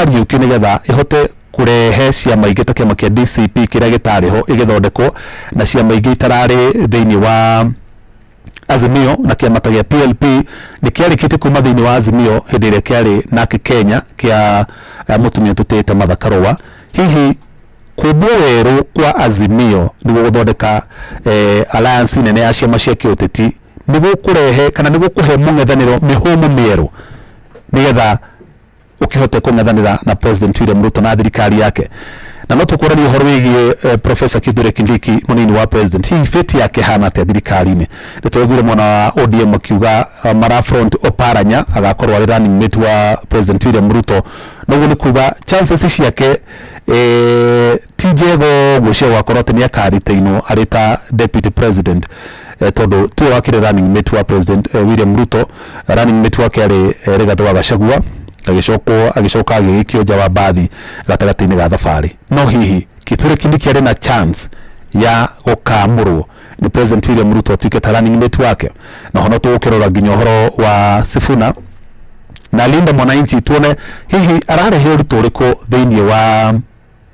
Ĩrariũkio nĩgetha ĩhote kũrehe ciama ingĩ ta kĩama kĩa DCP kĩrĩa gĩtarĩ ho ĩgĩthondekwo, na ciama ingĩ itararĩ thĩinĩ wa Azimio, na kĩama ta gĩa PLP nĩ kĩarĩkĩtie kuma thĩinĩ wa Azimio hĩndĩ ĩrĩa kĩarĩ nake Kenya kĩa mũtumia tũtĩĩte Martha Karũa. Hihi kũmbwo werũ kwa Azimio nĩguo gũthondeka alliance nene ya ciama cia kĩũteti nĩ gũkũrehe kana nĩ gũkũhe mũng'ethanĩro mĩhũmũ mĩerũ nĩgetha ũkĩhote kũng'ethanĩra na President William Ruto na thirikari yake? Na no tũkũrania ũhoro wĩgiĩ Professor Kithure Kindiki, mũnini wa president, hihi fate yake hana atĩa thirikari-inĩ? Nĩ twaiguire mwena wa ODM makiuga mara front Oparanya agakorwo arĩ running mate wa President William Ruto, noguo nĩ kuga chances ciake ti njega ũguo cia gũgakorwo atĩ nĩ akaritainwo arĩ ta deputy president, tondũ tiwe wakĩrĩ running mate wa President William Ruto. Running mate wake arĩ Rigathĩ wa Gachagua, agĩcokwo agĩcoka agĩgĩkio nja wa mbathi gatagatĩ-inĩ ga thabarĩ. No hihi Kithure Kindiki arĩ na chance ya gũkamũrwo nĩ President William Ruto atuĩke ta running mate wake? Na ho no tũgũkĩrora nginya ũhoro wa Sifuna na Linda Mwananchi, tuone hihi ararehe ũritũ ũrĩkũ thĩinĩ wa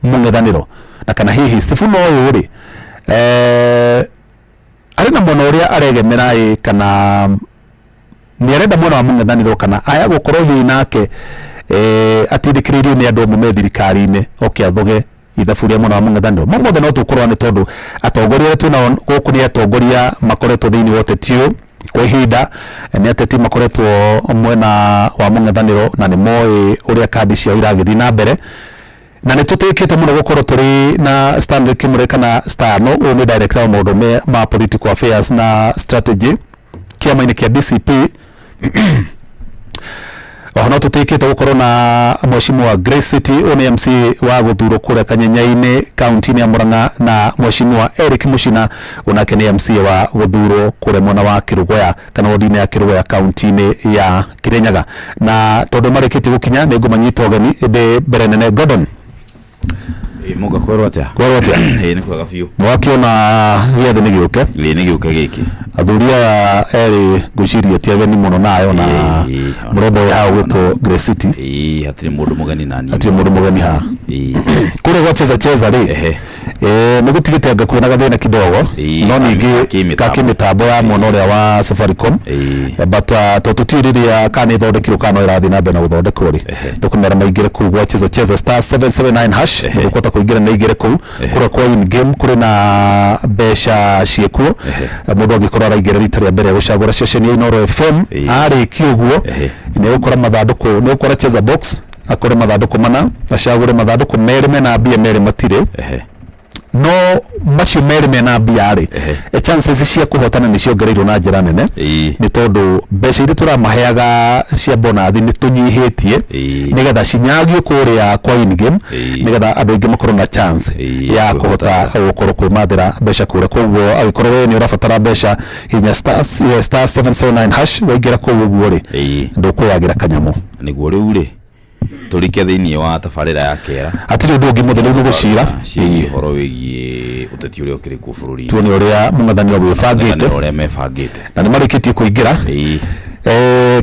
mũng'ethanĩro, na kana hihi Sifuna ũyũ rĩ arĩ na mwena ũrĩa aregemera ĩ, kana nĩ arenda mwena wa mũng'ethanĩro, kana aya gũkorwo hihi nake atindĩkĩrĩirio nĩ andũ amwe me thirikari-inĩ oke athoge ithabu rĩa mwena wa mũng'ethanĩro. Mo mothe no tũkũrora, nĩ tondũ atongoria arĩa twĩnao gũkũ nĩ atongoria makoretwo thĩinĩ wa ũteti ũyũ kwa ihinda, nĩ ateti makoretwo mwena wa mũng'ethanĩro na nĩ moĩ ũrĩa kandi ciao iragĩthiĩ na mbere. Na nĩ tũtĩkĩte mũno gũkorwo tũrĩ na Stanley Kimure kana Stano. Ũyũ nĩ director wa maũndũ ma political affairs na strategy kĩama-inĩ kĩa DCP. Oho no tũtĩkĩte gũkorwo na Mheshimiwa Grace City, ũyũ nĩ MC wa gũthurwo kũrĩa Kanyenya-inĩ, kaunti-inĩ ya Murang'a, na Mheshimiwa Eric Muchina, onake nĩ MC wa gũthurwo kũrĩa mwena wa Kĩrũgoya kana wodi-inĩ ya Kĩrũgoya, kaunti-inĩ ya Kirinyaga. Na tondũ marĩkĩtie gũkinya, nĩ ngũmanyita ũgeni, ĩndĩ mbere nene, Gordon. Ĩ, Mũga, kwerwo atĩa? Kwerwo atĩa? Ĩ, nĩ kwega biũ. Wakĩona gĩathĩ nĩ gĩũke. Ĩ, nĩ gĩũke gĩkĩ. Athuri aya erĩ ngwĩciria ti ageni mũno nayo na mũrembo wĩ haha ũgwĩtwo Grace City. Ĩ, hatirĩ mũndũ mũgeni na niĩ. Hatirĩ mũndũ mũgeni haha. Kũrĩa gwa Cheza Cheza rĩ, nĩ gũtigĩte anga kwĩna gathĩna kidogo, no ningĩ kakĩmĩtambo. Kakĩmĩtambo ya mwena ũrĩa wa Safaricom. But tondũ tũtiũĩ rĩrĩa kana nĩ ĩthondekirwo kana no ĩrathiĩ na mbere na gũthondekwo rĩ, tũkũmera maingĩre kũu gwa Cheza Cheza, *779#, nĩguo kũhota kũingĩra nĩ aingĩre kũu kũrĩa kwa in game kũrĩ na mbeca ciĩkuo. Mũndũ angĩkorwo araingĩra rita rĩa mbere gũcagũra ceceni ya Inooro FM, arĩkia ũguo nĩ gũkora mathandũkũ, nĩ gũkora Cheza Box, akore mathandũkũ mana, acagũre mathandũkũ merĩ mena mbia, merĩ matirĩ. No macio merĩ mena mbia rĩ, chances cia kũhotana nĩ ciongereirwo na njĩra nene, nĩ tondũ mbeca iria tũramaheaga cia bonathi nĩ tũnyihĩtie nĩgetha cinyagio kũrĩa kwa in game, nĩgetha andũ aingĩ makorwo na chance ya kũhota gũkorwo kwĩmathĩra mbeca kũrĩa. Koguo angĩkorwo we nĩ ũrabatara mbeca, hinya *779#. Waingĩra kũu ũguo rĩ, ndũkwĩyagĩra kanyamũ. Nĩguo rĩu rĩ tũrike thĩinĩ wa tabarĩra ya kera. Hatirĩ ũndũ ũngĩ mũthĩ, rĩu nĩ gũcira. Ciĩgiĩ ũhoro wĩgiĩ ũteti ũrĩa ũkĩrĩ kuo bũrũri-inĩ. Tuone ũrĩa mũng'ethanĩro wĩbangĩte. Mũng'ethanĩro ũrĩa mebangĩte. Na nĩ marĩkĩtie kũingĩra.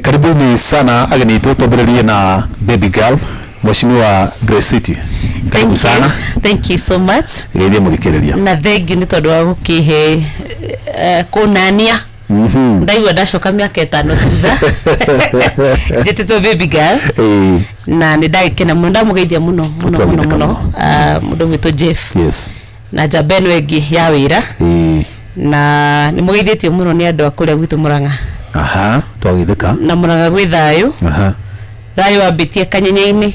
Karibuni sana ageni aitũ. Twambĩrĩrie na baby girl, Mheshimiwa Grace City, karibu Thank you. sana. Thank you so much. Geithie mũthikĩrĩria. Na thengiũ nĩ tondũ wa gũkĩhe kũnania ndaigua ndacoka mĩaka 5 thutha njĩtĩtwo baby girl. Na nĩ ndagĩkena mũno, ndamũgeithia mũno mũno mũno. Twagĩtheka mũno mũno. Mũndũ ũgwĩtwo Jeff na njamba ĩno ĩngĩ ya wĩra, na nĩ mũgeithĩtio mũno nĩ andũ a kũrĩa gwitũ Mũrang'a. Aha, twagĩtheka. Na Mũrang'a gwĩ thayũ. Thayũ wambĩtie Kanyenya-inĩ,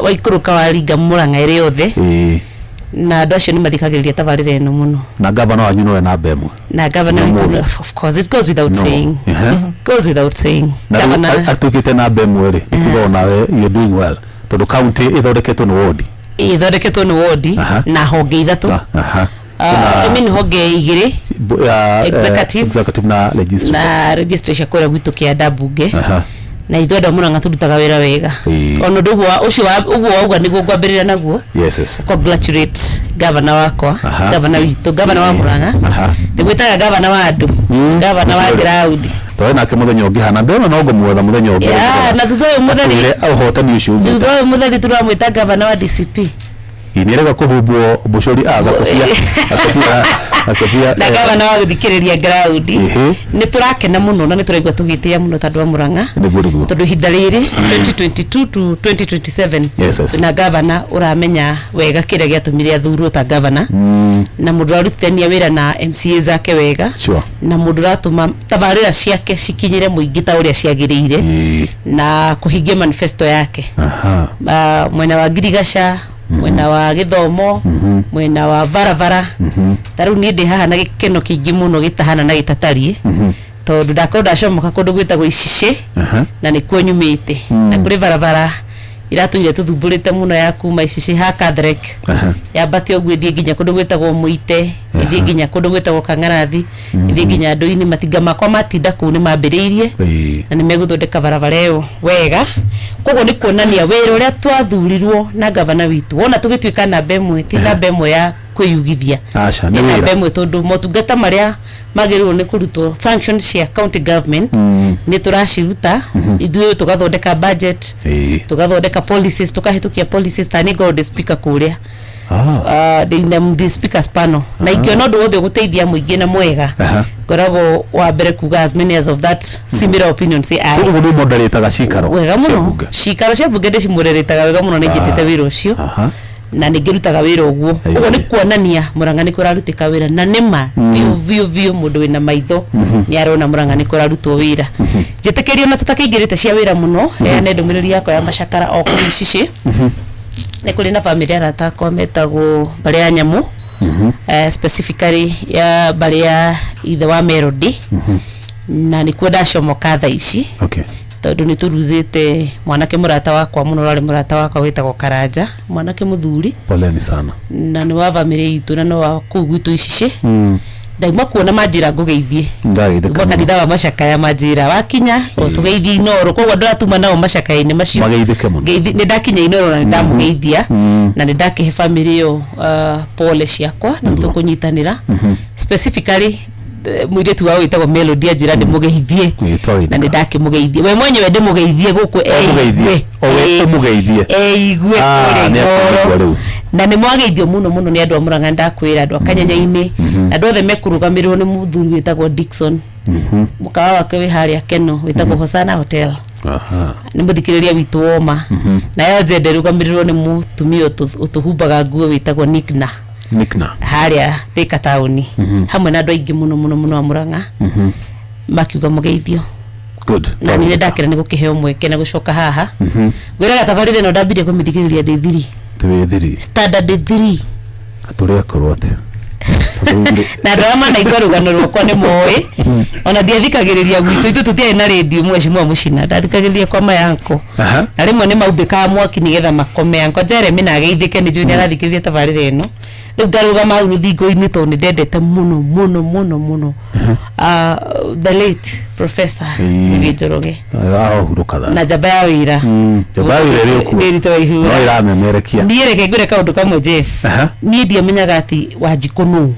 waikũrũka waringa Mũrang'a ĩrĩ yothe. Na andũ acio nĩ mathikagĩrĩria tabarĩra ĩno mũno. Na gavana wanyu nowe namba ĩmwe. Na governor No witũ more. Of course, it goes without No. saying. Goes without saying. Na rĩu Governor atuĩkĩte namba ĩmwe rĩ, nĩ kuga onawe you're doing well, tondũ county ĩthondeketwo nĩ wodi. Ithondeketwo nĩ wodi na honge ithatũ. I mean honge igĩrĩ. Ya, Executive. Executive na legislative. Na registration kũrĩa gwitũ kĩanda mbunge. Na ithuĩ andũ a Mũrang'a tũrutaga wĩra wega. Ona ũndũ ũguo ũcio ũguo wauga nĩguo ngwambĩrĩria naguo, congratulate governor wakwa, governor witũ, governor wa Mũrang'a. Ndĩmwĩtaga governor wa andũ, governor wa Ũcio rĩ. ground. Twarĩ nake mũthenya ũngĩ hana ndĩrona no ngũmwetha mũthenya ũngĩ. Yeah, na thutha ũyũ mũtheri Atwĩre ũhotani ũcio umĩte. Thutha ũyũ mũtheri tũramwĩta gavana wa DCP. Nĩarega kũhumbwo mbũcũri gakobia gakobia gakobia. Na gavana wa gũthikĩrĩria ground. Nĩ tũrakena mũno na nĩ tũraigua tũgĩtĩĩa mũno ta andũ a Murang'a. Nĩguo nĩguo. Tondũ ihinda rĩrĩ 2022 to 2027 Yes. na gavana ũramenya wega kĩrĩa gĩatũmire athurwo ta gavana na mũndũ ũrarutithania wĩra na MCA zake wega na mũndũ ũratũma tabarĩra ciake cikinyĩre mũingĩ ta ũrĩa ciagĩrĩire na kũhingia manifesto yake. Mwena wa ngirigaca, mwena wa gĩthomo, mwena wa barabara. Ta rĩu niĩ ndĩ haha na gĩkeno kĩingĩ mũno gĩtahana na gĩtatariĩ tondũ ndakorwo ndacomoka kũndũ gwĩtagwo Icicĩ na nĩkuo nyumĩte na kũrĩ barabara iratũire tũthumbũrĩte mũno ya kuma Icicĩ ha Kathrek yambate ũguo ĩthiĩ nginya kũndũ gwĩtagwo Mũite, ĩthiĩ nginya kũndũ gwĩtagwo Kang'arathi, ĩthiĩ nginya Ndũini. Matinga makwa matinda kũu nĩ mambĩrĩirie na nĩ megũthondeka barabara ĩyo wega. Koguo nĩ kuonania wĩra ũrĩa twathurirwo na gavana witũ wona tũgĩtuĩka namba ĩmwe ti namba ĩmwe ya kwĩyugithia. Aca, nĩ nĩ namba wĩra. ĩmwe tondũ motungata marĩa magĩrĩirwo nĩ kũrutwo, functions cia county government, nĩ tũraciruta ithuĩ, tũgathondeka budget, tũgathondeka policies, tũkahĩtũkia policies. Ta niĩ ngorwo ndĩ speaker kũrĩa, ndĩ the speakers panel, na ingĩona ũndũ wothe ũgũteithia mũingĩ na mwega, ngoragwo wa mbere kuga as many as of that similar opinion say So aye. ũguo nĩ moderataga cikaro Wega cia mũno. mbunge. Cikaro cia mbunge ndĩcimũreretaga wega mũno, nĩ njĩtĩte wĩra ũcio na nĩ ngĩrutaga wĩra ũguo. Ũguo nĩ kuonania Murang'a nĩ kũrarutĩka wĩra na nĩma biũ biũ biũ. Mũndũ wĩna maitho nĩ arona Murang'a nĩ kũrarutwo wĩra. Njĩtĩkĩrio na tũtakĩingĩrĩte cia wĩra mũno, heane ndũmĩrĩri yakwa ya macakara o kũu Icicĩ. Nĩ kũrĩ na bamĩrĩ arata akwa metagwo mbarĩ ya Nyamũ, specifically ya mbarĩ ya ithe wa Melody, na nĩkuo ndacomoka thaa ici tondũ nĩ tũruzĩte mwanake mũrata wakwa mũno, ũrarĩ mũrata wakwa wĩtagwo Karanja, mwanake mũthuri. Poleni sana. Na nĩ wa bamĩrĩ itũ na nĩ wa kũu gwitũ Icicĩ. Ndauma kuona manjĩra ngũgeithie. Ndageithĩka Kuma mũno. kanitha wa macakaya manjĩra wakinya o tũgeithie Inoro, koguo andũ arĩa tuma nao macakaya-inĩ macio Mageithĩke mũno. Nĩ ndakinya Inoro na nĩ ndamũgeithia na nĩ ndakĩhe bamĩrĩ ĩyo pole ciakwa na tũkũnyitanĩra, specifically mũirĩtu wao wĩtagwo Melody anjĩra ndĩmũgeithie. Twagĩthĩka. Na nĩ ndakĩmũgeithia we mwenyewe, ndĩmũgeithie gũkũ. Ũmũgeithie. O we ũmũgeithie. Eigue Ah, kũrĩa nĩ akũigua Inoro. rĩu. Na nĩ mwageithio mũno mũno nĩ andũ a Murang'a, ndakwĩra andũ a Kanyanya-inĩ na andũ othe mekũrũgamĩrĩrwo nĩ mũthuri wĩtagwo Dickson, mũkawa wake wĩ harĩa Keno wĩtagwo Hosana Hotel. Nĩ mũthikĩrĩria witũ woma. Nayo njende ĩrũgamĩrĩrwo nĩ mũtumia ũtũhumbaga nguo wĩtagwo Nikna Nikna. Harĩa Thika taũni, hamwe na andũ aingĩ mũno mũno mũno a Murang'a makiuga mũgeithio. Na niĩ ndakena nĩ gũkĩheo mweke na gũcoka haha. Ngwĩraga tabarĩra ĩno ndambirie kũmĩthikĩrĩria ndĩ thiri. Twĩ thiri. Standard 3. Tũrĩ akũrũ atĩa? Na andũ arĩa manaigua rũgano rwakwa nĩ moĩ ona ndiathikagĩrĩria gwitũ, ithuĩ tũtiarĩ na rĩndiũ mwecimwa mũcina, ndathikagĩrĩria kwa mayanko. Na rĩmwe nĩ maumbĩkaga mwaki nĩgetha makome. Anko Jeremy na ageithĩke, nĩ njũĩ nĩ arathikĩrĩria tabarĩra ĩno. Rĩu ngarũgama hau rũthingo-inĩ tondũ nĩ ndendete mũno mũno mũno mũno the late Professor Ngugi Njoroge. Arohurũka Na tha. njamba ya wĩra. Njamba ya wĩra ĩrĩ okuo. Ndĩrĩ twaihura. No ĩramemerekia. Niĩ reke ngwĩre kaũndũ kamwe, Jeff. Niĩ ndiamenyaga atĩ Wanjikũ nũ.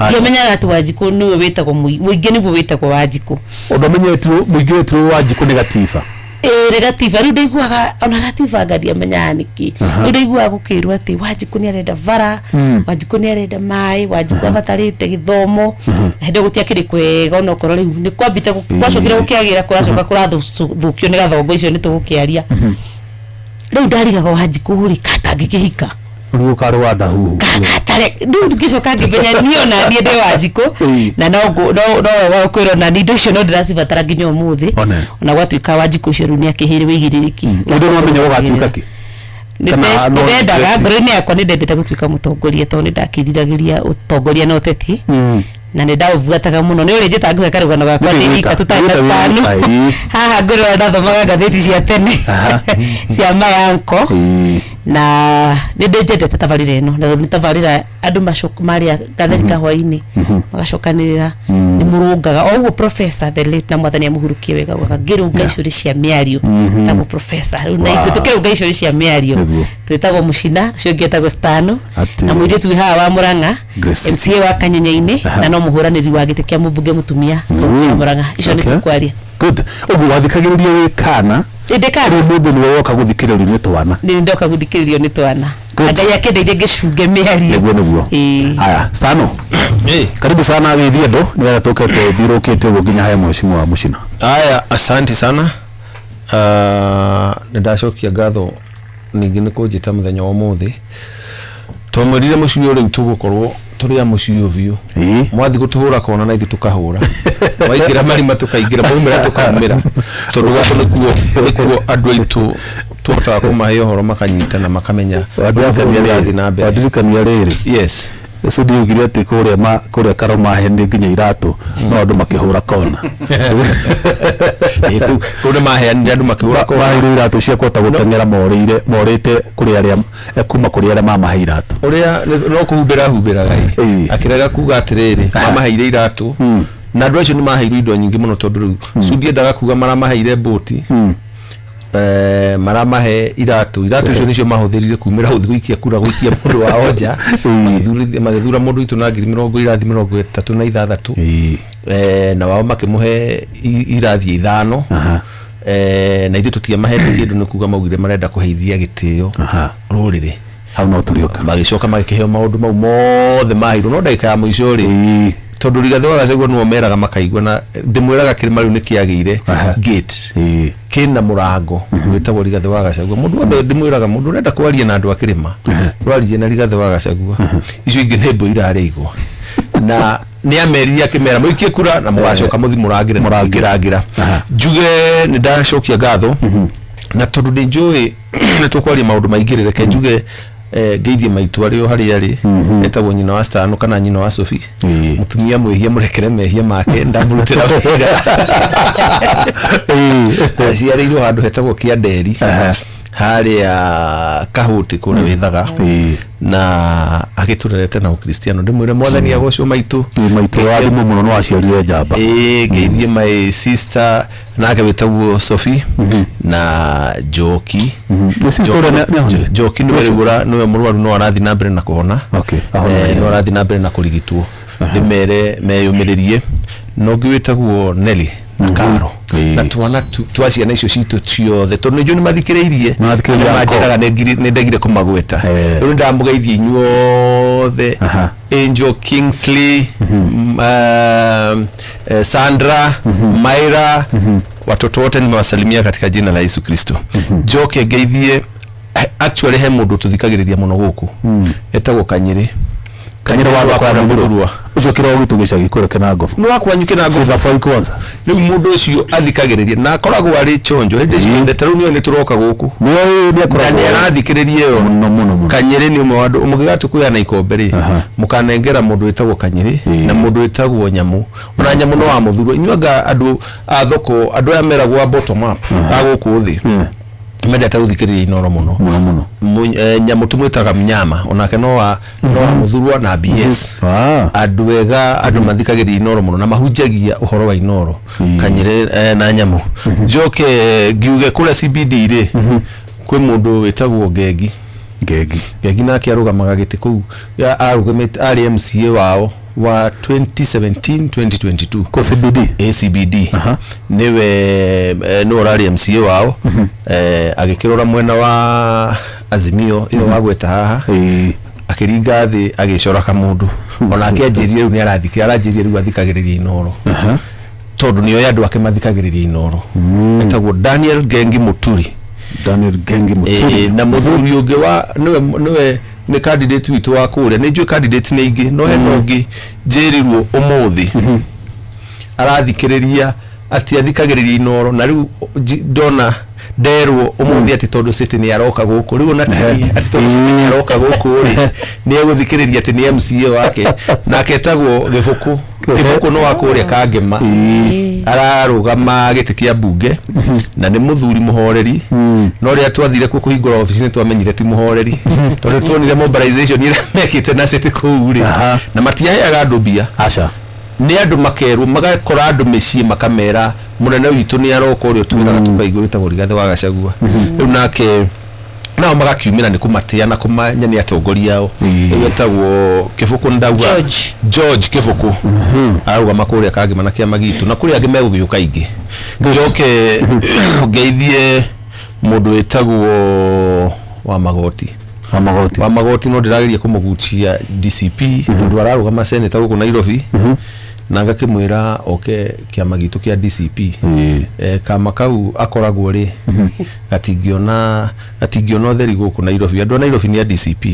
Ndiamenyaga atĩ Wanjikũ nĩwe wĩtagwo mũingĩ nĩguo wĩtagwo Wanjikũ. Ũndũ amenyetwo mũingĩ wetirwo Wanjikũ nĩ Gatiba. Ĩĩ, nĩ Gatiba. Rĩu ndaiguaga ona Gatiba anga ndiamenyaga nĩkĩ. Rĩu ndaiguaga gũkĩrwo atĩ Wanjikũ nĩ arenda bara, Wanjikũ nĩ arenda maĩ, Wanjikũ abatarĩte gĩthomo. Na hĩndĩ ĩyo gũtiakĩrĩ kwega, onokorwo rĩu nĩ kwambĩte gwacokire gũkĩagĩra, kũracoka kũrathũkio nĩ gathongo icio nĩ tũgũkĩaria. Rĩu ndarigagwo Wanjikũ rĩ katangĩkĩhika. Rĩu ũkarĩ wa ndahuhu. Gatare rĩu ngĩcoka ngĩmenya niĩ ona niĩ ndĩ Wanjikũ. Na no wega kwĩrwo na niĩ indo icio no ndĩracibatara nginya ũmũthĩ. One. Ona gwatuĩka Wanjikũ ũcio rĩu nĩ akĩheire wĩigĩrĩrĩki. Ũndũ nĩ wamenya gũgatuĩka kĩ? Kana no Nĩndendaga interest? ngoro-inĩ yakwa nĩ ndendete gũtuĩka mũtongoria tondũ nĩ ndakĩriragĩria ũtongoria na ũteti na nĩ ndaũbuataga mũno. Nĩ ũrĩ njĩta ngũhe karũgano gakwa Nĩ ndĩ wika gwĩta. tũtarĩ na Gwĩta stanu. wĩta, ĩĩ. Haha ngũrora ndathomaga ngathĩti cia tene cia mayanko. Na nĩ ndĩnjendete tabarĩra ĩno na nĩ tabarĩra andũ marĩa gatheri ka hwainĩ magacokanĩrĩra. Nĩ mũrũngaga o ũguo professor the late, na Mwathani amũhurukie wega, ugaga ngĩrũnga icũrĩ cia mĩario tagwo professor. Rĩu na ithuĩ tũkĩrũnga icũrĩ cia mĩario twĩtagwo Mũcina, ũcio ũngĩ etagwo Stano, na mũirĩtu wĩ haha wa Mũrang'a, Grace. MCA wa Kanyenyainĩ, na no mũhũranĩri wa gĩtĩ kĩa mũmbunge mũtumia kaunti ya Mũrang'a. Icio nĩ tũkwaria. Good. Ũguo wathikagĩrĩria wĩ kana? Ĩndĩ kana. Rĩu mũthĩ nĩwe woka gũthikĩrĩrio nĩ twana. Nĩ ndoka gũthikĩrĩrio nĩ twana. Good. Na Ngai akĩndeithia ngĩcunge mĩario. Nĩguo, nĩguo. Haya, Stano, karibu sana. Geithie andũ nĩgetha tũke tũthiũrũkĩte ũguo nginya he mheshimiwa Mũcina. Aya, asanti sana. Nĩ ndacokia ngatho ningĩ nĩ kũnjĩta mũthenya wa ũmũthĩ. Twamwĩrire mũciĩ ũyũ rĩu tũgũkorwo tũrĩ a mũciĩ ũyũ biũ. Mwathiĩ gũtũhũra kona na ithuĩ tũkahũra, waingĩra marima tũkaingĩra, mwaumĩra tũkaumĩra, tondũ gũkũ nĩkuo andũ aitũ tũhotaga kũmahe ũhoro makanyita na makamenya ũrĩa bũrũri ũrathiĩ na mbere. Wandirikania rĩrĩ. Sudi augire atĩ kũrĩa kũrĩa Karomahe nĩ nginya iratũ, no andũ makĩhũra kona. Ĩ, kũu nĩ maheanire, andũ makĩhũra kona. Maheirwo iratũ cia kũhota gũteng'era, morĩire morĩte kũrĩ arĩa kuma kũrĩ arĩa mamahe iratũ. Ũrĩa no kũhumbĩra humbĩraga ĩ, akĩrega kuga atĩrĩrĩ, mamaheire iratũ na andũ acio nĩ maheirwo indo nyingĩ mũno, tondũ rĩu Sudi endaga kuga maramaheire mbũti, maramahe iratũ. Iratũ icio nĩcio mahũthĩrire kumĩra gũthiĩ gũikia kura, gũikia mũndũ wao nja. Magĩthura mũndũ witũ na ngiri mĩrongo irathi 36, na wao makĩmũhe irathi 5. Na ithuĩ tũtiamahete kĩndũ, nĩ kuga maugire marenda kũheithia gĩtĩo rũrĩrĩ. Hau no tũrĩũka. Magĩcoka magĩkĩheo maũndũ mau mothe maheirwo, no ndagĩka ya mũico rĩ, tondũ Rigathĩ wa Gachagua nĩwe meraga makaigua, na ndĩmwĩraga kĩrĩma rĩu nĩ kĩagĩire gate, kĩna mũrango wĩtagwo Rigathĩ wa Gachagua. Mũndũ wothe ndĩmwĩraga, mũndũ ũrenda kwaria na andũ a kĩrĩma, twarie na Rigathĩ wa Gachagua. Icio ingĩ nĩ mbũ irarĩa igwa. Na nĩ ameririe, akĩmera mũikie kura na mũgacoka mũthi mũrangĩre na mũngĩrangĩra. Njuge nĩ ndacokia ngatho, na tondũ nĩ njũĩ nĩ tũkwaria maũndũ maingĩ rĩ, reke njuge ngeithie maitũ arĩ o harĩa arĩ, etagwo nyina wa Stano kana nyina wa Sophie. Mũtumia mwĩhia mũrekere mehia make, ndamũrutĩra wĩra. Aciarĩirwo handũ hetagwo Kĩanderi, harĩa Kahũtĩ kũrĩa wĩthaga, na agĩtũrerete na ũkristiano. Ndĩmwĩre Mwathani agocwo maitũ. Ĩĩ, maitũ rathimwo mũno, no aciarire njamba. Ĩĩ, ngeithie my sister nake wĩtagwo Sophie na Njoki. Nĩ sister ũrĩa nĩ ahonire? Njoki nĩwe rĩu nĩwe mũrwaru, no arathiĩ na mbere na kũhona. Okay, ahona No arathiĩ na mbere na kũrigitwo. Ndĩmere meyũmĩrĩrie. Na ũngĩ wĩtagwo Nelly na Karo na twana twa ciana icio citũ ciothe, tondũ nĩ njũĩ nĩ mathikĩrĩirie. Mathikĩrĩirie. Nĩ manjĩraga nĩ ndegire kũmagweta. Rĩu nĩ ndamũgeithia inyuothe. Angel, Kingsley, Sandra, Myra, watoto wote nimewasalimia katika jina la Yesu Kristo. Njoke ngeithie, actually he mũndũ tũthikagĩrĩria mũno gũkũ etagwo Kanyĩrĩ. Kanyĩrĩ wa thoko ya Mũthurwa. Ũcio kĩrĩa gwitũ gĩcagi kũrĩa Kĩnangobu. Nĩ wakwanyu Kĩnangobu? Gĩthaboi kwanza. Rĩu mũndũ ũcio athikagĩrĩria na akoragwo arĩ chonjo hĩndĩ ciothe. Ta rĩu nĩoĩ nĩ tũroka gũkũ. Nĩoĩ, nĩ na akoragwo nĩ arathikĩrĩria ĩyo mũno mũno mũno. Kanyĩrĩ nĩ ũmwe wa andũ mũgĩgatua kũheana ikombe rĩ, mũkanengera mũndũ wĩtagwo Kanyĩrĩ na mũndũ wĩtagwo Nyamũ. Ona Nyamũ no wa Mũthurwa. Inyuĩ anga andũ a thoko, andũ aya meragwo a bottom up, a gũkũ thĩ, mendete gũthikĩrĩria Inoro mũno. Mũno mũno. Nyamũ tũmwĩtaga Mnyama, onake no wa Mũthurwa na BS. Andũ ega, andũ mathikagĩrĩria Inoro mũno na mahunjagia ũhoro wa Inoro. Kanyĩrĩ na Nyamũ. Njoke ngiuge kũrĩa CBD rĩ, kwĩ mũndũ wĩtagwo Ngengi. Ngengi. Ngengi nake arũgamaga gĩtĩ kũu, arũgamĩte arĩ MCA wao wa 2017 2022. Kũ CBD? ACBD. Nĩwe nĩwe ũrarĩ MCA wao, agĩkĩrora mwena wa Azimio ĩyo wagweta haha, akĩringa thĩ agĩcora kamũndũ. Onake anjĩrire rĩu nĩ arathikĩ aranjĩrire rĩu athikagĩrĩria Inoro, tondũ nĩoĩ andũ ake mathikagĩrĩria Inoro. Etagwo Daniel Ngengi Mũturi. Daniel Ngengi Mũturi. Na mũthuri ũngĩ wa nĩwe nĩ candidate witũ wa kũrĩa. Nĩ njũĩ candidate nĩ aingĩ, no hena ũngĩ njĩrirwo ũmũthĩ arathikĩrĩria, atĩ athikagĩrĩria Inoro, na rĩu ndona nderwo ũmũthĩ atĩ tondũ City nĩ aroka gũkũ rĩu, ona ti atĩ tondũ City nĩ aroka gũkũ rĩ, nĩ egũthikĩrĩria, atĩ nĩ MCA wake, nake etagwo Gĩbũkũ. Gĩbũkũ nĩ wa kũrĩa Kangema, ararũgama gĩtĩ kĩa mbunge, na nĩ mũthuri mũhoreri, no rĩrĩa twathire kuo kũhingũra obici nĩ twamenyire ti mũhoreri, tondũ tuonire mobilization ĩrĩa mekĩte na City kũu rĩ, na matiaheaga andũ mbia. Aca. Nĩ andũ makerwo, magakora andũ mĩciĩ makamera mũnene witũ nĩ aroka ũrĩa ũtwĩraga tũkaigua, wĩtagwo Rigathĩ wa Gachagua. Rĩu nake nao magakiumĩra nĩ kũmatĩa na kũmanya nĩ atongoria ao. Rĩu etagwo Kĩbũkũ, ndauga George. George Kĩbũkũ ararũgama kũrĩa Kangema na kĩama gitũ, na kũrĩ angĩ megũgĩũka aingĩ. Njoke ngeithie mũndũ wĩtagwo wa Magoti. Wa Magoti. Wa Magoti, no ndĩrageria kũmũgucia DCP tondũ ararũgama seneta gũkũ Nairobi, na ngakĩmwĩra oke kĩama gitũ kĩa DCP. Kama kau akoragwo rĩ, gatingĩona ũtheri gũkũ Nairobi. Andũ a Nairobi nĩ a DCP.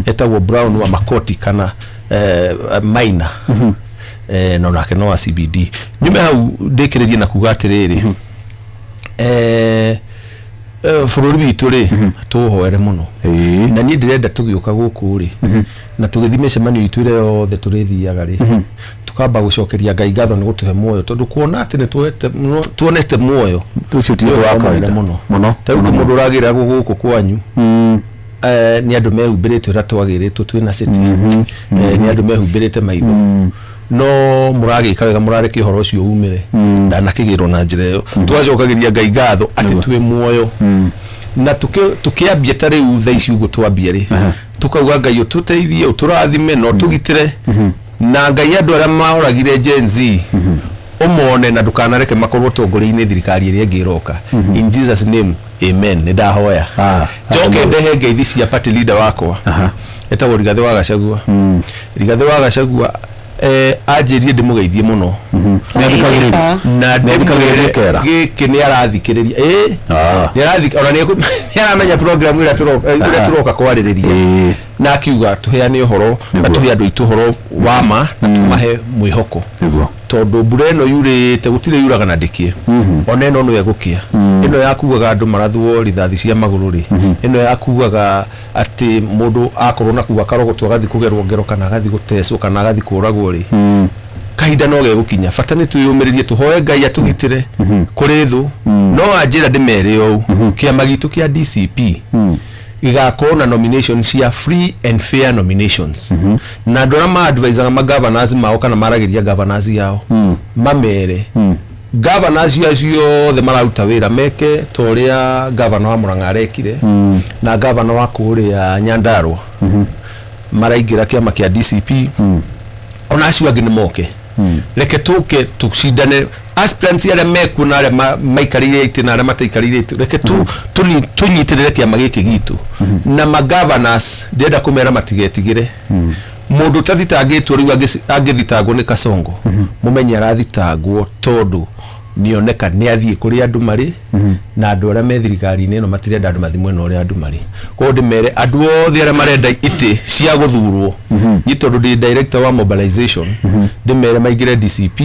Etagwo Brown wa Makoti kana Maina. No nake no wa CBD. Nyume hau ndĩkĩrĩrie na kuga atĩrĩrĩ, bũrũri witũ rĩ, tũũhoere mũno. Na niĩ ndĩrenda tũgĩũka gũkũ rĩ, na tũgĩthiĩ mĩcemanio itũ ĩrĩa yothe tũrĩthiaga rĩ, tukamba gũcokeria Ngai ngatho nĩ gũtũhe muoyo, tondũ kuona atĩ nĩ tuonete muoyo Ũcio ti nĩ ũndũ wa ũhoro mũnene kawaida. mũno. Mũno, Ta rĩu mũno. mũndũ ũragĩra gũkũ kwanyu, nĩ andũ mehumbĩrĩte ũrĩa twagĩrĩtwo twĩna city. Nĩ andũ mehumbĩrĩte maitho, no mũragĩka wega, mũrareke ũhoro ũcio umĩre, ndanakĩgĩrwo na njĩra ĩyo. Twacokagĩria Ngai ngatho atĩ twĩ muoyo, na tũkĩambia ta rĩu thaa ici ũguo twambia rĩ, tukauga Ngai ũtũteithie, ũtũrathime na ũtũgitĩre, na Ngai andũ arĩa maoragire Gen Z ũmone na ndũkanareke makorwo tongoria-inĩ thirikari ĩrĩa ĩngĩ ĩroka. In Jesus name, amen. Nĩ ndahoya. Njoke ndehe ngeithi cia party leader wakwa etagwo Rigathĩ wa Gachagua. Rigathĩ wa Gachagua anjĩrie ndĩmũgeithie mũno. Nĩathikagĩrĩria. Na Nĩathikagĩrĩria ndĩmwĩre kera. gĩkĩ nĩ arathikĩrĩria, ĩ, ona nĩ aramenya program ĩrĩa ĩrĩa tũroka kwarĩrĩria. Na akiuga tũheane ũhoro na tũhe andũ aitũ ũhoro wa ma na tũmahe mwĩhoko, tondũ mbura ĩno yurĩte gũtirĩ yuraga na ndĩkĩe. Ona ĩno no ĩgũkĩa, ĩno ya kugaga andũ marathwo rithathi cia magũrũ rĩ, ĩno ya kugaga atĩ mũndũ akorwo na kuu akarogotwo, agathiĩ kũgerwo ngero, kana agathiĩ gũtecwo, kana agathiĩ kũragwo rĩ, kahinda no gegũkinya. Bata nĩ twĩyũmĩrĩrie, tũhoe Ngai atũgitĩre kũrĩ thũ. No anjĩra ndĩmere ũũ, kĩama gitũ kĩa DCP gĩgakorwo na nomination cia free and fair nominations, na andũ arĩa ma-advisaga ma governors mao kana maragĩria governors yao, mamere governors acio othe mararuta wĩra meke ta ũrĩa governor wa Murang'a arekire na governor wa kũrĩa Nyandarua, maraingĩra kĩama kĩa DCP. Ona acio angĩ nĩ moke, reke tũke tũcindane, aspirants arĩa mekuo na arĩa maikarĩire itĩ na arĩa mataikarĩire itĩ. Reke tũnyitĩrĩre kĩama gĩkĩ gitũ. Na ma governors ndĩrenda kũmera matigetigĩre. Mũndũ ũtathitangĩtwo rĩu angĩthitangwo nĩ Kasongo, mũmenye arathitangwo tondũ nĩoneka nĩ athiĩ kũrĩa andũ marĩ, na andũ arĩa me thirikari-inĩ ĩno matirenda andũ mathiĩ mwena ũrĩa andũ marĩ. Koguo ndĩmere andũ othe arĩa marenda itĩ cia gũthurwo, niĩ tondũ ndĩ director wa mobilization, ndĩmere maingĩre DCP.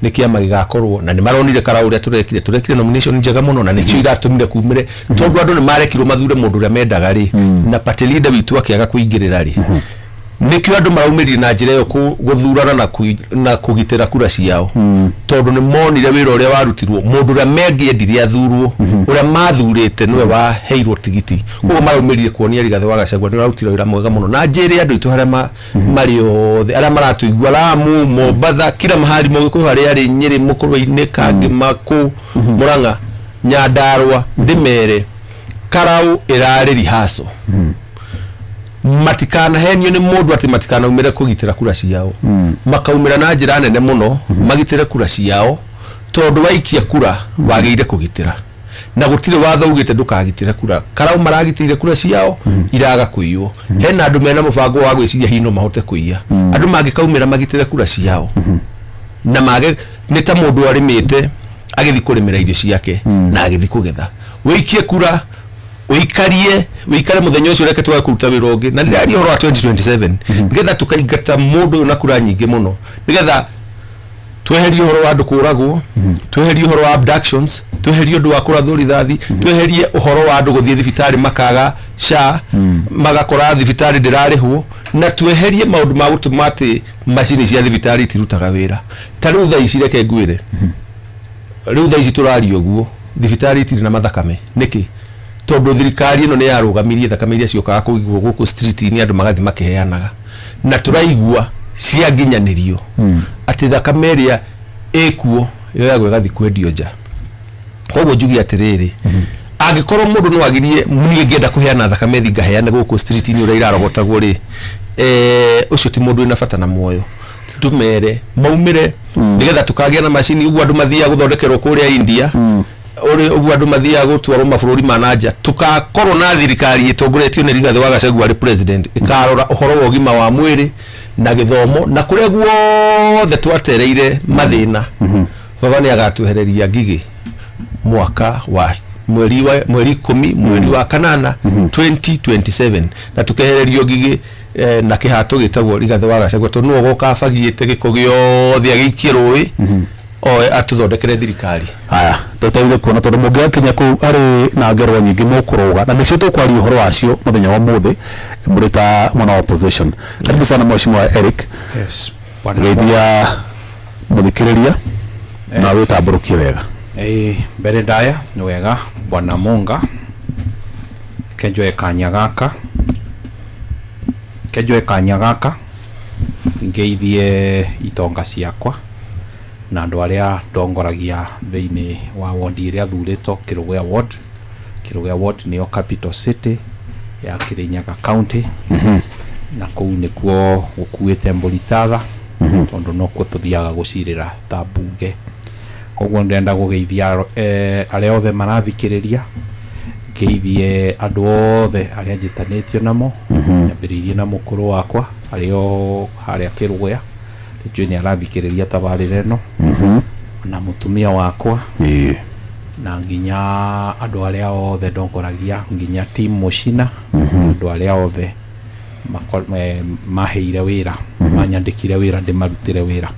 Nĩ kĩama gĩgakorwo na nĩ maronire kara ũrĩa tũrekire nomination njega mũno, na nĩkĩo iratũmire kumĩre, tondũ andũ nĩ marekirwo mathure mũndũ ũrĩa mendaga rĩ, na party leader witũ akĩaga kũingĩrĩra rĩ, nĩkĩo andũ maraumĩrire na njĩra ĩyo gũthurana na kũgitĩra kura ciao, tondũ nĩ monire wĩra ũrĩa warutirwo. Mũndũ ũrĩa mengĩendire athurwo, ũrĩa mathurĩte, nĩwe waheirwo tigiti. Koguo maraumĩrire kuonia Rigathĩ wa Gachagua nĩ ũrarutire wĩra mwega mũno. Na njĩre andũ aitũ harĩa marĩ othe, arĩa maratũigua Lamu, Mombatha, kila mahali, Mũgĩkũyũ harĩa arĩ, Nyĩrĩ, Mũkũrwe-inĩ, Kangĩma, kũ Mũrang'a, Nyandarua, ndĩmere karau ĩrarĩ rehearsal. Matikanahenio nĩ mũndũ atĩ matikanaumĩre kũgitĩra kura ciao. Makaumĩra na njĩra nene mũno magitĩre kura ciao, tondũ waikia kura wagĩrĩire kũgitĩra, na gũtirĩ watho ugĩte ndũkagitĩre kura. Karau maragitĩire kura ciao iraga kũiywo. Hena andũ mena mũbango wa gwĩciria hihi no mahote kũiya. Andũ mangĩkaumĩra magitĩre kura ciao na mage nĩ ta mũndũ arĩmĩte agĩthiĩ kũrĩmĩra irio ciake na agĩthiĩ kũgetha. Wĩikie kura, ũikarie, wĩikare mũthenya ũcio, reke twage kũruta wĩra ũngĩ. Na ndĩraria ũhoro wa 2027, nĩgetha tũkaingata mũndũ ũyũ na kura nyingĩ mũno, nĩgetha tweherie ũhoro wa andũ kũragwo, tweherie ũhoro wa abductions, tweherie ũndũ wa kũrathwo rithathi, tweherie ũhoro wa andũ gũthiĩ thibitarĩ makaga SHA, magakora thibitarĩ ndĩrarĩhwo, na tweherie maũndũ ma gũtũma atĩ macini cia thibitarĩ itirutaga wĩra. Ta rĩu thaa ici, reke ngwĩre, rĩu thaa ici tũraria ũguo, thibitarĩ itirĩ na mathakame. Nĩkĩ? Tondũ thirikari ĩno nĩ yarũgamirie thakame iria ciokaga kũigwo gũkũ street-inĩ, andũ magathiĩ makĩheanaga, na tũraigua cianginyanĩrio. Atĩ thakame ĩrĩa ĩkuo yoyagwo ĩgathiĩ kwendio nja. Koguo njuge atĩrĩrĩ, angĩkorwo mũndũ no agirie niĩ ngĩenda kũheana thakame thi ngaheane gũkũ street-inĩ ũrĩa irarogotagwo rĩ, ũcio ti mũndũ wĩna bata na muoyo. Tũmere maumĩre nĩgetha tũkagĩa na macini ũguo andũ mathiaga gũthondekerwo kũrĩa India, ũrĩ ũguo andũ mathiaga gũtwarwo mabũrũri ma na nja. Tũkakorwo na thirikari ĩtongoretio nĩ Rigathĩ wa Gachagua arĩ president, ĩkarora ũhoro wa ũgima wa mwĩrĩ na gĩthomo na kũrĩa guothe twatereire mathĩna. Baba nĩ agatwehereria ngigĩ mwaka wa mweri wa mweri 10 mweri wa kanana 2027, na tukehererio ngigĩ na kĩhato gĩtagwo Rigathĩ wa Gachagua, tondũ nĩwe ũgoka abagiĩte gĩko gĩothe agĩikie rũĩ oe atũthondekere thirikari. Aya, twetereire kuona, tondũ mũngĩgakinya kũu arĩ na ngerwa nyingĩ mũkũrũga, na nĩcio tũkwaria ũhoro wacio mũthenya wa ũmũthĩ mũrĩ ta mwena wa opposition. Karibu sana Mheshimiwa Eric. Yes, bwana. Geithia mũthikĩrĩria na wĩtambũrũkie wega. Mbere ndaya nĩ wega, bwana Munga, kenjoe kanya gaka, kenjoe kanya gaka ngeithie itonga ciakwa na andũ arĩa ndongoragia thĩinĩ wa wodi ĩrĩa thurĩtwo, Kĩrũgũya ward. Kĩrũgũya ward nĩyo capital city ya Kirinyaga County, na kũu nĩkuo gũkuĩte mbũri tatha, tondũ nokuo tũthiaga gũcirĩra ta mbunge. Koguo ndĩrenda gũgeithia arĩa othe marathikĩrĩria, ngeithie andũ othe arĩa njĩtanĩtio namo, nyambĩrĩirie na mũkũrũ wakwa arĩ o harĩa Kĩrũgũya, njũĩ nĩ arathikĩrĩria tabarĩra ĩno, na mũtumia wakwa, na nginya andũ arĩa othe ndongoragia, nginya team Mũcina, andũ arĩa othe maheire wĩra, manyandĩkire wĩra ndĩmarutĩre wĩra.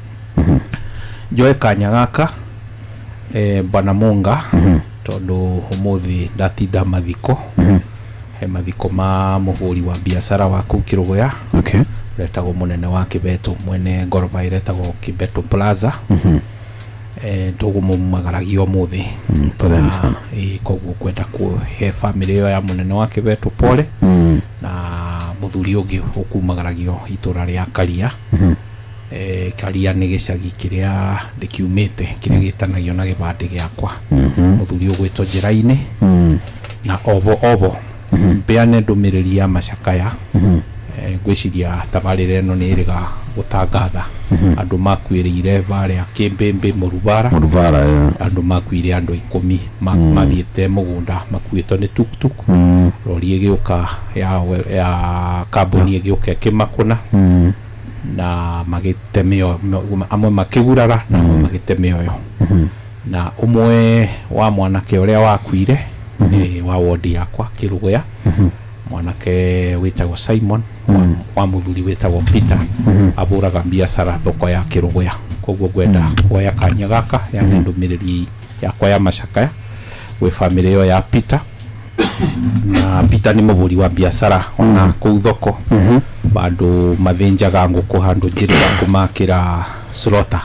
Njoe kanya gaka, bwana Munga, tondũ ũmũthĩ ndatinda mathiko, he mathiko ma mũhũri wa biacara wa kũu Kĩrũgũya, ũretagwo mũnene wa Kĩbeto, mwene ngoroba ĩretagwo Kĩbeto Plaza. Tũgũmũmagaragia ũmũthĩ. Poleni sana. Koguo kwenda kũhe famĩlĩ ĩyo ya mũnene wa Kĩbeto pole, na mũthuri ũngĩ ũkumagaragio itũra rĩa Karia. Karia nĩ gĩcagi kĩrĩa ndĩkiumĩte, kĩrĩa gĩtanagio na gĩbandĩ gĩakwa, mũthuri ũgwĩtwo njĩra-inĩ. Na obo obo mbeane ndũmĩrĩri ya macakaya. Ngwĩciria tabarĩra ĩno nĩ ĩrĩga gũtangatha andũ makuĩrĩire barĩa Kĩmbĩmbĩ Mũrubara. Mũrubara, yeah. Andũ makuire andũ 10, mathiĩte mũgũnda makuĩtwo nĩ tuktuk, rori ĩgĩũka ya kambuni ĩgĩũka ĩkĩmakũna na magĩte mĩoyo, amwe makĩgurara na amwe magĩte mĩoyo. Na ũmwe wa mwanake ũrĩa wakuire nĩ wa wodi yakwa Kĩrũgũya, mwanake wĩtagwo Simon, wa mũthuri wĩtagwo Peter, abũraga biacara thoko ya Kĩrũgũya. Koguo ngwenda kuoya kanya gaka yani ndũmĩrĩri yakwa ya macakaya gwĩ famĩlĩ ĩyo ya Peter. Na Peter nĩ mũbũri wa biacara ona kũu thoko, bandũ mathĩnjaga ngũkũ, handũ njĩrĩga kũmakĩra slaughter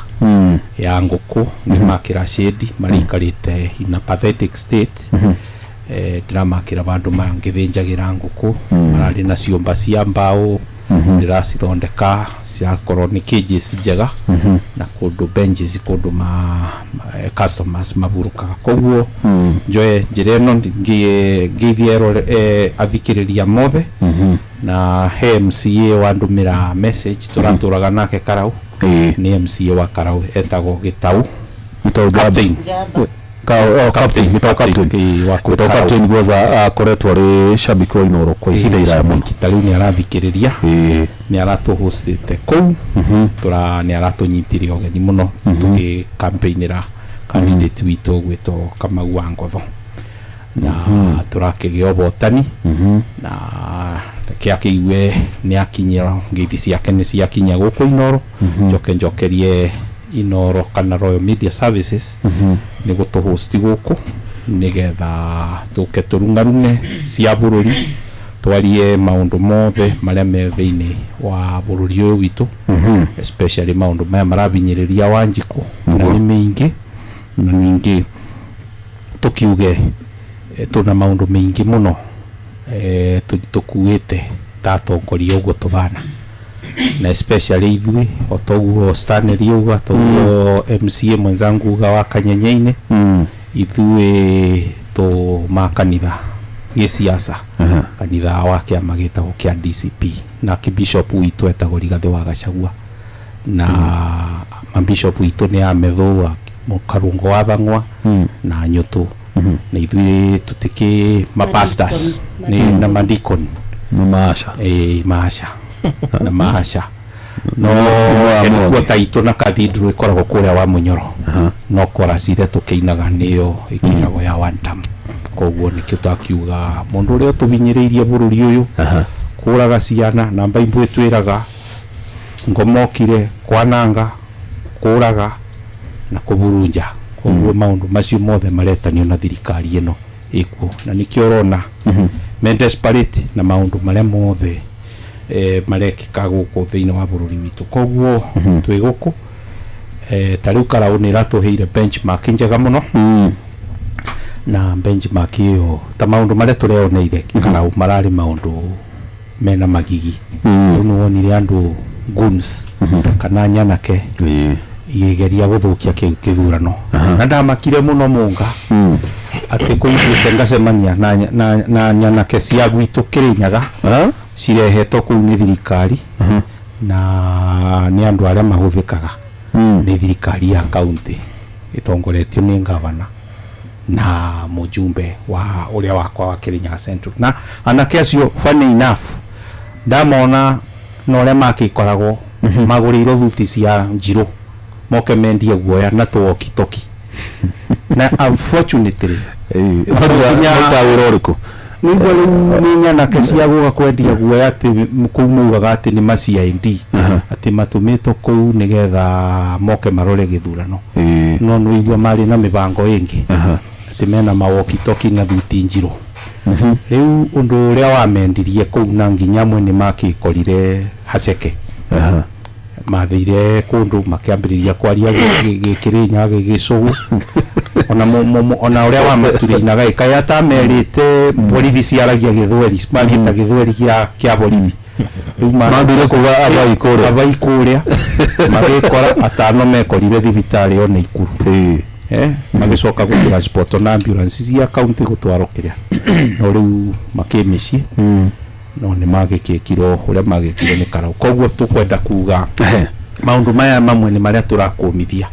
ya ngũkũ, ngĩmakĩra shade, marĩikarĩte in a pathetic state. Ndĩramakĩra bandũ mangĩthĩnjagĩra ngũkũ, mararĩ na ciũmba cia mbaũ, ndĩracithondeka ciakorwo nĩ cages njega na kũndũ benches, kũndũ ma customers maburũkaga. Koguo njoe njĩra ĩno ngeithie athikĩrĩria mothe, na he MCA wandũmĩra message, tũratũraga nake Karau, nĩ MCA wa Karau etagwo Gĩtau. Gĩtau. Captain. Captain Gĩtau, Captain. Wa kũu Gĩtau. Karau. Captain Gwoza akoretwo arĩ shabiki wa Inooro kwa ihinda iraya mũno. Ta rĩu nĩ arathikĩrĩria, nĩ aratũhostĩte kũu, tũra nĩ aratũnyitire ũgeni mũno tũgĩ campaignĩra candidate witũ gwĩtwo Kamau wa Ngotho, na tũrakĩgĩa ũhotani, na reke akĩigue nĩ akinyĩra, ngeithi ciake nĩ ciakinya gũkũ Inooro. Njoke njokerie Inooro kana Royal Media Services nĩ gũtũhosti gũkũ, nĩgetha tũke tũrung'arung'e cia bũrũri, twarie maũndũ mothe marĩa me thĩinĩ wa bũrũri ũyũ witũ, especially maũndũ maya marabinyĩrĩria Wanjikũ, na nĩ mĩingĩ. Na ningĩ tũkiuge tũna maũndũ maingĩ mũno tũkuĩte ta atongoria ũguo tũbana. Na especially ithuĩ, o toguo Stanley uga, toguo MCA mwenzangu uga wa Kanyenye-inĩ, ithuĩ tũ ma kanitha gĩciaca, kanitha wa kĩama gĩtagwo kĩa DCP, na kĩbishop witũ etagwo Rigathĩ wa Gachagua, na mabishop witũ nĩ Amethũ, Karũngo wa Thang'wa na Nyũtũ, na ithuĩ tũtikĩ mapastors nĩ na madikon. Nĩ maca. Ĩ maca na maca no Wa headquarter itũ na cathedral ĩkoragwo kũrĩa wa Mũnyoro, no chorus iria tũkĩinaga nĩyo ĩkĩinagwo ya one term. Koguo nĩkĩo twakiuga mũndũ ũrĩa ũtũhinyĩrĩirie bũrũri ũyũ, kũraga ciana, na Bible ĩtwĩraga ngomokire kwananga, kũraga na kũburunja. Koguo maũndũ macio mothe maretanio na thirikari ĩno ĩkuo, na nĩkĩo ũrona me desperate na maũndũ marĩa mothe marekĩka gũkũ thĩinĩ wa bũrũri witũ. Koguo twĩ gũkũ, ta rĩu Karau nĩ ĩratũheire benchmark njega mũno, na benchmark ĩyo, ta maũndũ marĩa tũreoneire Karau mararĩ maũndũ mena magigi. Rĩu nĩ wonire andũ goons kana nyanake igĩgeria gũthũkia kĩthurano, na ndamakire mũno mũnga atĩ kũithuĩte ngacemania na nyanake cia gwitũ Kĩrĩnyaga cirehetwo kũu nĩ thirikari, na nĩ andũ arĩa mahũthĩkaga nĩ thirikari ya kaunti ĩtongoretio nĩ ngavana na mũjumbe wa ũrĩa wakwa wa Kĩrĩnyaga Central. Na anake acio, funny enough, ndamona na ũrĩa makĩkoragwo magũrĩirwo thuti cia njirũ moke mendie guoya na tũwokitoki, na unfortunately Maruta wĩra ũrĩkũ? Nĩguo rĩu nĩ nyanake cia gũka kwendia guoya, atĩ kũu maugaga atĩ nĩ ma CID, atĩ matũmĩtwo kũu nĩgetha moke marore gĩthurano, no nĩũigua marĩ na mĩbango ĩngĩ, atĩ mena mawokitoki na thuti njirũ. Rĩu ũndũ ũrĩa wamendirie kũu, na nginya amwe nĩ makĩkorire haceke, mathire kũndũ makĩambĩrĩria kwaria gĩkĩrĩnya gĩgĩcũgũ, ona ona ũrĩa wamaturĩinaga ĩkaĩ atamerĩte borithi ciaragia gĩthweri, marĩte gĩthweri kĩa borithi. Rĩu Mambire kuga abai kũrĩa. Abai kũrĩa, magĩkora atano mekorire thibitarĩ o Naikuru, magĩcoka gũtransportwo na ambulance cia county gũtwarwo kĩrĩa, no rĩu makĩmĩciĩ, no nĩ magĩkĩkirwo ũrĩa magĩkirwo nĩ Karau. Koguo tũkwenda kuga maũndũ maya mamwe nĩ marĩa tũrakũmithia.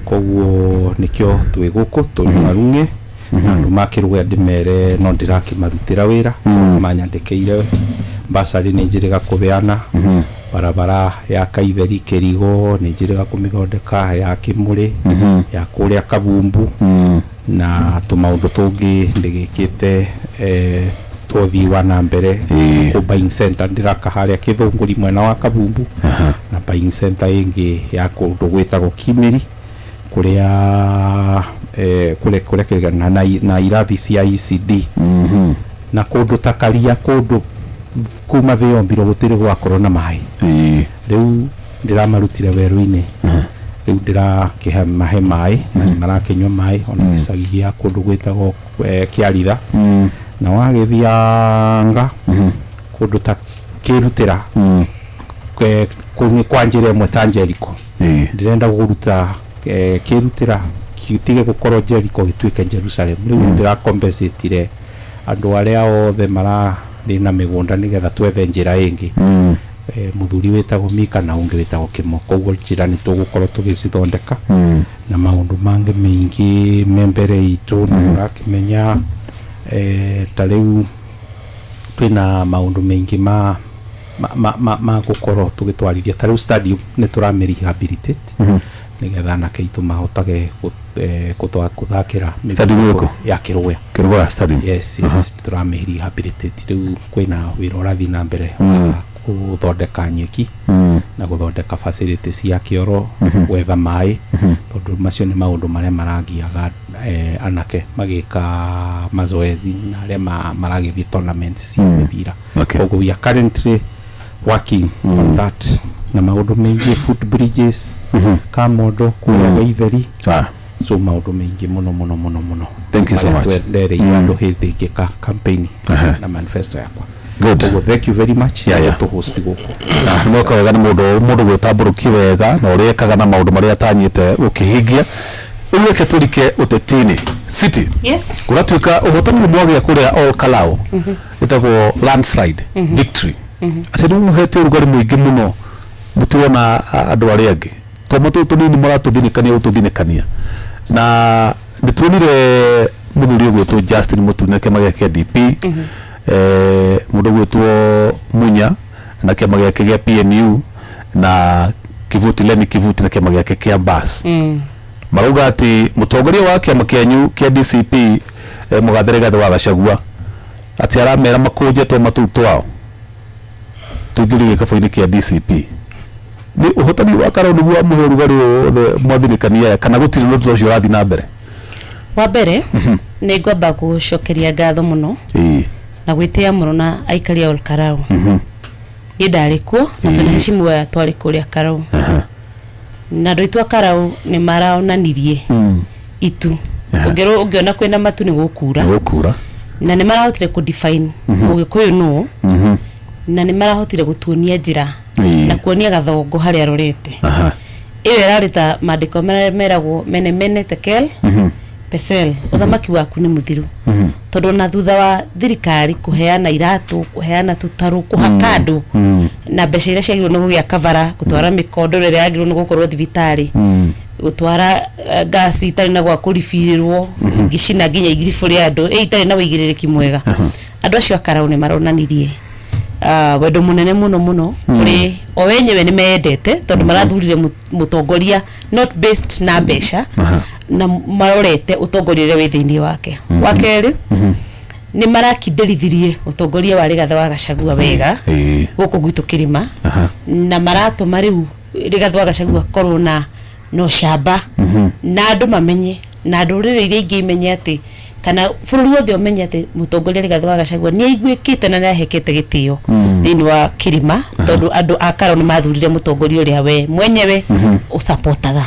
Koguo nĩkĩo twĩ gũkũ, tũrĩ marung'e na andũ makĩrũge, ndĩmere no ndĩrakĩmarutĩra wĩra manyandĩkĩire basarĩ, nĩ njĩrĩga kũbeana barabara ya Kaitheri Kĩrigo, nĩ njĩrĩga kũmĩthondeka ya Kĩmũrĩ, ya kũrĩa Kabumbu, na tũmaũndũ tũngĩ ndĩgĩkĩte, tũthii wa na mbere. Kũ buying center ndĩraka harĩa Kĩthũngũri mwena wa Kabumbu, na buying center ĩngĩ ya kũndũ gwĩtagwo Kimiri, kũrĩa kũrĩa kĩrĩa na irathi cia ECD, na kũndũ ta Karia, kũndũ kuma thĩ yombirwo gũtirĩ gwakorwo na maĩ. Rĩu ndĩramarutire werũ-inĩ, rĩu ndĩrakĩmahe maĩ na nĩ marakĩnyua maĩ, ona gĩcagi gĩa kũndũ gwĩtagwo Kĩarira, na wagĩthianga kũndũ ta Kĩrutĩra, kũu nĩ kwa njĩra ĩmwe ta Jericho. Ndĩrenda kũruta Kĩrutĩra gĩtige gũkorwo Jericho, gĩtuĩke Jerusalem. Rĩu nĩ ndĩracompensatire andũ arĩa othe mararĩ na mĩgũnda nĩgetha twethe njĩra ĩngĩ, mũthuri wĩtagwo Mika na ũngĩ wĩtagwo Kĩmo. Koguo njĩra nĩ tũgũkorwo tũgĩcithondeka, na maũndũ mangĩ maingĩ me mbere itũ, na mũrakĩmenya, ta rĩu twĩna maũndũ maingĩ ma gũkorwo tũgĩtwarithia. Ta rĩu stadium nĩ tũramĩ rehabilitate nĩgetha anake aitũ mahotage gũthakĩra Stadium ĩrĩkũ? Ya Kĩrũya. Kĩrũya stadium. Yes, tũramĩ rehabilitate. Rĩu kwĩna wĩra ũrathiĩ na mbere wa gũthondeka nyeki na gũthondeka facility cia kĩoro, gwetha maĩ, tondũ macio nĩ maũndũ marĩa maragiaga anake magĩka mazoezi na arĩa maragĩthiĩ tournaments cia mĩbira. Koguo we are currently working on that, na maũndũ maingĩ, foot bridges Kamondo kũrĩa Gaitheri. So maũndũ maingĩ mũno mũno mũno mũno Thank you so marĩa much. twendereire andũ hĩndĩ ĩngĩka campaign na manifesto yakwa. Good. Koguo thank you very much. Yeah. Tũhost gũkũ. Nĩ mweka wega, nĩ mũndũ gwĩtambũrũki wega na ũrĩa ekaga na maũndũ marĩa atanyĩte gũkĩhingia. Rĩu reke tũrike ũteti-inĩ city. Yes. Kũratuĩka ũhotani ũmwe wagĩa kũrĩa Ol Kalou ĩtagwo landslide victory, atĩ nĩ mũhete ũrugarĩ mũingĩ mũno, mũtirona andũ arĩa angĩ twama tũtũ tũnini maratũthinĩkania gũtũthinĩkania. Na nĩ tuonire mũthuri ũgwĩtwo Justin Muturi na kĩama gĩake kĩa DP, mũndũ ũgwĩtwo Munya na kĩama gĩake gĩa PNU, na Kivuti, Leni Kivuti, na kĩama gĩake kĩa BAS. Marauga atĩ mũtongoria wa kĩama kĩanyu kĩa DCP, mũgathe Rigathĩ wa Gachagua, atĩ aramera makũnje twama tũu twao tũingĩrie gĩkabũ-inĩ kĩa DCP. Nĩ ũhotani wa Karau nĩguo wamũhe ũrugarĩ wothe mwathinĩkania aya, kana gũtirĩ ũndũ ũcio ũrathiĩ na mbere? Wa mbere nĩ ngwamba gũcokeria ngatho mũno na gwĩtĩa mũno na aikari a Ol Kalou. Niĩ ndarĩ kuo na twĩna heshimu aya twarĩ kũrĩa Karau, na andũ aitũ a Karau nĩ maraonanirie itu. Ũngĩrwo ũngĩona kwĩna matu, nĩ gũkura. Nĩ gũkura. Na nĩ marahotire kũ define Mũgĩkũyũ nũ, na nĩ marahotire gũtuonia njĩra na kuonia gathongo harĩa arorete. Ĩyo ĩrarĩ ta maandĩko marĩa meragwo mene mene tekel pesel, ũthamaki waku nĩ mũthiru, tondũ ona thutha wa thirikari kũheana iratũ, kũheana tũtarũ, kũhaka andũ na mbeca iria ciagĩrĩirwo nĩ gũgĩaka bara, gũtwara mĩkondo ĩrĩa yagĩrĩirwo nĩ gũkorwo thibitarĩ, gũtwara ngasi itarĩ na gwa kũribirĩrwo ngĩcina nginya igiribũ rĩa andũ itarĩ na ũigĩrĩrĩki mwega, andũ acio a Karau nĩ maronanirie wendo mũnene mũno mũno kũrĩ o wenyewe. Nĩ meyendete tondũ marathurire mũtongoria not based na mbeca, na marorete ũtongoria ũrĩa wĩ thĩinĩ wake. Wa kerĩ, nĩ marakindĩrithirie ũtongoria wa Rigathĩ wa Gachagua wega gũkũ gwitũ kĩrĩma, na maratũma rĩu Rigathĩ wa Gachagua akorwo na ũcamba, na andũ mamenye na ndũrĩrĩ iria ingĩ imenye atĩ, kana bũrũri wothe ũmenye atĩ, mũtongoria Rigathĩ wa Gachagua nĩ aiguĩkĩte na nĩ ahekete gĩtĩo thĩinĩ wa kĩrĩma, tondũ andũ a Karau nĩ mathurire mũtongoria ũrĩa we mwenyewe ũsapotaga,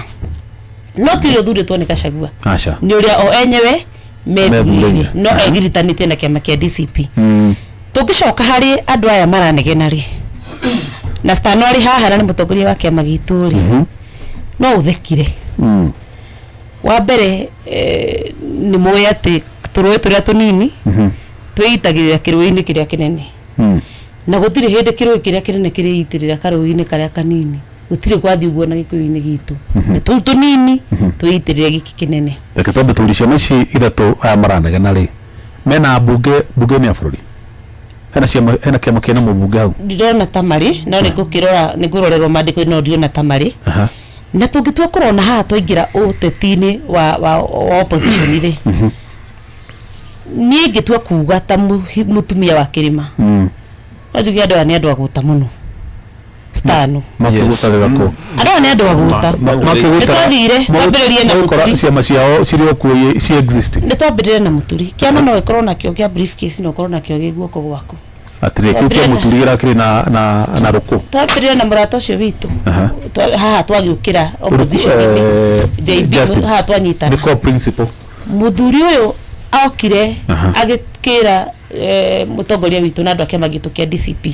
no ti ũrĩa ũthurĩtwo nĩ Gachagua. Aca. Nĩ ũrĩa o enyewe methurĩire. Methurĩire. No egiritanĩtie na kĩama kĩa DCP. Tũngĩcoka harĩ andũ aya maranegena rĩ, na Stano arĩ haha na nĩ mũtongoria wa kĩama gitũ rĩ, no ũthekire. Wa mbere, nĩ mũĩ atĩ tũrũĩ tũrĩa tũnini twĩitagĩrĩra kĩrũĩ-inĩ kĩrĩa kĩnene, na gũtirĩ hĩndĩ kĩrũĩ kĩrĩa kĩnene kĩrĩitĩrĩra karũĩ-inĩ karĩa kanini. Gũtirĩ gwathiĩ ũguo na gĩkũyũ-inĩ gitũ, nĩ tũu tũnini twĩitĩrĩre gĩkĩ kĩnene. Reke twambe tũrie, ciama ici ithatũ aya maranegena rĩ, mena mbunge mbunge-inĩ ya bũrũri? Hena ciama, hena kĩama kĩna mũmbunge hau? Ndirona ta marĩ, no nĩ ngũkĩrora, nĩ ngũrorerwo maandĩko, no ndiona ta marĩ. Na tũngĩtua kũrona haha twaingĩra ũteti-inĩ wa opposition rĩ, niĩ ngĩtua kuga ta mũtumia wa kĩrĩma, no njuge andũ aya nĩ andũ agũta mũno, Stano. Makĩgũtarĩra kũ? Andũ aya nĩ andũ agũta. Nĩ twathire twambĩrĩrie na Magũkora Mũturi. ciama ciao cirĩ o kuo ci exist. Nĩ twambĩrĩrie na Mũturi. Kĩama no gĩkorwo nakĩo kĩa briefcase, no ũkorwo nakĩo gĩ guoko gwaku. Atĩrĩ, kĩu kĩa Mũturi gĩrakĩrĩ na rũkũ. Twambĩrĩrie na mũrata ũcio witũ. Haha twagĩũkĩra opposition-inĩ, JB. Justin. Haha twanyitana. Nĩ core principle. Mũthuri ũyũ okire agĩkĩra mũtongoria witũ na andũ a kĩama gitũ kĩa DCP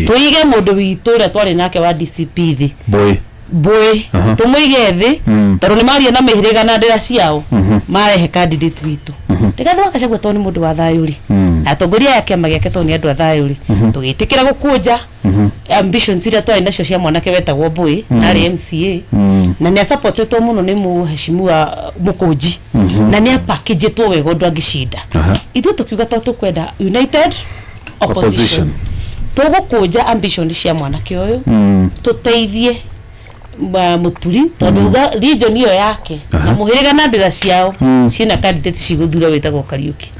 tũige mũndũ witũ ũrĩa twarĩ nake wa DCP thĩ. Boy. Mbũĩ, tũmũige thĩ, tondũ nĩ maria na mĩhĩrĩga na ndĩra ciao marehe candidate witũ Rigathĩ wa Gachagua, tondũ nĩ mũndũ wa thayũ rĩ, na atongoria aya a kĩama gĩake tondũ nĩ andũ a thayũ rĩ, tũgĩtĩkĩra gũkũnja ambitions iria twarĩ nacio cia mwanake wetagwo Mbũĩ, na arĩ MCA, na nĩ asupportetwo mũno nĩ mũheshimiwa Mũkũnji, na nĩ apakĩnjĩtwo wega ũndũ angĩcinda. Ithuĩ tũkiuga tondũ tũkwenda united opposition, Opposition. Tũgũkũnja ambition cia mwanake ũyũ, tũteithie Mũturi, tondũ uga region ĩyo yake na mũhĩrĩga na ndĩra ciao ciĩna candidate cigũthura wĩtagwo Kariũki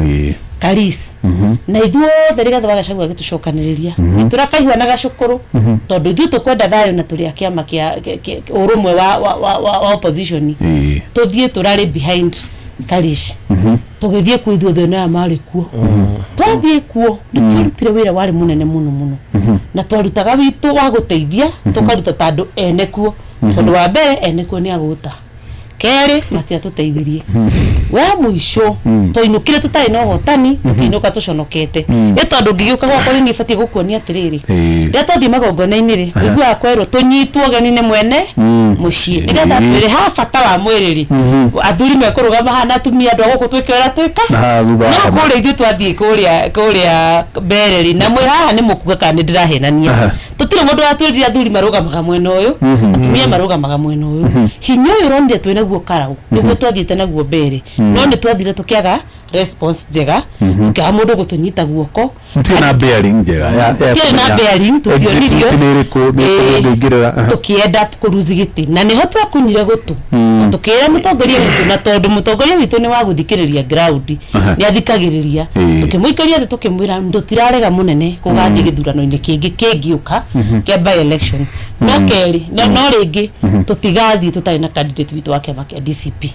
Karis, na ithuothe Rigathĩ wa Gachagua agĩtũcokanĩrĩria tũrakaihua na gacũkũrũ, tondũ ithuĩ tũkwenda thayũ na tũrĩ a kĩama kĩa ũrũmwe wa opposition. Tũthiĩ tũrarĩ behind Karish, tũgĩthiĩ kuo ithuothe na aya marĩ kuo. Twathiĩ kuo nĩ twarutire wĩra warĩ mũnene mũno mũno, na twarutaga witũ wa gũteithia, tũkaruta ta andũ ene kuo, tondũ wa mbere ene kuo nĩ agũta, kerĩ matiatũteithirie. Wa mũico twainũkire tũtarĩ na ũhotani, tũkĩinũka tũconokete. Ĩ tondũ ngĩgĩũka gwakwa rĩ, niĩ batiĩ gũkuonia atĩrĩrĩ, rĩrĩa twathiĩ magongona-inĩ rĩ, ũiguaga kwerwo tũnyitwo ũgeni nĩ mwene mũciĩ nĩgetha atwĩre ha bata wa mwĩrĩ rĩ, athuri mekũrũgama haha na atumia andũ a gũkũ twĩke ũrĩa twĩka. Na haha thutha wa No hema. kũrĩa ithuĩ twathiĩ kũrĩa kũrĩa mbere rĩ, na mwĩ haha nĩ mũkuga kana nĩ ndĩrahenania. Tũtirĩ mũndũ watwĩrire athuri marũgamaga mwena ũyũ, atumia marũgamaga mwena ũyũ. Hinya ũyũ ũronire twĩ naguo Karau nĩguo twathiĩte naguo mbere, no nĩ twathire tũkĩaga response njega, tũkĩaga mũndũ gũtũnyita guoko. Mũtirĩ na bearing njega ya Tũtiarĩ na kũmenya bearing, tũtionirio. exit route nĩ ĩrĩkũ, nĩ kũ Ĩĩ. mũngĩingĩrĩra. Tũkĩenda kũruzi gĩtĩ na nĩho twakunyire gũtũ na tũkĩra mũtongoria witũ, na tondũ mũtongoria witũ nĩ wa gũthikĩrĩria ground, nĩ athikagĩrĩria, tũkĩmũikaria thĩ tũkĩmwĩra tũtirarega mũnene gũgathiĩ gĩthurano-inĩ kĩngĩ kĩngĩũka kĩa by election, no kerĩ no rĩngĩ tũtigathiĩ tũtarĩ na candidate witũ wa kĩama kĩa DCP.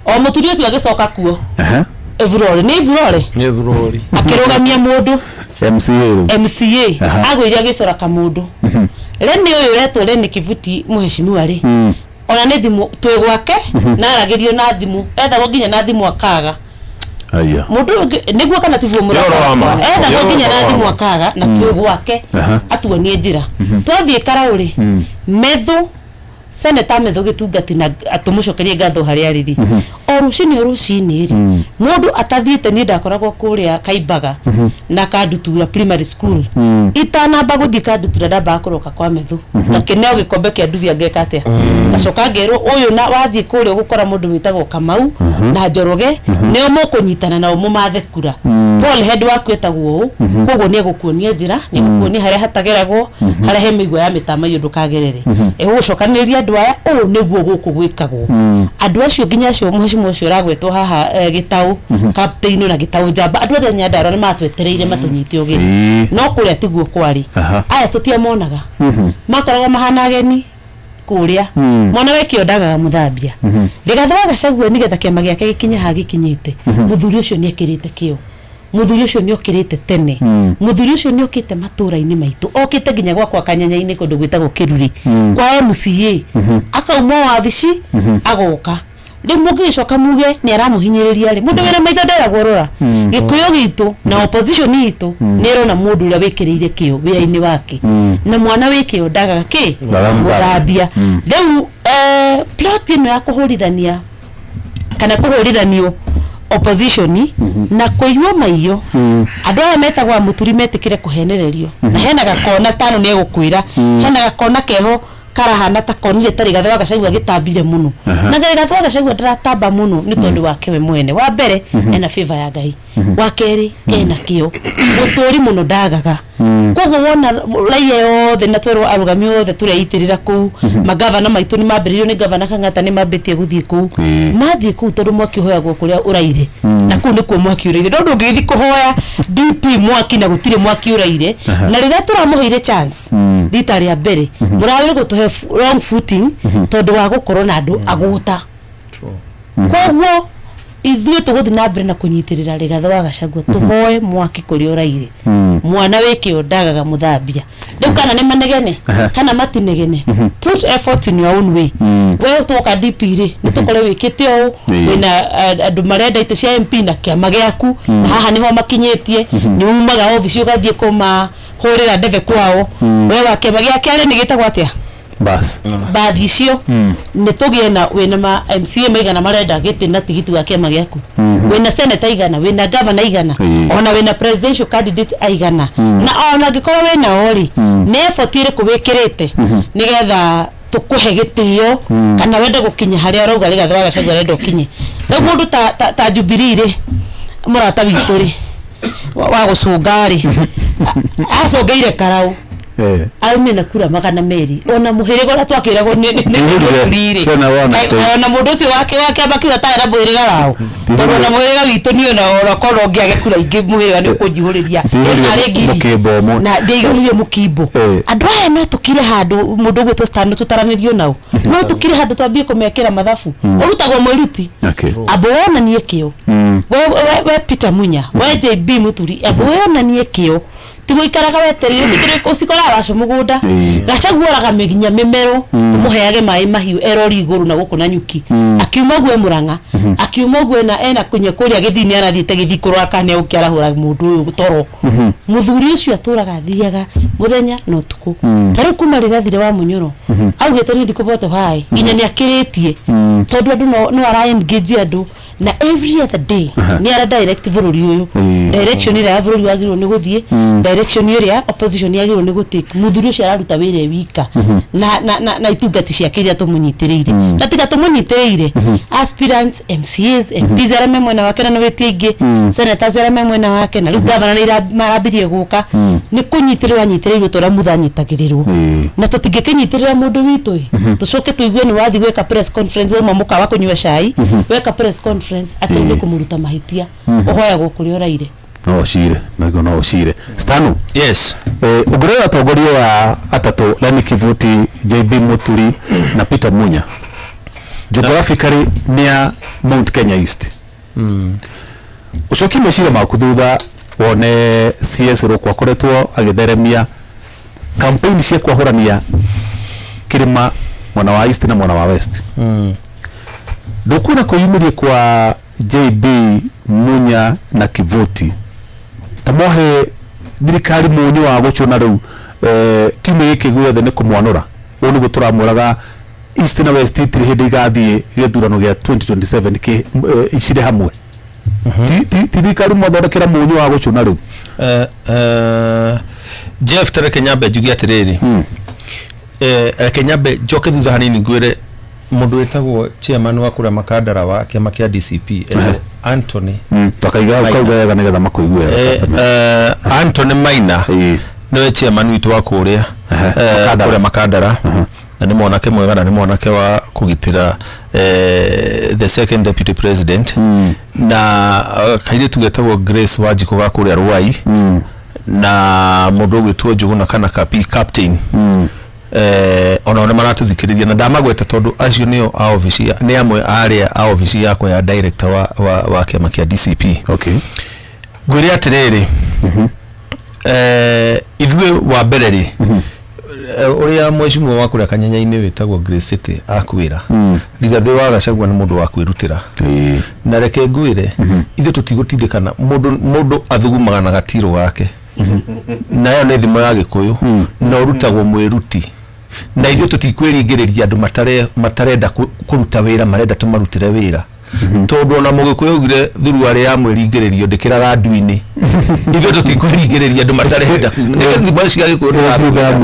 O mũturi ũcio agĩcoka kuo. Evurore nĩ Evurore. Nĩ Evurori. Akĩrũgamia mũndũ. MCA rĩu. MCA. Agũire agĩcora kamũndũ Reni ũyũ ũretwo Reni Kivuti mũheshimiwa rĩ, ona nĩ thimũ twĩ gwake na aragĩrio na thimũ, ethagwo nginya na thimũ akaga. Aya. Mũndũ ũyũ nĩguo kana tiguo? Nĩ ũhoro wa ma. Ethagwo Nĩ nginya na ũhoro wa thimũ ma. akaga, na twĩ gwake atuonie njĩra. Twathiĩ Karaũ rĩ, Methu, Seneta Methu Gĩtungati, na tũmũcokerie ngatho harĩa arĩ rĩ, o rũcinĩ o rũcinĩ rĩ, mũndũ atathiĩte, niĩ ndakoragwo kũrĩa Kaimbaga na Kandutura Primary School. Itanamba gũthiĩ Kandutura, ndambaga kũroka kwa Methu, ngakĩneo gĩkombe kĩa nduvia, ngeka atĩa, ngacoka ngerwo ũyũ na wathiĩ kũrĩa ũgũkora mũndũ wĩtagwo Kamau na Njoroge, nĩo mũkũnyitana nao mũmathe kura. Paul head waku etagwo ũũ, koguo nĩ egũkuonia njĩra, nĩ egũkuonia harĩa hatageragwo, harĩa he mĩigua ya mĩtamaiyũ ndũkagerere, egũgũcokanĩrĩria andũ aya, ũũ nĩguo gũkũ gwĩkagwo. Andũ acio nginya acio mũhecimũ ũcio ũragwetwo haha, Gĩtaũ kapteino na Gĩtaũ njamba, andũ othe a Nyandarua nĩ matwetereire matũnyite ũgeni. No kũrĩa tiguo kwarĩ. Aya tũtiamonaga, makoragwo mahana ageni kũrĩa. Mwana wekĩo ndagaga mũthambia. Rigathĩ wa Gachagua, nĩgetha kĩama gĩake gĩkinye haha gĩkinyĩte, mũthuri ũcio nĩ ekĩrĩte kĩo, mũthuri ũcio nĩ okĩrĩte tene, mũthuri ũcio nĩ okĩte matũra-inĩ maitũ, okĩte nginya gwakwa Kanyanya-inĩ kũndũ gwĩtagwo Kĩruri kwa MCA, akauma wabici agoka. Rĩu mũngĩgĩcoka muge nĩ aramũhinyĩrĩria rĩ, mũndũ wĩna maitho nderagwo rora. Gĩkũyũ gitũ na opposition itũ nĩ ĩrona mũndũ ũrĩa wĩkĩrĩire kĩo wĩra-inĩ wake, na mwana wĩ kĩo ndagaga kĩ? Ndagaga mũthambia. Mũthambia. Rĩu plot ĩno ya kũhũrithania kana kũhũrithanio opposition na kũiywo maiyo, andũ aya metagwo a Mũturi metĩkĩre kũhenererio, na hena gakona stano nĩ egũkwĩra hena gakona keho karahana ta konire ta Rigathĩ wa Gachagua gĩtambire mũno, na Rigathĩ wa Gachagua ndaratamba mũno nĩ tondũ wake we mwene. Wa mbere, ena favor ya Ngai. Wa kerĩ, ena kĩo mũtũri mũno ndagaga. Koguo wona raia yothe na twerwo arũgami othe tũreitĩrĩra kũu, magavana maitũ nĩ mambĩrĩirio nĩ gavana Kang'ata, nĩ mambĩtie gũthiĩ kũu. Mathiĩ kũu tondũ mwaki ũhoyagwo kũrĩa ũraire, na kũu nĩkuo mwaki ũraire. No ndũngĩgĩthiĩ kũhoya DP mwaki na gũtirĩ mwaki ũraire. Na rĩrĩa tũramũheire chance rita rĩa mbere, mũragĩrĩirwo gũtũhe wrong footing tondũ wa gũkorwo na andũ agũta. Koguo ithuĩ tũgũthiĩ na mbere na kũnyitĩrĩra Rigathĩ wa Gachagua, tũhoe mwaki kũrĩa ũraire. Mwana wĩ kĩo ndagaga mũthambia. Rĩu kana nĩ manegene kana matinegene, put effort in your own way. We twoka DP rĩ, nĩ tũkore wĩkĩte ũũ. Wĩna andũ marenda itĩ cia MP na kĩama gĩaku, na haha nĩho makinyĩtie. Nĩ umaga obici ũgathiĩ kũmahũrĩra ndebe kwao. We wa kĩama gĩa kerĩ nĩ gĩtagwo atĩa? Bas. Bathi icio nĩ tũgĩe na wĩna ma MCA maigana marenda gĩtĩ na tigiti wa kĩama gĩaku, wĩna senator igana, wĩna governor igana, ona wĩna presidential candidate aigana, na ona angĩkorwo wĩna o rĩ, nĩ effort ĩrĩkũ wĩkĩrĩte nĩgetha tũkũhe gĩtĩo kana wende gũkinya harĩa ũrauga Rigathĩ wa Gachagua arenda ũkinye? Rĩu mũndũ ta Jubilee rĩ, mũrata witũ rĩ, wa gũcũnga rĩ, acũngĩire Karau, aumire na kura 200, ona mũhĩrĩga ũrĩa twakĩragwo nĩ Ndihũrire. Mũturi rĩ. Ciana wona Ona mũndũ ũcio wake wa kĩama kĩu atarĩ na mũhĩrĩga wao, tondũ ona mũhĩrĩga witũ niĩ ona korwo ũngĩage kura ingĩ, mũhĩrĩga nĩ ũkũnjihũrĩria. Ndihũrire Arĩ ngiri. mũkĩmbo ũmwe. Na ndiaihũrire mũkimbo. Andũ aya no tũkire handũ mũndũ ũgwĩtwo Stan tũtaranĩrio nao, no tũkire handũ twambie kũmekĩra mathabu ũrutagwo mwĩruti. Amba wonanie kĩo. We Peter Munya, we JB Muturi, amba wonanie kĩo. Ti gũikaraga wetereire ũtikĩrĩ ũcikoraga wacu mũgũnda. Ĩĩ. Gachagua oraga nginya mĩmero tũmũheage maĩ mahiũ erori igũrũ na gũkũ na nyuki akiuma ũguo e Mũrang'a akiuma ũguo ena ena kunya kũrĩa gĩthii nĩ arathiĩte gĩthii kũrora kana nĩ egũkĩarahũra mũndũ ũyũ toro. Mũthuri ũcio atũraga athiaga mũthenya na ũtukũ. Ta rĩu kuma rĩrĩa athire wa Mũnyoro augĩte nĩ thikũ bote haĩ nginya nĩ akĩrĩtie tondũ andũ no ara engage andũ na every other day nĩ ara direct bũrũri ũyũ. Direction ĩrĩa ya bũrũri wagĩrĩirwo nĩ gũthiĩ, direction ĩrĩa opposition yagĩrĩirwo nĩ gũtake. Mũthuri ũcio araruta wĩra e wika na itungati ciake iria tũmũnyitĩrĩire, na tiga tũmũnyitĩrĩire aspirants, MCAs, MPs arĩa me mwena wake, na nĩ wĩtie ingĩ senators arĩa me mwena wake, na rĩu governor nĩ marambirie gũka nĩ kũnyitĩrĩrwo anyitĩrĩirwo ta ũrĩa Mutha anyitagĩrĩrwo. Na tũtingĩkĩnyitĩrĩra mũndũ witũ ĩ tũcoke tũigue nĩ wathiĩ gwĩka press conference, wauma mũkawa kũnyua cai, weka press conference atĩ nĩ kũmũruta mahĩtia, ũhoyagwo kũrĩa ũraire. No ũcire naguo, no ũcire stano. Yes. Ũngĩrora atongoria ya atatũ, Lenny Kivuti, JB Muturi na Peter Munya, geographically nĩ a Mount Kenya East. Ũcokie meciria maku thutha wone CS Ruku akoretwo agĩtheremia campaign cia kwahũrania kĩrĩma mwena wa East na mwena wa West. Ndũkuona kwĩyumĩria kwa JB, Munya na Kivuti ta mohe thirikari munyu wa gũcũna rĩu kiumia gĩkĩ guothe nĩ kũmwanũra? Ũũ nĩguo tũramwĩraga, East na West itirĩ hĩndĩ igathiĩ gĩthurano gĩa 2027 kĩ icire hamwe. Ti thirikari mwathondekera munyu wa gũcũna rĩu? Jeff, tareke nyambe njuge atĩrĩrĩ, reke nyambe njoke thutha hanini ngwĩre mũndũ wĩtagwo chairman wa kũrĩa Makandara wa kĩama kĩa DCP etagwo Anthony Takaiga hau kauga wega nĩgetha makũigue wega. Anthony Maina nĩwe chairman witũ wa kũrĩa Makandara. Kũrĩa Makandara, na nĩ mwanake mwega na nĩ mwanake wa kũgitĩra the second deputy president, na kairĩtu getagwo Grace Wanjikũ ga kũrĩa Ruai, na mũndũ ũgwĩtwo Njũgũna kana Kapi captain, onao nĩ maratũthikĩrĩria na ndamagweta tondũ acio nĩo a obici nĩ amwe a arĩa a obici yakwa ya director wa kĩama kĩa DCP. Ngwĩre atĩrĩrĩ, ithuĩ wa mbere rĩ, ũrĩa mheshimiwa wa kũrĩa Kanyenya-inĩ wĩtagwo Grace City akwĩra, Rigathĩ wa Gachagua nĩ mũndũ wa kwĩrutĩra. Na reke ngwĩre, ithuĩ tũtigũtindĩkana mũndũ. Mũndũ athugumaga na gatirũ gake, nayo nĩ thimo ya Gĩkũyũ, na ũrutagwo mwĩruti, na ithuĩ tũtikwĩringĩrĩria andũ matarenda kũruta wĩra, marenda tũmarutĩre wĩra, tondũ ona Mũgĩkũyũ augire thuruarĩ ya mwĩringĩrĩrio ndĩkĩraga ndu-inĩ. Ithuĩ tũtikwĩringĩrĩria andũ matarenda. Nĩ thimo cia Gĩkũyũ ndĩrakwĩra.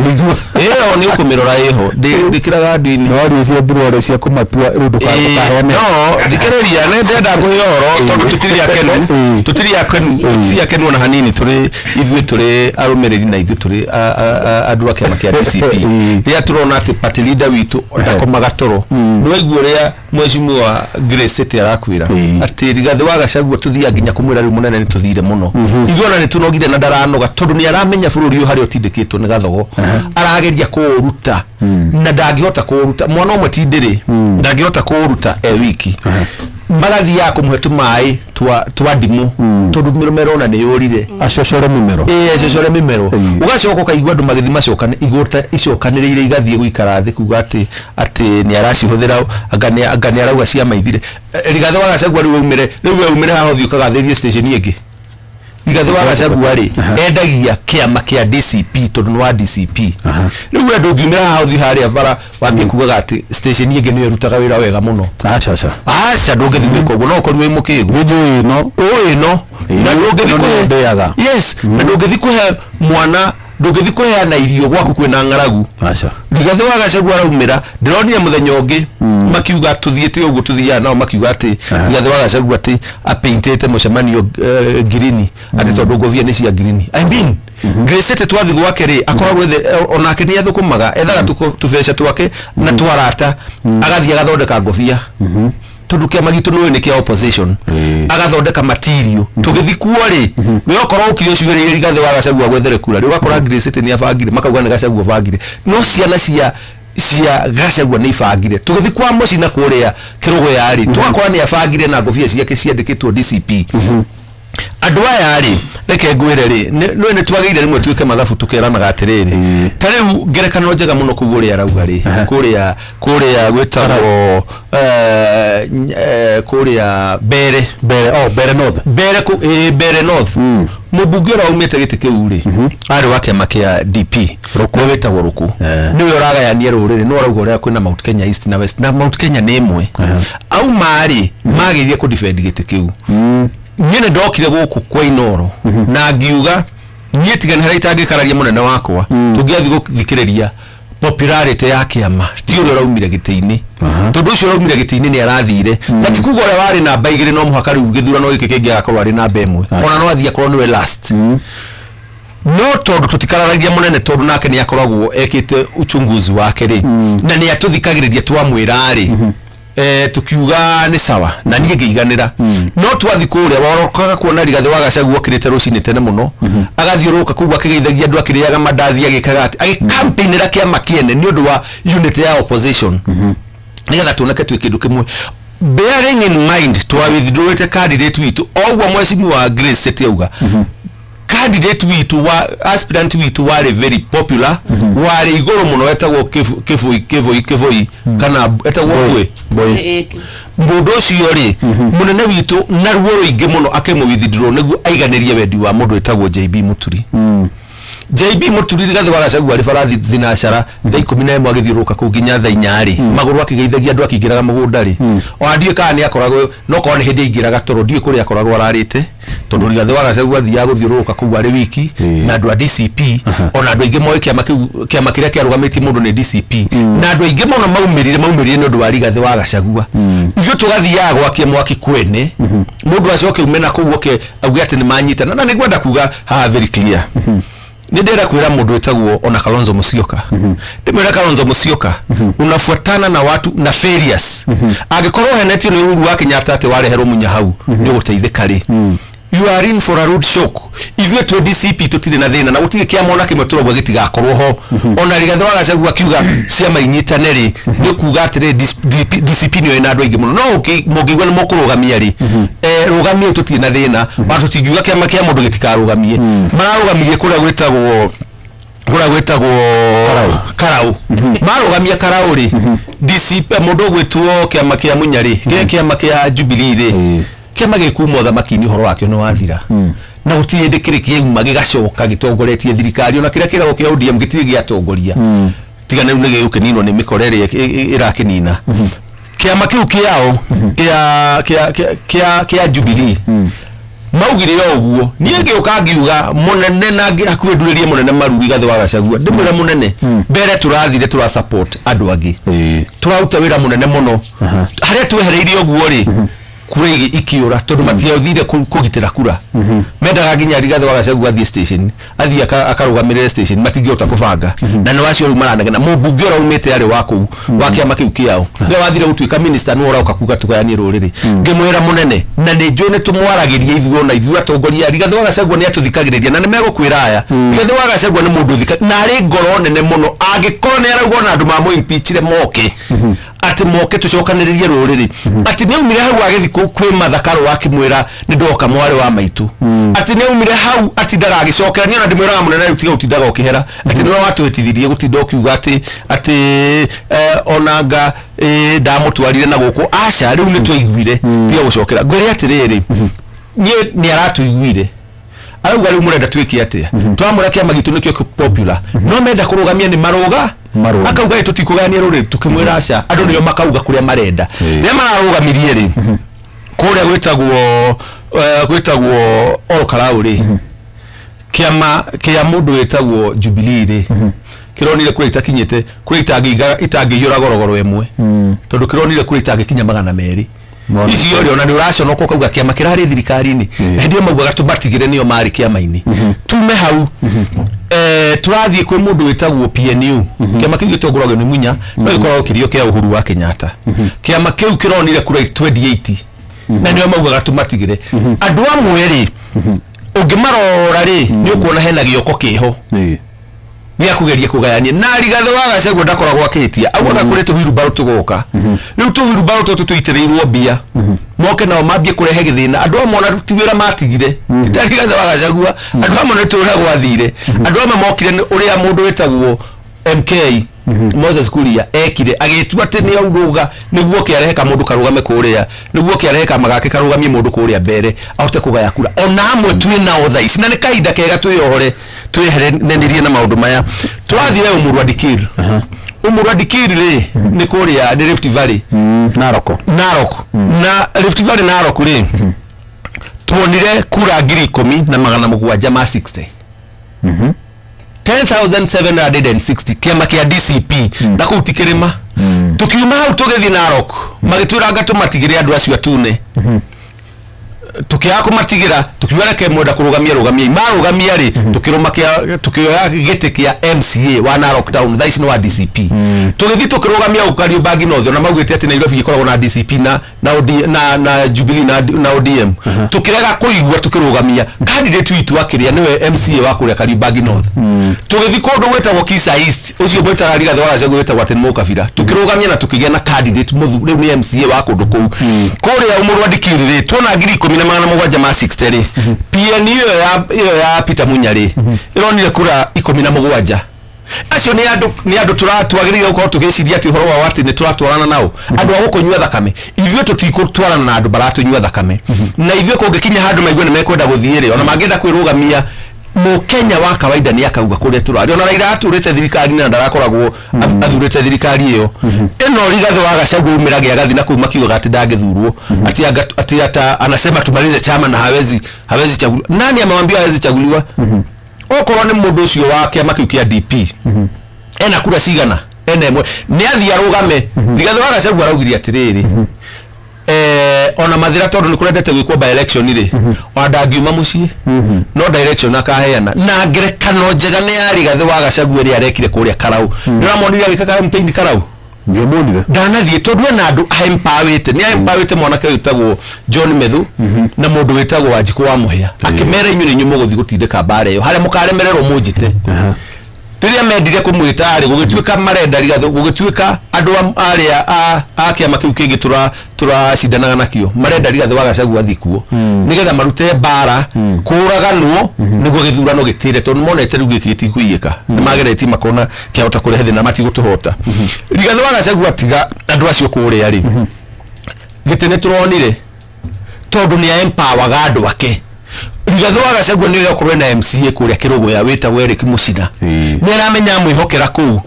Ĩyo nĩ ũkũmĩrora ĩho, ndĩkĩraga ndu-inĩ. No rĩu cia thuruarĩ cia kũmatua rĩu ndũkaheane. No thikĩrĩria, nĩ ndĩrenda kũhe ũhoro tondũ tũtirĩ akenu, tũtirĩ akenu, tũtirĩ akenu ona hanini. Tũrĩ ithuĩ tũrĩ arũmĩrĩri na ithuĩ tũrĩ andũ a kĩama kĩa DCP, rĩrĩa tũrona atĩ party leader witũ ndakomaga toro. Nĩ waigua ũrĩa mheshimiwa Grace City arakwĩra atĩ Rigathĩ wa Gachagua tũthiaga nginya kũmwĩra rĩu mũnene nĩ tũthire mũno, ithuĩ ona nĩ tũnogire, na ndaranoga tondũ nĩ aramenya bũrũri ũyũ harĩa ũtindĩkĩtwo nĩ gathogo arageria kũũruta na ndangĩhota kũũruta. Mwana ũmwe ti ndĩrĩ ndangĩhota kũũruta e wiki. Magathiaga kũmũhe tũmaĩ twa ndimũ tondũ mĩromero ona nĩ yũrire. Acocore mĩmero. Ĩĩ, acocore mĩmero. Ũgacoka ũkaigua andũ magĩthiĩ macokane igũta icokanĩrĩire igathiĩ gũikara thĩ kuga atĩ nĩ aracihũthĩra, anga nĩ arauga ciamaithire. Rigathĩ wa Gachagua rĩu aumĩre, rĩu we aumĩre haha ũthiĩ ũkagathĩrie station ĩngĩ. Rigathĩ wa Gachagua rĩ, endagia kĩama kĩa DCP tondũ nĩ wa DCP. Rĩu we ndũngiumĩra haha ũthiĩ harĩa bara wambie kugaga atĩ station ĩngĩ nĩyo ĩrutaga wĩra wega mũno. Aca aca. Aca, ndũngĩthiĩ gwĩka ũguo, no ũkorirwo wĩ mũkĩgu. Nĩnjũĩ ĩno. Ũĩ ĩno na ndũngĩthiĩ ĩno nĩyo kũhe ndĩaga. Yes, na ndũngĩthiĩ kũhe mwana, ndũngĩthiĩ kũheana irio gwaku kwĩna ng'aragu. Aca. Rigathĩ wa Gachagua araumĩra, ndĩronire mũthenya ũngĩ makiuga tũthiĩte ũguo tũthiaga nao makiuga atĩ Rigathĩ wa Gachagua atĩ apaintĩte mũcemanio ngirini atĩ tondũ ngobia nĩ cia ngirini. I mean, Grace City twathi gwake rĩ, akoragwo ethe onake nĩ athũkũmaga, ethaga tũbeca twake na twarata, agathiĩ agathondeka ngobia tondũ kĩama gitũ nĩũĩ nĩ kĩa opposition. Agathondeka material tũgĩthi kuo rĩ, we okorwo ũkire ũcuĩrĩire Rigathĩ wa Gachagua gwethere kura rĩ, ũgakora Grace City nĩ abangire, makauga nĩ Gachagua bangire, no ciana cia Gachagua nĩ ibangire. Tũgĩthi kwa mũciĩ na kũrĩa Kĩrũgũya rĩ, tũgakora nĩ abangire na ngobia ciake ciandĩkĩtwo DCP. Andũ aya rĩ, Reke ngwĩre rĩ, nĩ nĩ twagĩrĩire rĩmwe twĩke mathabu tũkeranaga atĩrĩrĩ, ta rĩu ngerekano njega mũno kũu ũrĩa arauga rĩ, kũrĩa kũrĩa gwĩtagwo kũrĩa Mbere. Mbere, oh, Mbere North. Mbere kũ ĩ Mbere North. Mũmbunge ũrĩa waumĩte gĩtĩ kĩu rĩ, arĩ wa kĩama kĩa DP. Rũkũ. Nĩwe wĩtagwo Rũkũ. Nĩwe ũragayania rũrĩrĩ, nĩwe ũrauga ũrĩa kwĩna Mount Kenya East na West, na Mount Kenya nĩ ĩmwe. Auma rĩ, magĩthiĩ kũ defend gĩtĩ kĩu. Niĩ nĩ ndokire gũkũ kwa Inooro na ngiuga niĩ tiga nĩ harĩa itangĩkararia mũnene wakwa, tũngĩathiĩ gũthikĩrĩria popularity ya kĩama ti ũrĩa ũraumire gĩtĩ-inĩ, tondũ ũcio ũraumire gĩtĩ-inĩ nĩ arathire, na ti kuga ũrĩa warĩ namba igĩrĩ no mũhaka rĩu gĩthurano gĩkĩ kĩngĩ agakorwo arĩ namba ĩmwe, ona no athiĩ akorwo nĩwe last. No tondũ tũtikararagia mũnene, tondũ nake nĩ akoragwo ekĩte uchunguzi wake rĩ, na nĩ atũthikagĩrĩria twamwĩra rĩ, tukiuga nĩ sawa na niĩ ngĩiganĩra. No twathi kũrĩa warokaga kuona Rigathĩ wa Gachagua okĩrĩte rũcinĩ tene mũno, agathiũrũrũka kũu akĩgeithagia andũ, akĩrĩaga mandathi, agĩkaga atĩ agĩcampaignĩra kĩama kĩene nĩ ũndũ wa unit ya opposition, nĩgetha tuoneke twĩ kĩndũ kĩmwe, bearing in mind twa withdrawĩte candidate witũ o ũguo mheshimiwa Grace Seti auga. Candidate witũ wa aspirant witũ warĩ very popular, warĩ igũrũ mũno, etagwo Kĩboi Kĩboi Kĩboi kana etagwo Mbui. Mũndũ ũcio rĩ, mũnene witũ na ruo rũingĩ mũno akĩmũ withdraw nĩguo aiganĩrie wendi wa mũndũ wĩtagwo JB Mũturi. JB Mũturi, Rigathĩ wa Gachagua arĩ bara thinacara thaa 11 agĩthiũrũrũka kũu nginya thaa 4 rĩ, magũrũ akĩgeithagia andũ akĩingĩraga mũgũnda rĩ, ona ndiũĩ kana nĩ akoragwo, no korwo nĩ hĩndĩ aingĩraga toro, ndiũĩ kũrĩa akoragwo ararĩte, tondũ Rigathĩ wa Gachagua athiaga gũthiũrũrũka kũu arĩ wiki na andũ a DCP, ona andũ aingĩ moĩ kĩama kĩu, kĩama kĩrĩa kĩarũgamĩtie mũndũ nĩ DCP, na andũ aingĩ mũno maumĩrire nĩ ũndũ wa Rigathĩ wa Gachagua. Ithuĩ tũgathiaga gwakia mwaki kwene, mũndũ acoke ume na kũu oke auge atĩ nĩ manyitana. Na nĩ ngwenda kuga haha very clear, nĩ ndĩrenda kwĩra mũndũ wĩtagwo ona Kalonzo Musyoka, ndĩmwĩra Kalonzo Musyoka, unafuatana na watu na failures. Angĩkorwo henetio nĩ Uhuru wa Kenyatta atĩ wareherwo munya hau nĩ ũgũteithĩka rĩ, you are in for a rude shock. Ithuĩ twĩ DCP tũtirĩ na thĩna, na gũtirĩ kĩama ona kĩmwe tũrauga gĩtigakorwo ho. Ona Rigathĩ wa Gachagua akiuga ciama inyitane rĩ, nĩ kuga atĩrĩ, DCP nĩyo ĩna andũ aingĩ mũno, no mũngĩigua nĩ mũkũrũgamia rĩ, rũgamie, tũtirĩ na thĩna. Ona tũtingiuga kĩama kĩa mũndũ gĩtikarũgamie. Mararũgamirie kũrĩa gwĩtagwo Karau, marũgamia Karau rĩ, DCP mũndũ ũgwĩtwo kĩama kĩa Munya rĩ, kĩa kĩama kĩa Jubilee rĩ, kĩama gĩkuma ũthamaki-inĩ, ũhoro wakĩo nĩ wathira, na gũtirĩ hĩndĩ kĩrĩ kĩauma gĩgacoka gĩtongoretie thirikari. Ona kĩrĩa kĩragwo kĩa ODM gĩtirĩ gĩatongoria, tiga rĩu nĩ gĩgũkĩninwo nĩ mĩkora ĩrĩa ĩrakĩnina kĩama kĩu kĩao kĩa Jubilee. Maugire o ũguo, niĩ ngĩũka ngiuga mũnene na hakuhĩ ndurĩrie mũnene maru Rigathĩ wa Gachagua, ndĩmwĩre mũnene, mbere tũrathire tũra support andũ angĩ, tũraruta wĩra mũnene mũno harĩa twehereirie ũguo rĩ, kura ikiũra tondũ matiathire kũgitĩra kura. Mendaga nginya Rigathĩ wa Gachagua athiĩ station, athiĩ akarũgamĩrĩre station, matingĩhota kũbanga. Na nĩ wacio rĩu maranegena mũmbunge ũrĩa umĩte arĩ wa kũu wa kĩama kĩu kĩao, nĩwe wathire gũtuĩka minister, nĩwe ũroka kuga tũgayanie rũrĩrĩ. Ngĩmwĩra mũnene, na nĩ njũĩ nĩ tũmwaragĩria ithuĩ, ona ithuĩ atongoria, Rigathĩ wa Gachagua nĩ atũthikagĩrĩria, na nĩ megũkwĩra aya, Rigathĩ wa Gachagua nĩ mũndũ ũthika na arĩ ngoro nene mũno. Angĩkorwo nĩ arauga ona andũ mamũ-impeachire moke, atĩ moke tũcokanĩrĩrie rũrĩrĩ, atĩ nĩ aumire hau agĩthiĩ kwĩ Martha Karua akĩmwĩra nĩ ndoka mwarĩ wa maitũ, atĩ nĩ aumire hau atindaga agĩcokera. Niĩ ona ndĩmwĩraga mũnene, rĩu tiga gũtindaga ũkĩhera atĩ nĩwe watwĩtithirie gũtinda ũkiuga atĩ onanga ndamũtwarire na gũkũ, aca, rĩu nĩ twaiguire, tiga gũcokera. Ngwĩre atĩrĩrĩ, niĩ nĩ aratũiguire, arauga rĩu mũrenda twĩke atĩa? Twamwĩra kĩama gitũ nĩkĩo popular, no menda kũrũgamia nĩ marũga. Marũga. Akauga ĩ tũtikũgayania rũrĩrĩ, tũkĩmwĩra aca, andũ nĩo makauga kũrĩa marenda. Rĩrĩa mararũgamirie rĩ, kũrĩa gwĩtagwo Ol Kalou rĩ, kĩama kĩa mũndũ wĩtagwo Jubilee rĩ, kĩronire kũrĩa itakinyĩte, kũrĩa itangĩiyũra gorogoro ĩmwe, tondũ kĩronire kũrĩa itangĩkinya 200. Mona. Icio rĩ, ona nĩ ũraconoka ũkauga kĩama kĩrarĩ thirikari-inĩ, na hĩndĩ ĩyo maugaga tũmatigĩre nĩo marĩ kĩama-inĩ. Tume hau, tũrathiĩ kwĩ mũndũ wĩtagwo PNU. Kĩama kĩu gĩtongoragio nĩ Munya, no gĩkoragwo kĩrĩ o kĩa Uhuru wa Kenyatta. Kĩama kĩu kĩronire kura 28, na nĩo maugaga tũmatigĩre. Andũ amwe rĩ, ũngĩmarora rĩ, nĩ ũkuona hena gĩoko kĩho gĩa kũgeria kũgayania. Na Rigathĩ wa Gachagua ndakoragwo akĩhĩtia, augaga kũrĩ tũwheelbarrow tũgoka. Rĩu tũwheelbarrow tũtũ tũitĩrĩirwo mbia. Moke nao mambie kũrehe gĩthĩna. Andũ amwe ona ti wĩra matigire, ti ta Rigathĩ wa Gachagua. Andũ amwe nĩ tũrĩa gwathire, andũ amwe mokire nĩ ũrĩa mũndũ wĩtagwo MK Moses Kuria ekire, agĩtua atĩ nĩ aurũga nĩguo kĩarehe kamũndũ karũgame kũrĩa, nĩguo kĩarehe kama gake karũgamie mũndũ kũrĩa mbere ahote kũgaya kura. Ona amwe twĩ nao thaa ici, na nĩ kahinda kega twĩyohore, twĩherenĩrie na maũndũ maya. Tũrathire Ũmũrwa Dikir. Ũmũrwa Dikir rĩ, nĩ kũrĩa nĩ Rift Valley. Naroko. Narok na Rift Valley. Narok rĩ, tuonire kura 10,760, 10,760, kĩama kĩa DCP, na kũu ti kĩrĩma. Tukiuma hau tũgĩthiĩ Narok, magĩtwĩra tũmatigĩre andũ acio atune. Tukiaga kũmatigĩra, tukiuga reke mwenda kũrũgamia, rũgamiai. Marũgamia rĩ, tukĩrũma kĩa tukĩoya gĩtĩ kĩa MCA wa Narok Town, thaa ici nĩ wa DCP. Tũgĩthiĩ tũkĩrũgamia gũkũ Kariobangi North, ona maugĩte atĩ Nairobi ĩkoragwo na DCP na OD, na Jubilee na ODM. Tukĩrega kũigua, tukĩrũgamia candidate witũ akĩrĩa nĩwe MCA wa kũrĩa Kariobangi North. Tũgĩthiĩ kũndũ gwĩtagwo Kisa East, ũcio mwĩtaga Rigathĩ wa Gachagua wĩtagwo atĩ nĩ mũkabira, tukĩrũgamia na tukĩgĩa na candidate mũthu, rĩu nĩ MCA wa kũndũ kũu. Kũrĩa Ũmũrwa Dikiri rĩ, tuona 10,760 rĩ. PNU ĩyo ya Peter Munya rĩ, ĩronire kura 17. Acio nĩ andũ twagĩrĩire gũkorwo tũgĩciria atĩ ũhoro wao atĩ nĩ tũratwarana nao, andũ a gũkũnyua thakame. Ithuĩ tũtikũtwarana na andũ maratũnyua thakame, na ithuĩ kũngĩkinya handũ maigue nĩ mekwenda gũthiĩ rĩ, ona mangĩenda kwĩrũgamia, mũkenya wa kawaida nĩ akauga kũrĩa tũrarĩ. Ona Raila aturĩte thirikari na ndarakoragwo athurĩte thirikari ĩyo ĩno. Rigathĩ wa Gachagua umĩragia agathi na kũu makiugaga atĩ ndangĩthurwo, atĩ ata anasema tumalize chama na hawezi chaguliwa. Nani amewambia hawezi chaguliwa? Okorwo nĩ mũndũ ũcio wa kĩama kĩu kĩa DP ena kura cigana, ena ĩmwe, nĩ athiĩ arũgame. Rigathĩ wa Gachagua araugire atĩrĩrĩ, ona mathira tondũ nĩ kũrendete gwĩkwo by election rĩ, ona ndangiuma mũciĩ, no direction akaheana. Na ngerekano njega nĩ ya Rigathĩ wa Gachagua ĩrĩa arekire kũrĩa Karau. Nĩ ũramonire agĩka campaign Karau? Ndiamuonire. Ndanathiĩ tondũ ena andũ aempawĩte, nĩ aempawĩte mwanake wĩtagwo John Methu na mũndũ wĩtagwo Wanjikũ wa Mũhĩa, akĩmera inyuĩ nĩ inyuĩ mũgũthiĩ gũtindĩka mbara ĩyo, harĩa mũkaremererwo mũnjĩte. Rĩrĩa mendire kũmwĩta rĩ, gũgĩtuĩka marenda Rigathĩ, gũgĩtuĩka andũ arĩa a kĩama kĩu kĩngĩ tũracindanaga nakĩo marenda Rigathĩ wa Gachagua athiĩ kuo nĩgetha marute mbara kũraganwo nĩguo gĩthurano gĩtĩre, tondũ monete rĩu gĩkĩ gĩtikũiyĩka, nĩ mageretie makona kĩahota kũrehe thĩna, matigũtũhota. Rigathĩ wa Gachagua tiga andũ acio kũrĩa rĩ, gĩtĩ nĩ tũronire tondũ nĩ empowerga andũ ake. Rigathĩ wa Gachagua nĩ okorwo ena MCA kũrĩa Kĩrũgũya wĩtagwo Eric Mũcina, nĩ aramenya amwĩhokera kũu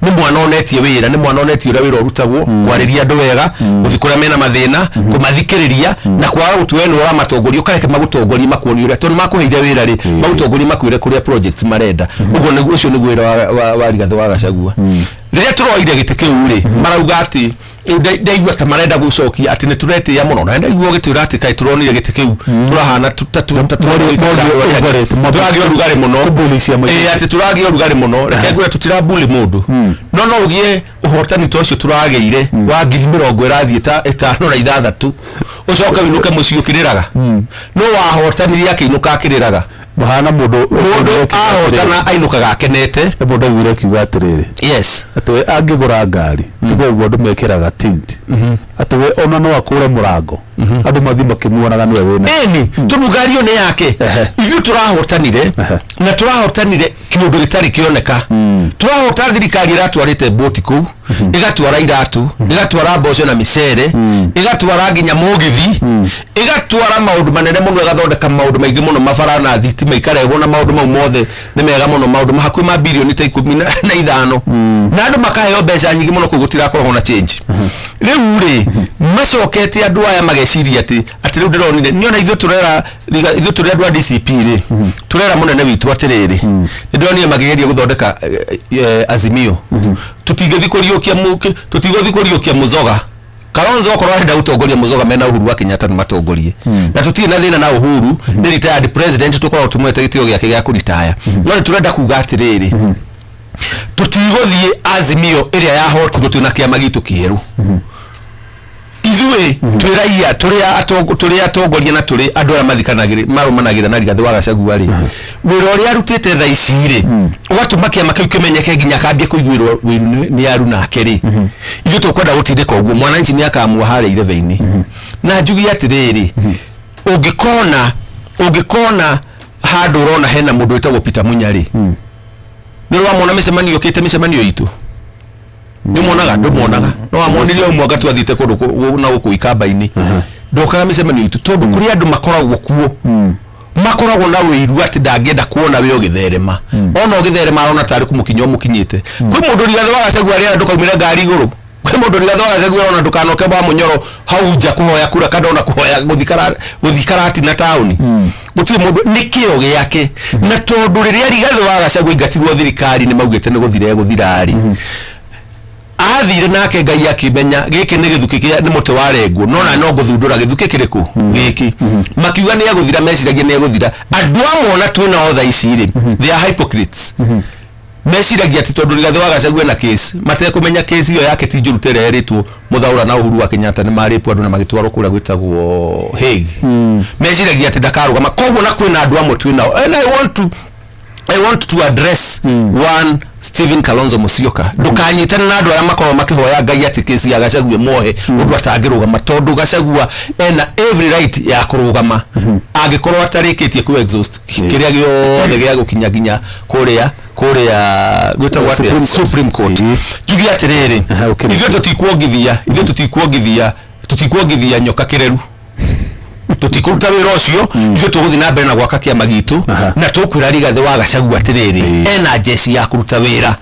nĩ mwana onetie wĩra, nĩ mwana onetie ũrĩa wĩra ũrutagwo, kwarĩria andũ wega, gũthiĩ kũrĩa mena mathĩna kũmathikĩrĩria, na kwaga gũtua we nĩ ũramatongoria, ũkareke magũtongorie, makuonie ũrĩa, tondũ makũheire wĩra rĩ, magũtongorie makwĩre kũrĩa projects marenda. Ũguo nĩguo, ũcio nĩguo wĩra wa Rigathĩ wa Gachagua. Rĩrĩa tũroire gĩtĩ kĩu rĩ, marauga atĩ rĩu ndaigua ta marenda gũcokia atĩ nĩ tũretĩĩa mũno, na ndaigua ũgĩtwĩra atĩ kaĩ tũronire gĩtĩ kĩu tũrahana ta tũragĩa ũrugarĩ mũno. Kũbully ciama. Ĩĩ, atĩ tũragĩa ũrugarĩ mũno. Reke ngwĩre, tũtirabully mũndũ, no ũgĩe ũhotani ta ũcio tũragĩire wa ngiri mĩrongo ĩrathiĩ ta ĩtano na ithathatũ, ũcoke ũinũke mũciĩ ũkĩrĩraga. No wahotanire akĩinũka akĩrĩraga? Mũhana mũndũ. Mũndũ ahotana ainũkaga akenete. Mũndũ aiguire akiuga atĩrĩrĩ, atĩ we angĩgũra ngari, tiga ũguo andũ mekĩraga tint, atĩ we ona no akũre mũrango andũ mathiĩ makĩmuonaga nĩwe wĩna. Ĩni tondũ ngari ĩyo nĩ yake. Ithuĩ tũrahotanire na tũrahotanire kĩũndũ gĩtarĩ kĩoneka. Tũrahota thirikari ĩratwarĩte mbũti kũu, ĩgatwara iratũ, ĩgatwara mboco na mĩcere, ĩgatwara nginya mũgithi, ĩgatwara maũndũ manene mũno, ĩgathondeka maũndũ maingĩ mũno, mabara na thitima ikarehwo, na maũndũ mau mothe nĩ mega mũno, maũndũ hakuhĩ ma birioni ta 15, na andũ makaheo mbeca nyingĩ mũno. Kũu gũtirakoragwo na change. Rĩu rĩ, macokete andũ aya mageciria atĩ rĩu ndĩronire niona ithuĩ tũrera ithuĩ tũrĩ andũ a DCP rĩ, tũrera mũnene witũ atĩrĩrĩ, nĩ ndĩronire makĩgeria gũthondeka Azimio. Tũtingĩthiĩ kũriũkia tũtigũthiĩ kũriũkia mũzoga. Kalonzo okorwo arenda gũtongoria mũzoga mena Uhuru wa Kenyatta, nĩ matongorie, na tũtirĩ na thĩna na Uhuru, nĩ retired president, tũkoragwo tũmwete gĩtĩo gĩake gĩa kũritaya. No nĩ tũrenda kuga atĩrĩrĩ, tũtigũthiĩ Azimio ĩrĩa yahotirwo twĩna kĩama gitũ kĩerũ. Ithuĩ Ithuĩ twĩ raia, tũrĩ atongoria na tũrĩ andũ arĩa mathikanagĩrĩ marũmanagĩrĩra na Rigathĩ wa Gachagua rĩ, wĩra ũrĩa arutĩte thaa ici rĩ, ũgatũma kĩama kĩu kĩmenyeke nginya akambia kũiguĩrwo wĩiru nĩ aru nake rĩ, ithuĩ tũkwenda gũtindĩka ũguo. Mwananchi nĩ akamua harĩa irebe-inĩ. Na njuge atĩrĩrĩ, ũngĩkona handũ ũrona hena mũndũ wĩtagwo Peter Munya rĩ, nĩ ũramwona mĩcemanio ũkĩte mĩcemanio itũ, nĩ ũmuonaga? Ndũmuonaga. No wamuonire o mwaka twathiĩte kũndũ na gũkũ ikamba-inĩ. Ndokaga mĩcemanio itũ tondũ kũrĩ andũ makoragwo kuo makoragwo na wĩiru atĩ ndangĩenda kuona we ũgĩtherema. Ona ũgĩtherema arona tarĩ kũmũkinya ũmũkinyĩte. Kwĩ mũndũ Rigathĩ wa Gachagua arĩa ndũkaumĩre ngari igũrũ. Kwĩ mũndũ Rigathĩ wa Gachagua arona ndũkanoke wa mũnyoro hau nja kũhoya kura, kana ona kũhoya gũthi Karatina taũni. Gũtirĩ mũndũ, nĩ kĩo gĩake. Na tondũ rĩrĩa Rigathĩ wa Gachagua aingatirwo thirikari nĩ maugĩte nĩ gũthira egũthira rĩ, athire nake Ngai akĩmenya gĩkĩ nĩ gĩthukĩ kĩa nĩ mũtĩ warengwo, no na no ngũthundũra gĩthukĩ kĩrĩkũ gĩkĩ. Makiuga nĩ egũthira, meciragia nĩ egũthira. Andũ amwe ona twĩ nao thaa ici rĩ, they are hypocrites. Meciragia atĩ tondũ Rigathĩ wa Gachagua ena case, matekũmenya case ĩyo yake ti njũru ta ĩrĩa yerĩtwo Muthaura na Uhuru wa Kenyatta nĩ marĩpwo andũ na magĩtwarwo kũrĩa gwĩtagwo Hague. Meciragia atĩ ndakarũgama. Koguo na kwĩna andũ amwe twĩ nao, and I want to address one Stephen Kalonzo Musyoka. Ndũkanyitane na andũ arĩa makoragwo makĩhoya Ngai atĩ kesi ya Gachagua ĩmuohe ũndũ atangĩrũgama, tondũ Gachagua ena every right ya kũrũgama angĩkorwo atarĩkĩtie ku exhaust kĩrĩa gĩothe gĩa gũkinya nginya kũrĩa gwĩtagwo atĩa? Supreme Court. Supreme Court. Njuge atĩrĩrĩ, Aha, ũkĩrĩkia. Ithuĩ tũtikuongithia nyoka kĩreru, tũtikũruta wĩra ũcio. Ithuĩ tũgũthiĩ na mbere na gwaka kĩama gitũ, na tũkwĩra Rigathĩ wa Gachagua atĩrĩrĩ, ena njeci ya kũruta wĩra,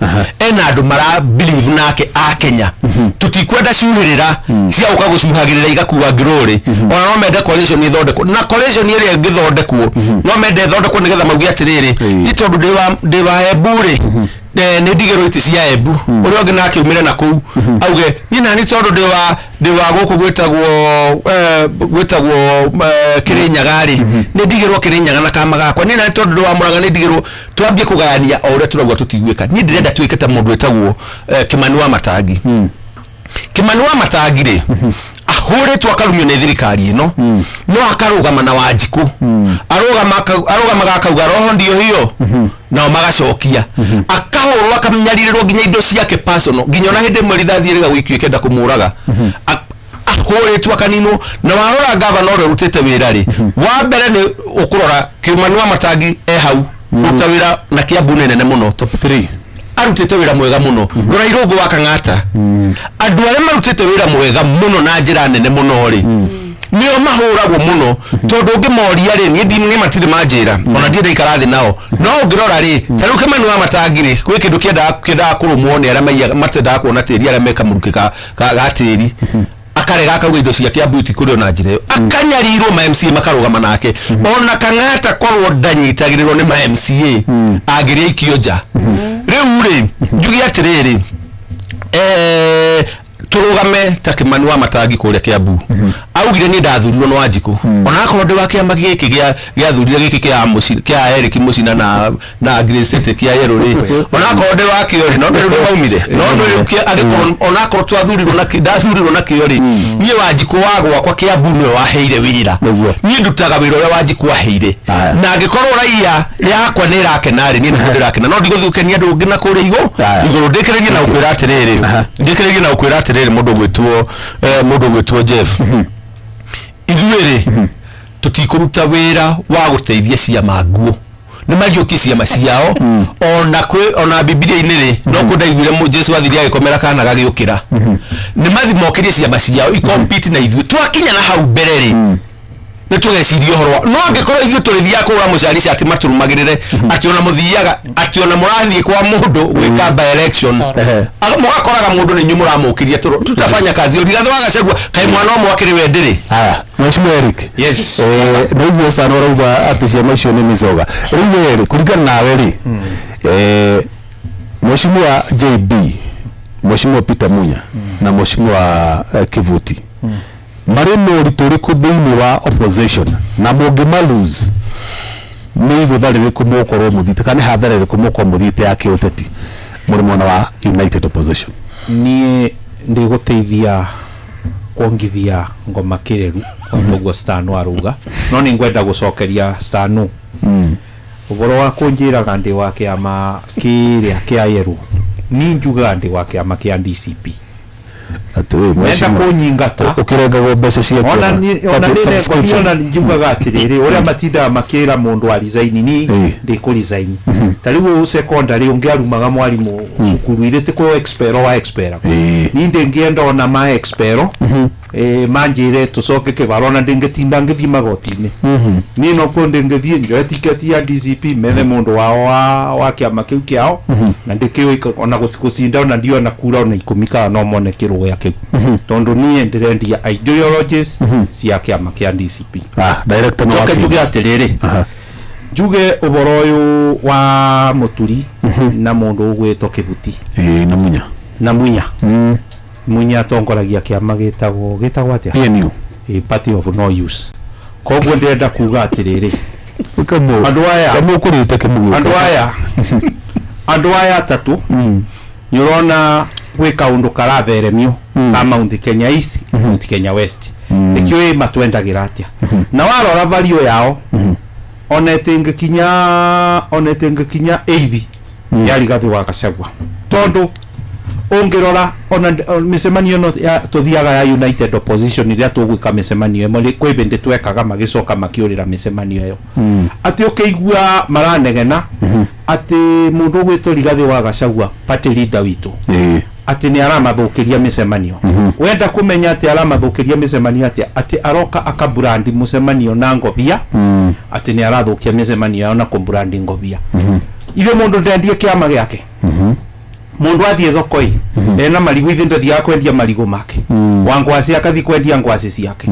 ena andũ mara believe nake a Kenya. Tũtikwenda cuhĩrĩra cia gũka gũcuhagĩrĩra igakua glory. Ona no mende coalition ĩthondekwo, na coalition ĩrĩa ĩngĩthondekwo no mende ĩthondekwo nĩgetha mauge atĩrĩrĩ, nĩ tondũ ndĩ wa Embu rĩ, nĩ ndigĩrwo itĩ cia Embu. Ũrĩa ũngĩ nake aumĩre na kũu auge niĩ nani tondũ ndĩ wa gũkũ gwĩtagwo Kĩrĩnyaga rĩ, nĩ ndigĩrwo Kĩrĩnyaga na kama gakwa. Niĩ nani tondũ ndĩ wa Mũrang'a nĩ ndigĩrwo. Twambie kũgayania o ũrĩa tũrauga tũtiguĩka. Niĩ ndĩrenda tuĩke ta mũndũ wĩtagwo Kĩmani wa Matangi. Kĩmani wa Matangi rĩ, ahũrĩtwo akarumio nĩ thirikari ĩno, no akarũgama na Wanjikũ, arũgamaga akauga roho ndio hiyo, nao magacokia. Akahũrwo, akanyarirĩrwo nginya indo ciake personal, nginya ona hĩndĩ ĩmwe rithathi ĩrĩga gũikio ĩkenda kũmũraga. Ahũrĩtwo akaninwo. Na warora gavana ũrĩa ũrutĩte wĩra rĩ, wa mbere nĩ ũkũrora Kĩmani wa Matangi e hau kũruta wĩra na Kĩambu nĩ nene mũno. Top 3. Arutĩte wĩra mwega mũno. Rora Irũngũ wa Kang'ata. Andũ arĩa marutĩte wĩra mwega mũno na njĩra nene mũno rĩ, nĩo mahũragwo mũno, tondũ ũngĩmoria rĩ, niĩ niĩ matirĩ manjĩra, ona ndirĩ ndaikara thĩ nao. No ũngĩrora rĩ, ta rĩu Kĩmani wa Matangi rĩ, gwĩ kĩndũ kĩendaga kũrũmwo nĩ arĩa maiyaga, matendaga kuona tĩri, arĩa me kamũrukĩ ga tĩri. Akarega akauga indo cia Kiambu itikũrĩo na njĩra ĩyo. Akanyarirwo, ma MCA makarũgama nake. Ona Kang'ata korwo ndanyitagĩrĩrwo nĩ ma MCA, angĩrĩa ikio nja. Rĩu rĩ, njuge atĩrĩrĩ, tũrũgame ta Kĩmani wa Matangi kũrĩa Kĩambu. Augire niĩ ndathurirwo nĩ Wanjikũ, ona akorwo ndĩ wa kĩama gĩkĩ gĩathurire gĩkĩ kĩa Eric Mũcina na Grace City kĩa yerũ rĩ, ona akorwo ndĩ wa kĩo rĩ, no rĩu nĩ maumire, no rĩu angĩkorwo ona akorwo twathurirwo na ndathurirwo na kĩo rĩ, niĩ Wanjikũ wa gwakwa Kĩambu nĩwe waheire wĩra. Niĩ ndutaga wĩra ũrĩa Wanjikũ aheire. Na angĩkorwo raia yakwa nĩ ĩrakena rĩ, niĩ nĩguo ndĩrakena, no ndigũthiĩ gũkenia andũ ũngĩ na kũrĩa igũrũ. Ndĩkĩrĩrie na gũkwĩra atĩrĩrĩ, ndĩkĩrĩrie na gũkwĩra atĩrĩrĩ, mũndũ ũgwĩtwo Jeff, ithuĩ rĩ, tũtikũruta wĩra wa gũteithia ciama nguo nĩ mariũkie ciama ciao. Ona kwĩ ona Bibilia-inĩ rĩ, no kũ ndaiguire Jesu athire agĩkomera kana gagĩũkĩra. Nĩ mathi mokĩrie ciama ciao ikompete na ithuĩ. Twakinya na hau mbere rĩ, nĩ tũgeciria ũhoro wa no angĩkorwo ithuĩ tũrĩthiaga kũgũra mũcari cati matũrũmagĩrĩre atĩ ona mũthiaga atĩ ona mũrathiĩ kwa mũndũ gwĩka by election, mũgakoraga mũndũ nĩ inyuĩ mũramũkĩria tũro tutafanya kazi. Rigathĩ wa Gachagua kaĩ mwana ũmwe akĩrĩ we ndĩrĩ. Haya, Mheshimiwa Eric. Yes. Naigua sana ũrauga atĩ ciama icio nĩ mĩcoga. Rĩu we rĩ, kũringana nawe rĩ, Mheshimiwa JB, Mheshimiwa Peter Munya na Mheshimiwa Kivuti marĩ na ũritũ ũrĩkũ thĩinĩ wa opposition, na mũngĩma lose nĩ igũtha rĩrĩkũ mũgũkorwo mũthiĩte kana nĩ hathara ĩrĩkũ mũgũkorwo mũthiĩte ya kĩũteti mũrĩ mwena wa United Opposition? Niĩ ndĩgũteithia Kuongithia ngoma kireru otoguo Stano aruga, no nĩ ngwenda gũcokeria Stano ũhoro wa kũnjĩraga ndĩ wa kĩama kĩrĩa kĩa yerũ. Ni njugaga ndĩ wa kĩama kĩa DCP. Atĩrĩ, menda mheshimiwa, kũnyingata ũkĩrengagwo mbeca cia ona kĩama. ni ona But nĩ subscription. ona njugaga atĩrĩrĩ, ũrĩa matindaga makĩra mũndũ a resign, ni ndĩkũ resign. Ta rĩu ũyũ secondary ũngĩarumaga mwarimũ cukuru irĩ ti kũ expel wa expel, ni ndĩngĩenda ona ma expel, manjĩre tũcoke kĩbaro, ona ndĩngĩtinda ngĩthiĩ magoti-inĩ. Niĩ nokuo ndĩngĩthiĩ njoe tiketi ya DCP, methe mũndũ wao wa kĩama kĩu kĩao, na ndĩkĩũĩ ona gũcinda, ona ndiona kura ona 10 kana no mone kĩrũgĩa kĩu, tondũ niĩ ndĩrendia ideologies cia kĩama kĩa DCP. Ah, director nĩ Njoke wakiri. njuge atĩrĩrĩ, njuge ũhoro ũyũ wa Mũturi na mũndũ ũgwĩtwo Kĩbuti. Ĩĩ, na Munya. Na Munya. Munya atongoragia kĩama gĩtagwo atĩa? PNU. A party of no use. Koguo ndĩrenda kuga atĩrĩrĩ, Kamũ. andũ aya Kamũ ũkũrĩte kĩmũgũka. Andũ aya atatũ nĩ ũrona gwĩ kaũndũ karatheremio ka Mount Kenya East, Mount Kenya West, nĩkĩo ĩ matwendagĩra atĩa, na warora value yao ona ĩtĩngĩkinya eithi ya Rigathĩ wa Gachagua, tondũ ũngĩrora ona mĩcemanio ĩno tũthiaga ya United Opposition, ĩrĩa tũgwĩka mĩcemanio ĩmwe kwĩ hĩndĩ twekaga, magĩcoka makĩũrĩra mĩcemanio ĩyo, atĩ ũkĩigua maranegena atĩ mũndũ ũgwĩtwo Rigathĩ wa Gachagua, party leader witũ, atĩ nĩ aramathũkĩria mĩcemanio. Wenda kũmenya atĩ aramathũkĩria mĩcemanio atĩa? Atĩ aroka akaburandi mũcemanio na ngobia, atĩ nĩ arathũkia mĩcemanio yao na kũburandi ngobia. Ithe mũndũ ndendie kĩama gĩake. Mũndũ athiĩ thoko ĩ ena marigũ, ithe ndathiaga kwendia marigũ make, wa ngwacĩ akathi kwendia ngwacĩ ciake,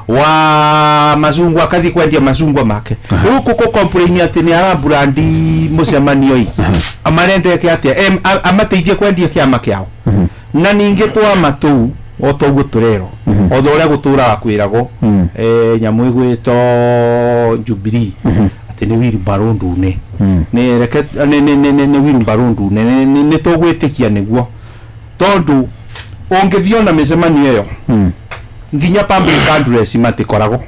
wa macungwa akathi kwendia macungwa make. Rĩu kũkũ complain atĩ nĩ araburandi mũcemanio ĩ, amarendeke atĩa? Amateithie kwendia kĩama kĩao. Na ningĩ twama tũu o toguo tũrerwo, o ta ũrĩa gũtũraga kwĩragwo, nyamũ ĩgwĩtwo Jubilee atĩ nĩ wheelbarrow ndune, nĩ reke nĩ wheelbarrow ndune, nĩ tũgwĩtĩkia nĩguo, tondũ ũngĩthiĩ ona mĩcemanio ĩyo nginya public address matikoragwo,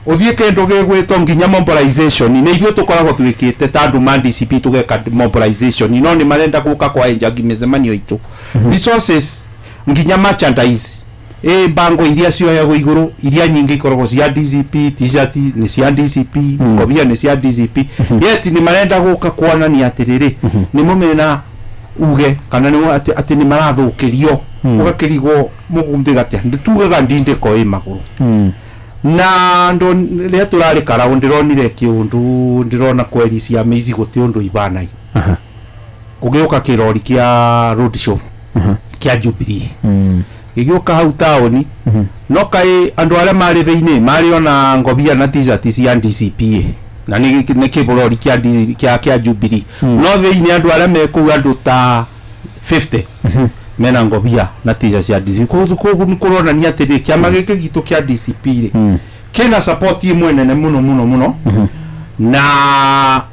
ũthiĩ kĩndũ gĩgwĩtwo nginya mobilization, nĩ ithuĩ tũkoragwo twĩkĩte ta andũ ma DCP tũgeka mobilization, no nĩ marenda gũka kwa njagi mĩcemanio itũ. Resources nginya merchandise, bango iria cioyagwo igũrũ, iria nyingĩ ikoragwo cia DCP, T-shirt nĩ cia DCP, ngobia nĩ cia DCP, yet nĩ marenda gũka kuonania atĩrĩrĩ nĩ mũmena uge kana nĩ atĩ nĩ marathũkĩrio, ũgakĩrigwo mũgũndĩ atĩa. Nditugaga ndindĩko ĩ magũrũ na ndo rĩrĩa tũrarĩ karaũ ndĩronire kĩũndũ, ndĩrona kweri ciama ici gũtĩ ũndũ ibanai. Gũgĩũka kĩrori kĩa road show kĩa Jubilee, gĩgĩũka hau taũni, no kaĩ andũ arĩa marĩ thĩinĩ marĩ ona ngobia na T-shirt cia DCP, na nĩ kĩborori kĩa kĩa Jubilee, no thĩinĩ andũ arĩa me kũu, andũ ta 50 mena ngobia na T-shirt cia DCP. Koguo nĩ kũronania atĩrĩ, kĩama gĩkĩ gitũ kĩa DCP rĩ, kĩna support ĩmwe nene mũno mũno mũno, na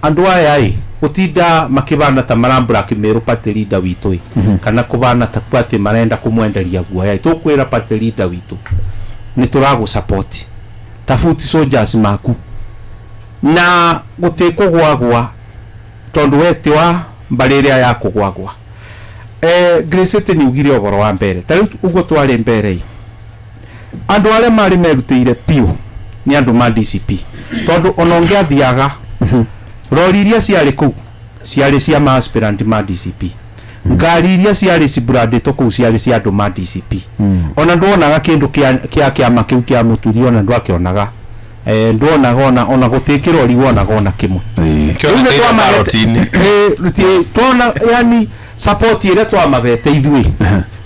andũ aya ĩ gũtinda makĩbana ta marambura kĩmĩrũ party leader witũ ĩ, kana kũbana ta atĩ marenda kũmwenderia guoya ĩ. Tũkwĩra party leader witũ nĩ tũragũ support ta foot soldiers maku, na gũtikũgwagwa tondũ we ti wa mbarĩ ĩrĩa ya kũgwagwa. Grace nĩ ugire ũhoro wa mbere, ta rĩu ũguo twarĩ mbere ĩ, andũ arĩa marĩ merutĩire piũ nĩ andũ ma DCP, tondũ ona ũngĩathiaga rori iria ciarĩ kũu ciarĩ cia ma aspirant ma DCP, ngari iria ciarĩ cibrandĩtwo kũu ciarĩ cia andũ ma DCP. Ona ndwonaga kĩndũ kĩa kĩama kĩu kĩa Mũturi, ona ndwakĩonaga, ndwonaga ona gũtĩ kĩrori wonaga ona kĩmwe. Rĩu nĩ twona yani support ĩrĩa twamabete ithuĩ,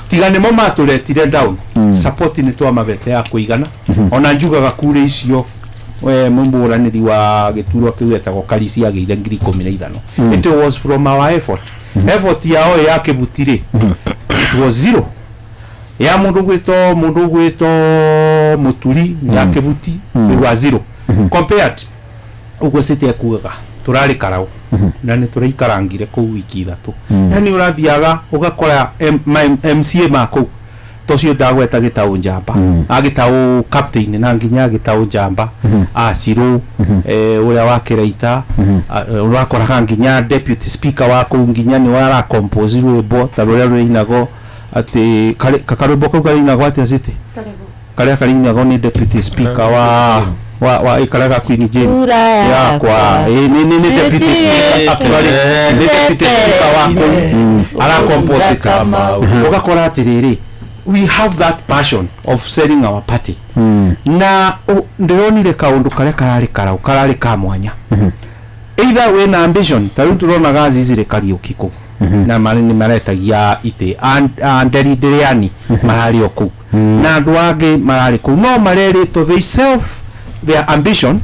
tiga nĩmo matũretire down, support nĩ twamabete ya kũigana. Ona njugaga kura icio, we mũhũranĩri wa gĩturwa kĩu etagwo Karisi agĩire 15,000. It was from our effort. Effort yao ya Kĩbuti rĩ, it was zero. Ya mũndũ gwĩtwo Mũturi, ya Kĩbuti, it was zero compared ũguo city ekugaga. Tũrarĩ karaũ na nĩ tũraikarangire kũu wiki 3, yani ũrathiaga ũgakora MCA ma kũu Tocio ndagweta Gĩtaũ Njamba, agĩtaũ captain na nginya agĩtaũ Njamba acirũ ũrĩa wa Kĩraita, ũrakoraga nginya deputy speaker wa kũu nginya nĩwe aracompose rwĩmbo ta rũrĩa rũinagwo atĩ karwĩmbo kau karĩinagwo atĩa city karĩa karĩinagwo nĩ deputy speaker wa karĩa ga Queen Jane Kura yakwa. Yakwa. Nĩ deputy speaker, actually nĩ deputy speaker wa kũu aracompose. Kamau. Ũgakora atĩrĩrĩ, we have that passion of selling our party na ndĩronire kaũndũ karĩa kararĩ karau kararĩ ka mwanya, either wĩna ambition ta rĩu tũronaga Aziz Kariũki kũu na marĩ nĩ maretagia itĩ Nderi Ndĩrĩani mararĩ o kũu na andũ angĩ mararĩ kũu no marerĩtwo they self their ambition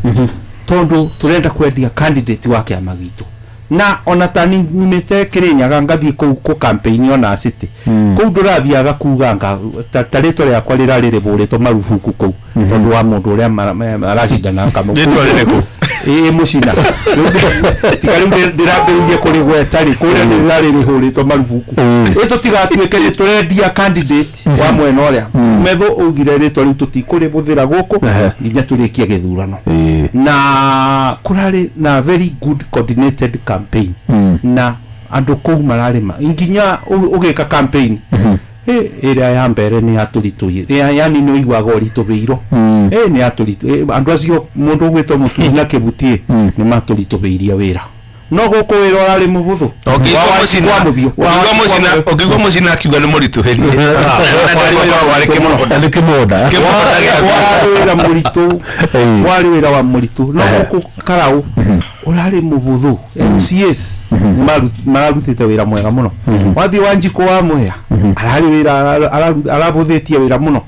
tondũ tũrenda kwendia candidate wa kĩama gitũ. Na ona ta nyumĩte Kĩrĩnyaga ngathiĩ kũu kũ campaign ona city kũu ndũrathiaga kuga nga ta rĩtwa rĩakwa rĩrarĩ rĩbũrĩtwo marubuku kũu tondũ wa mũndũ ũrĩa maracindana Kamau. Rĩtwa rĩrĩkũ? Ĩĩ, mũcina tiga rĩu ndĩrambĩrĩirie kũrĩgweta rĩ kũrĩa rĩrarĩ rĩhũrĩtwo marubuku ĩ tũtigatuĩke nĩ tũrendia candidate wa mwena ũrĩa metho augire rĩtwa rĩu tũtikũrĩbũthĩra gũkũ nginya tũrĩkie gĩthurano. Na kũrarĩ na very good coordinated campaign na andũ kũu mararĩma nginya ũgĩka campaign ĩrĩa ya mbere nĩ yatũritũhire, yani nĩ ũiguaga ũritũhĩirwo nĩ yatũritũ andũ acio mũndũ ũgwĩtwo Mũturi na Kĩbutie nĩ matũritũhĩirie wĩra, no gũkũ wĩra ũrarĩ mũhũthũ. Wa mũthio. Ũngĩigua mũcina akiuga nĩ mũritũhĩrie wĩra warĩ kĩmũgũnda. Nĩ kĩmũgũnda. Kĩmũgũnda gĩaku. Warĩ wĩra mũritũ, warĩ wĩra wa mũritũ, no gũkũ Karau ũrarĩ mũhũthũ. MCAs nĩ mararutĩte wĩra mwega mũno. Wathiĩ Wanjikũ wa Mũhĩa ararĩ wĩra arabũthĩtie wĩra mũno.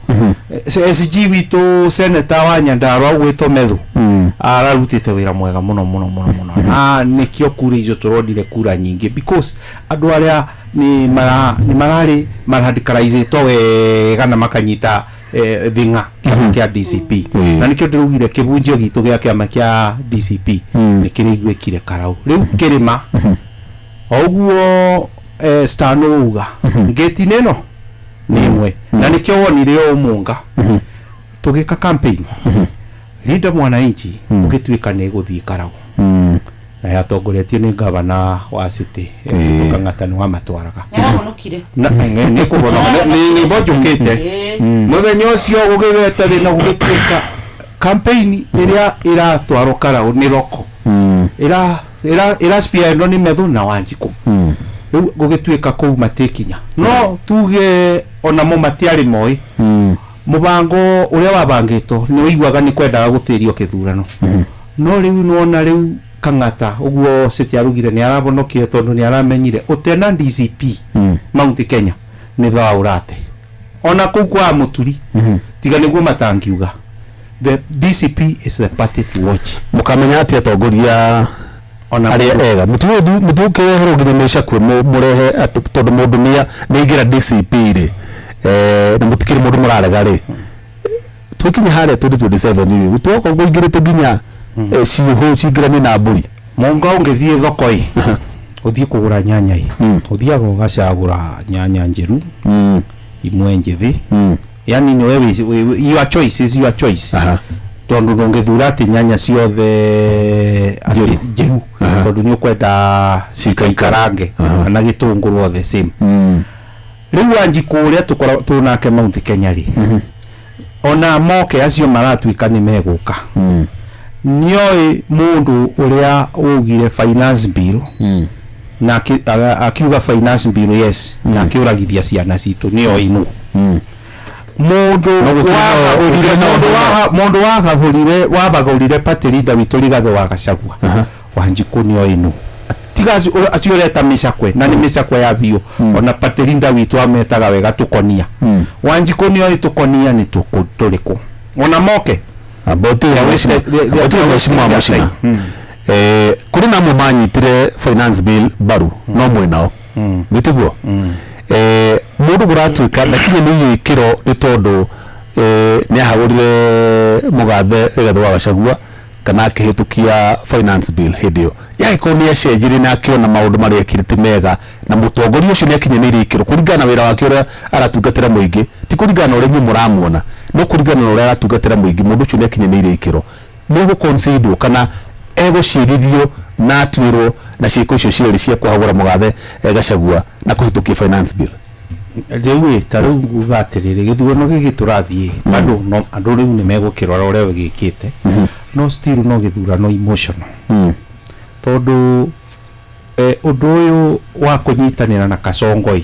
SG witũ senator wa Nyandarua ũgwĩtwo Methu ararutĩte wĩra mwega mũno mũno mũno mũno, na nĩkĩo kura icio tũronire kura nyingĩ because andũ arĩa nĩ mara nĩ mararĩ maradicalizĩtwo wega na makanyita thing'a kĩama kĩa DCP. Na nĩkĩo ndĩraugire kĩbunjio gitũ gĩa kĩama kĩa DCP nĩ kĩraiguĩkire Karau rĩu kĩrĩma o ũguo Stano uga ngĩti-inĩ ĩno nĩ ĩmwe, na nĩkĩo wonire o ũmũnga tũgĩka campaign Linda Mwananchi ũgĩtuĩka nĩ ĩgũthiĩ Karau na yatongoretio nĩ gavana wa city etwo Kang'ata nĩ wamatwaraga. Nĩarahonokire. Na nĩ kũhonoka nĩ bonjũkĩte mũthenya ũcio gũgĩgeta thĩna gũgĩtuĩka campaign ĩrĩa ĩratwarwo Karau nĩ roko ĩra ĩra ĩra spearheadwo nĩ Methu na Wanjikũ. Rĩu gũgĩtuĩka kũu matikinya, no tuge onamo matiarĩ moĩ mũbango ũrĩa wabangĩtwo nĩ ũiguaga nĩ kwendaga gũtĩrio kĩthurano, no rĩu nĩwona rĩu Kang'ata ũguo city arugire nĩ arabonokire tondũ nĩ aramenyire ũtena DCP Mount Kenya nĩ thaa ũrate ona kũu kwa Mũturi tiga nĩguo matangiuga the DCP is the party to watch. Mũkamenya atĩ atongoria ona arĩa ega mũtũkĩreherwo nginya mĩcakwe mũrehe tondũ mũndũ nĩa nĩaingĩra DCP rĩ na mũtikĩrĩ mũndũ mũrarega rĩ tũkinya harĩa 2027 rĩ gũtigokorwo kũingĩrĩte nginya ciihũ cingĩranie na mbũri. Mũnga ũngĩthiĩ thoko ĩ ũthiĩ kũgũra nyanya ĩ ũthiaga ũgacagũra nyanya njĩru imwe njĩthĩ, yani nĩwe your choice is your choice tondũ ndũngĩthura atĩ nyanya ciothe atĩ njĩru tondũ nĩ ũkwenda cikaikarange kana gĩtũngũrũ the same. Rĩu Wanjikũ ũrĩa tũkoragwo tũnake Mount Kenya rĩ ona moke acio maratuĩka nĩ megũka nĩoĩ mũndũ ũrĩa ugire finance bill na akiuga finance bill yes na akĩũragithia ciana citũ nĩoĩ nũ mũndũ wahagũrire mũndũ mũndũ wahagũrire wabagũrire party leader witũ Rigathĩ wa Gachagua. Wanjikũ nĩoĩ nũ tiga acio ũreta mĩcakwe na nĩ mĩcakwe ya biũ ona party leader witũ ametaga wega tũkonia. Wanjikũ nĩoĩ tũkonia nĩ tũrĩkũ ona moke. They are wasting their mheshimiwa Mũcina time. Kũrĩ na amwe manyitire finance bill mbaru no mwenao nĩ tiguo mũndũ kũratuĩka ndakinya nĩ gĩkĩro nĩ tondũ nĩ ahagũrire mũgathe Rigathĩ wa Gachagua kana akĩhĩtũkia finance bill hĩndĩ ĩyo. Yagĩkorwo nĩ acenjirie na akĩona maũndũ marĩa ekire ti mega, na mũtongoria ũcio nĩ akinyanĩirie ikĩro kũringana na wĩra wake ũrĩa aratungatĩra mũingĩ, ti kũringana na ũrĩa inyuĩ mũramuona, no kũringana na ũrĩa aratungatĩra mũingĩ, mũndũ ũcio nĩ akinyanĩirie ikĩro, nĩ egũconsiderwo kana egũcirithio na atuĩrwo na ciĩko icio cierĩ cia kũhagũra mũgathe Gachagua na kũhĩtũkia finance bill? Rĩu ĩ, ta rĩu nguga atĩrĩrĩ, gĩthurano gĩkĩ tũrathiĩ, bado no andũ rĩu nĩ megũkĩrora ũrĩa gĩkĩte, no still no gĩthurano emotional, tondũ ũndũ ũyũ wa kũnyitanĩra na Kasongo ĩ,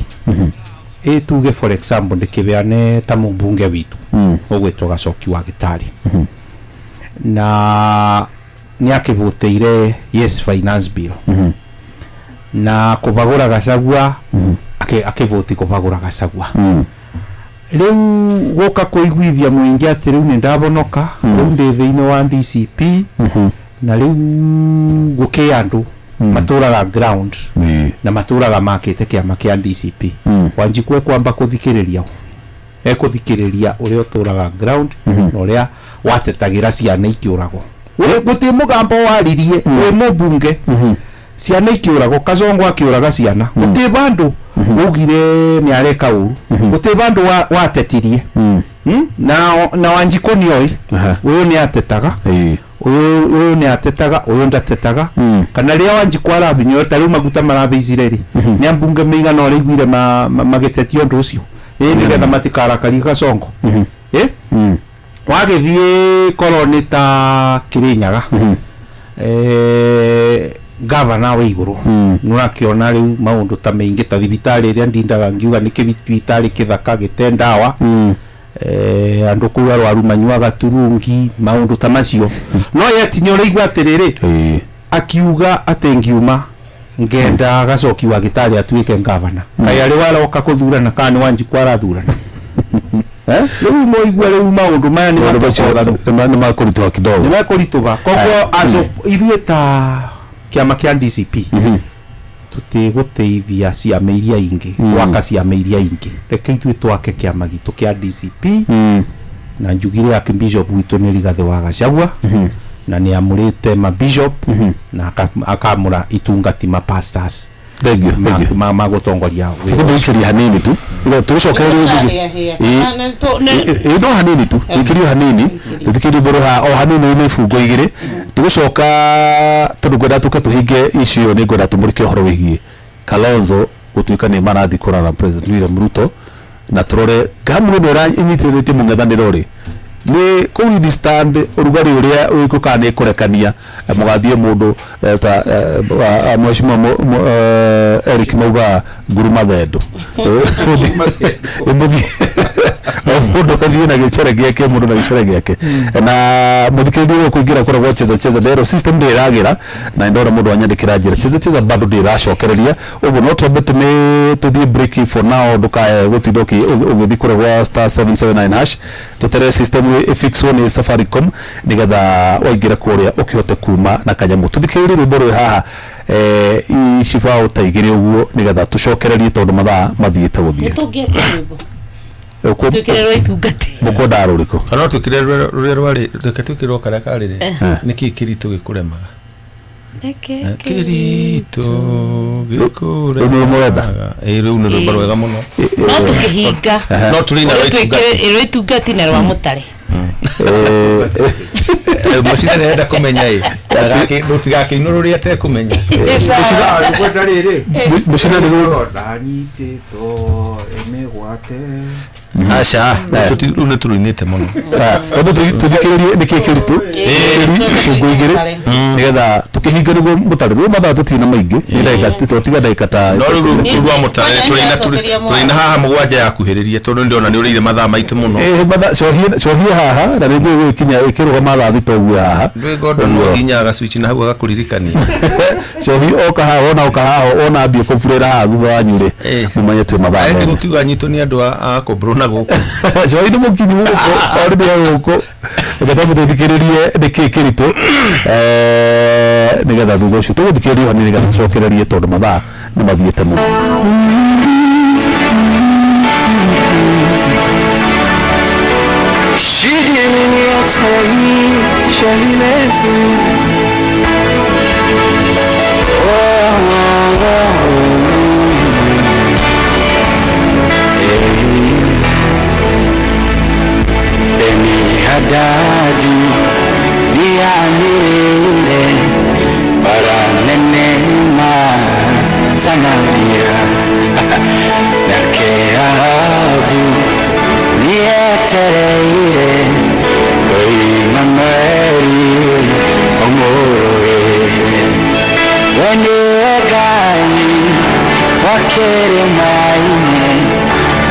ĩ tuge for example ndĩkĩbeane ta mũmbunge witũ ũgwĩtwo Gacoki wa Gĩtarĩ, na nĩ akĩvũtĩire yes finance bill na kũbagũra Gachagua, akĩvũti kũbagũra Gachagua. Rĩu gũka kũiguithia mũingĩ atĩ rĩu nĩ ndabonoka, rĩu ndĩ thĩinĩ wa DCP, na rĩu gũkĩ andũ matũraga ground na matũraga makĩte kĩama kĩa DCP. Wanjikũ ekwamba kũthikĩrĩria, ekũthikĩrĩria ũrĩa ũtũraga ground na ũrĩa watetagĩra ciana ikĩũragwo. Gũtirĩ mũgambo waririe wĩ mũmbunge, ciana ikĩũragwo, Kasongo akĩũraga ciana, gũtirĩ bandũ ugire nĩ areka ũru, gũtirĩ bandũ watetirie. Na Wanjikũ nĩoĩ ũyũ nĩ atetaga, ũyũ nĩ atetaga, ũyũ ndatetaga. Kana rĩrĩa Wanjikũ arabinywo, ta rĩu maguta marabeicire rĩ, nĩ ambunge meigana ũrĩa iguire magĩtetia ũndũ ũcio, ĩ nĩgetha matikarakarie Kasongo. Ĩ wagĩthiĩ korwo nĩ ta Kĩrĩnyaga, gavana wa igũrũ, nĩ ũrakĩona rĩu maũndũ ta maingĩ ta thibitarĩ ĩrĩa ndindaga ngiuga nĩ kĩbitarĩ kĩthaka gĩte ndawa, andũ kũu arwaru manyuaga turungi, maũndũ ta macio. No yet nĩ ũraigua atĩrĩrĩ, akiuga atĩ ngiuma ngenda Gacoki wa Gĩtarĩ atuĩke gavana, kaĩ arĩ waroka kũthurana kana nĩ Wanjikũ arathurana? Rĩu moigua rĩu maũndũ maya nĩ matoganu, nĩ makũritũha kidogo, nĩ mekũritũha. Koguo aco ithuĩ ta kĩama kĩa DCP tũtigũteithia ciama iria ingĩ gwaka ciama iria ingĩ, reke ithuĩ twake kĩama gitũ kĩa DCP. Na njugire archbishop witũ nĩ Rigathĩ wa Gachagua, na nĩ amũrĩte mabishop na akamũra itungati ma pastors. Thank you, thank you. Magũtongoria wĩra. Tũkũmũikĩria hanini tu tũgũcokereria, ĩ no hanini tu, tũikĩrio hanini, tũthikĩrie mbũrũ ha o hanini, nĩ ibungo igĩrĩ tũgũcoka, tondũ ngwenda tũke tũhinge icio. Nĩ ngwenda tũmũrĩke ũhoro wĩgiĩ Kalonzo gũtuĩka nĩ marathiĩ kũrara President William Ruto, na tũrore ngamu ĩno ĩnyitĩrĩrĩtie mũng'ethanĩro rĩ nĩ kũ withstand ũrugarĩ ũrĩa wĩkũ, kana nĩ kũrekania mũgathiĩ mũndũ ta mheshimiwa Eric mauga nguruma thendo, mũthiĩ mũndũ athiĩ na gĩcere gĩake, mũndũ na gĩcere gĩake, na mũthikĩrĩrie gũkũingĩra kũrĩa gwa Cheza Cheza. Ndero system ndĩragĩra na ndona mũndũ anyandĩkĩra njĩra Cheza Cheza bado ndĩracokereria ũguo, no twambe tũmĩ tũthiĩ break for now, ndũkae gũtinda ũgĩthiĩ kũrĩa gwa *779# tũtere system ĩfixwo nĩ Safaricom nĩgetha waingĩra kũrĩa ũkĩhote kuma na kanyamũ. Tũthikĩrĩrie rwĩmbo rwĩ haha icibaũ ta igĩrĩ ũguo nĩgetha tũcokererie, tondũ mathaa mathiĩte gũthiĩ. Tũngĩeka rwĩmbo twĩkĩre rwa itungati. Mũkwenda rũrĩkũ? Kana no twĩkĩre rũrĩa rwarĩ, reke twĩkĩre karĩa karĩ rĩ, nĩkĩ kĩritũ gĩkũremaga? Nĩkĩ kĩritũ Rũu nĩ mũrenda? Ĩ, rũu nĩ rwĩmbo rwega mũno. No tũkĩhinga. No tũrĩ na rwa itungati. Rwa itungati na rwa mũtare. Mũcina nĩarenda kũmenya ĩ rũtigakĩinwo rũrĩa atekũmenya. Kwenda rĩrĩ. Mũcina nĩ rũrũ. Ndanyitĩtwo ĩmĩgwate. Aca, rũu nĩ tũrũinĩte mũno. Tondũ tũthikĩrĩrie nĩkĩ kĩritũ ibungo igĩrĩ nĩgetha tũkĩhinga nĩguo mũtare rĩu mathaa tũtirĩ na maingĩ, nĩ ndagĩka twatiga ndagĩka ta No rĩu rũu rwa mũtare tũrĩ na haha mũgwanja yakuhĩrĩria, tondũ nĩndĩrona nĩ ũrĩire mathaa maitũ mũno. Mathaa cohie haha na nĩnjũĩ gũgĩkinya ĩkĩrũgama thaa thita ũguo haha. Rwĩgondo no hinya agacwitch na hau agakũririkania. Cohi oka haha, wona oka haha, wona ambie kũburĩra haha thutha wanyu rĩ, mũmenye twĩ mathaa Aendi mene. gũkiuga nyitwo nĩ andũ a kũmbrũ na gũkũ. Cohi nĩ mũkinyu gũkũ orĩ nĩ gũkũ, reke twambe tũthikĩrĩrie nĩkĩ kĩritũ, nĩgetha thutha ũcio tũgũthikĩrĩria ho nĩgetha tũcokererie, tondũ mathaa nĩ mathiĩte mũno. kĩrĩma-inĩ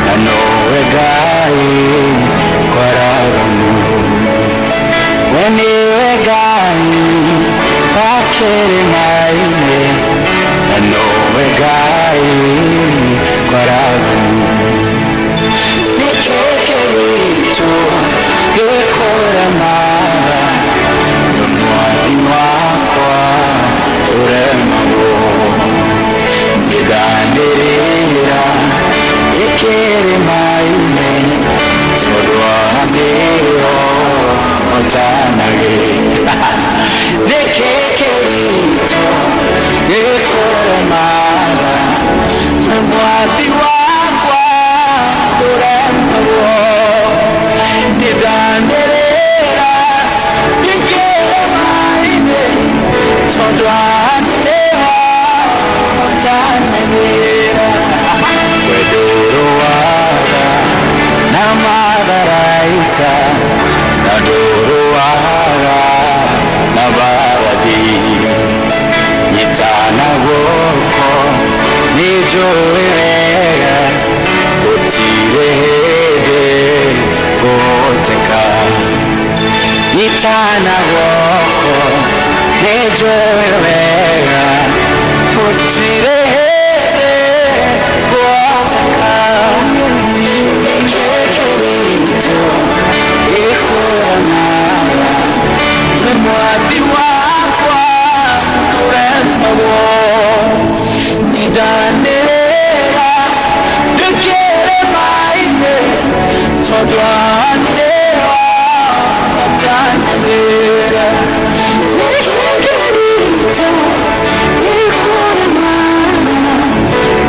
na nowe Ngai kwaraganu. We nĩwe Ngai wa kĩrĩma-inĩ na nowe Ngai kwaraganu. Nĩkĩ kĩritũ gĩkũremaga nĩ mwathi wakwa ũremagwo nĩndanĩrĩra ĩkĩrĩma-inĩ tondũ haha nĩho hotanagĩra. Nĩkĩ kĩritũ gĩkũremaga nĩ mwathi wakwa ũremagwo nĩndanĩrĩra ĩkĩrĩma-inĩ tondũ haha nĩho hotanagĩra. Wendũrũaga na matharaita na ndũrũaga na mbarathi nyitana guoko nĩ njũĩ wega gũtirĩ hĩndĩ ngũhoteka. Nyitana guoko nĩ njũĩ wega gũtirĩ hĩndĩ ngũhoteka. Nĩkĩ kĩritũ gĩkũremaga nĩ mwathi wakwa ndũremagwo nĩndanĩrĩra ndĩkĩrĩma-inĩ tondũ haha nĩho hotanagĩra. Nĩkĩ kĩritũ gĩkũremaga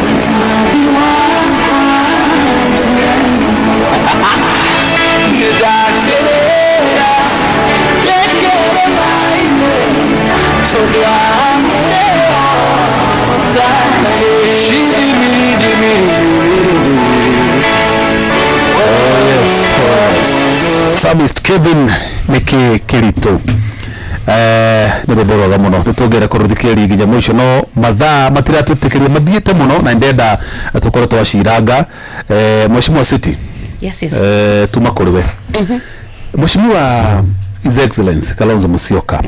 nĩ mwathi wakwa nĩndanĩrĩra ndĩkĩrĩma-inĩ tondũ haha nĩho hotanagĩra. Psalmist Kevin nĩkĩ kĩritũ nĩ rwĩmbo rwega mũno nĩ tũngĩenda kũrũthikĩrĩria nginya mũico no mathaa matiratwĩtĩkĩria mathiĩte mũno na ndenda tũkorwo twaciranga. Mheshimiwa City, Yes. tuma kũrĩ we Mheshimiwa His Excellency Kalonzo Musyoka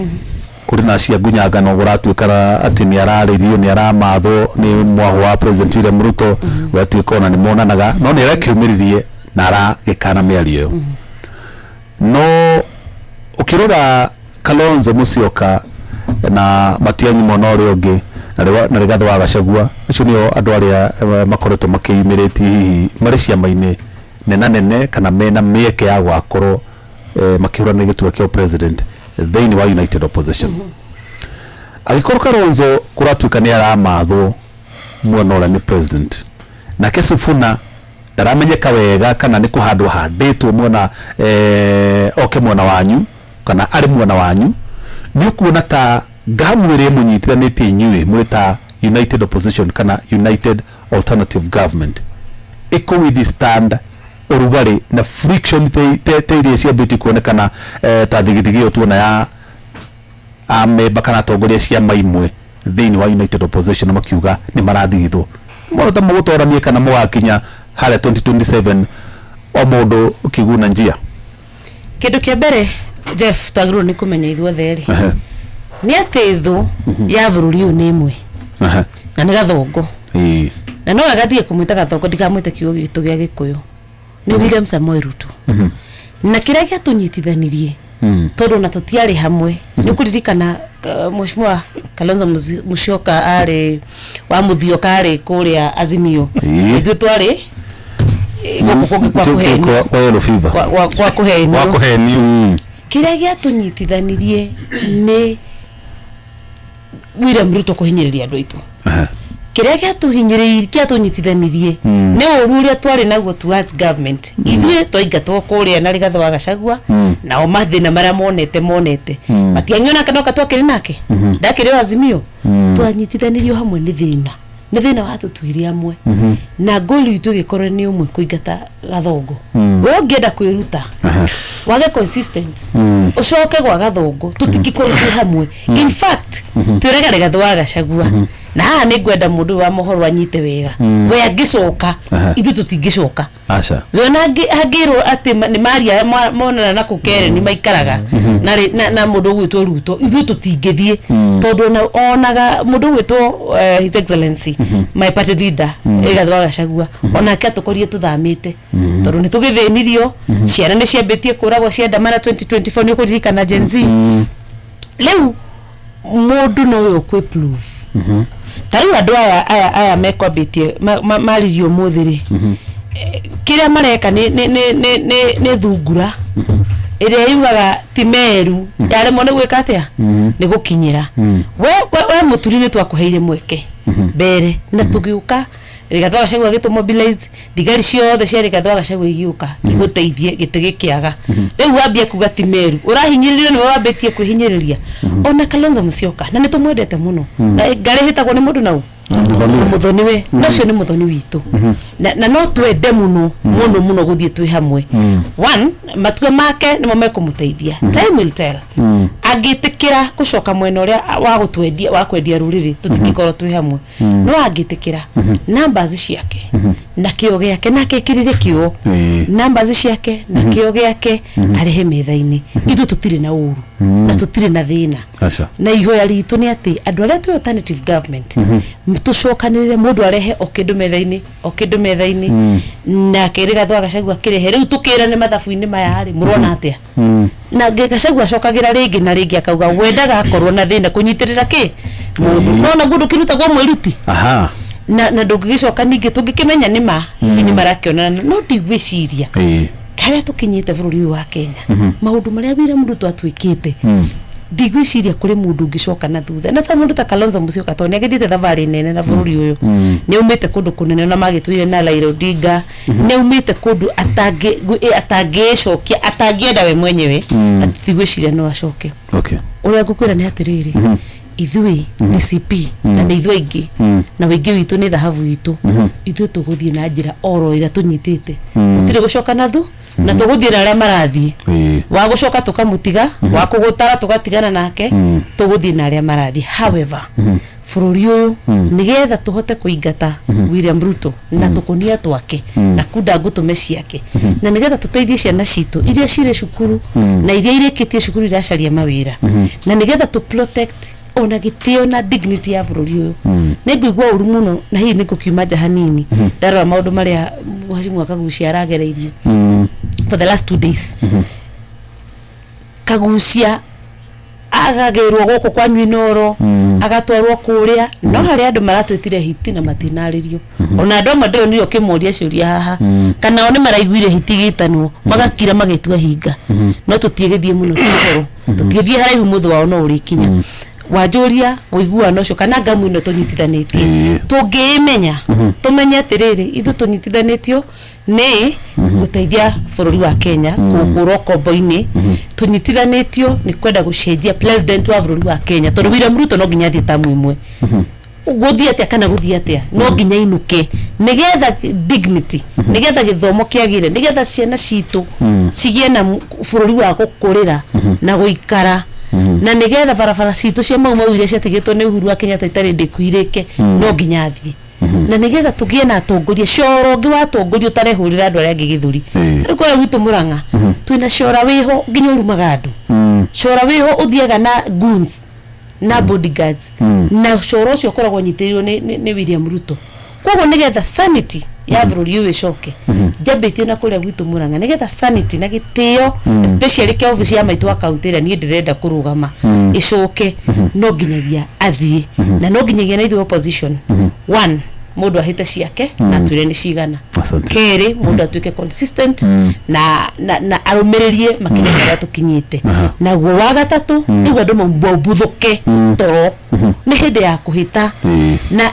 kũrĩ na cia ngunyangano kũratuĩka atĩ nĩ ararĩrio nĩ aramathwo nĩ mwaho wa President William Ruto gwatuĩka ona nĩ monanaga no nĩ arekiumĩririe na aragĩkana mĩario ĩyo no ũkĩrora Kalonzo Musyoka na Matiang'i mwena ũrĩa ũngĩ na Rigathĩ wa Gachagua acio nĩo andũ arĩa makoretwo makĩyumĩrĩtie hihi marĩ ciama-inĩ nena nene kana mena mĩeke ya gũgakorwo makĩhũranĩra gĩturwa kĩa president thĩinĩ wa United Opposition. Angĩkorwo Kalonzo kũratuĩka nĩ aramathwo mwena ũrĩa nĩ president nake Sifuna ndaramenyeka wega kana nĩ kũhandwo handĩtwo mwena oke mwena wanyu kana arĩ mwena wanyu nĩ ũkuona ta ngamu ĩrĩa ĩmũnyitithanĩtie inyuĩ mũrĩ ta United Opposition kana United Alternative Government ĩkũ withstand ũrugarĩ na friction te iria ciambĩtie kuonekana ta thigithigi ĩyo tuona ya amemba kana atongoria ciama imwe thĩinĩ wa United Opposition makiuga nĩ marathigithwo mũno ta mũgũtoranie kana mũgakinya harĩa 2027 o mũndũ kĩguna njia. Kĩndũ kĩa mbere Jeff twagĩrĩirwo nĩ kũmenya ithuothe rĩ nĩ atĩ thũ ya bũrũri ũyũ nĩ ĩmwe na nĩ Gathongo na no wega ndige kũmwĩta Gathongo ndikamwĩte kiugo gitũ gĩa Gĩkũyũ nĩ William Samoei Ruto na kĩrĩa gĩatũnyitithanirie tondũ ona tũtiarĩ hamwe nĩ ũkũririkana Mheshimiwa Kalonzo Musyoka arĩ wa Mũthioka arĩ kũrĩa Azimio ithuĩ twarĩ gũkũ kũngĩ kwa kũhenio kwa yellow fever kwa kũhenio kwa kũhenio kĩrĩa gĩatũnyitithanirie nĩ William Ruto kũhinyĩrĩria andũ aitũ kĩrĩa gĩatũhinyĩrĩirie gĩatũnyitithanirie nĩ ũru ũrĩa twarĩ naguo towards government ithuĩ twaingatwo kũrĩa na Rigathĩ wa Gachagua nao mathĩna marĩa monete Matiang'i onake noka twakĩrĩ nake ndakĩrĩ o Azimio twanyitithanirio hamwe nĩ thĩna nĩ thĩna watũtuire amwe na goal itũ ĩgĩkorwo nĩ ũmwe kũingata Gathongo we ũngĩenda kwĩruta wage consistent ũcoke gwa Gathongo tũtingĩkorwo twĩ hamwe in fact twĩraga Rigathĩ wa Gachagua Na haha nĩ ngwenda mũndũ ũyũ wa mohoro anyite wega. We angĩcoka, ithuĩ tũtingĩcoka. Aca. We ona angĩrwo atĩ nĩ maria monana na kũkere nĩ maikaraga na na mũndũ ũgwĩtwo Ruto, ithuĩ tũtingĩthiĩ, tondũ ona onaga mũndũ ũgwĩtwo His Excellency my party leader Rigathĩ wa Gachagua, onake atũkorie tũthamĩte, tondũ nĩ tũgĩthĩnirio, ciana nĩ ciambĩtie kũragwo ciandamana 2024, nĩ ũkũririkana Gen Z. Rĩu mũndũ nowe ũkwĩ prove. Ta rĩu andũ aya mekwambĩtie maririe ũmũthĩ rĩ, kĩrĩa mareka nĩ thungura ĩrĩa yugaga ti meru yaremwo nĩ gwĩka atĩa, nĩ gũkinyĩra. We mũturi, nĩ twakũheire mweke mbere na tũgĩũka Rigathĩ wa Gachagua agĩtũ mobilize, thigari ciothe cia Rigathĩ wa Gachagua igĩũka igũteithie gĩtĩ gĩkĩaga. Rĩu wambia kuga ti meru, ũrahinyĩrĩrio nĩwe wambĩtie kwĩhinyĩrĩria. Ona Kalonzo Musyoka, na nĩ tũmwendete mũno, na ngarĩ hĩtagwo nĩ mũndũ nau mũthoniwe, na ũcio nĩ mũthoni witũ, na no twende mũno mũno mũno gũthiĩ twĩ hamwe. One, matua make nĩmo mekũmũteithia, time will tell. Angĩtĩkĩra gũcoka mwena ũrĩa wa gũtwendia, wa kwendia rũrĩrĩ, tũtingĩkorwo twĩ hamwe. No angĩtĩkĩra numbers ciake na kĩo gĩake, nake ekĩrire kĩo numbers ciake na kĩo gĩake, arehe metha-inĩ, ithuĩ tũtirĩ na ũru na tũtirĩ na thĩna. Aca. Na ihoya ritũ nĩ atĩ andũ arĩa twĩ alternative government tũcokanĩrĩre, mũndũ arehe o kĩndũ metha-inĩ, o kĩndũ metha-inĩ, nake Rigathĩ wa Gachagua akĩrehe. Rĩu tũkĩrane mathabu-inĩ maya rĩ, mũrona atĩa? Na Gachagua acokagĩra rĩngĩ na rĩngĩ akauga wendaga akorwo na thĩna kũnyitĩrĩra kĩ mũndũ, no naguo ndũkĩrutagwo mwĩruti. Na ndũngĩgĩcoka ningĩ tũngĩkĩmenya nĩ ma hihi nĩ marakĩonana, no ndigwĩciria harĩa tũkinyĩte bũrũri ũyũ wa Kenya, maũndũ marĩa William Ruto atwĩkĩte, ndigwĩciria kũrĩ mũndũ ũngĩcoka na thutha. Na ta mũndũ ta Kalonzo Musyoka, tondũ nĩ agĩthiĩte thabarĩ nene na bũrũri ũyũ, nĩ aumĩte kũndũ kũnene na magĩtũire na Raila Odinga, nĩ aumĩte kũndũ atangĩĩcokia, atangĩenda we mwenyewe, na tũtigwĩciria no acoke. Ũrĩa ngũkwĩra nĩ atĩrĩrĩ, ithuĩ DCP, na nĩ ithuĩ aingĩ, na wĩingĩ witũ nĩ thahabu witũ, ithuĩ tũgũthiĩ na njĩra oro ĩrĩa tũnyitĩte, gũtirĩ gũcoka na thu, na tũgũthiĩ na arĩa marathiĩ. Wa gũcoka tũkamũtiga, wa kũgũtara tũgatigana nake, tũgũthiĩ na arĩa marathiĩ. However, bũrũri ũyũ, nĩgetha tũhote kũingata William Ruto na tũkũnia twake na kunda ngũtũme ciake, na nĩgetha tũteithie ciana citũ iria cirĩ cukuru na iria irĩkĩtie cukuru iracaria mawĩra, na nĩgetha tũ protect ona gĩtĩo na dignity ya bũrũri ũyũ, nĩ ngũigua ũru mũno, na hihi nĩ ngũkiuma nja hanini ndarora maũndũ marĩa Mheshimiwa Kagucia aragereirie for the last 2 days. Kagucia agagĩrwo gũkũ kwanyu Inoro, agatwarwo kũrĩa, no harĩ andũ maratwĩtire hiti na matinarĩrio. Ona andũ amwe ndĩronire ũkĩmoria ciũria haha, kana o nĩ maraiguire hiti gĩtanwo magakira magĩtua hinga. No tũtiĩgĩthiĩ mũno, ti ũhoro tũtiĩthiĩ haraihu, mũthũ wao no ũrĩkinya wanjũria ũiguano ũcio kana ngamu ĩno tũnyitithanĩtie. Tũngĩĩmenya, tũmenye atĩrĩrĩ, ithuĩ tũnyitithanĩtio nĩ gũteithia bũrũri wa Kenya kũgũrwo ũkombo-inĩ, tũnyitithanĩtio nĩ kwenda gũcenjia president wa bũrũri wa Kenya, tondũ William Ruto no nginya athiĩ tamu ĩmwe, gũthiĩ atĩa kana gũthiĩ atĩa, no nginya inũke, nĩgetha dignity, nĩgetha gĩthomo kĩagĩre, nĩgetha ciana citũ cigĩe na bũrũri wa gũkũrĩra na gũikara, na nĩgetha barabara citũ cia Mau Mau iria ciatigĩtwo nĩ Uhuru wa Kenyatta itarĩ ndĩku irĩke, no nginya athiĩ, na nĩgetha tũgĩe na atongoria coro ũngĩ wa atongoria ũtarehũrĩra andũ arĩa angĩ gĩthũri. Rĩu kũrĩa gwitũ Mũrang'a twĩna cora wĩho nginya ũrumaga andũ, cora wĩho ũthiaga na goons na bodyguards, na coro ũcio ũkoragwo ũnyitĩrĩirwo nĩ William Ruto. Koguo nĩgetha sanity ya bũrũri ũyũ ĩcoke, njambĩtie na kũrĩa gwitũ Mũrang'a, nĩgetha sanity na gĩtĩo, especially kĩa obici ya maitũ wa kaunti ĩrĩa niĩ ndĩrenda kũrũgama, ĩcoke, no nginyagia athiĩ, na no nginyagia na ithuĩ opposition. One, mũndũ ahĩte ciake na atwĩre nĩ cigana. Asante. Kerĩ, mũndũ atuĩke consistent na arũmĩrĩrie makinya marĩa tũkinyĩte naguo. Wa gatatũ, rĩu andũ maumbuthũke toro, nĩ hĩndĩ ya kũhĩta na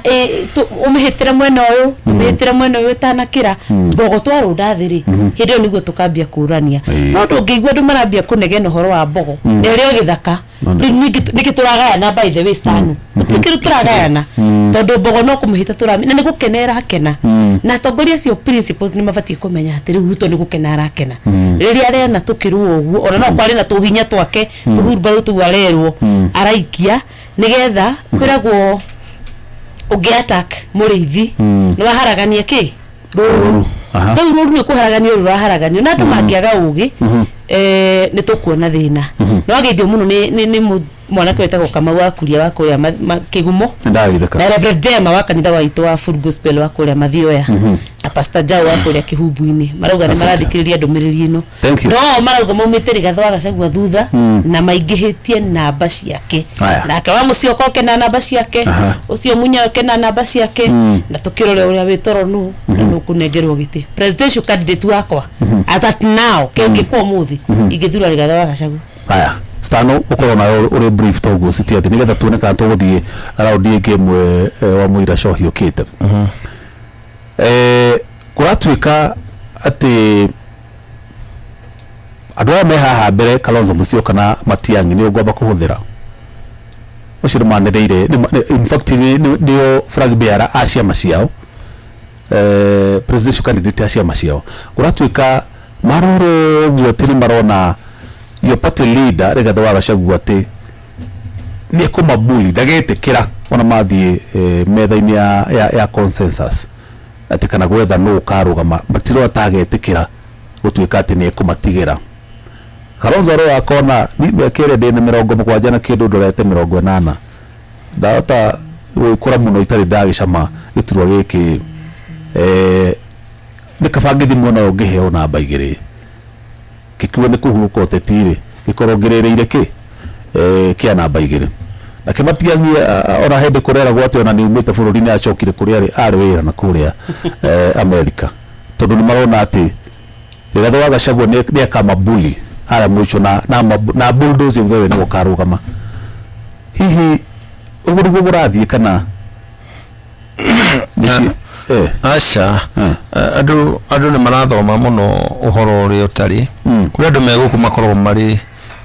ũmĩhĩtĩre mwena ũyũ, tũmĩhĩtĩre mwena ũyũ, ĩtanakĩra mbogo twarũnda thĩ rĩ, hĩndĩ ĩyo nĩguo tũkambia kũrania. No ndũngĩigua andũ marambia kũnegena ũhoro wa mbogo na ĩrĩ o gĩthaka. Rĩu ningĩ nĩkĩ tũragayana? By the way, stanu gũtirĩ kĩndũ tũragayana, tondũ mbogo no kũmĩhĩta tũrami na nĩ gũkena ĩrakena. Na atongoria acio principals nĩ mabatiĩ kũmenya atĩ rĩu Ruto nĩ gũkena arakena rĩrĩa arena tũkĩrũa ũguo, ona no kwarĩ na tũhinya twake tũhurumbarũ tũu arerwo araikia nĩgetha kwĩragwo. Ũngĩ attack mũrĩithi, nĩ waharagania kĩ rũru. Aha. Rĩu rũru nĩ kũharaganio, rũraharaganio na andũ mangĩaga ũgĩ, nĩ tũkuona thĩna. Nĩ wageithio mũno nĩ mwanake wĩtagwo Kamau wa Kuria wa kũrĩa Kĩgumo Ndagitheka. Na Reverend Jema wa kanitha wa itũ wa Full Gospel wa kũrĩa Mathioya, na Pastor Jao wa kũrĩa Kĩhumbu-inĩ, marauga nĩ Asante. marathikĩrĩria ndũmĩrĩri ĩno. Thank you. No marauga maumĩte Rigathĩ wa Gachagua thutha na maingĩhĩtie namba ciake. Aya. Nake wa Mũcioka oke na namba ciake, ũcio Munya oke na namba ciake, na tũkĩrore ũrĩa wĩ toro nũ na nũ kũnengerwo gĩtĩ. Presidential candidate wakwa as at now, kĩngĩkwo ũmũthĩ, ingĩthura Rigathĩ wa Gachagua. Aya, Stano, ũkorwo nawe ũrĩ brief toguo citi atĩ nĩgetha tuone kana tũgũthiĩ raundi ĩngĩ ĩmwe, wa mũira cohi ũkĩte. Kũratuĩka atĩ andũ aya me haha mbere, Kalonzo Musyoka na Matiang'i, nĩo ngwamba kũhũthĩra ũcio nĩ manĩrĩire, in fact nĩo flag bearer a ciama ciao, presidential candidate a ciama ciao. Kũratuĩka marora ũguo atĩ nĩ marona your party leader Rigathĩ wa Gachagua atĩ nĩ ekũmabuli, ndagetĩkĩra ona mathiĩ metha-inĩ ya consensus atĩ kana gwetha nũ ũkarũgama, matirona ta agetĩkĩra gũtuĩka atĩ nĩ ekũmatigĩra. Kalonzo arora akona ni mĩaka ĩrĩa ndĩna 70 na kĩndũ, ndorete 80, ndahota gwĩkũra mũno itarĩ ndagĩcama gĩturwa gĩkĩ, nĩ kaba ngĩthiĩ mwena ũyũ ngĩheo namba 2, gĩkiuga nĩ kũhurũka ũteti rĩ, gĩkorwo ngĩrĩrĩire kĩ kĩa namba 2. Nake Matiang'i, ona hĩndĩ kũreragwo atĩ ona nĩ umĩte bũrũri, nĩ acokire kũrĩa arĩ wĩra na kũrĩa Amerika, tondũ nĩ marona atĩ Rigathĩ wa Gachagua nĩ akamabuli harĩa mũico na bulldoze uge we nĩwe ũkarũgama. Hihi ũguo nĩguo kũrathiĩ kana Aca. Andũ nĩ marathoma mũno ũhoro ũrĩa ũtarĩ. Kũrĩ andũ me gũkũ makoragwo marĩ,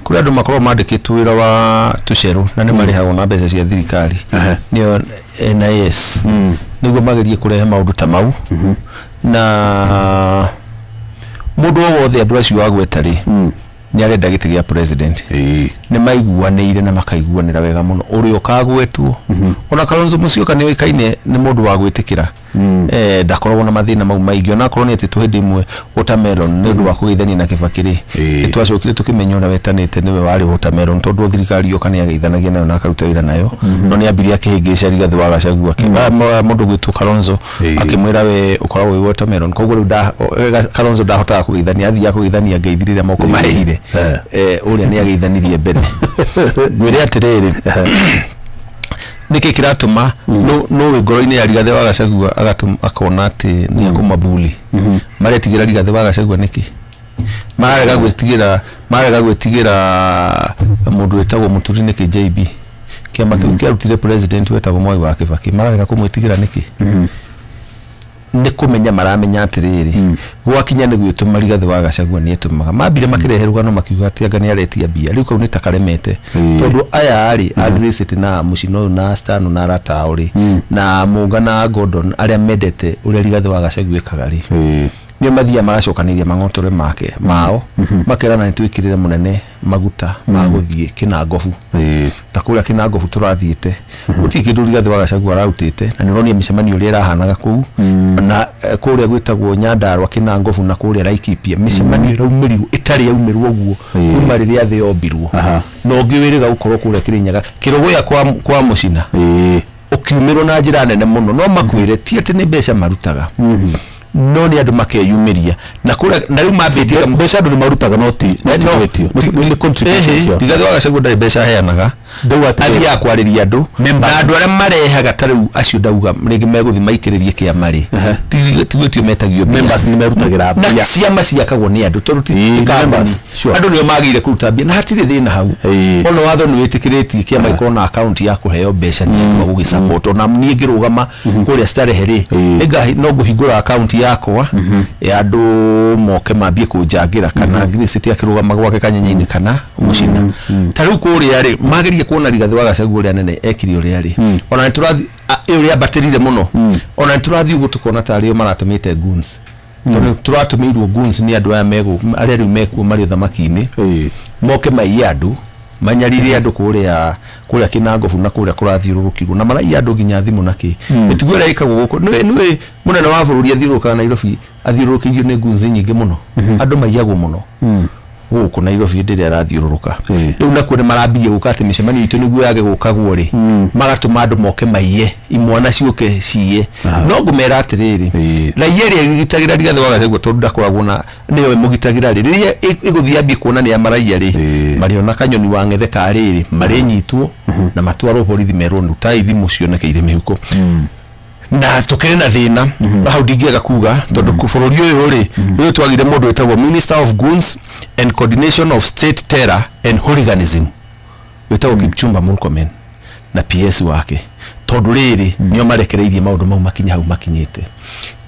kũrĩ andũ makoragwo mandĩkĩtwo wĩra wa tũcerũ na nĩ marĩhagwo na mbeca cia thirikari, nĩyo NIS, nĩguo magerie kũrehe maũndũ ta mau. Na mũndũ o wothe andũ acio agweta rĩ, nĩ arenda gĩtĩ gĩa president. Nĩ maiguanĩire na makaiguanĩra wega mũno ũrĩa ũkagwetwo. Ona Kalonzo Musyoka nĩ oĩkaine nĩ mũndũ wa gwĩtĩkĩra, ndakoragwo na mathĩna mau maingĩ, ona akorwo nĩ etĩtwo hĩndĩ ĩmwe watermelon nĩ ũndũ wa kũgeithania na Kĩbakĩ rĩ. Nĩ twacokire tũkĩmenya ũrĩa wetanĩte nĩwe warĩ watermelon, tondũ thirikari yoka nĩ ageithanagia nayo na akaruta wĩra nayo, no nĩ ambirie akĩhĩngĩca Rigathĩ wa Gachagua, mũndũ gwĩtwo Kalonzo, akĩmwĩra we ũkoragwo wĩ watermelon. Koguo rĩu Kalonzo ndahotaga kũgeithania, athiaga kũgeithania ngeithi rĩrĩa moko mahehire. Ũrĩa nĩ ageithanirie mbere. Ngwĩre atĩrĩrĩ, nĩkĩ kĩratũma no wĩ ngoro-inĩ ya Rigathĩ wa Gachagua agatũma akona atĩ nĩ ekũmabuli? Maretigĩra Rigathĩ wa Gachagua nĩkĩ? Marega gwĩtigĩra mũndũ wĩtagwo Mũturi nĩkĩ? JB, kĩama kĩu kĩarutire president wetagwo Mwai wa Kĩbakĩ, mararega kũmwĩtigĩra nĩkĩ? Nĩ kũmenya maramenya atĩrĩrĩ, gwakinya nĩ gwĩtũma Rigathĩ wa Gachagua nĩ etũmaga. Mambire makĩrehe rũgano makiuga atĩ anga nĩ aretia mbia. Rĩu kau nĩ ta karemete, tondũ aya rĩ a Grace City na Mũcino ũyũ na Stano na arata ao rĩ, na Mũnga na Gordon, arĩa mendete ũrĩa Rigathĩ wa Gachagua ekaga rĩ, nĩo mathiaga magacokanĩria mang'otore make mao, makerana nĩ twĩkĩrĩre mũnene maguta ma gũthiĩ kĩnangobu. Ta kũrĩa kĩnangobu tũrathiĩte, gũtirĩ kĩndũ Rigathĩ wa Gachagua ararutĩte, na nĩ ũronire mĩcemanio ũrĩa ĩrahanaga kũu na kũrĩa gwĩtagwo Nyandarua, kĩnangobu, na kũrĩa Laikipia, mĩcemanio ĩraumĩrirwo ĩtarĩ yaumĩrwo ũguo kuma rĩrĩa thĩ yombirwo. Na ũngĩ wĩrĩga gũkorwo kũrĩa Kĩrĩnyaga, Kĩrũgũya, kwa Mũcina, ũkiumĩrwo na njĩra nene mũno. No makwĩre ti atĩ nĩ mbeca marutaga, no nĩ andũ makeyumĩria na kũrĩa na rĩu mambĩtie. Mbeca andũ nĩ marutaga, no ti gwĩtio. Nĩ contribution ciao. Rigathĩ wa Gachagua ndarĩ mbeca aheanaga. Ndauga atĩrĩrĩ. Athiaga kwarĩria andũ. Members. Na andũ arĩa marehaga ta rĩu acio ndauga rĩngĩ megũthiĩ maikĩrĩrie kĩama rĩ, ti gwĩtio metagio mbia. Members nĩ merutagĩra Na mbia. ciama ciakagwo nĩ andũ, tondũ ti kambuni. Members, sure. Andũ nĩo magĩrĩire kũruta mbia na hatirĩ thĩna hau. Ona watho nĩ wĩtĩkĩrĩtie kĩama gĩkorwo na akaunti ya kũheo mbeca nĩ andũ a gũgĩsupport. Ona niĩ ngĩrũgama kũrĩa Starehe rĩ, no ngũhingũra akaunti yakwa ya andũ moke mambie kũnjangĩra, kana Grace City akĩrũgama gwake Kanyenya-inĩ kana Mũcina. Ta rĩu kũrĩa rĩ, magerie kuona Rigathĩ wa Gachagua ũrĩa nene ekire ũrĩa rĩ, ona nĩ tũrathiĩ ĩyo rĩambatĩrire mũno. Ona nĩ tũrathiĩ ũguo tũkona tarĩ o maratũmĩte goons, tondũ tũratũmĩirwo goons nĩ andũ aya megũ arĩa rĩu mekuo marĩ ũthamaki-inĩ, moke maiye andũ. Manyarire andũ kũrĩa kũrĩa Kĩnangobu na kũrĩa kũrathiũrũrũkirwo na maraiya andũ nginya thimũ na kĩ. Mĩtugo ĩrĩa ĩkagwo gũkũ nĩwe nĩwe mũnene wa bũrũri athiũrũrũkaga Nairobi athiũrũrũkĩirio nĩ ngunzi nyingĩ mũno. Andũ maiyagwo mũno gũkũ Nairobi hĩndĩ ĩrĩa arathiũrũrũka. Rĩu nakuo nĩ marambirie gũka atĩ mĩcemanio itũ nĩguo yage gũkagwo rĩ, magatũma andũ moke maiye, imwana ciũke ciiye. No ngũmera atĩrĩrĩ, raia ĩrĩa ĩgitagĩra Rigathĩ wa Gachagua tondũ ndakoragwo na nĩyo ĩmũgitagĩra rĩ, rĩrĩa ĩgũthiĩ yambie kuona nĩ ya maraiya rĩ, marĩona kanyoni wa ng'ethe ka rĩrĩ, marĩnyitwo na matwarwo borithi merwo rutai thimũ cioneke irĩ mĩhuko. Na tũkĩrĩ na thĩna na hau ndingĩaga kuga tondũ bũrũri ũyũ rĩ, ũyũ twagire mũndũ wĩtagwo Minister of Goons and Coordination of State Terror and Hooliganism wĩtagwo Kipchumba Murkomen na PS wake, tondũ rĩrĩ nĩo marekereirie maũndũ mau makinya hau makinyĩte.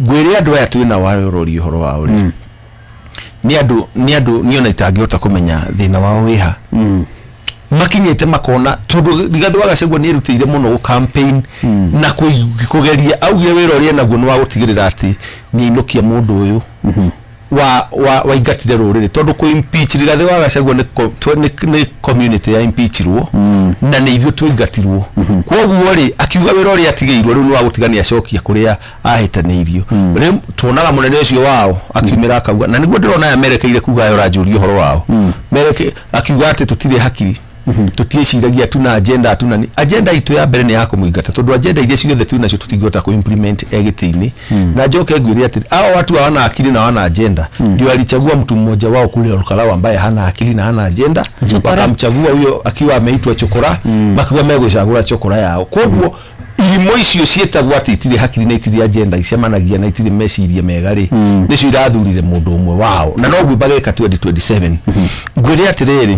Ngwĩre andũ aya twĩ nao aya ũroria ũhoro wao rĩ, nĩ andũ nĩ andũ niĩ ona itangĩhota kũmenya thĩna wao wĩha makinyĩte makona, tondũ Rigathĩ wa Gachagua nĩ erutĩire mũno gũ campaign na kũgeria augire wĩra ũrĩa enaguo nĩ wa gũtigĩrĩra atĩ nĩ ainũkia mũndũ ũyũ wa wa waingatire rũrĩrĩ, tondũ kũ impeach Rigathĩ wa Gachagua nĩ nĩ community ya impeachirwo na nĩ ithuĩ twaingatirwo. Kwoguo rĩ, akiuga wĩra ũrĩa atigĩirwo rĩu nĩ wa gũtiga nĩ acokia kũrĩa ahĩtanĩirio. Rĩu tuonaga mũnene ũcio wao akiumĩra akauga, na nĩguo ndĩrona aya merekeire kuga aya ũranjũria ũhoro wao mereke, akiuga atĩ tũtirĩ hakiri, tũtiĩciragia, tuna agenda, tuna ni agenda itũ ya mbere nĩ ya kũmũingata, tondũ agenda iria ciothe twĩ nacio tũtingĩhota kũ implement e gĩtĩ-inĩ. Na njoke ngwĩre atĩ hao watu hawana akili na hawana agenda ndio alichagua mtu mmoja wao kule Olkalou ambaye hana akili na hana agenda. Wakamchagua huyo akiwa ameitwa chokora, makiuga megũcagũra chokora yao. Koguo irimo icio ciĩtagwo atĩ itirĩ hakiri na itirĩ agenda, icemanagia na itirĩ meciria mega rĩ, nĩcio irathurire mũndũ ũmwe wao na noguo bageka 2027. Ngwĩre atĩrĩrĩ,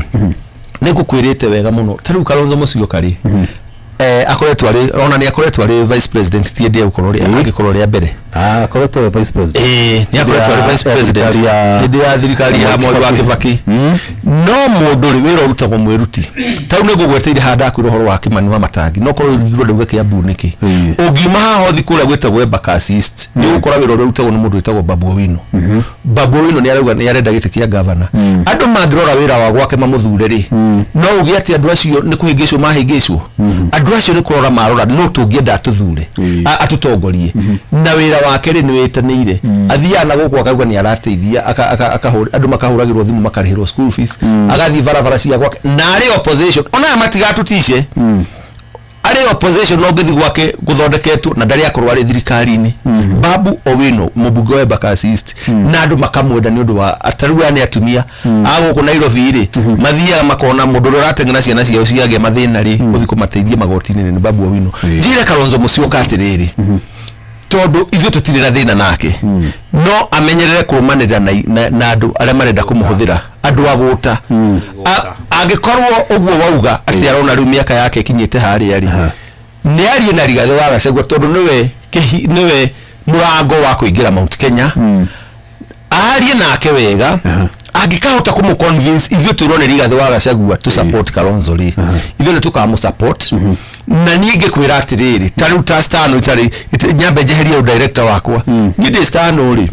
nĩ ngũkwĩrĩte wega mũno, ta rĩu Kalonzo Musyoka rĩ, akoretwo arĩ ona nĩ akoretwo arĩ vice president, ti endie gũkorwo rĩ angĩkorwo rĩa mbere. Ah, akoretwo arĩ vice president. Ĩĩ, nĩ akoretwo arĩ vice Ya president thirikari hĩndĩ ya thirikari ya Moi wa Kibaki. No mũndũ rĩ, wĩra ũrutagwo mwĩruti. Ta rĩu nĩ ngũgweteire haha ndakwĩra ũhoro wa Kimani wa Matangi, no korwo ũigua ndauga Kiambu nĩkĩ. Ũngiuma haha ũthiĩ kũrĩa gwĩtagwo Embakasi East, nĩ ũgũkora wĩra ũrĩa ũrutagwo nĩ mũndũ wĩtagwo Babu Owino. Babu Owino nĩ arauga nĩ arenda gĩtĩ kĩa gavana. Andũ mangĩrora wĩra wa gwake mamũthure rĩ, no uge atĩ andũ acio nĩ kũhĩngĩcwo mahĩngĩcwo? Andũ acio nĩ kũrora marora no tũngĩenda atũthure, atũtongorie, na wĩra wake rĩ nĩ wĩtanĩire. Athiaga na gũkũ akauga nĩ arateithia, andũ makahũragĩrwo thimũ, makarĩhĩrwo school fees, agathiĩ barabara cia gwake na arĩ opposition. Ona aya matigatũtice, arĩ opposition no ngĩthi gwake gũthondeketwo na ndarĩ akorwo arĩ thirikari-inĩ. Babu Owino, mũmbunge wa Embakasi East, na andũ makamwenda nĩ ũndũ wa tarĩu aya nĩ atumia a gũkũ Nairobi rĩ, mathiaga makona mũndũ ũrĩa ũrateng'era ciana ciao ciagĩa mathĩna rĩ, gũthiĩ kũmateithia magoti-inĩ nĩ Babu Owino. Njĩre Kalonzo Musyoka atĩrĩrĩ, tondũ ithuĩ tũtirĩ na thĩna nake, no amenyerere kũrũmanĩrĩra na andũ arĩa marenda kũmũhũthĩra, andũ agũta. Angĩkorwo ũguo wauga atĩ arona rĩu mĩaka yake ĩkinyĩte harĩa rĩ, nĩ arie na Rigathĩ wa Gachagua, tondũ nĩwe mũrango wa kũingĩra Mount Kenya. Arie nake wega, angĩkahota kũmũ convince ithuĩ twĩrwo nĩ Rigathĩ wa Gachagua tu support Kalonzo rĩ, ithuĩ nĩ tũkamũ support. Na niĩ ngĩkwĩra atĩrĩrĩ, ta rĩu ta stano itarĩ nyambe njeherie ũ director wakwa, niĩ ndĩ stano rĩ,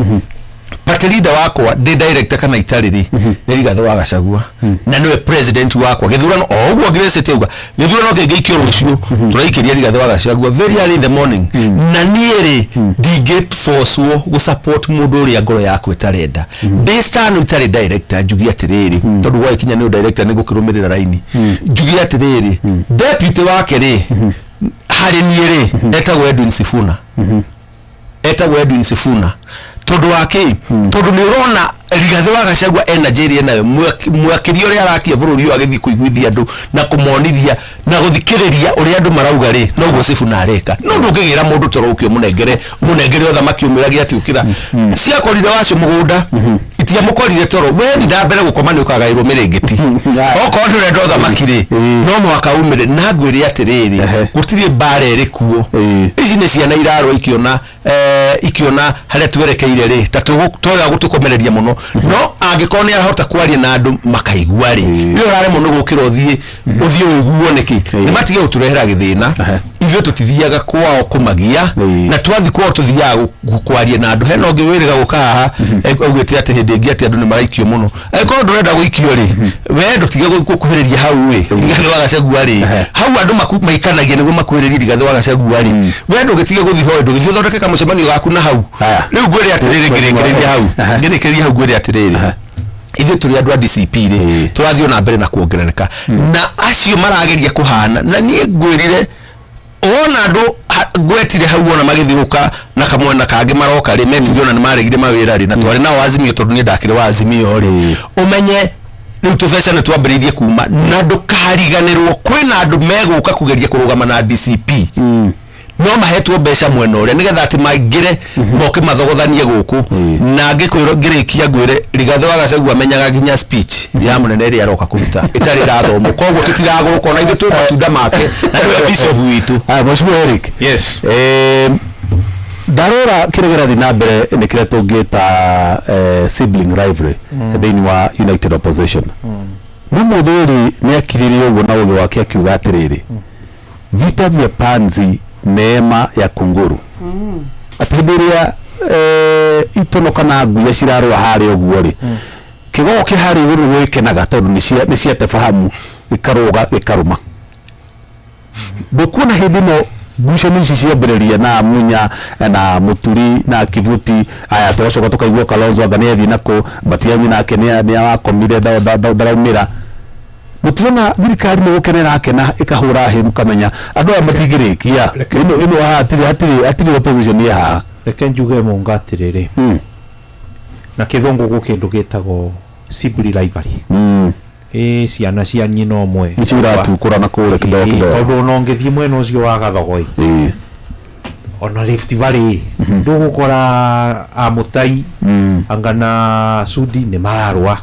party leader wakwa ndĩ director kana itarĩ rĩ, nĩ Rigathĩ wa Gachagua na nĩwe president wakwa. Gĩthurano o ũguo Grace auga, gĩthurano kĩngĩikio rũciũ, tũraikĩria Rigathĩ wa Gachagua very early in the morning. Na niĩ rĩ, ndingĩ forcewo gũ support mũndũ ũrĩa ngoro yakwa ĩtarenda. Ndĩ stano itarĩ director, njuge atĩrĩrĩ, tondũ gwagĩkinya nĩ director nĩ gũkĩrũmĩrĩra raini, njuge atĩrĩrĩ, deputy wake rĩ, harĩ niĩ rĩ, etagwo Edwin Sifuna, etagwo Edwin Sifuna. Tondũ wa kĩ? Tondũ nĩ ũrona Rigathĩ wa Gachagua energy ĩrĩa enayo, mwakĩria ũrĩa arakia bũrũri ũyũ, agĩthiĩ kũiguithia andũ na kũmonithia na gũthikĩrĩria ũrĩa andũ marauga rĩ, noguo Sifuna areka. No ndũngĩgĩra mũndũ toro ũke ũmũnengere ũmũnengere ũthamaki ũmwĩrage atĩ ũkĩra ciakorire wacio mũgũnda itiamũkorire toro, we thi na mbere gũkoma nĩ ũkagaĩrwo mĩrĩngĩti. Okorwo nĩ ũrenda ũthamaki rĩ, no mũhaka umĩre. Na ngwĩre atĩrĩrĩ, gũtirĩ mbara ĩrĩ kuo. Ici nĩ ciana irarũa ikĩona. Ikiona haria twerekeire ri ta twega gutukomereria muno, no angikorwo ni arahota kwaria na andu makaigua ri, ni uraremwo ni gukira uthie uthie uiguo niki ni matige guturehera githina. Ithuĩ tutithiaga kwao kumagia, na twathi kwao tuthiaga kwaria na andu. Hena ũngĩ wĩrĩga gũka haha augĩte atĩ hĩndĩ ĩngĩ atĩ andũ nĩ maraikio mũno. Angĩkorwo ndũrenda gũikio rĩ, we ndũtige gũkuhĩrĩria hau ĩ Rigathĩ wa Gachagua rĩ, hau andũ maikanagia nĩguo makuhĩrĩrie Rigathĩ wa Gachagua rĩ, we ndũgĩtige gũthiĩ ho, ndũgĩthiĩ ũthondeke kamũcemanio gaku na hau. Rĩu ngwĩre atĩrĩrĩ, ngĩrĩkĩrĩria hau, ngĩrĩkĩrĩria hau ngwĩre atĩrĩrĩ, ithuĩ tũrĩ andũ a DCP rĩ, tũrathiĩ o na mbere na kuongerereka, na acio marageria kũhana na niĩ ngwĩrire wona andũ ngwetire hau ona magĩthiĩ gũka na kamwena kangĩ maroka rĩ, metire ona nĩ maregire mawĩra rĩ, na twarĩ nao Azimio tondũ niĩ ndakĩrĩ wa Azimio rĩ, ũmenye rĩu tũbeca nĩ twambĩrĩirie kuma, na ndũkariganĩrwo kwĩna andũ megũka kũgeria kũrũgama na DCP, no mahetwo mbeca mwena ũrĩa nĩgetha atĩ maingĩre moke mathogothanie gũkũ. Na ngĩkwĩrwo ngĩrĩkia ngwĩre Rigathĩ wa Gachagua amenyaga nginya speech ya mũnene ĩrĩa aroka kũruta ĩtarĩ ĩrathomwo, koguo tũtiragũrũka ona ithuĩ twĩ matunda make na nĩwe bishop witũ. Aya, Mheshimiwa Eric. Yes. Ndarora kĩrĩa kĩrathiĩ na mbere nĩ kĩrĩa tũngĩta sibling rivalry thĩinĩ wa United Opposition, no mũthuri nĩ akiririe ũguo na ũgĩ wake akiuga atĩrĩrĩ, "Vita vya panzi, neema ya kunguru," atĩ hĩndĩ ĩrĩa itono kana nguya cirarũa harĩa ũguo rĩ, kĩgogo kĩ harĩa igũrũ nĩguo gĩkenaga tondũ nĩ ciate fahamu, gĩkarũga gĩkarũma. Ndũkuona hĩndĩ ĩno ngucanio ici ciambĩrĩria na Munya na Mũturi na Kivuti, aya tũgacoka tũkaigua Kalonzo anga nĩ athiĩ nakũ, Matiang'i nake nĩ arakomire, ndaraumĩra. Mũtirona thirikari nĩ gũkena ĩrakena, ĩkahũra hĩ, mũkamenya andũ aya matingĩrĩkia ĩno ĩno haha, hatirĩ opposition ĩ haha? Reke njuge munga atiriri, na kithungu gu kindu gitagwo sibling rivalry, ĩ ciana cia nyina ũmwe. Nĩcio iratukũra na kũrĩa kidogo kidogo. Tondũ ona ũngĩthiĩ mwena ũcio wa Gathogoi, ona Rift Valley, ndũgũkora Amutai anga na Sudi nĩ mararũa,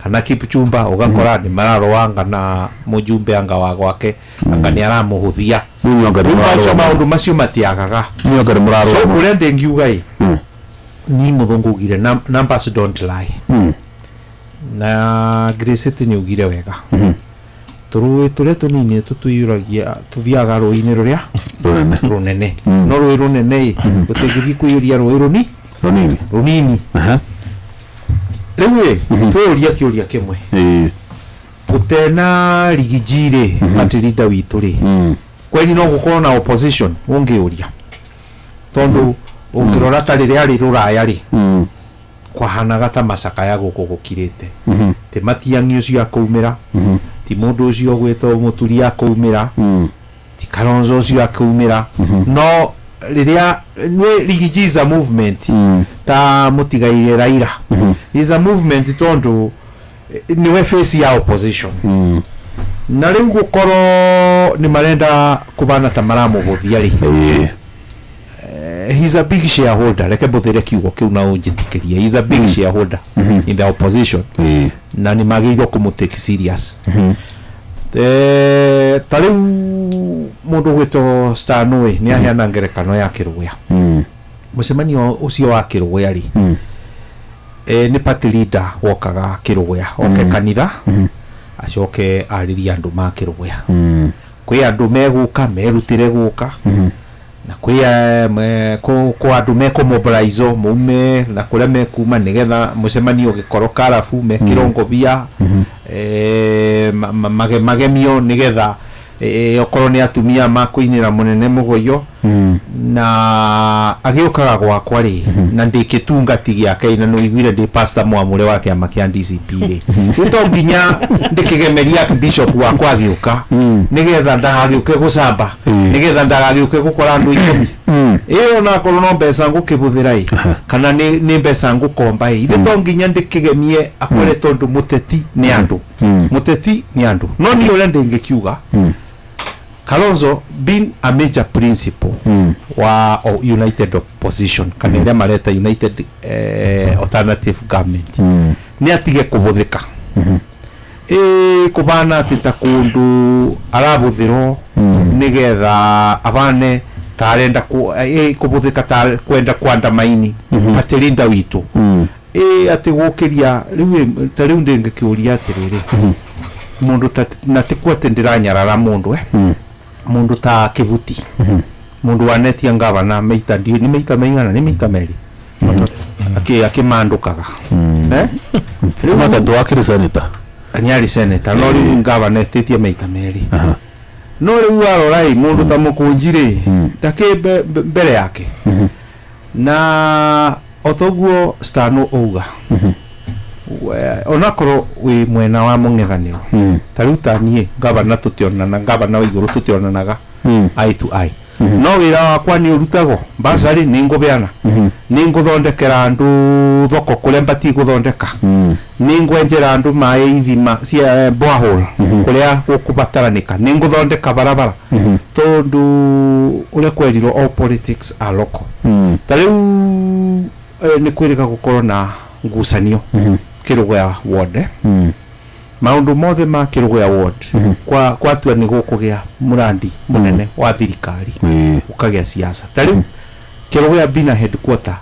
kana Kipchumba ũgakora nĩ mararũa anga na mũjumbe anga wa gwake anga nĩ aramũhũthia. Munyo anga nĩ Rĩu macio mũrarũa. Maũndũ macio matiagaga. Munyo anga nĩ So mũrarũa. ũrĩa ndĩngiuga ĩ, ni mũthũngũ ugire, "Numbers don't lie." Na Grace nĩ ugire wega, tũrũĩ tũrĩa tũnini tũtũiyũragia tũthiaga rũĩ-inĩ rũrĩa rũnene. Rũnene, no rũĩ rũnene ĩ rũtingĩthiĩ kũiyũria rũĩ rũni rũnini. Rũnini. Rĩu ĩ twĩyũria kĩũria kĩmwe, gũtena Riggy G rĩ, party leader witũ rĩ, kweli no gũkorwo na opposition? Ũngĩũria tondũ ũngĩrora ta rĩrĩa arĩ rũraya rĩ, kwahanaga ta macakaya gũkũ gũkirĩte, ti Matiang'i ũcio akũumĩra, ti mũndũ ũcio ũgwĩtwo Mũturi akũumĩra, ti Kalonzo ũcio akũumĩra. No rĩrĩa nĩ Riggy G is a movement, ta mũtigaire Raila is a movement, tondũ nĩwe face ya opposition, na rĩu gũkorwo nĩ marenda kũbana ta maramũhũthia rĩ, he's a big shareholder. Reke mbũthĩre kiugo kĩu na ũnjĩtĩkĩrie, he's a big shareholder in the opposition, na nĩ magĩrĩirwo kũmũ take serious. Ta rĩu mũndũ ũgwĩtwo Stanway nĩ aheana ngerekano ya Kĩrũya, mũcemanio ũcio wa Kĩrũya rĩ, nĩ party leader wokaga Kĩrũya oke kanitha acoke arĩrie andũ ma Kĩrũya. Kwĩ andũ megũka merutĩre gũka, na kwĩ kũ andũ mekũmobilize maume na kũrĩa mekuma nĩgetha mũcemanio ũgĩkorwo karabu mekĩrwo ngobia, magemio nĩgetha okorwo nĩ atumia makũinĩra mũnene mũgoyo. Na agĩũkaga gwakwa rĩ, na ndĩ kĩtungati gĩake, na nĩũiguire ndĩ pastor mwamũre wa kĩama kĩa DCP rĩ, rĩu to nginya ndĩkĩgemeria bishop wakwa agĩũka nĩgetha ndagagĩũke gũcamba, nĩgetha ndagagĩũke gũkora andũ 10 ĩ onakorwo no mbeca ngũkĩbũthĩra ĩ kana nĩ mbeca ngũkomba ĩ, ithe to nginya ndĩkĩgemie akore, tondũ mũteti nĩ andũ, mũteti nĩ andũ. No niĩ ũrĩa ndĩngĩkiuga, Kalonzo being a major principle wa united opposition kana ĩrĩa mareta united alternative government, nĩ atige kũbũthĩka ĩ kũbana atĩ ta kũndũ arabũthĩrwo nĩgetha abane. Tarenda kubuthika ta kwenda kwandamaini party leader witu ati gukiria riu ta riu ndingikiuria atiriri mundu ta na ti ku ati ndiranyarara mundu mundu ta Kivuti, mundu wanetia ngavana meita ndi ni meita maingana ni meita meri akimandukaga Riu matatu akiri senator. Ni ari senator, no riu ngavana etitie meita meri, no riu warora i mundu ta Mukunji ri ndaki mbere yake na otoguo Stano ouga onakorwo wi mwena wa mung'ethaniro ta riu ta niĩ ngavana tutionana, ngavana wa igũrũ tutionanaga eye to eye, no wĩra wakwa nĩ ũrutagwo basarĩ nĩ ngũbeana, nĩ ngũthondekera andũ thoko kũrĩa mbatie gũthondeka, nĩ ngwenjera andũ maĩ ithima cia borehole kũrĩa gũkũbataranĩka, nĩ ngũthondeka barabara, tondũ ũrĩa kwerirwo all politics are local. Ta rĩu nĩ kwĩrĩga gũkorwo na ngucanio Kĩrũgũya ward, maundu mothe ma Kĩrũgũya ward kwa kwatua nĩ gũkũgĩa mũrandi mũnene wa thirikari ũkagĩa siasa. Ta rĩu Kĩrũgũya bina headquarter,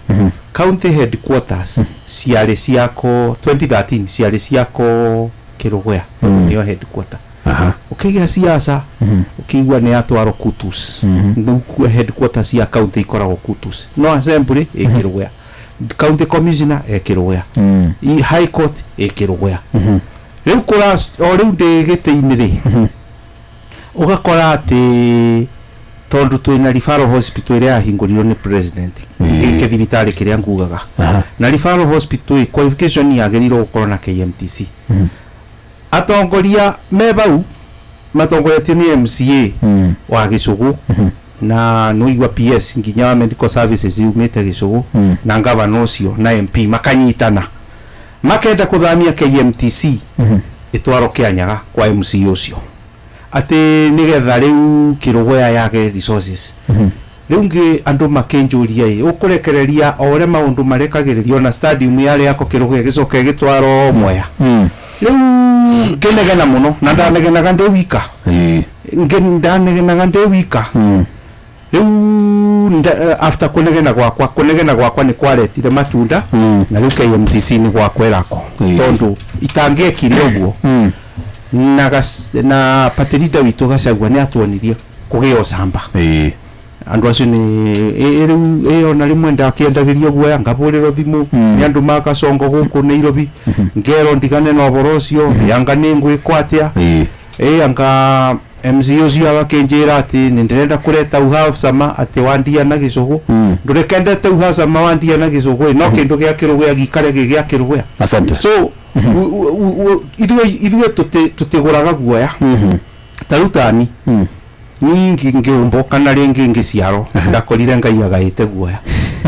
county headquarters ciarĩ ciako 2013, ciarĩ ciako Kĩrũgũya tondũ nĩyo headquarter. Ũkĩgĩa siasa ũkĩigua nĩ yatwarwo Kutus, rĩu headquarters cia county ikoragwo Kutus, no assembly ĩ Kĩrũgũya, county commissioner ĩ Kĩrũgũya, high court ĩ Kĩrũgũya. Rĩu kũra o rĩu ndĩ gĩtĩ-inĩ rĩ, ũgakora atĩ tondũ twĩna referral hospital ĩrĩa yahingũrirwo nĩ president, gĩkĩ thibitarĩ kĩrĩa ngugaga na referral hospital qualification yagĩrĩirwo gũkorwo na KMTC. Atongoria me bau matongoretio nĩ MCA wa Gĩcũgũ na nĩũigua PS nginya wa medical services yumĩte Gĩcũgũ na ngavana ũcio na MP makanyitana makenda kũthamia KMTC ĩtwarwo Kĩanyaga kwa MC ũcio atĩ nĩgetha rĩu Kĩrũgũya yage resources. Rĩu ngĩ andũ makĩnjũria ĩ ũkũrekereria o ũrĩa maũndũ marekagĩrĩrio na stadium yarĩ yako Kĩrũgũya gĩcoke gĩtwarwo Mwea. Rĩu ngĩnegena mũno na ndanegenaga ndĩ wika, ndanegenaga ndĩ wika. Rĩu after kũnegena gwakwa nĩ kwaretire matunda na rĩu KMTC nĩ gwakwa ĩrako tondũ itangĩekire ũguo na party leader witũ Gachagua nĩ atuonirie kũgĩa ũcamba. Andũ acio nĩ rĩu ona rĩmwe ndakĩendagĩrio guoya ngabũrĩrwo thimũ nĩ andũ ma Kasongo gũkũ Nairobi ngerwo ndigane na ũhoro ũcio anga nĩ ngwĩkwo atĩa anga MC ũcio agakĩnjĩra atĩ nĩ ndĩrenda kũreta uhasama atĩ wandia na Gĩcũgũ ndũrekendete uhasama wandia na Gĩcũgũ no kĩndũ gĩa Kĩrũgũya gĩikare gĩ gĩa Kĩrũgũya. Asante. So ithuĩ tũtigũraga guoya ta rĩu tani ningi ngĩũmbwo kana rĩngĩ ngĩciarwo ndakorire Ngai agaĩte guoya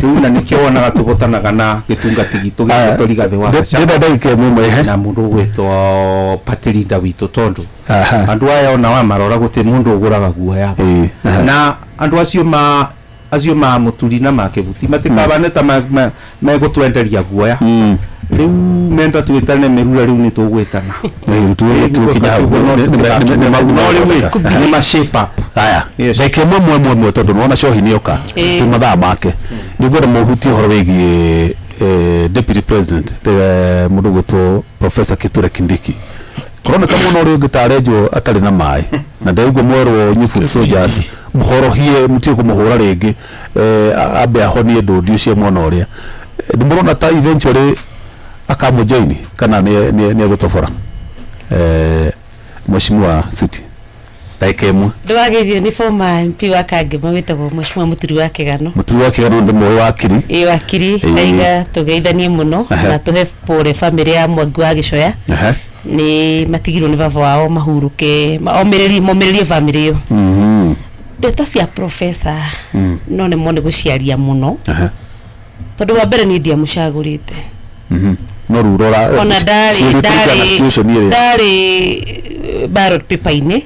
rĩu na nĩkĩo wonaga tũbotanaga na gĩtungati gitũ gĩgwĩtwo Rigathĩ wa Gachagua ndĩrenda ndagĩka ĩmwe na mũndũ ũgwĩtwo party leader witũ tondũ andũ aya ona wamarora gũtirĩ mũndũ ũgũraga guoya na andũ acio ma Mũturi na ma Kĩbuti matikabane ta megũtwenderia guoya. Rĩu menda twĩtane mĩrura rĩu nĩ tũgwĩtana no rĩu nĩ ma shape up. Aya ndagĩka ĩmwe mwe tondũ nĩwona cohi nĩoka twĩ mathaa make nĩngwenda mũhutie ũhoro wĩgiĩ deputy president mũndũ ũgwĩtwo Professor Kithure Kindiki. Kũroneka mũno ũrĩa ũngĩ tarenjwo atarĩ na maĩ na ndaigua mwerwo new foot soldiers mũhorohie mũtige kũmũhũra rĩngĩ ambe ahonie ndũndi ũcio mwena ũrĩa nĩ mũrona ta eventually akamũjoini kana nĩ egũtobora Mheshimiwa City ndagĩka ĩmwe. Ndĩwageithio nĩ former MP wa Kangema wĩtagwo Mheshimiwa Mũturi wa Kĩgano. Mũturi wa Kĩgano nĩ mũĩ wakiri. Ĩ wakiri ndaiga tũgeithanie mũno na tũhe pole family ya Mwangi wa Gĩcoya nĩ matigirwo nĩ baba wao mahurũke momĩrĩrie family ĩyo. Ndeto cia professor no nĩ mone gũciaria mũno tondũ wa mbere niĩ ndiamũcagũrĩte. No rĩu rora ona ndarĩ ballot paper-inĩ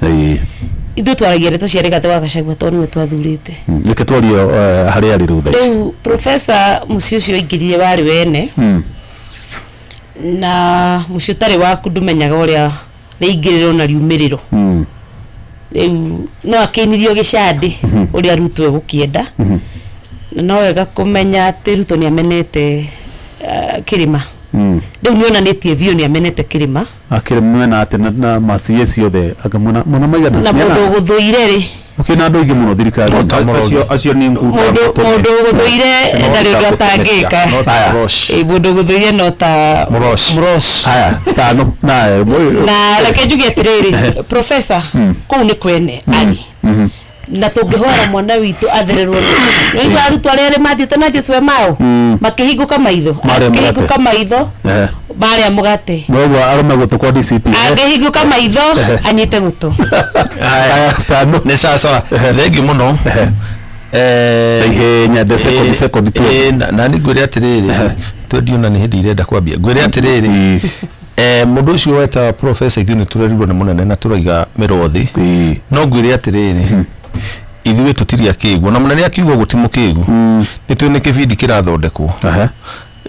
ithuĩ twaragia ndeto cia Rigathĩ wa Gachagua tondũ nĩwe twathurĩte. Reke twarie harĩa arĩ rĩu thaa ici. Rĩu professor mũciĩ ũcio aingĩrire warĩ wene na mũciĩ ũtarĩ waku ndũmenyaga ũrĩa rĩingĩrĩro na riumĩrĩro. Rĩu no akĩinirio gĩcandĩ ũrĩa Ruto egũkĩenda. Na no wega kũmenya atĩ Ruto nĩ amenete kĩrĩma. Rĩu nĩ onanĩtie biũ nĩ amenete kĩrĩma. Akĩrĩ mwena atĩ na ma CS othe anga mwena maigana. Na mũndũ ũgũthũire rĩ, Mũkĩna andũ aingĩ mũno thirikari. Acio nĩ ngunda. Mũndũ mũndũ ũgũthũire ndarĩ ũndũ atangĩka. No ta Mũroshi. Ĩ, mũndũ ũgũthũire no ta Mũroshi. Mũroshi. Haya, stano na Na reke njuge atĩrĩrĩ, professor kũu nĩ kwene arĩ, na tũngĩhoera mwana witũ athererwo nĩ nĩigua arutwo arĩa erĩ mathiĩte na Jesu mao makĩhingũka maitho. Marĩa mũgate. Akĩhingũka maitho marĩa mũgate. Noguo arũme gũtũ kwa DCP. Angĩhingũka maitho anyite gũtũ. Haya, stano. Nĩ sawa sawa, thengiũ mũno. Na ihenya, the second, second tu. Na nĩ ngwĩre atĩrĩrĩ, twendio na nĩ hĩndĩ irenda kwambia, ngwĩre atĩrĩrĩ, mũndũ ũcio weta professor, ithuĩ nĩ tũrerirwo nĩ mũnene na tũraiga mĩrothi. No ngwĩre atĩrĩrĩ, ithuĩ tũtirĩ akĩgu, na mũnene akiuga ũguo ti mũkĩgu, nĩ tũĩ nĩ kĩbindi kĩrathondekwo.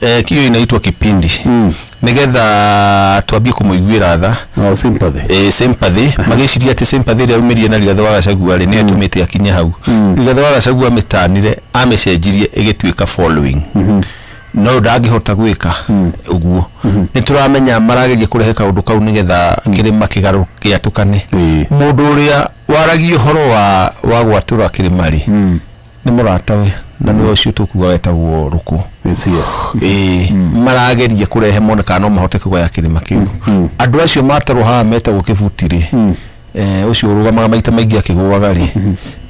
Kĩo inaitwa kipindi nĩgetha twambie kũmũiguĩra tha. No sympathy. Sympathy, magĩciria atĩ sympathy ĩrĩa aumĩrie na Rigathĩ wa Gachagua rĩ, nĩyo ĩtũmĩte akinye hau. Rigathĩ wa Gachagua amĩtanire, amĩcenjirie ĩgĩtuĩka following, no ndangĩhota gwĩka ũguo. Nĩ tũramenya marageria kũrehe kaũndũ kau nĩgetha kĩrĩma kĩgarũ gĩatũkane. Mũndũ ũrĩa waragia ũhoro wa gwatũra kĩrĩma rĩ, nĩ mũratawe na nĩwe ũcio tũkuga wetagwo Rũkũ. Yes. Ĩĩ, marageria kũrehe mone kana no mahote kũgaya kĩrĩma kĩu. Andũ acio matarwo haha metagwo kĩbuti rĩ, ũcio ũrũgamaga maita maingĩ akĩgũaga rĩ,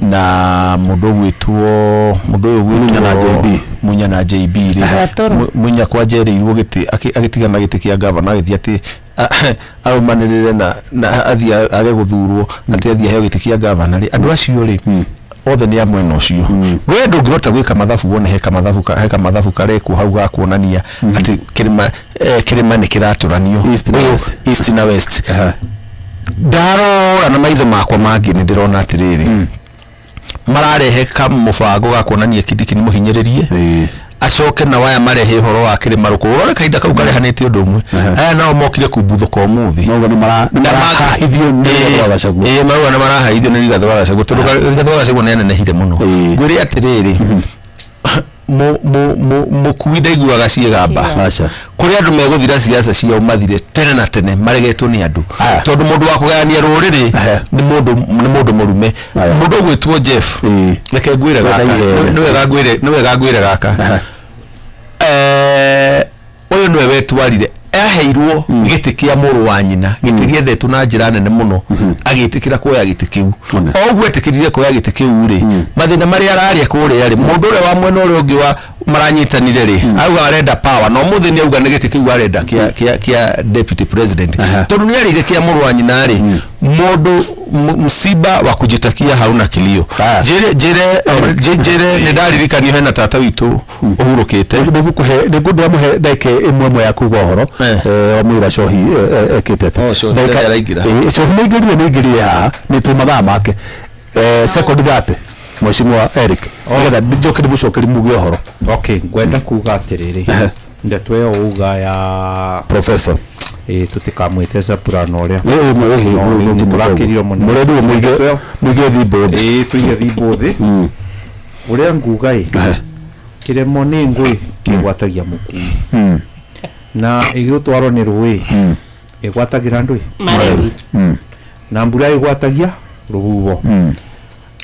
na mũndũ ũgwĩtwo mũndũ ũyũ Munya na ũgwĩtwo JB. Munya na JB rĩ. Gatoro. Munya kwanja erĩirwo gĩtĩ, agĩtigana gĩtĩ kĩa gavana, agĩthiĩ atĩ arũmanĩrĩre na athiĩ age gũthurwo, atĩ athiĩ aheo gĩtĩ kĩa gavana rĩ. Andũ acio rĩ othe nĩ a mwena ũcio. We ndũngĩhota gwĩka mathabu wone he kamathabu karekwo hau ga kuonania atĩ kĩrĩma nĩ kĩratũranio. East na West. East na West. Ndarora na maitho makwa mangĩ, nĩ ndĩrona atĩrĩrĩ, mararehe kamũbango ga kuonania Kindiki nĩ mũhinyĩrĩrie, acoke na waya marehe ũhoro wa kĩrĩma rũkũ ũrore kahinda kau karehanĩte ũndũ ũmwe. Aya nao mokire kumbuthũka ũmũthĩ. Noguo nĩ marahithio nĩ Rigathĩ wa Gachagua. Ĩĩ, marauga nĩ marahithio nĩ Rigathĩ wa Gachagua, tondũ Rigathĩ wa Gachagua nĩ anenehire mũno. Ngwĩre atĩrĩrĩ, mũkui ndaiguaga ciĩgamba. Aca. Kũrĩ andũ megũthira siasa ciao mathire tene na tene, maregetwo nĩ andũ, Aya. tondũ mũndũ wa kũgayania rũrĩrĩ nĩ mũndũ mũrume. Mũndũ ũgwĩtwo Jeff, reke ngwĩre gaka. Iheme. Nĩ wega ngwĩre gaka. Ũyũ nĩwe wetwarire, aheirwo gĩtĩ kĩa mũrũ wa nyina, gĩtĩ gĩethetwo na njĩra nene mũno, agĩtĩkĩra kuoya gĩtĩ kĩu. One. O ũguo etĩkĩrire kuoya gĩtĩ kĩu rĩ, mathĩna marĩa ararĩa kũrĩa rĩ, mũndũ ũrĩa wa mwena ũrĩa ũngĩ wa maranyitanire rĩ, auga arenda power, na ũmũthĩ nĩ auga nĩ gĩtĩ kĩu arenda kĩa deputy president, tondũ nĩ arĩire kĩa mũrũ wa nyina rĩ. Mũndũ msiba wa kujitakia hauna kilio. Njĩre nĩ ndaririkanio hena tata witũ ũhurũkĩte. Nĩngũkũhe, nĩngũndĩramũhe ndagĩka ĩmwe ĩmwe ya kuga ũhoro. Wa mwĩra Cohi ekĩte atĩa. Oh, Cohi nĩaraingĩra. Cohi nĩaingĩrire haha, nĩ twĩ mathaa make. Second 30, Mheshimiwa Eric, nĩgetha njoke ndĩmũcokerie muge ũhoro. Okay, ngwenda kuga atĩrĩrĩ, ndeto ĩyo uga ya professor, ĩ tũtikamwĩte Zapurano ũrĩa. No, nĩ tũrakĩrio mũno. Mũrendiwe mũige Ndeto ĩyo- mũige thimbo thĩ. Ĩ, tũige thimbo thĩ. Ũrĩa nguga ĩ, kĩremo nĩ ngũĩ kĩgwatagia mũkui na ĩgĩtwarwo nĩ rũĩ, ĩgwatagĩra ndũĩ Mareri. Na mbura ĩgwatagia rũhuho.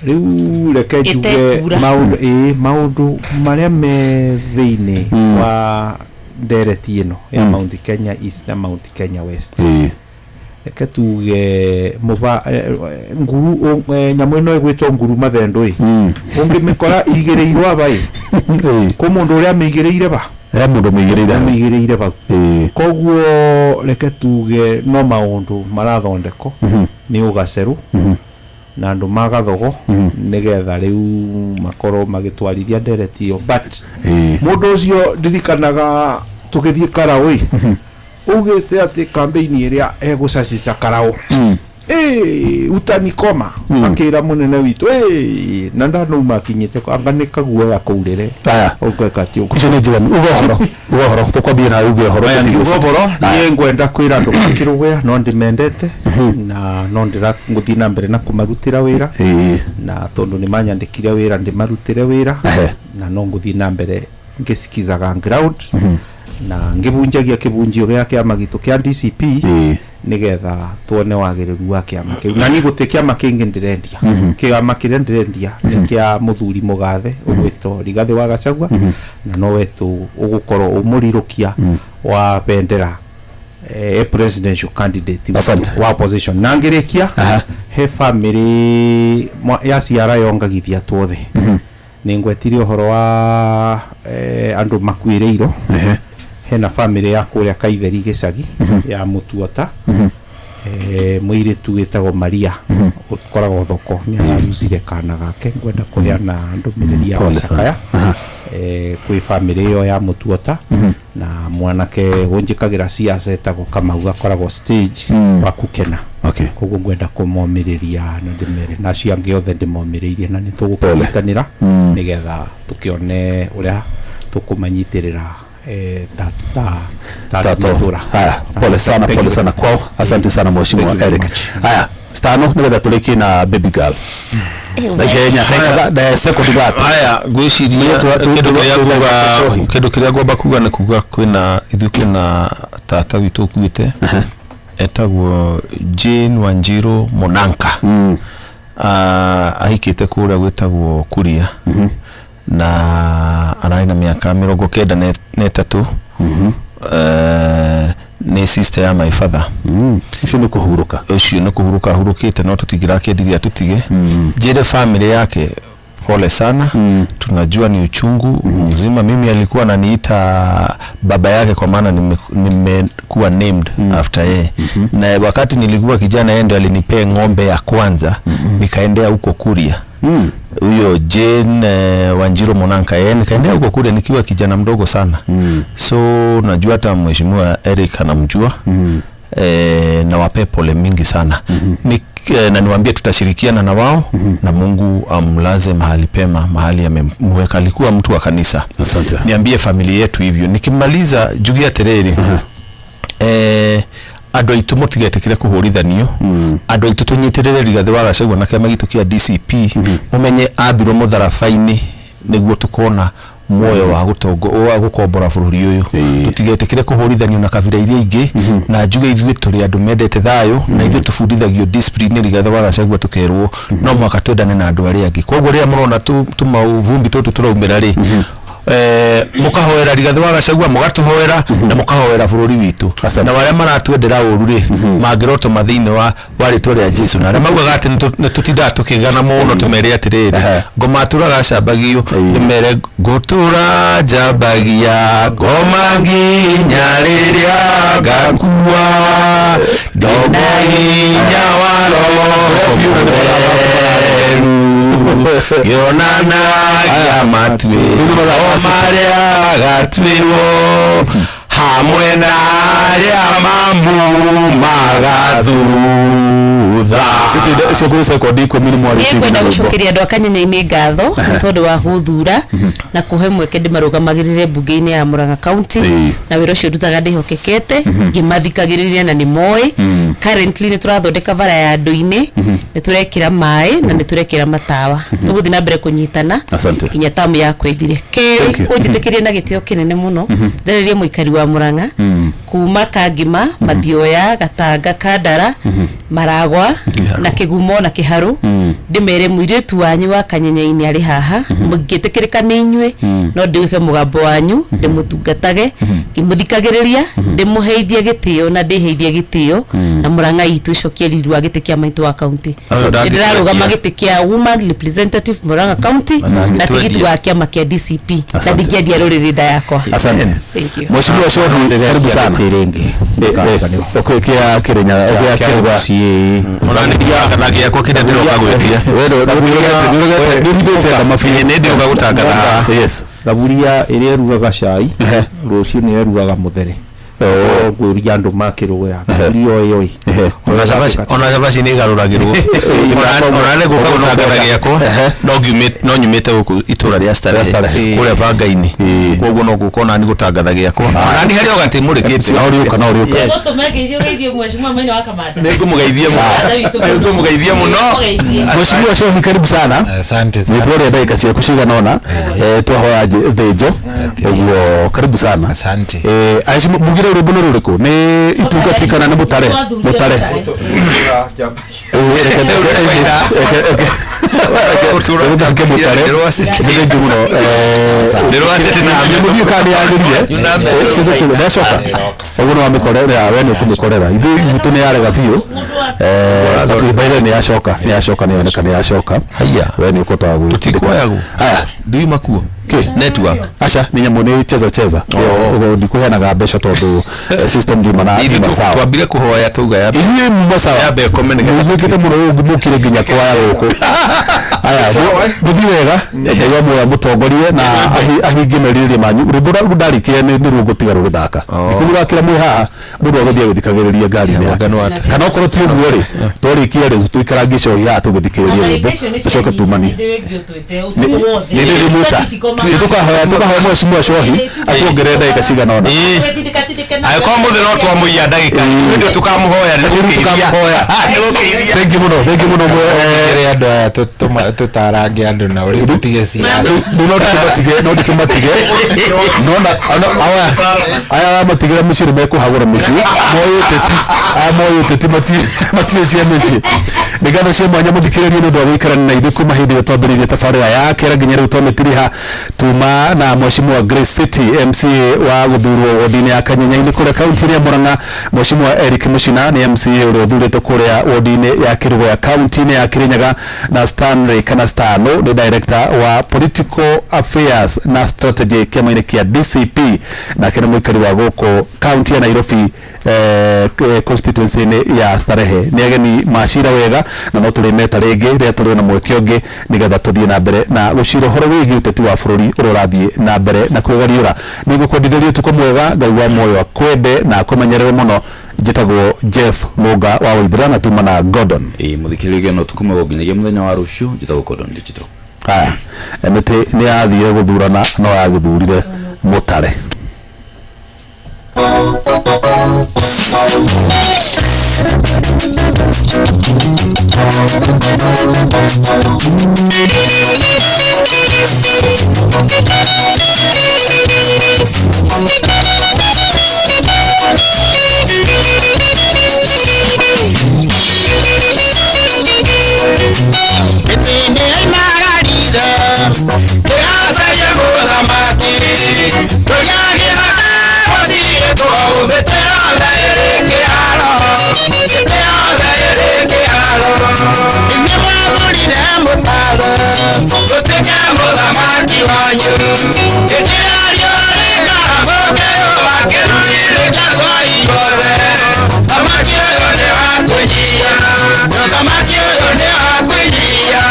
Rĩu reke njuge Ĩtekura. maũndũ, ĩ, maũndũ marĩa me thĩinĩ wa ndereti ĩno ya Mount Kenya East na Mount Kenya West, reke tuge mũba nguru nyamũ ĩno ĩgwĩtwo nguru mathendũ ĩ, ũngĩmĩkora igĩrĩirwo aba ĩ, kũ mũndũ ũrĩa amĩigĩrĩire ba. He mũndũ mũigĩrĩire hau. Amĩigĩrĩire bau. Koguo reke tuge no maũndũ marathondekwo nĩ ũgacerũ na andũ magathogo, nĩgetha rĩu makorwo magĩtwarithia ndereti ĩyo, but mũndũ ũcio ndirikanaga tũgĩthiĩ karaũ ĩ, augĩte atĩ campaign ĩrĩa egũcacica karaũ. "Ĩ, utanikoma akĩra mũnene witũ "Ĩ, na ndanauma akinyĩte anga nĩ kaguoya kũurĩre Aya. ũgeka ti ũguo Icio nĩ njiganu. Uga ũhoro. Uga ũhoro. Tũkwambia nawe uge ũhoro. Aya, tũtige ngiuga city. ũhoro Aya. niĩ ngwenda kwĩra andũ makĩrũgũya no ndĩmendete na no ndĩra ngũthiĩ na mbere na kũmarutĩra wĩra Ĩĩ. na tondũ nĩ manyandĩkire wĩra ndĩmarutĩre wĩra Ehe. na no ngũthiĩ na mbere ngĩsikizaga ground na ngĩbunjagia kĩbunjio gĩa kĩama gitũ kĩa DCP Ĩĩ. nĩgetha tuone wagĩrĩru wa kĩama kĩu na niĩ gũtirĩ kĩama kĩngĩ ndĩrendia kĩama kĩrĩa ndĩrendia nĩ kĩa mũthuri mũgathe ũgwĩtwo Rigathĩ wa Gachagua na nowe tu ũgũkorwo ũmũrirũkia wa bendera presidential candidate Asante. wa opposition na ngĩrĩkia Aha. he family ya ciara yongagithia tuothe nĩ ngwetire ũhoro wa andũ makuĩrĩirwo Ehe. hena family ya kũrĩa Kaitheri gĩcagi ya Mũtuota mũirĩtu wĩtagwo Maria ũkoragwo thoko nĩ ararusire kana gake ngwenda kũheana ndũmĩrĩri ya Pole sana. macakaya kwĩ family ĩyo ya Mũtuota na mwanake ũnjĩkagĩra ciaca etagwo Kamau akoragwo stage wa kukena Okay. koguo ngwenda kũmomĩrĩria na ndĩmere na acio angĩ othe ndĩmomĩrĩirie na nĩ tũgũkĩnyitanĩra nĩgetha tũkĩone ũrĩa tũkũmanyitĩrĩra ta ta Tato. matũra. Haya, pole sana, Thank pole you. sana kwao. Asante sana mheshimiwa Thank you very Eric. much. Haya, stano nĩgetha tũrĩkie na baby girl. Na ihenya, na second that. Aya, ngwĩciria Nĩ kĩndũ kĩrĩa nguga tũ- kĩndũ kĩrĩa ngwamba kuga nĩ kuga kwĩna ithuĩ kwĩna tata witũ ũkuĩte etagwo Jane Wanjiru Monanka. Ahikĩte kũrĩa gwĩtagwo Kuria na ararĩ na mĩaka 93. Nĩ sister ya my father. Ũcio nĩ kũhurũka. Ũcio nĩ kũhurũka ahurũkĩte no tũtingĩrakĩendirie atũtige. Njĩre family yake pole sana. Tunajua ni uchungu mzima. Mimi alikuwa ananiita baba yake kwa maana nimekuwa named after yeye. Na wakati nilikuwa kijana yeye ndio alinipea ng'ombe ya kwanza nikaendea huko Kuria. Huyo Jane Wanjiru Monanka yeye nikaendea huko Kuria nikiwa kijana mdogo sana. So najua hata mheshimiwa Eric anamjua. Na wape pole mingi sana. Na niwaambie tutashirikiana na wao na Mungu amlaze mahali pema, mahali amemweka. Alikuwa mtu wa kanisa. Asante. Niambie familia yetu hivyo. Nikimaliza njuge atiriri, andũ aitũ mũtigetĩkĩre kũhũrithanio, andũ aitũ tũnyitĩrĩre Rigathĩ wa Gachagua na kĩama gitũ kĩa DCP, mũmenye ambirwo mũtharaba-inĩ nĩguo tũkona muoyo wa gũtongo wa gũkombora bũrũri ũyũ. Tũtigetĩkĩre kũhũrithanio na kabira iria ingĩ, na njuge ithuĩ tũrĩ andũ mendete thayũ na ithuĩ tũbundithagio discipline nĩ Rigathĩ wa Gachagua, tũkerwo no mũhaka twendane na andũ arĩa angĩ. Koguo rĩrĩa mũrona tũmauvumbi tũtũ tũraumĩra rĩ, mũkahoera Rigathĩ wa Gachagua, mũgatũhoera na mũkahoera bũrũri witũ. Asante. Na arĩa maratwendera ũru rĩ, mangĩrotoma thĩinĩ wa rĩtwa rĩa Jesu, na arĩa maugaga atĩ nĩ tũtindaga tũkĩgana mũno, tũmere atĩrĩrĩ, ngoma tũraga cambagio, ndĩmere ngũtũra njambagia ngoma nginya rĩrĩa ngakua, ndogo hinya wa Roho Mũtheru ngĩonanagia matuĩro marĩa gatuĩrwo hamwe na arĩa mamumaga thutha. Icio kũrĩ sekondi 10 nĩ mwarĩtie Niĩ ngwenda nginya rwĩmbo. gũcokeria andũ a Kanyenya-inĩ ngatho nĩ tondũ wa gũthura na kũhe mweke ndĩmarũgamagĩrĩre mbunge-inĩ ya Murang'a County na wĩra ũcio ndutaga ndĩhokekete ngĩmathikagĩrĩria na nĩ moĩ. Currently nĩ tũrathondeka bara ya andũ-inĩ, nĩ tũrekĩra maĩ na nĩ tũrekĩra matawa. Tũgũthiĩ na mbere kũnyitana Asante. nginya tamu yakwa ĩthire. Thank Kerĩ, you. ũnjĩtĩkĩrie na gĩtĩo kĩnene mũno njarĩrie mũikari wa Murang'a kuma Kangima, Mathioya, Gatanga, Kandara, Maragwa na Kĩgumo na Kĩharũ, ndĩmere mũirĩtu wanyu wa Kanyenya-inĩ arĩ haha, mũngĩtĩkĩrĩka nĩ inyuĩ no ndĩwĩke mũgambo wanyu, ndĩmũtungatage ngĩmũthikagĩrĩria, ndĩmũheithie gĩtĩo na ndĩheithie gĩtĩo, na Murang'a itũ ĩcokie riri wa gĩtĩ kĩa maitũ wa county. Asante. Ndĩrarũgama gĩtĩ kĩa woman representative Murang'a County na tigiti wa kĩama kĩa DCP na Asante. ndingĩendia rũrĩrĩ nda yakwa. Asante. Thank you. Mheshimiwa Shohi, karibu sana. Okay, kĩa Kĩrĩnyaga, kĩa Kĩrũga. Ona nĩ ndiaga gĩakwa kĩrĩa ndĩroka gwĩtia. We nĩ ũhithĩte nda mabiũ. Nĩ ndĩroka gũtangatha. Yes. Thaburia ĩrĩa ĩrugaga cai rũciũ nĩyo ĩrugaga mũthere. Ngũria andũ makĩrũya ngũria ĩyo ĩ. Ona cabaci, ona cabaci nĩ ĩgarũragĩrwo. Ona nĩ gũka gũtangatha gĩakwa no ngiumĩte, no nyumĩte gũkũ itũra rĩa Starehe. Starehe. Kũrĩa bangainĩ, koguo no gũka onani gũtangatha gĩakwa, onani harĩ o gatĩ mũrĩkĩte. No ũrĩũka, no ũrĩũka. Gũtũme ngeithie, ũgeithie mheshimiwa Maina wa Kamanda. Nĩngũmũgeithia mũno, nĩngũmũgeithia mũno. Mheshimiwa Shohi, karibu sana. Asante sana. Nĩ twarĩa ndagĩka ciaku cigana ũna, twahoya thĩnjo ũguo, karibu sana. Asante. Aici mugire rwĩmbo nĩ rũrĩkũ, nĩ itungati kana nĩ mũtare? Mũtare. Reke mũtare. Nĩ thengiũ mũno. Nyamũ kana nĩ yagĩrire ndacoka ũguo nĩ wamĩkorera, we nĩ ũkũmĩkorera, ithuĩ gwitũ nĩ yarega biũ. But by then nĩ yacoka, nĩ yacoka, nĩ yoneka nĩ yacoka. Haiya. We nĩ ũkũhotaga gwĩ Tũtikuoyagwo. Aya. Ndiuma kuo. Kĩ? Network. Aca, nĩ nyamũ nĩ cheza cheza. Ũguo ndikũheanaga mbeca tondũ system ndiuma na Ithuĩ ndiuma sawa. Twambire kũhoya tuga ya Inyuĩ muma sawa. Yambe ĩkome nĩgetha Mũiguĩkĩte mũno ũguo mũkire nginya kwaya gũkũ. Aya, mũthiĩ wega, Ngai wa muoyo mũtongorie na ahingie merirĩria manyu. Rwĩmbo rũrĩa ndarĩkia nĩ ruo ngũtiga rũgĩthaka, ndikũmũthakĩra mwĩ haha, mũndũ agũthiĩ agĩthikagĩrĩria ngari-inĩ yake, kana okorwo ti ũguo rĩ, twarĩkia rĩ, tũikarangie cohi haha tũgĩthikĩrĩria rwĩmbo, tũcoke tumanie. Nĩ ndĩrĩmwĩta, nĩ tũkahoya mheshimiwa Cohi atuongerere ndagĩka cigana ũna. Angĩkorwo mũthĩ no twamũiya ndagĩka, hĩndĩ ĩyo tũkamũhoya nĩ gũkĩithia. Tũkamũhoya. Nĩ gũkĩithia. Thengiũ mũno, thengiũ mũno. Kĩrĩ andũ aya tũtarange andũ na ũrĩa tũtige ciaca. Rĩu no ndĩkĩmatige, no ndĩkĩmatige, no na aya aya matigĩra mũciĩ nĩ mekũhagũra mũciĩ moĩ ũteti, aya moĩ ũteti matirĩ cia mĩciĩ. Nĩ ngatho cia mwanya mũthikĩrĩria nĩ ũndũ wa gũikarania na ithuĩ kuma hĩndĩ ĩrĩa twambĩrĩirie tabarĩra ya kĩra nginya rĩu twamĩtiriha. Tuma na mheshimiwa Grace City MCA wa gũthurwo wodi-inĩ ya Kanyenya-inĩ kũrĩa kaunti-inĩ ya Murang'a, mheshimiwa Eric Muchina nĩ MCA ũrĩa ũthurĩtwo kũrĩa wodi-inĩ ya Kĩrũgũya kaunti-inĩ ya Kirinyaga, na Stanley kana Stano nĩ director wa political affairs na strategy kĩama-inĩ kĩa DCP, nake nĩ mũikari wa gũkũ kaunti ya Nairobi, constituency-inĩ ya Starehe. Nĩ ageni macira wega na no tũrĩmeta rĩngĩ rĩrĩa tũrĩ na mweke ũngĩ nĩgetha tũthiĩ na mbere na gũcira ũhoro wĩgiĩ ũteti wa bũrũri ũrĩa ũrathiĩ na mbere na kwĩgariũra. Nĩ ngũkwendithĩria ũtukũ mwega, Ngai wa muoyo akwende na akũmenyerere mũno. Njĩtagwo Jeff Mũnga wa Waithera na tuma na Gordon. Ĩ mũthikĩrĩria, no ũtukũ mwega nginyagia mũthenya wa rũciũ. Njĩtagwo Gordon Digital. Aya, mĩtĩ nĩ yathire gũthurana no yagĩthurire mũtare. Mĩtĩ-inĩ ĩmararire ndĩracaria mũthamaki tũrĩa gĩthaka gũtirĩtwo, mĩtĩ yothe ĩrĩ kĩharo, mĩtĩ yothe ĩrĩ kĩharo. Inyuĩ mwathurire mũtare gũtuĩke mũthamaki wanyu, hĩndĩ ya riũa rĩkarahũke wakĩrũrĩrĩkagwo inyuothe. Thamaki ũyũ nĩ wa kwĩnyia, mũthamaki ũyũ nĩ wa kwĩnyia.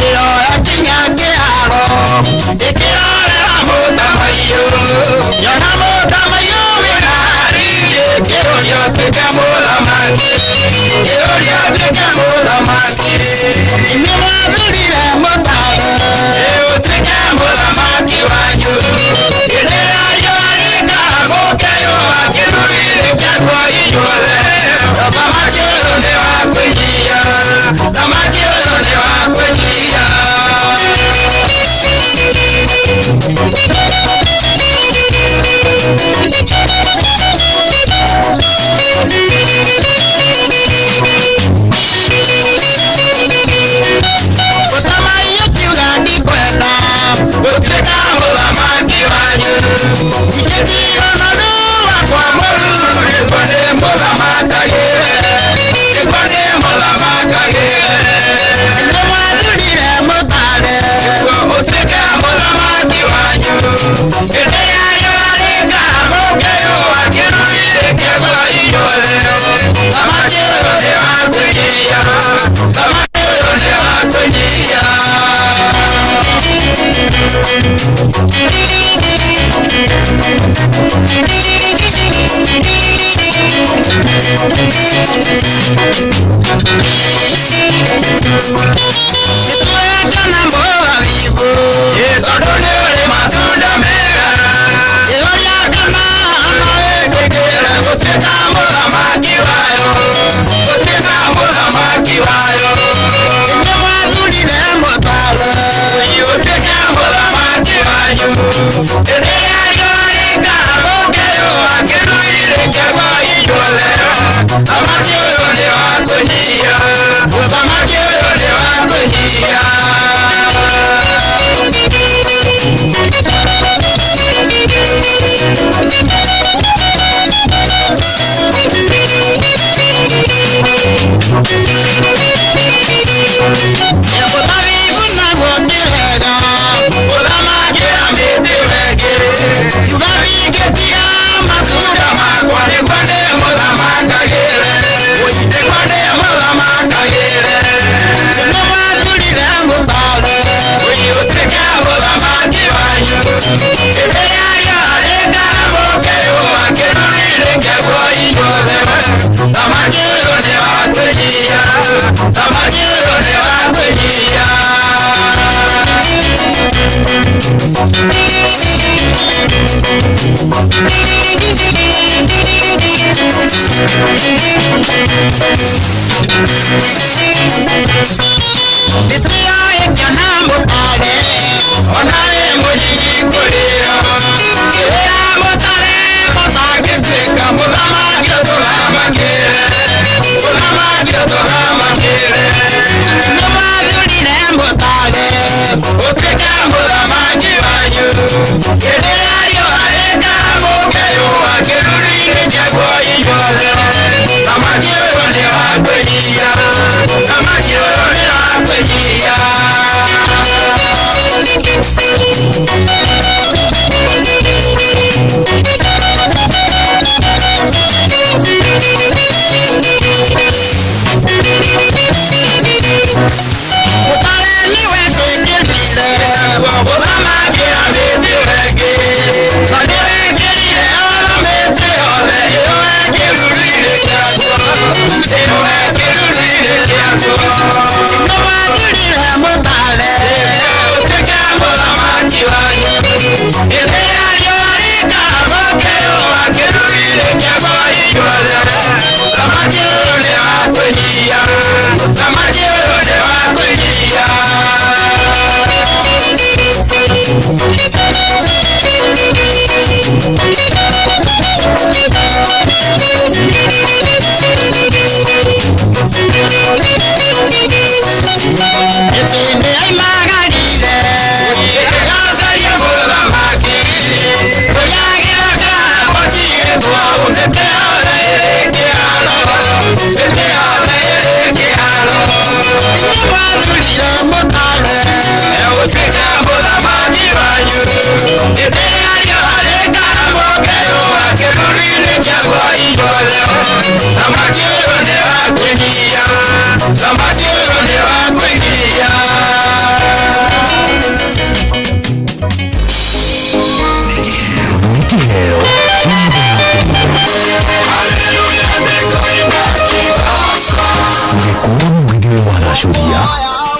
Ĩroya kinya kĩharo ĩkĩrorera mũtamaiyũ, nyona mũtamaiyũ wĩna riri, kĩũria ũtuĩke mũthamaki, kĩũria ũtuĩke mũthamaki. Inyuĩ mwathurire mũtare ũtuĩke mũthamaki wanyu, hĩndĩ ĩrĩa riũa rĩkarahũke wakĩrũrĩrĩkagwo inyuothe. Mũthamaki ũyũ nĩ wa kwĩnyia. Nĩtũretana mũthabibũ tondũ nĩ ũrĩ matunda mega ĩũria kana no ĩtĩkĩre gũtuĩka mũthamaki wayo gũtuĩka mũthamaki wayo inyuĩ mwathurire mũtare ũtuĩke mũthamaki wanyu hĩndĩ ĩrĩa riũa rĩkaamũkĩrwo kĩruru-inĩ kĩaguo inyuothe thamaki ũyũ nĩ wa kũnyihia mũthamaki ũyũ nĩ wa kũnyihia. Mũthabibũ naguo kĩrega ũthamakĩra mĩtĩ wengĩ kiuga ndingĩtiga matunda makwa nĩguo ndĩmũthamakagĩre nĩguo ndĩmũthamakagĩre inyuĩ mwathurire mũtare ũtuĩke mũthamaki wanyu hĩndĩ ĩrĩa riũa rĩkaamũkĩrwo kĩruru-inĩ kĩaguo inyuothe thamaki ũyũ nĩ wa kũnyihia thamaki ũyũ nĩ wa kũnyihia. Mĩtĩ yo ĩkĩona mũtare ona ĩ mũnyinyi kũrĩ yo ĩrĩa mũtare mũtangĩtuĩka mũthamaki ũtũthamakĩre mũthamaki ũtũthamakĩre inyuĩ mwathurire mũtare ũtuĩke mũthamaki wanyu hĩndĩ ĩrĩa riũa rĩkaamũkĩrwo kĩruru-inĩ kĩaguo inyuothe thamaki ũyũ nĩ wa kwĩnyihia thamaki ũyũ nĩ wa kwĩnyihia. Mũtare nĩwetĩkĩrire gũthamakĩra mĩtĩ wengĩ na nĩwekĩrire ona mĩtĩ yothe ĩyo ĩ kĩruru-inĩ kĩaguo ĩyo ĩ kĩruru-inĩ kĩaguo inyuĩ mwathurire mũtare ũtuĩke mũthamaki wanyu hĩndĩ ĩrĩa riũa rĩkaamũkĩrwo kĩruru-inĩ kĩaguo inyuothe thamaki ũyũ nĩ wa kwĩnyihia thamaki ũyũ nĩ wa kwĩnyihia. Mĩtĩ nĩyoimagarire ĩgacaria mũthamaki kũrĩa gĩthaka gũtigĩtwo mĩtĩ yothe ĩrĩ kĩharo mĩtĩ yothe ĩrĩ kĩharo inyuĩ mwathurire mũtare ũtuĩke mũthamaki wanyu hĩndĩ ĩrĩa riũa rĩkaamũkĩrwo kĩruru-inĩ kĩaguo inyuothe thamaki ũyũ nĩ wa kwĩnyihia thamaki ũyũ nĩ wa kwĩnyihia. Nĩ kĩheo kĩa mũthenya tũgĩkũra mũgithi ũyũ waracũria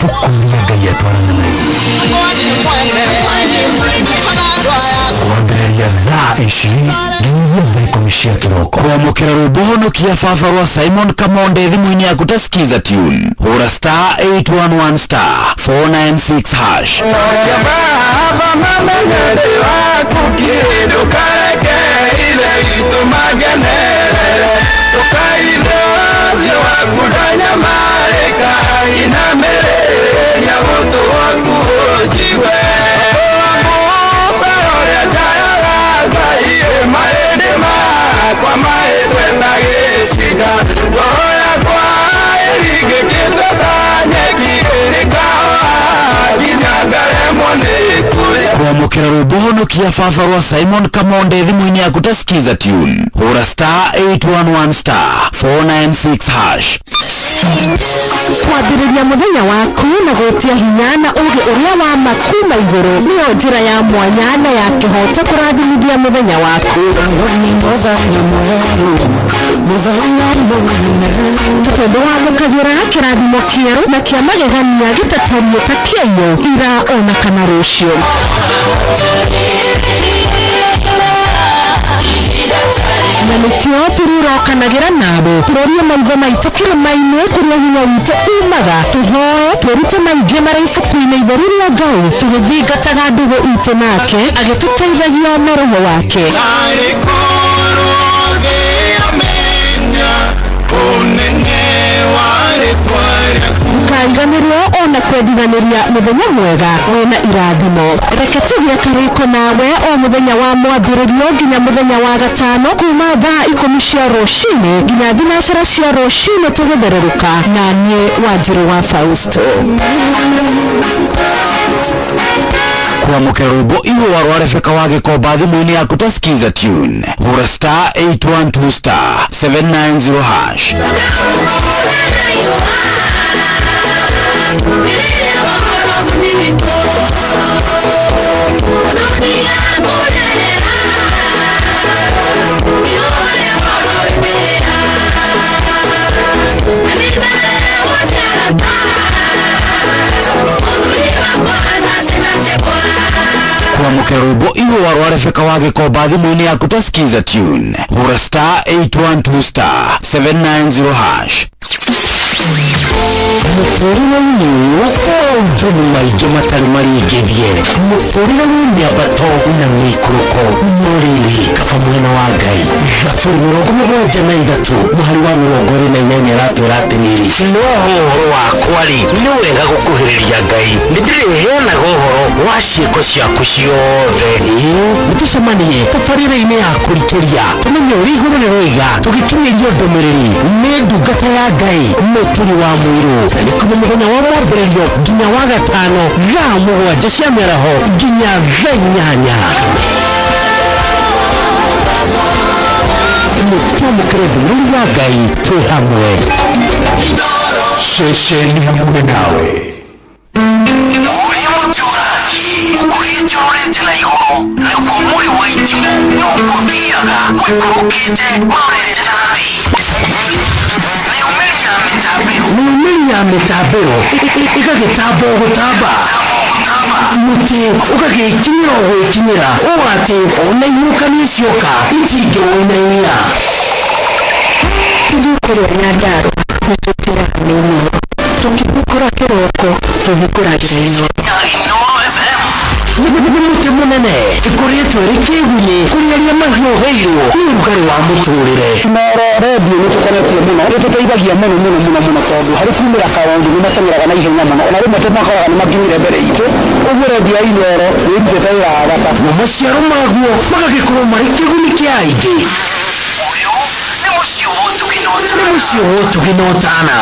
tũkũria Ngai atwarana na ithuĩ kwambĩrĩria thaa ici nginyagia thaa 10 cia kĩroko. Kwamũkĩra rwĩmbo honokia baba rwa Simon Kamonde thimũ-inĩ yaku ta skiza tune hũra star 811 star 496 hash. Baba mamenye ndĩ waku ndũkareke ithe witũ mangenerere ndũkaithe ũthiũ waku ndanyamarĩka inamĩrĩria gũtũ gwaku ũnjigue Musa ũrĩa njayaga Ngai mahĩndĩ makwa mahĩtwe ta gĩcinga ngoro yakwa ĩringĩkĩte ta nyeki ĩkahoha nginya ngaremwo nĩ kũrĩa. Kwamũkĩra rwĩmbo honokia baba rwa Simon Kamonde thimũ-inĩ yaku ta skiza tune hũra star 811 star 496 hash. Kwambĩrĩria mũthenya waku na gwĩtia hinya na ũũgĩ ũrĩa wa ma kuma igũrũ nĩyo njĩra ya mwanya na ya kĩhooto kũrathimithia mũthenya waku. Tondũ wamũkagĩra kĩrathimo kĩerũ na kĩa magegania gĩtatariĩ ta kĩaiyũ ira ona kana rũciũ. Na nĩkĩo tũrĩrokanagĩra nawe tũrorie maitho maitũ kĩrĩma-inĩ kũrĩa hinya witũ umaga, tũhoe twĩrute maingĩ marĩa ibuku-inĩ itheru rĩa Ngai, tũgĩthingataga ndũgũ itũ nake agĩtũteithagia na roho wake. Ndũkariganĩrwo ona kwendithanĩria mũthenya mwega wĩna irathimo. Reke tũgĩe karĩko nawe o mũthenya wa mwambĩrĩrio nginya mũthenya wa gatano kuma thaa 10 cia rũcinĩ nginya 9 cia rũcinĩ tũgĩthererũka na niĩ Wanjirũ wa Fausto. Kwamũkĩra rwĩmbo ihũa rwa Rebecca wa Gĩkomba thimũ-inĩ yaku ta Skiza Tune. Hũra star 812 star 790 hash. Kwamũkĩra rwĩmbo ihũa rwa Rebecca wa Gĩkomba thimũ-inĩ yaku ta Skiza Tune. Hũra star 812 star 790 hash. Mũtũrĩre-inĩ ũyũ maũndũ nĩ maingĩ matarĩ marĩngĩthie. Mũtũrĩre wĩ mĩambato na mĩikũrũko, no rĩrĩ kaba mwena wa Ngai. Thaburi 73 mũhari wa 28 aratwĩra atĩrĩrĩ, no ũhoro wakwa rĩ, nĩ wega gũkuhĩrĩria Ngai, nĩ ndĩrĩheanaga ũhoro wa ciĩko ciaku ciothe. Ĩĩ, nĩtũcemanie tabarĩra-inĩ ya kũrikĩria tũmenye ũrĩa igũrũ rĩroiga, tũgĩkinyĩrio ndũmĩrĩri nĩ ndungata ya Ngai Mũturi wa Mũirũ, na nĩ kuma mũthenya wa mwambĩrĩrio nginya wa gatano thaa 7 cia mĩaraho nginya thaa 8. Nĩtwamũkĩre ndũmĩrĩri ya Ngai twĩ hamwe. Ceceni hakuhĩ nawe. Ũrĩa mũtĩ ũrathiĩ ũkũrĩte ũrorete na igũrũ, naguo mũrĩ wa itimũ no ũthiaga ũikũrũkĩte ũrorete na thĩ. Mĩumĩri ya mĩtambĩro ĩgagĩtamba gũtamba, mũtĩ ũgagĩkinyĩra o gwĩkinyĩra ũũ atĩ ona ihuhũkanio cioka itingĩwũinainia. Ithuĩ kũrĩa Nyandarũa nĩtũtĩaga nĩ Inooro, tũkĩhingũra kĩroko tũhingũragĩra Inooro. Nĩ mũtĩ mũnene ĩkoretwo ĩrĩ kĩgunyĩ kũrĩ arĩa mahiũhĩirwo nĩ ũrugarĩ wa mũtũrĩre. Inooro redio nĩ tũkenetie mũno, nĩ tũteithagia mũno mũno mũno mũno, tondũ harĩ kumĩra kaũndũ nĩ mateng'eraga na ihenya mũno, ona rĩmwe tũmakoraga nĩ makinyire mbere itũ. Ũguo redio ya Inooro nĩ ĩrutĩte wĩra wa bata, na maciaro maguo magagĩkorwo marĩ kĩguni kĩa aingĩ. Ũyũ nĩ mũciĩ wa ũtugi na ũtana. Nĩ mũciĩ wa ũtugi na ũtana.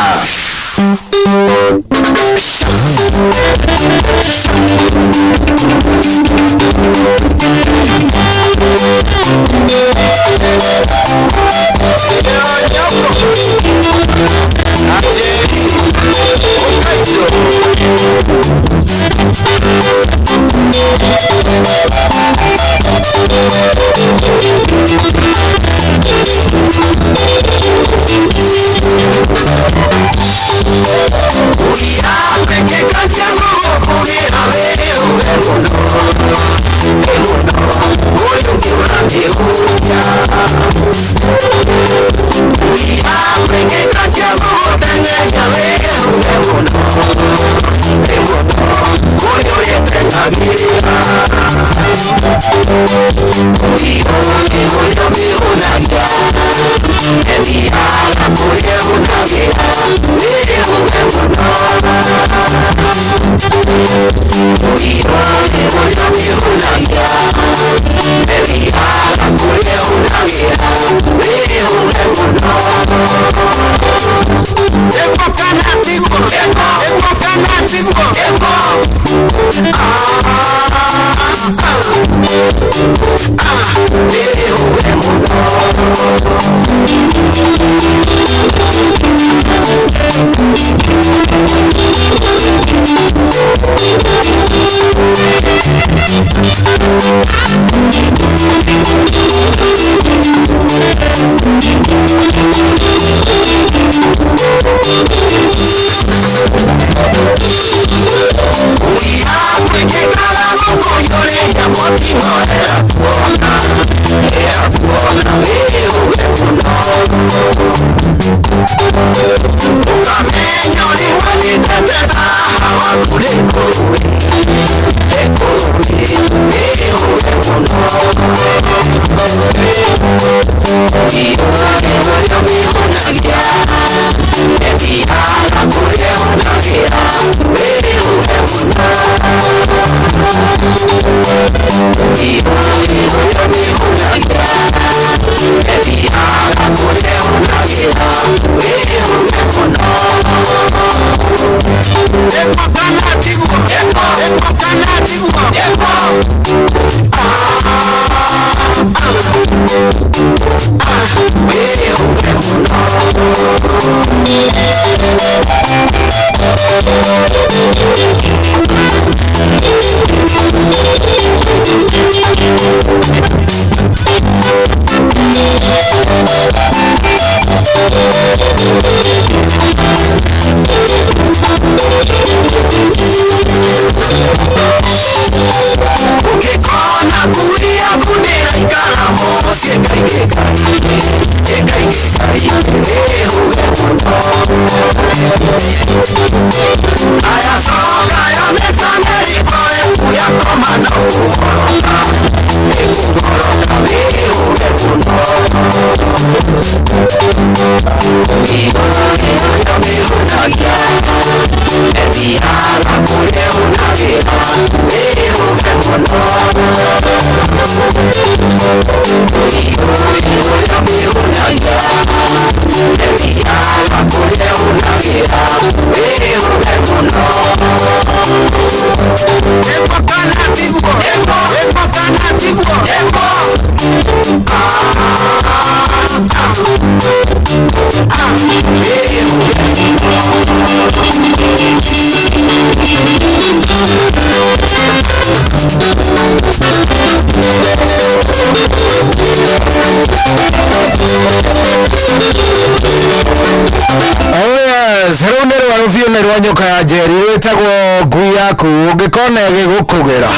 Yes, rũu nĩ rwarũ biũ nĩ rwa nyoka ya njeri rwĩtagwo ngui yaku ũngĩkona ĩgĩgũkũgĩra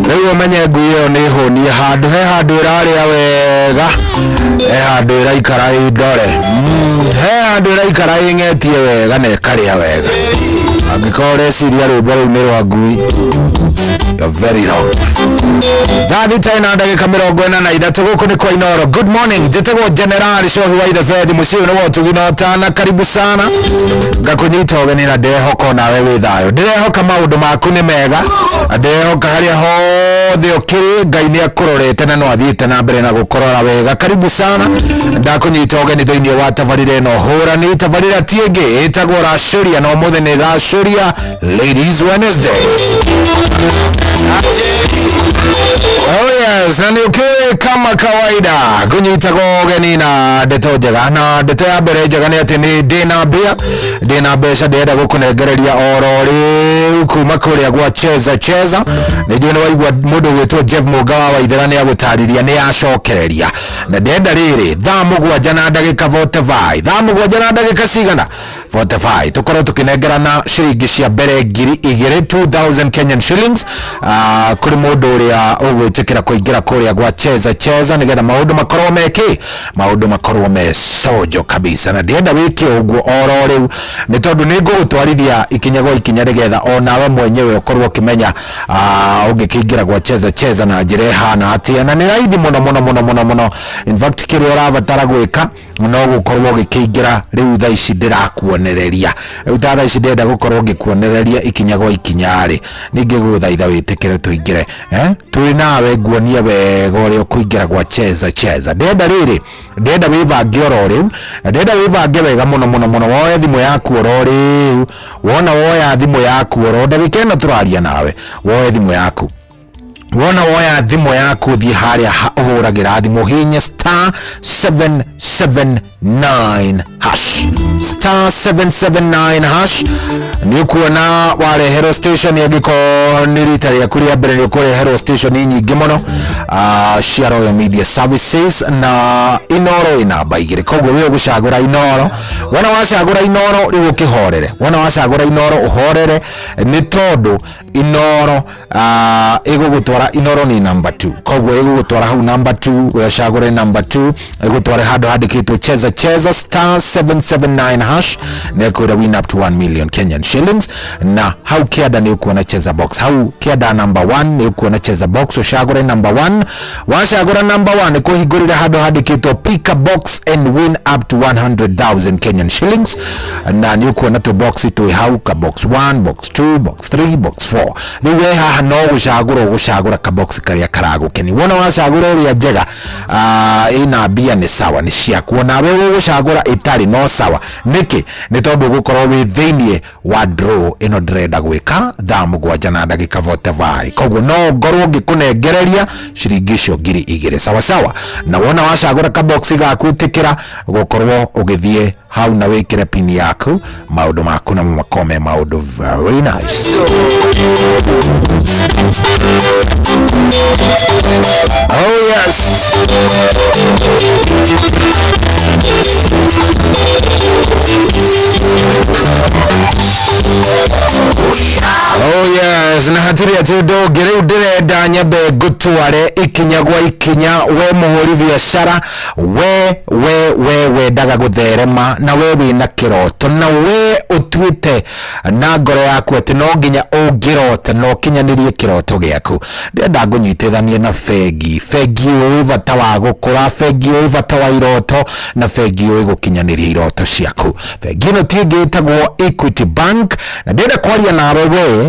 rĩu ũmenye ngui ĩyo nĩ hũnie handũ he handũ ĩrarĩa wega he handũ ĩraikara ĩndore he handũ ĩraikara ĩng'etie wega na ĩkarĩa wega angĩkorwo ũreciria rwĩmbo rũu nĩ rwa ngui you're very wrong. Thaa 6 na ndagĩka 43 gũkũ nĩ kwa Inoro. Good morning, njĩtagwo General Cohi wa Ithebethi, mũciĩ ũyũ nĩ wa ũtugi na ũtana. Karibu sana, ngakũnyita ũgeni na ndĩrehoka onawe wĩ thayũ. Ndĩrehoka maũndũ maku nĩ mega, na ndĩrehoka harĩa hothe ũkĩrĩ Ngai nĩ akũrorete na no athiĩte na mbere na gũkũrora wega. Karibu sana, ndakũnyita ũgeni thĩinĩ wa tabarĩra ĩno hũrani. Tabarĩra ti ĩngĩ ĩtagwo Racũria, na ũmũthĩ nĩ Racũria Ladies Wednesday. Oh yes, na nĩ ũkĩũĩ kama kawaida ngũnyitaga ũgeni na ndeto njega, na ndeto ya mbere njega nĩ atĩ nĩ ndĩna mbia, ndĩna mbeca ndĩrenda gũkũnengereria oro rĩu kuma kũrĩa gwa Cheza Cheza. Nĩ njũĩ nĩ waigua mũndũ ũgwĩtwo Jeff Mũnga wa Waithera nĩ agũtarĩria nĩ acokereria, na ndĩrenda rĩrĩ thaa 7 na ndagĩka 45, thaa 7 na ndagĩka cigana 45 tukorwo tukinengerana ciringi cia mbere 2000, 2000 Kenyan shillings kuri mundu uria ugwitikira kuingira kuria gwa Cheza Cheza nigetha maundu makorwo meki, maundu makorwo me sojo kabisa. Na ndienda wike uguo oro riu ni tondu ni ngugutwarithia ikinya gwa ikinya nigetha onawe mwenyewe ukorwo ukimenya ungikiingira gwa Cheza Cheza na njira ihana atia, na ni raithi muno muno muno muno muno. In fact kiria urabatara gwika no gukorwo ũgĩkĩingĩra rĩu thaa ici ndĩrakuonereria, rĩu ta thaa ici ndĩrenda gũkorwo ngĩkuonereria ikinya gwa ikinya rĩ, ningĩ gũgũthaitha wĩtĩkĩre tũingĩre, tũrĩ nawe nguonie wega ũrĩa ũkũingĩra gwa Cheza Cheza. Ndĩrenda rĩrĩ, ndĩrenda wĩbange oro rĩu, na ndĩrenda wĩbange wega mũno mũno mũno, woe thimũ yaku oro rĩu, wona woya thimũ yaku oro ndagĩka ĩno tũraria nawe, woe thimũ yaku, wona woya thimũ yaku thiĩ harĩa ũhũragĩra thimũ, hihinya star 779 hash, star 779 hash, nĩ ũkuona wareherwo station. Angĩkorwo nĩ rita rĩaku rĩa mbere nĩ ũkũreherwo station nyingĩ mũno cia Royal Media Services, na Inoro ĩ namba 2, koguo we ũgũcagũra Inoro. Wona wacagũra Inoro rĩu ũkĩhorere, wona wacagũra Inoro ũhorere, nĩ tondũ Inoro ĩgũgũtwara, Inoro nĩ namba 2, koguo ĩgũgũtwara hau namba 2, we ũcagũre namba 2, ĩgũtware handũ handĩkĩtwo Cheza Cheza star 779 hash, na ĩkwĩra win up to 1 million Kenyan shillings, na hau kĩanda nĩ ũkuona Cheza box, hau kĩanda namba 1 nĩ ũkuona Cheza box, ũcagũre namba 1, wacagũra namba 1 ĩkũhingũrĩra handũ handĩkĩtwo pick a box and win up to 100,000 Kenyan shillings, na nĩ ũkuona tũ box twĩ hau, ka box 1, box 2, box 3, box 4. Rĩu we haha no gũcagũra ũgũcagũra ka box karĩa karagũkenia, wona wacagũra ĩrĩa njega ĩna mbia nĩ sawa, nĩ ciaku, onawe ũgũcagũra ĩtarĩ no sawa. Nĩkĩ? Nĩ tondũ ũgũkorwo wĩ thĩiniĩ wa draw ĩno ndĩrenda gwĩka thaa 7 na ndagĩka 45, koguo no ngorwo ngĩkũnengereria ciringi icio 2000 sawa sawa. Na wona wacagũra ka box gaku ĩtĩkĩra gũkorwo ũgĩthiĩ hau na wĩkĩre pin yaku, maũndũ maku namo makorwo me maũndũ very nice. Oh yes. Oh yes, na hatirĩ atĩ ũndũ ũngĩ rĩu ndĩrenda nyambe ngũtware ikinya gwa ikinya, we mũhũri biacara, we we we wendaga gũtherema, na we wĩna kĩroto, na we ũtuĩte na ngoro yaku atĩ no nginya ũngĩrota na ũkinyanĩrie kĩroto gĩaku. Ndĩrenda ngũnyitithanie na bengi, bengi ũĩ bata wa gũkũra, bengi ũĩ bata wa iroto, na bengi ũĩ gũkinyanĩria iroto ciaku. Bengi ĩno ti ĩngĩ ĩtagwo Equity Bank, na ndĩrenda kwaria nawe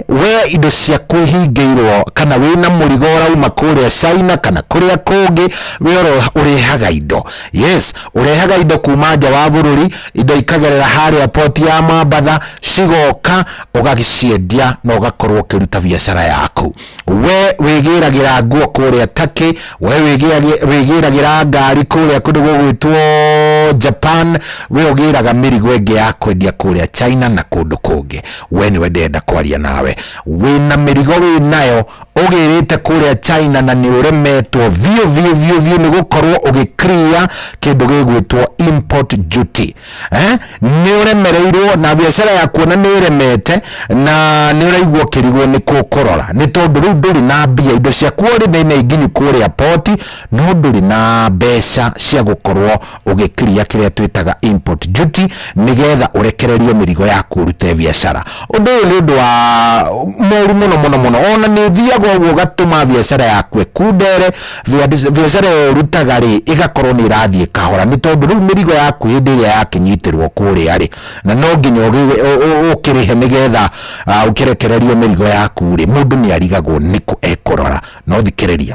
we indo ciaku ihingĩirwo, kana wĩna mũrigo ũrauma kũrĩa China kana kũrĩa kũngĩ, we ũrehaga indo. Yes, ũrehaga indo kuma nja wa bũrũri, indo ikagerera harĩa port ya Mambatha, cigoka ũgagĩciendia na ũgakorwo ũkĩruta biacara yaku. We wĩgĩragĩra nguo kũrĩa Turkey, we wĩgĩragĩra ngari kũrĩa kũndũ gũgwĩtwo Japan, we ũgĩraga mĩrigo ĩngĩ ya kwendia kũrĩa China na kũndũ kũngĩ. We nĩwe ndĩrenda kwaria nawe, wĩna mĩrigo wĩnayo ũgĩrĩte kũrĩa China na nĩ ũremetwo biũ biũ biũ biũ nĩ gũkorwo ũgĩ clear kĩndũ gĩgwĩtwo import duty. Nĩ ũremereirwo na biacara yaku ona nĩ ĩremete na nĩ ũraigua ũkĩrigwo nĩ kũ ũkũrora, nĩ tondũ rĩu ndũrĩ na mbia, indo ciaku already nĩ nginyu kũrĩa poti, no ndũrĩ na mbeca cia gũkorwo ũgĩkiria kĩrĩa twĩtaga import duty nĩgetha ũrekererio mĩrigo yaku ũrute biacara. Ũndũ ũyũ nĩ ũndũ wa mũru mũno mũno mũno, ona nĩ ũthiaga ũguo ũgatũma biacara yaku ĩkundere, biacara ĩyo ũrutaga rĩ ĩgakorwo nĩ ĩrathiĩ kahora, nĩ tondũ rĩu mĩrigo yaku hĩndĩ ĩrĩa yakĩnyitĩrwo kũrĩa rĩ, na no nginya ũkĩrĩhe nĩgetha ũkĩrekererio mĩrigo yaku rĩ, mũndũ nĩ arigagwo nĩkũ ekũrora. No thikĩrĩria,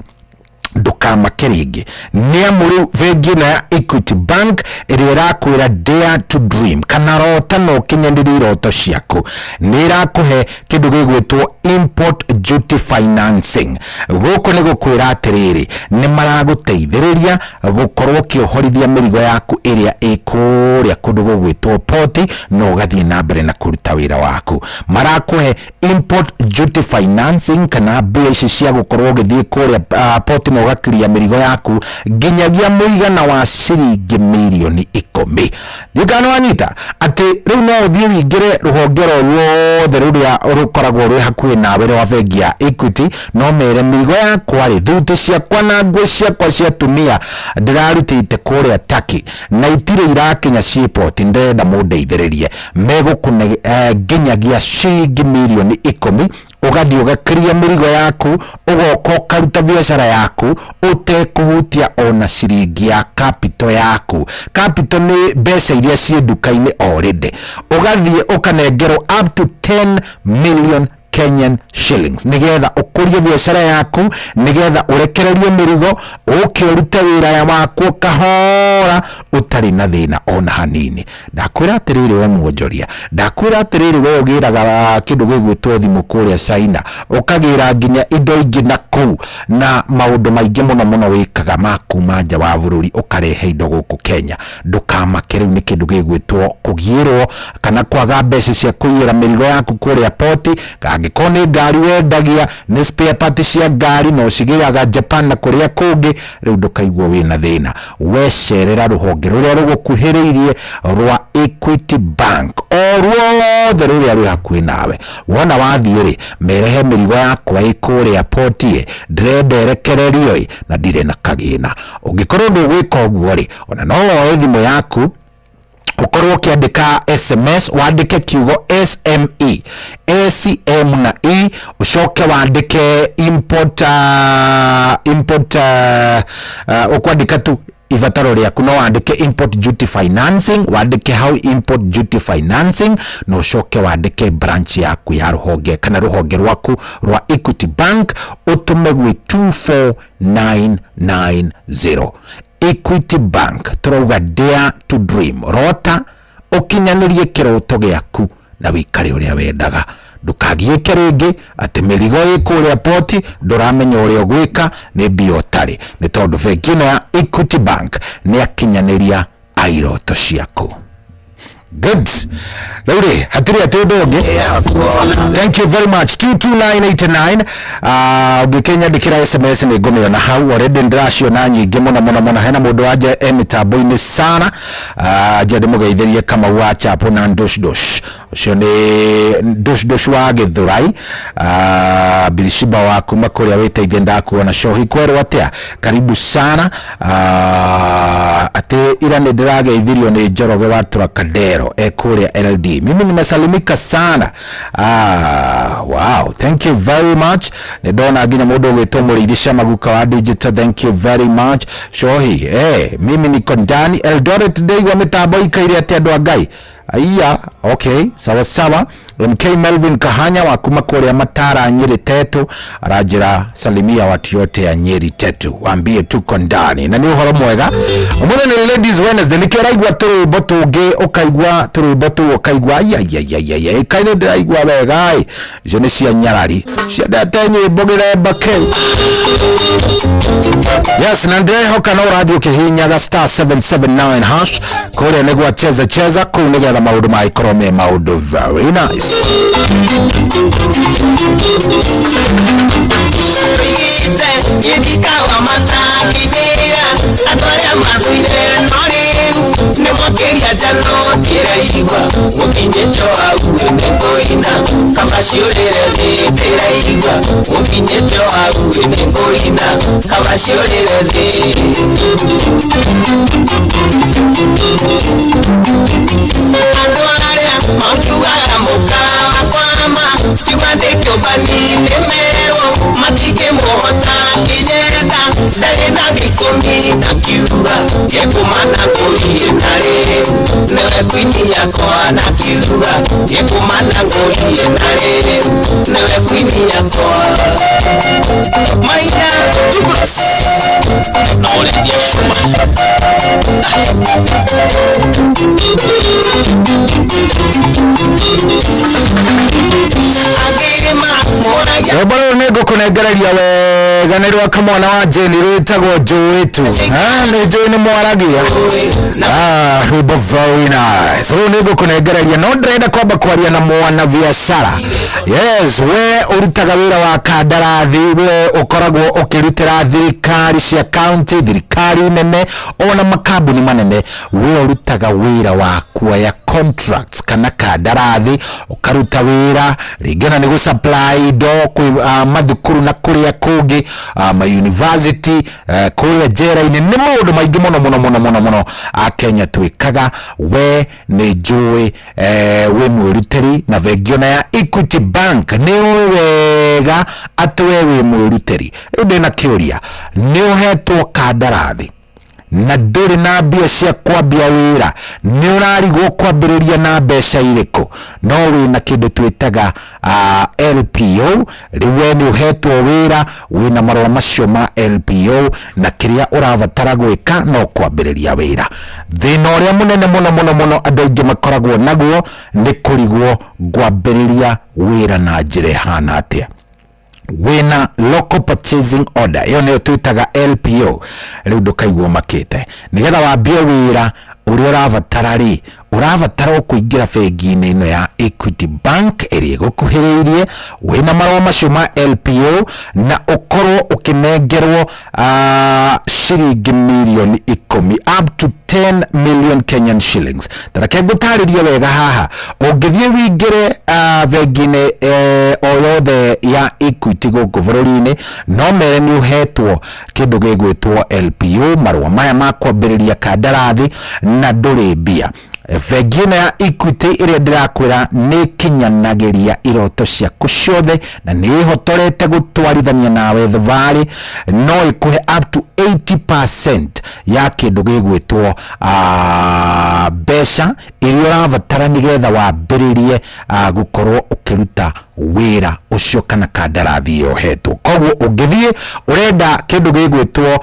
ndũkamake rĩngĩ, nĩ amu rĩu bengi ĩno ya Equity Bank ĩrĩa ĩrakwĩra dare to dream, kana rota na ũkinyanĩrie iroto ciaku, nĩ ĩrakũhe kĩndũ gĩgwĩtwo import duty financing. Gũkũ nĩ gũkwĩra atĩrĩrĩ, nĩ maragũteithĩrĩria gũkorwo ũkĩohorithia mĩrigo yaku ĩrĩa ĩ kũrĩa kũndũ gũgwĩtwo poti, na ũgathiĩ na mbere na kũruta wĩra waku. Marakũhe import duty financing, kana mbia ici cia gũkorwo ũgĩthiĩ kũrĩa poti na ũgakiria mĩrigo yaku nginyagia mũigana wa ciringi mirioni 10. Ndiũĩ nĩ wanyita atĩ rĩu no ũthiĩ wĩingĩre rũhonge ro ruothe rũrĩa rũkoragwo rwĩ hakuhĩ nawe rwa bengi ya Equity, no mere mĩrigo yakwa rĩ, thuti ciakwa na nguo ciakwa cia atumia ndĩrarutĩte kũrĩa Turkey na itirĩ irakinya ciĩ poti, ndĩrenda mũndeithĩrĩrie. Megũkũne nginyagia ciringi mirioni 10, ũgathiĩ ũgakiria mĩrigo yaku, ũgoka ũkaruta biacara yaku ũtekũhutia ona ciringi ya capital yaku. Capital nĩ mbeca iria ciĩ nduka-inĩ already. Ũgathiĩ ũkanengerwo up to 10 million Kenyan shillings nigetha ũkũrie biacara yaku, nigetha ũrekererie mĩrigo, ũke ũrute wĩra waku kahora ũtarĩ na thĩna ona hanini. Ndakwĩra atĩrĩrĩ we mwonjoria, ndakwĩra atĩrĩrĩ we ũgĩraga kĩndũ gĩgwĩtwo thimũ kũrĩa China, ũkagĩra nginya indo ingĩ na kũu, na maũndũ maingĩ mũno mũno wĩkaga ma kuma nja wa bũrũri ũkarehe indo gũkũ Kenya. Ndũkamake, rĩu nĩ kĩndũ gĩgwĩtwo kũgiĩrwo kana kwaga mbeca cia kũiyĩra mĩrigo yaku kũrĩa poti. Angĩkorwo nĩ ngari wendagia, nĩ spare part cia ngari no cigĩraga Japan na kũrĩa kũngĩ, rĩu ndũkaigua wĩna thĩna. Wecerera rũhonge rũrĩa rũgũkuhĩrĩirie rwa Equity Bank o ruothe rũrĩa rwĩ hakuhĩ nawe, wona wathiĩ rĩ, merehe mĩrigo yakwa ĩ kũrĩa poti, ndĩrenda ĩrekererio ĩ, na ndirĩ na kagĩna. Ũngĩkorwo ndũgwĩka ũguo rĩ, ona no woe thimũ yaku ũkorwo ũkĩandĩka SMS, wandĩke kiugo SME, S M na E, ũcoke wandĩke import, import, ũkwandĩka tu ibataro rĩaku, no wandĩke import duty financing, wandĩke hau import duty financing, na ũcoke wandĩke branch yaku ya rũhonge kana rũhonge rwaku rwa Equity Bank, ũtũme gwĩ 24990. Equity Bank tũrauga dare to dream, rota ũkinyanĩrie kĩroto gĩaku na wĩikare ũrĩa wendaga. Ndũkagiĩke rĩngĩ atĩ mĩrigo ĩ kũrĩa poti ndũramenya ũrĩa ũgwĩka, nĩ mbia ũtarĩ, nĩ tondũ bengi ĩno ya Equity Bank nĩ akinyanĩria a iroto ciaku. Good. Rĩu rĩ, hatirĩ atĩ ũndũ ũngĩ. Thank you very much. 22989, ũngĩkĩnyandĩkĩra SMS nĩ ngũmĩona hau already, ndĩraciona nyingĩ mũno mũno mũno. Hena mũndũ wanja e mĩtambo-inĩ sana, nja ndĩmũgeithĩrie Kamau wa Chapo na Ndush Dush, ũcio nĩ Ndush Dush wa Gĩthũrai, Birishiba wa kuma kũrĩa wĩteithie, ndakuona. Shohi kwerwo atĩa, karibu sana. Atĩ ira nĩ ndĩrageithirio nĩ Njoroge wa Turakadero e kũrĩa LD, mimi nimesalimika sana. Wow, thank you very much. Nĩ ndona nginya mũndũ ũgwĩtwo Mũrĩithi Shamaguka wa digital, thank you very much. Shohi, mimi niko ndani Eldoret, ndĩigua mĩtambo ikaire atĩ andũ a Ngai. Aiya, okay, sawa sawa. MK Melvin Kahanya wa kuma kũrĩa Matara Nyeri Tetu aranjĩra salimia watu yote ya Nyeri Tetu, waambie tuko ndani na nĩ ũhoro mwega. Ũmũthĩ nĩ Ladies Wednesday, nĩkĩo ũraigua tũrwĩmbo tũngĩ, ũkaigua tũrwĩmbo tũu ũkaigua aiaiaiaiai, kaĩ nĩ ndĩraigua wega ĩ. Icio nĩ cia nyarari ciendete nyĩmbo gĩthemba kĩu. Yes, na ndĩrehoka no ũrathiĩ ũkĩhihinyaga star 779 hash kũrĩa nĩguo cheza cheza kũu, nĩgetha maũndũ magĩkorwo me maũndũ very nice. Ithikawa matakĩmĩra andũ arĩa mathuire no rĩu Nĩ mwakĩria njano ndĩraigua mũkinyĩte o hau nĩ ngũina kaba ciũrĩre thĩ ndĩraigua mũkinyĩte o hau nĩ ngũina kaba ciũrĩre thĩ. Andũ arĩa manjugaga mũkawa kwama kiuga ndĩ kĩũmbani nĩ merwo matingĩmũhota kinyenda ndarĩ na gĩkũmi na kiuga gĩkũmana ngũriĩ na rĩu nĩwe kwini yakwa na kiuga gĩkũmana ngũriĩ na rĩu nĩwe kwini yakwa. Maina Douglas na ũrendia cuma. Rwĩmbo rũrũ nĩ ngũkũnengereria wega nĩ rwa kamwana wa Jane rwĩtagwo Njũĩ tu. Ah, nĩ njũĩ nĩ mwaragia. Ah, rwĩmbo very nice. Rũrũ nĩ ngũkũnengereria no ndĩrenda kwamba kwaria na mwana biacara. Yes, we ũrutaga wĩra wa kandarathi, we ũkoragwo ũkĩrutĩra thirikari cia county, thirikari nene ona makambuni manene, we ũrutaga wĩra wa kuoya contracts kana kandarathi, ũkaruta wĩra rĩngĩ ona nĩ gũ supply indo kwĩ mathukuru na kũrĩa kũngĩ, ma university, kũrĩa njera-inĩ, nĩ maũndũ maingĩ mũno mũno mũno mũno mũno Akenya twĩkaga. We nĩ njũĩ wĩ mwĩrutĩri na bengi ona ya Equity Bank nĩ ũĩ wega atĩ we wĩ mwĩrutĩri. Rĩu ndĩna kĩũria, nĩ ũhetwo kandarathi na ndũrĩ na mbia cia kwambia wĩra, nĩ ũrarigwo kwambĩrĩria na mbeca irĩkũ, no wĩna kĩndũ twĩtaga LPO. Rĩu we nĩ ũhetwo wĩra, wĩna marũa macio ma LPO, na kĩrĩa ũrabatara gwĩka no kwambĩrĩria wĩra. Thĩna ũrĩa mũnene mũno mũno mũno andũ aingĩ makoragwo naguo nĩ kũrigwo ngwambĩrĩria wĩra na njĩra ĩhana atĩa. Wĩna local purchasing order, ĩyo nĩyo twĩtaga LPO. Rĩu ndũkaigua makĩte, nĩgetha wambie wĩra ũrĩa ũrabatara rĩ, ũrabatara o kũingĩra bengi-inĩ ĩno ya Equity Bank ĩrĩa ĩgũkuhĩrĩirie, wĩna marũa macio ma LPO, na ũkorwo ũkĩnengerwo ciringi mirioni 10, up to 10 million Kenyan shillings. Tareke ngũtarĩrie wega haha, ũngĩthiĩ wĩingĩre bengi-inĩ o yothe ya Equity gũkũ bũrũri-inĩ, no mere nĩ ũhetwo kĩndũ gĩgwĩtwo LPO, marũa maya ma kwambĩrĩria kandarathi, na ndũrĩ mbia. Bengi ĩno ya Equity ĩrĩa ndĩrakwĩra nĩ ĩkinyanagĩria iroto ciaku ciothe na nĩ ĩhotorete gũtwarithania nawe thabarĩ, no ĩkũhe up to 80% ya kĩndũ gĩgwĩtwo mbeca iria ũrabatara nĩgetha wambĩrĩrie gũkorwo ũkĩruta wĩra ũcio kana kandarathi ĩyo ũhetwo. Koguo ũngĩthiĩ ũrenda kĩndũ gĩgwĩtwo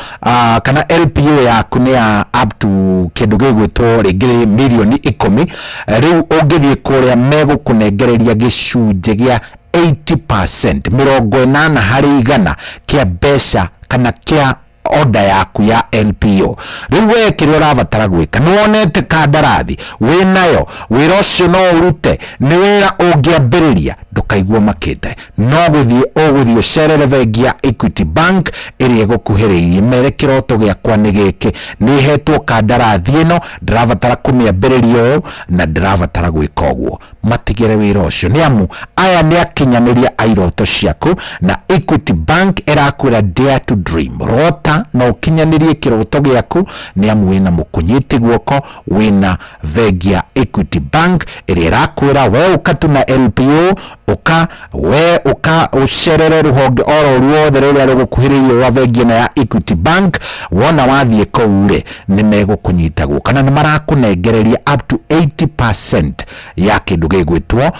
kana LPO yaku nĩ ya up to kĩndũ gĩgwĩtwo rĩngĩ mirioni 10, rĩu ũngĩthiĩ kũrĩa megũkũnengereria gĩcunjĩ gĩa 80%, 80 harĩ igana kĩa mbeca kana kĩa order yaku ya LPO. Rĩu we kĩrĩa ũrabatara gwĩka, nĩ wonete kandarathi wĩnayo, wĩra ũcio no ũrute, nĩ wĩra ũngĩambĩrĩria, ndũkaigua makĩte, no gũthiĩ ũgũthiĩ ũcerere bengi ya Equity Bank ĩrĩa ĩgũkuhĩrĩirie, mere kĩroto gĩakwa nĩ gĩkĩ, nĩ hetwo kandarathi ĩno, ndĩrabatara kũmĩambĩrĩria ũũ na ndĩrabatara gwĩka ũguo. Matigĩre wĩra ũcio, nĩ amu aya nĩ akinyanĩria a iroto ciaku, na Equity Bank ĩrakwĩra dare to dream, rota na ũkinyanĩrie kĩroto gĩaku, nĩ amu wĩna mũkũnyiti guoko, wĩna bengi ya Equity Bank ĩrĩa ĩrakwĩra we ũka tu na LPO, ũka we ũka ũcerere rũhonge oro ruothe rũrĩa rũgũkuhĩrĩirie rwa bengi ĩno ya Equity Bank. Wona wathiĩ kũu rĩ, nĩ megũkũnyita guoko na nĩ marakũnengereria up to 80% ya kĩndũ gĩgwĩtwo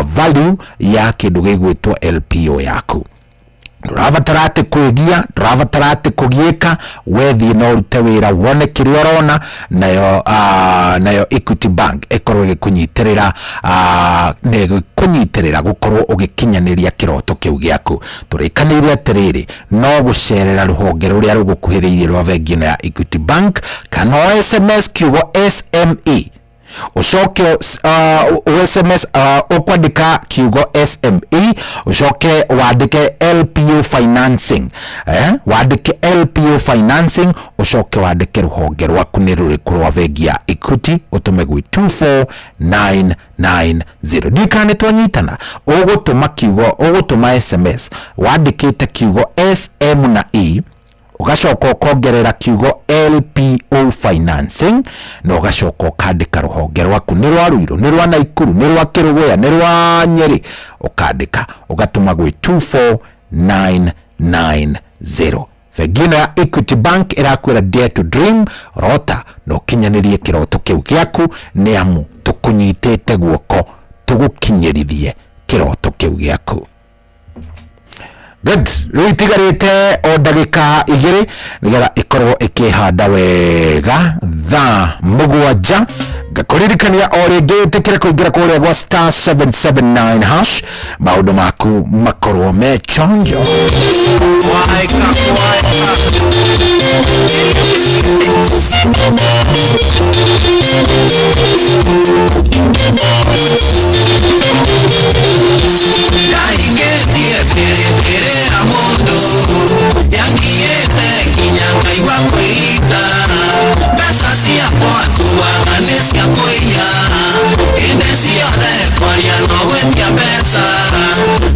value ya kĩndũ gĩgwĩtwo LPO yaku. Ndũrabatara atĩ kwĩgia, ndũrabatara atĩ kũgiĩka, wethiĩ na ũrute wĩra wone kĩrĩa ũrona, nayo Equity Bank ĩkorwo ĩgĩkũnyitĩrĩra, na ĩgĩkũnyitĩrĩra gũkorwo ũgĩkinyanĩria kĩroto kĩu gĩaku. Tũrĩkanĩire atĩrĩrĩ, no gũcerera rũhonge rũrĩa rũgũkuhĩrĩirie rwa bengi ĩno ya Equity Bank, kana o SMS kiugo SME Ũcoke SMS, ũkwandĩka kiugo SME, ũcoke wandĩke LPO financing, wandĩke LPO financing, ũcoke wandĩke rũhonge rwaku nĩ rũrĩkũ rwa bengi ya Equity, ũtũme gwĩ 24990. Ndiũĩ kana nĩ twanyitana. Ũgũtũma kiugo, ũgũtũma SMS wandĩkĩte kiugo SM na E, ũgacoka ũkongerera kiugo LPO financing, na ũgacoka ũkandĩka rũhonge rwaku nĩ rwa Ruiru, nĩ rwa Naikuru, nĩ rwa Kĩrũgũya, nĩ rwa Nyeri, ũkandĩka ũgatũma gwĩ 24990. Bengi ĩno ya Equity Bank ĩrakwĩra dare to dream, rota na ũkinyanĩrie kĩroto kĩu gĩaku, nĩ amu tũkũnyitĩte guoko tũgũkinyĩrithie kĩroto kĩu gĩaku. Good. Rĩu itigarĩte o ndagĩka 2 nĩgetha ĩkorwo ĩkĩhanda wega thaa 7. Ngakũririkania o rĩngĩ ĩtĩkĩre kũingĩra kũrĩa gwa star 779 hash, maũndũ maku makorwo me chonjo. Ndaingĩtie biribiri ya mũndũ yakinyĩte nginya ngaigua kwĩita, mbeca ciakwa tuaga nĩ cia kũiya, hĩndĩ ciothe kwaria no gwĩtia mbeca,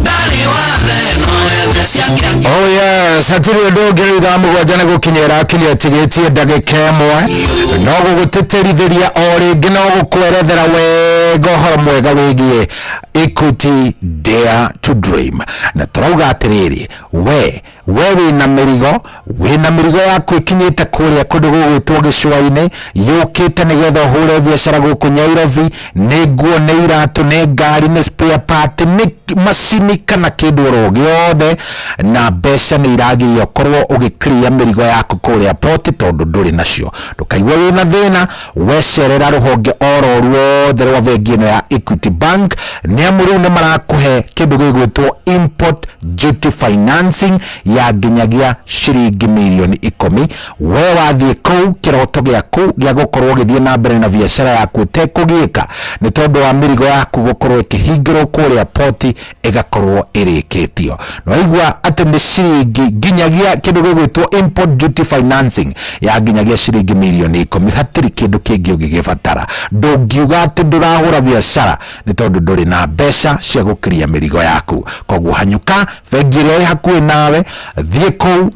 ndarĩ wathe no ethe ciake. Oh yes, hatirĩ ũndũ ũngĩ. Rĩu thaa 7 nĩ gũkinya ĩrakinya ĩtigĩtie ndagĩka 1, no gũgũtĩtĩrithĩria o rĩngĩ, no gũkwerethera wega ũhoro mwega wĩgiĩ Equity Dare to Dream. Na tũrauga atĩrĩrĩ, we wĩna mĩrigo, wĩna mĩrigo yaku ĩkinyĩte kũrĩa kũndũ gũgwĩtwo gĩcũa-inĩ, yũkĩte nĩgetha ũhũre biacara gũkũ Nyairobi, nĩ nguo, nĩ iratũ, nĩ ngari, nĩ spare part, nĩ macini kana kĩndũ oro gĩothe, na mbeca nĩ iragiria ũkorwo ũgĩclear mĩrigo yaku kũrĩa port tondũ ndũrĩ nacio. Ndũkaigue wĩna thĩna, wecerera rũhonge oro ruothe rwa bengi ĩno ya Equity Bank, nĩ amu rĩu nĩ marakũhe kĩndũ gĩgwĩtwo import duty financing ya nginyagia ciringi mirioni 10. We wathiĩ kũu, kĩroto gĩaku gĩa gũkorwo ũgĩthiĩ na mbere na biacara yaku ũtekũgiĩka nĩ tondũ wa mĩrigo yaku gũkorwo ĩkĩhingĩrwo kũrĩa poti ĩgakorwo ĩrĩkĩtio. Na waigua atĩ nĩ ciringi nginyagia kĩndũ gĩgwĩtwo import duty financing ya nginyagia ciringi mirioni 10, hatirĩ kĩndũ kĩngĩ ũngĩgĩbatara. Ndũngiuga atĩ ndũrahũra biacara nĩ tondũ ndũrĩ na mbeca cia gũkiria mĩrigo yaku. Koguo hanyũka bengi ĩrĩa ĩ hakuhĩ nawe, thiĩ kũu,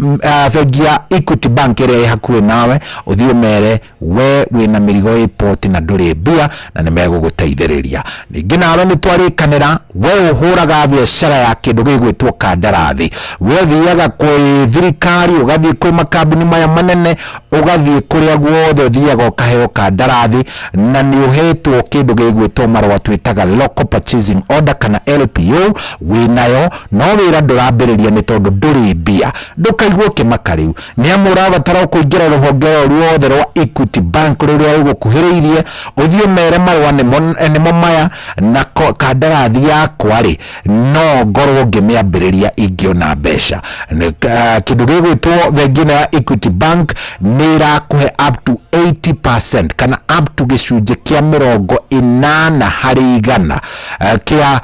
bengi ya Equity Bank ĩrĩa ĩ hakuhĩ nawe, ũthiĩ ũmere we wĩna mĩrigo ĩ port na ndũrĩ mbia, na nĩ megũgũteithĩrĩria. Ningĩ nawe nĩ twarĩkanĩra, we ũhũraga biacara ya kĩndũ gĩgwĩtwo kandarathi, we ũthiaga kwĩ thirikari, ũgathiĩ kwĩ makambuni maya manene, ũgathiĩ kũrĩa guothe ũthiaga ũkaheo kandarathi, na nĩ ũhetwo kĩndũ gĩgwĩtwo marũa twĩtaga local purchasing order kana LPO, wĩnayo no wĩra ndũrambĩrĩria nĩ tondũ ndũrĩ mbia. Ndũkaigua ũkĩmaka rĩu, nĩ amu ũrabatara kũingĩra rũhonge o ruothe rwa Equity Bank rũrĩa rũgũkuhĩrĩirie, ũthiĩ ũmere marũa nĩmo maya, na kandarathi yakwa rĩ no ngorwo ngĩmĩambĩrĩria ingĩona mbeca. Kĩndũ gĩgwĩtwo bengi ĩno ya Equity Bank nĩ ĩrakũhe up to 80% kana up to gĩcunjĩ kĩa 80 harĩ igana kĩa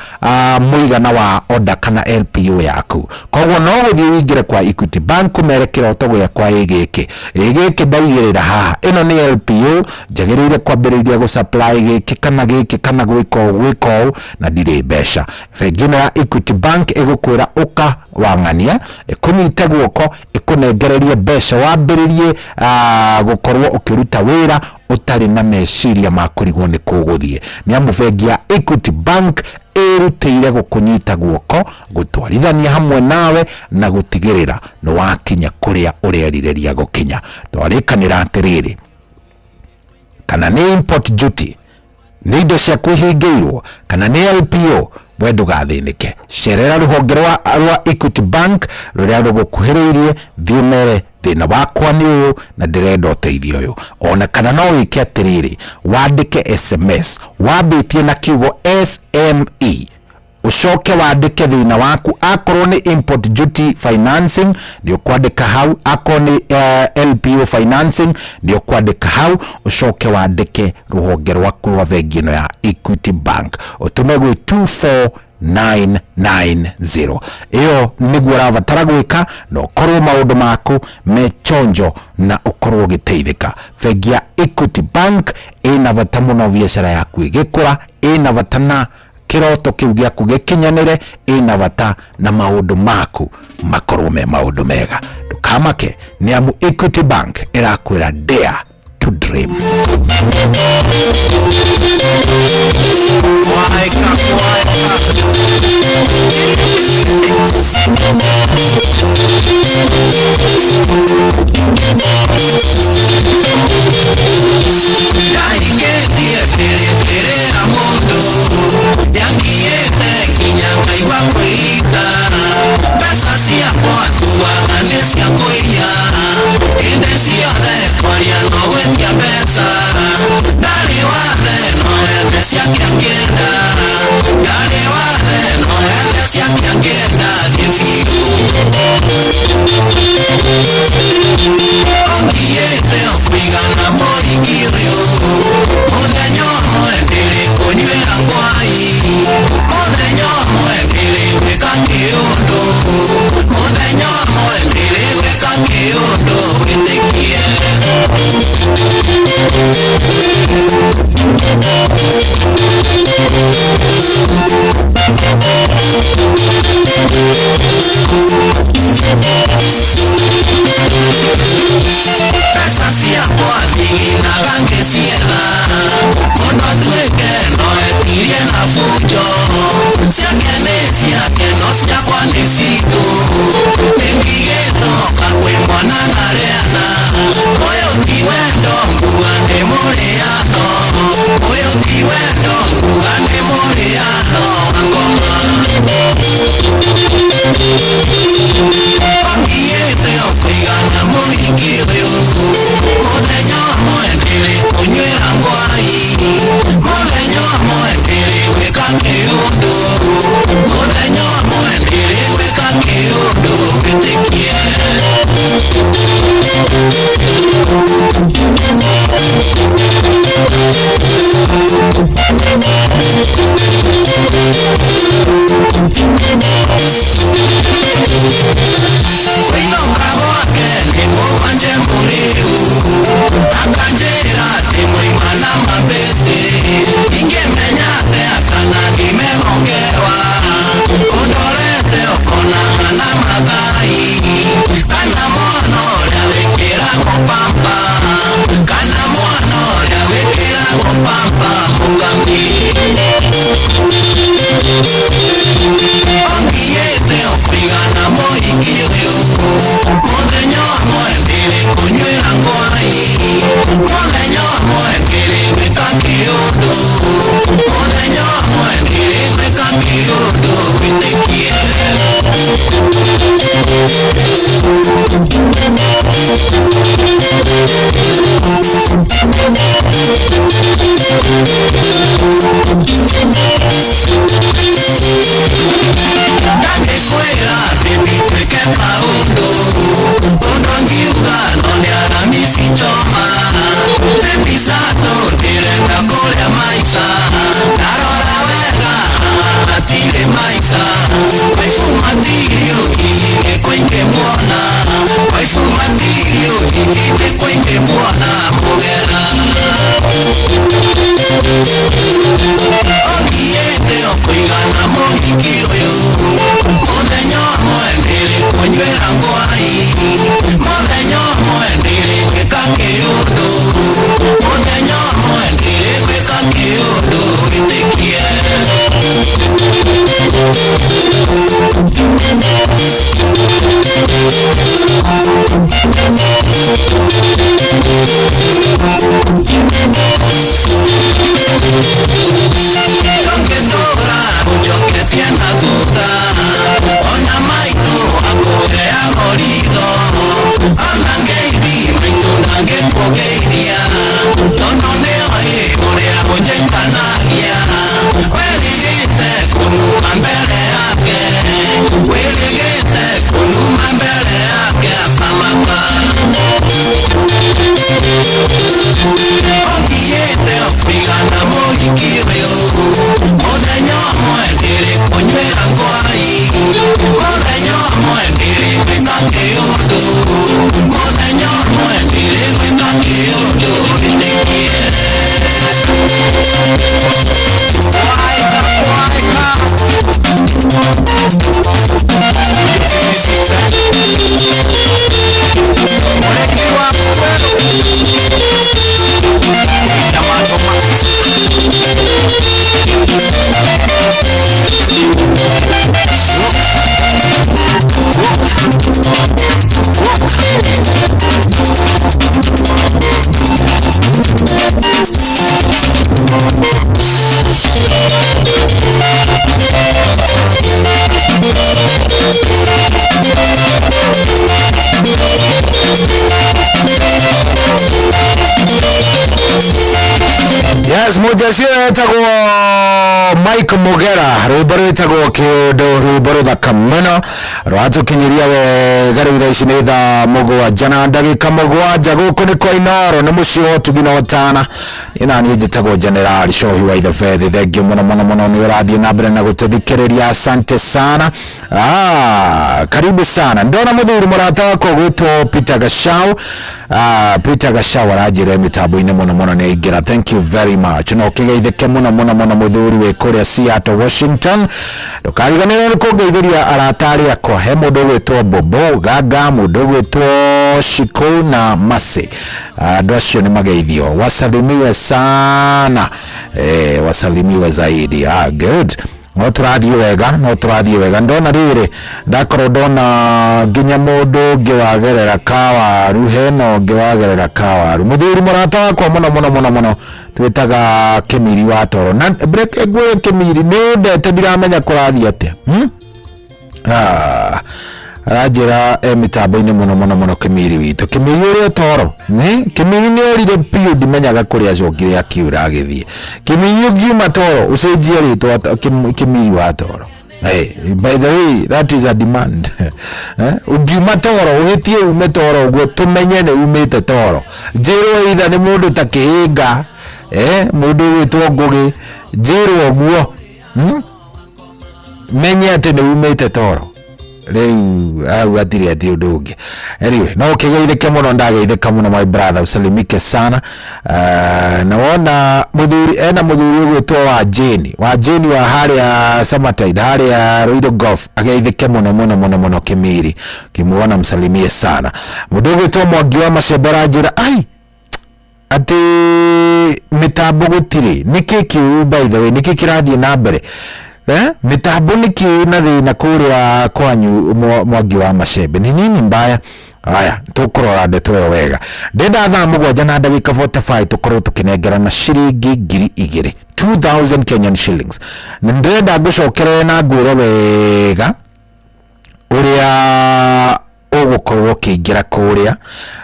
mũigana wa order kana LPO yaku. Koguo no gũthiĩ ũingĩre kwa Equity Bank ũmere kĩroto gĩakwa ĩ gĩkĩ, ĩ gĩkĩ ndaigĩrĩra haha, ĩno nĩ LPO, njagĩrĩire kwambĩrĩria gũ supply gĩkĩ kana gĩkĩ kana gwĩka ũũ gwĩka ũũ, na ndirĩ mbeca. Bengi ĩno ya Equity Bank ĩgũkwĩra ũka wang'ania, ĩkũnyite guoko, ĩkũnengererie mbeca wambĩrĩrie gũkorwo ũkĩruta wĩra ũtarĩ na meciria ma kũrigwo nĩ kũgũthiĩ, nĩ amu bengi ya Equity Bank ĩrutĩire gũkũnyita guoko, gũtwarithania hamwe nawe na gũtigĩrĩra nĩ wakinya kũrĩa ũrerirĩria gũkinya. Twarĩkanĩra atĩrĩrĩ, kana nĩ import duty, nĩ indo ciaku ihingĩirwo, kana nĩ LPO, we ndũgathĩnĩke, cerera rũhonge rwa Equity Bank rũrĩa rũgũkuhĩrĩirie, thiĩ ũmere thĩna wakwa nĩ ũyũ na ndĩrenda ũteithio ũyũ. Ona kana no wĩke atĩrĩrĩ, wandĩke SMS wambĩtie na kiugo SME. Ucoke wandĩke thĩna waku. Akorwo nĩ import duty financing nĩ ũkwandĩka hau, akorwo nĩ LPO financing nĩ ũkwandĩka hau, ucoke wandĩke rũhonge rwaku rwa bengi ĩno ya Equity Bank, ũtũme gwĩ 24990. Ĩyo nĩguo ũrabatara gwĩka na ũkorwo maũndũ maku me chonjo na ũkorwo ũgĩteithĩka. Bengi ya Equity Bank ĩna bata mũno biacara yaku ĩgĩkũra, ĩna bata na kĩroto kĩu gĩaku gĩkinyanĩre, ĩna bata na maũndũ maku makorwo me maũndũ mega. Ndũkamake nĩ amu Equity Bank ĩrakwĩra dare to dream. Ndaingĩtie bĩrĩbĩrĩ ya mũndũ yangiĩte nginya ngaigua kwĩita mbeca ciakwa tuaga nĩ cia kũiya hĩndĩ ciothe kwaria no gwĩtia mbeca ndarĩ wathe no ethe ciake angĩenda ndarĩ wathe no ethe ciake angĩenda thiĩ biũ ongiĩte o kũigana mũriki ũyũ mũthenya ũmwe ndĩrĩ kũnyuĩra ngwai mũthenya ũmwe ndĩrĩ gwĩka kĩũndũ mũthenya ũmwe ndĩrĩ gwĩka kĩũndũ wĩtĩkie. Mbeca ciakwa thiginaga ngĩcietha mũndũ atuĩke no etirie na bunjo ciake nĩ ciake no ciakwa nĩ citũ nĩndigĩtoka kwĩ mwana na rĩana ũyũ ti wendo nguga nĩ mũrĩano ũyũ ti wendo nguga nĩ mũrĩano wa ngoma ongiĩte o kũigana mũhiki ũyũ mũthenya ũmwe ndĩrĩ kũnyuĩra ngwai mũthenya ũmwe ndĩrĩ gwĩka kĩũndũ mũthenya ũmwe ndĩrĩ gwĩka kĩũndũ wĩtĩkie. Kũinũka gwake nĩ mũgwanje mũrĩu akanjĩra atĩ moima na mabesti ingĩmenya atĩa kana ndimegongerwa ũndorete ũkonaga na mathai kana mwana ũrĩa wĩkĩragwo pampa kana mwana ũrĩa wĩkĩragwo pampa mũkami ongiĩte o kũigana mũhiki ũyũ mũthenya ũmwe ndĩrĩ kũnyuĩra ngwai mũthenya ũmwe ndĩrĩ gwĩka kĩũndũ mũthenya ũmwe ndĩrĩ gwĩka kĩũndũ wĩtĩkie. Ndangĩkwĩra baby twĩke kaũndũ ũndũ ngiuga no nĩ Aramisi choma baby sato ndĩrenda kũrĩa maica ndarora wega hatirĩ maica waifu matirio hihi nĩ kũingĩmuona waifu matirio hihi nĩ kũingĩmuona mũgera ongiĩte o kũigana mũhiki ũyũ mũthenya ũmwe ndĩrĩ kũnyuĩra ngwai mũthenya ũmwe ndĩrĩ gwĩka kĩũndũ mũthenya ũmwe ndĩrĩ gwĩka kĩũndũ wĩtĩkie. Ndũngĩtũra ũnjoketie na thutha ona maitũ akũheago ritho ona ngeithi maitũ ndangĩkũgeithia tondũ nĩoĩ ũrĩa ũnjĩkanagia werigĩte kũnuma mbere. Yes, mũnjaci ũyũ etagwo Mike Mugera, rwĩmbo rwĩtagwo Kĩũndũ, rwĩmbo rũthaka mũno rwatũkinyĩria wega. Rĩu thaa ici nĩ thaa 7 na ndagĩka 7. Gũkũ nĩ kwa Inooro, nĩ mũciĩ wa ũtugi na ũtana. Niĩ na niĩ njĩtagwo General Shohi wa Ithebethĩ. Thengiũ mũno mũno mũno nĩ ũrathiĩ na mbere na gũtũthikĩrĩria, asante sana. Ah, karibu sana. Ndona muthuri murata wakwa gwitwo Peter Gachau. Ah, Peter Gachau aranjĩra mĩtambo-inĩ mũno mũno nĩ aingĩra. Thank you very much. Na ũkĩgeithĩke mũno mũno mũno mũthuri wĩ kũrĩa Seattle, Washington. Ndũkariganĩrwo nĩ kũngeithĩria arata arĩa akwa. He mũndũ ũgwĩtwo Bobo Gaga, mũndũ ũgwĩtwo Shiko na Masi. Andũ acio nĩ mageithio, wasalimiwe sana, eh, wasalimiwe zaidi. Ah, good. No tũrathiĩ wega, no tũrathiĩ wega. Ndona rĩrĩ, ndakorwo ndona nginya mũndũ ũngĩ wagerera kawaru, hena ũngĩ wagerera kawaru, mũthuri mũrata wakwa mũno mũno mũno mũno twĩtaga Kĩmiri wa Toro. Na break ngwĩre Kĩmiri nĩ ũndete, ndiramenya kũrathiĩ atĩa, Ah, aranjĩra e mĩtambo-inĩ mũno mũno mũno. Kĩmiri witũ, Kĩmiri ũrĩa toro nĩ Kĩmiri nĩ orire biũ, ndimenyaga kũrĩa acokire akiura agĩthiĩ. Kĩmiri, ũngiuma toro ũcenjie rĩtwa Kĩmiri wa Toro. Hey, by the way, that is a demand. Eh? Ũngiuma toro, ũhĩtie ume toro ũguo tũmenye nĩ umĩte toro. Njĩrwo either nĩ mũndũ ta Kĩhĩnga, eh, mũndũ ũgwĩtwo Ngũgĩ, njĩrwo ũguo, Menye atĩ nĩ umĩte toro. Rĩu hau hatirĩ atĩ ũndũ ũngĩ. Anyway, no ũkĩgeithĩke mũno, ndageithĩka mũno, my brother, usalimike sana. Na wona mũthuri, ena mũthuri ũgwĩtwo wa Jane, wa Jane wa harĩa Summertide, harĩa Ruiru Golf, ageithĩke mũno mũno mũno mũno. Kĩmiri kĩmuona msalimie sana. Mũndũ ũgwĩtwo Mwangi wa Macembe aranjĩra ai atĩ mĩtambo gũtirĩ. Nĩkĩ kĩũru, by the way? Nĩkĩ kĩrathiĩ na mbere, eh? Mĩtambo nĩkĩ na thĩna kũrĩa kwanyu? Mwangi wa Macembe, ni nini mbaya? Aya, tũkũrora ndeto ĩyo wega. Ndenda thaa 7 na ndagĩka 45 tũkorwo tũkĩnengerana ciringi 2000, 2000 Kenyan shillings, na ndĩrenda ngũcokerere na ngwĩre wega ũrĩa ũgũkorwo ũkĩingĩra kũrĩa.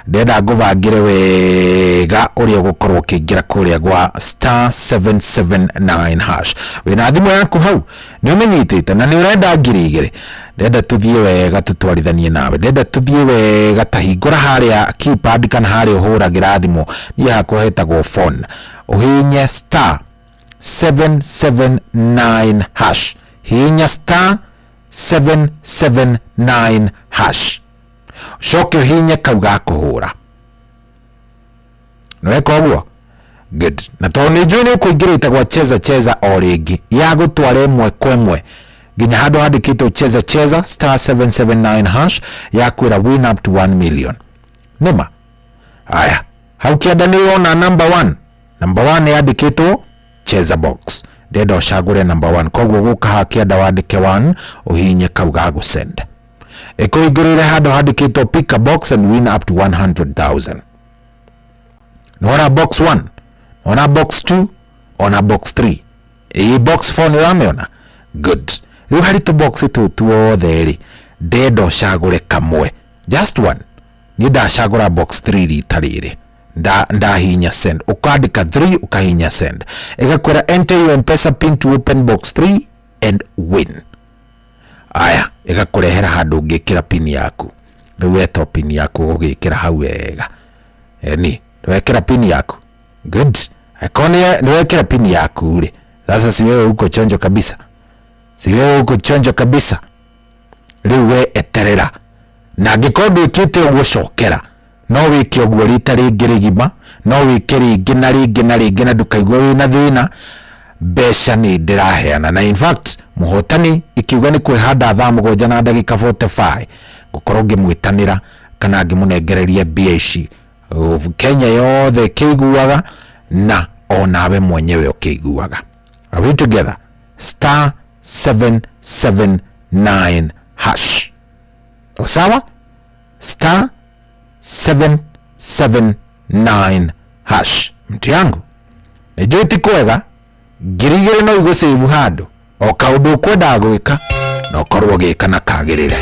Ndĩrenda ngũbangĩre wega ũrĩa ũgũkorwo ũkĩingĩra kũrĩa gwa star 779 hash. Wĩna thimũ yaku hau, nĩ ũmĩnyitĩte na nĩ ũrenda 2000. Ndĩrenda tũthiĩ wega, tũtwarithanie nawe. Ndĩrenda tũthiĩ wega. Ta hingũra harĩa keypad kana harĩa ũhũragĩra thimũ, niĩ hakwa hetagwo phone, ũhinye star 779 hash. Hihinya star 779 hash, coke ũhinye kau ga kũhũra. Nĩweka ũguo, good. Na tondũ nĩ njũĩ nĩ ũkũingĩrĩte gwa Cheza Cheza o rĩngĩ, ya gũtwara ĩmwe kwa ĩmwe nginya handũ handĩkĩtwo Cheza Cheza star 779 hash, ya kwĩra win up to 1 million. Nĩma aya, hau kĩanda nĩ ũrona number 1. Number 1 yandĩkĩtwo Cheza Box. Ndĩrenda ũcagũre number 1, koguo gũka haha kĩanda wandĩke 1, ũhihinye kau ga gũsend, ĩkũhingũrĩre handũ handĩkĩtwo pick a box and win up to 100,000. Nĩwona box 1, nĩwona box 2, ona box 3, ĩĩ, box 4, nĩ ũramĩona? Good. Rĩu harĩ tũ box tũu tuothe rĩ, ndenda ũcagũre kamwe, just one. Niĩ ndacagũra box 3 rita rĩrĩ. Ndahihinya send, ũkandĩka 3, ũkahihinya send, ĩgakwĩra enter your M-Pesa pin to open box 3 and win. Aya, ĩgakũrehera handũ ũngĩkĩra pin yaku. Rĩu weta pin yaku, ũgĩkĩra hau wega. Eni wekĩra pin yaku, good. Angĩkorwo nĩ wekĩra pin yaku rĩ, sasa si wewe uko chonjo kabisa, si wewe uko chonjo kabisa. Rĩu we eterera, na angĩkorwo ndwĩkĩte ũguo, cokera. No wĩke ũguo rita rĩngĩ rĩgima, no wĩke rĩngĩ na rĩngĩ na rĩngĩ, na ndũkaigue wĩna thĩna. Mbeca nĩ ndĩraheana, na in fact mũhotani ikiuga nĩ kwĩhanda thaa 7 na ndagĩka 45 ngũkorwo ngĩmwĩtanĩra kana ngĩmũnengereria mbia ici, Kenya yothe ĩkĩiguaga na onawe mwenyewe ũkĩiguaga. Are we together? Star 779 hash. Sawa, star 779 hash. Mtu yangu, nĩnjũĩ ti kwega, 2000 no igũcĩvu handũ o kaũndũ ũkwendaga gwĩka na ũkorwo ũgĩka na kagĩrĩre.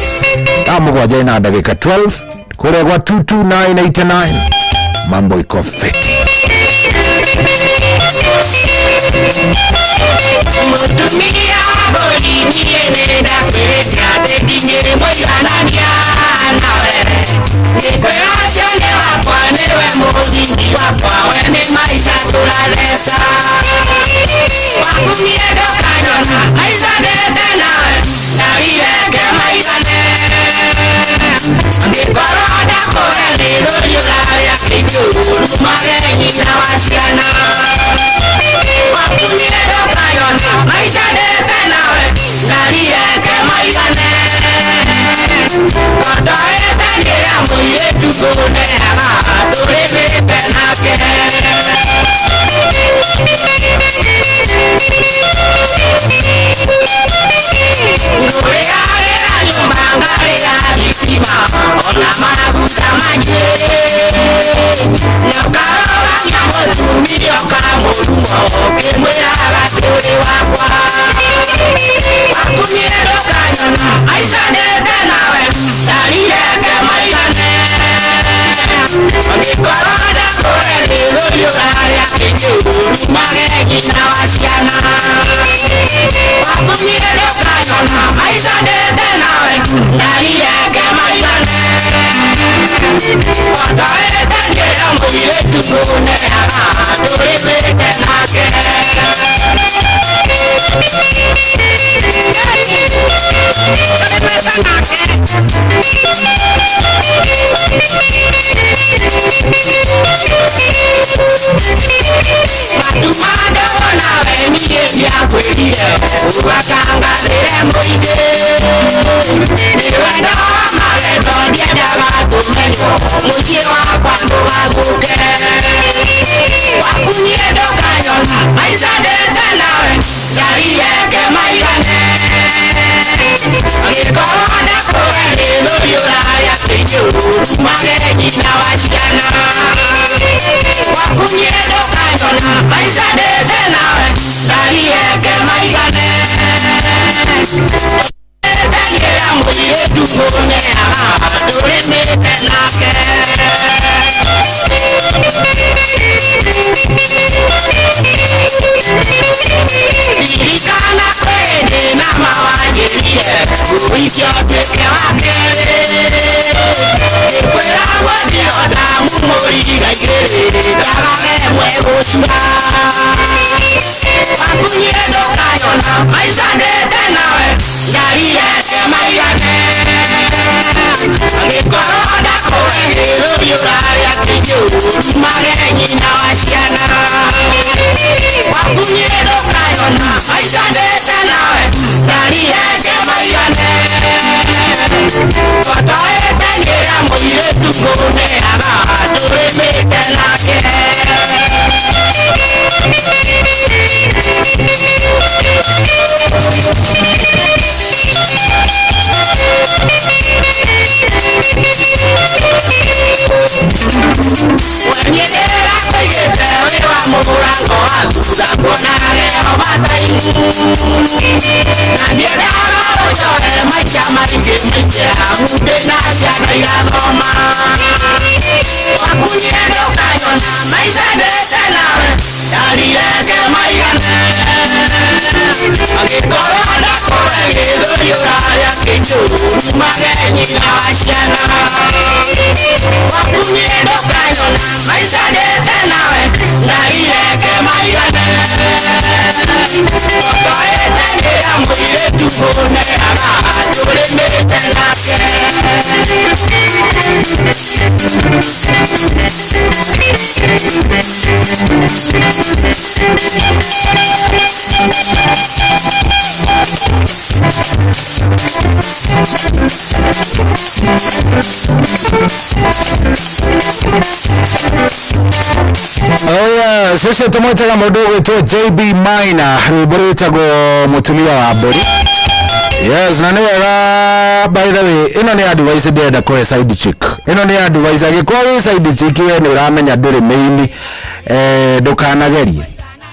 Thaa 7 na ndagĩka 12, kũrĩa gwa 22989, mambo iko fiti. Mũtumia wa mbũri niĩ nĩndakwĩrĩte atĩ ndingĩmũiganania nawe. Ngĩkwĩra ũcio nĩ wakwa nĩwe mũthingi wakwa we nĩ maica tũratheca. Waku niĩ ndũkanyona maica ndĩte nawe ndarirenge maigane. Angĩkorwo ndakũhe gĩthũri ũrarĩa kĩnjũru mage nyina wa ciana. Waku niĩ ndũkanyona maica ndĩte nawe ndarirenge maigane. Tondoĩtanĩra mũirĩtu ngũneaga tũrĩmĩte nake. Ngũrĩagĩra nyũmba ngarĩha thitima ona maguta manyuĩ. Na ũkarogamia mũtumia ũkamũruma ũkĩmwĩraga atĩ ũrĩ wakwa. Waku niĩ ndũkanyona maica ndĩte nawe ndarirenge maigane. Angĩkorwo ndakũhe gĩthũri ũrarĩa kĩnjũru mage nyina wa ciana. Waku niĩ ndũkanyona maica ndĩte nawe ndarirenge maigane. Tondoĩtanĩra mũirĩtu ngũneaga tũrĩmĩte nake. Matuma ndona we niĩ ndiakwĩrire ũgatangathĩre mũingĩ. Nĩ wendo wa magendo ndiendaga tũmenywo mũciĩ wakwa ndũgathũke. Waku niĩ ndũkanyona maica ndĩte nawe ndarirenge maigane. Angĩkorwo ndakũhe gĩthũri ũrarĩa kĩnjũru mage nyina wa ciana. Waku niĩ ndũkanyona maica ndĩte nawe ndarirenge maigane. Ĩtanĩra mũirĩtu ngũneaga tũrĩmĩte nake. Ririkana kwĩ na mawanjĩrire ũicio nduĩke wa kerĩ. Ngĩkwĩragwo ndio ndamũmũrigaigĩrĩ ndagage mwegũcura. Waku niĩ ndũkanyona maica ndĩte nawe ndarirenge maigane. Angĩkorwo ndakũhe gĩthũri ũrarĩa kĩnjũru mage nyina wa ciana. Waku niĩ ndũkanyona maica ndĩte nawe ndarirenge maigane. Tondoĩtanĩra mũirĩtu ngũneaga tũrĩmĩte nake. Wanyendera koigĩte wĩ wa mũrango wa thutha nguonage overtime. Na ndiendaga ũnjoe maica maingĩ maingĩ amu ndĩna ciana irathoma. Waku niĩ ndũkanyona maica ndĩte nawe ndarirenge maigane. Angĩkorwo ndakũhe gĩthũri ũrarĩa kĩnjũru mage nyina wa ciana. Waku niĩ ndũkanyona maica ndĩte nawe ndarirenge maigane. Tondoĩtanĩra mũirĩtu ngũneaga tũrĩmĩte nake. Oh yes, ũcio tũmwĩtaga mũndũ ũgwĩtwo JB Minor, rwĩmbo rwĩtagwo mũtumia wa mbũri. Yes, na nĩ wega by the way, ĩno nĩ advice ndĩrenda kũhe side chick. Ĩno nĩ advice angĩkorwo wĩ side chick we nĩ ũramenya ndũrĩ main, ndũkanagerie.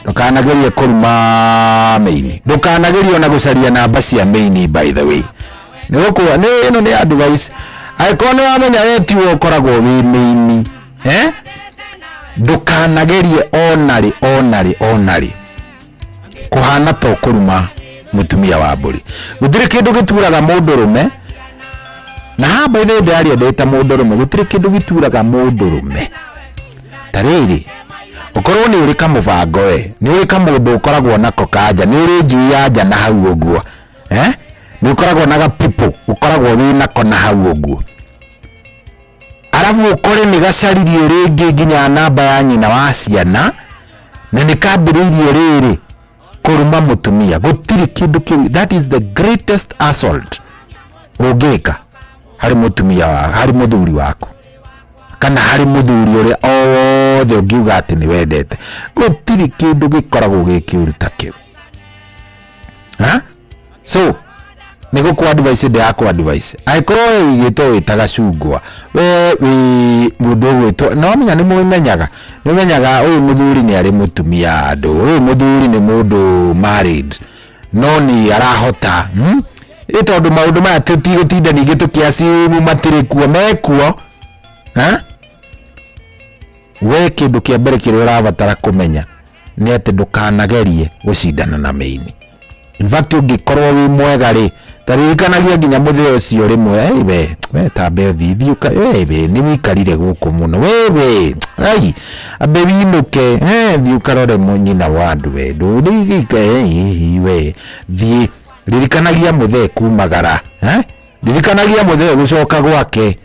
Ndũkanagerie kũruma main. Ndũkanagerie ona gũcaria namba cia main by the way. Nĩ gũkua nĩ ĩno nĩ advice. Angĩkorwo nĩ wamenya we tiwe ũkoragwo wĩ main, eh? Ndũkanagerie onarĩ onarĩ onarĩ kũhana ta ũkũruma Mũtumia wa mbũri, gũtirĩ kĩndũ gĩturaga mũndũrũme. Na haha, by the way, ndĩraria ndĩ ta mũndũrũme, gũtirĩ kĩndũ gĩturaga mũndũrũme ta rĩrĩ. Ũkorwo nĩ ũrĩ kamũbango, we nĩ ũrĩ kamũndũ ũkoragwo nako kanja, nĩ ũrĩ njui ya nja na hau ũguo, eh? Nĩ ũkoragwo na gapipo ũkoragwo wĩ nako na hau ũguo, arabu ũkore nĩ gacaririe rĩngĩ nginya namba ya nyina wa ciana na nĩ kambĩrĩirie rĩrĩ kũruma mũtumia. Gũtirĩ kĩndũ kĩu, that is the greatest assault ũngĩka harĩ mũtumia wa, harĩ mũthuri waku kana harĩ mũthuri ũrĩa o wothe ũngiuga atĩ nĩ wendete. Gũtirĩ kĩndũ gĩkoragwo gĩ kĩũru ta kĩu. Ha? So nĩ gũkũ advice, ndĩrakũ advice, angĩkorwo we wĩigĩtwo wĩ ta gacungwa, we wĩ mũndũ ũgwĩtwo na wamenya, nĩ mũmenyaga, nĩ ũmenyaga ũyũ mũthuri nĩ arĩ mũtumia andũ, ũyũ mũthuri nĩ mũndũ married, no nĩ arahota, Ĩ tondũ maũndũ maya tũtigũtinda ningĩ tũkĩassume matirĩ kuo, mekuo. Ha? We kĩndũ kĩa mbere kĩrĩa ũrabatara kũmenya nĩ atĩ ndũkanagerie gũcindana na mĩini. In fact, ũngĩkorwo wĩ mwega rĩ, ta ririkanagia nginya mũthee ũcio rĩmwe, "Hey, we tambe ũthiĩ, thiĩ ũka, we nĩ wĩikarire gũkũ mũno, wewe ai ambe winũke, thiĩ ũkarore nyina wa andũ, we ndũrĩgĩika, we thiĩ." Ririkanagia mũthee kumagara, eh? Ririkanagia mũthee gũcoka gwake,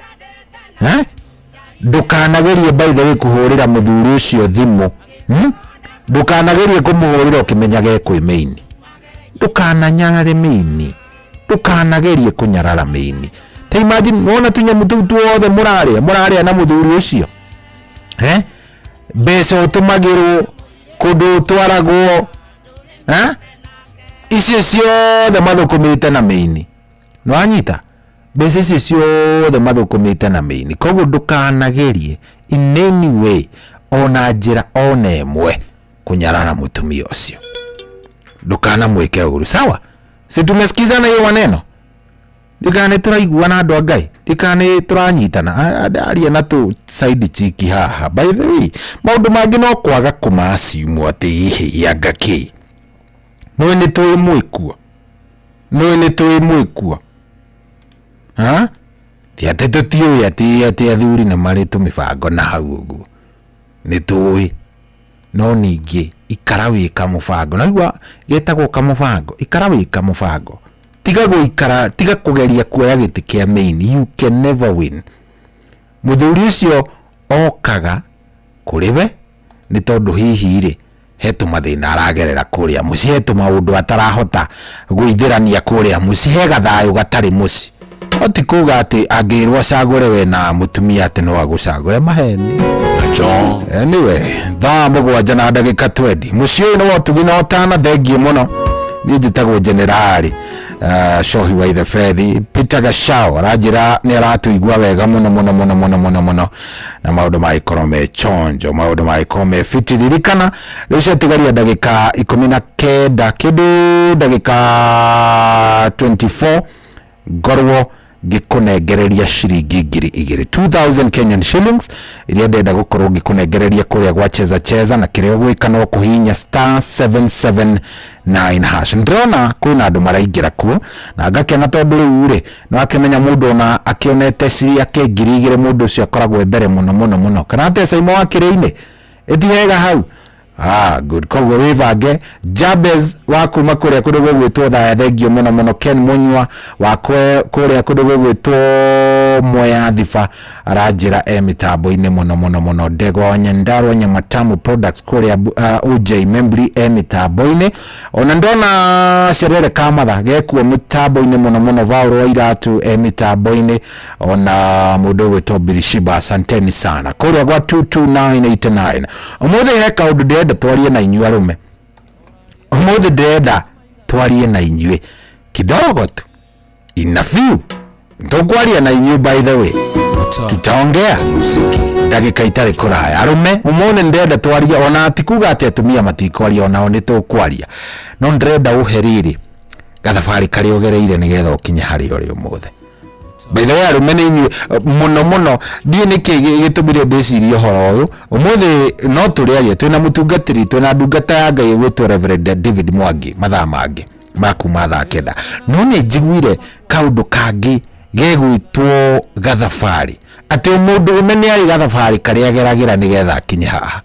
eh? Ndũkanagerie, by the way, kũhũrĩra mũthuri ũcio thimũ, Ndũkanagerie kũmũhũrĩra ũkĩmenyaga ekwĩ mĩini. Ndũkananyarare mĩini, ndũkanagerie kũnyarara mĩini. Ta imagine, wona tũnyamũ tũu tuothe mũrarĩa, mũrarĩa na mũthuri ũcio, eh? Mbeca ũtũmagĩrwo kũndũ ũtwaragwo, eh? Icio ciothe mathũkũmĩte na mĩini. Nĩwanyita? Mbeca icio ciothe mathũkũmĩte na mĩini. Koguo ndũkanagerie in any way, ona njĩra ona ĩmwe, kũnyarara mũtumia ũcio. Ndũkanamwĩke ũru. Sawa, si tumesikizana hiyo maneno? Ndikana nĩ tũraiguana, andũ a Ngai? Ndikana nĩ tũranyitana? Ndaria na tũ side chick haha. By the way, maũndũ mangĩ no kwaga kũmaciumwo atĩ hihi anga kĩ nĩwe nĩ tũĩ mwĩkuo, nĩwe nĩ tũĩ mwĩkuo. Ha, ti atĩ tũtiũĩ atĩ athuri nĩ marĩ tũmĩbango na hau ũguo, nĩ tũĩ. No ningĩ ikara wĩ kamũbango, naigua getagwo kamũbango. Ikara wĩ kamũbango, tiga gũikara, tiga kũgeria kuoya gĩtĩ kĩa main. You can never win. Mũthuri ũcio okaga kũrĩ we nĩ tondũ hihi rĩ, he tũmathĩna aragerera kũrĩa mũciĩ, he tũmaũndũ atarahota gwĩithĩrania kũrĩa mũciĩ, he gathayũ gatarĩ mũciĩ. No ti kuga atĩ angĩrwo acagũre we na mũtumia atĩ no agũcagũre. Maheni. Anyway, thaa 7 na ndagĩka 20, mũciĩ ũyũ nĩ wa ũtugi na ũtana. Thengiũ mũno. Niĩ njĩtagwo Jenerali Cohi wa Ithe Bethi. Peter Gachao aranjĩra nĩ aratũigua wega mũno mũno mũno mũno mũno mũno, na maũndũ magĩkorwo me chonjo, maũndũ magĩkorwo me fiti. Ririkana rĩu ciatigaria ndagĩka 19, kĩndũ ndagĩka 24, ngorwo ngĩkũnengereria ciringi 2000, 2000 Kenyan shillings, iria ndĩrenda gũkorwo ngĩkũnengereria kũrĩa gwa Cheza Cheza. Na kĩrĩa ũgwĩka no kũhihinya star 779 hash. Ndĩrona kwĩna andũ maraingĩra kuo na ngakena, tondũ rĩu rĩ, nĩ wakĩmenya mũndũ ona akĩonete ciake 2000, mũndũ ũcio akoragwo e mbere mũno mũno mũno. Kana atĩa, Caimo wa kĩrĩa-inĩ ĩtihega hau? Ah, good. Koguo wĩbange. Jabez wa kuma kũrĩa kũndũ gũgwĩtwo Thaya, thengio mũno mũno. Ken Munyua wa kũrĩa kũndũ gũgwĩtwo Mwea Thiba aranjĩra e mĩtambo-inĩ mũno mũno mũno. Ndegwa wa Nyandarua Nyamatamu Products kũrĩa UJ Membri e mĩtambo-inĩ. Ona ndona Cerere Kamatha gekuo mĩtambo-inĩ mũno mũno. Vaũrũ wa Iratu e mĩtambo-inĩ, ona mũndũ ũgwĩtwo Birishiba. Asanteni sana kũrĩa gwa 22989. Ũmũthĩ he kaũndũ ndĩrenda twarie na inyuĩ arũme. Ũmũthĩ ndĩrenda twarie na inyuĩ kidogo tu, ina few tũkwaria na inyuĩ. By the way, tutaongea ndagĩka itarĩ kũraya. Arũme, ũmũthĩ ndĩrenda twarie. Ona ti kuga atĩ atumia matikwaria, onao nĩ tũkwaria, no ndĩrenda ũhe rĩrĩ gathabarĩ karĩa ũgereire nĩgetha ũkinye harĩa ũrĩ ũmũthĩ. By the way, arũme nĩ inyuĩ mũno mũno. Ndiĩ nĩkĩ gĩtũmire ndĩcirie ũhoro ũyũ ũmũthĩ, no tũrĩaria twĩna mũtungatĩri, twĩna ndungata ya Ngai ĩgwĩtwo Reverend David Mwangi mathaa mangĩ. Ma kuma thaa 9. No nĩ njiguire kaũndũ kangĩ gegwĩtwo gathabarĩ, atĩ o mũndũrũme nĩ arĩ gathabarĩ karĩa ageragĩra nĩgetha akinye haha.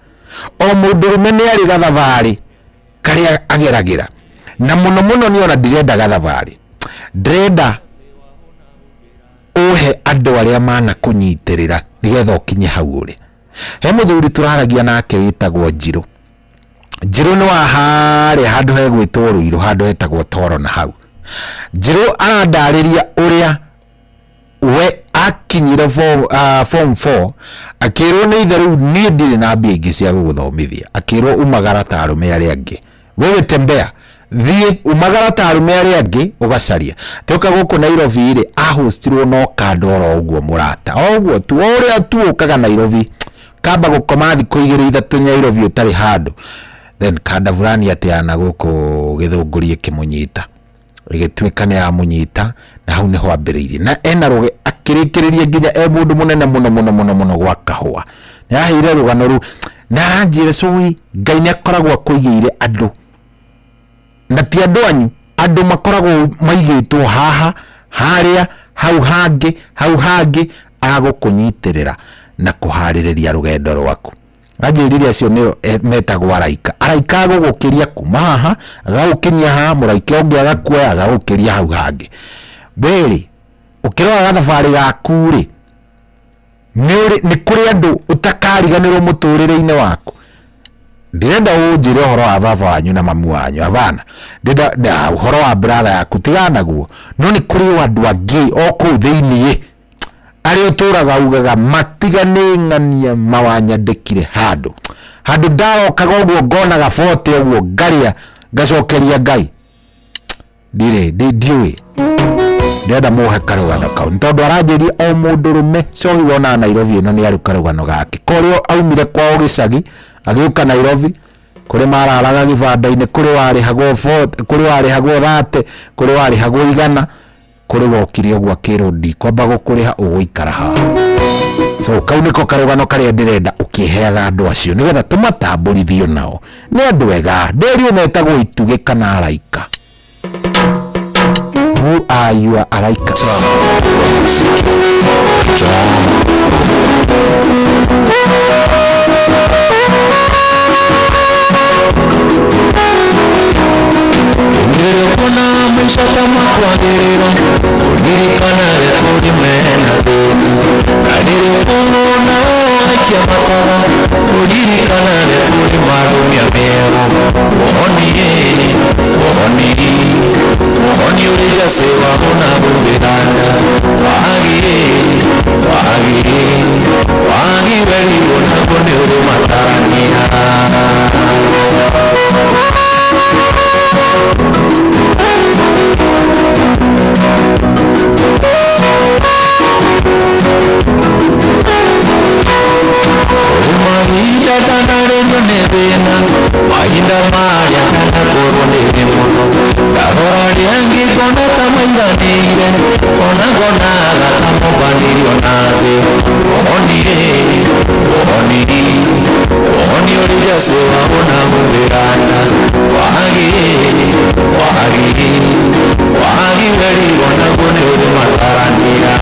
O mũndũrũme nĩ arĩ gathabarĩ karĩa ageragĩra, na mũno mũno niĩ ona ndirenda gathabarĩ, ndĩrenda ũhe andũ arĩa manakũnyitĩrĩra nĩgetha ũkinye hau ũrĩ. He mũthuri tũraragia nake wĩtagwo Njirũ. Njirũ nĩ wa harĩa handũ hegwĩtwo Rũirũ, handũ hetagwo Toro. Na hau Njirũ arandarĩria ũrĩa we akinyire form 4, akĩrwo nĩ ithe, rĩu niĩ ndirĩ na mbia ingĩ cia gũgũthomithia. Akĩrwo, umagara ta arũme arĩa angĩ, wewe tembea, thiĩ umagara ta arũme arĩa angĩ ũgacaria. Toka gũkũ Nairobi rĩ, ahostirwo no kando oro ũguo, mũrata o ũguo tu, o ũrĩa tu ũkaga Nairobi, kamba gũkoma thikũ 2 3 Nairobi ũtarĩ handũ, then kanda fulani atĩ ana gũkũ Gĩthũngũri ĩkĩmũnyita, ĩgĩtuĩka nĩ yamũnyita, na hau nĩho ambĩrĩirie na ena rũge akĩrĩkĩrĩria nginya e mũndũ mũnene mũno mũno mũno mũno gwa kahũa. Nĩ aheire rũgano rũu na aranjĩra, cũi Ngai nĩ akoragwo akũigĩire andũ, na ti andũ anyu, andũ makoragwo maigĩtwo haha harĩa hau hangĩ hau hangĩ agũkũnyitĩrĩra na kũharĩrĩria rũgendo rwaku. Anjĩrire acio nĩo metagwo araika, araika agũgũkĩria kuma haha agagũkinyia haha, mũraika ũngĩ agakuoya agagũkĩria hau hangĩ. Werĩ ũkĩrora gathabarĩ gaku rĩ, nĩ kũrĩ andũ ũtakariganĩrwo mũtũrĩre-inĩ waku. Ndĩrenda ũnjĩre ũhoro wa baba wanyu na mamu wanyu, hapana, ndĩrenda ũhoro wa brother yaku, tigana naguo. No nĩ kũrĩ o andũ angĩ o kũu thĩiniĩ arĩa ũtũraga ugaga matiga nĩ ng'ania mawanyandĩkire handũ handũ ndarokaga ũguo ngonaga bote ũguo ngarĩa ngacokeria Ngai ndirĩ ndiũĩ. Ndĩrenda mũhe karũgano kau nĩ tondũ aranjĩria o mũndũrũme cohi wonaga Nairobi ĩno nĩ arĩ karũgano gake korĩa aumire kwao gĩcagi agĩũka Nairobi, kũrĩ mararaga gĩbanda-inĩ, kũrĩ warĩhagwo 40, kũrĩ warĩhagwo 30, kũrĩ warĩhagwo 100, kũrĩ wokire ũguo akĩrwo ndikwamba gũkũrĩha ũgũikara haha. So kau nĩko karũgano karĩa ndĩrenda ũkĩheaga andũ acio nĩgetha tũmatambũrithio nao nĩ andũ ega. Ndĩrio metagwo itugĩ kana araika. Who are your araikas? Rĩrĩa ũkuona maica ta makwagĩrĩra, ũririkanage kũrĩ mena thĩna, na rĩrĩa ũkuona aikia makara, ũririkanage kũrĩ maraumia mĩero. Woni woni woni ũrĩ njacĩ wa ũnahumbĩra nda, wagi wagi wagi werirwo naguo nĩ ũrĩ matarania. Mahinda ndanarĩrio nĩ thĩna, mahinda marĩa ndanakorwo nĩ thĩ mũno, ndarora arĩa angĩ ngona ta maiganĩire, ona ngonaga ta mombanĩirio na thĩ. Woni woni woni ũrĩ njacĩ wa ũnahumbĩra nda, wagi wagi wagi werirwo naguo nĩ ũrĩ matarania.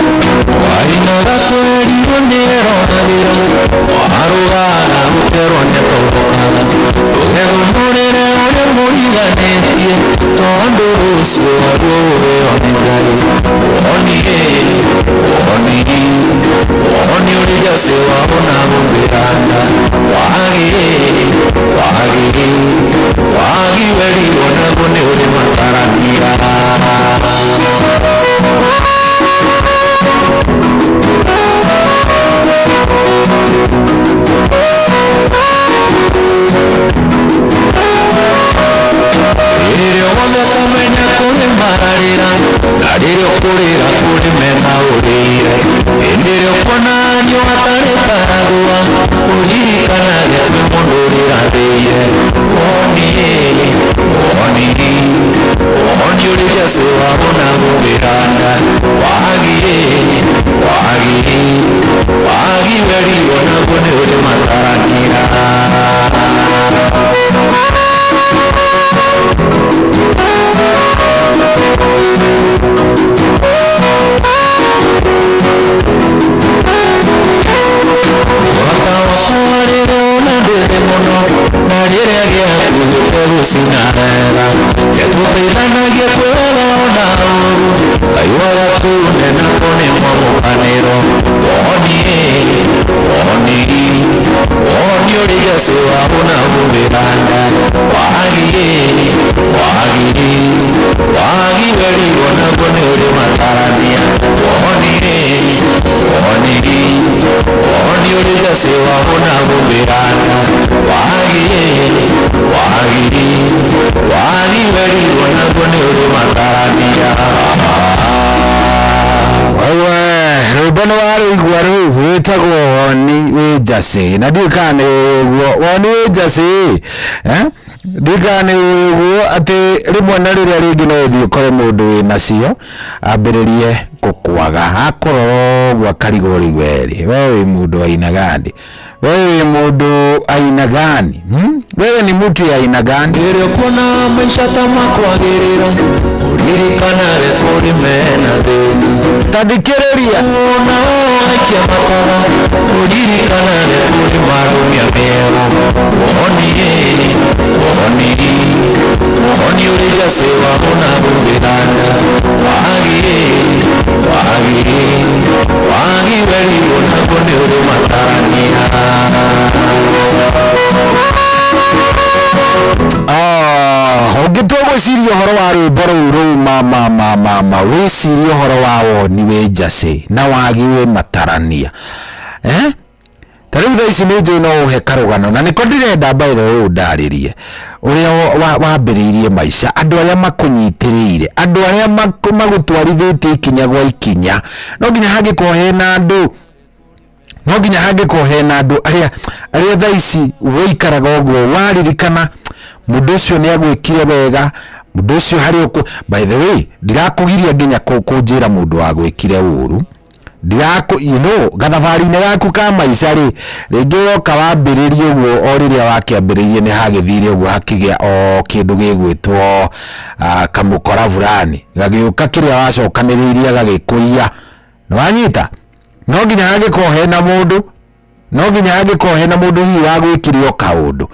Wainaga kwerirwo nĩ eronagĩra, warũgaga gũterwo nĩ atombokaga, ndũgegũmũrĩre ũrĩa mũriganĩtie, tondũ rũciũ waruo ũrĩo nĩ Ngai. Woni woni woni ũrĩ njacĩ wa ũnahumbĩra nda, wagi wagi wagi werirwo naguo nĩ ũrĩ matarania. Rĩrĩa wothe ũkamenya kũrĩ mararĩra, na rĩrĩa ũkũrĩra kũrĩ mena ũrĩire, hĩndĩ ĩrĩa ũkuona riũa tarĩ tarathũa, ũririkanage kwĩ mũndũ ũrĩrathĩire. Woni woni woni Woni ũrĩ njacĩ wa ona gũkĩranda. Wagi wagi wagi werirwo naguo nĩ ũrĩ matarania. Mũrata wakwa rĩrĩa ũnendete mũno na rĩrĩa gĩakuhĩte gũcina wega ketũteithanagie kwĩwega ona ũru kaigua gatune nako nĩ mwamũkanĩro woni woni woni ũrĩ gacĩ wa ũna humbĩranda wagi wagi wagi werirwo naguo nĩ ũrĩ matarania woni woni woni ũrĩ gacĩ wa ũna humbĩranda wagi wagi wagi werirwo naguo nĩ ũrĩ matarania. Wewe rwĩmbo nĩ warũigua rũu rwĩtagwo woni wĩ njacĩ na ndiũĩ kana nĩ ũĩ ũguo woni wĩ njacĩ eh? Ndiũĩ kana nĩ ũĩ ũguo atĩ rĩmwe na rĩrĩa rĩngĩ no ũthiĩ ũkore mũndũ wĩ nacio ambĩrĩrie gũkwaga akũrora ũguo akarigwo rĩu werĩ we wĩ mũndũ aina gani wewe wĩ mũndũ aina gani hmm? Wewe ni mtu ya aina gani? Rĩrĩa ũkuona maica ta makwagĩrĩra ũririkanage kũrĩ mena thĩna. Tathikĩrĩria ona aikia matara ũririkanage kũrĩ marumia mĩero woni woni woni ũrĩ njacĩ wa ũna humbĩranda wagi wagi wagi werirwo naguo nĩ ũrĩ matarania. Ũngĩtua gwĩciria ũhoro wa rwĩmbo rũu rũu ma ma ma ma ma wĩcirie ũhoro wa woni wĩ njacĩ na wagi wĩ matarania eh? Ta rĩu thaa ici nĩ njũĩ no ũhe karũgano na nĩko ndĩrenda by the way ũndarĩrie ũrĩa wambĩrĩirie maica andũ arĩa makũnyitĩrĩire andũ arĩa magũtwarithĩtie ikinya gwa ikinya no nginya hangĩkorwo hena andũ no nginya hangĩkorwo hena andũ arĩa arĩa thaa ici wĩikaraga ũguo waririkana mũndũ ũcio nĩ agwĩkire wega mũndũ ũcio harĩ ũkũ by the way ndirakũgiria nginya kũnjĩra mũndũ wagwĩkire ũru ndirakũ you know gathabarĩ-inĩ gaku ka maica rĩ rĩngĩ woka wambĩrĩrie ũguo o rĩrĩa wakĩambĩrĩirie nĩ hagĩthire ũguo hakĩgĩa o kĩndũ gĩgwĩtwo kamũkora fulani gagĩũka kĩrĩa wacokanĩrĩirie gagĩkũiya nĩwanyita no nginya hangĩkorwo hena mũndũ no nginya hangĩkorwo hena mũndũ hihi wagwĩkire o kaũndũ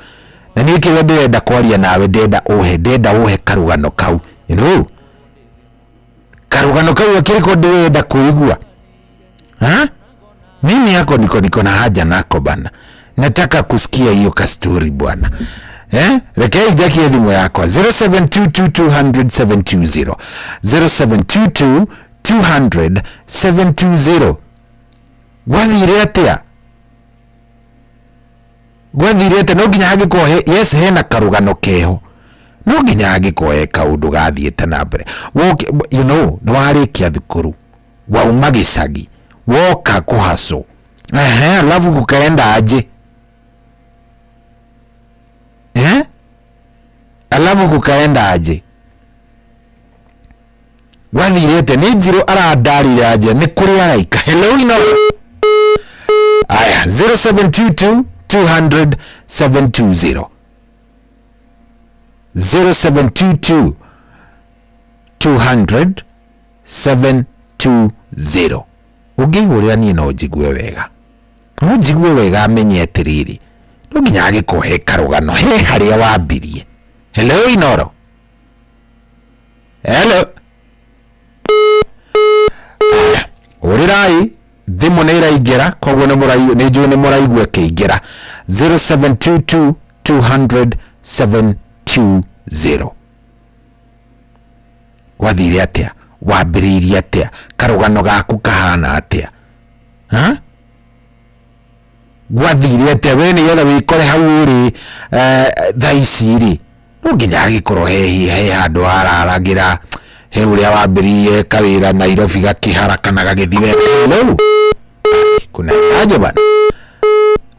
na niĩ kĩrĩa ndĩrenda kwaria nawe ndĩrenda ũhe ndĩrenda ũhe karũgano kau you know karũgano kau akĩrĩko ndĩrenda kũigua ha mimi yako niko niko na haja nako bana nataka kusikia hiyo ka story bwana eh rekei njakie thimũ yakwa 0722200720 0722 200 720 gwathire atĩa gwathire atĩa no nginya hangĩkorwo yes hena karũgano keho no nginya hangĩkorwo he kaũndũ gathiĩte na mbere you know nĩ warĩkia thukuru wauma gĩcagi woka kũhacũ ehe alafu kukaenda aje eh alafu kukaenda aje gwathire atĩa nĩ njirũ arandarire aje nĩ kũrĩ araika hello ino aya 0722 200 720 0722 200 720 ũngĩhũrĩra niĩ no njigue wega no njigue wega amenye atĩrĩrĩ no nginya agĩkorwo he karũgano he harĩa wambirie hello Inoro hello hũrĩrai thimũ nĩ ĩraingĩra koguo nĩ njũĩ nĩ mũraigua ĩkĩingĩra 0722 200 720 gwathire atĩa wambĩrĩirie atĩa karũgano gaku kahana atĩa ha gwathire atĩa we nĩgetha wĩkore hau ũrĩ thaa ici rĩ no nginya hagĩkorwo he handũ hararagĩra he ũrĩa wambĩrĩirie kawĩra Nairobi gakĩhara kana gagĩthiĩ wega hello kuna aje bana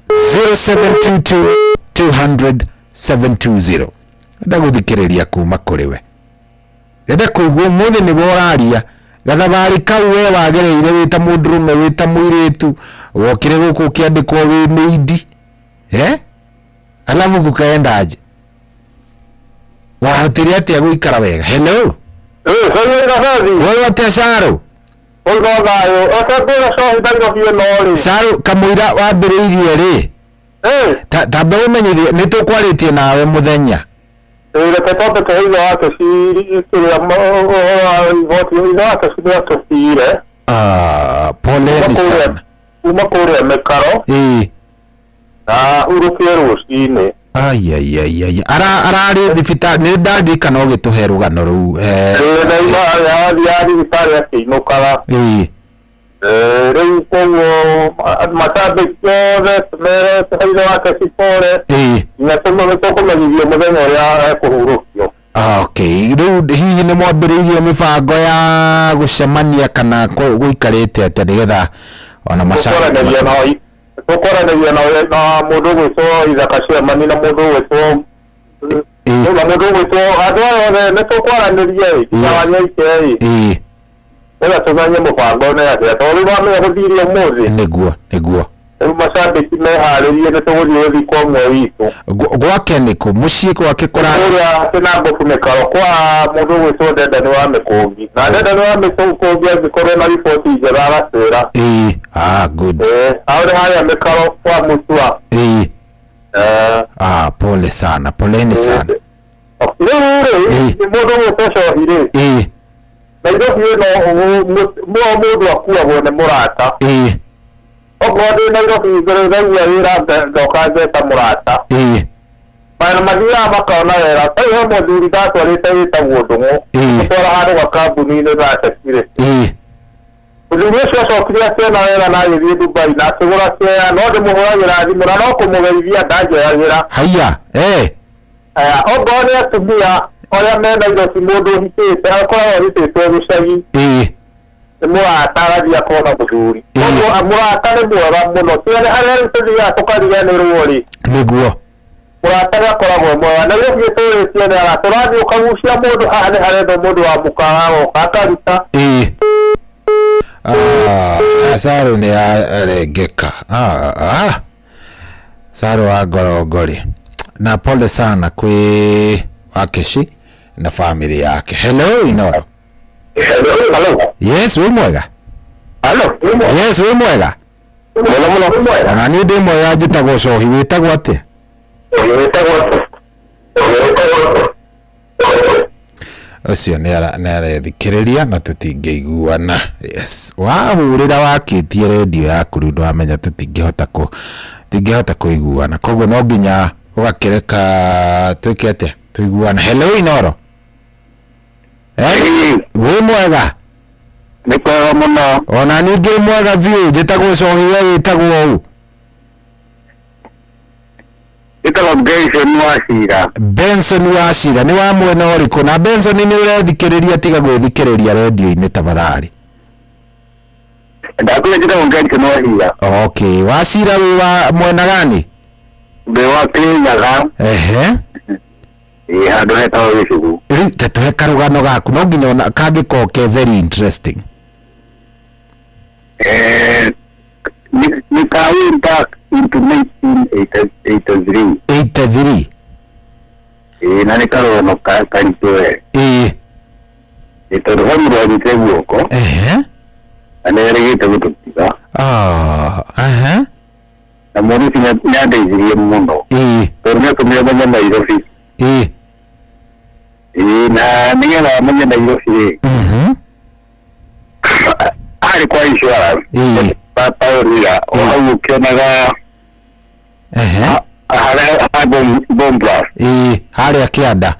0722 200 720 ndagũthikĩrĩria kuma kũrĩ we. Ndĩrenda kũigua ũmũthĩ nĩwe ũraria. Gathabarĩ kau we wagereire wĩ ta mũndũrũme, wĩ ta mũirĩtu, wokire gũkũ ũkĩandĩkwo wĩ mĩindi. Eh? Alafu kukaenda aje? Wahotire atĩa gũikara wega? Hello? Wewe atĩa Caro? Ũiga thayũ. Reke ngwĩre cohi Nairobi ĩno rĩ. Caro, kamũira wambĩrĩirie rĩ? Ta tamba ũmenyithie nĩ tũkwarĩtie nawe mũthenya. Ĩĩ reke twambe tũhe ithe wa Keci kĩrĩa ũhoro wa riboti ithe wa Keci nĩ atũciire. Ah, poleni Kuma kũrĩa- sana. Kuma kũrĩa mĩkaro Ĩĩ. na ahurũkire rũcinĩ. Ai ai ai ai. Ara ararĩ thibitarĩ nĩ ndarikana ũgĩtũhe rũgano rũu. Eh. Ĩĩ na ima athiaga thibitarĩ akĩinũkaga. Ĩĩ. Eh, rĩu koguo macambĩki othe tũmere tũhe ithe wa Keci pole Ĩĩ. nginya tũkũmenyithio mũthenya ũrĩa ekũhurũkio. Ah, okay. Rĩu hihi nĩ mwambĩrĩirie mĩbango ya gũcemania kana gũikarĩte atĩa nĩgetha ona macambĩki Tũkwaranĩria na tũkwaranĩria na na mũndũ ũgwĩtwo Ithaka Chairman na mũndũ ũgwĩtwo na mũndũ ũgwĩtwo andũ aya othe nĩ tũkwaranĩria ĩ na Wanyoike ĩ Ĩĩ. nĩgetha tũmenye mũbango nĩ atĩa tondũ rĩu wamenya gũthirie ũmũthĩ Nĩguo, nĩguo. rĩu macambĩki meharĩrie nĩ tũgũthiĩ gũthika ũmwe witũ Gwake nĩkũ? Mũciĩ gwake kũra kũrĩa Kĩnangobu mĩkaro kwa mũndũ ũgwĩtwo Ndendani wa Mĩkũngi na Ndendani wa Mĩkũngi angĩkorwo na riboti njega agatwĩra Ĩĩ. Ah, good. ĩĩ hau nĩ harĩa mĩkaro kwa Mutua Ĩĩ. Eh, Ah, pole sana, poleni sana. Rĩu rĩ mũndũ ũgwĩtwo Cohi rĩ Ĩĩ. Nairobi ĩno mũndũ akuagwo nĩ mũrata Ĩĩ. okorwo ndĩ Nairobi ndaigua wĩra ndoka ngeta mũrata Ĩĩ. Mana mathiaga makona wega tarĩu he mũthuri ndatwarĩte wĩtagwo Ndũng'ũ gũtwara handũ gakambuni-inĩ gacekire Ĩĩ. Mũthuri ũcio acokire akĩona wega na agĩthiĩ Dubai na akĩgũra kĩea no ndĩmũhũragĩra thimũ na no kũmũgeithia ndanjoyagĩra Haiya. Eh. Aya, okorwo nĩ atumia arĩa me Nairobi mũndũ ũhikĩte akoragwo arutĩtwo gĩcagi Ĩĩ. nĩ mũrata agathiĩ akona mũthuri koguo mũrata nĩ mwega mũno tiga nĩ harĩa rĩu tũthiaga tũkariganĩrwo rĩ Nĩguo. mũrata nĩ akoragwo e mwega na Nairobi ĩtũrĩtie nĩ arata ũrathiĩ ũkagucia mũndũ haha nĩ harendwo mũndũ wa mũkawa agoka akaruta Ĩĩ. Ah, Saru nĩ arengeka. Ah, ah. Saru wa Ngorongori. Na pole sana kwĩ Wakeshi na family yake. Hello Inoro. Hello. Yes, wĩ mwega. Hello. Yes, wĩ mwega. Mwega mũno. Ona niĩ ndĩ mwega njĩtagwo Cohi, wĩtagwo atĩa? Ũcio nĩ arethikĩrĩria na tũtingĩiguana. Yes. Wahũrĩra wakĩtie redio yaku rĩu ndwamenya tũtingĩhota kũ tingĩhota kũiguana. Koguo no nginya ũgakĩreka twĩke atĩa? Tũiguane. Hello Inoro. Eh, wĩ mwega? Nĩ kwega mũno. Ona niĩ ngĩrĩ mwega biũ, njĩtagwo Cohi, we wĩtagwo ũ? Njĩtagwo Benson Wachira. Benson Wachira, nĩ wa mwena ũrĩkũ? Na Benson nĩ ũrethikĩrĩria tiga gwĩthikĩrĩria redio-inĩ tafadhali. Ndakwĩra njĩtagwo Benson Wachira. Okay, Wachira wĩ wa mwena gani? Ndĩ wa Kĩrĩnyaga. Ehe. Ĩĩ handũ hetagwo Gĩcugu. Rĩu ta tũhe karũgano gaku, no nginya ona kangĩkorwo ke very interesting. Eh, nĩ ka way back into 1983. 83. Ĩĩ na nĩ karũgano karitũ we. Ĩĩ. Ĩĩ tondũ he mũndũ wanyitire guoko. Ehe. Na nĩ erĩgĩte gũtũtiga. Ah, ehe. Na mũndũ ũcio nĩ andeithirie mũno. Ĩĩ. Tondũ nĩ atũmire menye Nairobi. Ĩĩ. Ĩĩ na nĩgetha menye Nairobi rĩ. Arĩ kwa insurance. Ĩĩ. Pioneer, o hau ũkĩonaga Ehe. harĩa ha Bomb Blast. Ĩĩ, harĩa kĩanda.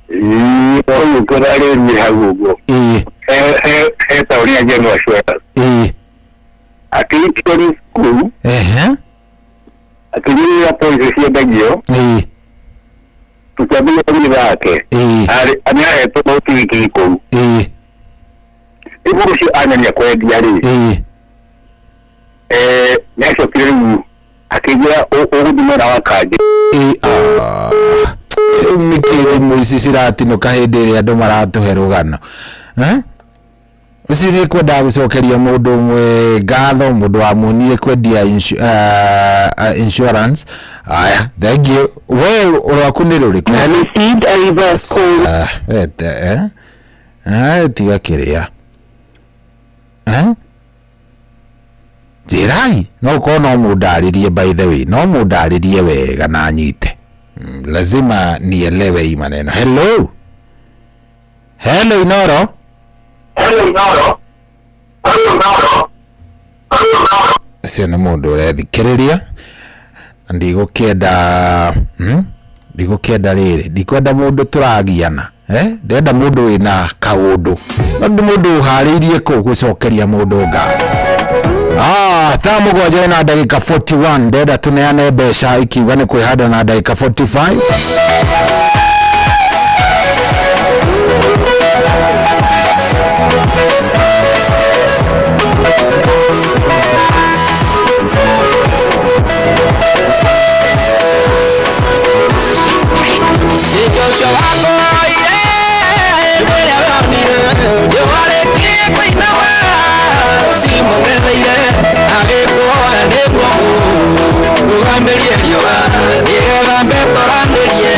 Ĩĩ, hau ũkĩona rĩri hau ũguo. Ĩĩ. He taũni ya General Assurance. Ĩĩ. Akĩrutwo nĩ cukuru. Ehe. Akĩnyuĩra poison ciendagio. Ĩĩ. Tũkĩambĩrĩria gũthiĩ nake. Ĩĩ. Arĩ nĩ ahetwo kiriniki kũu. Ĩĩ. Rĩu mũndũ ũcio anania kwendia rĩ. Ĩĩ. Nĩ acokire rĩu akĩnjĩra ũgũthiĩ mwena wa Kanjũ. Ĩĩ. Ah. Rĩu nĩkĩ thimũ ici ciratinũka hĩndĩ ĩrĩa andũ maratũhe rũgano, eh? Ũcio nĩ kwendaga gũcokeria mũndũ ũmwe ngatho, mũndũ wamuonire kwendia insurance. Aya, thank you. We rwaku nĩ rũrĩkũ? Ah, wete, eh? Ah, tiga kĩrĩa, eh? Njĩrai no ũkorwo no mũndarĩrie, by the way, no mũndarĩrie wega na nyite. Lazima nielewe hii maneno. Hello, hello, Inoro. Ũcio nĩ mũndũ ũrethikĩrĩria na ndigũkĩenda, Ndigũkĩenda rĩrĩ, ndikwenda mũndũ tũragiana, eh? Ndĩrenda mũndũ wĩna kaũndũ, no mũndũ ũharĩirie kũ gũcokeria mũndũ ngatho. Ah, thaa 7 na ndagĩka 41, ndĩrenda tũneane mbeca ikiuga nĩ kwĩhanda na ndagĩka 45. Ũcio wakũhoire rĩrĩa wonire ndĩwarĩkie kũinama ũcimũng'etheire agĩkũhoya nĩguo rũgamĩrie riũa nĩgetha mbetoranĩrie.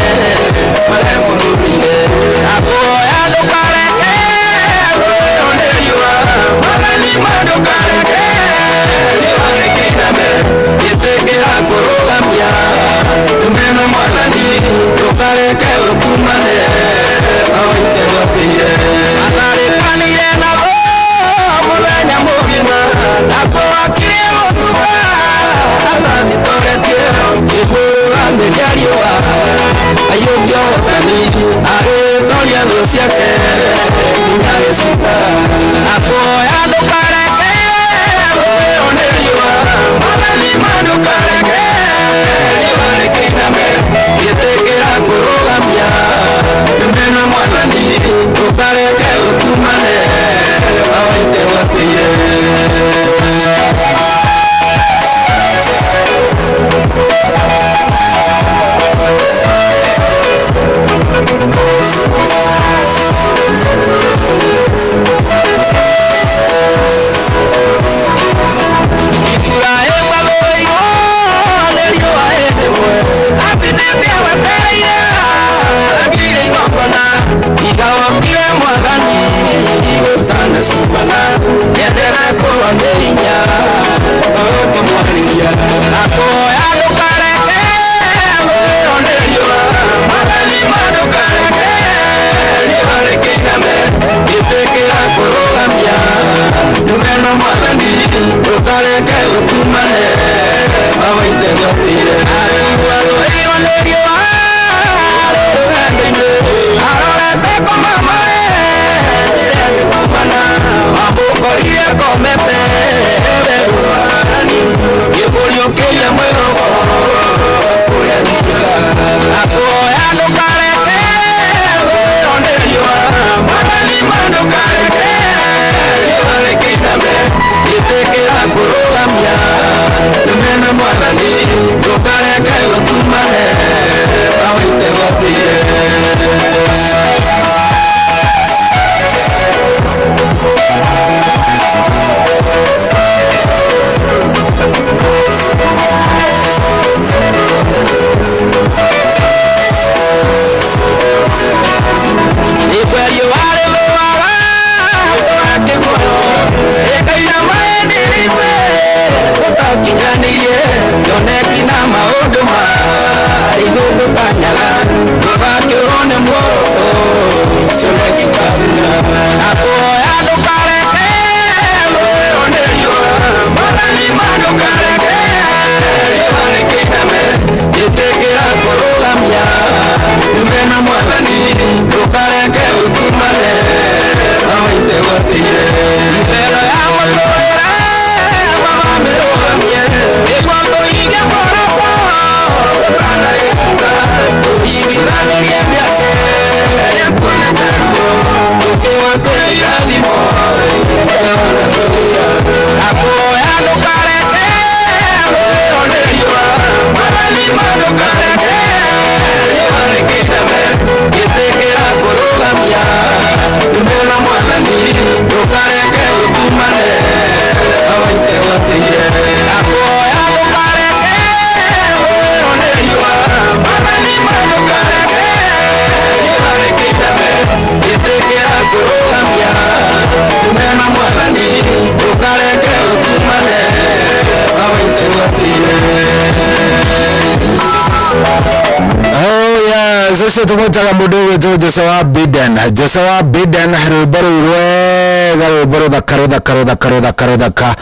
Tũmwĩtaga mũndũ ũgwĩtwo Jose wa Biden. Jose wa Biden, rwĩmbo rũu rwega, rwĩmbo rũthaka rũthaka rũthaka rũthaka rũthaka,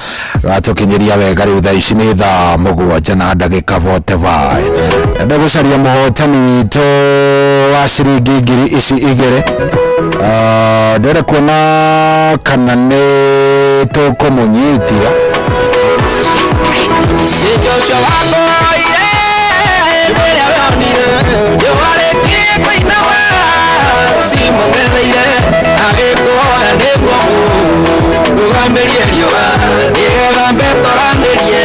rũratũkinyĩria wega. Rĩu thaa ici nĩ thaa 7 na ndagĩka 45. Enda gũcaria mũhotani witũ wa ciringi 2,000. Ndĩrenda kuona kana nĩ tũkũmũnyitia. Joshua wakoire rĩrĩa wonire riũa rĩkĩkũinama cimũng'etheire agĩkũhoya nĩguo rũgamĩrie riũa nĩgetha mbetoranĩrie.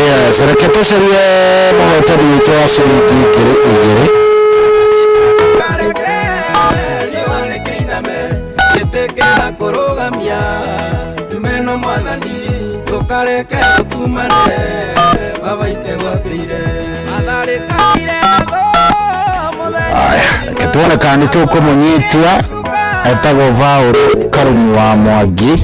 Yes, reke tũcarie mũhotani witũ wa ciringi 2,000. Riũa rĩkĩiname gĩtĩkĩra kũrũgamia ndumeno mwathani ndũkareke tũkumane baba itegwatĩire matharĩkaire. Aya, reke tuone kana nĩ tũkũmũnyitia. Etagwo Vaũrũ Karumi wa Mwangi.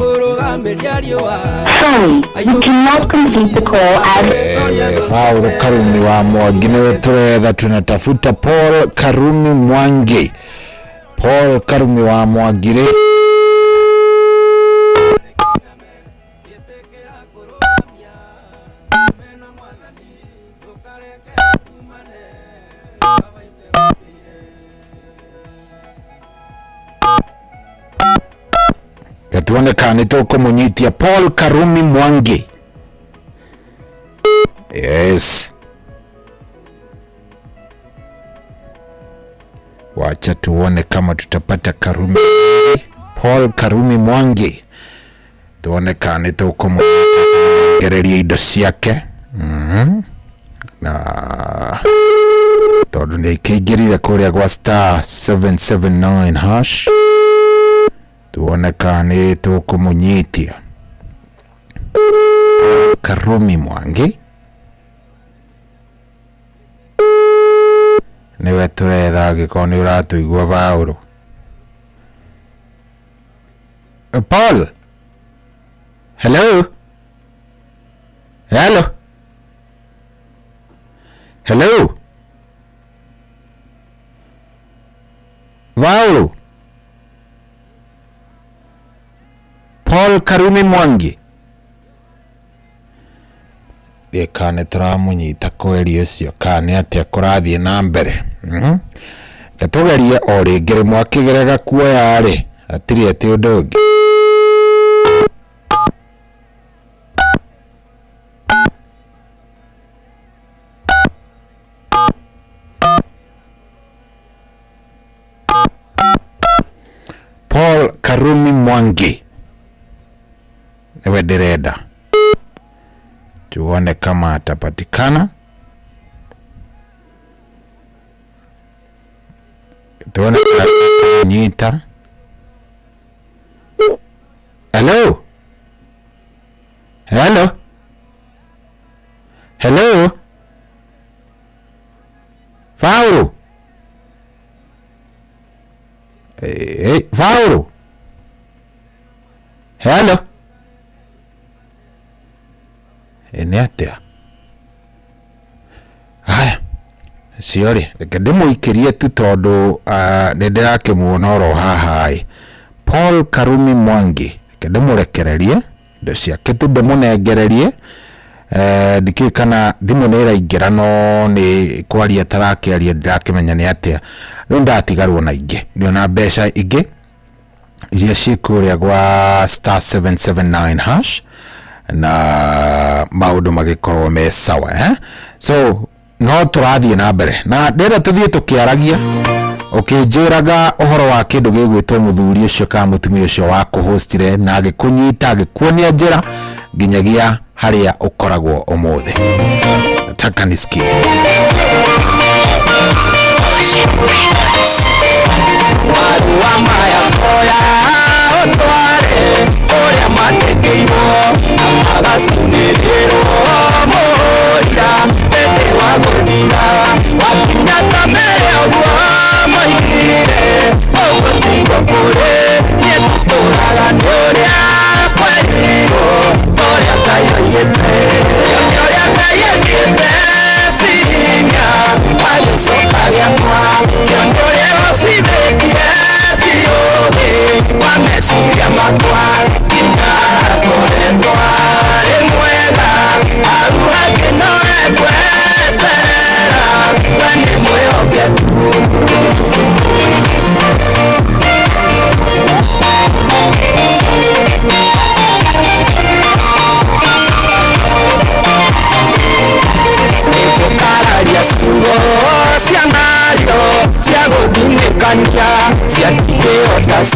Sorry, you cannot complete the call as Paul Karumi wa Mwangi niwe turetha. Tunatafuta Paul Karumi Mwangi. Paul Karumi wa Mwangi rĩ, tuone kana nĩ tũkũmũnyitia Paul Karumi Mwangi. Yes, wacha tuone kama tutapata Karumi, Paul Karumi Mwangi, tuone kana nĩ tũkũmũgereria indo ciake. Na tondũ nĩ akĩingĩrire kũrĩa gwa star 779 hash, tuone kana nĩ tũkũmũnyitia Karumi Mwangi. Nĩwe tũretha, angĩkorwo nĩ ũratũigua. Vaũrũ Paul, hello, hello, hello, Vaũrũ Paul Karumi Mwangi. Kana nĩ tũramũnyita kweri ũcio kana nĩ atĩa kũrathiĩ na mbere? Reke tũgerie o rĩngĩ. Rĩmwe akĩgerega kuoya rĩ, hatirĩ atĩ ũndũ ũngĩ. Paul Karumi Mwangi niwe ndĩrenda, tuone kama atapatikana, tuone nyita. Hello, hello, hello, Vaũrũ. Hey, Vaũrũ, hello. Nĩ atĩa? Haya, ciorĩ, reke ndĩmũikĩrie tu tondũ nĩ ndĩrakĩmuona oro haha ĩ. Paul Karumi Mwangi, reke ndĩmũrekererie indo ciake tu, ndĩmũnengererie. Ndikĩũĩ kana thimũ nĩ ĩraingĩra, no nĩ kwaria tarakĩaria, ndirakĩmenya nĩ atĩa. Rĩu ndatigarwo na ingĩ, ndĩona mbeca ingĩ iria ciĩ kũrĩa gwa star 779 hash na maũndũ magĩkorwo me sawa, eh? So no tũrathiĩ na mbere na ndĩrenda tũthiĩ tũkĩaragia, ũkĩnjĩraga ũhoro wa kĩndũ gĩgwĩtwo mũthuri ũcio kana mũtumia ũcio wa kũhostire na agĩkũnyita, agĩkuonia njĩra nginyagia harĩa ũkoragwo ũmũthĩ. Nataka nisikie. Marua maya koya ũtware ũrĩa matĩkĩirwo na magacunĩrĩrwo mũira hĩndĩ wa gũthira wakinya ta mere ũguo moigire ũguo tiguo kũrĩ niĩ tũtũraga nĩ ũrĩa kwerirwo ũrĩa Ngai oigĩte ũrĩa Ngai oigĩte ti hinya agĩcoka gĩa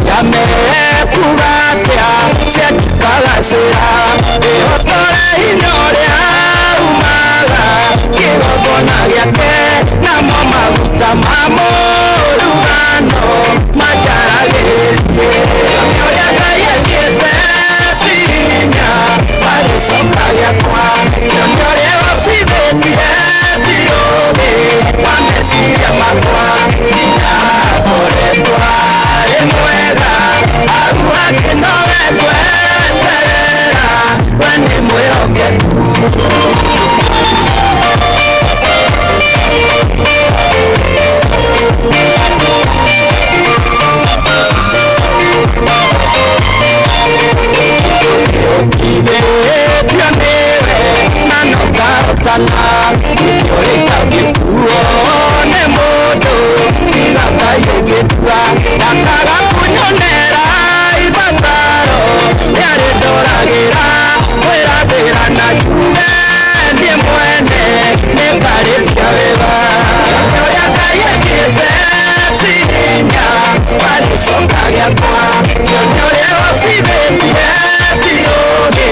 Ngũria mekuga atĩa ciakikagacĩra ĩhotore hinya ũrĩa umaga kĩgongona gĩake namo maguta ma mũrugano manjaragĩrie ũrĩa Ngai ekĩte ti hinya wa gĩcoka gĩakwa kĩone ũrĩa ũcithĩtie ti ũũgĩ wa meciria makwa nginya ngoretwo arĩ mwega hau hangĩ nowe ngweterera we nĩ mwĩhokeku. Ũkithĩtio nĩwe na no ngahotana gĩkĩũrĩka gĩkuo nĩ mũndũ tiga Ngai ũngĩtua ndakaga kũnyonera ibataro nĩarĩ ndoragĩra kwĩrathĩra na njuge niĩ mwene nĩngarĩkia wĩra ũrĩa Ngai ekĩte ti hinya wa gĩcoka gĩakwa kĩone ũrĩa ũcithĩtie ti ũũgĩ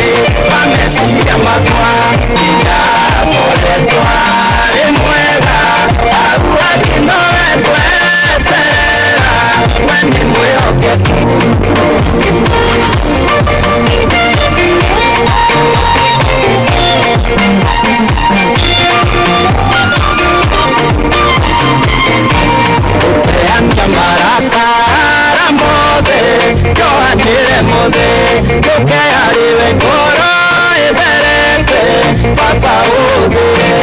wa meciria makwa nginya ngoretwo arĩ mwega hau hangĩ nowe ngweterera we nĩ mwĩhokeku. Gũteania marakara mothe njohanĩre mothe njũke harĩ we ngoro ĩtherete baba ũthĩre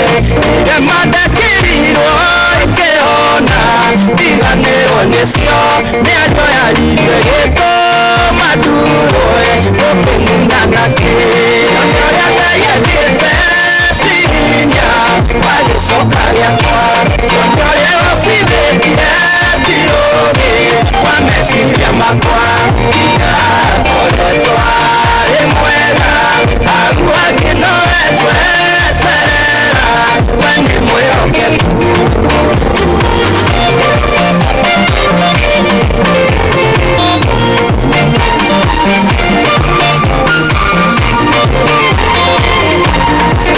irema ndekĩrirwo ikĩhona ndiganĩrwo nĩcio mĩario yaririe gĩtũma ndurwe gũkĩng'una nakĩ ũrĩa Ngai ekĩte ti hinya wa gĩcoka gĩakwa kĩone ũrĩa ũcithĩtie ti ũũgĩ wa meciria makwa nginya ngoretwo arĩ mwega hau hangĩ nowe ngweterera we nĩ mwĩhokeku.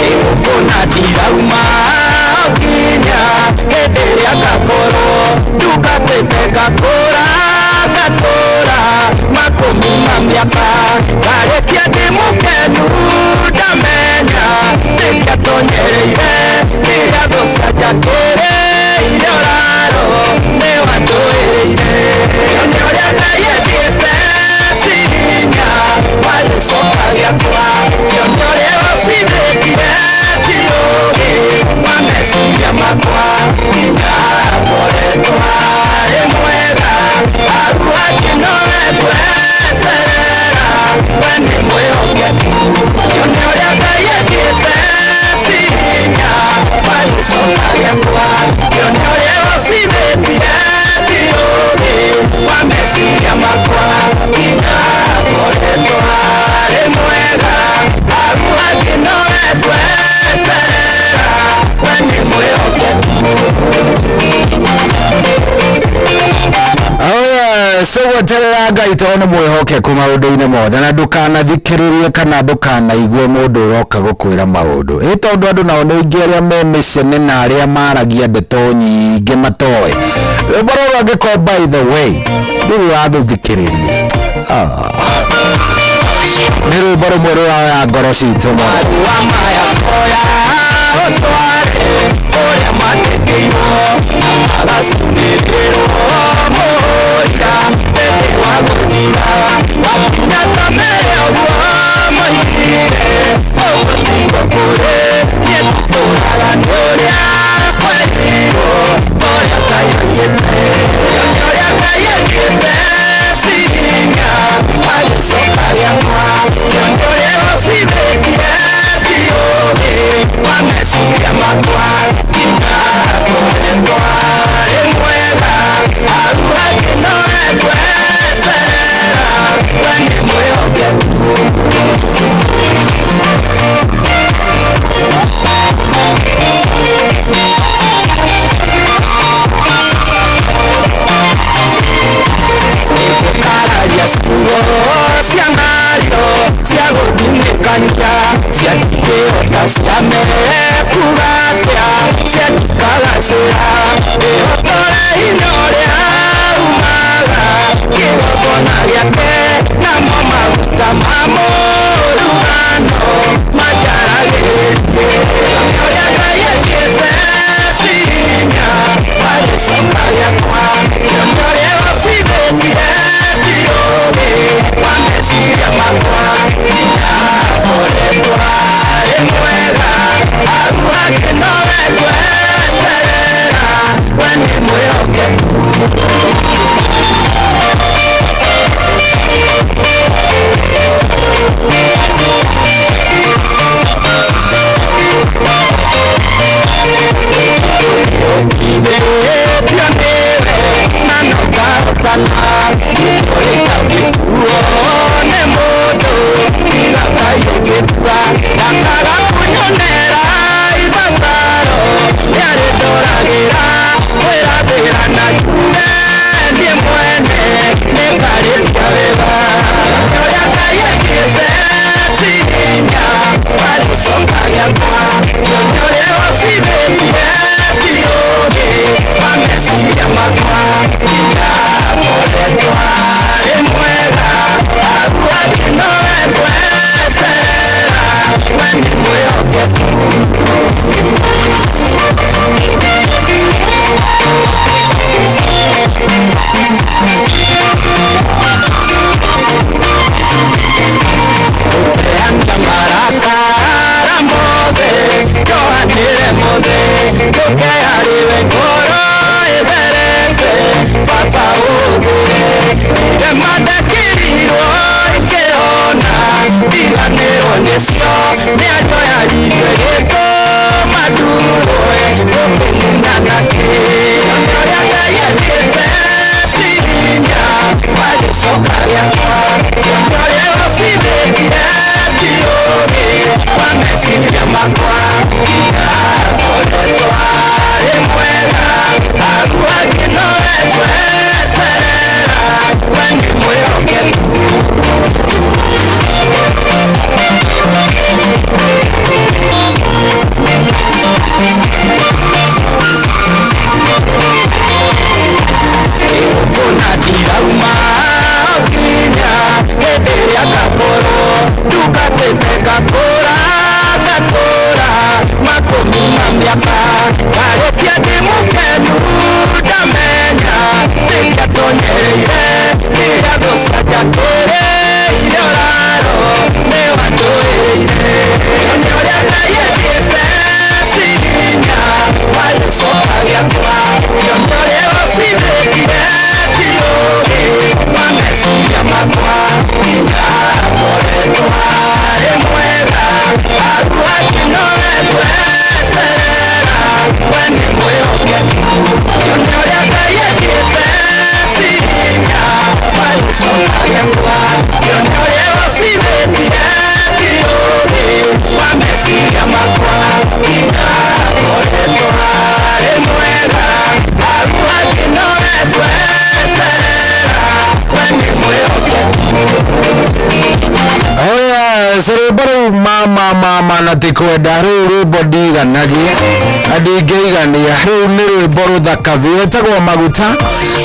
Ĩgũkũna ndirauma nginya hĩndĩ ĩrĩa ngakorwo ndungatĩte ngakũra ngatũra makũmi ma mĩaka ngarĩkia ndĩ mũkenu ndamenya ndĩngĩatonyereire rĩrĩa thũ cianjakĩrĩire ũraro nĩ wandũĩrĩire kĩone ũrĩa Ngai ekĩte ti hinya wa gĩcoka gĩakwa kĩone ũrĩa ũcithĩtie ti ũũgĩ wa meciria makwa nginya ngoretwo arĩ mwega hau hangĩ nowe ngweterera we nĩ mwĩhokeku kĩone ũrĩa Ngai ekĩte ti hinya wa gĩcoka gĩakwa kĩone ũrĩa ũcithĩtie ti ũũgĩ wa meciria makwa nginya ngoretwo arĩ mwega hau hangĩ nowe ngweterera we nĩ mwĩhokeku. Oh yes, gweterera Ngai tondũ nĩ mwĩhokeku maũndũ-inĩ mothe na ndũkanathikĩrĩrie kana ndũkanaigue mũndũ ũroka gũkwĩra maũndũ ĩ tondũ andũ nao nĩ aingĩ arĩa me mĩcene na arĩa maragia ndeto nyingĩ matoĩ rwĩmbo rũrũ angĩkorwo by the way ndũrĩ ũrathũthikĩrĩria nĩ rwĩmbo rũmwe rũroya ngoro citũ mũno. Marua maya koya ũtware kũrĩa mandĩkĩirwo na magacunĩrĩrwo mũhũria hĩndĩ wa gũthira wakinya ta mere ũguo moigire ũguo tiguo kũrĩ niĩ tũtũraga nĩ ũrĩa kwerirwo ũrĩa Ngai oigĩte kĩone ũrĩa Ngai ekĩte ti hinya wa gĩcoka gĩakwa kĩone ũrĩa ũcithĩtie ti ũũgĩ wa meciria makwa nginya ngoretwo arĩ mwega hau Mamũrugano majaragĩrie ũrĩa Ngai ekĩte ti hinya wa gĩcoka gĩakwa kĩonio ũrĩa ũcithĩtie ti ũũgĩ wa meciria makwa nginya ngoretwo arĩ mwega hau hake nowe ngweterera we nĩ mwĩhokeku. Ithĩtio nĩwe na no ngahotana gĩkũrĩka gĩkuo nĩ mũndũ tiga Ngai ũngĩtua ndakaga kũnyonera ibataro nĩarĩ ndoragĩra kwĩrathĩra na njuge niĩ mwene nĩngarĩkia wĩra ũrĩa Ngai ekĩte ti hinya wa gĩcoka gĩakwa kĩonio ũrĩa ũcithĩtie ti ũũgĩ wa meciria makwa nginya ngoretwo arĩ mwega hau hake nowe ngweterera we nĩ mwĩhokeku. Gũteania marakara mothe njohanĩre mothe njũke harĩ we ngoro ĩtherete baba ũthĩre irema ndekĩrirwo ikĩhona ndiganĩrwo nĩcio mĩario yaririe gĩtũma ndurwe gũkĩmuna nakĩ ũrĩa Ngai ekĩte ti hinya wa gĩcoka gĩakwa kĩonio ũrĩa ũcithĩtie ti ũũgĩ wa meciria makwa nginya ngoretwo arĩ mwega hau hake nowe ngweterera we nĩ mwĩhokeku. Kuna ndirauma nginya hĩndĩ ĩrĩa ngakorwo ndungatĩte ngakũra ngakũra makũmi ma mĩaka ngarĩkia ndĩ mũkenu ndamenya ndĩngĩatonyereire rĩrĩa thũ cianjakĩrĩire ũraro nĩ wandũĩrĩire kĩonio ũrĩa Ngai ekĩte ti hinya wa gĩcoka gĩakwa kĩonio ũrĩa ũcithĩtie ti ũũgĩ wa meciria makwa nginya ngoretwo arĩ mwega hau hake nowe ngweterera we nĩ mwĩhokeku kĩonio ũrĩa Ngai ekĩte ti hinya wa gĩcoka gĩakwa kĩonio ũrĩa ũcithĩtie ti ũũgĩ wa meciria makwa nginya ngoretwo arĩ mwega hau hake nowe ngweterera we nĩ mwĩhokeku. Oh yes, rwĩmbo rũu mama mama na ti kwenda rũu rwĩmbo ndiganagia na ndingĩigania rũu nĩ rwĩmbo rũthaka biũ rwĩtagwo maguta.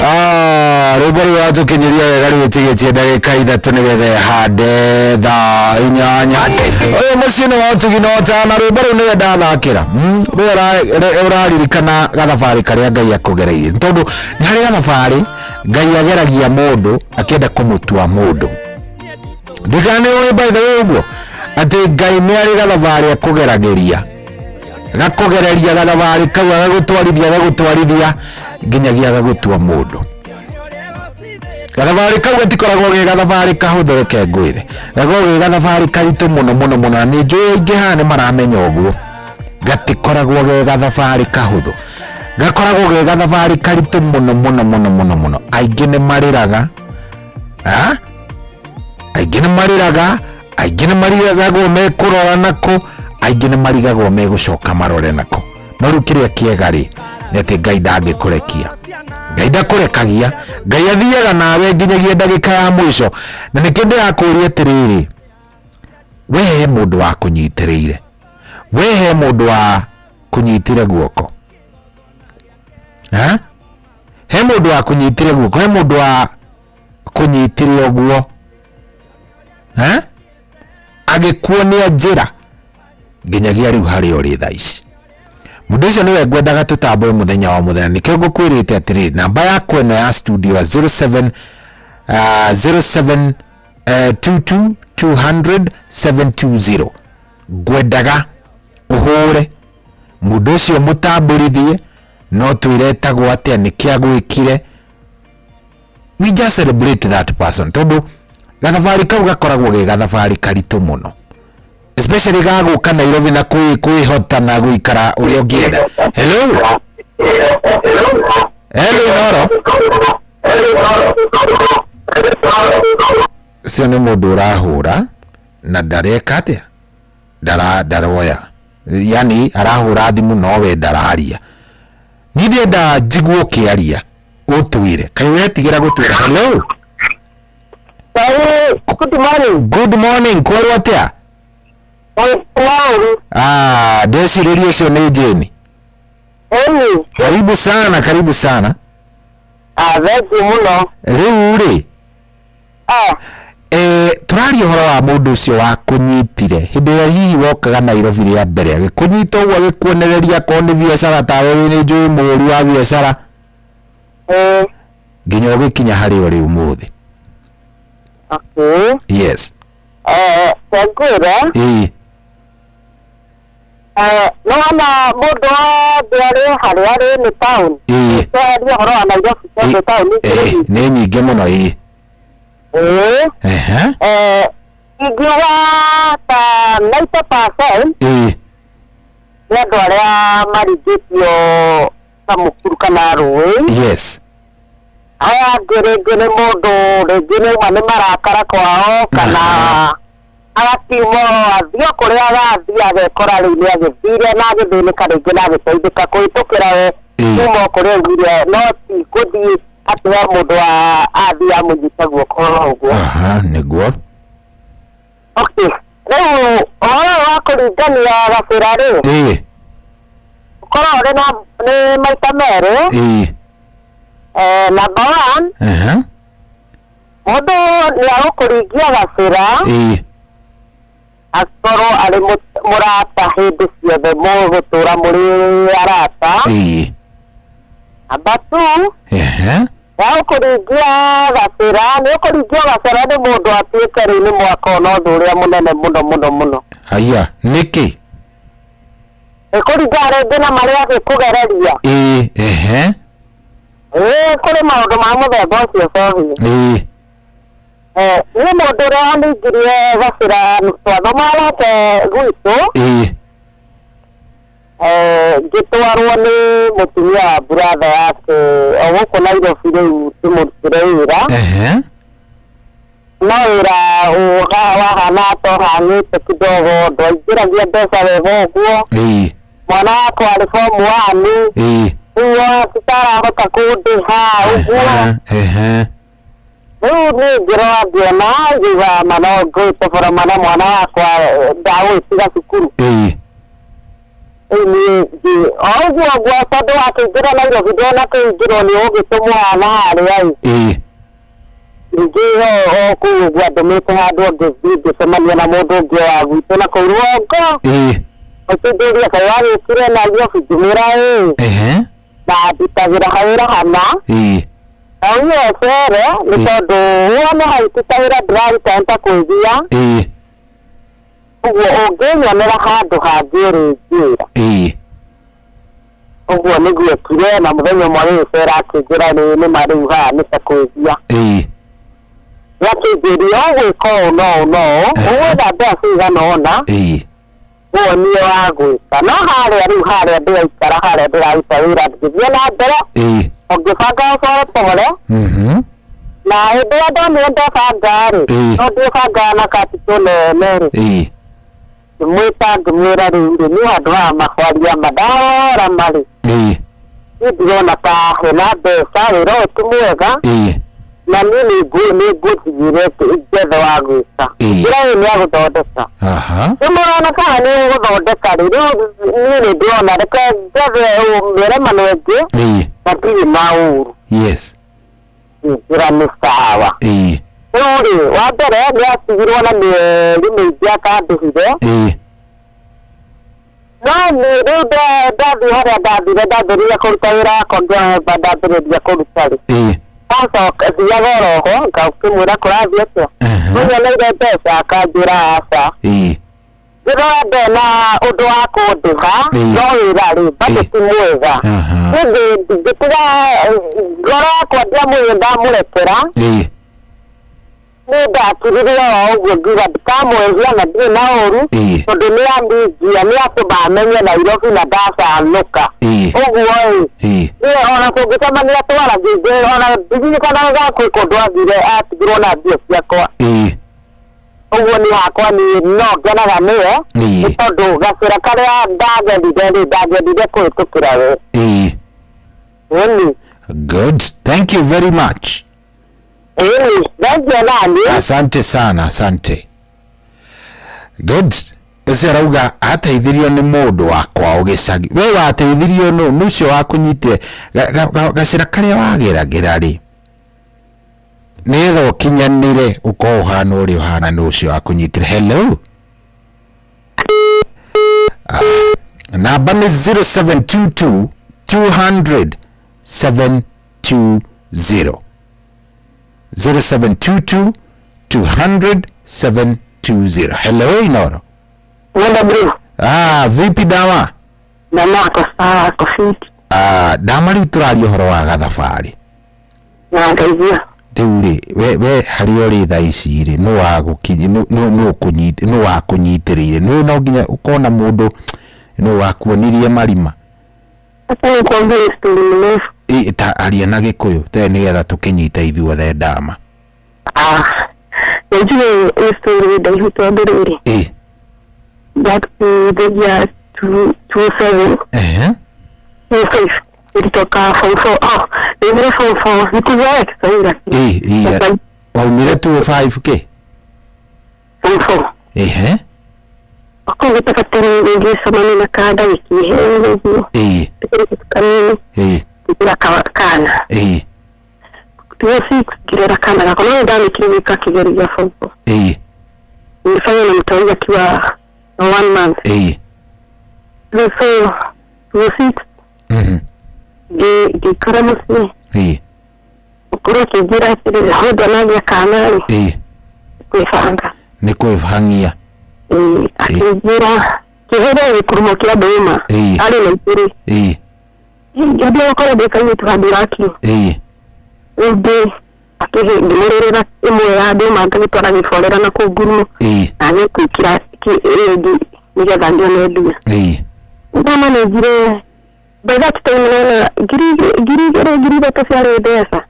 Ah, rwĩmbo rũu ratũkinyĩria wega rĩu ĩtigĩtie ndagĩka ithatũ nĩgetha ĩhande thaa inyanya. Ũyũ mũciĩ nĩ wa ũtugi na ũtana rwĩmbo rũu nĩwe ndathakĩra. Rũu ũraririkana gathabarĩ karĩa Ngai akũgereirie tondũ nĩ harĩ gathabarĩ Ngai ageragia mũndũ akĩenda kũmũtua mũndũ. Ndikana nĩ ũĩ by the way ũguo atĩ Ngai nĩ arĩ gathabarĩ akũgeragĩria gakũgereria gathabarĩ kau agagũtwarithia agagũtwarithia nginyagia agagũtua mũndũ. Gathabarĩ kau gatikoragwo ge gathabarĩ kahũthũ reke ngwĩre gakoragwo ge gathabarĩ karitũ mũno mũno mũno na nĩ njũĩ aingĩ haha nĩ maramenya ũguo gatikoragwo ge gathabarĩ kahũthũ gakoragwo ge gathabarĩ karitũ mũno mũno mũno mũno mũno. Aingĩ nĩ marĩraga, aingĩ nĩ marĩraga, aingĩ nĩ marigagwo mekũrora nako, aingĩ nĩ marigagwo megũcoka marore nako. No rĩu kĩrĩa kĩega rĩ nĩ atĩ Ngai ndangĩkũrekia, Ngai ndakũrekagia, Ngai athiaga nawe nginyagia ndagĩka ya mũico. Na nĩkĩo ndĩrakũria atĩrĩrĩ, we he mũndũ wa kũnyitĩrĩire, we he mũndũ wa kũnyitire guoko, ha? He mũndũ wa kũnyitire guoko, he mũndũ wa kũnyitire ũguo, Eh? Agĩkuonia njĩra nginyagia rĩu harĩa ũrĩ thaa ici. Mũndũ ũcio nĩwe ngwendaga tũtambũre mũthenya wa mũthenya. Nĩkĩo ngũkwĩrĩte atĩrĩrĩ, namba yakwa ĩno ya studio ya 07 07 22 200 720 ngwendaga ũhũre mũndũ ũcio mũtambũrithie, no twĩre etagwo atĩa, nĩkĩ agwĩkire. We just celebrate that person, tondũ gathabarĩ kau gakoragwo ge gathabarĩ karitũ mũno, especially gagũka Nairobi na kwĩhota na gũikara ũrĩa ũngĩenda. Hello, hello Inoro. Ũcio nĩ mũndũ ũrahũra na ndareka atĩa, ndara ndaroya, yani arahũra thimũ nowe ndararia. Niĩ ndĩrenda njiguo ũkĩaria, ũtwĩre kaĩ wetigĩra gũtwĩra. Hello. Good morning. Good morning. Kwerwo atĩa? Maũru. Ah, ndecirĩria ũcio nĩ Jane. Ĩni. Karibu sana, karibu sana. Ah, thank you mũno. Rĩu rĩ, Ah, tũraria ũhoro wa mũndũ ũcio wakũnyitire hĩndĩ ĩrĩa hihi wokaga Nairobi rĩa mbere, agĩkũnyita ũguo, agĩkuonereria akorwo nĩ biacara, tawe wĩ nĩ njũĩ mũhũri wa biacara, nginya ũgĩkinya harĩa ũrĩ ũmũthĩ. Okay. Yes. Ngwĩre. Ĩĩ. Nĩ wona mũndũ wothe arĩ harĩa arĩ nĩ town. Ĩĩ. Twaria ũhoro wa Nairobi tondũ town Ĩĩ, nĩ nyingĩ mũno, ĩĩ. Ĩĩ. Ehe. Ingiuga ta 90% Ĩĩ. nĩ andũ arĩa maringĩtio kamũkuru kana rũĩ. Yes. Aya angĩ rĩngĩ nĩ mũndũ rĩngĩ nĩ auma nĩ marakara kwao, kana agakiuma athiĩ o kũrĩa agathiĩ, agekora rĩu nĩ agĩthire na agĩthĩnĩka rĩngĩ na agĩteithĩka kũhĩtũkĩra we kuma o kũrĩa aumire, no ti gũthiĩ atĩ he mũndũ wa athiĩ amũnyite guoko ũguo. Aha, nĩguo. Okay, rĩu ũhoro ũyũ wa kũringania gabĩra rĩ, Ĩĩ. ũkoragwo ũrĩ na nĩ maita merĩ. Ĩĩ. Number one, Aha. mũndũ nĩ agũkũringia gabĩra Ĩĩ. akorwo arĩ mũrata hĩndĩ ciothe, mũgũtũra mũrĩ arata. Ĩĩ. Number two, Ehe. nĩagũkũringia gabĩra, nĩ ũkũringio gabĩra nĩ mũndũ atuĩke rĩu nĩ mwaka ona ũndũ ũrĩa mũnene mũno mũno mũno. Haya, nĩkĩ? Ĩkũringana rĩngĩ na marĩa agĩkũgereria. Ĩĩ, ehe. Ĩĩ, kũrĩ maũndũ ma mũthemba ũcio cohi. Ĩĩ. Niĩ mũndũ ũrĩa waningĩrie gabĩra twathomaga nake gwitũ. Ĩĩ. Ngĩtwarwo nĩ mũtumia wa brother yake o gũkũ Nairobi rĩu ndĩmũrutĩre wĩra. Ehe. No wĩra wahana ta ũhanĩte kidogo, ndwaingĩragia mbeca wega ũguo. Ĩĩ. Mwana wakwa arĩ form one. Ĩĩ. Rĩu atarahota kũndĩha ũguo. Ehe. Rĩu niĩ ngĩrora ngĩona ngiuga ma no ngwĩtobora mana mwana wakwa ndagũgĩtiga cukuru. Ĩĩ. Rĩu niĩ o ũguo ũguo tondũ wakĩingĩra Nairobi ndona kũingĩrwo nĩ ũgĩtũmwo na harĩa ĩ. Ĩĩ. Ningĩ o kũu ũguo andũmĩte handũ ngĩthiĩ ngĩcemania na mũndũ ũngĩ wa gwitũ na kũu rũgongo. Ĩĩ. Akĩnjũria kaĩ wagĩũkire Nairobi, ngĩmwĩra ĩĩ. Ehe. Na ndutagĩra wĩra hana. Ĩĩ. Na uge cere nĩ tondũ wone hau ti ta wĩra ndĩraruta nĩ ta kwĩgia. Ĩĩ. Ũguo ũngĩnyonera handũ hangĩ ũrĩnjĩra. Ĩĩ. Ũguo nĩguo ekire, na mũthenya ũmwe agĩgĩcera akĩnjĩra rĩ nĩma rĩu haha nĩ ta kwĩgia. Ĩĩ. Akĩnjĩria ũgwĩka ũũ na ũũ na ũũ, ũgwetha mbeca cigana ũna. Ĩĩ. Wonie wa gwĩka. No harĩa rĩu harĩa ndĩraikara, harĩa ndĩraruta wĩra ngĩthiĩ na mbere. Ĩĩ. Ũngĩbanga ũcore pore. Na hĩndĩ ĩrĩa ndonire ndebanga rĩ, Ĩĩ. no ndĩbangaga na capital nene rĩ. Ĩĩ. Ngĩmwĩta ngĩmwĩra rĩu rĩ, niĩ handũ haha makwaria ma ndarora marĩ. Ĩĩ. Niĩ ndirona ta hena mbeca, wĩra ũyũ ti mwega. Ĩĩ. Na niĩ nĩ ngũthiĩre njethe wa gwĩka. Ĩĩ. Njĩra ĩyo nĩ ya gũthondeka. Aha. Nĩmũrona kana nĩ ũgũthondeka rĩ, rĩu niĩ nĩ ndĩrona reke njethe mĩremano ĩngĩ. Ĩĩ. Na ndirĩ na ũru. Yes. Njĩra nĩ sawa. Ĩĩ. Rĩu rĩ, wa mbere nĩ atigirwo na mĩeri mĩingĩ akandĩhire. No niĩ rĩu ndathiĩ harĩa ndathire ndambĩrĩria kũruta wĩra wakwa ngĩohemba ndambĩrĩria kũruta rĩ. Ndacoka thiaga oro ho ngakĩmwĩra kũrathiĩ atĩa. Nĩnyoneire mbeca akanjĩra aca. Ngĩrora ndena ũndũ wa kũndĩha no wĩra rĩ bado ti mwega. Niĩ ngĩtiga ngoro yakwa ndiamũire ndamũrekera. Niĩ ndakirire oro ũguo ngiuga ndikamwĩhia na ndirĩ na ũru tondũ nĩ andingia nĩ atũma amenye Nairobi na ndacanũka. Ũguo ĩ niĩ ona tũngĩcemania twaragia ona ndiririkanaga gwĩ kũndũ athire atigirwo na mbia ciakwa. Ũguo niĩ hakwa niĩ no ngenaga nĩwe nĩ tondũ gacĩra karĩa ndagerire rĩ ndagerire kũhĩtũkĩra we. Ĩni. Good. Thank you very much. Ĩni, thengiũ naniĩ. Asante sana, asante. Good. Ũcio arauga ateithirio nĩ mũndũ wa kwao gĩcagi. We wateithirio nũ? Nũ ũcio wakũnyitire gacĩra karĩa wageragĩra rĩ? Nĩgetha ũkinyanĩre ũkorwo ũhana ũrĩa ũhana nũ ũcio wakũnyitire. Hello. Ah, namba nĩ 0722 200 720. 0722 200 720. Hello Inoro. Mwenda bro. Ah, vipi Dama? Mama ako sawa, ako fiti. Ah, Dama rĩu tũraria ũhoro wa gathabarĩ. Na ngeithia. Rĩu rĩ, we harĩa ũrĩ thaa ici rĩ, nũ wagũkinyi nũ nũ ũkũnyitĩ nũ wakũnyitĩrĩire? Nũ no nginya ũkona mũndũ nũ wakuonirie marima? Acha nikuambie story mrefu. Ĩ, ta aria na Gĩkũyũ te nĩgetha tũkĩnyite ithuothe Dama. Ah, nĩnjũĩ nĩ story ndaihu tondũ rĩrĩ. Back to the year 2007. 2005. Nilitoka form 4. Oh, nilikuwa form 4. Nikuzoea Kiswahili lakini. Waumire 205 kĩ? Form 4. Kũu gĩtagatĩ ngĩcemania na kanda gĩkĩhe ũguo. Kanini. Ngĩra kana. 2006 ngĩrera kana gakwa no nĩndamĩkire gwĩka kĩgerio gĩa form 4. Nilifanya na mtoi akiwa na 1 month. Rĩu so 2006 ngĩikara mũciĩ. Ũkorwo ũkĩnjĩra atĩrĩrĩ hau ndanagĩa kana rĩ. Kwĩbanga. Nĩ kwĩbang'ia. Akĩnjĩra kĩhũre gĩkurumo kĩa ndũma. Arĩ na igĩrĩ. Ngĩambia gũkorwo ndĩ kairĩtu handũ rakio. Rĩu ndĩ akĩhe ngĩmũrĩrĩra ĩmwe ya ndũma ngagĩtwara gĩborera na kũu ngurumo. Na gĩkwĩkĩra ĩyo ĩngĩ nĩgetha ngĩone mbia. Ndamanĩnjire by that time nona ngiri igĩrĩ ngiri ithatũ ciarĩ mbeca.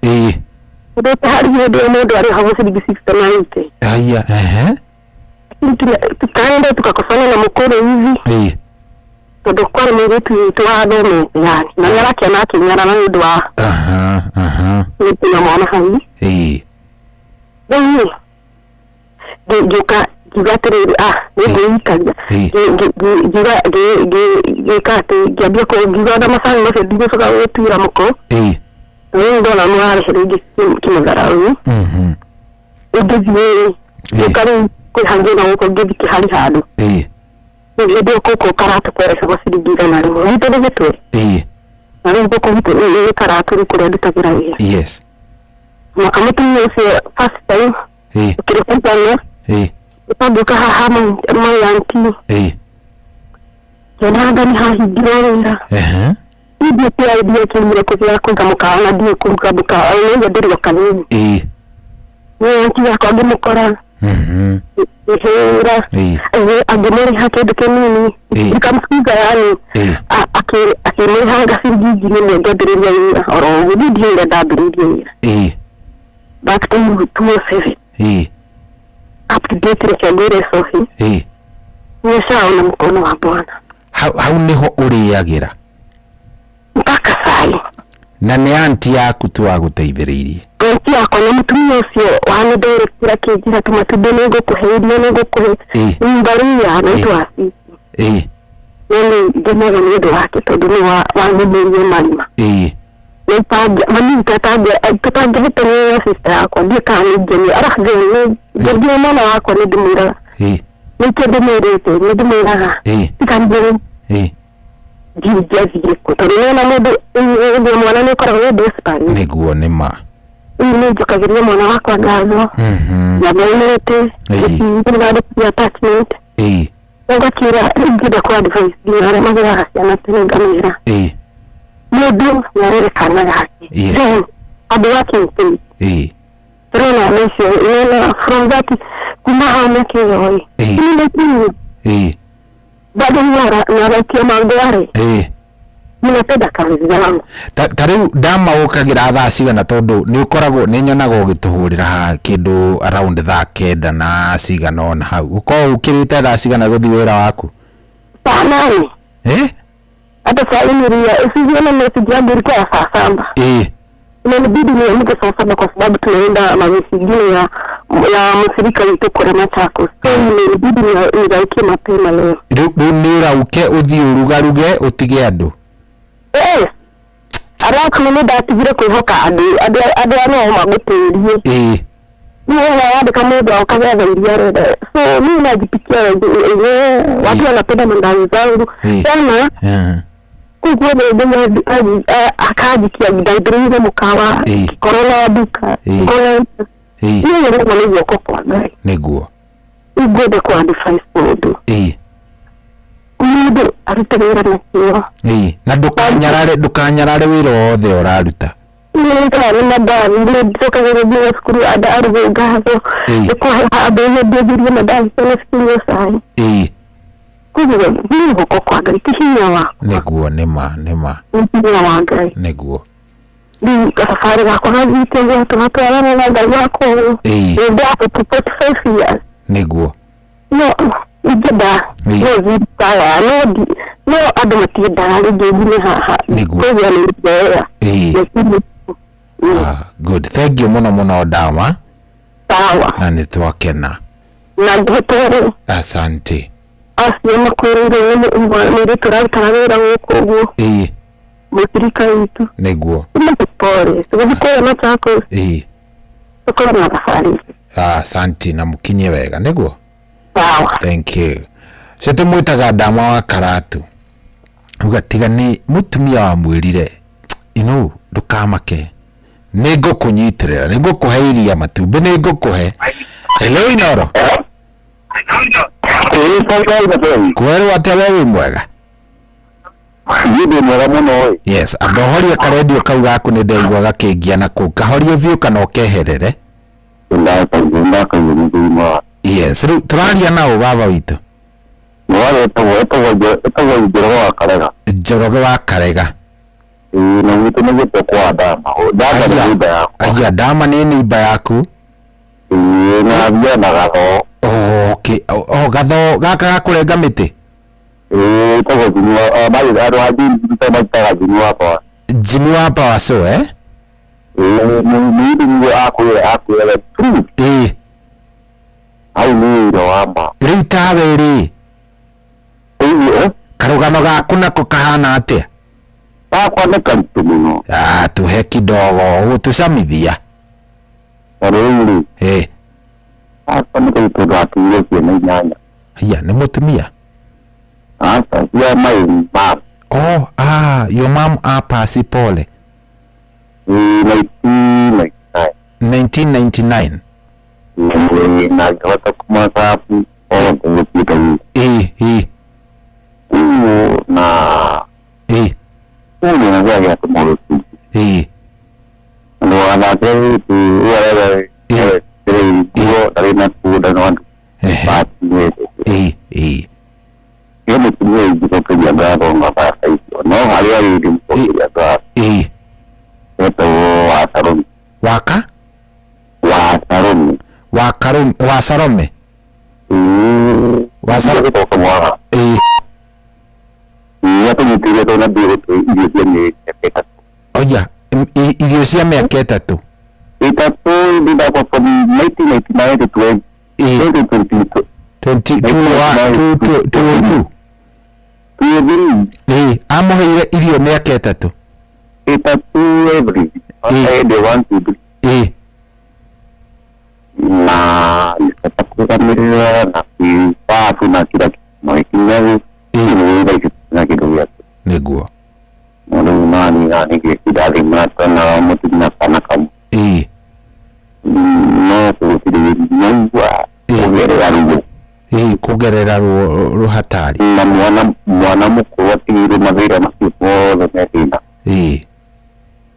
Ũndũ harĩ hĩndĩ ĩyo mũndũ arĩhagwo ciringi 60 na 80. Haya, ehe. Tukaenda tukakosana na mũkũrũ hivi. Tondũ kwarĩ mũirĩtu witũ wathomete yani na nĩ arakĩona akĩnyarara nĩ ũndũ wa gũtiga mwana hau. Rĩu rĩ ngĩũka ngiuga atĩrĩrĩ ah nĩ ngwĩikaria ngiuga ngĩka atĩ ngĩambia ngiuga ona macani macio ndigũcoka gũgĩtuĩra mũkũ. Rĩu ndona mũrarehe rĩngĩ kĩmũtharau. Rĩu ngĩthiĩ ngĩũka rĩu kwĩ hangĩ na gũkũ ngĩthiĩ kĩhari handũ. Rĩu hĩndĩ ĩyo gũkũ karatũ kwerehagwo ciringi 100. Gwitũ nĩ gĩtwe. Na rĩu gũkũ gwitũ nĩ karatũ rĩu kũrĩa ndutagĩra wĩra. Mwaka mũtumia ũcio first time ũkĩrĩkũtana. Ũkambũka haha my auntie. Ngĩona nĩ hahingirwo wĩra. Niĩ ndiĩ idea kĩumire kũgĩa kũiga mũkawa na ndiĩ kũruga mũkawa. Nĩguo ndĩrĩ o kanini. Niĩ auntie yakwa ngĩmũkora. Ngĩhĩra. Angĩmũrĩha kĩndũ kĩnini. Nikamsikiza yani. Akĩmũrĩha ciringi 1000 ngĩambĩrĩria wĩra. Oro ũguo niĩ ndiũĩ ũrĩa ndambĩrĩirie wĩra. Back to 2007. Up to date reke ngwĩre Sophie. Nĩshaona mkono wa Bwana. Hau nĩho ũrĩagĩra. Mpaka sai. Na nĩ auntie yaku tu wagũteithĩrĩirie. Auntie yakwa na mũtumia ũcio wanĩnderekera akĩnjĩra tũmatumbĩ nĩngũkũhe irio nĩngũkũhe. Mbaria anaitwa Asisi. No nĩ ngenaga nĩ ũndũ wake tondũ nĩ wanumĩrie marima. Mami tũtangĩhĩtania na sister yakwa ndiĩ kana nĩ ngenia arabu nginya mwana wakwa nĩ ndĩmwĩraga nĩkĩo ndĩmwĩrĩte nĩ ndĩmwĩraga tikanjĩre ndingĩathiĩ kũ tondũ nĩona mũndũ ũguo mwana nĩ ũkoragwo wĩ desperate. Nĩguo nĩ ma. Rĩu nĩ njokagĩria mwana wakwa ngatho na maumĩte ndĩrandĩkithia attachment ngakĩra rĩu ngĩenda kũ advise nginya arĩa magĩraga ciana tene ngamera mũndũ nĩarere kana gake. Then andũ working things tũrona nĩ icio nĩona from that kuma hau mĩaka ĩyo ĩ nĩ bado naraikia maũndũ arĩ ninapenda kazi zangu. Ta rĩu ndamaũkagĩra thaa cigana tondũ nĩ ũkoragwo nĩ nyonaga ũgĩtũhũrĩra haha kĩndũ around thaa kenda na cigana ona hau ũkoragwo ũkĩrĩte thaa cigana gũthiĩ wĩra waku? Saa 8. Hata saa hii usiziona message yangu ilikuwa ya saa 7. Inanibidi niamke saa 7 kwa sababu tunaenda mazishi ingine ya mshirika wetu kule Machakos. So imenibidi nirauke mapema leo. Rĩu nĩ ũrauke ũthiĩ ũrugaruge ũtige andũ? Alafu nĩ ndatigire kwĩhoka andũ andũ a no magũtĩrie. Niwe wandĩka mũndũ akagetha iria arenda. So mimi najipikia wenyewe, watu wanapenda mandazi zangu sana. Koguo mũndũ akanjikia ndaingĩrĩire mũkawa ngĩkorwo nduka ngona niĩ rĩmwe nĩ guoko kwa Ngai. Nĩguo. Rĩu ngwenda kũ advise mũndũ mũndũ arute wĩra na kĩo. Na ndũkanyarare wĩra wothe ũraruta. Nĩ mandathi nĩ njokagĩria nginya cukuru ndarugwo ngatho nĩ kũhe handũ ndendirie mandathi ciana cikĩnyua cai. Koguo nĩ guoko kwa Ngai ti hinya wakwa. Nĩguo nĩ ma nĩ ma. Nĩ hinya wa Ngai. Nĩguo. Rĩu gacabarĩ gakwa gathiĩte ũguo tũgatwarana na Ngai wakwa ũguo. Nĩ ndahota 45 years. Nĩguo. No ingĩenda no thiĩ no andũ matiendaga rĩngĩ nginya haha. Nĩguo. Koguo nĩ njoya. Good. Thank you mũno mũno Ndama. Sawa. Na nĩ twakena. Na ngũtware. Asante. Acio makwĩrĩire mũirĩtu ũrarutaga wĩra gũkũ ũguo. Mũtirika witũ. Nĩguo. Pole. Tũgĩthiĩ kũrĩa Machakos. Tũkorwo na thabarĩ. Asante na mũkinye wega nĩguo. Sawa. Thank you. Cio tũmwĩtaga Ndama wa Karatu. Uga tiga nĩ mũtumia wamwĩrire you know ndũkamake nĩ ngũkũnyitĩrĩra nĩ ngũkũhe iria matumbĩ nĩ ngũkũhe. Hello Inoro. Kwerwo atĩa we wĩ mwega? Niĩ ndĩ mwega mũno. Yes, amba ũhorie karendio kau gaku nĩ ndaigua gakĩngia na kũu kahorie biũ kana ũkeherere. Yes, rĩu tũraria na ũ baba witũ? Etagwo Njoroge wa Karega. Njoroge wa Karega. Na gwitũ nĩ gwĩtwo kwa Ndama. Ndama nĩ nyũmba yakwa. Aya, Ndama nĩ nyũmba yaku? Na thiaga na gatho. Okay. O gatho gaka ga kũrenga mĩtĩ? Etagwo Jimmy wa andũ a Jimmy Jimmy wa Power. Jimmy wa Power so eh? Nĩ nĩguo akwĩra truth. Hau nĩ wĩra wa ma. Rĩu tawe rĩ? Karũgano gaku nako kahana atĩa? Gakwa nĩ karitũ mũno. Tũhe kidogo ũgũtũcamithia. Rĩu rĩ. Gakwa nĩ karitũ ndatigire ciana 8. Haiya, nĩ mũtumia? Aca, cia my mom. Oh, your mom apasi pole. 1999. 1999. Na ngĩhota kũmacabu othe gũtuĩka wiki. Na ũguo na gĩa kũmũrũti. Andũ athake nguo ndarĩ na kuo na andũ. Nĩ mũtumia ingĩcokeria ngatho na baba icio no harĩa rĩ ingĩcokeria ngatho. Etagwo wa Salome. Waka? Wa Salome. Wa Karome, wa Salome. Wa Salome. Nĩatũnyitĩire tondũ na ndĩgũtũhe irio cia mĩaka 3. Oya, irio cia mĩaka 3. 3 ndakwa from 1999 to 2022. 22. Amũheire irio mĩaka 3. Ĩtatũ everything. Ende 1 2 3. Na nikahota kũrũgamĩrĩra na kĩbabu na kila kitu magĩkinya rĩu thaa ici na kĩndũ gĩake. Nĩguo. No rĩu nani nani gĩkindathima na mũtumia kana kamwe. No gũtirĩ naigua kũgerera ruo. Kũgerera ruo rũhatari. Na mwana mwana mũkũrũ atigĩirwo mawĩra macio mothe me thĩna.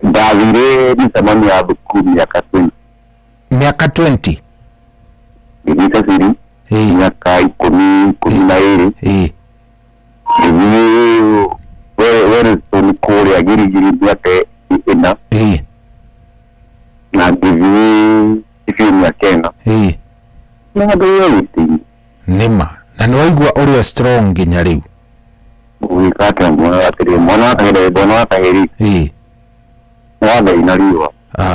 Ndathire mĩcemanio ya thukuru mĩaka 20. Mĩaka 20? Ngĩnyita ciri mĩaka 12. Ngĩthiĩ Wellington kũrĩa Girigiri mĩaka 4. Na ngĩthiĩ Kibio mĩaka 4. Na andũ gĩtĩ. Nĩma. Na nĩ waigua ũrĩa strong nginya rĩu. Ũgĩka atĩa mwana atĩrĩ mwana wa kahĩrĩ mwana wa kahĩrĩ. Wathe na riũa.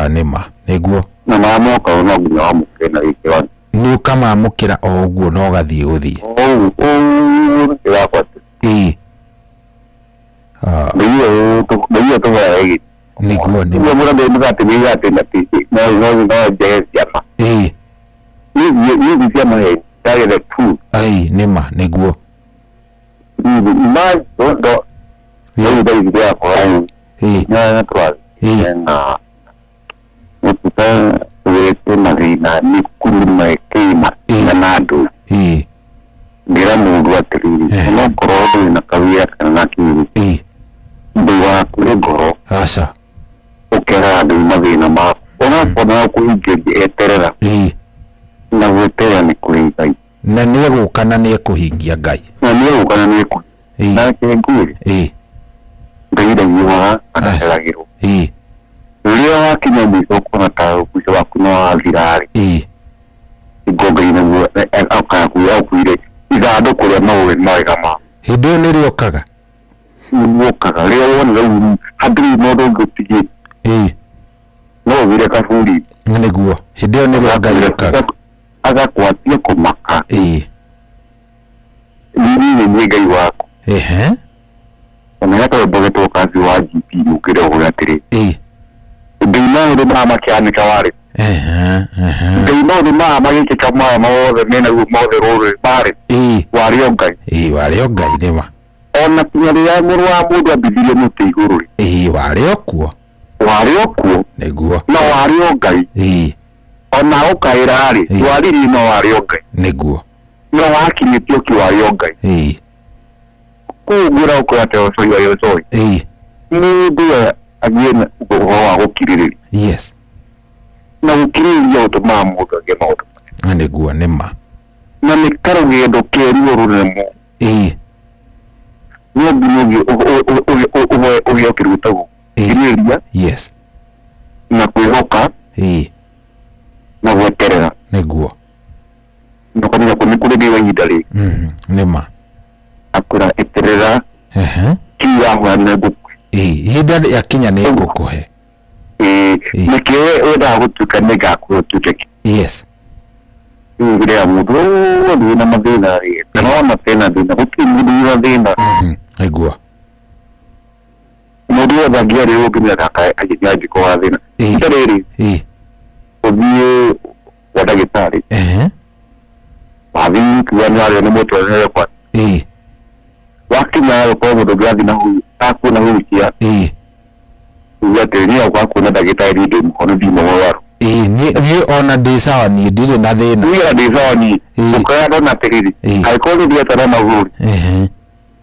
Nĩma. Nĩguo. Na marĩa moka no nginya wamũkĩre na gĩkĩro. Nĩ ũkamamũkĩra o ũguo na ũgathiĩ gũthiĩ. Ũũ ndĩrakwa. Ndaigua tũhoya gĩtĩ. Nĩguo nĩ. Nĩguo mũndũ ndĩmũga atĩ nĩ atĩ na ti no no no njege ciama. Niĩ ciama he ndagĩre tu. Ai nĩma nĩguo. Ma ndo rĩu thaa ici ndĩrakora na tũrathiĩ na mũtuta wĩte mathĩna nĩ kũrima kĩrĩma na andũ. Ngĩra mũndũ atĩrĩrĩ onokorwo ndũrĩ na kawĩra kana na kĩrĩ ndũgakue ngoro. Aca. Ũkeraga andũ mathĩna maku onakorwo ndagũkũhingĩria eterera. Na gweterera nĩ kũrĩ Ngai. Na nĩegũka na nĩekũhingia Ngai. Na nĩegũka na nĩekũhingia. Nake ngwĩre. Ngai ndahiũhaga na ndaceragĩrwo. Rĩrĩa wakinya mũico ũkona ta mũico waku nĩ wathira-rĩ. Nĩguo Ngai nĩguo akuire ithandũkũ rĩa maũĩ mawega maku. Hĩndĩ ĩyo nĩrĩokaga? Nĩrĩokaga. Rĩrĩa wona rĩu hatirĩ mũndũ ũngĩ ũtigĩte. No ũgĩre kaburi. Nĩguo. Hĩndĩ ĩyo nĩrĩo Ngai okaga. Agakwatia kũmaka. Niĩ nĩ niĩ Ngai waku. Ona hena karwĩmbo getagwo kazi wa GP ũkĩre ũhũre atĩrĩ. Ngai maũndũ maya makĩhanĩka warĩ. Ngai maũndũ maya magĩkĩka maya mothe mena ruo mothe rũrĩ marĩ. Warĩ o Ngai. Warĩ o Ngai nĩma. Ona kinya rĩrĩa mũrũ wa mũndũ ambithirie mũtĩ igũrũ rĩ. Warĩ o kuo. Warĩ o kuo. Nĩguo. Na warĩ o Ngai. Ona ũkaĩra rĩ, ndwaririe no warĩ o Ngai. Nĩguo. No wakinyĩtie ũkĩ warĩ o Ngai. Kũu ngwĩra ũkora atĩ ũcoi warĩ ũcoi. Mũndũ agĩe na ũhoro wa gũkirĩrĩria. Yes. Na gũkirĩrĩria gũtũmaga mũndũ agĩe maũndũ manene. Nĩguo nĩma. Na nĩ karũgendo ke ruo rũnene mũno. No nginya ũheo kĩndũ gĩtagwo gũkirĩrĩria. Yes. Na kwĩhoka. Na gweterera. Nĩguo. Na ũkamenya nĩ kũrĩ Ngai wa ihinda rĩrĩ. Nĩma. Akwĩra eterera. Kĩu wahoya nĩ ngũkũhe. Ihinda rĩakinya nĩ ngũkũhe. Nĩkĩo wendaga gũtuĩka nĩ ngakũhe ũtuĩke kĩ. Yes. Rĩu rĩrĩa mũndũ wothe wĩna mathĩna rĩ, kana ona tena thĩna, gũtirĩ mũndũ wĩna thĩna. Nĩguo. Mũndũ wothe angĩarĩrwo nginya angĩkorwo na thĩna. Ihinda rĩrĩ, ũthiĩ kwa ndagĩtarĩ. Wathiĩ ũkiuga nĩ warĩo nĩ mũtwe nĩ kwa. Wakinya ũkorwo mũndũ ũngĩ athiĩ na hau akuona wheelchair. Uge atĩrĩ niĩ wakwa kuona ndagĩtarĩ niĩ ndĩ mũhonu ndirĩ mũrwaru. Niĩ ona ndĩ sawa niĩ ndirĩ na thĩna. Niĩ ona ndĩ sawa niĩ. Ũkoya ndona atĩrĩrĩ, angĩkorwo nĩ ndĩreta na magũrũ rĩ,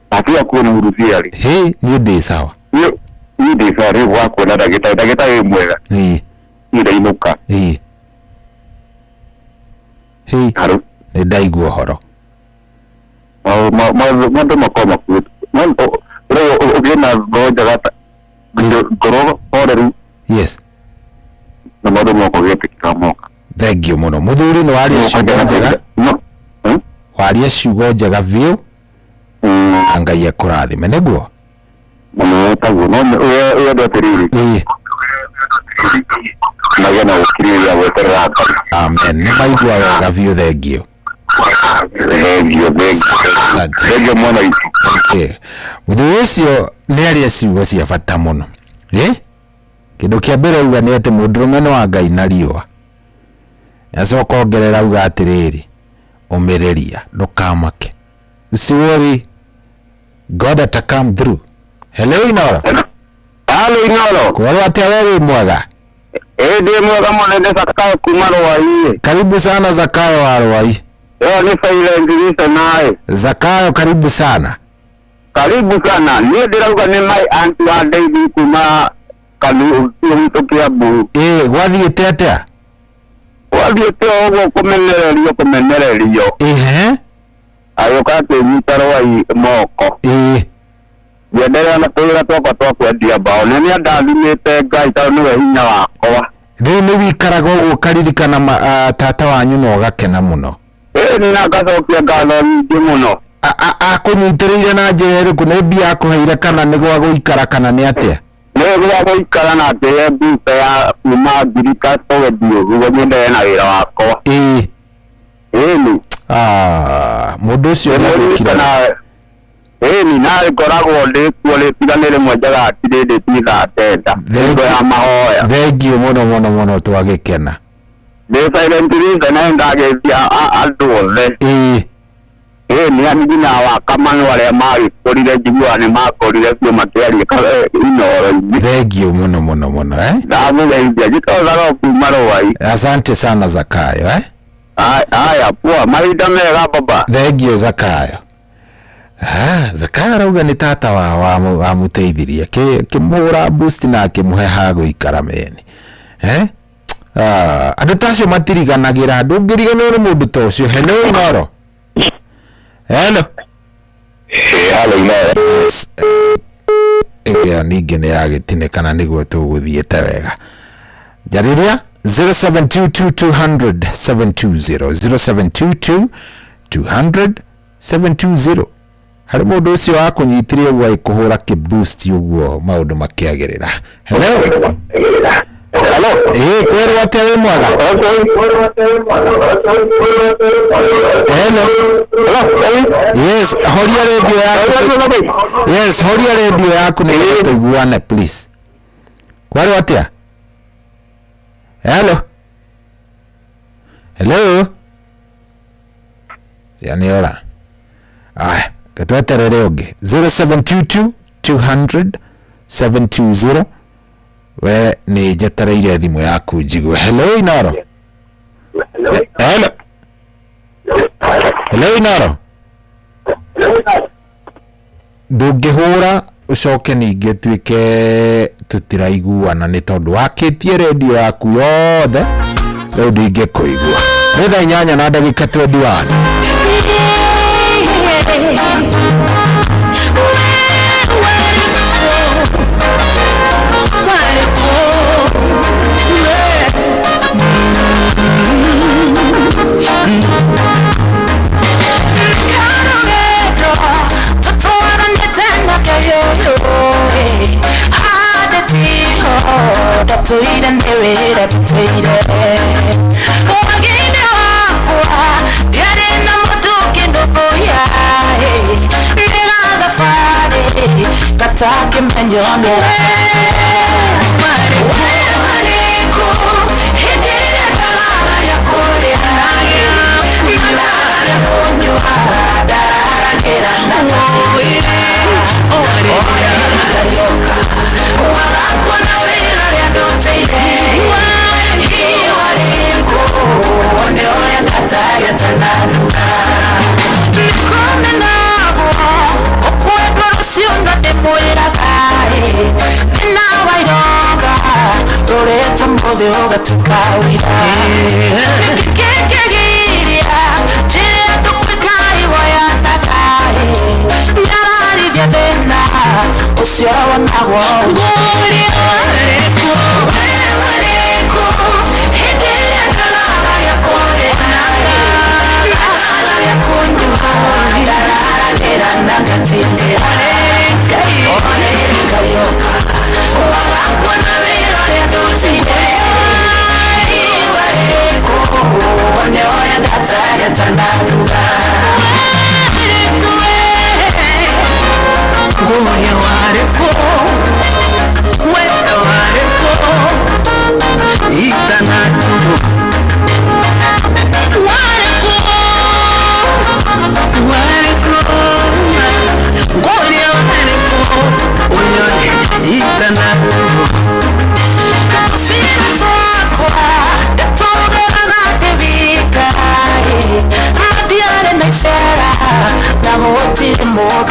atiga kuona wheelchair rĩ. Niĩ ndĩ sawa. Niĩ ndĩ sawa rĩu wa kuona ndagĩtarĩ, ndagĩtarĩ wĩ mwega. Niĩ ndainũka. Nĩ ndaigua ũhoro. Maũndũ makoragwo makuĩte. Ũgĩe na ngoro njega ta ngoro horeru. Yes. Na maũndũ moka ũgĩtĩkĩra moka. Thank you mũno. Mũthuri nĩ waria ciugo njega. Waria ciugo njega biũ. Na Ngai akũrathime nĩguo. Mũno taguo no ũyũ atĩrĩrĩ. Magĩa na gũkirĩrĩria gweterera Ngai. Amen. Nĩ maigua wega biũ thank you. Thank you, thank you. Thank you mwana witũ. Mũthuri ũcio nĩ aria ciugo cia bata mũno. Ĩ kĩndũ kĩa mbere auga nĩ atĩ mũndũrũme nĩ wa Ngai na riũa. Acoka ongerera auga atĩrĩrĩ, ũmĩrĩria, ndũkamake. Usiworry, God ata come through. Hello Inoro. Halo Inoro. Kwerwo atĩa we wĩ mwega? Ĩ ndĩ mwega mũno nĩ Zakayo kuma Rwai. Karibu sana Zakayo wa Rwai. Ĩyo nĩ silent listener. Zakayo karibu sana. Karibu sana. Niĩ ndĩrauga nĩ my aunt wa David kuma Kanu witũ Kiambu. Ĩ gwathiĩte atĩa? Gwathiĩte o ũguo kũmenererio kũmenererio. Ehe. Agĩũka akĩnyita Rwai moko. Ĩ. Ngĩenderea na tũwĩra twakwa twa kwendia mbaũ. Na nĩ andathimĩte Ngai tondũ nĩwe hinya wakwa. Rĩu nĩ wikaraga ũguo ũkaririkana tata wanyu na ũgakena mũno. Ĩni na ngacokia ngatho nyingĩ mũno. Akũnyitĩrĩire na njĩra ĩrĩkũ? Nĩ mbia akũheire kana nĩ gwa gũikara kana nĩ atĩa? Nĩ gwa gũikara na akĩhe mbuta ya kuma ngirika tũgĩthiĩ ũguo nyendelee na wĩra wakwa. Ĩĩ. Ĩni. Mũndũ ũcio nĩ agwĩkire. Ĩni na ngoragwo ndĩ kuo rĩ tiga nĩ rĩmwe njaga atirĩndĩtie thaa kenda. Hingo ya mahoya. Thengiũ mũno mũno mũno twagĩkena. Ndĩ silent listener ndagĩtia andũ othe. Ĩĩ. Ĩni ani nginya wa Kamanu arĩa magĩkũrire njiguaga nĩ makũrire biũ makĩaria Inooro-inĩ. Thengiũ mũno mũno mũno eh. Ndamũgeithia njĩtagwo kuma Rwai. Asante sana Zakayo eh. Aya poa, mahinda mega baba. Thengiũ Zakayo. Zakayo arauga nĩ tata wao wamũteithirie akĩmũhũra boost na akĩmũhe ha gũikara meni. Eh? Andũ ta acio matiriganagĩra, ndũngĩriganĩrwo nĩ mũndũ ta ũcio. Hello Inoro. Hello. Hello Inoro. Yes. Ĩyo ningĩ nĩ yagĩtinĩkana nĩguo tũgũthiĩte wega. Njarĩria 0722 200 720 0722 200 720. Harĩ mũndũ ũcio wakũnyitire ũguo agĩkũhũra kĩ-boost ũguo maũndũ makĩagĩrĩra. Hello. Hello. Ĩĩ kwerwo atĩa wĩ mwega? Hello. Yes, horia radio yaku. Yes, horia radio yaku nĩgetha tũiguane please. Kwerwo atĩa? Hello. Hello. Ya nĩ ora. Aya, tweterere ũngĩ. 0722 200 720. We nĩ njetereire thimũ yaku njigue. Hello Inoro. Hello. Hello Inoro. Ndũngĩhũra ũcoke ningĩ ũtuĩke tũtiraiguana nĩ tondũ wakĩtie redio yaku yothe rĩu ndingĩkũigua. Nĩ thaa inyanya na ndagĩka 21. Ndatũire nĩ wĩra ndutĩire wagĩire wakwa ndiarĩ na mũndũ kĩndũkũya ndĩra thabarĩ gatakĩmenyo hĩndĩ ĩrĩa ndaraya kũrĩa ndaraya kũnyua ndararagĩra na gatĩra wagakwo na wĩra ũrĩa ndutĩire iwarĩkũ wone ũrĩa ndatagĩte na nduga nikome nagwo ũkwendwo rũciũ no ndĩmwĩraga thĩna wa iroga rũrĩte mũthĩ ũgatuĩka ũira kĩkĩgiria njĩra ndũkwĩka iwoyanaga nyararithia thĩna ũcio wonagwo ngũria warĩkũ warĩkũ hĩndĩ ĩrĩa ndararagia kũrĩa ndararagia kũnyua ndararagĩra na ngatindĩra orĩrĩkayoka wagakwo na wĩra ũrĩa ndutĩire iwarĩkũ wone ũrĩa ndatagĩte na nduga Nguria warĩkũ we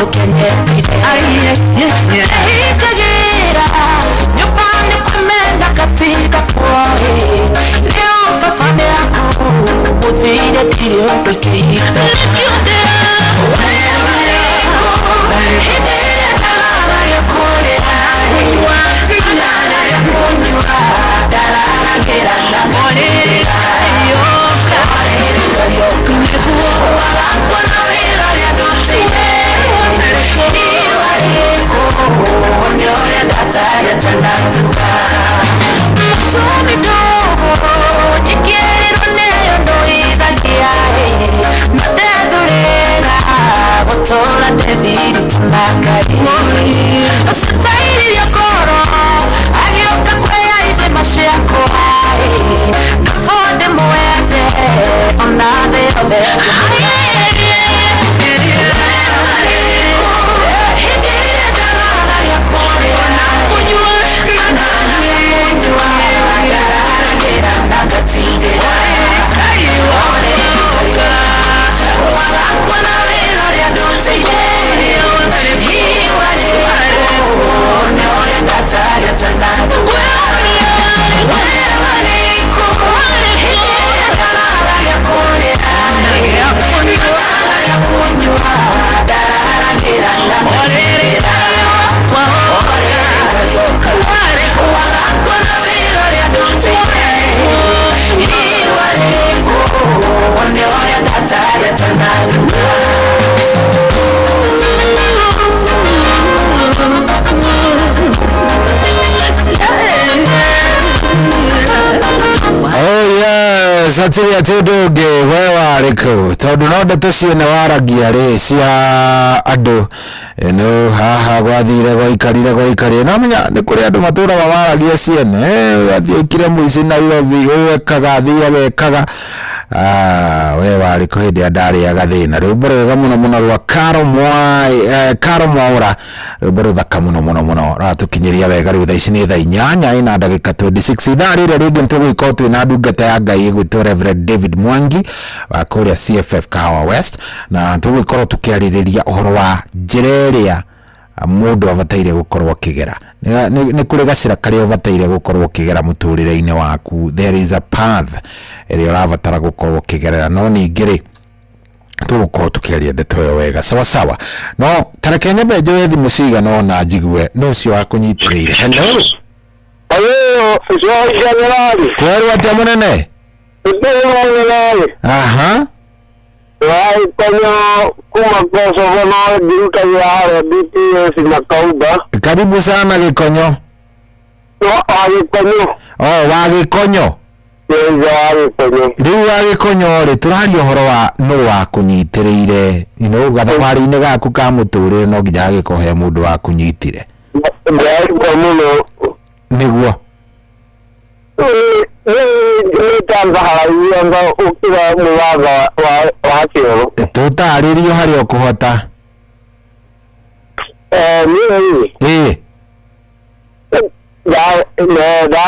Ndũkenyendire Ehingagĩra nyũmba nĩ kwamena katinga kwoĩ Leo baba nĩ aku mũthire ndirĩ ũndũ ingĩhinga Nĩkĩo hĩndĩ ĩrĩa ndararagia kũrĩra ndararagia kũnyua ndararagĩra na mũrĩrĩra Warakwa na wĩra ũrĩa ndutire nĩ ũrĩa ndatanyĩte ndaruga Mũtumi ndũgũ njĩkĩrĩrwo nĩyo ndũithagia na ndethurĩra gũtũra ndĩthiritũ na Ngai Ũcitairirio ngoro agĩũka kwĩya ithima ciakwa kaba ndĩmwende ona thĩ yothe Hĩndĩ ĩrĩa ndararagia kũrĩa na kũnyua ndararagia kũnyua ndararagĩra na ngatindĩra Warakwa na wĩra ũrĩa ndutĩire nĩ ũrĩa ndatanyĩte ndaruga Oh yes, hatirĩ atĩ ũndũ ũngĩ we warĩ kũ tondũ no ndeto ciene waragia rĩ cia andũ no haha gwathire gwaikarire gwaikarire no menya nĩ kũrĩ andũ matũraga waragia ciene ũyũ athiĩkire mũici Nairobi ũyũ ekaga athiaga ekaga we warĩ kũ hĩndĩ ĩrĩa ndarĩaga thĩna rwĩmbo rwega mũno mũno rwa Caro Mwai Caro Mwaũra rwĩmbo rũthaka mũno mũno mũno rũratũkinyĩria wega rĩu thaa ici nĩ thaa inyanya ina ndagĩka 26 ithaa rĩrĩa rĩngĩ nĩtũgũgĩkorwo twĩna ndungata ya Ngai ĩgwĩtwo Reverend David Mwangi wa kũrĩa CFF Kahawa West na tũgũgĩkorwo tũkĩarĩrĩria ũhoro wa njĩra ĩrĩa mũndũ abataire gũkorwo akĩgera nĩ kũrĩ gacĩra karĩa ũbataire gũkorwo ũkĩgera mũtũrĩre-inĩ waku there is a path ĩrĩa ũrabatara gũkorwo ũkĩgerera no ningĩ rĩ tũgũkorwo tũkĩaria ndeto ĩyo wega sawa sawa no tareke nyambe njoe thimũ cigana ũna njigue nũ ũcio wakũnyitĩrĩire hello Hello, Generali. kwerwo atĩa mũnene aha Waikanya kuma Kosovo no ngirutagira harĩa DPS na Kauga. karibu sana Gĩkonyo Wa Gĩkonyo. oh wa Gĩkonyo Yes, wa Gĩkonyo. rĩu wa Gĩkonyo rĩ tũraria ũhoro wa nũ wakũnyitĩrĩire you know gathabarĩ-inĩ gaku ka mũtũrĩre no nginya hagĩkorwo he mũndũ wakũnyitire Ndaigua mũno. nĩguo Nĩ tanzaharagia nga ũkĩra mũthanga wa kĩoro. tũtarĩrio harĩa ũkũhota Niĩ ĩĩ da da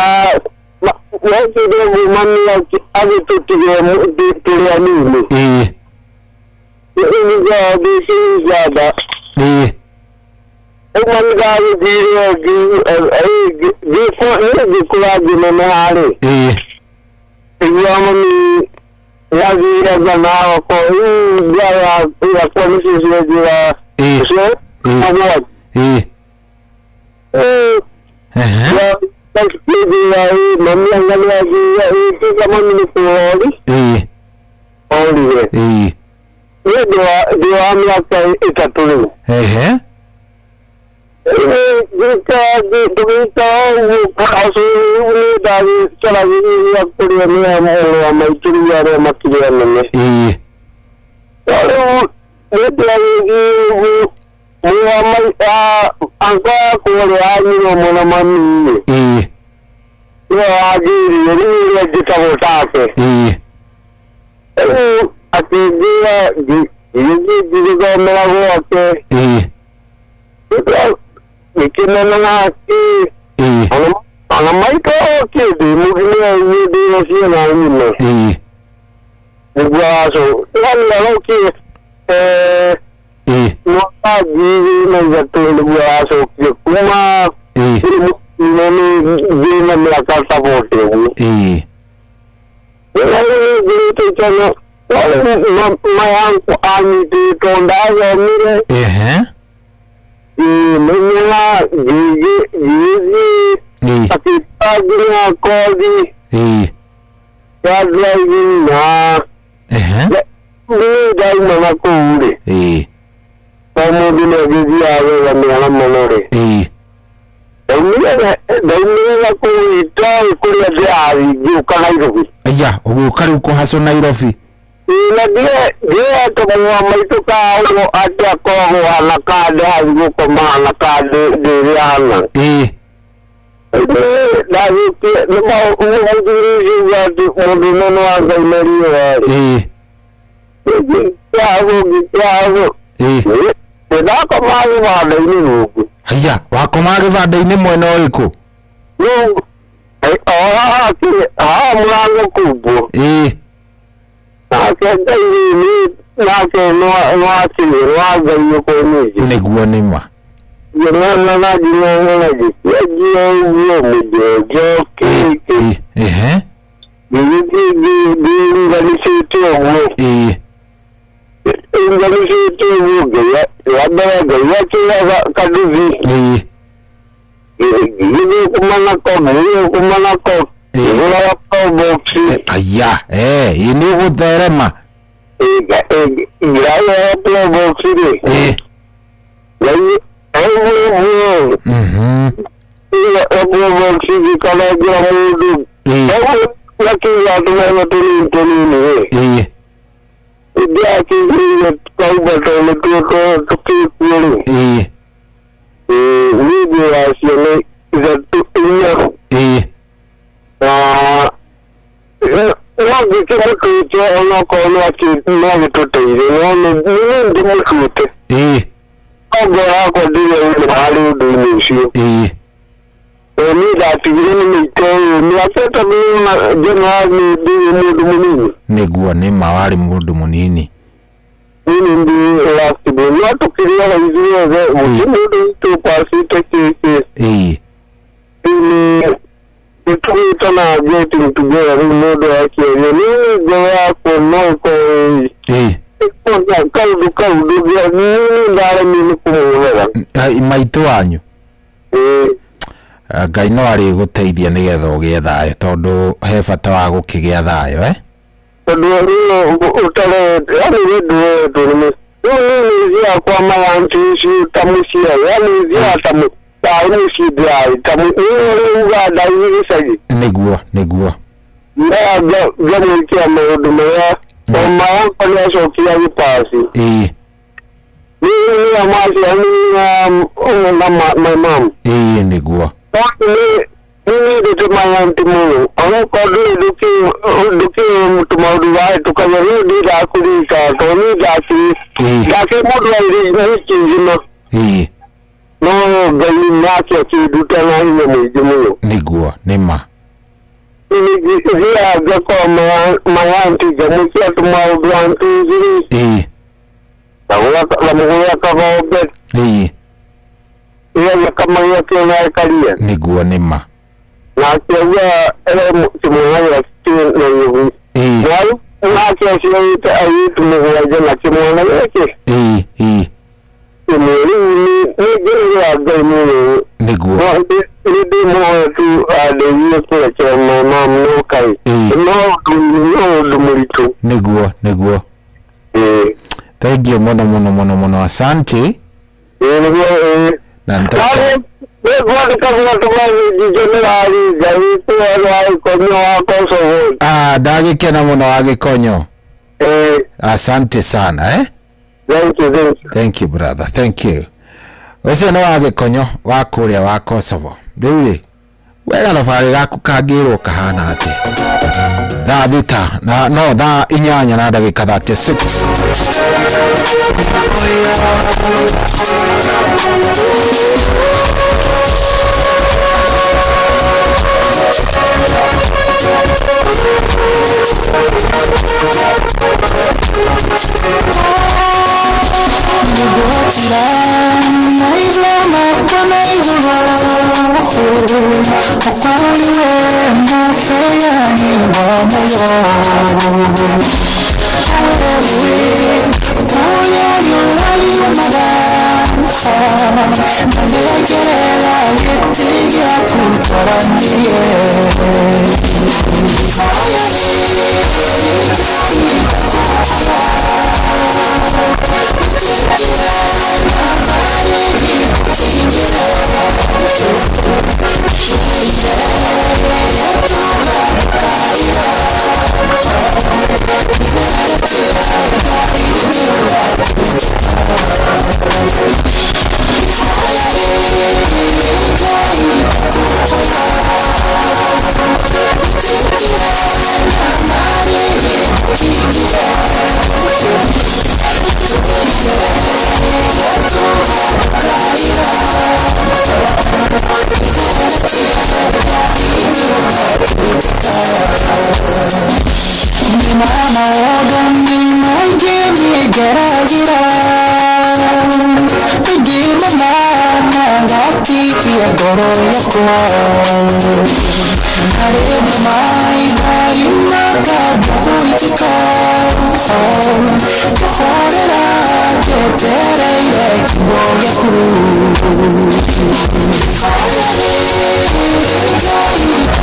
wekire mami agĩtũtigire tũrĩ anini. Ĩĩ Nĩgĩciganda. Ĩĩ Rĩu mami ndagĩthire ngĩkũra ngĩneneha rĩ. Ĩĩ Nĩguo mami yathire ngana wakwa rĩu mbia yakwa nĩcio cienjera ũcio mũgwanja. Ĩĩ Mami anga nĩathire tiga mami nĩ kũrori. Ĩĩ Orire. Ĩĩ Niĩ ndĩ wa mĩaka ĩtatũ rĩu. Ehe Tũgĩikara ũguo rĩu nĩ ndagĩcaragĩria kũrĩa nĩ mũrũ wa maitũ rĩu arĩa makĩrĩ anene. Ĩĩ No rĩu nĩ ndĩragĩthiĩ ũguo mũrũ wa anko yakwa ũrĩa wa nyina ũmwe na mami rĩ. Ĩĩ Nĩwe wangĩrire rĩu ũrĩa njĩtagwo take. Ĩĩ Rĩu akĩnjĩra ngĩgĩthiĩ ngĩgĩthomera gwake. Ĩĩ Ngĩkĩneneha kĩ. Ĩĩ Ona maitũ okĩ ndĩ mũgima ũguo ndĩna ciana ng'ima. Ĩĩ Nĩguo aco yani arokire Ĩĩ mwaka wa 2003 nĩguo yacokire kuma nĩ na mĩaka ta 40 ũguo. Nĩngĩrĩte ikeno mayangu anyitĩtwo ndathomire ngĩmenyera ngĩgĩthiĩ akĩta nginya kothi ya driving na niĩ ndauma na kũu rĩ o mũndũ nĩ agĩthiaga wega mĩara mũno rĩ ndaumire na kũu itoĩ kũrĩa ndĩrathiĩ ngĩũka Nairobi. Aya ũgĩũka rĩu kũhacwo Nairobi. Na ndietagwo maitũ ka ũguo atĩ akoragwo hana ka ndĩrathiĩ gũkoma hana ka ndĩrĩ hana. Ndathiĩtie mũthuri ũcio uga atĩ mũndũ ũmwe nĩ wa Ngai na riũa rĩ ngĩkĩago ngĩkĩago ndakoma gĩbanda-inĩ gũkũ. Haya wakoma gĩbanda-inĩ mwena ũrĩkũ? O haha haha mũrango kumbwo. Nake Ngai nĩ nake nĩwakĩrĩ wa Ngai ũkũnyĩtie. Nĩguo nĩ ma. Ngĩmena na ngĩmena ngĩcenjia ũguo mũnjenjo kĩkĩ. Ngĩgĩthiĩ ngĩunganicĩte ũguo. Unganicĩte ũguo Ngai wa mbere Ngai akĩra kanduthi. Ngĩgĩthũkũma nako ngĩgĩthũkũma nako ngĩgũra probox. Aya ĩ nĩ ũgũtherema. Ngĩragũra probox rĩ. Ngai ũguo probox ngĩkanengera mũndũ. Gakiuga tũmenya tũnini tũnini rĩ. Ndiakĩigĩrĩire kaumba tondũ nĩtuo tũkĩkuo rĩ. Niĩ ndĩ wa ciana ithatũ inya. Na no ngĩkĩmũtuĩte onokorwo no agĩtũteithie no niĩ ndĩmũtuĩte. No ngoro yakwa ndirĩ harĩ ũndũ-inĩ ũcio. Niĩ ndatigire nĩ mĩito ũyũ mĩaka ĩtatũ January ndirĩ mũndũ mũnini. Nĩguo nĩ ma warĩ mũndũ mũnini. Niĩ ndĩ last born no tũkĩrĩaga ithuothe gũtirĩ mũndũ witũ ũpacĩte kĩkĩ. Rĩu nĩ tũgĩte na getting together rĩu mũndũ akĩaria niĩ ngoro yakwa no ĩkorwo kaũndũ kau niĩ ndaremire nĩ kũmuohera. Maitũ wanyu. Ngai no arĩgũteithia nĩgetha ũgĩe thayũ tondũ he bata wa gũkĩgĩa thayũ Tondũ rĩu ũtarete yani we ndũretwo nĩ rĩu niĩ nĩ thiaga kwa mayanti ũcio ta mũciari yani thiaga ta tarĩ mũciĩ ndĩrarĩ ta niĩ Uganda gĩcagi. Nĩguo nĩguo. Ngamwĩkĩra maũndũ marĩa o mayakwa nĩ acokire agĩpasi. Niĩ nĩo maciaranĩire na my mom. Nĩguo. Nĩ nyendete mayanti mũno onokorwo ndũrĩ ndũkĩũĩ tũmaũndũ wahĩtũkagia niĩ ndiendaga kũririkana tondũ niĩ ndakĩrĩ mũndũ warĩ wiki ng'ima. No Ngai nake akĩnduta na hinya mũingĩ mũno. Nĩguo nĩ ma. Thiaga ngakora mayanti ngamwĩkĩra tũmaũndũ anti ngamũgũrĩra kagombe. Ĩgathĩ kamagia kĩona karia. Nĩguo nĩ ma. Na akĩauga kĩmwana gĩake kĩ Nairobi. Nake aciarĩte airĩtu mũgwanja na kĩmwana gĩkĩ. Kĩmwe rĩu nĩ ngenagĩra Ngai mũno. Nĩguo. Nĩ ndĩmũhoya tu andeithie kũrekera my mom no kaĩ. No ũndũ mũritũ. Nĩguo nĩguo. Thank you mũno mũno mũno mũno asante. Nĩguo. Na nĩngwandĩkagĩra tũmessage generali Ngai wa Gĩkonyo wa Kosovo. Ndagĩkena mũno wa Gĩkonyo. Asante sana Thank you, thank you. Thank you brother, thank you. Ũcio nĩ wa Gĩkonyo wa kũrĩa wa Kosovo. Rĩu rĩ wega thabarĩ gaku kangĩrwo kahana atĩa? Thaa thita na no thaa 8 na ndagĩka 36. Ndatira maitho makwa na igũrũ Ũkũrĩ we mũheani wa muoyo Ũrĩa riũa riumaga Ndathengerera gĩtĩ gĩaku twaranĩrie Ihoya Nina maũndũ maingĩ niĩ ngeragĩra Ingĩ namo magatigia ngoro yakwa Na rĩmwe maithori makamba gũitĩka Ngahorera njetereire kiugo gĩaku Ihoya rĩrĩ Ngai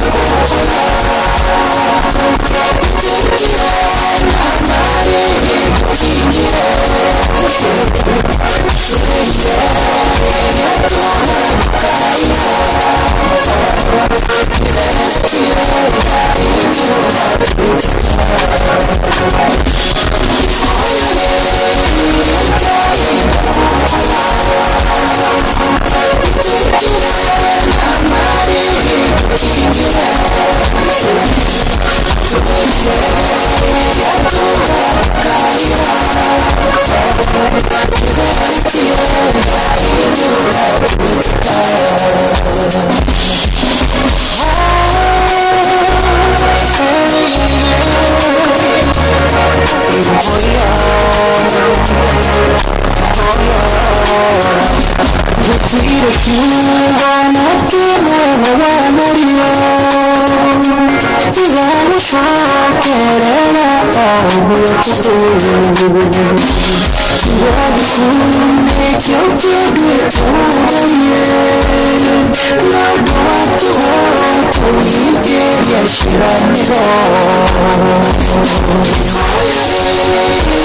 ndakũhoya Gũtirĩ kiugo na kĩmwe wanaria Tiga gũcokerera o ũguo tũhũ Kiugo gĩaku nĩkĩo kĩnduĩte ũtharie Na ũndũ wa tũhũ tũhingĩrie ciĩranĩro Ihoya rĩrĩ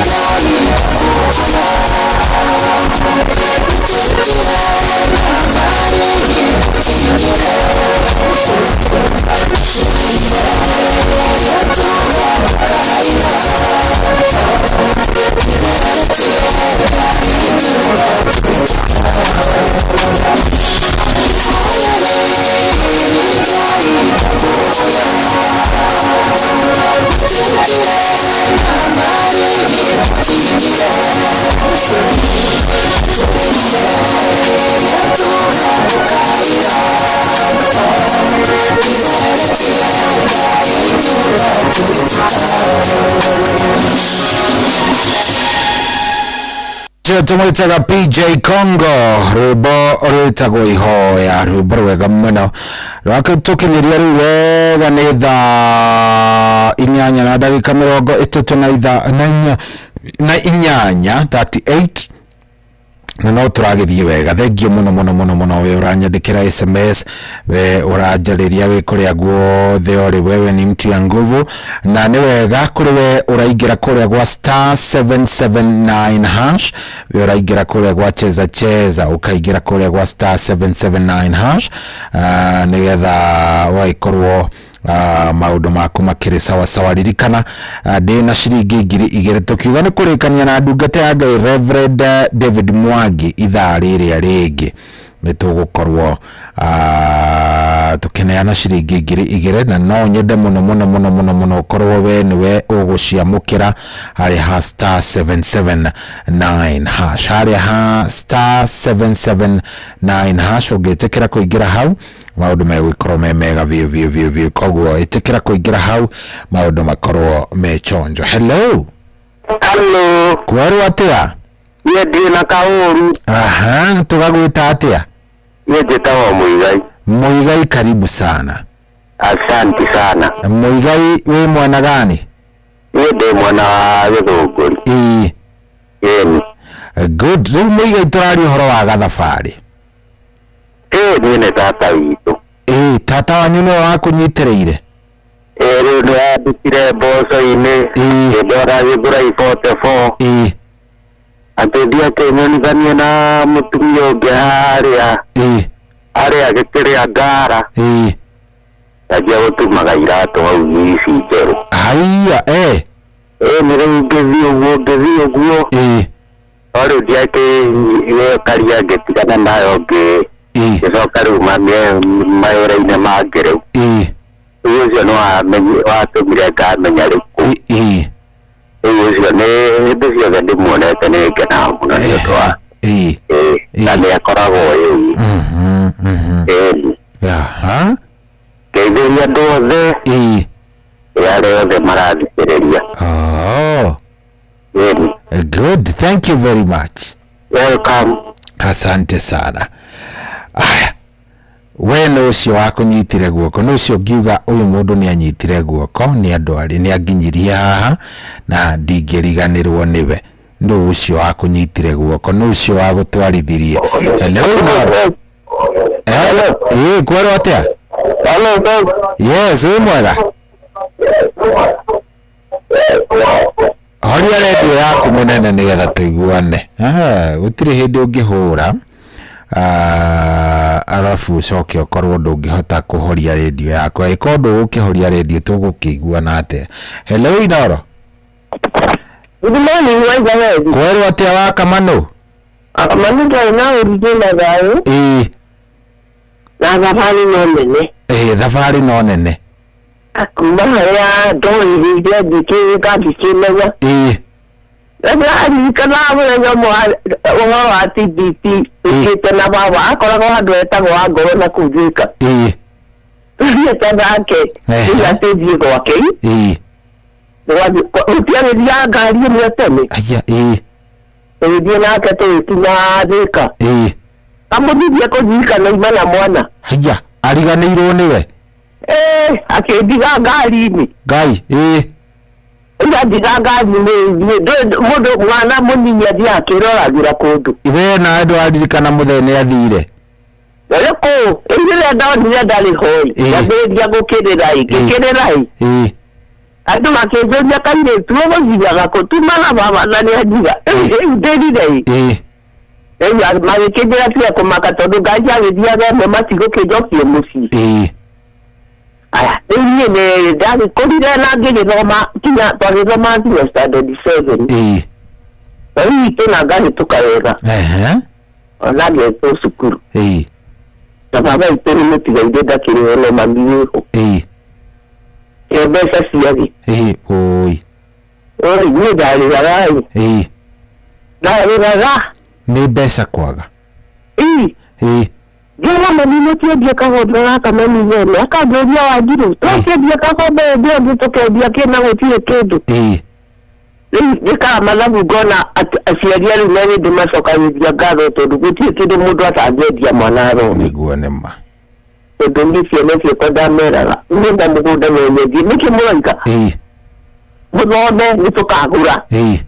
Ngai ndakũhoya Tumwitaga PJ Congo rwimbo rwitagwo ihoya rwimbo rwega muno rwakĩtũkinyĩria rĩu wega nĩ thaa inyanya na ndagĩka mĩrongo ĩtatũ na itha na inya na inyanya 38 na no tũragĩthiĩ wega. Thengio mũno mũno mũno mũno we ũranyandĩkĩra SMS, we ũranjarĩria wĩ kũrĩa guothe ũrĩ, wewe ni mtu ya nguvu, na nĩ wega kũrĩ we ũraingĩra kũrĩa gwa star 779 hash, we ũraingĩra kũrĩa gwa cheza cheza, ũkaingĩra kũrĩa gwa star 779 hash nĩgetha ũgagĩkorwo maũndũ maku makĩrĩ sawa sawa. Ririkana ndĩ na ciringi 2000 tũkiuga nĩ kũrĩkania na ndungata ya Ngai Reverend David Mwangi ithaa rĩrĩa rĩngĩ nĩ tũgũkorwo tũkĩneana ciringi 2000 na no nyende mũno mũno mũno mũno mũno ũkorwo we nĩwe ũgũciamũkĩra harĩa ha star 779 hash, harĩa ha star 779 hash. Ũngĩtĩkĩra kũingĩra hau maũndũ megũkorwo me mega biũ biũ biũ biũ, koguo ĩtĩkĩra kũingĩra hau maũndũ makorwo me chonjo. Hello. Hello. Kwerwo atĩa? Niĩ ndirĩ na kaũru. Aha, tũgagwĩta atĩa? Niĩ njĩtagwo Mũigai. Mũigai, karibu sana. Asanti sana. Mũigai, wĩ mwena gani? Niĩ ndĩ mwena wa Gĩthũngũri. Ĩĩ. Ĩni. Good. Rĩu Mũigai, tũraria ũhoro wa gathabarĩ. Ĩĩ, niĩ nĩ tata witũ. Ĩĩ, tata wanyu nĩwe wakũnyitĩrĩire? Ĩĩ, rĩu nĩ yandĩkire mboco-inĩ. Ĩĩ. Ngĩndwara Gĩthũrai 44. Ĩĩ. Akĩthiĩ akĩnyonithania na mũtumia ũngĩ harĩa. Ĩĩ. Harĩa gĩkĩrĩa ngara. Ĩĩ. Ndanjia gũtumaga iratũ hau ici njerũ. Haiya, eh. Ĩĩ, nĩ rĩu ngĩthiĩ ũguo, ngĩthiĩ ũguo. Ĩĩ. No rĩu ndiakĩkaria, ngĩtigana nayo, ngĩ Ĩĩ. ngĩcoka rĩu mawĩra-inĩ mangĩ rĩu. Ĩĩ. Rĩu ũcio nĩ watũmire ngamenya rĩu kũ. Ĩĩ. Rĩu ũcio nĩ hĩndĩ ciothe ndĩmuonete nĩ ngenaga mũno nĩ ũndũ wa Ĩĩ. Ĩĩ, na nĩ akoragwo ĩĩ. Ĩĩ. Aha. Ngeithĩria andũ othe. Ĩĩ. Arĩa othe marathikĩrĩria. Oh. Ĩĩ. Good. Thank you very much. Welcome. Asante sana. Aya. We nĩ ũcio wakũnyitire guoko, nĩ ũcio ngiuga ũyũ mũndũ nĩ anyitire guoko, nĩ andũ arĩ nĩ anginyirie haha na ndingĩriganĩrwo nĩwe. Nũ ũcio wakũnyitire guoko, nũ ũcio wagũtwarithirie? Hello, Inooro. Hello. Ĩĩ, kwerwo atĩa? Hello, Dave. Yes, wĩ mwega? Horia redio yaku mũnene nĩgetha tũiguane. Aha, gũtirĩ hĩndĩ ũngĩhũra arabu ũcoke ũkorwo ndũngĩhota kũhoria redio yaku. Angĩkorwo ndũgũkĩhoria redio tũgũkĩiguana atĩa? Hello, Inooro. Good morning, Waiga Wethi. Kwerwo atĩa wa Kamanũ? Kamanũ ndarĩ na ũrugĩ na thayũ. Ĩĩ. Na thabarĩ no nene. Ĩĩ, thabarĩ no nene. Kuma harĩa ndoĩrĩire ngĩkĩĩka ngĩkĩmenya. Ĩĩ. Na ndĩraririkana mũthenya ũmwe ũhoro wa TBT tũkĩte na baba akoragwo handũ hetagwo wa ngoro na kũu Thika. Ĩĩ. Tũthiĩte nake rĩu atĩthiĩ gwake. Ĩĩ. Gũtiagĩthiaga ngari ĩmwe tene. Aya, ĩĩ. Tũgĩthiĩ nake tũgĩkinya Thika. Ĩĩ. Kamũthirie kũririkana ima na mwana. Haiya, ariganĩirwo nĩwe? Ĩĩ, akĩndiga ngari-inĩ. Ngai, ĩĩ. Ĩrandiga ngari-inĩ, mũndũ mwana mũnini athiaga akĩroragĩra kũndũ. We nawe ndũraririkana mũthee nĩ athire? Rĩkũ, rĩu rĩrĩa ndonire ndarĩ ho-ĩ, ngĩambĩrĩria gũkĩrĩra-ĩ, ngĩkĩrĩra-ĩ. Andũ makĩnjũria kairĩtu ũgũthiaga kũ, tuma na baba na nĩ andiga. Rĩu ndĩrire-ĩ. Rĩu magĩkĩnjĩra tiga kũmaka tondũ ngari yagĩthiaga ĩmwe matigũkĩnjokia mũciĩ. Aya, rĩu niĩ nĩ ndagĩkũrire na ngĩgĩthoma nginya twagĩthoma nginya standard 7. Na rĩu itũ na ngahĩtũka wega. Ona ngĩtwo cukuru. Na baba witũ nĩ mũtigaire ndakĩrĩ ho no mami wĩho. Ĩ mbeca ciarĩ. Oi. Oi, niĩ ndarĩraga ĩ. Ndarĩraga. Nĩ mbeca kwaga. Ĩ. Ngĩra mami mũtiendie kagombe gaka mami nyone. Akanjũria Wanjirũ, twakĩendia kagombe hĩndĩ ĩyo ĩngĩ tũkendia kĩ na gũtirĩ kĩndũ. Rĩu njĩkaga mathabu ngona aciari a rĩu me hĩndĩ macokagĩria ngatho tondũ gũtirĩ kĩndũ mũndũ atangĩendia mwana athome. Nĩguo nĩ ma. Tondũ niĩ ciana ciakwa ndameraga niĩ na mũgũnda no nyendie nĩkĩ mũroiga? Mũthome nĩ tũkagũra. Ii.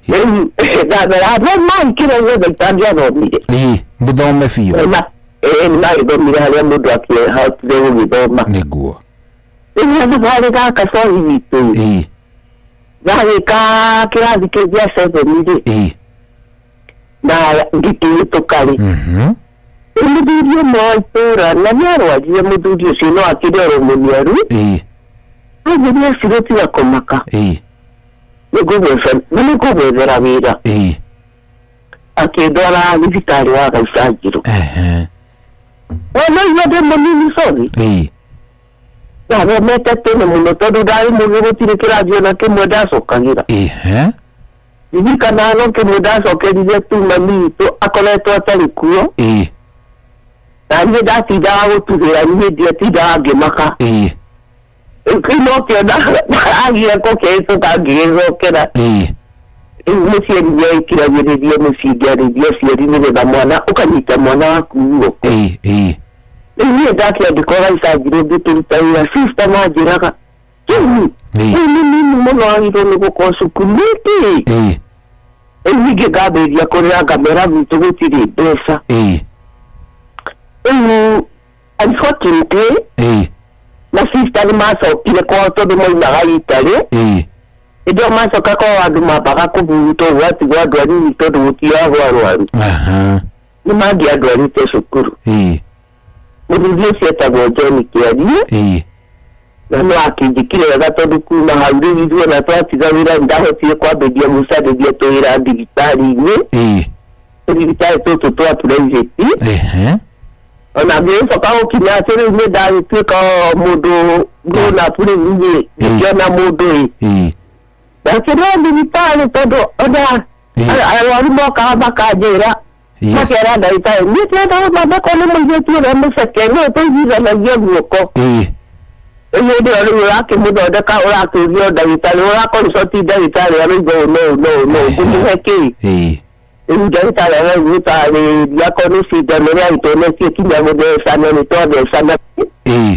Rĩu ndamera thomai kĩrĩa gĩothe itangĩathomire. Mũthome biũ. Na nĩ magĩthomire harĩa mũndũ akĩhotire gũgĩthoma. Nĩguo. Rĩu gathabarĩ gaka cohi witũ ĩ, ndagĩka kĩrathi kĩu gĩa seven rĩ, na ngĩkĩhĩtũka rĩ, rĩu mũthuri ũmwe wa itũũra na nĩ arwarire mũthuri ũcio no akĩrĩ oro mũniaru, anjĩrire Ciro tiga kũmaka, nĩngũgwethera wĩra. Akĩndwara thibitarĩ wa Gaicanjirũ. We no igua ndĩ mũnini sorry. Ndathomete tene mũno tondũ ndarĩ mũgĩ gũtirĩ kĩrathi ona kĩmwe ndacokagĩra. Ndirikanaga no kĩmwe ndacokerire tu mami witũ akoretwo atarĩ kuo. Na niĩ ndatindaga gũtugĩra niĩ ndiatindaga ngĩmaka. Rĩu kĩu nokĩo ndagire gũkĩhĩtũka ngĩgĩcokera. Rĩu mũciari nĩ ekiragĩrĩria mũciĩ ngĩarĩria aciari nĩgetha mwana ũkanyita mwana waku guoko. Ĩĩ ĩĩ. Rĩu niĩ ndakĩandĩkwo gaicanjirũ ngĩkĩruta wĩra sister manjĩraga Jane Ĩĩ. ũyũ nĩ nini mũno agĩrĩirwo nĩ gũkorwo cukuru nĩkĩ? Ĩĩ. Rĩu ningĩ ngambĩrĩria kũrĩra ngamera gwitũ gũtirĩ mbeca. Ĩĩ. Rĩu unfortunately Ĩĩ. na sister nĩ macokire kwao tondũ maumaga Italy. Ĩĩ. Hĩndĩ ĩyo macoka kwao andũ mambaga kũhurutwo gũgatigwo andũ anini tondũ gũtioyagwo arwaru. Aha. Nĩ mangĩandwarĩte cukuru. Ĩĩ. Mũthuri ũcio etagwo John Kĩarie. Ĩĩ. Na no akĩnjĩkire wega tondũ kuma hau rĩu ithuĩ ona twatiga wĩra nĩ ndahotire kwambĩrĩria gũcarĩria tũwĩra thibitarĩ-inĩ. Ĩĩ. Tũthibitarĩ tũtũ twa private. Ehe. Ona ngĩgĩcoka gũkinya atĩ rĩu nĩ ndagĩtuĩka o mũndũ grown up rĩu niĩ ngĩkĩona mũndũ ĩ. Ĩĩ. Ndakĩrĩ thibitarĩ tondũ ona arwaru mokaga makanjĩra makera ndagĩtarĩ niĩ ndĩrenda gũthondekwo nĩ mũirĩtu ũrĩa mũceke nĩwe tũiguithanagia guoko. Ĩĩ. Rĩu hĩndĩ ĩyo rĩu ũrakĩmũthondeka ũrakĩũria ndagĩtarĩ ũrakonsoti ndagĩtarĩ aroiga ũũ na ũũ na ũũ na ũũ ngũmũhe kĩĩ? Ĩĩ. Rĩu ndagĩtarĩ agagĩgũtarĩria akorwo nĩ cindano ĩragĩtonetie kinya gũthecana nĩ twathecana. Ĩĩ.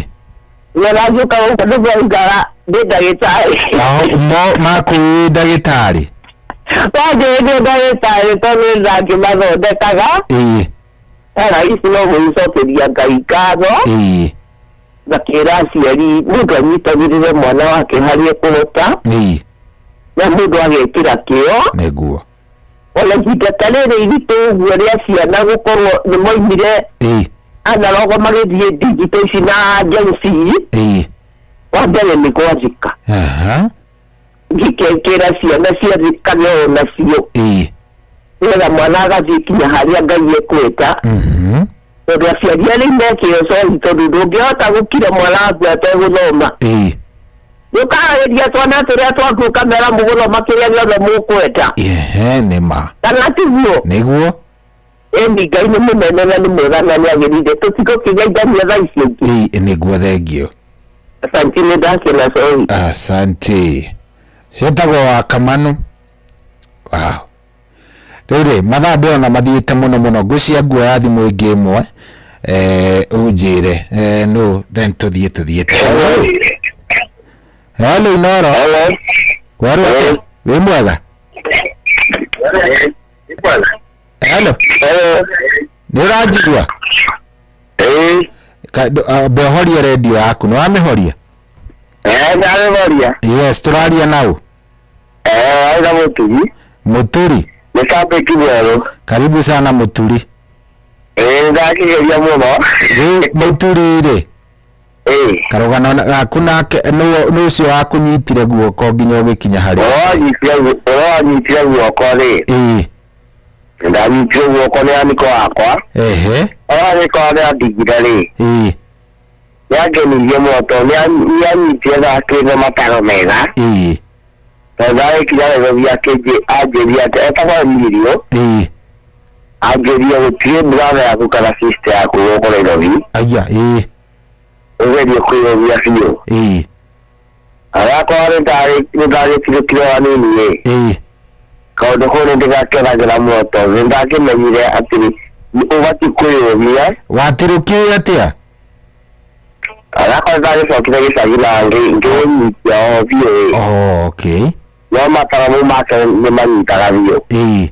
Nĩaragĩũka gũkũ nĩguo augaga ndĩ ndagĩtarĩ. Nao mo makũĩ ndagĩtarĩ. Wanjĩrĩ ndĩ ndagĩtarĩ tondũ nĩ ndakĩmathondekaga. Ĩĩ. Thaa ici no gũgĩcokeria Ngai ngatho. Ĩĩ. Ngakĩra aciari mũndũ anyitagĩrĩre mwana wake harĩa ekũhota. Ĩĩ. Na mũndũ agekĩra kĩo. Nĩguo. Ona ihinda ta rĩrĩ iritũ ũguo rĩa ciana gũkorwo nĩ moimire Ĩĩ. analogo magĩthiĩ digital ici na Gen Z. Ĩĩ. Wa mbere nĩ gwathĩka. Aha. Ngĩkĩra ciana ciathĩkage o nacio. Ĩĩ. Nĩgetha mwana agathiĩ kinya harĩa Ngai ekwenda. Mhm. Tondũ aciari arĩa me kĩo sorry tondũ ndũngĩhota gũkira mwana waku ategũthoma. Ĩĩ. Nĩũkaragĩria twana tũrĩa twaku ũkamera mũgũthoma kĩrĩa gĩothe mũkwenda. Ehe nĩ ma. Kana tiguo? Nĩguo. Ĩni Ngai nĩ mũnene na nĩ mwega na nĩagĩrĩire tũtigũkĩgeithania thaa ici ingĩ. Ĩĩ nĩguo thengio. Asanti nĩ ndakena sorry. Asante. Ciĩtagwo wa Kamanu. Wow. Rĩu rĩ mathaa ndĩrona mathiĩte mũno mũno ngwĩciria nguoya thimũ ĩngĩ ĩmwe eh, ũnjĩre eh, no then tũthiĩ tũthiĩte. Hello. Hello Inoro. Kwarĩ atĩa? Wĩ mwega? Hello. Nĩ ũranjigua? Ka- ndũ- ah, Amba ũhorie redio yaku nĩ wamĩhoria? Ndamĩhoria. Yes, tũraria naũ. Eh, aida Mũturi. Mũturi. Nĩ Sambĩki Mwerũ. Karibu sana Mũturi. Ĩĩ ndakĩgeria mũno. Rĩu Mũturi rĩ. Ĩĩ. Karũgano gaku nake nũ nũ ũcio wakũnyitire guoko nginya ũgĩkinya harĩa. Ũrĩa wanyitire guoko rĩ. Ĩĩ. Ndanyitire guoko nĩ aniko wakwa. Ehe. Ũrĩa aniko nĩ andigire rĩ. Ĩĩ. Nĩangenirie mũno tondũ nĩanyitire na akĩhe mataro mega. Ĩĩ. Tondũ ndarĩkinya Nairobi anjĩria atĩ etagwo Emilio. Ĩĩ. Anjĩria gũtirĩ brother yaku kana sister yaku gũkũ Nairobi. Aya, ĩĩ. Ũgerie kwĩyũria biũ. Ĩĩ. Agakorwo nĩndagĩtirũkire o hanini ĩ. Ĩĩ. Kaũndũ kau nĩndĩgakenagĩra mũno tondũ nĩndakĩmenyire atĩ ũbatiĩ kwĩyũria. Watirũkire atĩa? Agakorwo ndagĩcokire gĩcagi na ngĩnyitia o biũ ĩ. Oh, okay. No mataro mau make nĩmanyitaga biũ. Ĩĩ.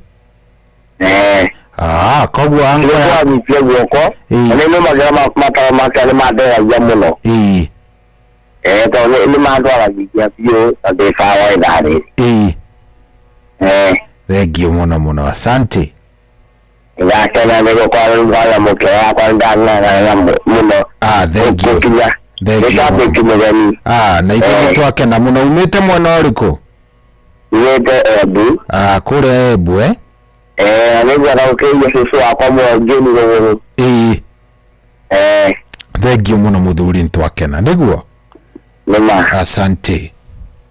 Eh. Ah, koguo ango ya anyitire guoko na nĩ nũmagĩra mataro make nĩ mandegagia mũno. Ĩĩ. Eh, tondũ nĩ mandwaragia biũ na ndĩ sawa ithaa rĩrĩ. Ĩĩ. Eh. Thengio mũno mũno. Asante. Ndakena nĩ gũkorwo ndamũkĩra yakwa ndang'ang'ana mũno. Ah, thengio. Gũkinya. Thengio Nĩ mũno. mũgeni. Ah, na ithuĩ nĩ twakena mũno. Umĩte mwena ũrĩkũ? Umĩte Embu. Ah, kũrĩa Embu eh? Eh, na nĩngwenda gũkĩria cũcũ wakwa mũno Jane Rũgũrũ. Ĩĩ. Eh. Thengio mũno mũthuri nĩ twakena. Nĩguo? Nĩma. Asante.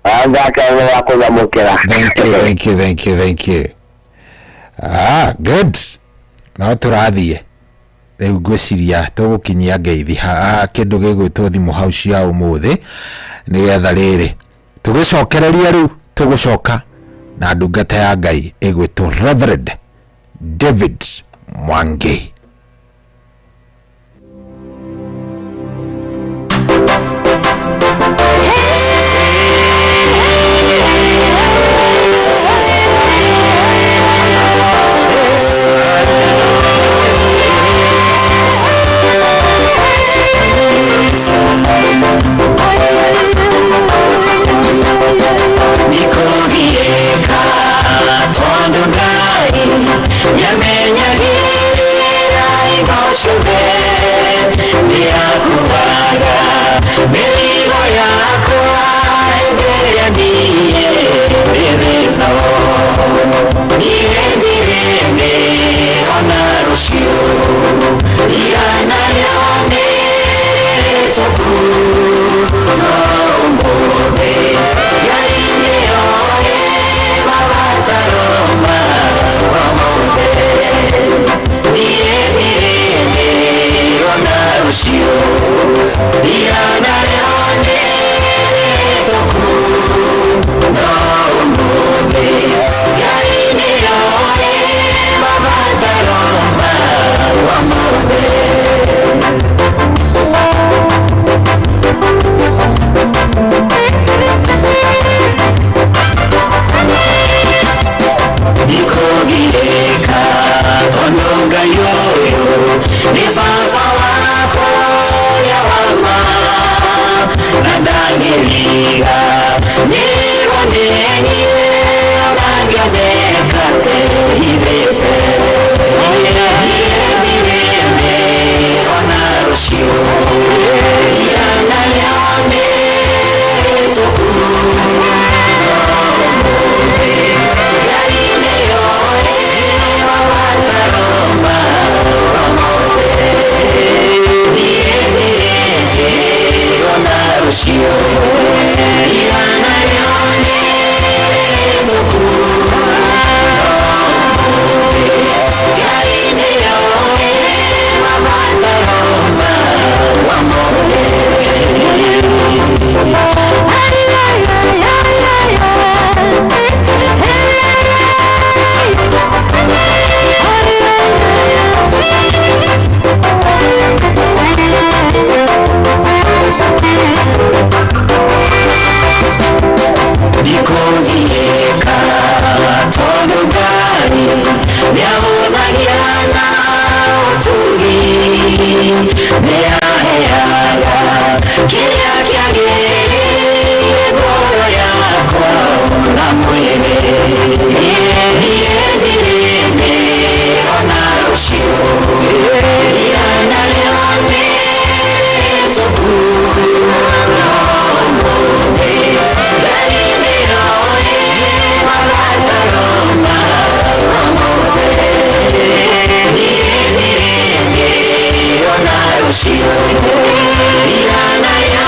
Ah, ndakena nĩ wa kũnyamũkĩra. Thank you, thank you, thank you, thank you. Ah, good. No tũrathiĩ. Rĩu ngwĩciria tũgũkinyia ngeithi ha kĩndũ gĩgwĩtwo thimũ hau cia ũmũthĩ nĩgetha rĩrĩ tũgĩcokereria rĩu tũgũcoka Na ndungata ya Ngai ĩgwĩtwo Reverend David Mwangi. Ndikũgiĩka tondũ Ngai nĩamenyagĩrĩra indo ciothe, nĩakuaga mĩrigo yakwa hĩndĩ ĩrĩa niĩ ndĩ thĩna. Niĩ ndirĩ ndĩrona rũciũ, ira narĩo nĩ rĩhĩtũku, no ũmũthĩ Ngai nĩoĩ mabataro makwa mothe. Niĩ ndirĩ ndĩrona rũciũ, ira narĩo nĩ rĩhĩtũku, no ũmũthĩ Ngai nĩoĩ mabataro makwa mothe. Ndikũgirĩka tondũ Ngai ũyũ nĩ baba wakwa ũrĩa wa ma, na ndangĩriga nĩrwo nĩ niĩ ona ngĩoneka ndehithĩte. Niĩ ndirĩ ndĩrona rũciũ, ira narĩo nĩ rĩhĩtũku, no ũmũthĩ Ngai nĩoĩ mabataro makwa mothe. Niĩ ndirĩ ndĩrona rũciũ, ira narĩo nĩ rĩhĩtũku, no ũmũthĩ Ngai nĩoĩ mabataro makwa mothe. Ndikũgiĩka tondũ Ngai nĩahũnagia na ũtugi, nĩaheaga kĩrĩa kĩagĩrĩire ngoro yakwa na mwĩrĩ. Niĩ ndirĩ ndĩrona rũciũ, ira narĩo nĩ rĩhĩtũku, no ũmũthĩ Ngai nĩoĩ mabataro makwa mothe. Niĩ ndirĩ ndĩrona rũciũ, ira narĩo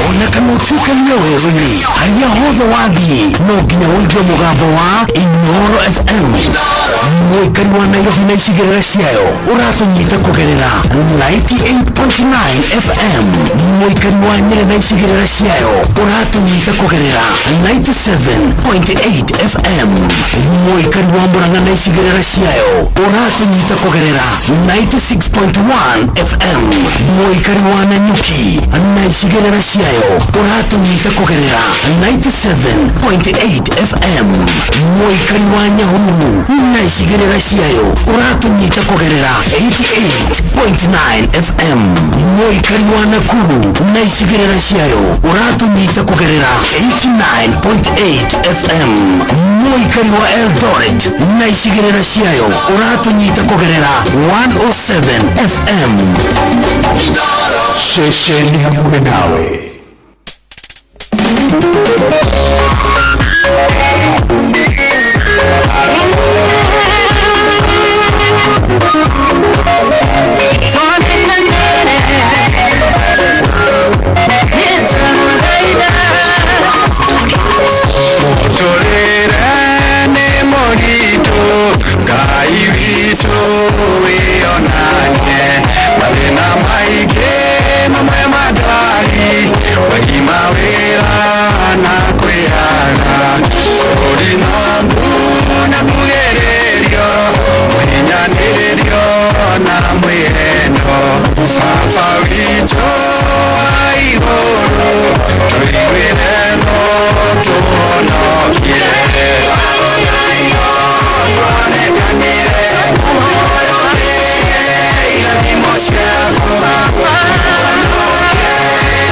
Ona kana ũtuĩkanie werũ-inĩ, harĩa hothe wathiĩ no nginya ũigue mũgambo wa Inooro FM. Mũikari wa Nairobi na icigĩrĩra ciayo ũratũnyita kũgerera 98.9 FM. Mũikari wa Nyĩrĩ na icigĩrĩra ciayo ũratũnyita kũgerera 97.8 FM. Mũikari wa Murang'a na icigĩrĩra ciayo ũratũnyita kũgerera 96.1 FM. Mũikari wa Nanyuki na icigĩrĩra ciayo ũratũnyita kũgerera 97.8 FM. Mũikari wa Nyahururu na icigĩrĩra ciayo ũratũnyita kũgerera 88.9 FM. Mũikari wa Nakuru na icigĩrĩra ciayo ũratũnyita kũgerera 89.8 FM. Mũikari wa Eldoret na icigĩrĩra ciayo ũratũnyita kũgerera 107 FM. Ceceni hakuhĩ nawe. Mũtũrĩre nĩ mũritũ, Ngai witũ wĩonanie, mathĩna maingĩ mamwe mandari, wagima wĩra na kwĩhaga, bũrũri no mbu na mbugĩrĩrio, mũhinyanĩrĩrio na mwĩhendo, Baba witũ wa igũrũ, tũiguĩre tha tũhonokie. Twonekanire, irathimo ciaku,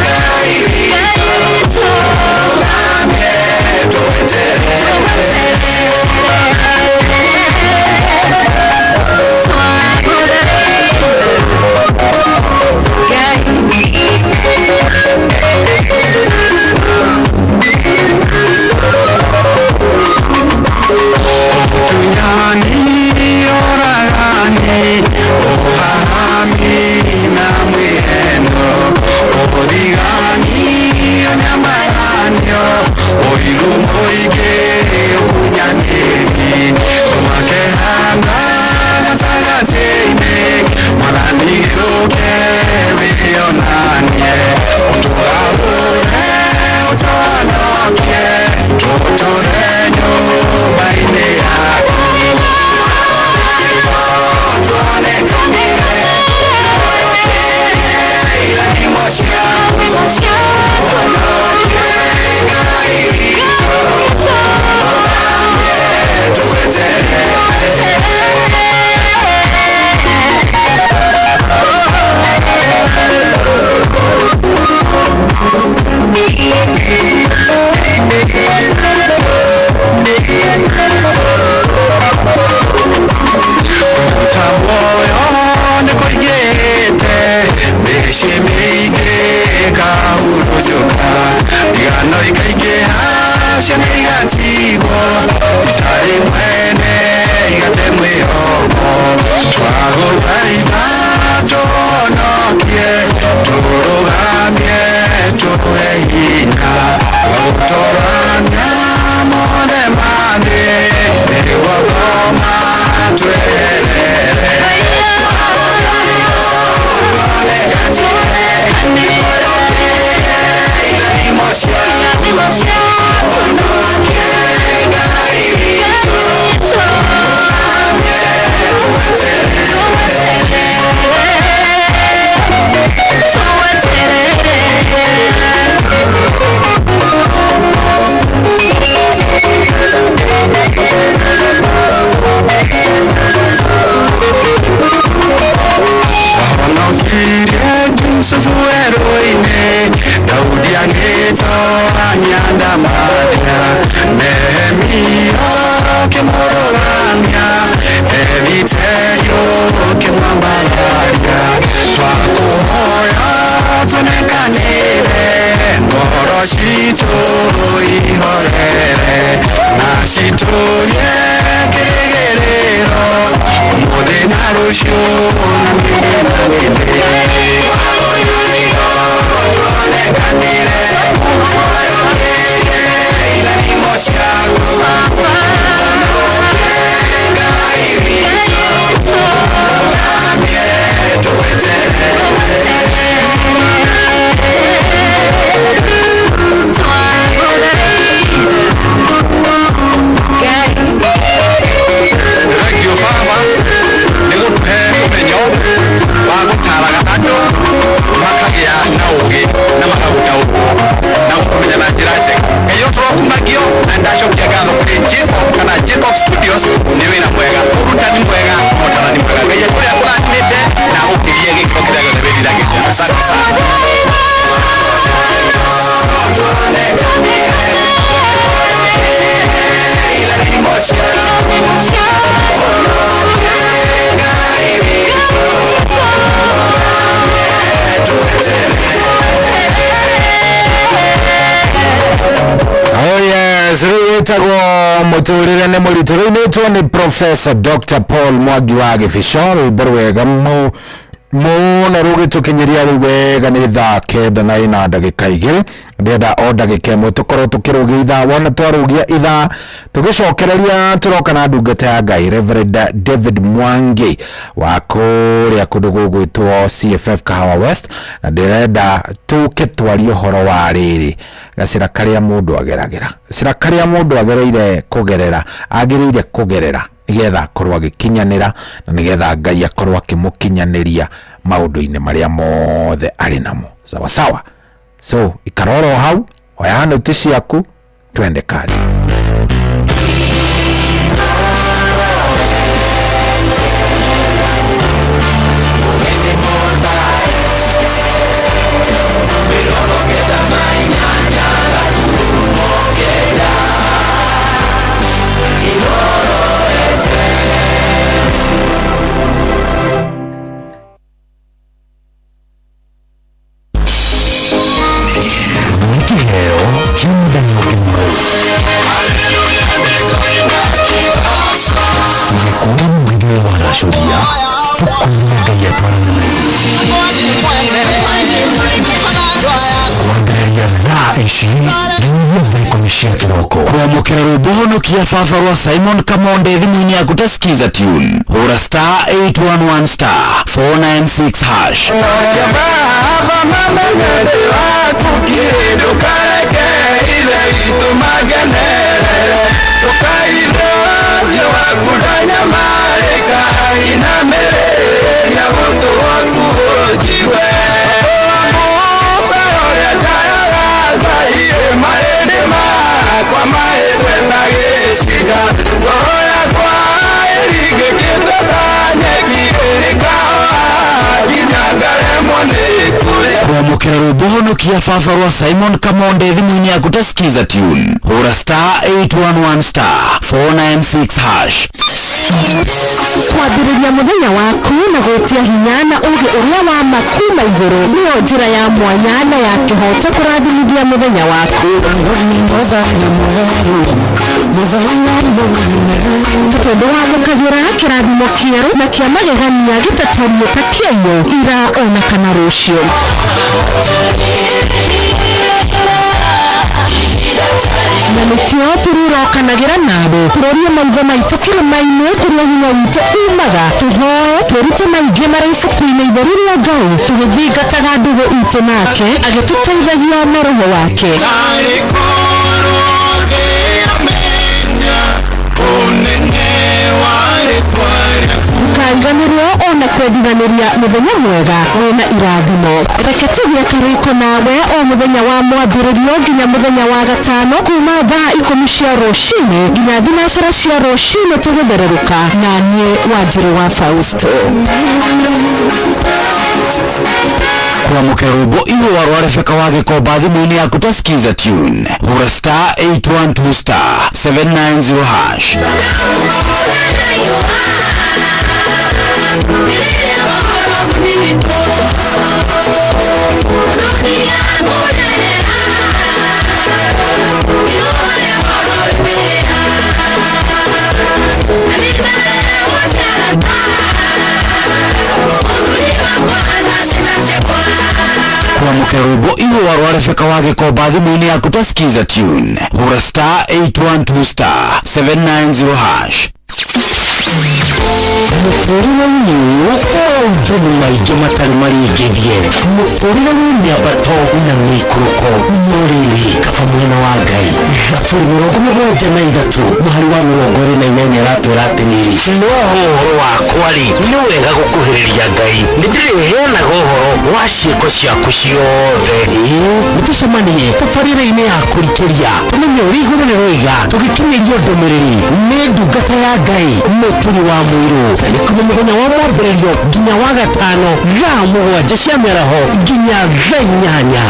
Ngai witũ, tũthamie tweterere. Ũtunyani, ũragani, ũhahami na mwĩhendo, ũthigani, ũnyamaranio, ũiru mũingĩ, ũkunyanĩri, tũmakehanda gatagatĩ-inĩ, Mwathani gĩũke wĩonanie, ũtũgarũre, ũtũhonokie, tũtũre nyũmba-inĩ yaku. Tuonekanire, irathimo ciaku, honokie Ngai witũ, tweterere. Kũruta muoyo nĩ kũingĩhĩte, mĩciĩ mĩingĩ ĩkahurunjũka, ndigano ikaingĩha, ciana igatigwo itarĩ mwene, igate mwĩhoko. Twagũthaitha tũhonokie, tũrũgamie, tũhe hinya wa gũtũrania mothe ma thĩ, nĩguo ngoma tweherere. Irathimo ciaku, honokie Ngai witũ, tũthamie tweterere. Wahonokirie Jusufu werũ-inĩ, Daudi agĩtoorania ndamathia, Nehemia ũkĩmũrũgamia, Eliterio ũkĩmwambararia. Twakũhoya tũnekanĩre, ngoro citũ ihorere, na citũrie kĩrĩgĩrĩro, ũmũthĩ na rũciũ na mĩthenya mĩingĩ. Tuonekanire, Rwĩtagwo mũtũrĩre nĩ mũritũ, rũinĩtwo nĩ Professor Dr. Paul Mwangi wa Gĩbico, rwĩmbo rwega mũno rũgĩtũkinyĩria rĩu wega nĩ thaa 9 na ĩna ndagĩka 2. Ndĩrenda o ndagĩka 1 tũkorwo tũkĩrũgia ithaa, wona twarũgia ithaa tũgĩcokereria tũroka na ndungata ya Ngai Reverend David Mwangi wa kũrĩa kũndũ gũgwĩtwo CFF Kahawa West, na ndĩrenda tũke twarie ũhoro wa rĩrĩ gacĩra karĩa mũndũ ageragĩra, gacĩra karĩa mũndũ agereire kũgerera, agĩrĩire kũgerera nĩgetha akorwo agĩkinyanĩra na nĩgetha Ngai akorwo akĩmũkinyanĩria maũndũ-inĩ marĩa mothe arĩ namo. Sawa sawa. So ikara oro hau, oya noti ciaku, twende kazi. Nĩ kĩheo kĩa mũthenya ũngĩ mwerũ. Tũgĩkũra mũgithio wa racũria, tũkũria Ngai atwarane na ithuĩ. Kwambĩrĩria thaa ici nginyagia thaa 10 cia kĩroko. Kwamũkĩra rwĩmbo honokia baba rwa Simon Kamonde thimũ-inĩ yaku ta Skiza tune, hũra star 811 star 496 hash. Kwamũkĩra rwĩmbo honokia baba rwa Simon Kamonde thimũ-inĩ yaku ta Skiza tune, hũra star 811 star 496 hash. Kwambĩrĩria mũthenya waku na gwĩtia hinya na ũũgĩ ũrĩa wa ma kuma igũrũ nĩyo njĩra ya mwanya na ya kĩhoto kũrathimithia mũthenya waku. Tondũ wamũkagĩra kĩrathimo kĩerũ na kĩa magegania gĩtatariĩ ta kĩaiyũ ira ona kana rũciũ. Na nĩkĩo tũrĩrokanagĩra nawe, tũrorie maitho maitũ kĩrĩma-inĩ kũrĩa hinya witũ umaga, tũhoe twĩrute maingĩ marĩ ibuku-inĩ itheru rĩa Ngai, tũgĩthingataga ndũgũ itũ nake agĩtũteithagia na roho wake. Ndũkariganĩrwo ona kwendithanĩria mũthenya mwega wĩna irathimo. Reke tũgĩe karĩko nawe o mũthenya wa mwambĩrĩrio nginya mũthenya wa gatano kuma thaa 10 cia rũcinĩ nginya 12 cia rũcinĩ tũgĩthererũka na niĩ Wanjirũ wa Fausto. Kwamũkĩra rwĩmbo irũa rwa Rebecca wa Gĩkomba thimũ-inĩ yaku ta Skiza tune, hũra star 812 star 790 hash. Kwamũkĩra rwĩmbo irũa rwa Rebecca wa Gĩkomba thimũ-inĩ yaku ta Skiza tune, hũra star 812 star 790 hash. Mũtũrĩre-inĩ ũyũ maũndũ nĩ maingĩ matarĩ marĩngĩrie, mũtũrĩre wĩ mĩambato na mĩikũrũko, no rĩrĩ kaba mwena wa Ngai. Thaburi 73 mũhari wa 28 aratwĩra atĩrĩrĩ, no ũhoro wakwa rĩ, nĩ wega gũkuhĩrĩria Ngai, nĩ ndĩrĩheanaga ũhoro wa ciĩko ciaku ciothe. Ĩĩ, nĩtũcemanie tabarĩra-inĩ ya kũrikĩria, tũmenye ũrĩa igũrũ nĩ rwĩga, tũgĩkinyĩrio ndũmĩrĩri nĩ ndungata ya Ngai Mũturi wa Mũirũ, na nĩ kuma mũthenya wa mwambĩrĩrio nginya wa gatano thaa 7 cia mĩaraho nginya thaa 8.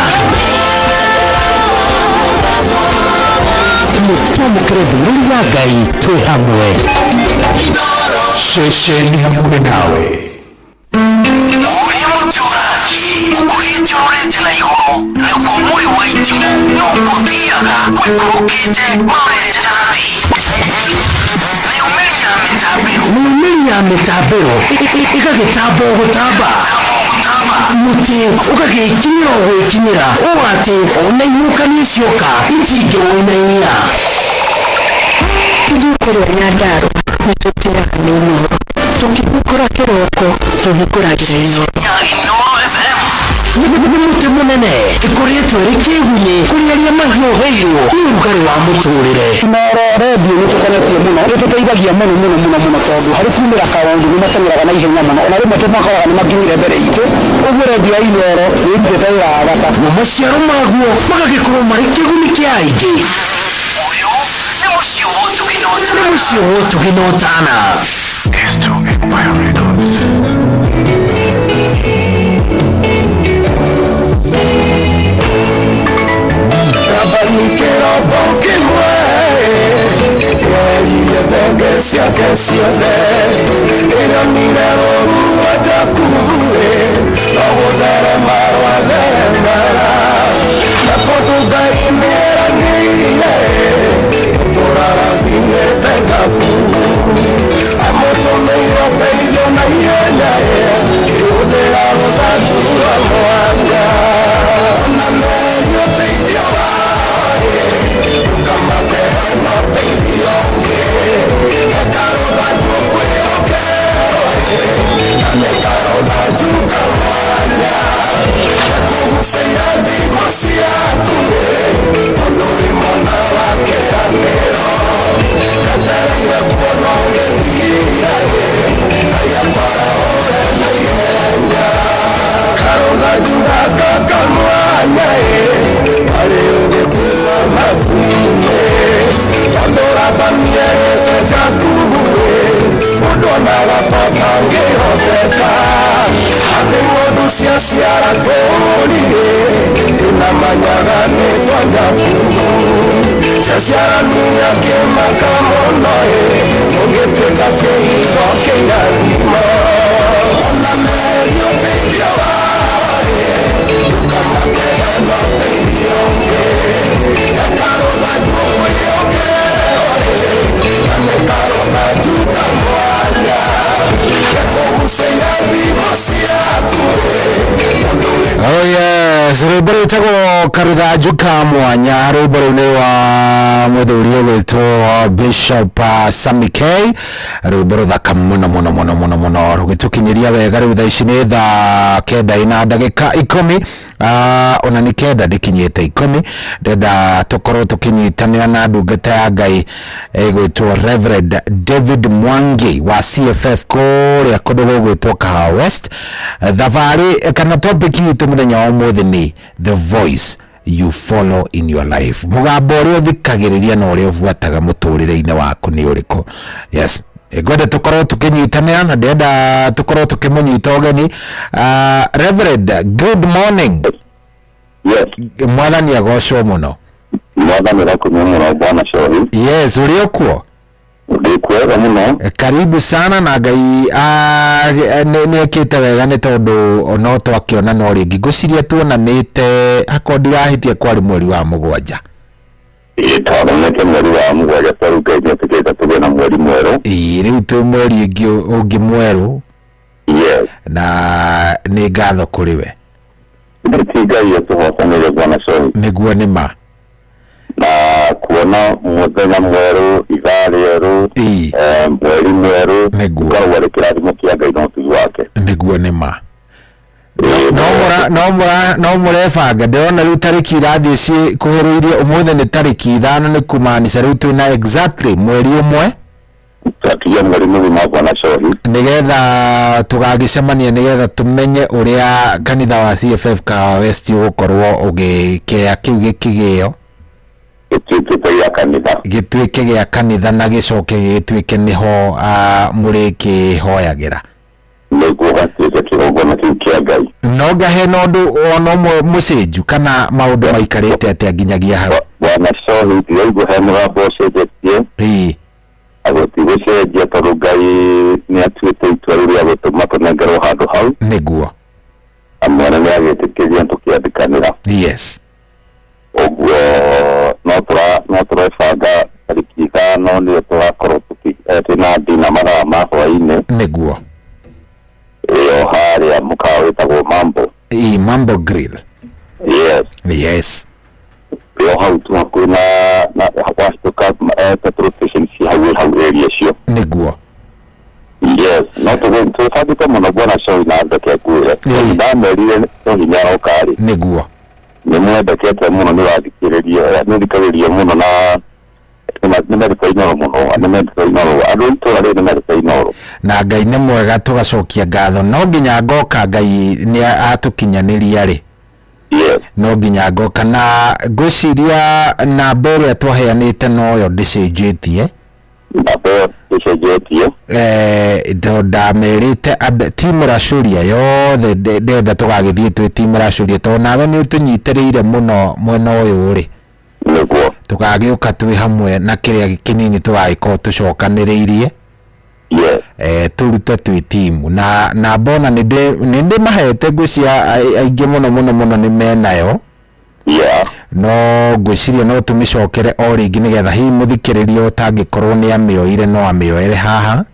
Nĩtwamũkĩre ndũmĩrĩri ya Ngai twĩ hamwe. Ceceni hamwe nawe. Ũrĩa mũtĩ ũrathiĩ ũkũrĩte ũrorete na igũrũ, naguo mũrĩ wa itĩ Mũrimũ no gũthiaga ũikũrũkĩte ũrorete na thĩ. Mĩumĩri ya mĩtambĩro. Mĩumĩri ya mĩtambĩro ĩgagĩtamba o gũtamba, mũtĩ ũgagĩkinyĩra o gwĩkinyĩra ũũ atĩ ona ihuhũkanio cioka itingĩwũinainia. Ithuĩ kũrĩa Nyandarua nĩ tũtĩaga nĩ Inooro. Tũkĩhingũra kĩroko tũhingũragĩra Inooro. Nĩ mũtĩ mũnene ĩkoretwo ĩrĩ kĩgunyĩ kũrĩ arĩa mahiũhĩirwo nĩ ũrugarĩ wa mũtũrĩre. Inooro redio nĩ tũkonetie mũno, nĩ tũteithagia mũno mũno mũno mũno tondũ harĩ kumĩra kaũndũ nĩ mateng'eraga na ihenya mũno, ona rĩmwe tũmakoraga nĩ makinyire mbere itũ. Ũguo redio ya Inooro nĩ ĩrutĩte wĩra wa bata. Na maciaro maguo magagĩkorwo marĩ kĩguni kĩa aingĩ. Ũyũ nĩ mũciĩ wa ũtugi na ũtana. Nĩ mũciĩ wa ũtugi na ũtana. Rabani kĩroko kĩmwe Yeririe thenge ciake ciothe Ĩronire rũru rwa Jakubu No gũtherema rwatheremara. Na tondũ Ngai nĩeranĩire Tũrarathimĩte Jakubu. Amũtũmĩire ũteithio na ihenya Ĩhũthĩra rũthanju rwa mwanya. Ona merio ũteithio wao Ndũkamake hena ũteithio ũngĩ. Reka rũthanju kwĩhokerwo Na nĩ karũthanju ka mwanya. Gakũgucĩria thingo ciaku Tondũ wĩ mwana wa kĩĩranĩro. Ndetereire kuona ũgĩthiĩ Ngai akwarahũre na ihenya. Karũthanju gaka ka mwanya Karĩ ũgĩkua matu-inĩ. Tondũ Labani erĩte Jakubu Ũndũ onaga ta ũtangĩhoteka. Atĩ ng'ondu ciaciara tũũri Inamanyaga nĩ twa Jakubu. Ciaciarania kĩmaka mũno Ũngĩtuĩka kĩhingo kĩrathimo. Ona merio ũteithio wao Ndũkamake hena ũteithio ũngĩ. Reka rũthanju kwĩhokerwo Na nĩ karũthanju ka mwanya. Gakũgucĩria thingo ciaku Oh yes, rwĩmbo rwĩtagwo karũthanju ka mwanya. Rwĩmbo rũu nĩ rwa mũthuri ũgwĩtwo Bishop Sammy K. Rwĩmbo rũthaka mũno mũno mũno mũno mũno, rũgĩtũkinyĩria wega. Rĩu thaa ici nĩ thaa kenda ina ndagĩka 10, ona nĩ kenda ndĩkinyĩte 10. Ndĩrenda tũkorwo tũkĩnyitanĩra na ndungata ya Ngai ĩgwĩtwo Reverend David Mwangi wa CFF kũrĩa kũndũ gũgwĩtwo Kahawa West. Thabarĩ kana topic itũ mũthenya wa ũmũthĩ nĩ the voice you follow in your life. Mũgambo ũrĩa ũthikagĩrĩria na ũrĩa ũbuataga mũtũrĩre-inĩ waku nĩ ũrĩkũ? Yes, ngwenda tũkorwo tũkĩnyitanĩra na ndĩrenda tũkorwo tũkĩmũnyita ũgeni. Reverend, good morning. Yes. Mwathani agocwo mũno. Mwathani arakũnyua mũno bwana Shohi. Yes, ũrĩ okuo? Ndĩ kwega mũno. Karibu sana na Ngai nĩ ekĩte wega nĩ tondũ no twakĩona no rĩngĩ ngwĩciria tuonanĩte akorwo ndirahĩtia kwarĩ mweri wa 7. Ĩĩ, twaronete mweri wa 7 tondũ Ngai nĩ etĩkĩrĩte tũgĩe na mweri mwerũ. Ĩĩ, rĩu twĩ mweri ũngĩ mwerũ. Yes. Na nĩ ngatho kũrĩ we. Ti Ngai ũtũhotanĩire bwana Shohi. Nĩguo nĩ ma. Na kuona mũthenya mwerũ, ithaa rĩerũ, mweri mwerũ, ũkoragwo arĩ kĩrathimo kĩa Ngai na ũtugi wake. Nĩguo nĩ ma. No mũrebanga, ndĩrona rĩu tarĩki irathiĩ cikuhĩrĩirie. Ũmũthĩ nĩ tarĩki 5, nĩ kumaanisha rĩu twĩna exactly mweri ũmwe. Twatigia mweri mũgima bwana Shohi. Nĩgetha tũgagĩcemania, nĩgetha tũmenye ũrĩa kanitha wa CFF Kahawa West ũgũkorwo ũgĩkĩa kĩu gĩkĩgĩo. Gĩtuĩkĩte gĩa kanitha. Gĩtuĩke gĩa kanitha na gĩcoke gĩtuĩke nĩho mũrĩkĩhoyagĩra. Nĩguo gatuĩke kĩgongona kĩu kĩa Ngai. No ngahe na ũndũ ona ũmwe mũcenju kana maũndũ maikarĩte atĩa nginyagia hau? Bwana Shohi, ndiraigua he mũgambo ũcenjetie. Ĩĩ. Gũtigũcenjia tondũ Ngai nĩ atuĩte itua rĩu rĩa gũtũma tũnengerwo handũ hau. Nĩguo. Na mwene nĩ agĩtĩkĩria tũkĩandĩkanĩra. Yes. Ũguo no tũra no tũrebanga tarĩki 5 nĩyo tũgakorwo twĩna ndina mathaa ma hwaĩ-inĩ. Nĩguo. Ĩyo harĩa mũkawa wĩtagwo Mambo. Ĩ, Mambo Grill. Yes. Yes. Ĩyo hau tu hakuhĩ na wahĩtũka petrol station ci hau hau area icio. Nĩguo. Yes, no tũbangĩte mũno bwana Shohi na ndeke ngwĩre. Ndamerire Shohi nĩaroka rĩ. Nĩguo. Nĩ mwendekete mũno, nĩ ũrathikĩrĩria, nĩ ũthikagĩrĩria mũno na nĩ mendete Inooro mũno, nĩ mendete Inooro, andũ a itũra rĩrĩ nĩ mendete Inooro. Na Ngai nĩ mwega, tũgacokia ngatho. No nginya ngoka, Ngai nĩ atũkinyanĩria rĩ. Yes. No nginya ngoka, na ngwĩciria namba ĩrĩa twaheanĩte noyo ndĩcenjetie. Namba ĩyo ndĩcenjetie. Tondũ ndamerĩte timu Racũria yothe ndĩrenda tũgagĩthiĩ twĩ timu Racũria, tondũ nawe nĩ ũtũnyitĩrĩire mũno mwena ũyũ rĩ. Nĩguo. Tũgagĩũka twĩ hamwe na kĩrĩa kĩnini tũgagĩkorwo tũcokanĩrĩirie. Yes. Tũrute twĩ timu na namba ona nĩ ndĩmahete, ngwĩciria aingĩ mũno mũno mũno nĩ menayo. Yeah. No ngwĩciria no tũmĩcokere o rĩngĩ nĩgetha hihi mũthikĩrĩria ũtangĩkorwo nĩ amĩoire no amĩoere haha.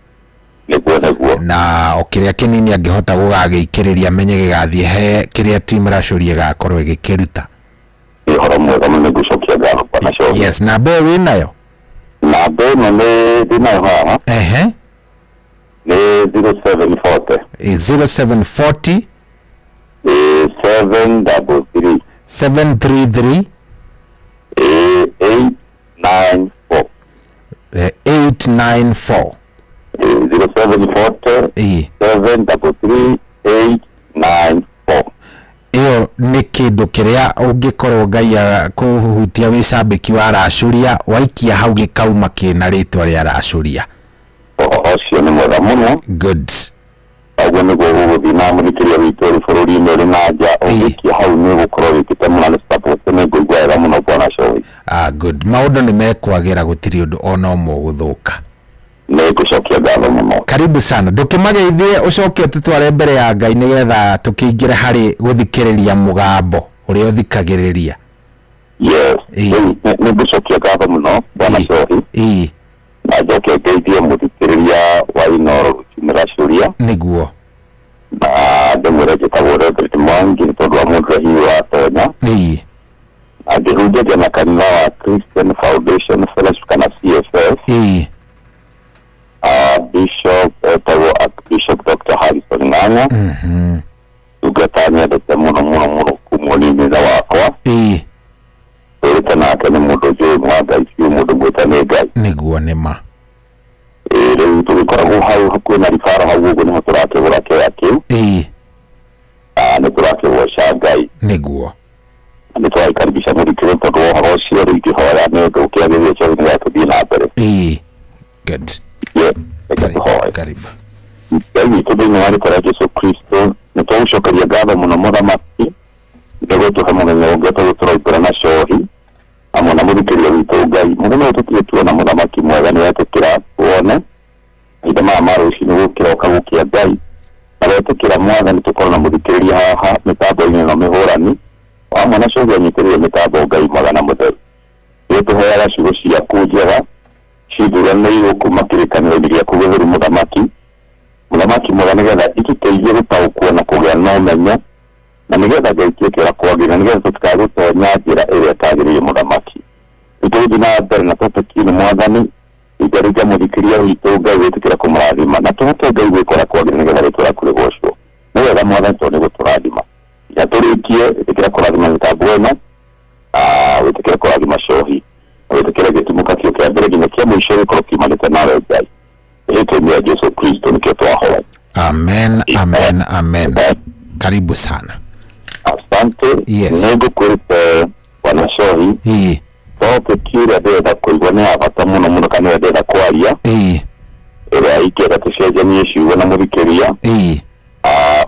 Nĩguo, nĩguo. Na o kĩrĩa kĩnini angĩhota gũgagĩikĩrĩria amenye gĩgathiĩ he kĩrĩa timu Racũria ĩgakorwo ĩgĩkĩruta. Nĩ ũhoro mwega mũno, nĩngũcokia ngatho bwana Shohi. Yes, namba ĩyo wĩnayo? Namba ĩno nĩ ndĩnayo haha. Nĩ 0740. 0740. 733. 733. 894. 894. 0740. 733 894. Ĩyo nĩ kĩndũ kĩrĩa ũngĩkorwo Ngai kũhutia wĩ cambĩki wa Racũria, waikia hau gĩkauma kĩna rĩtwa rĩa Racũria. Ũhoro ũcio nĩ mwega mũno. Good. Ũguo nĩguo gũgũthiĩ na mũthikĩrĩria witũ ũrĩ bũrũri-inĩ ũrĩ na nja, ũngĩikia hau nĩ ũgũkorwo wĩkĩte mũno, nĩ support, nĩ ngũigua wega mũno bwana Shohi. Ah, good. Maũndũ nĩ mekwagĩra, gũtirĩ ũndũ ona ũmwe ũgũthũka. Nĩ ngũcokia ngatho mũno. Karibu sana. Ndũkĩmageithie ũcoke ũtũtware mbere ya Ngai nĩgetha tũkĩingĩre harĩ gũthikĩrĩria mũgambo ũrĩa ũthikagĩrĩria. Yes. Rĩu nĩ ngũcokia ngatho mũno bwana Shohi. Na njoke ngeithie mũthikĩrĩria wa Inooro rũcinĩ Racũria. Nĩguo. Na ndĩmwĩre njĩtagwo Reverend Mwangi nĩ tondũ wa mũndũ ũrĩa hihi ũratonya. Na ngĩhunjagia na kanitha wa Christian Foundation Fellowship kana CFF. Bishop etagwo Archbishop Dr. Harrison Ng'ang'a. Ndungata nyendete mũno mũno mũno kuma ũnini-inĩ wakwa. Twĩrĩte nake nĩ mũndũ njũĩ wa Ngai biũ, mũndũ mwĩte nĩ Ngai. Nĩguo, nĩ ma. Rĩu tũgĩkoragwo hau hakuhĩ na ribara hau ũguo nĩho tũrakĩgũra kĩoya kĩu. Nĩ tũrakĩgoca Ngai. Nĩguo. Na nĩ tũragĩkaribisha mũthikĩrĩria tondũ wa ũhoro ũcio, rĩu ingĩhoya nĩ ũndũ ũkĩagĩrĩire Shohi nĩgetha tũthiĩ na mbere. Good. Yes, reke tũhoe. Karibu. Ngai witũ thĩinĩ wa rĩtwa rĩa Jesu Kristo, nĩ twagũcokeria ngatho mũno mũthamaki nĩ gũtũhe mũthenya ũngĩ tondũ tũraikara na Shohi hamwe na mũthikĩrĩria witũ Ngai. Mũthenya ũyũ tũtirĩ tuona mũthamaki mwega, nĩ wetĩkĩra tuone mahinda maya ma rũcinĩ gũkĩroka gũkĩa Ngai, na wetĩkĩra mwathani tũkorwo na mũthikĩrĩria haha mĩtambo-inĩ ĩno mĩhũrani o hamwe na Shohi anyitĩrĩire mĩtambo Ngai mwega na mũtheru. Nĩ tũheaga ciugo ciaku njega cithuranĩirwo kuma kĩrĩkanĩro-inĩ gĩaku gĩtheru mũthamaki, mũthamaki mwega, nĩgetha itũteithie gũtaũkwo na kũgĩa na ũmenyo, na nĩgetha Ngai tuĩke wa kwagĩrĩra, nĩgetha tũtikae gũtonya njĩra ĩrĩa ĩtagĩrĩire mũthamaki. Nĩ tũgũthiĩ na mbere na topic nĩ mwathani ringaringa mũthikĩria witũ Ngai wĩtĩkĩra kũmũrathima na tũhote Ngai gwĩka ũrĩa kwagĩrĩire nĩgetha rĩtwa rĩaku rĩgocwo. Nĩ wega mwathani tondũ nĩ gũtũrathima. Nginya tũrĩkie, ĩtĩkĩra kũrathima mĩtambo ĩno, wĩtĩkĩre kũrathima Shohi, na wĩtĩkĩre gĩtumũka kĩu kĩa mbere nginya kĩa mũico gĩkorwo kiumanĩte nawe Ngai. Rĩtwa-inĩ rĩa Jesu Kristo nĩkĩo twahoya. Amen, amen, amen. Karibu sana. Asante. Yes. Nĩ ngũkwĩrĩte bwana Shohi. Topic ĩrĩa ndĩrenda kũigua nĩ ya bata mũno mũno, kana ĩrĩa ndĩrenda kwaria. Ĩrĩa ingĩenda tũcenjanie ciugo na mũthikĩrĩria.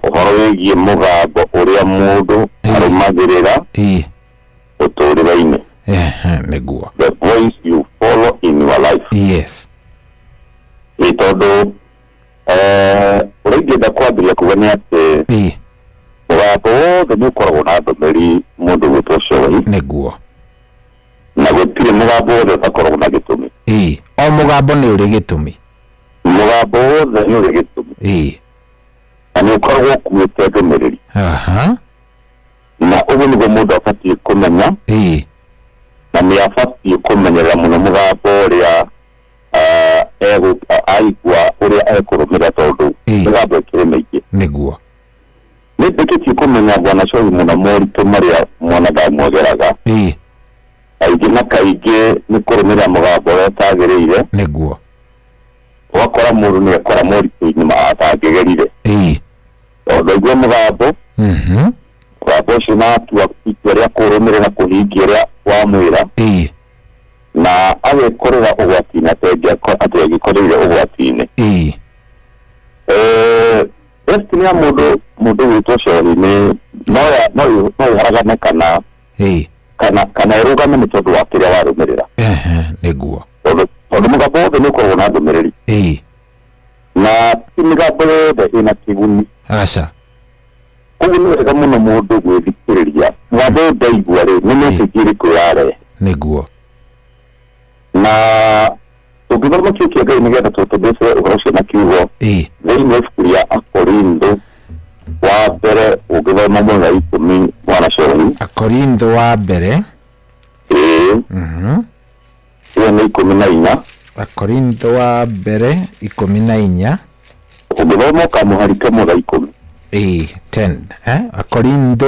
Ũhoro wĩgiĩ mũgambo ũrĩa mũndũ arũmagĩrĩra mũtũrĩre-inĩ. Nĩguo. The voice you follow in your life. Yes. Nĩ tondũ ũrĩa ingĩenda kwambĩrĩria kuga nĩ atĩ mũgambo wothe nĩ ũkoragwo na ndũmĩrĩri mũndũ gwĩtwo Shohi. Nĩguo. Na gũtirĩ mũgambo wothe ũtakoragwo na gĩtũmi. Ĩĩ, o mũgambo nĩ ũrĩ gĩtũmi. Mũgambo wothe nĩ ũrĩ gĩtũmi. Ĩĩ. Na nĩ ũkoragwo ũkuĩte ndũmĩrĩri. Aha. Na ũguo nĩguo mũndũ abatiĩ kũmenya. Ĩĩ. Na nĩ abatiĩ kũmenyerera mũno mũgambo ũrĩa aigua ũrĩa ekũrũmĩrĩra tondũ mĩgambo ĩkĩrĩ mĩingĩ. Nĩguo. Nĩ ndĩkĩtie kũmenya Bwana Cohi mũno moritũ marĩa mwanadamu ageraga. Ĩĩ. Kaingĩ na kaingĩ nĩ kũrũmĩrĩra mũgambo ũrĩa ũtagĩrĩire. Nĩguo. Ũgakora mũndũ nĩ ekora moritũ-inĩ atangĩgerire. Ĩĩ. Tondũ aigua mũgambo, mũgambo ũcio na atua itua rĩa kũũrũmĩrĩra kũhingia ũrĩa wamwĩra. Ĩĩ. Na agekorera ũgwati-inĩ atangĩkoreire ũgwati-inĩ. Ĩĩ. Destiny ya mũndũ mũndũ gwĩtwo Cohi nĩ no no no ĩharagane kana Ĩĩ. kana kana ĩrũgame nĩ tondũ wa kĩrĩa warũmĩrĩra. Ehe, nĩguo. Tondũ tondũ mũgambo wothe nĩ ũkoragwo na ndũmĩrĩri. Ĩĩ. Na ti mĩgambo yothe ĩna kĩguni. Aca. Koguo nĩ wega mũno mũndũ gwĩthikĩrĩria mũgambo ũyũ ndaigua rĩ, nĩ message ĩrĩkũ ĩrarehe. Nĩguo. Na tũngĩthoma kiugo kĩa Ngai nĩgetha tũtũmbĩce ũhoro ũcio na kiugo thĩinĩ wa ibuku rĩa Akorintho wa mbere ũngĩthoma mwena wa ikũmi mwana Cohi. Akorintho wa mbere. Ĩĩ. Ĩyo nĩ 14. Akorintho wa mbere 14. Ũngĩthoma ũkamũhari kamwe ga 10. Ĩĩ, 10. Eh? Akorintho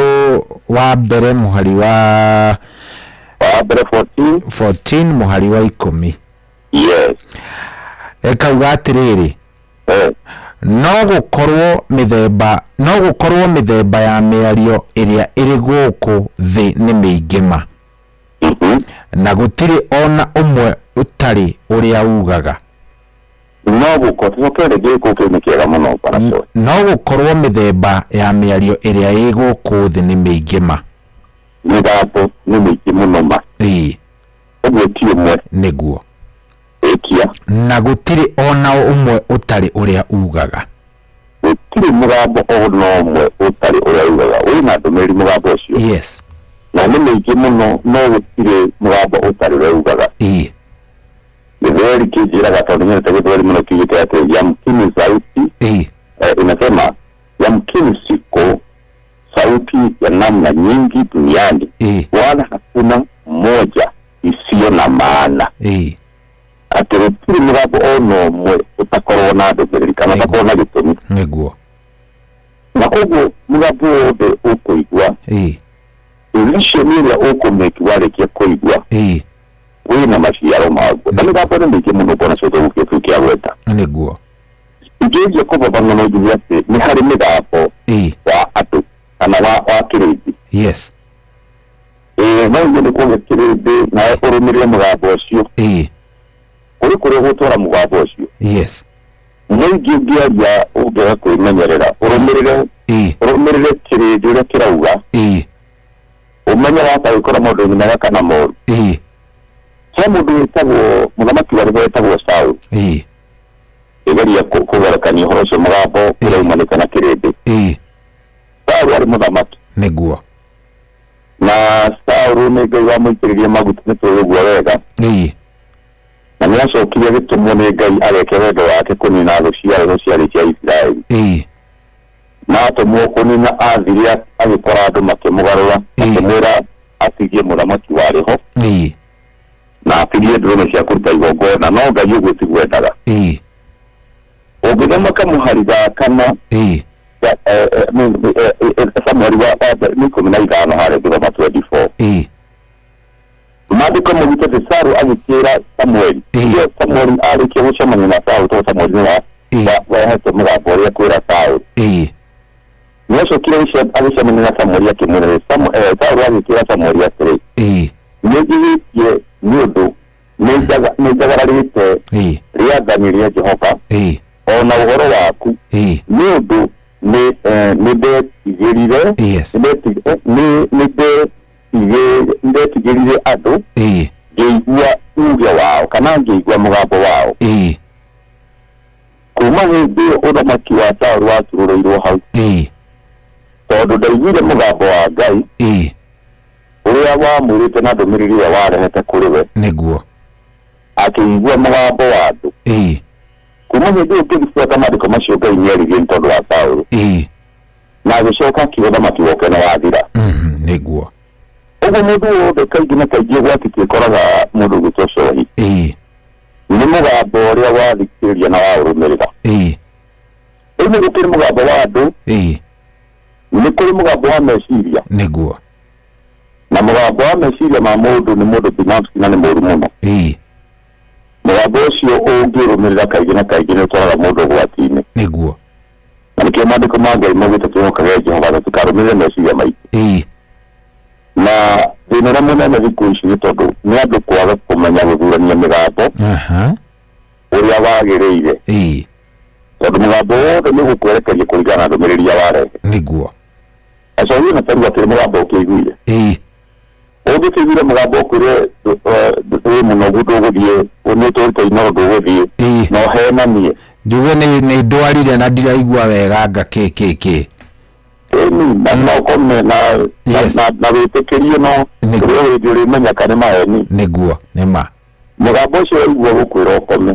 wa mbere mũhari wa wa mbere 14. 14 mũhari wa 10. Yes. Ĩkauga atĩrĩrĩ, no gũkorwo mĩthemba no gũkorwo mĩthemba ya mĩario ĩrĩa ĩrĩ gũkũ thĩ nĩ mĩingĩ ma, na gũtirĩ ona ũmwe ũtarĩ ũrĩa ugaga. No gũkorwo tũcoke rĩngĩ gĩkũ kĩu nĩ kĩega mũno Bwana Cohi. No gũkorwo mĩthemba ya mĩario ĩrĩa ĩ gũkũ thĩ nĩ mĩingĩ ma. Mĩgambo nĩ mĩingĩ mũno ma. Ĩĩ. Ũguo ti ũmwe. Nĩguo. Ĩkia. Na gũtirĩ ona ũmwe ũtarĩ ũrĩa ugaga. Gũtirĩ mũgambo ona ũmwe ũtarĩ ũrĩa ugaga. Wĩna ndũmĩrĩri mũgambo ũcio. Yes. Na nĩ mĩingĩ mũno no gũtirĩ mũgambo ũtarĩ ũrĩa ugaga. Ĩĩ. Gĩthweri kĩnjĩraga tondũ nyendete gĩthweri mũno kiugĩte atĩ yamkini sauti. Ĩĩ. Inasema yamkini siko sauti ya namna nyingi duniani. Wala hakuna moja isiyo na maana. Ĩĩ. Atĩ gũtirĩ mũgambo ona ũmwe ũtakorwo na ndũmĩrĩri kana ũtakorwo na gĩtũmi. Nĩguo. Na koguo mũgambo wothe ũkũigua, Ĩĩ. decision ĩrĩa ũkũmĩki warĩkia kũigua, Ĩĩ. wĩna maciaro maguo. Na mĩgambo nĩ mĩingĩ mũno Bwana Cohi tũgũkĩte tũkĩagweta. Nĩguo. Ingĩgeria kũbaba no njuge atĩ nĩ harĩ mĩgambo wa andũ kana wa kĩrĩndĩ. Yes. Ĩĩ, no njuge nĩ kũgĩa kĩrĩndĩ nawe ũrũmĩrĩre mũgambo ũcio. Ĩĩ. Kũrĩ kũrĩa ũgũtwara mũgambo ũcio. Yes. Mũingĩ ũngĩaria ũngĩaga kwĩmenyerera ũrũmĩrĩre ũrũmĩrĩre kĩrĩndĩ ũrĩa kĩrauga. Ĩĩ. Ũmenye wahota gwĩkora maũndũ-inĩ mega kana moru. Ĩĩ. He mũndũ wĩtagwo mũthamaki wa rĩho wĩtagwo Saul. Ĩĩ. Ĩgeria kũgerekania ũhoro ũcio mũgambo ũrĩa umanĩte na kĩrĩndĩ. Ĩĩ. Saul arĩ mũthamaki. Nĩguo. Na Saul nĩ Ngai wamũitĩrĩrie maguta nĩ tũĩ ũguo wega. Ĩĩ. Na nĩ acokire agĩtũmwo nĩ Ngai ageke wendo wake kũnina thũ cia roho ciarĩ cia Isiraeli. Ĩĩ. Na atũmwo kũnina athire agĩkora andũ makĩmũgarũra makĩmwĩra atigie mũthamaki warĩ ho. Ĩĩ. Na atigie ndũrũme cia kũruta igongona no Ngai ũguo tiguo endaga. Ĩĩ. Ũngĩthoma kamũhari ga kana Ĩĩ. Samueli wa mbere nĩ 15 harĩa ũngĩthoma 24. Ĩĩ. Maandĩko maugĩte atĩ Saul agĩkĩra Samueli. Ĩyo Samueli arĩkia gũcemania na Saul tondũ Samueli nĩwe wahetwo mũgambo ũrĩa kwĩra Saul. Ĩĩ. Nĩacokire agĩcemania na Samueli akĩmwĩra Saul agĩkĩra Samueli atĩrĩ, Ĩĩ. Nĩnjĩhĩtie nĩ ũndũ nĩnjagararĩte rĩathani rĩa Jehova Ĩĩ. ona ũhoro waku Ĩĩ. nĩ ũndũ nĩndetigĩrire Yes. nĩndetigĩrire andũ Ĩĩ. ngĩigua uge wao kana ngĩigua mũgambo wao. Ĩĩ. Kuma hĩndĩ ĩyo ũthamaki wa Saul waturũrĩirwo hau. Ĩĩ. Tondũ ndaiguire mũgambo wa Ngai. Ĩĩ. Ũrĩa wamwĩrĩte na ndũmĩrĩri ĩrĩa warehete kũrĩ we. Nĩguo. Akĩigua mũgambo wa andũ. Kuma hĩndĩ ĩyo ngĩbuata maandĩko macio Ngai nĩaririe nĩ tondũ wa Saũlũ. Na agĩcoka akiuga ũthamaki wake nĩ wathira. Nĩguo. Ũguo mũndũ wothe kaingĩ na kaingĩ ũgwati kĩkoraga mũndũ ũgwĩtwo cohi. Nĩ mũgambo ũrĩa wathikĩrĩria na waũrũmĩrĩra. Rĩu nĩ gũkĩrĩ mũgambo wa andũ. Nĩ kũrĩ mũgambo wa meciria. Nĩguo. Na mũgambo wa meciria ma mũndũ nĩ mũndũ binafsi na nĩ mũru mũno. Mũgambo ũcio ũngĩrũmĩrĩra kaingĩ na kaingĩ nĩ ũtwaraga mũndũ ũgwati-inĩ. Nĩguo. Na nĩkĩo maandĩko ma Ngai maugĩte twĩhokage Jehova na tũkarũmĩrĩre meciria maitũ. Na thĩna ũrĩa mũnene thikũ ici nĩ tondũ nĩ andũ kwaga kũmenya gũthurania mĩgambo ũrĩa wagĩrĩire. Tondũ mũgambo wothe nĩ ũgũkwerekeria kũringana na ndũmĩrĩri ĩrĩa warehe. Nĩguo. Acoria na tarua atĩrĩ mũgambo ũkĩiguire. Ũngĩkĩiguire mũgambo ũkwĩre wĩ mũnogu ndũgũthiĩ, nĩ ũtũrĩte inoro ndũgũthiĩ, na ũhenanie. Njuge nĩ ndwarire na ndiraigua wega anga kĩ kĩ kĩ. Ĩni, na no ũkome na na wĩtĩkĩrie no kũrĩ hĩndĩ ũrĩmenya kana nĩ maheni. Nĩguo, nĩ ma. Mũgambo ũcio waigua gũkwĩra ũkome.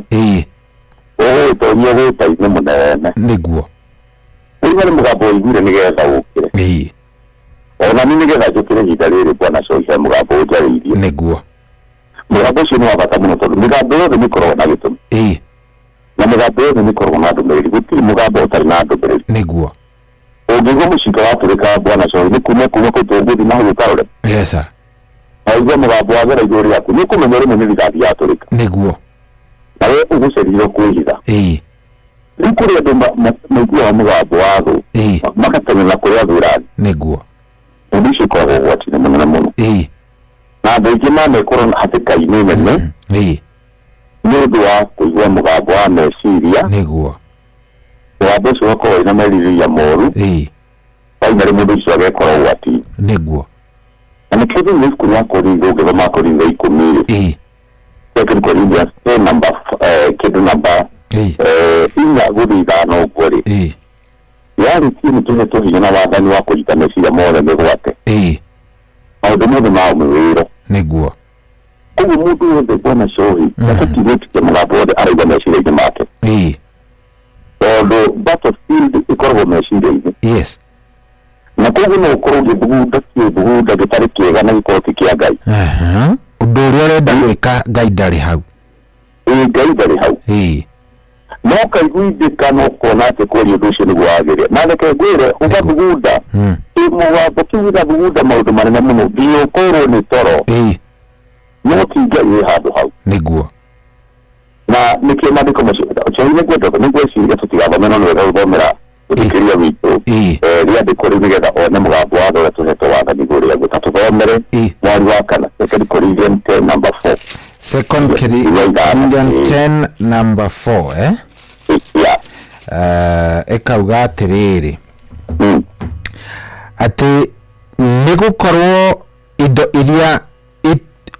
Ũgũgĩtonyia ũgũta-inĩ mũnene. Nĩguo. Ũrĩa nĩ mũgambo ũiguire nĩgetha ũkĩre. Ona niĩ nĩgetha njũkĩre ihinda rĩrĩ bwana Cohi he mũgambo ũnjarĩirie. Nĩguo. Mũgambo ũcio nĩ wa bata mũno tondũ mĩgambo yothe nĩ ĩkoragwo na gĩtũmi. Na mĩgambo yothe nĩ ĩkoragwo na ndũmĩrĩri. Gũtirĩ mũgambo ũtarĩ na ndũmĩrĩri. Nĩguo. Ũngĩigua mũcinga watũrĩka bwana Cohi nĩ kuma kuma kũ tũgũthiĩ na hau ũkarore. Yes sir. Na ũigue mũgambo wagera igũrũ rĩaku nĩ ũkũmenya rĩmwe nĩ rithathi yatũrĩka. Nĩguo. Na we ũgũcerire kwĩhitha. Rĩu kũrĩ andũ maiguaga mũgambo wa thũ magateng'era kũrĩa thũ ĩrathiĩ. Nĩguo. Ũndũ ũcio ũkoragwo ũgwati-inĩ mũnene mũno. Na andũ aingĩ manekora hatĩka-inĩ nene nĩ ũndũ wa kũigua mũgambo wa meciria. Nĩguo. Mũgambo ũcio ũgakorwo wĩna merirĩria moru. Finally mũndũ ũcio agekora ũgwati-inĩ. Nĩguo. Na nĩkĩo thĩinĩ wa ibuku rĩa Korintho ũngĩthoma Korintho ikũmi rĩ, Second Corinthians 10 number kĩndũ namba inya gũthiĩ ithano ũguo rĩ, yarĩtie nĩ tũhetwo hinya na wathani wa kũnyita meciria mothe mĩgwate. Maũndũ mothe ma mwĩwĩro. Nĩguo. Koguo mũndũ wothe bwana Cohi ndabatiĩ gwĩtĩkia mũgambo wothe araigua meciria-inĩ make. Tondũ battlefield ĩkoragwo meciria-inĩ. Yes. Na koguo no ũkorwo ũgĩthugunda kĩthugunda gĩtarĩ kĩega na gĩkorwo ti kĩa Ngai. Ũndũ ũrĩa ũrenda gwĩka Ngai ndarĩ hau. Ĩĩ Ngai ndarĩ hau. No ũkaiguithĩka na ũkona atĩ kweli ũndũ ũcio nĩguo wagĩrĩire. Na reke ngwĩre ũgathugunda kĩmũgambo kĩu gĩgathugunda maũndũ manene mũno nginya ũkorwo nĩ toro. No ti Ngai wĩ handũ hau. Nĩguo. Na nĩkĩo maandĩko macio Cohi nĩngwenda nĩngwĩciria tũtigathome no nĩ wega gũthomera mũthikĩrĩria witũ rĩandĩko rĩu nĩgetha one mũgambo wa thũ ũrĩa tũhetwo wathani igũrũ rĩaguo. Ta tũthomere mwari wa kana Second Corinthians 10 number 4. Second Corinthians 10 number 4 eh? Yeah. Ĩkauga atĩrĩrĩ atĩ nĩ gũkorwo indo iria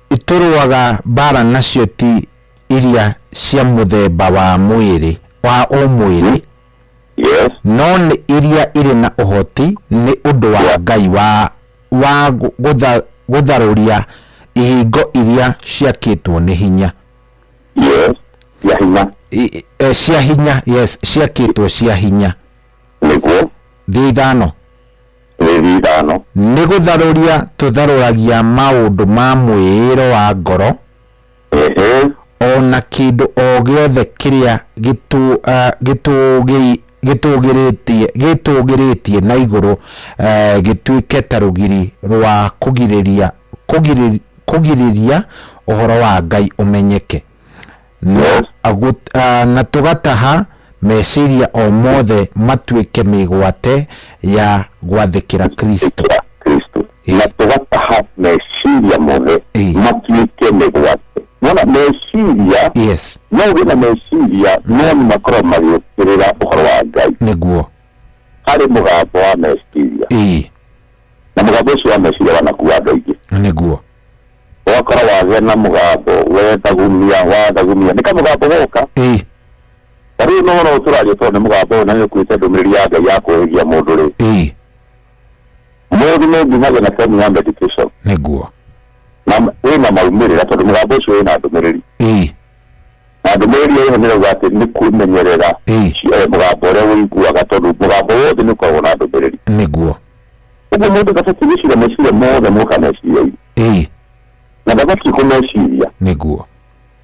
itũrũaga mbara nacio ti iria cia mũthemba wa mwĩrĩ wa ũmwĩrĩ. Yes. No nĩ iria irĩ na ũhoti nĩ ũndũ wa Ngai wa wa gũtharũria ihingo iria ciakĩtwo nĩ hinya. Yes, cia hinya. Cia hinya, yes, ciakĩtwo cia hinya. Nĩguo. Thiĩ ithano. Thiĩ ithano. Nĩ gũtharũria tũtharũragia maũndũ ma mwĩĩro wa ngoro. O na kĩndũ o gĩothe kĩrĩa gĩtũũgĩrĩtie na igũrũ gĩtuĩke ta rũgiri rwa kũgirĩrĩria ũhoro wa Ngai ũmenyeke, na tũgataha meciria o mothe matuĩke mĩgwate ya gwathĩkĩra Kristo. Na tũgataha meciria mothe matuĩke mĩgwate. Wona meciria, Yes. no ũgĩe na meciria no nĩ makoragwo magĩũkĩrĩra ũhoro wa Ngai. Nĩguo. Harĩ mũgambo wa meciria. Na mũgambo ũcio wa meciria wanakua andũ aingĩ. Nĩguo. Ũgakora wagĩa na mũgambo wethagumia, wathagumia. Nĩ kamũgambo goka. Ta rĩu no ũhoro tũraria tondũ nĩ mũgambo ũyũ na nĩ ũkuĩte ndũmĩrĩri ya Ngai ya kũũhĩgia mũndũ rĩ. Mũndũ no nginya agĩe na form ya meditation. Nĩguo. Na wĩna maumĩrĩra tondũ mũgambo ũcio wĩna ndũmĩrĩri. Na ndũmĩrĩri ĩyo nĩ ĩrauga atĩ nĩ kwĩmenyerera mũgambo ũrĩa ũiguaga tondũ mũgambo wothe nĩ ũkoragwo na ndũmĩrĩri. Nĩguo. Ũguo mũndũ ndabatiĩ gwĩciria meciria mothe moka meciria-inĩ. Na ndabatiĩ kũmeciria. Nĩguo.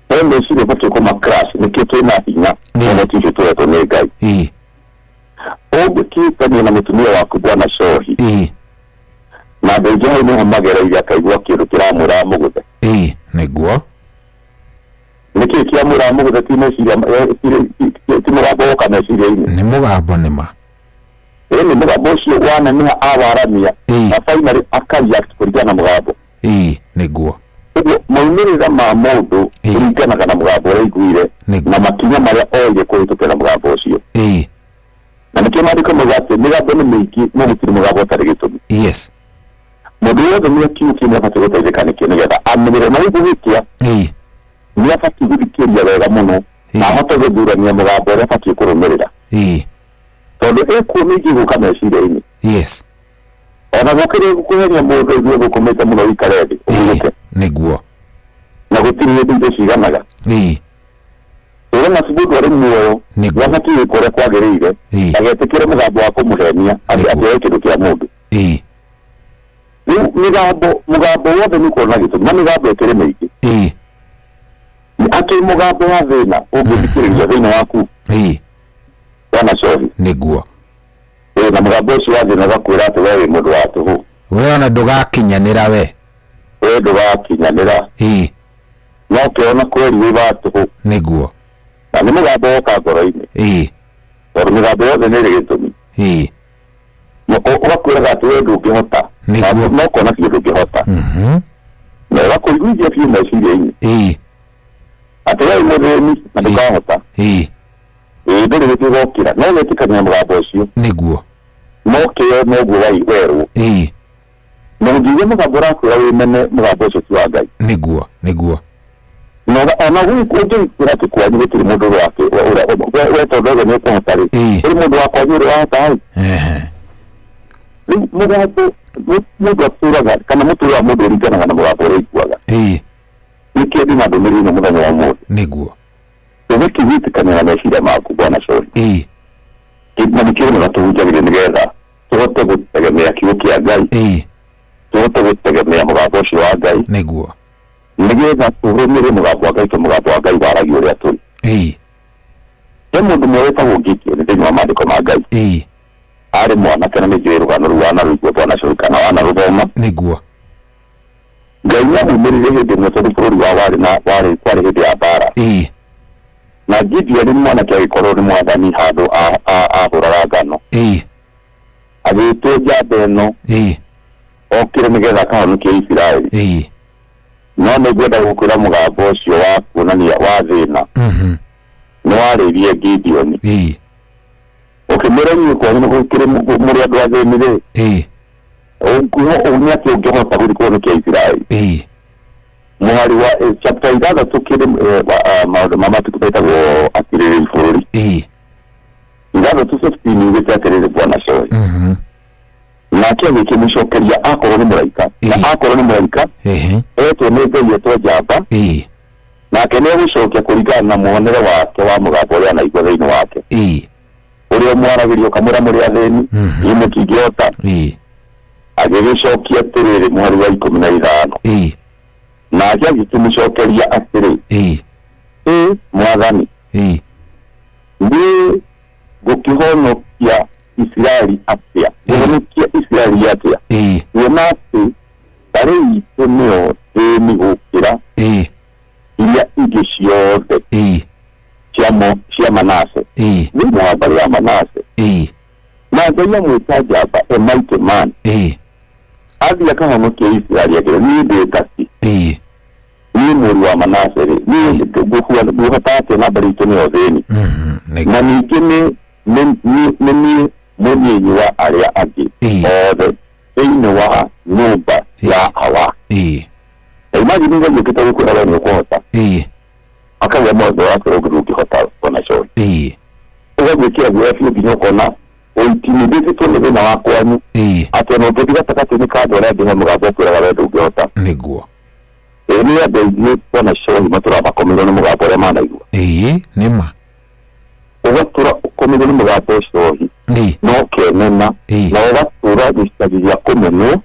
No meciria ũbatiĩ kũma crash nĩkĩo twĩna hinya ũhoti ũcio tũhetwo nĩ Ngai. Ũngĩkĩtania na mũtumia waku bwana Cohi. Na andũ aingĩ hau nĩho magereire akaigua kĩndũ kĩramwĩra amũgũthe. Nĩguo. Nĩkĩĩ kĩamwĩra amũgũthe ti meciria ti mũgambo woka meciria-inĩ. Nĩ mũgambo nĩma. Ĩni mũgambo ũcio waneneha awaramia na finally aka react kũringana na mũgambo. Nĩguo. Ũguo maumĩrĩra ma mũndũ kũringanaga na mũgambo ũrĩa aiguire na makinya marĩa oire kũhĩtũkĩra mũgambo ũcio. Na nĩkĩo maandĩko mauga atĩ mĩgambo nĩ mĩingĩ no gũtirĩ mũgambo ũtarĩ gĩtũmi. Yes. Mũndũ wothe nĩ akiũkie nĩ abatiĩ gũteithĩka nĩkĩo nĩgetha amenyere na rĩu gũgĩkĩa nĩ abatiĩ gũthikĩrĩria wega mũno na ahote gũthurania mũgambo ũrĩa abatiĩ kũrũmĩrĩra. Tondũ ĩkuo mĩingĩ gũka meciria-inĩ. Yes. Ona gũkĩrĩ kũheria mũndũ aigue gũkomete mũno ũikare thĩ ũhurũke. Nĩguo. Na gũtirĩ hĩndĩ indo ciganaga. Ũrona ti mũndũ arĩ muoyo Nĩguo. nĩabatiĩ gwĩka ũrĩa kwagĩrĩire ndagetĩkĩre mũgambo wa kũmũhenia atĩ atĩ oe kĩndũ kĩa mũndũ. Rĩu mĩgambo mũgambo wothe nĩ ũkoragwo na gĩtũmi na mĩgambo ĩkĩrĩ mĩingĩ. Atĩ mũgambo wa thĩna ũngĩthikĩrĩria thĩinĩ waku. Bwana Cohi. Nĩguo. Na mũgambo ũcio wa thĩna ũgakwĩra atĩ we wĩ mũndũ wa tũhũ. We ona ndũgakinyanĩra we. We ndũgakinyanĩra. No ũkĩona kweri wĩ wa tũhũ. Nĩguo. Na nĩ mũgambo woka ngoro-inĩ. Tondũ mĩgambo yothe nĩ ĩrĩ gĩtũmi. Ũgakwĩraga atĩ we ndũngĩhota. Nĩguo. No ũkona biũ ndũngĩhota. Na ũgakũiguithia biũ meciria-inĩ. Atĩ we wĩ mũthĩni na ndũkahota. Ndũrĩ hĩndĩ ũgokĩra. No wetĩkania na mũgambo ũcio. Nĩguo. No kĩo noguo werwo. Na ũngiuga mũgambo ũrakwĩra wĩmene mũgambo ũcio ti wa Ngai. Nĩguo, nĩguo. Na ona ũngĩkwĩra atĩ kwanyu gũtirĩ mũndũ ũrĩa we tondũ ũguo nĩ ũkũhota rĩ. Kũrĩ mũndũ wa kwanyu ũrĩa wahota hau. Rĩu mũgambo mũndũ atũraga kana mũtũrĩre wa mũndũ ũringanaga na mũgambo ũrĩa aiguaga. Nĩkĩo ndĩna ndũmĩrĩri ĩno mũthenya wa ũmũthĩ. Nĩguo. Ndũbatiĩ gwĩtĩkania na meciria maku bwana Cohi. Na nĩkĩo rĩmwe tũhunjagĩria nĩgetha tũhote gũtegemea kiugo kĩa Ngai. Tũhote gũtegemea mũgambo ũcio wa Ngai. Nĩguo. Nĩgetha tũrũmĩrĩre mũgambo wa Ngai tondũ mũgambo wa Ngai waragia ũrĩa tũrĩ. He mũndũ ũmwe wĩtagwo Gideon thĩinĩ wa maandĩko ma Ngai. Arĩ mwanake na nĩnjũĩ rũgano rũu wanarũigua bwana Cohi kana wanarũthoma. Nĩguo. Ngai nĩamumĩrire hĩndĩ ĩmwe tondũ bũrũri wao warĩ na warĩ kwarĩ hĩndĩ ya mbara. Na Gideon mwanake agĩkorwo nĩ mwathani handũ ahũraga ngano. Agĩtwo njamba ĩno. Okĩre nĩgetha akahonokie Isiraeli. No nĩngwenda gũkwĩra mũgambo ũcio wa kuonania wa thĩna. Nĩ warĩirie Gideon. Ũkĩmwĩra inyuĩ kwanyu nĩ gũkĩrĩ mũrĩ andũ athĩni rĩ. Ũũ nĩ atĩ ũngĩhota gũthiĩ kũhonokia Isiraeli. Mũhari wa chapter ithathatũ kĩrĩ maũndũ ma matukũ metagwo atirĩrĩri bũrũri. 6:15 yugĩte atĩrĩrĩ bwana Cohi. Nake agĩkĩmũcokeria akorwo nĩ mũraika. Na akorwo nĩ mũraika etwo nĩ Ngai etwo njamba. Nake nĩ egũcokia kũringana na muonere wake wa mũgambo ũrĩa anaigua thĩinĩ wake. Ũrĩa ũmwaragĩria ũkamwĩra mũrĩ athĩni, inyuĩ mũtingĩhota. Agĩgĩcokia atĩrĩrĩ mũhari wa 15. Nake agĩkĩmũcokeria atĩrĩ. Ĩ mwathani. Niĩ ngũkĩhonokia Isiraeli atĩa? Ngũhonokia Isiraeli atĩa? Kuona atĩ mbarĩ itũ nĩyo thĩni gũkĩra iria ingĩ ciothe cia Manase. Thĩinĩ wa mbarĩ ya Manase. Na Ngai amwĩta njamba, a mighty man. Athiĩ akahonokia Isiraeli akĩra niĩ ndĩ tati. Niĩ mũriũ wa Manase rĩ, niĩ ngũhota atĩa na mbarĩ itũ nĩyo thĩni? Na ningĩ nĩ niĩ mũnyinyi wa arĩa angĩ othe thĩinĩ wa nyũmba ya awa. Na imagine Ngai ũkĩte gũkwĩra we nĩ ũkũhota. Akauga mũndũ wakwĩra ũngĩ ndũngĩhota ona Cohi. Ũgagwĩkĩra guoya biũ nginya ũkona Ũintimidĩtĩtwo nĩ thĩna wa kwanyu atĩ ona ũngĩthiĩ gatagatĩ-inĩ ka andũ arĩa angĩ he mũgambo ũkwĩraga we ndũngĩhota. Nĩguo. Ĩĩ nĩ andũ aingĩ bwana Cohi matũraga makomeirwo nĩ mũgambo ũrĩa manaigua. Ĩĩ nĩ ma. Ũgatũra ũkomeirwo nĩ mũgambo Cohi na ũkemena na ũgatũra gĩcagi gĩa kũmenwo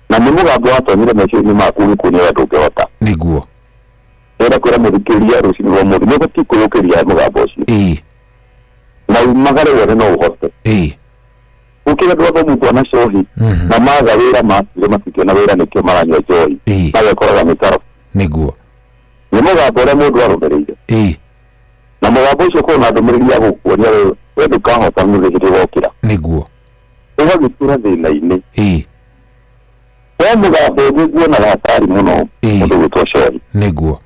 na nĩ mũgambo watonyire meciria-inĩ maku ũgĩkuonia ũrĩa ndũngĩhota. Nĩguo. Ndĩrenda kwĩra mũthikĩrĩria rũcinĩ rwa ũmũthĩ nĩ ũbatiĩ kwĩyũkĩria mũgambo ũcio. Na umagare wone no ũhote. Gũkĩra andũ athomu bwana Cohi na maga wĩra matigire matingĩona wĩra nĩkĩo maranyua njohi magekoraga mĩtaro. Nĩguo. Nĩ mũgambo ũrĩa mũndũ arũmĩrĩire. Na mũgambo ũcio ũkoragwo na ndũmĩrĩri ya gũkuonia we we ndũkahota nĩ hĩndĩ wokĩra. Nĩguo. Ũgagĩtũra thĩna-inĩ. He mũgambo ũngĩ nguonaga hatari mũno mũndũ ũgwĩtwo Cohi. Nĩguo.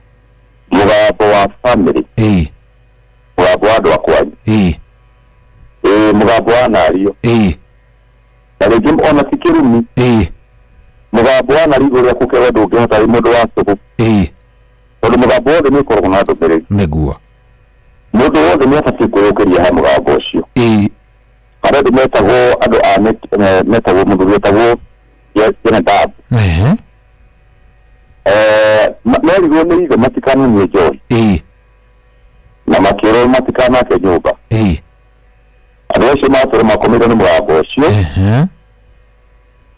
Mũgambo wa family. Mũgambo wa andũ a kwanyu. Ĩĩ mũgambo wa nario. Na rĩngĩ ona ti kĩrumi. Mũgambo wa nario igũrũ rĩaku ũkerwo ndũngĩhota wĩ mũndũ wa tũhũ. Tondũ mũgambo wothe nĩ ũkoragwo na ndũmĩrĩri. Nĩguo. Mũndũ wothe nĩ abatiĩ kwĩyũkĩria he mũgambo ũcio. Harĩ andũ metagwo andũ a metagwo mũthuri wetagwo Jonadabu. Merirwo nĩ ithe matikananyue njohi. Na makĩrwo matikanake nyũmba. Andũ acio matũra makomeirwo nĩ mũgambo ũcio.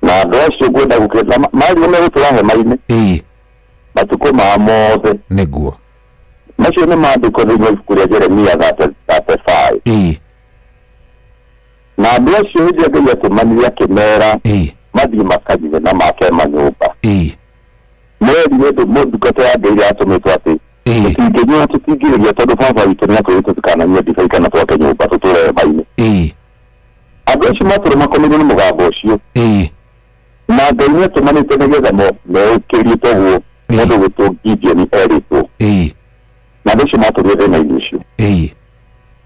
Na andũ acio ngwenda gũkĩra marirwo megũtũra hema-inĩ. Matukũ mao mothe. Nĩguo. Macio nĩ maandĩko thĩinĩ wa ibuku rĩa Jeremia 35. Na andũ acio hĩndĩ ĩrĩa Ngai atũmanire akĩmera mathiĩ makanyue na make manyũmba. Merire ndungata ya Ngai ĩrĩa yatũmĩtwo atĩ tũtingĩnyua tũtingĩrĩria tondũ baba witũ nĩ atwĩrĩte tũtikananyue ndibei kana twake nyũmba tũtũre hema-inĩ. Andũ acio matũra makomeirwo nĩ mũgambo ũcio. Na Ngai nĩ atũmanĩte nĩgetha meũkĩrie toguo mũndũ ũgwĩtwo Gideon erĩtwo. Na andũ acio matũrire thĩna-inĩ ũcio.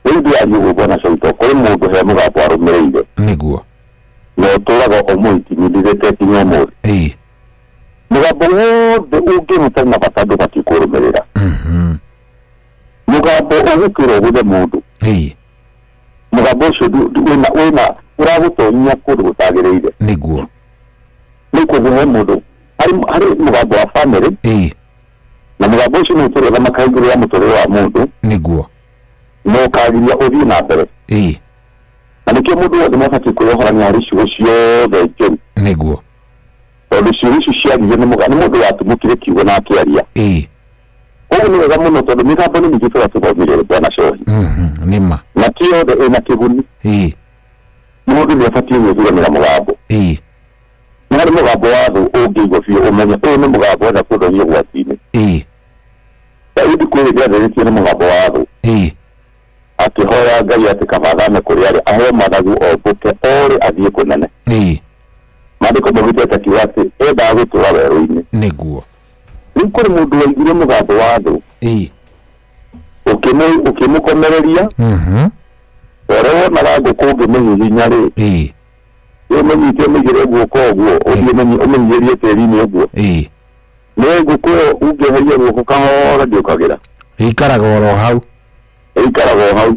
Rĩu ndĩraria ũguo bwana Coito kũrĩ mũndũ he mũgambo arũmĩrĩire. Nĩguo. Na ũtũraga ũmũitimindĩte nginya ũmũthĩ. Mũgambo wothe ũngĩona ũtarĩ na bata ndũbatiĩ kũrũmĩrĩra. Mũgambo ũgũkĩra ũgũthe mũndũ. Mũgambo ũcio wĩna wĩna ũragũtonyia kũndũ gũtagĩrĩire. Nĩguo. Rĩu koguo he mũndũ harĩ mũgambo wa family. Na mũgambo ũcio nĩ ũtũrĩra igũrũ ya mũtũrĩre wa mũndũ. Nĩguo. Na ũkagiria ũthiĩ na mbere. Na nĩkĩo mũndũ wothe nĩ abatiĩ kwĩyohorania harĩ ciugo ciothe njũru. Nĩguo. Tondũ ciugo icio ciaririo nĩ mũndũ watumũkire kiugo na akĩaria. Koguo nĩ wega mũno tondũ mĩgambo nĩ mĩingĩ tũrĩa tũthomire bwana Cohi. Nĩ ma. Na ti yothe ĩna kĩguni. Mũndũ nĩ abatiĩ gwĩthuranĩra mũgambo. Nĩ harĩ mũgambo wa thũ ũngĩigua biũ ũmenye ũyũ nĩ mũgambo wenda kũndonyia ũgwati-inĩ. Daudi kwĩ hĩndĩ athĩrĩtio nĩ mũgambo wa thũ. Akĩhoya Ngai atĩ kaba athame kũrĩa arĩ aheo mathagu ombũke orĩ athiĩ kũnene. Maandĩko maugĩte atĩ akiuga atĩ endaga gũtũra werũ-inĩ. Nĩguo. Rĩu kũrĩ mũndũ waiguire mũgambo wa thũ. Ũkĩmũkomereria. Ũrĩa wonaga ngũkũ ũngĩmĩhihinya rĩ. Ũmĩnyite ũmĩigĩre guoko ũguo ũthiĩ ũmĩhinyĩrie tĩri-inĩ ũguo. Nĩ ngũkũ ĩyo ũngĩeheria guoko kahora ndĩũkagĩra. Ĩikaraga oro hau. Ĩikaraga o hau.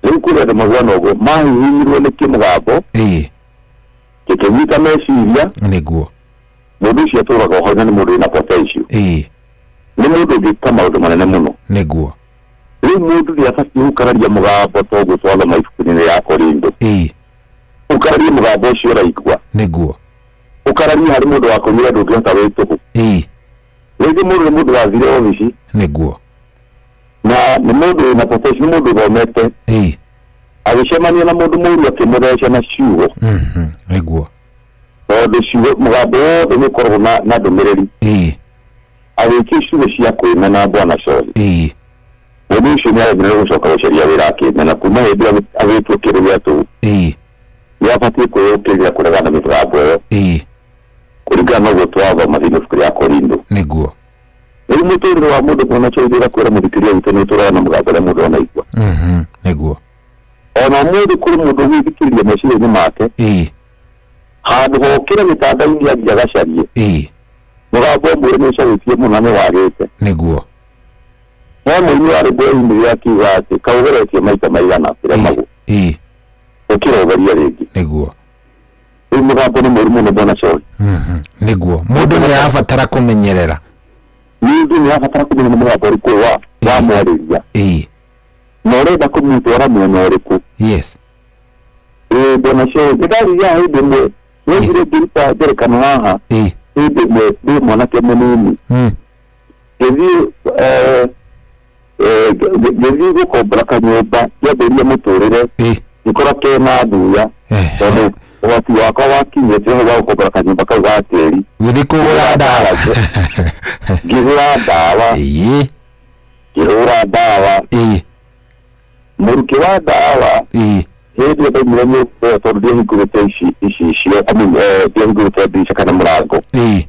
Rĩu kũrĩ andũ mahuana ũguo mahihinyirwo nĩ kĩmũgambo. Gĩkĩnyita meciria. Nĩguo. Mũndũ ũcio atũraga o hau na nĩ mũndũ wĩna potential. Nĩ mũndũ ũngĩka maũndũ manene mũno. Nĩguo. Rĩu mũndũ nĩ abatiĩ gũkararia mũgambo toguo twathoma ibuku-inĩ rĩa Korintho. Ũkararie mũgambo ũcio ũraigua. Nĩguo. Ũkararie harĩ mũndũ wa kũnyua ndũngĩhota wĩ tũhũ. Rĩngĩ mũndũ nĩ mũndũ wathire obici. Nĩguo. Na nĩ mũndũ wĩna potential, nĩ mũndũ ũthomete. Agĩcemania na mũndũ mũũru akĩmũtheca na ciugo. Nĩguo. Tondũ ciugo mũgambo wothe nĩ ũkoragwo na ndũmĩrĩri. Agĩikia ciugo cia kwĩmena bwana Cohi. Mũndũ ũcio nĩ aremirwo gũcoka gũcaria wĩra akĩmena kuma hĩndĩ ĩyo agĩtua kĩndũ gĩa tũhũ. Nĩ abatiĩ kwĩyũkĩrĩra kũregana na mĩgambo ĩyo. Kũringana na ũguo twathoma thĩinĩ wa ibuku rĩa Korintho. Nĩguo. Rĩu mũtũrĩre wa mũndũ bwana Cohi ndĩra kwĩra mũthikĩrĩria witũ nĩ ũtũraga na mũgambo ũrĩa mũndũ anaigua. Nĩguo. Ona ũmũthĩ kũrĩ mũndũ ũgwĩthikĩrĩria meciria-inĩ make. Handũ hokĩre gĩtanda-inĩ athiĩ agacarie. Mũgambo ũmwe nĩ ũcarĩtie mũno na nĩ wagĩte. Nĩguo. He mũini wa rwĩmbo rĩu akiuga atĩ kaũgeretie maita maigana kĩremagwo. Ĩĩ. Ũkĩra ũgerie rĩngĩ. Nĩguo. Rĩu mũgambo nĩ mũru mũno bwana Choi. Nĩguo. Mũndũ nĩ arabatara kũmenyerera. Mũndũ nĩ arabatara kũmenya nĩ mũgambo ũrĩkũ wa wamwarĩria. Ĩĩ. Na ũrenda kũmũtwara mwena ũrĩkũ. Yes. Ĩĩ bwana Choi, nĩ ndaririe hĩndĩ ĩmwe, nĩoigire ngĩruta ngerekano haha. Ĩĩ. Hĩndĩ ĩmwe ndĩ mwanake mũnini. Ngĩthiĩ ngĩthiĩ gũkombora kanyũmba ngĩambĩrĩria mũtũrĩre ngĩkora kena thuya tondũ ũhoti wakwa wakinyĩte ho wa gũkombora kanyũmba kau ga tĩri. Gũthiĩ kũgũra ndawa. Ngĩgũra ndawa. Ngĩhũra ndawa. Mũrukĩ wa ndawa hĩndĩ ĩyo ndaumire nyũmba ĩyo tondũ ndiahingũrĩte ici ici icio I mean, ndiahingũrĩte ndirica kana mũrango.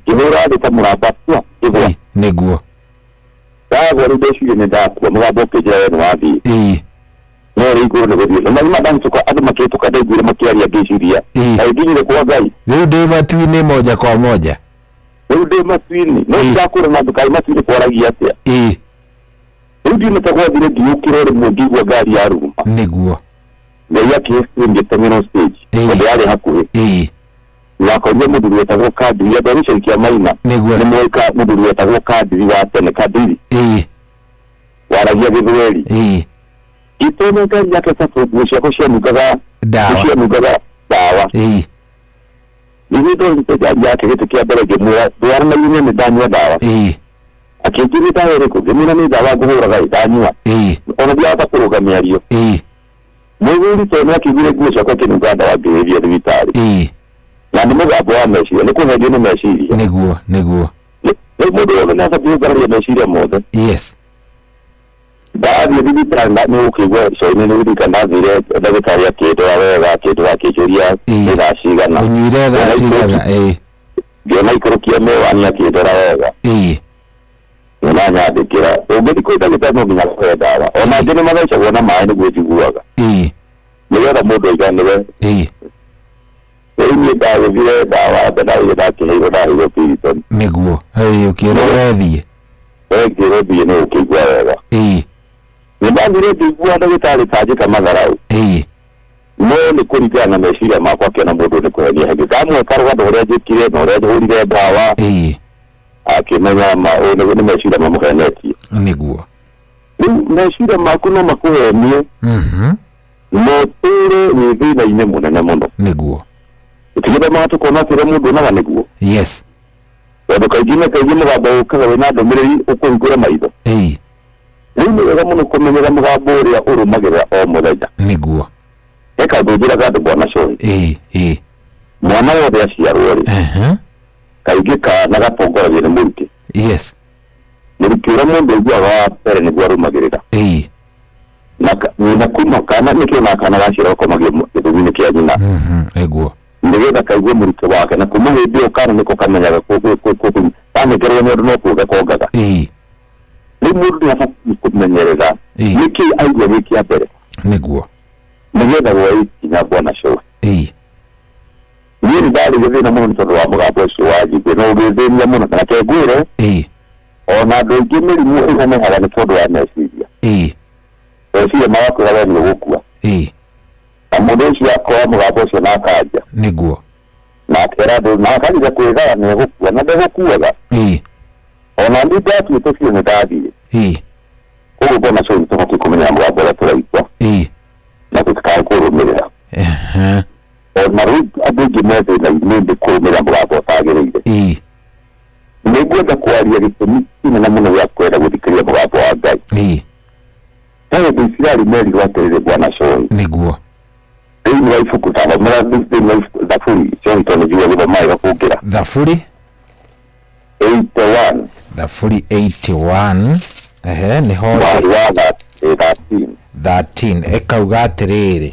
Ngĩhũra thĩ ta mũramba pwa ngĩgwa. Nĩguo. Ndagwa rĩu ndeciria nĩ ndakua mũgambo ũkĩnjĩra we nĩ wathiĩ. No rĩu igũrũ nĩ gũthiĩ. Na marima ndahĩtũka andũ makĩhĩtũka ndaiguire makĩaria ngĩciria kaĩ nginyire kwa Ngai. Rĩu ndĩ matu-inĩ moja kwa moja. Rĩu ndĩ matu-inĩ. No ndakũra na andũ kaĩ matu-inĩ kwaragia atĩa. Rĩu ndiumĩte gwathire ngĩũkĩra o rĩmwe ngĩigua ngari ya ruruma. Nĩguo. Ngai akĩhe screen ngĩteng'era stage tondũ yarĩ hakuhĩ. Nakorire mũthuri wetagwo Kadiri andũ a gĩcagi kĩa Maina. Nĩguo. Nĩ moĩ mũthuri wetagwo Kadiri wa tene Kadiri. Waragia Gĩthweri. Ngĩtonya ngari yake tondũ nguo ciakwa cianungaga Ndawa. cianungaga ndawa. Nĩguo ndorire ngari yake gĩtĩ kĩa mbere ngĩmwĩra ndwara na ihenya nĩ ndanyua ndawa. Akĩnjĩra ndawa ĩrĩkũ ngĩmwĩra nĩ ndawa ngũhũraga ĩ ndanyua. Ona ndiahota kũrũga mĩario. Mũthuri tondũ nĩ akĩiguire nguo ciakwa ikĩnunga ndawa ngĩhĩria thibitarĩ. Na nĩ mũgambo wa meciria nĩ kũhenio nĩ meciria. Nĩguo, nĩguo. Rĩu mũndũ wothe nĩ abatiĩ gũkararia meciria mothe. Yes. Ndathiĩ thibitarĩ nĩ ũkĩigua coinĩ nĩ gũtuĩka ndathire ndagĩtarĩ akĩndora wega akĩndora akĩnjũria nĩ thaa cigana. Ũnyuire thaa cigana? Ĩĩ. Ngĩona ikũrũkia mĩwani akĩndora wega. Ngĩona nyandĩkĩra ũngĩthiĩ kwĩ ndagĩtarĩ no nginya akũhe ndawa. Ona angĩ nĩ mathecagwo na maĩ nĩguo njiguaga. Nĩgetha mũndũ aiganĩre. Rĩu niĩ ndagũthire ndawa ndagũthire ndakĩheirwo ndaheirwo Piriton. Nĩguo. Ĩĩ ũkĩrwo wethiĩ. Wekĩrwo thiĩ nĩ ũkĩigua wega. Nĩ ndathire ngĩigua ndagĩtarĩ ta anjĩka matharau. No nĩ kũringana na meciria makwa akĩona mũndũ nĩ kũhenia henia. Ndamũhe karũgano ũrĩa njĩkire na ũrĩa hũrire ndawa. Akĩmenya ma ũyũ nĩ meciria mamũhenetie. Nĩguo. Rĩu meciria maku no makũhenie. No ũtũre wĩ thĩna-inĩ mũnene mũno. Nĩguo. Tũtigĩthomaga tũkona atĩ ũrĩa mũndũ onaga nĩguo. Yes. Tondũ kaingĩ na kaingĩ mũgambo ũkaga wĩna ndũmĩrĩri ũkũhingũra maitho. Rĩu nĩ wega mũno kũmenyera mũgambo ũrĩa ũrũmagĩrĩra o mũthenya. Nĩguo. He kaũndũ njĩraga andũ bwana Choi. Mwana wothe aciarwo rĩ. Kaingĩ kana gatongoragio nĩ mũrukĩ. Yes. Mũrukĩ ũrĩa mũndũ aiguaga wa mbere nĩguo arũmagĩrĩra. Na nyina kuma kana nĩkĩo na kana gaciarwo gakomagio gĩthũri-inĩ kĩa nyina. Nĩguo. Nĩgetha kaigue mũrukĩ wake na kuma hĩndĩ ĩyo kana nĩko kamenyaga kanengerwo nyondo no kuonga kongaga. Rĩu mũndũ nĩ abatiĩ kũmenyerera nĩkĩ aigua gĩ kĩa mbere. Nĩguo. Nĩgetha woe ikinya bwana Choi. Niĩ nĩ ndarĩ gĩthĩna mũno nĩ tondũ wa mũgambo ũcio wa njiguĩ na ũgĩthĩnia mũno na reke ngwĩre ona andũ aingĩ mĩrimũ ĩnenehaga nĩ tondũ wa meciria. Meciria magakwĩra we nĩ ũgũkua. Na mũndũ ũcio akoya mũgambo ũcio na akanja. Nĩguo. Na akera andũ na akagire kwĩgaya nĩ egũkua na ndegũkuaga. Ona niĩ ndatuĩte biũ nĩ ndathiĩ. Koguo bwana Choi tũbatiĩ kũmenya mũgambo ũrĩa tũraigua. Na tũtikae kũrũmĩrĩra. Ona rĩu andũ aingĩ me thĩna-inĩ nĩ kũrũmĩrĩra mũgambo ũtagĩrĩire. Nĩ ngwenda kwaria gĩtũmi kĩnene mũno gĩa kwenda gũthikĩrĩria mũgambo wa Ngai. He hĩndĩ Isiraeli merirwo atĩrĩrĩ bwana Choi. Nĩguo. Thĩinĩ wa ibuku tathomera thĩinĩ wa ibuku Thaburi Choi tondũ njigua gũthoma wega kũngĩra. Thaburi 81. Thaburi 81. Ehe, nĩho Mweri wa 13. 13 ĩkauga atĩrĩrĩ.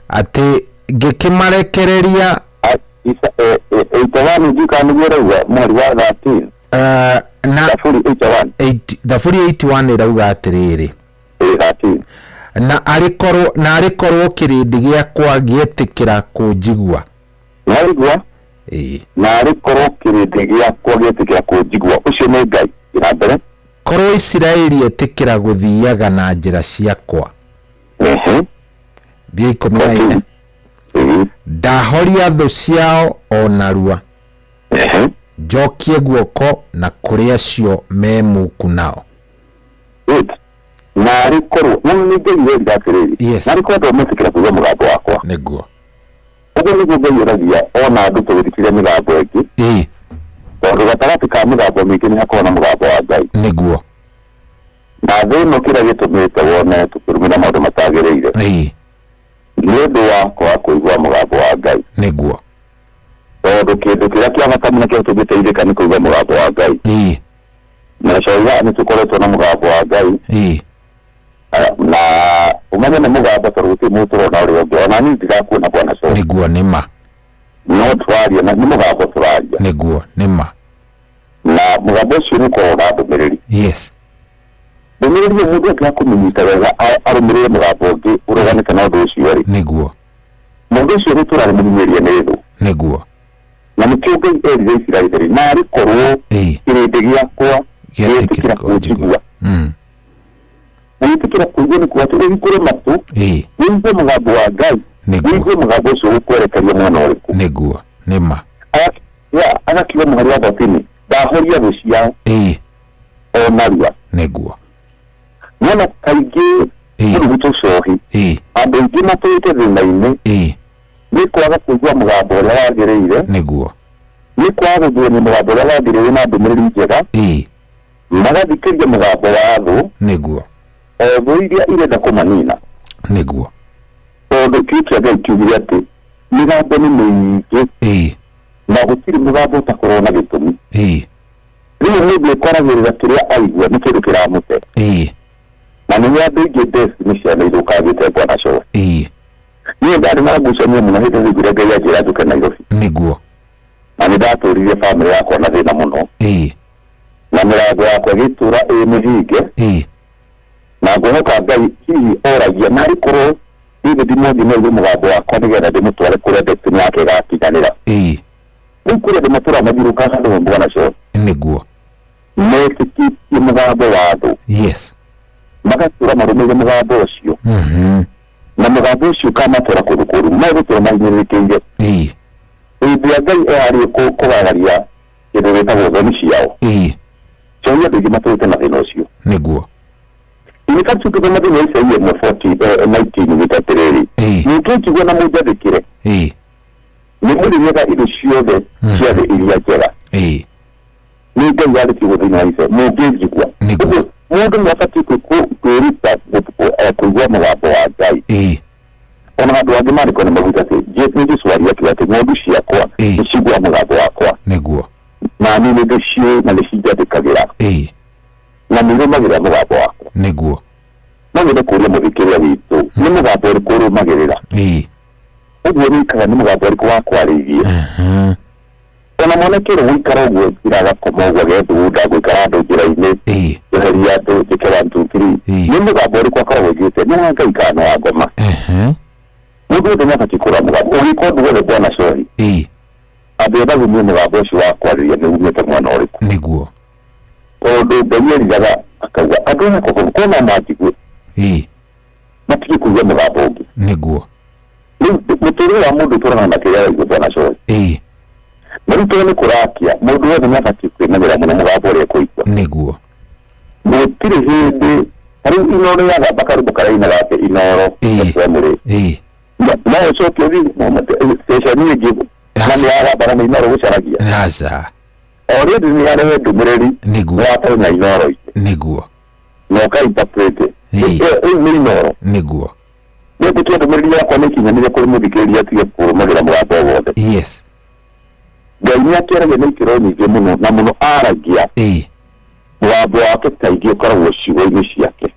Atĩ ngĩkĩmarekereria 81 ndiũĩ kana nĩguo ĩrauga mweri wa 13. Na Thaburi 81. Thaburi 81 ĩrauga atĩrĩrĩ. 13. Na arĩ korwo, na arĩ korwo kĩrĩndĩ gĩakwa gĩetĩkĩra kũnjigua. Nĩwaigua? Na arĩ korwo kĩrĩndĩ gĩakwa gĩetĩkĩra kũnjigua. Ũcio nĩ Ngai. Thiĩ na mbere. Korwo Isiraeli etĩkĩra gũthiaga na njĩra ciakwa. Thiĩ 14. Ndahoria thũ ciao o narua, njokie guoko na kũrĩ acio me muku nao. Good. Narĩ korwo na nĩ Ngai werire atĩrĩrĩ, Yes. narĩ korwo andũ metĩkĩra kũigua mũgambo wakwa. Nĩguo. Ũguo nĩguo Ngai oragia ona andũ tũgĩthikĩrĩria mĩgambo ĩngĩ, tondũ gatagatĩ ka mĩgambo mĩingĩ nĩ hakoragwo na mũgambo wa Ngai. Nĩguo. Na thĩ ĩno kĩrĩa gĩtũmĩte wone tũkĩrũmĩrĩra maũndũ matagĩrĩire nĩ ũndũ wa kwaga kũigua mũgambo wa Ngai. Nĩguo. Tondũ kĩndũ kĩrĩa kĩa bata mũno kĩrĩa tũngĩteithĩka nĩ kũigua mũgambo wa Ngai. Na coiga nĩ tũkoretwo na mũgambo wa Ngai. Na ũmenye nĩ mũgambo tondũ gũtirĩ mũndũ tũrona ũrĩa ũngĩ, ona niĩ ndirakuona bwana Cobi. Nĩguo nĩ ma. No tũraria na nĩ mũgambo tũraria. Nĩguo nĩ ma. Na mũgambo ũcio nĩ ũkoragwo na ndũmĩrĩri. Yes. Ndũmĩrĩri ĩyo mũndũ angĩaga kũmĩnyita wega arũmĩrĩre mũgambo ũngĩ ũreganĩte na ũndũ ũcio rĩ, Nĩguo. Mũndũ ũcio gũtũra nĩ mũhinyĩrĩrie nĩ thũ. Nĩguo. Na nĩkĩo Ngai erire Isiraeli atĩrĩ, naarĩ korwo kĩrĩndĩ gĩakwa gĩetĩkĩra kũnjigua. Gwĩtĩkĩra kũigua nĩ kuuga atĩ ũhingũre matũ, ũigue mũgambo wa Ngai, ũigue mũgambo ũcio ũgũkwerekeria mwena ũrĩkũ. Nĩguo, nĩ ma. Agakiuga mũhari wa 13, ndahoria thũ ciao o narua. Nĩguo. Nĩwona kaingĩ mũrugutũ cohi, andũ aingĩ matũrĩte thĩna-inĩ nĩ kwaga kũigua mũgambo ũrĩa wagĩrĩire. Nĩguo. Nĩ kwaga gũthurania mũgambo ũrĩa wagĩrĩire na ndũmĩrĩri njega. Magathikĩria mũgambo wa thũ. Nĩguo. O thũ iria irenda kũmanina. Nĩguo. Tondũ kiugo kĩa Ngai kiugire atĩ mĩgambo nĩ mĩingĩ. Na gũtirĩ mũgambo ũtakoragwo na gĩtũmi. Rĩu mũndũ ekoragĩrĩra kĩrĩa aigua nĩ kĩndũ kĩramũte. Na nĩguo andũ aingĩ destiny ciao nĩ ithũkangĩte bwana Cobi. Niĩ ndarĩ na ngucanio mũno hĩndĩ ĩrĩa ndaiguire Ngai anjĩra njũke Nairobi. Nĩguo. Na nĩ ndatũririe famĩlĩ yakwa na thĩna mũno. Na mĩrango yakwa ĩgĩtũra ĩ mĩhinge. Na ngwĩhoka Ngai hihi oragia narĩ korwo David Mwangi no aigue mũgambo wakwa nĩgetha ndĩmũtware kũrĩa destiny yake ĩgakinyanĩra. Rĩu kũrĩ andũ matũraga mathiũrũrũkaga handũ hamwe bwana Cobi. Nĩguo. Metĩkĩtie mũgambo wa thũ. Yes. Magatũra marũmĩrĩire mũgambo ũcio. Na mũgambo ũcio ũkamatwara kũndũ kũũru, megũtũra mahinyĩrĩrĩkĩire. Hĩndĩ ĩrĩa Ngai eharĩirie kũgaragaria kĩndũ gĩtagwo thoni ciao. Cohi andũ aingĩ matũrĩte na thĩna ũcio. Nĩguo. In fact ũngĩthoma thĩinĩ wa Isaia ĩmwe 40, 19 yugĩte atĩrĩrĩ, mũngĩnjigua na mũnjathĩkĩre, nĩ mũrĩrĩaga indo ciothe cia thĩ iria njega. Nĩ Ngai warĩtie ũguo thĩinĩ wa Isaia, mũngĩnjigua. Nĩguo. Ũguo mũndũ nĩ abatiĩ kwĩruta kũigua mũgambo wa Ngai. Ona handũ hangĩ maandĩko nĩ maugĩte atĩ nĩ Jesũ waria akiuga atĩ ng'ondu ciakwa nĩ ciguaga mũgambo wakwa. Nĩguo. Na niĩ nĩ ndĩciũĩ na nĩ cinjathĩkagĩra. Na nĩ irũmagĩrĩra mũgambo wakwa. Nĩguo. No nyende kũũria mũthikĩrĩria witũ, nĩ mũgambo ũrĩkũ ũrũmagĩrĩra? Ũguo ũrĩikaga nĩ mũgambo ũrĩkũ wakwarĩirie? Ona mwanake ũrĩa gũikara ũguo njĩra agakoma ũguo agethugunda gũikara andũ njĩra-inĩ, njeherie andũ njĩke 1 2 3. Nĩ mũgambo ũrĩkũ akoragwo aiguĩte? Nĩ wa Ngai kana nĩ wa ngoma? Mũndũ wothe nĩ abatiĩ kũrora mũgambo. Ũgĩka ũndũ wothe bwana Cohi, ambia ũthagumie mũgambo ũcio wa kwarĩria nĩ umĩte mwena ũrĩkũ. Nĩguo. Tondũ Ngai eriraga akauga andũ aya koko kona manjigue matige kũigua mũgambo ũngĩ. Nĩguo. Rĩu mũtũrĩre wa mũndũ ũtũraga na kĩrĩa araigua bwana Cohi. Na rĩu tondũ nĩ kũrakia, mũndũ wothe nĩ abatiĩ kwĩmenyerera mũno mũgambo ũrĩa ekũigua. Nĩguo. Gũtirĩ hĩndĩ, ta rĩu Inooro yagamba karwĩmbo karainaga atĩ Inooro FM rĩ, no ũcoke ũthiĩ ceceni ĩngĩ na nĩ yagamba na nĩ Inooro ũgũcaragia. Aca. Already nĩ yarehe ndũmĩrĩri Nĩguo. nĩ watonya Inooro-inĩ. Nĩguo. Na ũka interpret. Rĩu nĩ Inooro. Nĩguo. Nĩngũtua ndũmĩrĩri yakwa nĩ ĩkinyanĩire kũrĩ mũthikĩrĩria atige kũrũmagĩra mũgambo o wothe. Yes. Ngai nĩ akĩaragia na ikĩro nyingĩ mũno na mũno aragia. Mũgambo wake kaingĩ ũkoragwo ciugo-inĩ ciake.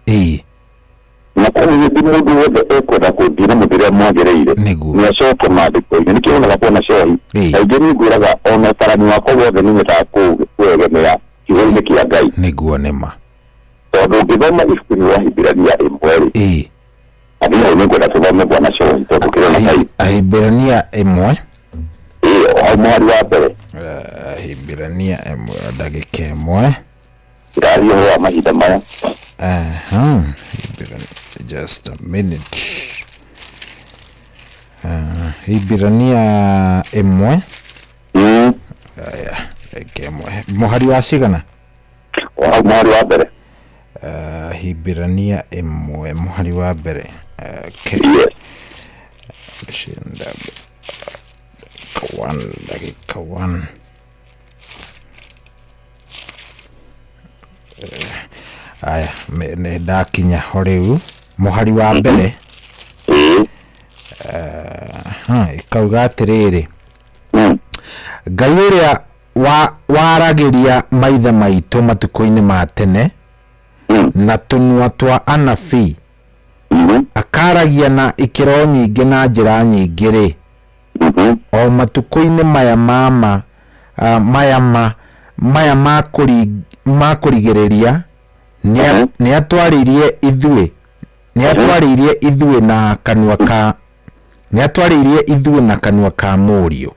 Na koguo hĩndĩ mũndũ wothe ekwenda gũthiĩ na mũthiĩre mwagĩrĩire, nĩ acoke maandĩko-inĩ. Nĩkĩo wonaga bwana Cohi, kaingĩ niĩ ngwĩraga ona ũtarani wakwa wothe nĩ nyendaga kũegemera kiugo-inĩ kĩa Ngai. Nĩguo nĩ ma. Tondũ ũngĩthoma ibuku-inĩ rĩa Ahibirania ĩmwe rĩ, Athiĩ hau nĩngwenda tũthome bwana Cohi tondũ kĩrĩ na time. Ahibirania ĩmwe. Ĩĩ, o hau mũhari wa mbere. Ahibirania ĩmwe ndagĩka ĩmwe. Ndĩraria ũhoro wa mahinda maya. Aha. Just a minute. Hibirania ĩmwe. Aya, reke ĩmwe. Mũhari wa cigana? Mũhari wa mbere. Hibirania ĩmwe mũhari wa mbere. Okay. Yes. Shinda dakika one, dakika one. Aya, nĩ ndakinya ho rĩu mũhari wa mbere. Ha, ĩkauga atĩrĩrĩ, Ngai ũrĩa waragĩria maithe maitũ matukũ-inĩ ma tene na tũnua twa anabii, akaragia na ikĩro nyingĩ na njĩra nyingĩ-rĩ, o matukũ-inĩ maya mama maya ma maya ma ma kũrigĩrĩria nĩatwarĩirie ithuĩ nĩatwarĩirie ithuĩ na kanua ka nĩatwarĩirie ithuĩ na kanua ka Mũriũ,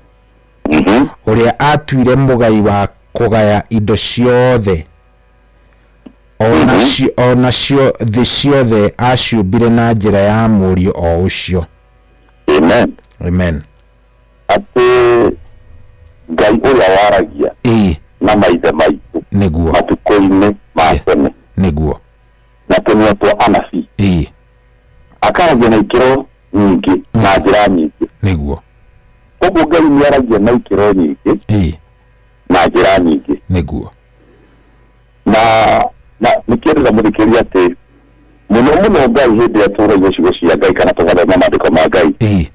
ũrĩa atuire mũgai wa kũgaya indo ciothe, o nacio thĩ ciothe aciũmbire na njĩra ya Mũriũ o ũcio. Amen. Amen. Atĩ Ngai ũrĩa waragia na maithe maitũ nĩguo matukũ-inĩ ma tene nĩguo na tũnua twa anabii, akaragia na ikĩro nyingĩ na njĩra nyingĩ. Nĩguo. Koguo Ngai nĩ aragia na ikĩro nyingĩ na njĩra nyingĩ. Nĩguo. Na nĩkĩo ndĩrenda mũthikĩrĩrie atĩ mũno mũno Ngai hĩndĩ ĩrĩa tũraigua ciugo cia Ngai kana tũgathoma maandĩko ma Ngai,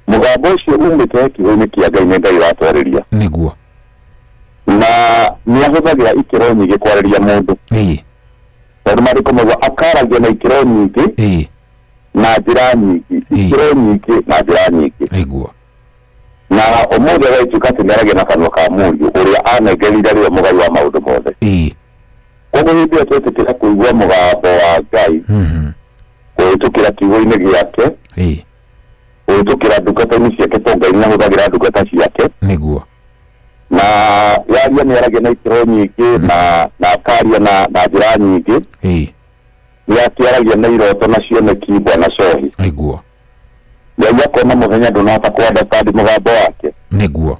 mũgambo ũcio umĩte kiugo-inĩ kĩa Ngai nĩ Ngai ũratwarĩria. Nĩguo. Na nĩ ahũthagĩra ikĩro nyingĩ kwarĩria mũndũ. Tondũ maandĩko mauga akaragia na ikĩro nyingĩ na njĩra nyingĩ, ikĩro nyingĩ na njĩra nyingĩ. Nĩguo. Na ũmũthĩ agagĩtuĩka atĩ nĩaragia na kanua ka Mũriũ ũrĩa anengerire arĩ we mũgai wa maũndũ mothe. Koguo hĩndĩ ĩrĩa twetĩkĩra kũigua mũgambo wa Ngai kũhĩtũkĩra kiugo-inĩ gĩake, kũhĩtũkĩra ndungata-inĩ ciake, tondũ Ngai nĩahũthagĩra ndungata ciake. Nĩguo. Na yaria nĩaragia na ikĩro nyingĩ na akaria na njĩra nyingĩ. Nĩakĩaragia na iroto na cioneki bwana Cohi. Nĩguo. Ngai akona mũthenya ndũnahota kũ understand mũgambo wake. Nĩguo.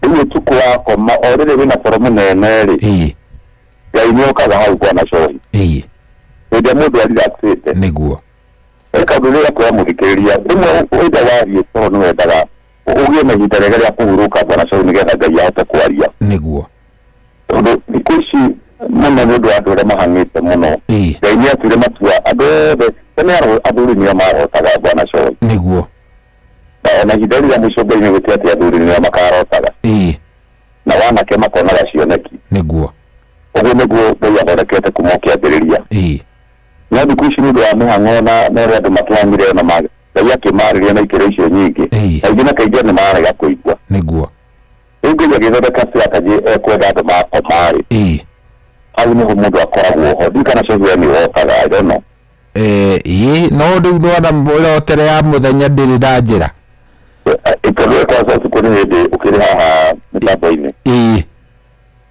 Rĩu ũtukũ wakoma o rĩrĩ wĩna toro mũnene rĩ, Ngai nĩokaga hau bwana Cohi. Hĩndĩ ĩrĩa mũndũ arelaxĩte. Nĩguo. Eka ũndũ ũrĩa kwĩra mũthikĩrĩria, rĩmwe hĩndĩ ĩrĩa wathiĩ toro nĩwendaga ũgĩe na ihinda rĩega rĩa kũhurũka bwana Cohi nĩgetha Ngai ahote kwaria. Nĩguo. Tondũ thikũ ici mũno nĩ ũndũ wa andũ arĩa mahang'ĩte mũno. Ngai nĩ atuire matua andũ othe tene athuri nĩo marotaga bwana Cohi. Nĩguo. Na ona ihinda rĩrĩa mũico Ngai nĩ gwĩtia atĩ athuri nĩo makarotaga. Na wanake makonaga cioneki. Nĩguo. Ũguo nĩguo Ngai athondekete kuma ũkĩambĩrĩria. No thikũ ici nĩ ũndũ wa mĩhang'o na ũrĩa andũ makĩhang'ire ona Ngai akĩmarĩria na ikĩro icio nyingĩ. Kaingĩ na kaingĩ nĩ mararega kũigua. Nĩguo. Rĩu Ngai agĩthondeka strategy ekwenda andũ makoma rĩ. Hau nĩho mũndũ akoragwo ho. Ndiũĩ kana Cohi we nĩ ũrotaga, I don't know. Ĩĩ, no rĩu nĩwona mĩrotere ya mũthenya ndĩrĩ na njĩra. Tondũ we kwanza ũtukũ nĩ hĩndĩ ũkĩrĩ haha mĩtambo-inĩ.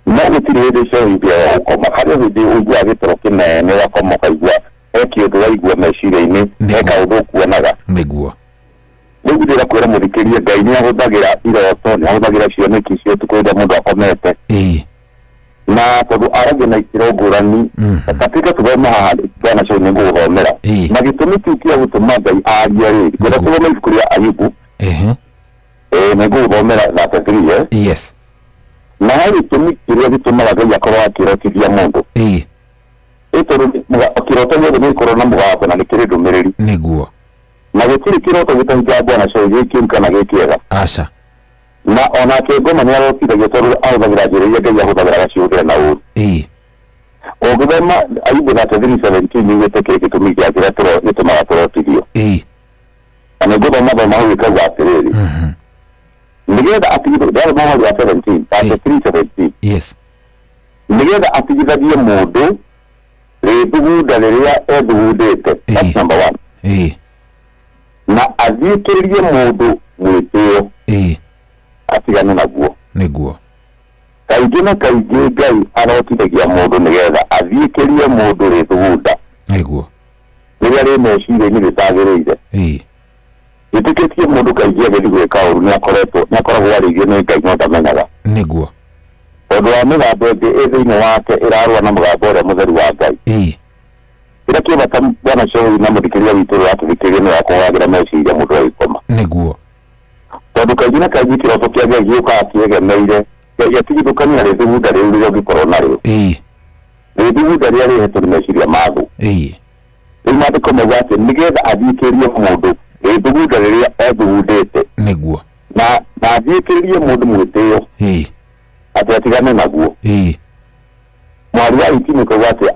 No gũtirĩ hĩndĩ Cohi ũngĩaga gũkoma. Harĩ o hĩndĩ ũiguaga gĩtoro kĩnene ũgakoma ũkaigua he kĩũndũ waigua meciria-inĩ, he kaũndũ ũkuonaga. Nĩguo. Rĩu ndĩrenda kwĩra mũthikĩrĩria Ngai nĩ ahũthagĩra iroto, nĩ ahũthagĩra cioneki cia ũtukũ rĩrĩa mũndũ akomete. Na tondũ aragia na ikĩro ngũrani, katika tũthome haha bwana Cohi nĩ ngũgũthomera. Na gĩtũmi kĩu kĩa gũtũma Ngai arie rĩ, ngwenda tũthome ibuku rĩa Ayubu. Nĩ ngũgũthomera 33, eh? Yes. Na he gĩtũmi kĩrĩa gĩtũmaga Ngai akorwo akĩrotithia mũndũ. Ĩ tondũ kĩroto gĩothe nĩ gĩkoragwo na mũgambo na nĩ kĩrĩ ndũmĩrĩri. Nĩguo. Na gũtirĩ kĩroto gĩtahingaga bwana Cohi gĩ kĩũru kana gĩ kĩega. Aca. Na onake ngoma nĩ arotithagio tondũ ahũthagĩra njĩra iria Ngai ahũthagĩra agacihũthĩra na ũũru. Ũngĩthoma Ayubu 33:17 yugĩte kĩrĩ gĩtũmi gĩa kĩrĩa gĩtũmaga tũrotithio. Na nĩ ngũthoma thoma hau ĩkauga atĩrĩrĩ. Nĩgetha atigithanie, ndathoma mũhari wa 17, 33:17. Yes. Nĩgetha atigithagie mũndũ rĩthugunda rĩrĩa ethugundĩte. That's number one. Na athiĩkĩrĩrie mũndũ mwĩtĩo. Atigane naguo. Nĩguo. Kaingĩ na kaingĩ Ngai arotithagia mũndũ nĩgetha athiĩkĩrie mũndũ rĩthugunda Nĩguo. rĩrĩa rĩ meciria-inĩ rĩtagĩrĩire. Njĩtĩkĩtie mũndũ kaingĩ agĩthiĩ gwĩka ũru nĩakoretwo nĩakoragwo arĩirio nĩ Ngai no ndamenyaga. Nĩguo. Tondũ wa mĩgambo ĩngĩ ĩ thĩinĩ wake ĩrarũa na mũgambo ũrĩa mũtheru wa Ngai. Kĩrĩa kĩ bata Bwana Shohi na mũthikĩrĩria witũ ũrĩa ũratũthikĩrĩria nĩ wa kũhũragĩra meciria mũndũ agĩkoma. Nĩguo. Tondũ kaingĩ na kaingĩ kĩroto kĩa Ngai gĩũkaga kĩegemeire gĩatigithũkania na rĩthugunda rĩu rĩrĩa ũngĩkorwo narĩo. Rĩthugunda rĩrĩa rĩrehetwo nĩ meciria ma thũ. Rĩu maandĩko mauga atĩ nĩgetha athiĩkĩrĩrie mũndũ rĩthugunda rĩrĩa ethugundĩte. Nĩguo. Na na athiĩkĩrĩrie mũndũ mwĩtĩo. Atĩ atigane naguo. Mwarĩ wa 18 ũkauga atĩ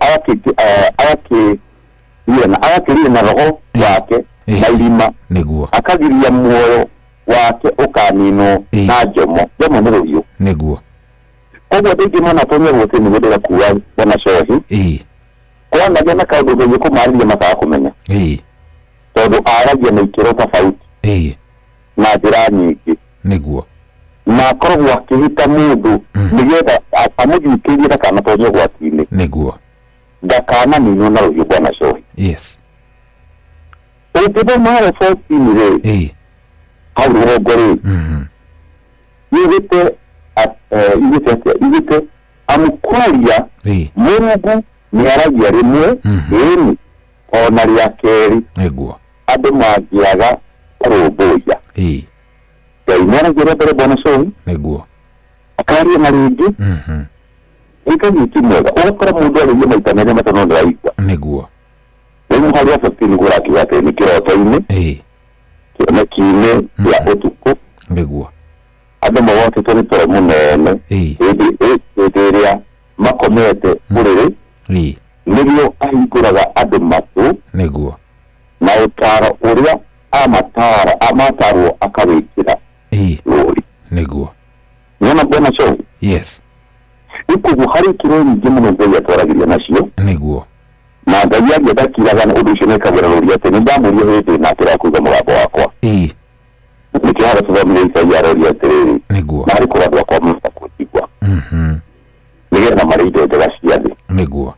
agakĩrire na roho wake na irima. Nĩguo. Akagiria muoyo wake ũkaninwo na njomo. Njomo nĩ rũhiũ. Nĩguo. Koguo andũ aingĩ manatonya ũgwati nĩguo ndĩrakuga Bwana Shohi. Kwanagia na kaũndũ Ngai ũkũmarĩria makaga kũmenya. Tondũ aragia na ikĩro tofauti. Na njĩra nyingĩ. Nĩguo. Na akoragwo akĩhĩta mũndũ nĩgetha amũthiĩkĩrie ndakanatonye ũgwati-inĩ. Nĩguo. Ndakananinwo na rũhiũ Bwana Shohi. Yes. Ũngĩthoma harĩa 14 rĩ, hau rũgongo rĩ, yugĩte yugĩte atĩa? Yugĩte amũkwaria Mũrungu nĩaragia rĩmwe ĩĩni ona rĩa kerĩ. Nĩguo. Andũ mangĩaga kũrũmbũiya. Ngai nĩaragia rĩa mbere Bwana Shohi. Nĩguo. Akaria na rĩngĩ. Ngai ti mwega. Ũgakora mũndũ arĩria maita merĩ matatũ no ndaraigua. Nĩguo. Rĩu harĩa 14 nĩguo ũrakiuga atĩ nĩ kĩroto-inĩ. Kĩoneki-inĩ kĩa ũtukũ. Nĩguo. Andũ magwatĩtwo nĩ toro mũnene. Hĩndĩ ĩrĩa makomete ũrĩrĩ. Nĩrĩo ahingũraga andũ matũ. Nĩguo. Na ũtaaro ũrĩa amatarwo akawĩkĩra rũũri. Nĩguo. Nĩwona Bwana Shohi? Yes. Rĩu koguo harĩ ikĩro nyingĩ mũno Ngai atwaragĩria nacio. Nĩguo. Na Ngai aria ndakiraga na ũndũ ũcio nĩekagĩra rũũri atĩ nĩndamũria hĩndĩ na akĩrega kũigua mũgambo wakwa. Nĩkĩo harĩa tũthomire Isaia aroria atĩrĩrĩ. Nĩguo. Na harĩ kũrĩ andũ akwa marenda kũnjigua. Nĩgetha marĩe indo njega cia thĩ. Nĩguo.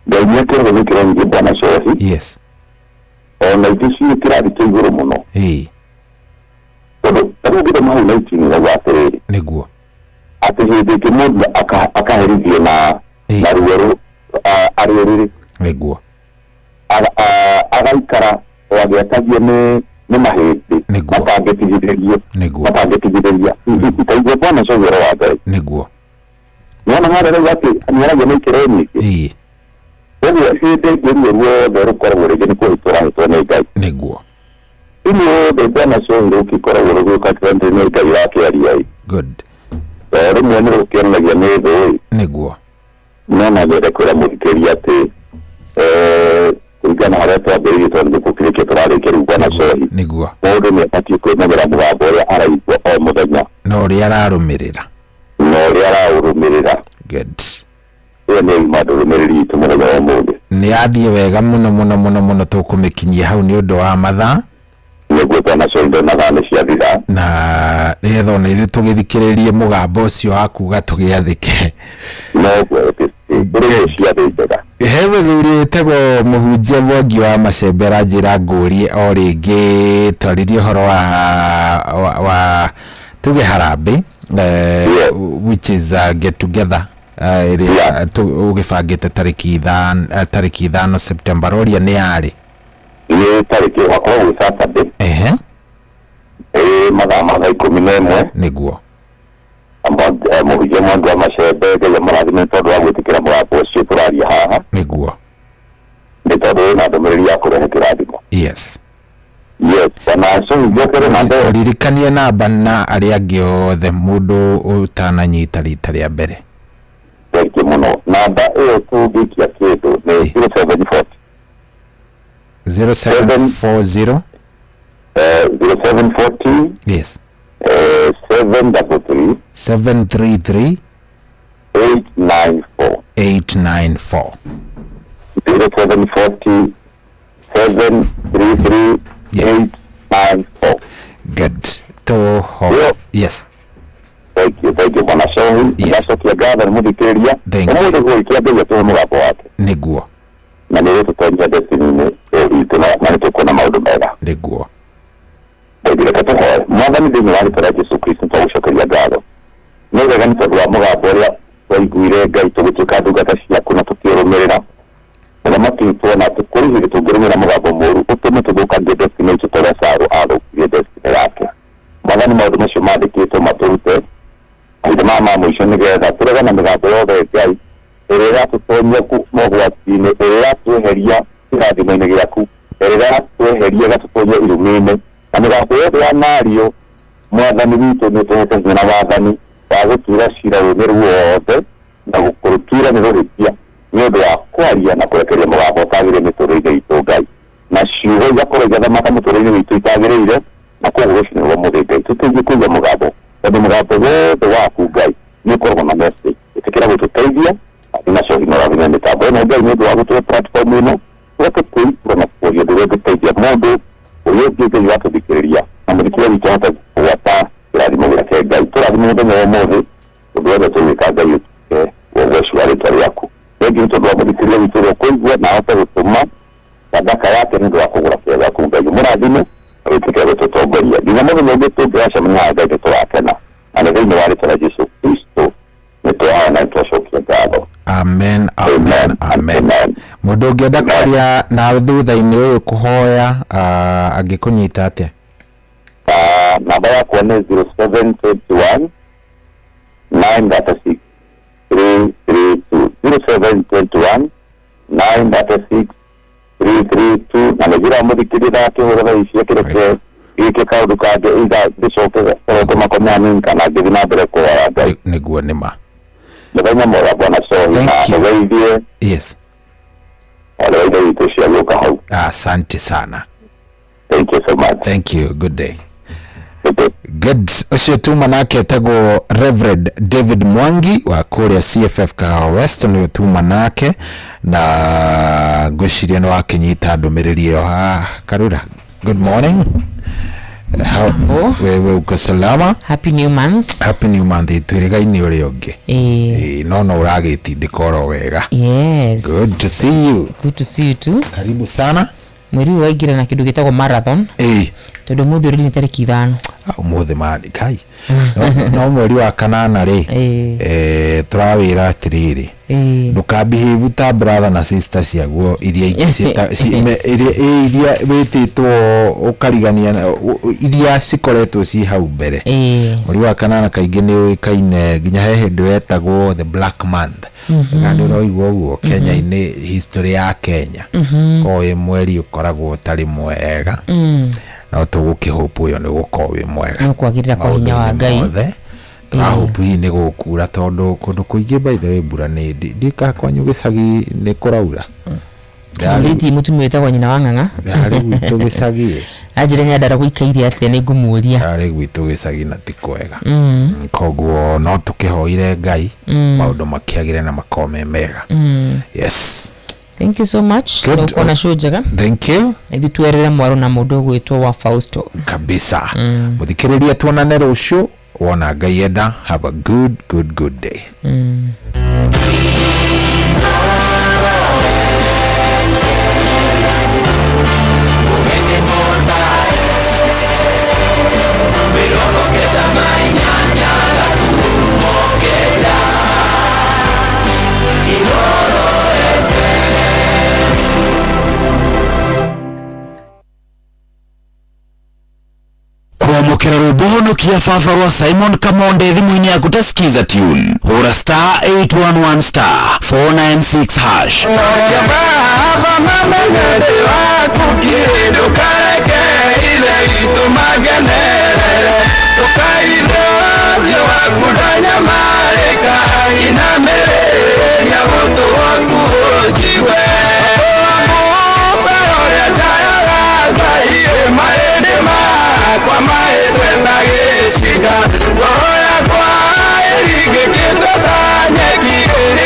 Ngai nĩekĩragwo nĩ ikĩro nyingĩ Bwana Shohi. Yes. Ona ingĩ ciĩ kĩrathi kĩa igũrũ mũno. Tondũ ta rĩu ũngĩthoma hau 19 ĩrauga atĩrĩrĩ. Nĩguo. Atĩ hĩndĩ ĩngĩ mũndũ akaherithio na na ruo arĩ ũrĩrĩ. Nĩguo. Agaikara o agĩatagio nĩ mahĩndĩ. Nĩguo. Matangĩtigithĩrio. Nĩguo. Matangĩtigithĩria. Itaigua Bwana Shohi ũhoro wa Ngai. Nĩguo. Nĩwona harĩa rĩu atĩ nĩaragia na ikĩro nyingĩ. Koguo hĩndĩ ĩngĩ ruo ruothe rũkoragwo rĩngĩ nĩ kũhĩtwo ũrahĩtwo nĩ Ngai. Nĩguo. Ruothe Bwana Shohi rũkĩkoragwo rũgĩũka atĩ nĩ Ngai ũrakĩaria ĩ. Good. Rĩmwe nĩ rũkĩonanagia nĩ thũ ĩ. Nĩguo. No no nyende kwĩra mũthikĩrĩria atĩ kũringana na harĩa twambĩrĩirie tondũ nĩ gũkĩrĩkia tũrarĩkia rĩu Bwana Shohi. Nĩguo. Mũndũ nĩ abatiĩ kwĩmenyera mũgambo ũrĩa araigua o mũthenya. Na ũrĩa ararũmĩrĩra. Na ũrĩa araũrũmĩrĩra. Good. Ĩyo nĩyo yuma ndũmĩrĩri itũ mũthenya wa ũmũthĩ. Nĩ yathiĩ wega mũno mũno mũno mũno tũkũmĩkinyia hau nĩ ũndũ wa mathaa. Nĩguo Bwana Shohi ndona thaa nĩ ciathira. Na nĩgetha ona ithuĩ tũgĩthikĩrĩrie mũgambo ũcio wa kuga tũgĩathĩke. Noguo kũrĩ ciathĩ njega. He mũthuri wĩtagwo mũhunjia Mwangi wa Macembe aranjĩra ngũrie o rĩngĩ twarĩrie ũhoro wa tuge harambee which is a get together ĩrĩa ũgĩbangĩte tarĩki 5 September roria nĩ yarĩ. Nĩ tarĩki ũgakorwo gwĩ Saturday. Mathaa ma thaa 11. Nĩguo. Mũhunjia Mwangi wa Macembe Ngai amũrathime nĩ tondũ wa gwĩtĩkĩra mũgambo ũcio tũraria haha. Nĩguo. Nĩ tondũ wĩna ndũmĩrĩri ya kũrehe kĩrathimo. Yes. Yes, na Shohi njokere na mbere. Ririkanie namba na arĩa angĩ othe mũndũ ũtananyita rita rĩa mbere. Thengiũ mũno. Namba ĩyo tũngĩikia kĩndũ nĩ 0740. 0740. 0740. Yes. 733. 733. 894. 894. 0740 733 894. Good. To ho. Yes. Thank you. Thengiũ bwana Cohi. Ndacokia ngatho nĩ mũthikĩrĩria. Thank you. Ũmũthĩ gũgĩkĩa Ngai atũhe mũgambo wake. Nĩguo. Na nĩ ũgũtũtonyia destiny-inĩ itũ na nĩ tũkuona maũndũ mega. Nĩguo. Thengiũ, reke tũhoe. Mwathani thĩinĩ wa rĩtwa rĩa Jesu Kristo nĩtwagũcokeria ngatho. Nĩ wega nĩ tondũ wa mũgambo ũrĩa twaiguire Ngai tũgĩtuĩka ndungata ciaku na tũkĩũrũmĩrĩra. Mũthamaki nĩtuona atĩ kũrĩ hĩndĩ tũngĩrũmĩrĩra mũgambo mũũru ũtũme tũthũkangie destiny itũ ta ũrĩa Saũlũ athũkirie destiny yake. Mwathani maũndũ macio mandĩkĩtwo matũrute mahinda maya ma mũico nĩgetha tũregane na mĩgambo yothe Ngai ĩrĩa ĩratũtonyia mogwati-inĩ, ĩrĩa ĩratweheria kĩrathimo-inĩ gĩaku, ĩrĩa ĩratweheria ĩgatũtonyia irumi-inĩ, na mĩgambo yothe ya nario Mwathani witũ nĩ ũtũhete hinya na wathani wa gũtuĩra cira rũrĩmĩ ruothe na kũrũtuĩra nĩ rũhĩtia nĩ ũndũ wa kwaria na kũrekereria mũgambo ũtagĩrĩire mĩtũrĩre-inĩ itũ Ngai, na ciugo igakorwo igathamaka mũtũrĩre-inĩ witũ itagĩrĩire, na koguo rũcinĩ rwa ũmũthĩ Ngai tũteithie kũigua mũgambo, tondũ mũgambo wothe waku Ngai nĩ ũkoragwo na message. Ĩtĩkĩra gũtũteithia na cohi na ũrathime mĩtambo ĩno Ngai nĩ ũndũ wa gũtũhe platform ĩno tũhote kwĩitũra na kwaria ũndũ ũrĩa ũngĩteithia mũndũ ũrĩa ũngĩ Ngai ũratũthikĩrĩria na mũthikĩrĩria witũ ahote kũgwata kĩrathimo gĩake Ngai. Tũrathime mũthenya wa ũmũthĩ, ũndũ wothe tũgwĩka Ngai ũtuĩke wa ũgoci wa rĩtwa rĩaku. Thengiũ nĩ tondũ wa mũthikĩrĩria witũ ũrĩa ũkũigua na ahote gũtũma sadaka yake nĩ ũndũ wa kũgũra kĩo gĩaku Ngai. Ũmũrathime na wĩtĩkĩre gũtũtongoria nginya mũthenya ũngĩ tũngĩgacemania haha Ngai nĩ tũgakena, na nĩ thĩinĩ wa rĩtwa rĩa Jesu Kristo nĩ twahoya na nĩ twacokia ngatho. Amen, amen, amen. Mũndũ ũngĩenda kwaria nawe thutha-inĩ ũyũ kũhoya ah, angĩkũnyita atĩa? Ah, namba yakwa nĩ 0721 936 332 0721 936 332 na nĩ njĩra mũthikĩria ndagakĩhũra thaa ici akĩreke gĩke kaũndũ kangĩ either ndĩcoke korwo kũmakomia kana ngĩthiĩ na mbere kũhoya Ngai. Nĩguo nĩ ma. Mũthenya mwega bwana Cohi na Thank you. mũgeithie Yes. mwarĩ wa ithe witũ ũcio agĩũka hau. Asante sana. Thank you so much. Thank you. Good day. Good. Ũcio tuma nake etagwo Reverend David Mwangi wa kũrĩa CFF Kahawa West nĩwe tuma nake na ngwĩciria nĩ wakĩnyita ndũmĩrĩri ĩyo. Ah, Karura, good morning. How, wewe uko salama? Happy new month. Happy new month twĩrĩgaine ũrĩa ũngĩ. Eh. Ĩĩ, no no ũragĩtindĩka oro wega. Yes. Good to see you. Good to see you too. Karibu sana. Mweri ũyũ waingĩra na kĩndũ gĩtagwo marathon. Ĩĩ. Tondũ ũmũthĩ ũrĩ nĩ tarĩki ithano. Ũmũthĩ mani kai. No, no mweri wa kanana rĩ eh, tũrawĩra atĩrĩrĩ ndũkambihĩvu ta brother na sister ciaguo iria ingĩ ciĩta- ci- me- iria ĩ, iria wĩtĩtwo ũkarigania na- ũ- ũ- iria cikoretwo ci hau mbere mweri wa kanana kaingĩ nĩ ũĩkaine nginya he hĩndĩ wetagwo the black month kana nĩ ũraigua ũguo Kenya-inĩ history ya Kenya ko wĩ mweri ũkoragwo ũtarĩ mwega no tũgũkĩhope ũyũ nĩ ũgũkorwo wĩ mwega Nĩ ũkwagĩrĩra kwa hinya wa Maũndũ-inĩ Ngai. mothe tũrahope hihi nĩ gũkura tondũ kũndũ kũingĩ by the way mbura nĩ ndika kwanyu gĩcagi nĩ kũraura Ndũrĩtie mũtumia wĩtagwo nyina wa ng'ang'a. Harĩ gwitũ gĩcagi Anjĩre Nyandarua gũikaire atĩa nĩ ngũmũria. Harĩ gwitũ gĩcagi na ti kwega koguo no tũkĩhoire Ngai maũndũ makĩagĩre na makorwo me mega yes Thank you so much. Good. Na ũkorwo na show njega. Thank you. Na ithuĩ twerere mwaro na mũndũ ũgwĩtwo wa Fausto. Kabisa. Mũthikĩrĩria tuonane rũciũ wona Ngai enda. Have a good good good day. Kwamũkĩra rwĩmbo honokia baba rwa Simon Kamonde thimũ-inĩ yaku ta skiza tune hũra star 811 star 496 hash. Baba mamenye waku ndũkareke ithe witũ magenerere ndũkaithe ũthiũ waku ndanyamarĩka inamĩrĩria gũtũ gwaku ũnjigue Musa ũrĩa njayaga Ngai mahĩndĩ makwa mahĩtwe ta gĩcinga ngoro yakwa ĩringĩkĩte ta nyeki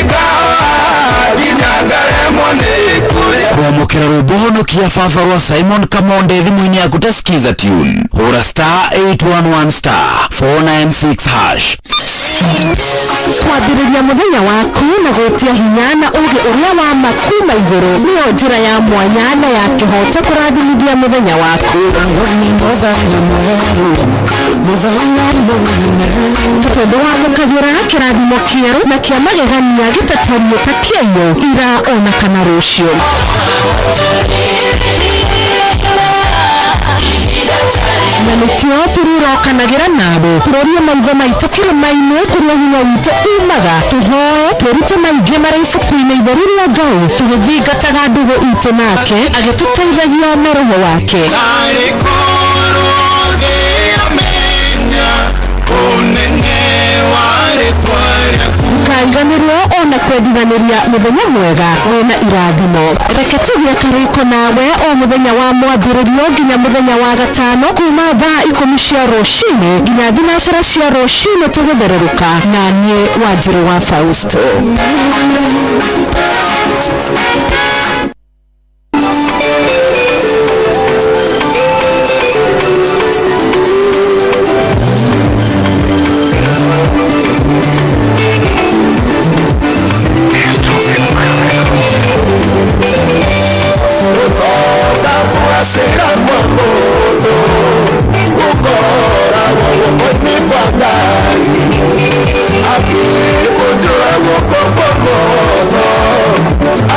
ĩkahoha nginya ngaremwo nĩ kũrĩa. Kwamũkĩra rwĩmbo honokia baba rwa Simon Kamonde thimũ-inĩ yaku ta skiza tune hũra star 811 star 496 hash. Kwambĩrĩria mũthenya waku na gwĩtia hinya na ũũgĩ ũrĩa wa ma kuma igũrũ nĩyo njĩra ya mwanya na ya kĩhoto kũrathimithia mũthenya waku. Tondũ wamũkagĩra kĩrathimo kĩerũ na kĩa magegania gĩtatariĩ ta kĩaiyũ ira ona kana rũciũ. Na nĩkĩo tũrĩrokanagĩra nawe tũrorie maitho maitũ kĩrĩma-inĩ kũrĩa hinya witũ umaga, tũhoe twĩrute maingĩ marĩ ibuku-inĩ itheru rĩa Ngai, tũgĩthingataga ndũgũ itũ nake agĩtũteithagia na roho wake. Ndũkariganĩrwo ona kwendithanĩria mũthenya mwega wĩna irathimo. Reke tũgĩe karĩko nawe o mũthenya wa mwambĩrĩrio nginya mũthenya wa gatano kuma thaa 10 cia rũcinĩ nginya 4 cia rũcinĩ tũgĩthererũka na niĩ Wanjirũ wa Fausto.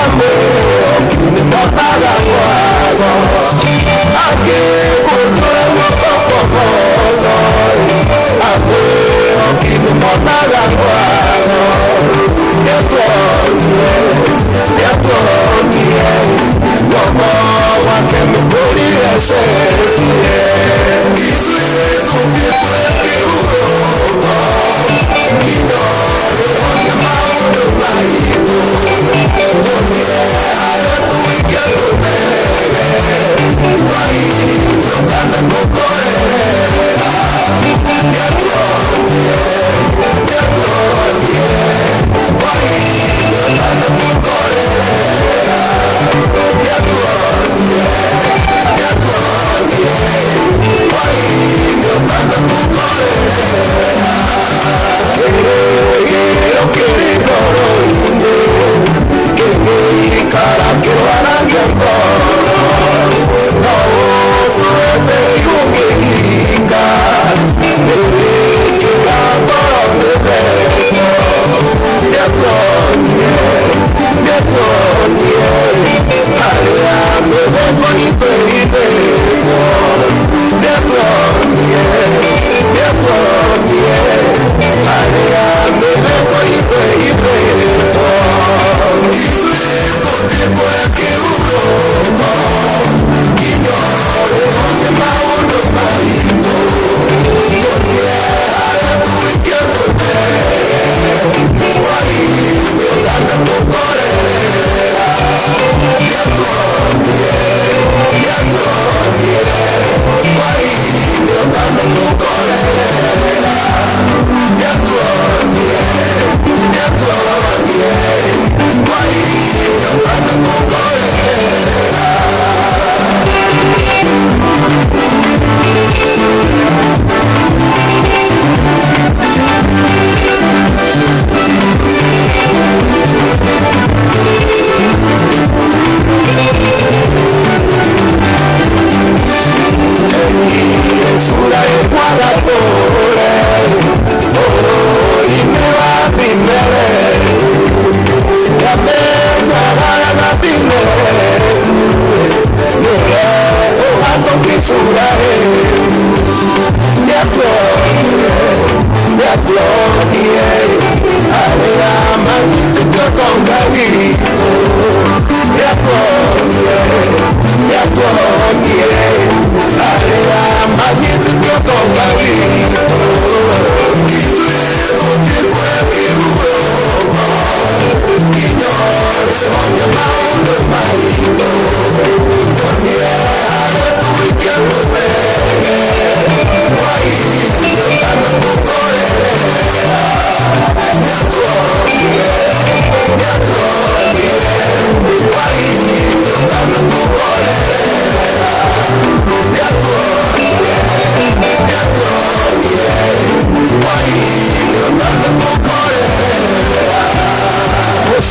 Amen.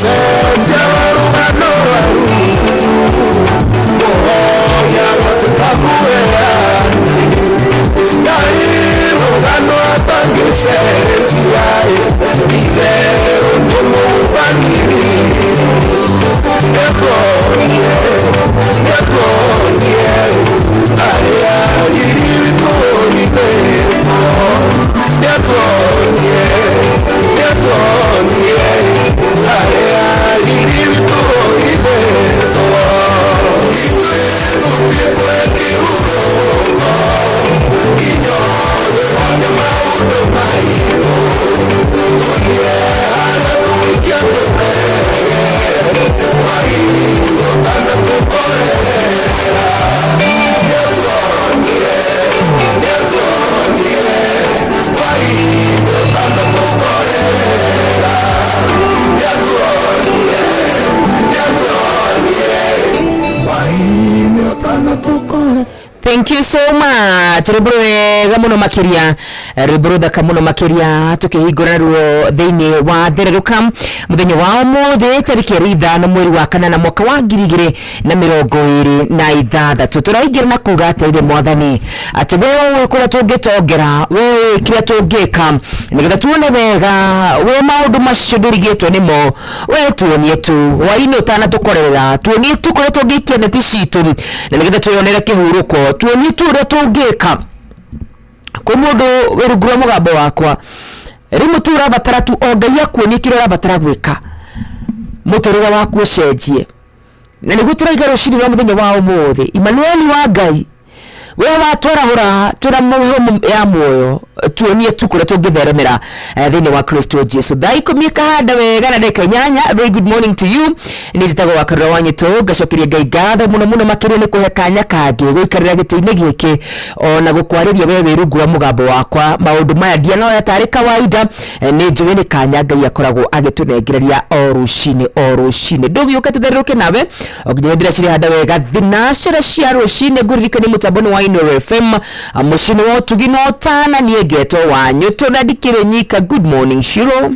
Cenjia rũgano rwaku Mũhoya gatuĩka mũheani Ngai rũgano atangĩcenjia Itherũ nĩ mũbaniri Nĩatuonie, nĩatuonie Arĩa riri witũ ũhithĩtwo Nĩatuonie, nĩatuonie Arĩa riri witũ ũhithĩtwo Ithuĩ tũtiĩkwe kĩhurũko Nginya wĩhoke maũndũ maitũ Tuonie harĩa tũikia tũtege Mahingo tanatũkorerera Nĩatuonie, nĩatuonie Mahingo tanatũkorerera Nĩatuonie, nĩatuonie Mahingo tanatũkorerera Thank you so much. Rwĩmbo rwega mũno makĩria, rwĩmbo rũthaka mũno makĩria tũkĩhingũra ruo thĩinĩ wa thererũka mũthenya wa ũmũthĩ tarĩki ĩrĩ ithano mweri wa kanana mwaka wa 2026. Tũraingĩra na kuga atĩrĩrĩ mwathani atĩ we ũĩ kũrĩa tũngĩtongera, we ũĩ kĩrĩa tũngĩka nĩgetha tuone wega, we maũndũ macio ndũrigĩtwo nĩmo, we tuonie tu hwainĩ ũtanatũkorerera, tuonie tu kũrĩa tũngĩikia neti citũ na nĩgetha twĩyonere kĩhurũko, tuonie tu ũrĩa tũngĩka. Kwĩ mũndũ wĩ rungu rwa mũgambo wakwa rĩmwe tu ũrabatara tu o Ngai akuonie kĩrĩa ũrabatara gwĩka mũtũrĩre waku ũcenjie, na nĩguo tũraiga rũcinĩ rwa mũthenya wa ũmũthĩ. Imanueli wa Ngai, we watwarahũra twĩna mĩhũmũ ya muoyo, tuonie tu kũrĩa tũngĩtheremera thĩinĩ wa Kristo Jesu. Thaa ikũmi ĩkahanda wega na ndagĩka inyanya. Very good morning to you. Nĩ njĩtagwo wa Karura wa Nyĩtũ, ngacokeria Ngai ngatho mũno mũno makĩria nĩ kũhe kanya kangĩ gũikarĩra gĩtĩ-inĩ gĩkĩ ona gũkwarĩria we wĩ rungu rwa mũgambo wakwa. Maũndũ maya ndianoya tarĩ kawaida, nĩ njũĩ nĩ kanya Ngai akoragwo agĩtũnengereria o rũcinĩ o rũcinĩ. Ndũgĩũke tũtherũke nawe o nginya hĩndĩ ĩrĩa cirĩhanda wega thinacera cia rũcinĩ. Ngũririkanie mũtambo-inĩ wa Inooro FM mũciĩ-inĩ wa ũtugi na ũtana, niĩ ngetwo wa Nyũtũ na ndikĩrĩ nyika. Good morning Shiro.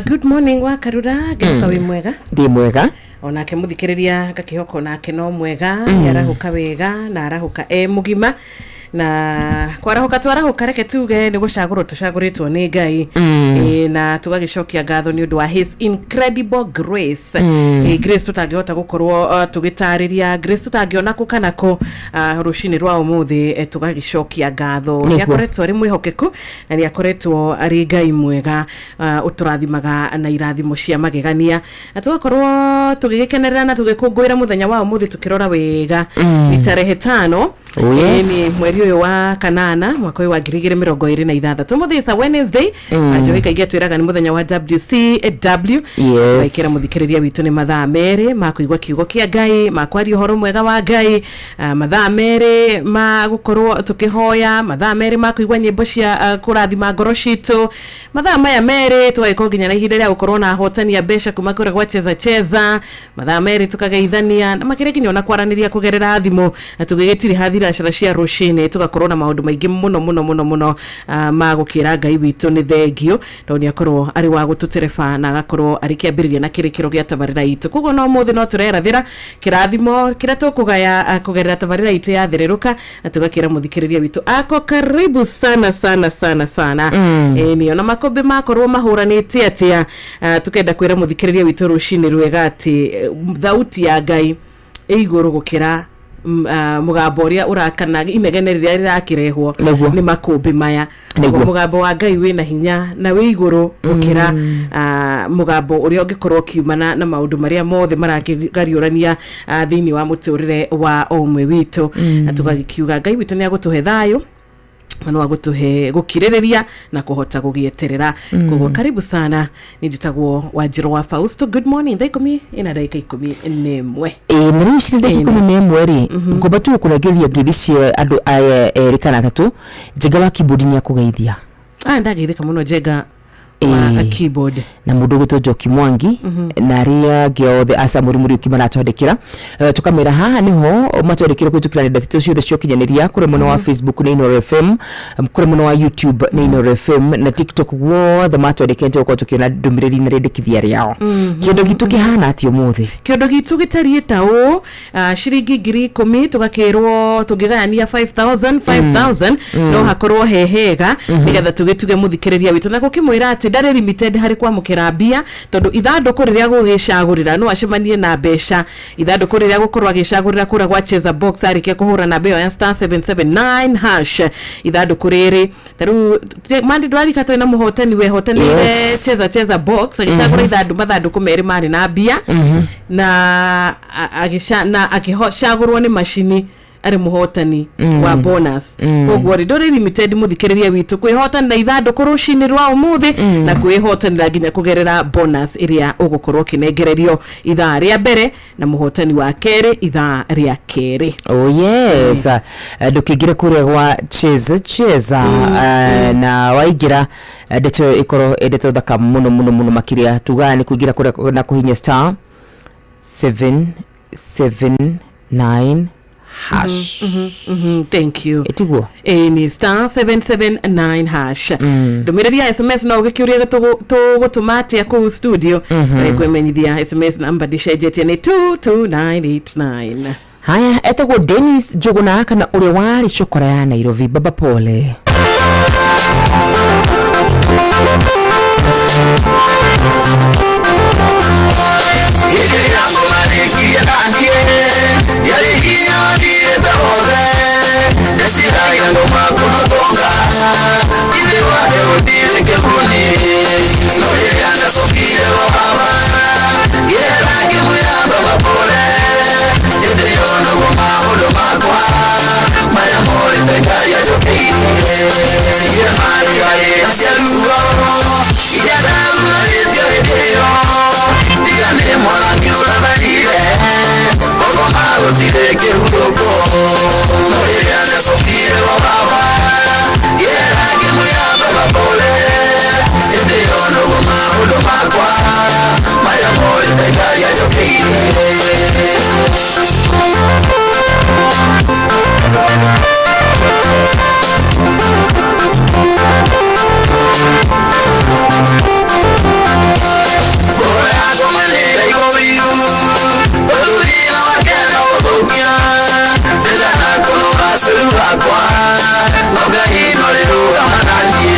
Good morning wa Karura, ngĩhoka wĩ mwega. Ndĩ mwega. Onake mũthikĩrĩria ngakĩhoka onake no mwega, nĩarahũka wega na arahũka e mũgima, na kwarahũka twarahũka reke tuge nĩ gũcagũrwo tũcagũrĩtwo nĩ Ngai. Na tũgagĩcokia ngatho nĩ ũndũ wa his incredible grace. Grace tũtangĩhota gũkorwo tũgĩtarĩria, grace tũtangĩona kũ kana kũ. Rũcinĩ rwa ũmũthĩ tũgagĩcokia ngatho. Nĩ akoretwo arĩ mwĩhokeku na nĩ akoretwo arĩ Ngai mwega, ũtũrathimaga na irathimo cia magegania, na tũgakorwo tũgĩgĩkenerera na tũgĩkũngũĩra mũthenya wa ũmũthĩ tũkĩrora wega nĩ tarehe 5. Oh, yes. Nĩ mweri ũyũ wa kanana mwaka ũyũ wa 2026. Ũmũthĩ is a Wednesday. Njohi kaingĩ atwĩraga nĩ mũthenya wa WCW. Tũgaikĩra mũthikĩrĩria witũ nĩ mathaa merĩ ma kũigua kiugo kĩa Ngai, ma kwaria ũhoro mwega wa Ngai, mathaa merĩ ma gũkorwo tũkĩhoya, mathaa merĩ ma kũigua nyĩmbo cia kũrathima ngoro citũ, mathaa maya merĩ tũgagĩkorwo nginya na ihinda rĩa gũkorwo na ahotani a mbeca kuma kũrĩa gwa Cheza Cheza, mathaa merĩ tũkageithania na makĩria nginya ona kwaranĩria kũgerera thimũ, na tũgĩgĩtiriha thinacara cia rũcinĩ tũgakorwo na maũndũ maingĩ mũno mũno mũno mũno ma gũkĩra Ngai witũ nĩ thengio, tondũ nĩ akorwo arĩ wa gũtũtereba na agakorwo arĩ kĩambĩrĩria na kĩrĩkĩro gĩa tabarĩra itũ. Koguo no ũmũthĩ no tũrerathĩra kĩrathimo kĩrĩa tũkũgaya kũgerera tabarĩra itũ ya thererũka, na tũgakĩra mũthikĩrĩria witũ ako karibu sana sana sana sana. Ĩni ona makũmbĩ makorwo mahũranĩte atĩa, tukenda kwĩra mũthikĩrĩria witũ rũcinĩ rwega atĩ thauti ya Ngai ĩ igũrũ gũkĩra mũgambo ũrĩa ũrakana inegene rĩrĩa rĩrakĩrehwo nĩ makũmbĩ maya. Koguo mũgambo wa Ngai wĩna hinya na wĩ igũrũ gũkĩra mũgambo ũrĩa ũngĩkorwo ũkiumana na maũndũ marĩa mothe marakĩgariũrania thĩinĩ wa mũtũrĩre wa o ũmwe witũ. Na tũgagĩkiuga Ngai witũ nĩ agũtũhe thayũ, na no agũtũhe gũkirĩrĩria na kũhota gũgĩeterera. Koguo karibu sana, nĩ njĩtagwo Wanjirũ wa Fausto. Good morning. Thaa ikũmi ina ndagĩka 11. Ĩĩ, na rĩu ici nĩ ndagĩka 11 rĩ, ngomba tu gũkũnengeria ngeithi cia andũ aya erĩ kana atatũ. Njenga wa keyboard nĩ akũgeithia. Ndageithĩka mũno Njenga wa keyboard. Na mundu gwitwo Njoki Mwangi na aria angĩ othe a Samuel Muriuki maratwandĩkĩra. Tũkamera haha nĩho matwandĩkĩre kũhĩtũkĩra nenda citũ ciothe cia ũkinyanĩria, kũrĩ mwena wa Facebook nĩ Inooro FM, kũrĩ mwena wa YouTube nĩ Inooro FM na TikTok, guothe matwandĩkĩre nĩtũgũkorwo tũkĩona ndũmĩrĩri na rĩendekithia rĩao. Kĩndũ gitũ kĩhana atĩa ũmũthĩ? Kĩondo gitũ gĩtariĩ ta ũũ, ciringi 10,000, tũgakĩrwo tũngĩgayania 5000 5000 no hakorwo he hega, nĩgetha tũgĩtuge mũthikĩrĩria witũ na gũkĩmwĩra atĩ ndarĩ limited harĩ kwamũkĩra mbia, tondũ ithandũkũ rĩrĩa gũgĩcagũrĩra no acemanie na mbeca. Ithandũkũ rĩrĩa gũkorwo agĩcagũrĩra kũrĩa gwa Cheza Box, arĩkia kũhũra namba ĩyo ya star 779 hash, ithandũkũ rĩrĩ tarĩu mandi ndwarika twĩna mũhotani wehotanĩire. Cheza Cheza Box agĩcagũra mathandũkũ merĩ marĩ na mbia na na akĩcagũrwo nĩ macini arĩ mũhotani wa bonus. Koguo rĩ, ndũrĩ limited mũthikĩrĩria witũ kwĩhotanĩra ithandũkũ rũcinĩ rwa ũmũthĩ na kwĩhotanĩra nginya kũgerera bonus ĩrĩa ũgũkorwo ũkĩnengererio ithaa rĩa mbere na mũhotani wa kerĩ ithaa rĩa kerĩ. Oh yes, ndũkĩingĩre kũrĩa gwa Cheza Cheza, na waingĩra, ndeto ĩyo ĩkorwo ĩ ndeto thaka mũno mũno mũno makĩria. Tugaga nĩ kũingĩra kũrĩa na kũhinya star 779 hash. Thank you. Ĩtiguo? Ĩĩ, nĩ star 779 hash. Ndũmĩrĩri ya SMS no ũgĩkĩũria tũgũtũma atĩa kũu studio. Kwĩmenyithia SMS namba ndĩcenjetie, nĩ 22989. Haya, etagwo Dennis Njũgũna kana ũrĩa warĩ cokora ya Nairobi. Baba pole. Hĩndĩ ĩrĩa ngũmarĩkirie naniĩ ndiarĩ hinya thiĩte wothe, ndeciragia andũ makũnũtũnga ithe wake gũtirĩ kĩguni, no rĩrĩa ndacokire gwa baba ngĩera ngĩmwĩra baba pole, hĩndĩ ĩyo noguo maũndũ makwa marĩa morĩte Ngai anjũkĩirie. Ndigire marĩgarĩra cia ruo iria ndagurarĩtio hĩndĩ ĩyo, tiga nĩ Mwathani ũratharire gũkoma gũtirĩ kĩhurũko. No rĩrĩa ndacokire gwa baba ngĩera ngĩmwĩra baba pole, hĩndĩ ĩyo noguo maũndũ makwa marĩa morĩte Ngai anjũkĩirie. Ngoro yakwa nĩĩraigua ũiru tondũ wĩra wake no gũthũkia, ndendaga kũnũra cũrũ wakwa no Ngai no rĩrũgama na niĩ.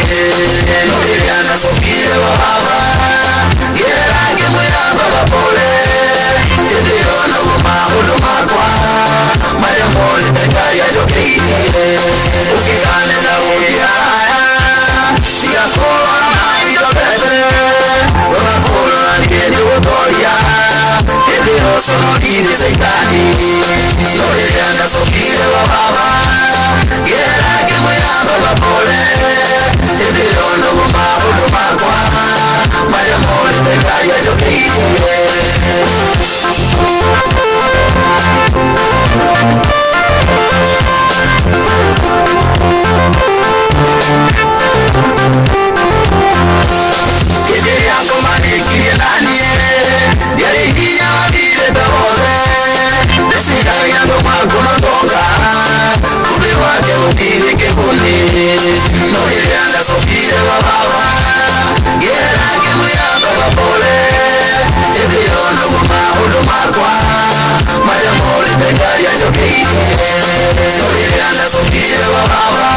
No rĩrĩa ndacokire gwa baba ngĩera ngĩmwĩra baba pole, hĩndĩ ĩyo noguo maũndũ makwa marĩa morĩte Ngai anjũkĩirie. Ũngĩkanenda gũthiĩ haraya tiga kũrora na indo rora kũrora niĩ nĩgũtoria, hĩndĩ ĩyo conorire caitani. No rĩrĩa ndacokire gwa baba ngĩera ngĩmwĩra baba pole, hĩndĩ ĩyo noguo maũndũ makwa marĩa morĩte Ngai anjũkĩirie. Hĩndĩ ĩrĩa ngũmarĩkirie naniĩ ndiarĩ hinya wathirĩte wothe, ndeciragia andũ makũnũtũnga kumbe wake gũtirĩ kĩguni, no rĩrĩa ndacokire gwa baba ngĩera ngĩmwĩra baba pole, hĩndĩ ĩyo noguo maũndũ makwa marĩa morĩte Ngai anjũkĩirie. No rĩrĩa ndacokire gwa baba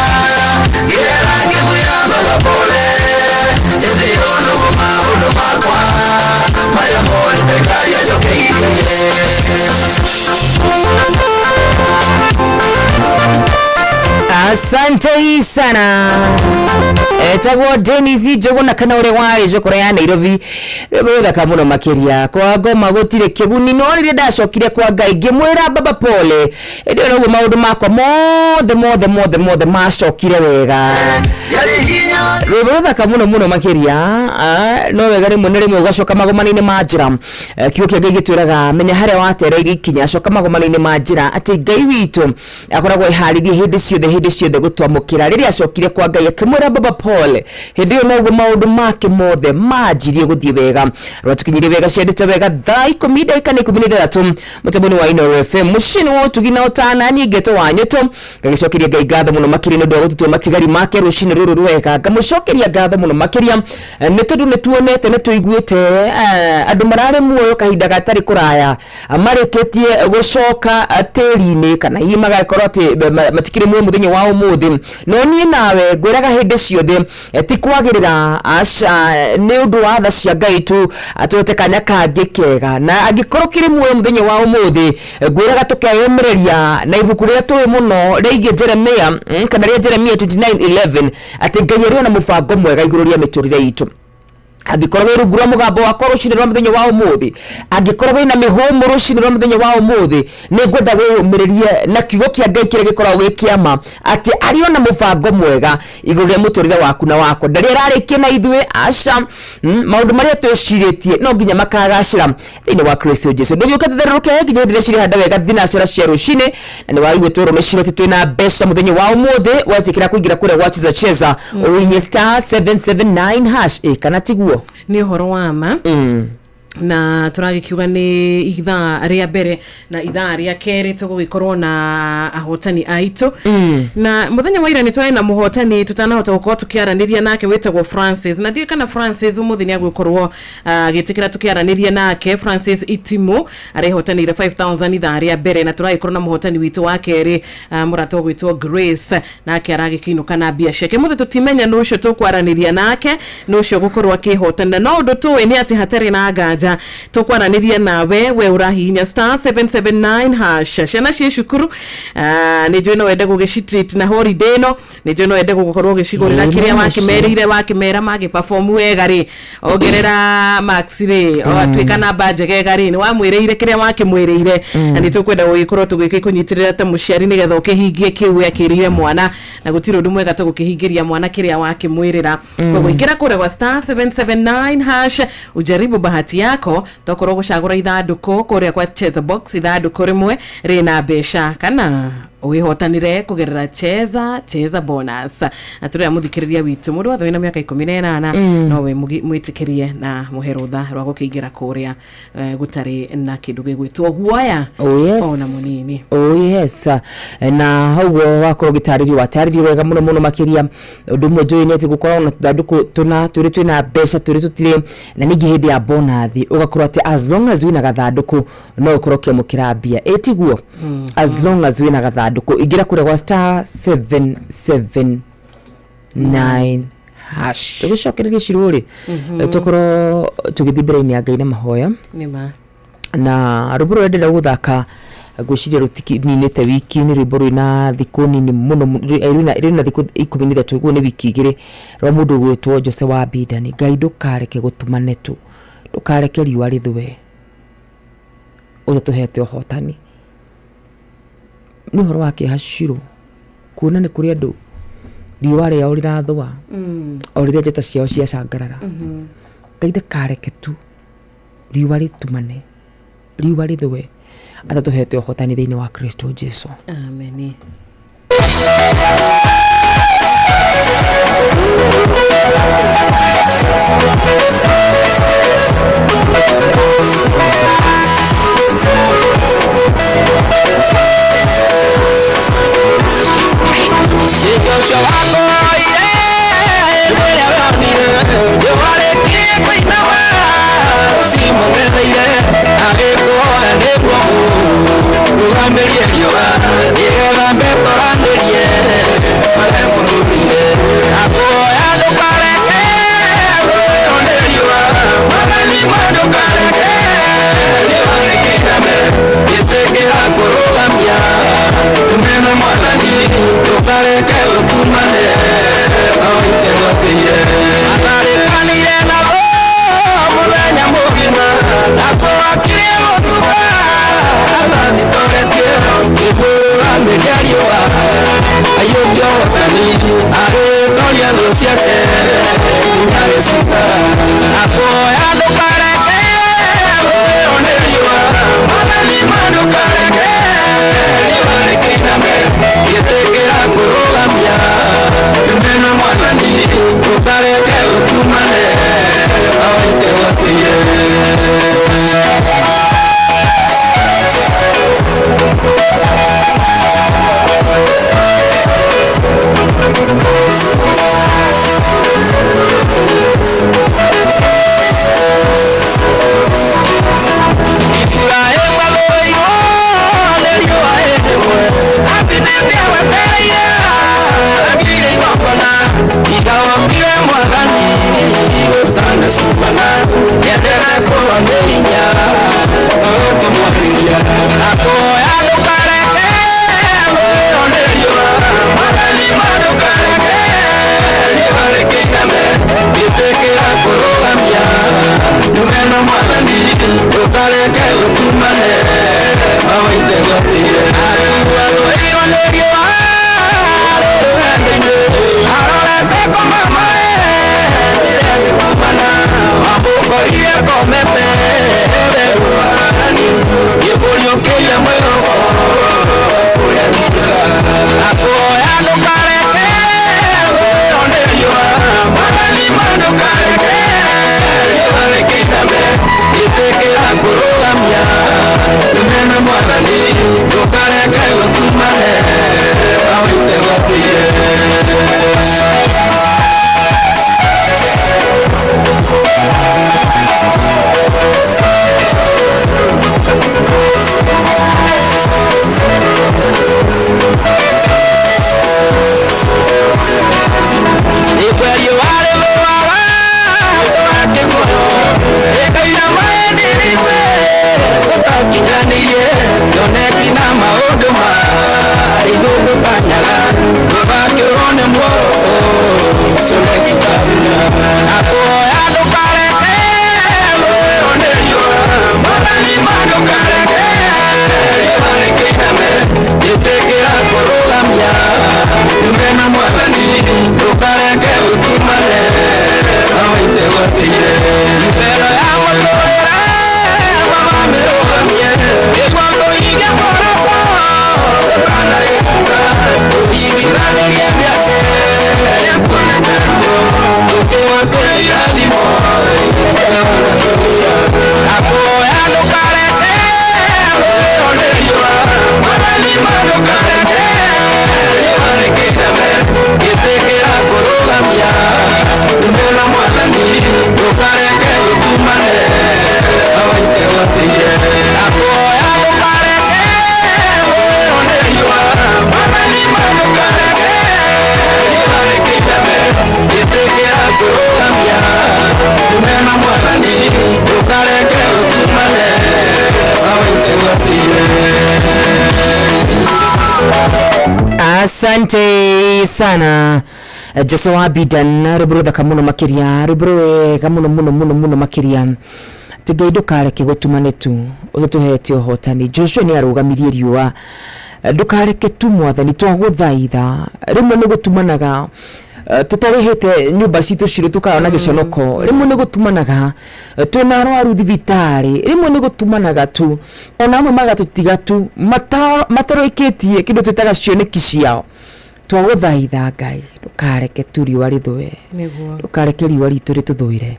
ngĩera ngĩmwĩra baba pole, hĩndĩ ĩyo noguo maũndũ makwa marĩa morĩte Ngai anjũkĩirie. Asante sana. Etagwo Denis Njũgũna kana ũrĩa warĩ njokora ya Nairobi, rwĩmbo thaka mũno makĩria, kwa ngoma gũtirĩ kĩguni, no rĩrĩa ndacokire kwa Ngai ngĩmwĩra baba pole, ĩndĩ ĩyo noguo maũndũ makwa mothe mothe mothe mothe macokire wega. Rwĩmbo rũthaka mũno mũno makĩria. No wega rĩmwe na rĩmwe ũgacoka magomano-inĩ ma njĩra. Kiugo kĩa Ngai gĩtwĩraga menya harĩa watereirie ikinya, coka magomano-inĩ ma njĩra, atĩ Ngai witũ akoragwo eharĩirie hĩndĩ ciothe hĩndĩ ciothe gũtwamũkĩra. Rĩrĩa acokire kwa Ngai akĩmwĩra Baba Paul, hĩndĩ ĩyo noguo maũndũ make mothe manjirie gũthiĩ wega. Rwatũkinyirie wega ciendete wega thaa ikũmi ndagĩka nĩ 16 mũtambo-inĩ wa Inooro FM mũciĩ-inĩ wa ũtugi na ũtana. Niĩ ngetwo wa Nyũtũ, ngagĩcokeria Ngai ngatho mũno makĩria nĩ ũndũ wa gũtũtua matigari make rũcinĩ rũrũ rwega. Ngamũcokeria ngatho mũno makĩria nĩ tondũ nĩ tuonete nĩ tũiguĩte andũ mararĩ muoyo kahinda gatarĩ kũraya marĩkĩtie gũcoka tĩri-inĩ, kana hihi magakorwo atĩ matikĩrĩ muoyo mũthenya wa ũmũthĩ. No niĩ nawe ngwĩraga hĩndĩ ciothe ti kwagĩrĩra, aca, nĩ ũndũ wa tha cia Ngai tu atũhete kanya kangĩ kega. Na angĩkorwo kĩrĩ muoyo mũthenya wa ũmũthĩ, ngwĩraga tũkeyũmĩrĩria na ibuku rĩrĩa tũĩ mũno rĩgiĩ Jeremia, kana rĩa Jeremia 29:11, atĩ Ngai arĩ ona mũbango mwega igũrũ rĩa mĩtũrĩre itũ. Angĩkorwo wĩ rungu rwa mũgambo wakwa rũcinĩ rwa mũthenya wa ũmũthĩ, angĩkorwo wĩna mĩhũmũ rũcinĩ rwa mũthenya wa ũmũthĩ, nĩ ngwenda wĩyũmĩrĩrie na kiugo kĩa Ngai kĩrĩa gĩkoragwo gĩ kĩama, atĩ arĩ ona mũbango mwega igũrũ rĩa mũtũrĩre waku na wakwa. Ndarĩ ararĩkia na ithuĩ, aca. Maũndũ marĩa twĩcirĩtie no nginya makagacĩra thĩinĩ wa Kristo Jesu. Ndũgĩũke tũtherũrũke nginya hĩndĩ ĩrĩa cirĩhanda wega thinacara cia rũcinĩ, na nĩ waigua twerwo nĩ ciro atĩ twĩna mbeca mũthenya wa ũmũthĩ. Wetĩkĩra kũingĩra kũrĩa gwa Cheza Cheza, ũhihinye star 779 hash, ĩ kana tiguo? Nĩ ũhoro wa ma. Na tũragĩkiuga nĩ ithaa rĩa mbere na ithaa rĩa kerĩ tũgũgĩkorwo na ahotani aitũ. Na mũthenya wa ira nĩ twarĩ na mũhotani tũtanahota gũkorwo tũkĩaranĩria nake wĩtagwo Francis, na ndiũĩ kana Francis ũmũthĩ nĩ agũkorwo agĩtĩkĩra tũkĩaranĩria nake. Francis Itimũ arehotanĩire 5000 ithaa rĩa mbere, na tũragĩkorwo na mũhotani witũ wa kerĩ, mũrata ũgwĩtwo Grace, nake aragĩkĩinũka na mbia ciake. Mũthĩ tũtimenya nũ ũcio tũkwaranĩria nake, nũ ũcio ũgũkorwo akĩhotana, no ũndũ tũĩ nĩ atĩ hatarĩ na nganja tũkwaranĩria nawe we ũrahihinya star 779 hash. Ciana ciĩ cukuru, nĩ njũĩ no wende gũgĩcitreat na holiday ĩno, nĩ njũĩ no wende gũkorwo ũgĩcigũrĩra kĩrĩa wakĩmerĩire, wakĩmera magĩperform wega rĩ, ongerera marks rĩ, watuĩka namba njegega rĩ, nĩ wamwĩrĩire kĩrĩa wakĩmwĩrĩire. Na nĩ tũkwenda gũgĩkorwo tũgĩkũnyitĩrĩra ta mũciari nĩgetha ũkĩhingie kĩu wekĩrĩire mwana, na gũtirĩ ũndũ mwega ta gũkĩhingĩria mwana kĩrĩa wakĩmwĩrĩra. Koguo ingĩra kũrĩa gwa star 779 hash, ujaribu bahati yako, tokorwo gũcagũra ithandũkũ kũrĩa kwa Cheza Box, ithandũkũ rĩmwe rĩna mbeca, kana wĩhotanĩre kũgerera Cheza Cheza bonus. Na tũrĩa mũthikĩrĩria witũ, mũndũ wothe wĩna mĩaka 18 no we mwĩtĩkĩrie na mũhe rũtha rwa gũkĩingĩra kũrĩa gũtarĩ na kĩndũ gĩgwĩtwo guoya. Oh yes. Ona mũnini. Oh yes. Na hauguo wakorwo ũgĩtarĩrio, watarĩrio wega mũno mũno makĩria. Ũndũ ũmwe njũĩ nĩ atĩ gũkoragwo na tũthandũkũ tũna twĩrĩ twĩna mbeca, twĩrĩ tũtirĩ, na ningĩ hĩndĩ ya bonathi ũgakorwo atĩ as long as wĩna gathandũkũ no ũkorwo ũkĩamũkĩra mbia, ĩ tiguo? As long as wĩna gathandũkũ, ingĩra kũrĩa gwa star 779 hash. Tũgĩcokereria cirũ rĩ, tũkorwo tũgĩthiĩ mbere-inĩ ya Ngai na mahoya. Nĩma. Na rwĩmbo rũrĩa ndĩrenda gũthaka ngwĩciria rũtininĩte wiki, nĩ rwĩmbo rwĩna thikũ nini mũno, rwĩna thikũ 13, ũguo nĩ wiki 2, rwa mũndũ ũgwĩtwo Jose wa Bidani. Ngai ndũkareke gũtumane tu, ndũkareke riũa rĩthũe ũtatũhete ũhotani. Nĩ ũhoro wa kĩeha Shiro kuona nĩ kũrĩ andũ riũa rĩao rĩrathũa o rĩrĩa njata ciao ciacangarara. Ngai ndakareke tu riũa rĩtumane, riũa rĩthũe atatũhete ũhotani thĩinĩ wa Kristo Jesu. Ameni. Ndũkareke Waiteguatĩire. Atuathũirwo nĩ riũa rũrenda-inĩ, arorete kũmama ethire gĩtumana, wamũkorire akomete werũani, gĩkũriũkĩria mwĩhoko kũrĩa thiaga. Nakuoya ndũkareke thũirwo nĩ riũa, Mwathani ma ndũkareke riũa rĩkĩiname, ĩtĩkĩra kũrũgamia ndũmena Mwathani, ndũkareke gũtumane awaiteguatĩire. Tũtakinyanĩirie cioneki na maũndũ marĩ thũtũkanyaga tũgakĩrwo nĩ muoroto cioneki tahinya. Nakuoya ndũkareke thũirwo nĩ riũa, Mwathani ma ndũkareke riũa rĩkĩiname, ĩtĩkĩra kũrũgamia ndũmena Mwathani, ndũkareke ũtumane awaiteguatĩire. Mbere ya mũtũrĩre mama mĩrũgamie, nĩguo tũige muoroto ndũkanahĩtũka, tũringithanĩrie mĩaka ĩrĩa tuonete ruo, tũkĩwatĩra irathimo Nakuoya ndũkareke thũirwo nĩ riũa, Mwathani ma ndũkareke riũa rĩkĩiname, ĩtĩkĩra kũrũgamia ndũmena Mwathani, ndũkareke ũtumane awaiteguatĩire. Nakuoya ndũkareke thũirwo nĩ riũa, Mwathani ma ndũkareke riũa rĩkĩiname, ĩtĩkĩra kũrũgamia ndũmena Mwathani, ndũkareke ũtumane awaiteguatĩire. Asante sana Jesu wa Bidan, rwĩmbo rũthaka mũno makĩria, rwĩmbo rwega mũno mũno mũno mũno makĩria. Atĩ Ngai ndũkareke gũtumane tu ũtatũhete ũhotani. Joshua nĩ arũgamirie riũa, ndũkareke tu Mwathani, twagũthaitha. Rĩmwe nĩ gũtumanaga tũtarĩhĩte nyũmba citũ cirũ tũkayona gĩconoko, rĩmwe nĩ gũtumanaga twĩna arwaru thibitarĩ, rĩmwe nĩ gũtumanaga tu ona amwe magatũtiga tu matarũĩkĩtie kĩndũ twĩtaga cioneki ciao. Twagũthaitha Ngai ndũkareke tu riũa rĩthũe, ndũkareke riũa ritũ rĩtũthũire,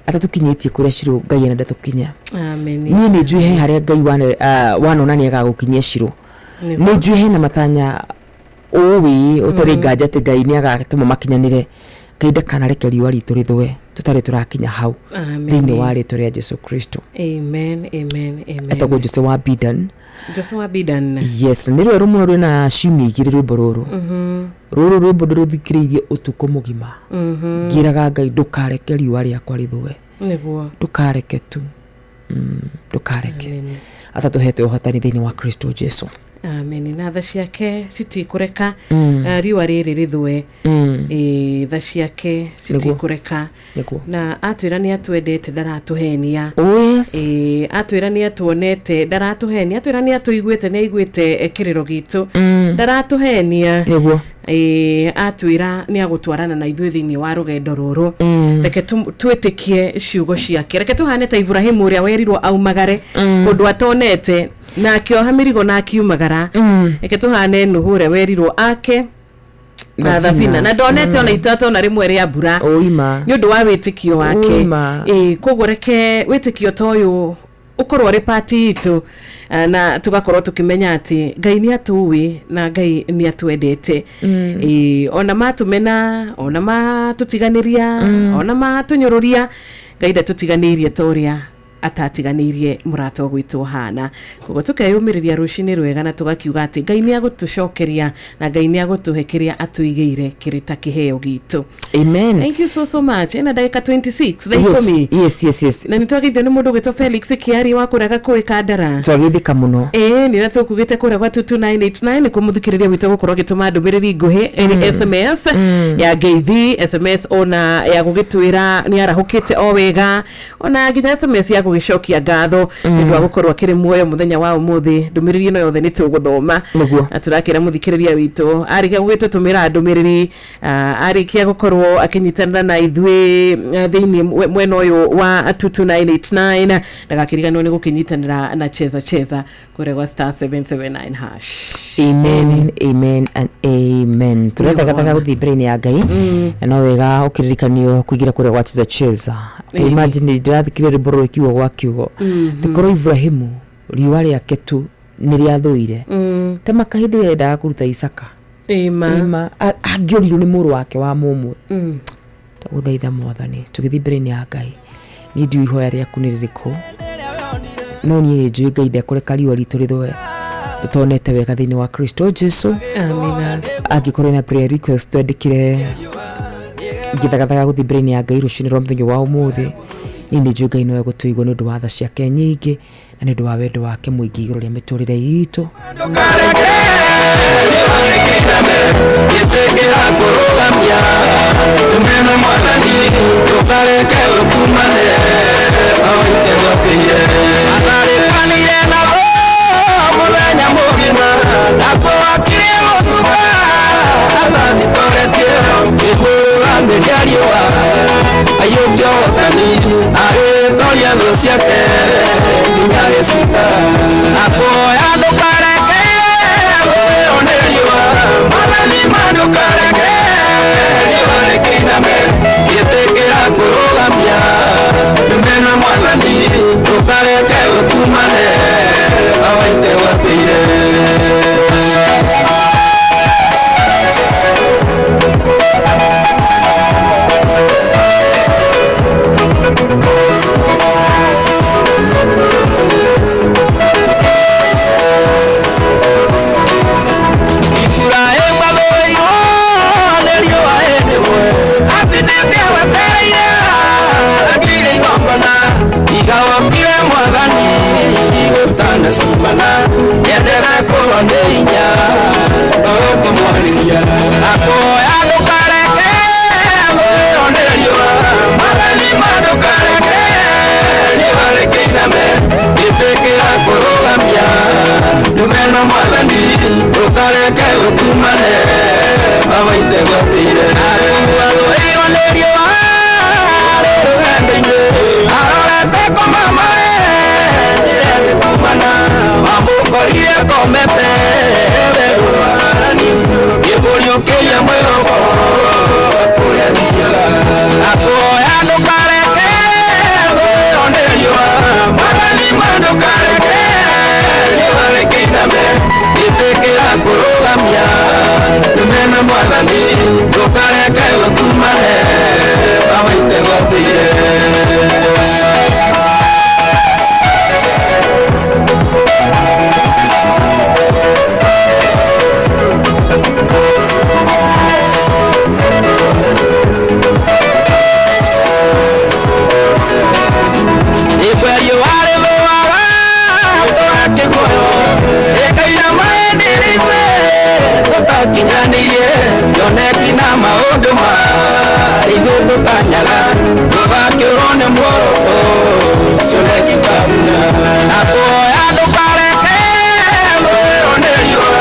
atatũkinyĩtie kũrĩa cirũ Ngai arenda tũkinye. Niĩ nĩ njũĩ he harĩa Ngai wanona nĩ agagũkinyia cirũ, nĩ njũĩ hena matanya ũĩ ũtarĩ nganja atĩ Ngai nĩ agatũma makinyanĩre. Ngai ndakanareke riũa ritũ rĩthũe tũtarĩ tũrakinya hau thĩinĩ wa rĩtwa rĩa Jesu Kristo. Amen, amen, amen. Etagwo Jose wa Bidan. Jose wa Bidan. Yes, nĩ rwerũ mũno rwĩna ciumia igĩrĩ rwĩmbo rũrũ. Rũrũ rwĩmbo ndĩrũthikĩrĩirie ũtukũ mũgima, ngĩraga Ngai ndũkareke riũa rĩakwa rĩthũe, ndũkareke tu, ndũkareke atatũhete ũhotani thĩinĩ wa Kristo Jesu. Amen. Na tha ciake citikũreka riũa rĩrĩ rĩthũe. Tha ciake citikũreka. Na atwĩra nĩ atwendete ndaratũhenia. Oh, yes. Atwĩra nĩ atuonete ndaratũhenia, atwĩra nĩ atũiguĩte nĩ aiguĩte kĩrĩro gitũ ndaratũhenia. Atwĩra nĩ agũtwarana na ithuĩ thĩinĩ wa rũgendo rũrũ. Reke twĩtĩkie ciugo ciake, reke tũhane ta Ibrahimu ũrĩa werirwo aumagare kũndũ atonete na akĩoha mĩrigo na akiumagara. Reke tũhane Nuhu ũrĩa werirwo ake na thabina na ndonete ona itata ona rĩmwe rĩa mbura nĩ ũndũ wa wĩtĩkio wake. Koguo reke wĩtĩkio ta ũyũ ũkorwo ũrĩ pati itũ, na tũgakorwo tũkĩmenya atĩ Ngai nĩ atũĩ na Ngai nĩ atwendete. Ona matũmena, ona matũtiganĩria, ona matũnyũrũria, Ngai ndatũtiganĩirie ta ũrĩa atatiganĩirie mũrata ũgwĩtwo Hana. Koguo tũkeyũmĩrĩria rũcinĩ rwega na tũgakiuga atĩ Ngai nĩ agũtũcokeria na Ngai nĩ agũtũhe kĩrĩa atũigĩire kĩrĩ ta kĩheo gitũ. Amen. Thank you so so much. Ĩna ndagĩka 26 thaa ikũmi. Yes, yes, yes. Na nĩ twageithio nĩ mũndũ ũgwĩtwo Felix Kĩari wa kũrĩa Gakũĩ Kandara. Twageithĩka mũno. Ĩĩ nĩ na tũkugĩte kũrĩa gwa 22989 nĩkuo mũthikĩrĩria witũ gũkorwo agĩtũma ndũmĩrĩri nguhĩ ĩrĩ SMS ya ngeithi, SMS ona ya gũgĩtwĩra nĩ arahũkĩte o wega, ona nginya SMS ya gũgĩ Gũgĩcokia ngatho nĩ ũndũ wa gũkorwo akĩrĩ muoyo mũthenya wa ũmũthĩ. Ndũmĩrĩri ĩno yothe nĩ tũgũthoma na tũrakĩra mũthikĩrĩria witũ arĩkia gũgĩtũtũmĩra ndũmĩrĩri, arĩkia gũkorwo akĩnyitanĩra na ithuĩ thĩinĩ mwena ũyũ wa 22989, ndagakĩriganĩrwo nĩ gũkĩnyitanĩra na Cheza Cheza kũrĩa gwa star 779 hash. Amen, amen and amen. Tũrethagathaga gũthiĩ mbere-inĩ ya Ngai, na no wega ũkĩririkanio kũingĩra kũrĩa gwa Cheza Cheza. Imagine, ndĩrathikĩrĩria rwĩmbo rũrũ kiugo gwa kiugo, tĩkorwo Ibrahimu riũa rĩake tu nĩ rĩathũire tema kahĩndĩ ĩrĩa endaga kũruta Isaka. Ĩma. Ĩma, angĩorirwo nĩ mũrũ wake wa mũmwe. Twagũthaitha Mwathani, tũgĩthiĩ mbere-inĩ ya Ngai, niĩ ndiũĩ ihoya rĩaku nĩ rĩrĩkũ, no niĩ nĩ njũĩ Ngai ndekũreka riũa ritũ rĩthũe tũtonete wega thĩinĩ wa Kristo Jesu. Amina. Angĩkorwo na prayer request, twandĩkĩre ngĩthagathaga gũthiĩ mbere-inĩ ya Ngai rũcinĩ rwa mũthenya wa ũmũthĩ. Niĩ nĩ njũĩ Ngai no egũtũigua nĩ ũndũ wa tha ciake nyingĩ na nĩ ũndũ wa wendo wake mũingĩ igũrũ rĩa mĩtũrĩre itũ. Gĩtĩkĩra kũrũgamia tumena mwathani, ndũkareke ũkumane awaite gwatĩire atarĩkanire nabo mũthenya mũgima ndakwakire gũtuka atacitoretie kĩmũgamĩria riũa aiyũkia ũhotani agĩtoria thũ ciake nginya gĩcuka. Nakuoya ndũkareke thũĩrwo nĩ riũa, mwathani ma ndũkareke riũa rĩkĩiname, gĩtĩkĩra kũrũgamia tumena mwathani, ndũkareke ũtumane awaite gwatĩire. Iburahĩmu athũirwo nĩ riũa hĩndĩ ĩmwe, atindĩte wetereire agĩire igongona, tiga wokire mwathani gũtanacimana, nĩendere kũrwo nĩ hinya ũkĩmwarĩria. Nakuoya ndũkareke thũĩrwo nĩ riũa, mwathani ma ndũkareke riũa rĩkĩiname, gĩtĩkĩra kũrũgamia ndumena mwathani, ndũkareke ũtumane awaite gwatĩire. Athũirwo nĩ riũa rĩ rũgendo-inĩ, arorete kũmama njĩra ĩgĩtumana, wamũkorire komete werũ wa Harani, kĩmũriũkĩria mwĩhoko kũrĩa thiaga. Nakuoya ndũkareke thũĩrwo nĩ riũa, mwathani ma ndũkareke riũa rĩkĩiname, gĩtĩkĩra kũrũgamia ndumena mwathani, ndũkareke ũtumane awaite gwatĩire. Ikwe riũa rĩthũaga tũgakĩguoyo, ĩkaira maĩndĩ ithuĩ tũtakinyanĩirie cioneki na maũndũ ma ithuĩ tũtanyaga, tũgakĩũrwo nĩ muoroto cioneki kahuna. Nakuoya ndũkareke thũĩrwo nĩ riũa,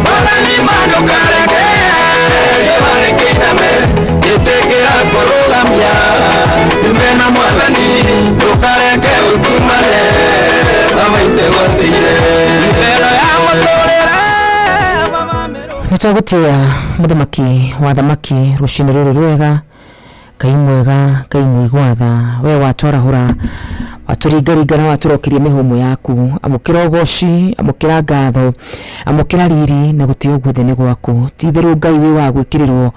mwathani ma ndũkareke riũa rĩkĩiname, gĩtĩkĩra kũrũgamia ndumena mwathani, ndũkareke ũtumane awaite gwatĩire mbere ya mũtũrĩre. Nĩ twagũtĩa mũthamaki wa thamaki rũcinĩ rũrũ rwega, Ngai mwega, Ngai mũigua tha, we watwarahũra, watũringaringa na watũrokeria mĩhũmũ yaku. Amũkĩra ũgoci, amũkĩra ngatho, amũkĩra riri na gũtĩo guothe nĩ gwaku. Ti itherũ Ngai wĩ wa gwĩkĩrĩrwo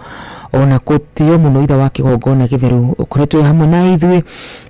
ona gũtĩo mũno, ithe wa kĩgongona gĩtheru, ũkoretwo wĩ hamwe na ithuĩ,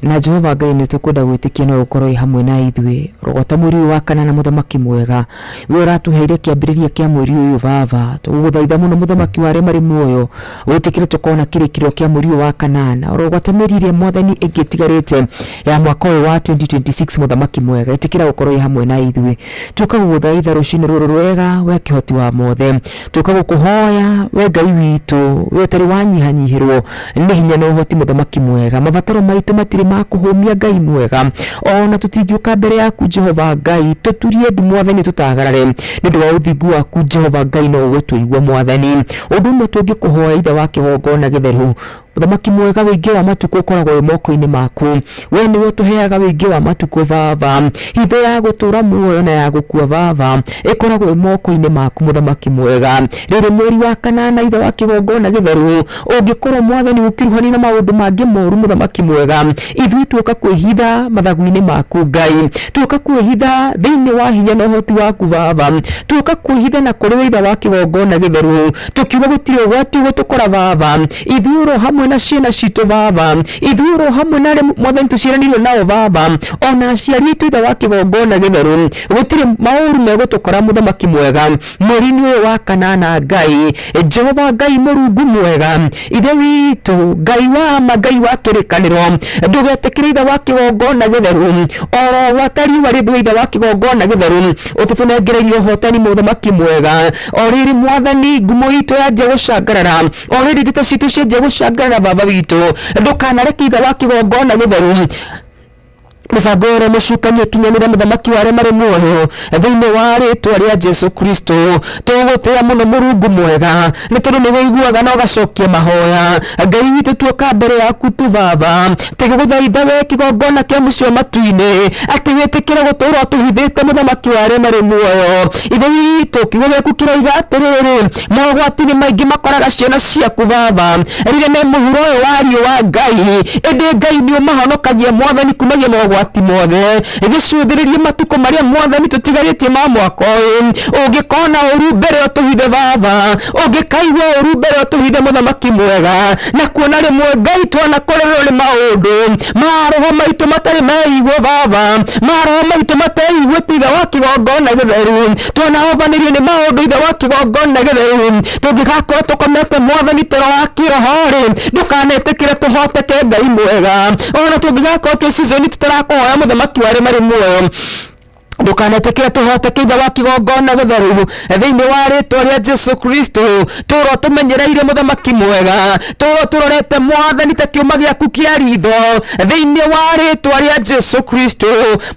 na Jehova Ngai nĩ tũkwenda gwĩtĩkia no ũkorwo wĩ hamwe na ithuĩ rogota mweri ũyũ wa kanana. Mũthamaki mwega, we ũratũheire kĩambĩrĩria kĩa mweri ũyũ, baba, tũgũgũthaitha mũno, mũthamaki wa arĩa marĩ muoyo, wĩtĩkĩre tũkona kĩrĩkĩrĩro kĩa mweri ũyũ wa kanana, orogwata mĩeri ĩrĩa mwathani ĩngĩ ĩtigarĩte ya mwaka ũyũ. wa 2026 mũthamaki mwega ĩtĩkĩra gũkorwo wĩ hamwe na ithuĩ tuoka gũgũthaitha rũcinĩ rũrũ rwega we kĩhoti wa mothe tuoka gũkũhoya we Ngai witũ we ũtarĩ wanyihanyihĩrwo nĩ hinya na ũhoti mũthamaki mwega mabataro maitũ matirĩ ma kũhũmia Ngai mwega ona tũtingĩũka mbere yaku Jehova Ngai tũturie ndu mwathani tũtagarare nĩ ũndũ wa ũthingu waku Jehova Ngai no ũgũtũigua mwathani ũndũ ũmwe tũngĩkũhoya ithe wa kĩgongona gĩtheru Mũthamaki mwega wĩingĩ wa matukũ ũkoragwo wĩ moko-inĩ maku. We nĩwe ũtũheaga wĩingĩ wa matukũ baba. Hitho ya gũtũra muoyo na ya gũkua baba ĩkoragwo ĩ moko-inĩ maku mũthamaki mwega. Rĩrĩ mweri wa kanana ithe wa kĩgongona gĩtheru ũngĩkorwo mwathani ũkĩruhania na maũndũ mangĩ moru mũthamaki mwega ithuĩ tuoka kwĩhitha mathagu-inĩ maku Ngai tuoka kwĩhitha thĩinĩ wa hinya na ũhoti waku baba tuoka kwĩhitha na kũrĩ we ithe wa kĩgongona gĩtheru tukiuga gũtirĩ ũgwati ũgũtũkora baba ithuĩ oro hamwe na ciana citũ baba ithuĩ oro hamwe na arĩa mwathani tũciaranĩirwo nao baba ona aciari aitũ ithe wa kĩgongona gĩtheru gũtirĩ maũru megũtũkora mũthamaki mwega mweri-inĩ ũyũ wa kanana Ngai Jehova Ngai mũrungu mwega ithe witũ Ngai wa ma Ngai wa kĩrĩkanĩro ndũgetĩkĩre ithe wa kĩgongona gĩtheru oro gwata riũa rĩthũe ithe wa kĩgongona gĩtheru ũtũtũnengererie ũhotani mũthamaki mwega o rĩrĩ mwathani ngumo itũ yanjia gũcangarara o rĩrĩ njĩta citũ cianjia gũcangarara baba witũ ndũkanareke ithe wa kĩgongona gĩtheru mĩbango ĩrĩa mũcukani ĩkinyanĩre mũthamaki wa arĩa marĩ muoyo thĩinĩ wa rĩtwa rĩa Jesu Kristo tũgũtĩa mũno mũrungu mwega nĩ tondũ nĩ wĩiguaga na ũgacokia mahoya Ngai witũ tuoka mbere yaku tu baba tũgĩgũthaitha we kĩgongona kĩa mũciĩ wa matu-inĩ atĩ wĩtĩkĩre gũtũũra ũtũhithĩte mũthamaki wa arĩa marĩ muoyo ithe witũ kiugo gĩaku kĩroiga atĩrĩrĩ mogwati nĩ maingĩ makoraga ciana ciaku baba rĩrĩa me mũhuro ũyũ wa riũa Ngai ĩndĩ Ngai nĩ ũmahonokagia mwathani kumagia mogwati mothe gĩcũthĩrĩrie matukũ marĩa mwathani tũtigarĩtie ma mwaka ũyũ ũngĩkona ũru mbere ũtũhithe baba ũngĩkaigua ũru mbere ũtũhithe mũthamaki mwega na kuona rĩmwe Ngai twanakorerwo nĩ maũndũ maroho maitũ matarĩ meigwo baba maroho maitũ mateiguĩte ithe wa kĩgongona gĩtheru twanahobanĩrio nĩ maũndũ ithe wa kĩgongona gĩtheru tũngĩgakorwo tũkomete mwathani toro wa kĩroho rĩ ndũkanetĩkĩre tũhoteke Ngai mwega ona tũngĩgakorwo twĩ season tũtarakũhoya mũthamaki wa arĩa marĩ muoyo ndũkanetĩkĩre tũhoteke ithe wa kĩgongona gĩtheru thĩinĩ wa rĩtwa rĩa Jesu Kristo tũro tũmenyereire mũthamaki mwega tũro tũrorete mwathani ta kĩũma gĩaku kĩa ritho thĩinĩ wa rĩtwa rĩa Jesu Kristo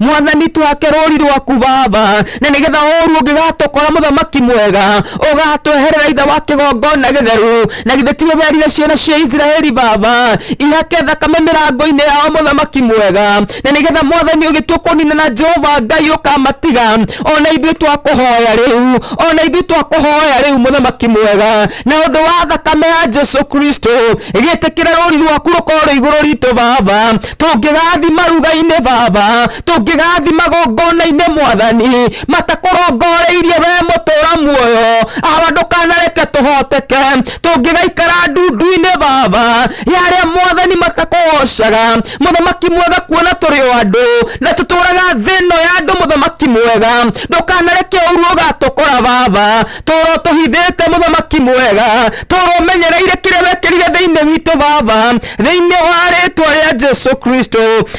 mwathani twake rũri rwaku baba na nĩgetha ũru ũngĩgatũkora mũthamaki mwega ũgatweherera ithe wa kĩgongona gĩtheru na githĩ tiwe werire ciana cia Isiraeli baba ihake thakame mĩrango-inĩ yao mũthamaki mwega na nĩgetha mwathani ũgĩtua kũnina na Jehova Ngai ũkamatiga ona ithuĩ twakũhoya rĩu ona ithuĩ twakũhoya rĩu mũthamaki mwega na ũndũ wa thakame ya Jesu Kristo gĩtĩkĩra rũri rwaku rũkorwo rwĩ igũrũ ritũ baba tũngĩgathi maruga-inĩ baba tũngĩgathi magongona-inĩ mwathani matakũrongoreirie we mũtũra muoyo awa ndũkanareke tũhoteke tũngĩgaikara ndundu-inĩ baba ya arĩa mwathani matakũgocaga mũthamaki mwega kuona tũrĩ o andũ na tũtũraga thĩ ĩno ya andũ mũthamaki mwega ndũkanareke ũru ũgatũkora baba tũro tũhithĩte mũthamaki mwega tũro ũmenyereire kĩrĩa wekĩrire thĩinĩ witũ baba thĩinĩ wa rĩtwa rĩa Jesu Kristo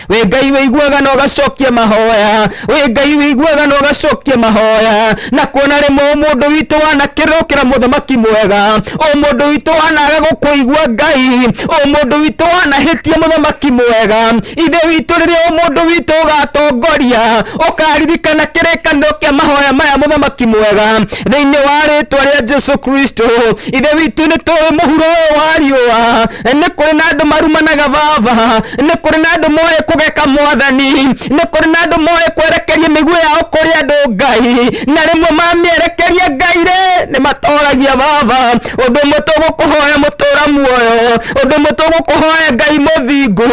wĩ Ngai wĩiguaga na ũgacokia mahoya wĩ Ngai wĩiguaga na ũgacokia mahoya na kuona rĩmwe mũndũ witũ wanakĩrũkĩra mũthamaki mwega o mũndũ witũ wanaga gũkũigua Ngai o mũndũ witũ wanahĩtia mũthamaki mwega ithe witũ rĩrĩa o mũndũ witũ ũgatongoria ũkaririkana kĩrĩkanĩro kĩa mahoya maya mũthamaki mwega thĩinĩ wa rĩtwa rĩa Jesu Kristo ithe witũ nĩ tũĩ mũhuro ũyũ wa riũa nĩ kũrĩ na andũ marumanaga baba nĩ kũrĩ na andũ moĩ kũgeka mwathani nĩ kũrĩ na andũ moĩ kwerekeria mĩguĩ yao kũrĩ andũ Ngai na rĩmwe mamĩerekeria Ngai rĩ nĩ matoragia baba ũndũ ũmwe tũgũkũhoya mũtũra muoyo ũndũ ũmwe tũgũkũhoya Ngai mũthingu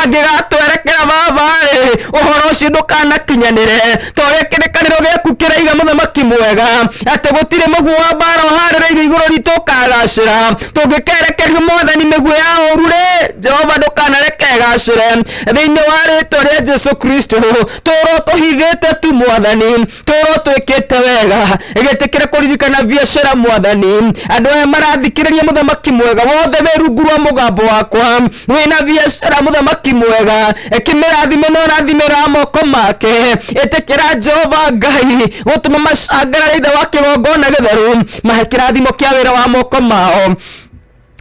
mangĩgatwerekera baba rĩ ũhoro ũcio ndũkanakinyanĩre ta ũrĩa kĩrĩkanĩro gĩaku kĩraiga mũthamaki Mũthamaki mwega, atĩ gũtirĩ mũguĩ wa mbaara ũhaarĩrĩirio igũrũ ritũ ũkagacĩra. Tũngĩkerekerio Mwathani mĩguĩ ya ũũru-rĩ, Jehova ndũkanareke ĩgacĩre. Thĩinĩ wa rĩtwa rĩa Jesu Kristo, tũũra ũtũhithĩte tu Mwathani, tũũra ũtwĩkĩte wega. Gĩtĩkĩre kũririkana biacara Mwathani. Andũ aya marathikĩrĩria Mũthamaki mwega, wothe wĩ rungu rwa mũgambo wakwa, wĩna biacara Mũthamaki mwega, kĩmĩrathime na ũrathimĩra moko make. Ĩtĩkĩra Jehova Ngai gũtũma macangarare ithe wa kĩgongona gĩtheru, mahe kĩrathimo kĩa wĩra wa moko mao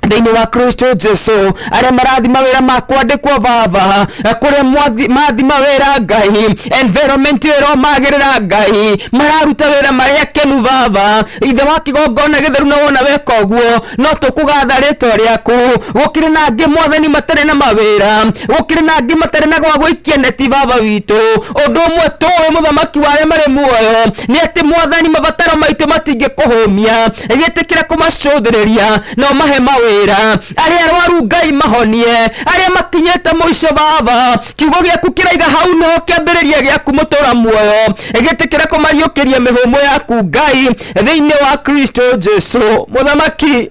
thĩinĩ wa Kristo Jesu. Arĩa marathi mawĩra ma kwandĩkwo baba, kũrĩa mathi mawĩra Ngai, environment ĩyo ĩromagĩrĩra Ngai, mararuta wĩra marĩ akenu baba, ithe wa kĩgongona gĩtheru, na wona weka ũguo no tũkũgatha rĩtwa rĩaku. Gũkĩrĩ na angĩ Mwathani matarĩ na mawĩra, gũkĩrĩ na angĩ matarĩ na gwa gũikia neti baba witũ. Ũndũ ũmwe tũĩ Mũthamaki wa arĩa marĩ muoyo nĩ atĩ Mwathani mabataro maitũ matingĩkũhũmia. Gĩtĩkĩra kũmacũthĩrĩria na ũmahe mawĩra. Arĩa arwaru Ngai mahonie, arĩa makinyĩte mũico baba, kiugo gĩaku kĩraiga hau nĩho kĩambĩrĩria gĩaku mũtũra muoyo. Gĩtĩkĩra kũmariũkĩria mĩhũmũ yaku Ngai thĩinĩ wa Kristo Jesu. Mũthamaki,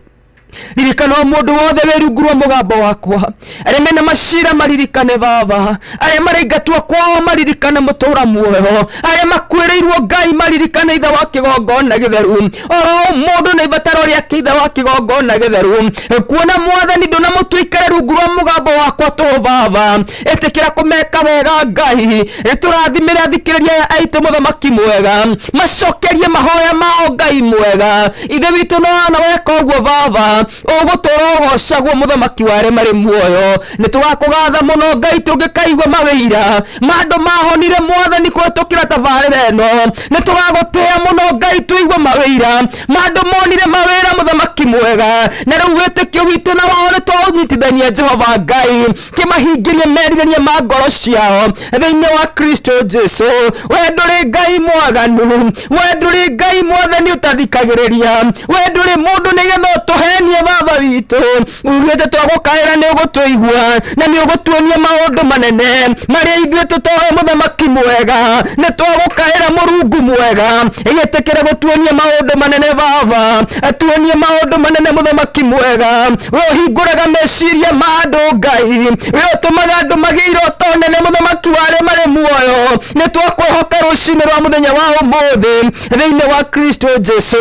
ririkana o mũndũ wothe wĩ rungu rwa mũgambo wakwa, arĩa mena macira maririkane baba, arĩa maraingatwo kwao maririkane mũtũra muoyo, arĩa makuĩrĩirwo Ngai maririkane ithe wa kĩgongona gĩtheru. Oro mũndũ na ibataro rĩake ithe wa kĩgongona gĩtheru, kuona Mwathani ndũnamũtua ikare rungu rwa mũgambo wakwa tũhũ baba, ĩtĩkĩra kũmeka wega Ngai. Tũrathimĩre athikĩrĩria aya aitũ Mũthamaki mwega, macokerie mahoya mao Ngai mwega. Ithe witũ no ana weka ũguo baba, ũgũtũra ũgocagwo Mũthamaki wa arĩa marĩ muoyo. Nĩ tũgakũgatha mũno Ngai tũngĩkaigua mawĩira ma andũ mahonire Mwathani kũhetũkĩra tabarĩra ĩno. Nĩ tũgagũtĩĩa mũno Ngai tũigue mawĩira ma andũ monire mawĩra Mũthamaki mwega, na rĩu wĩtĩkio witũ na wao nĩ twaũnyitithania Jehova Ngai, kĩmahingĩrie merirĩria ma ngoro ciao thĩinĩ wa Kristo Jesu. We ndũrĩ Ngai mwaganu, we ndũrĩ Ngai Mwathani ũtathikagĩrĩria, we ndũrĩ mũndũ nĩgetha ũtũhenie baba witũ. Ugĩte twagũkaĩra nĩ ũgũtũigua na nĩ ũgũtuonia maũndũ manene marĩa ithuĩ tũtoĩ. Mũthamaki mwega, nĩ twagũkaĩra Mũrungu mwega, ĩgĩtĩkĩre gũtuonia maũndũ manene baba, tuonie maũndũ manene Mũthamaki mwega. We ũhingũraga meciria ma andũ Ngai, we ũtũmaga andũ magĩe iroto nene Mũthamaki wa arĩa marĩ muoyo. Nĩ twakwĩhoka rũcinĩ rwa mũthenya wa ũmũthĩ thĩinĩ wa Kristo Jesu.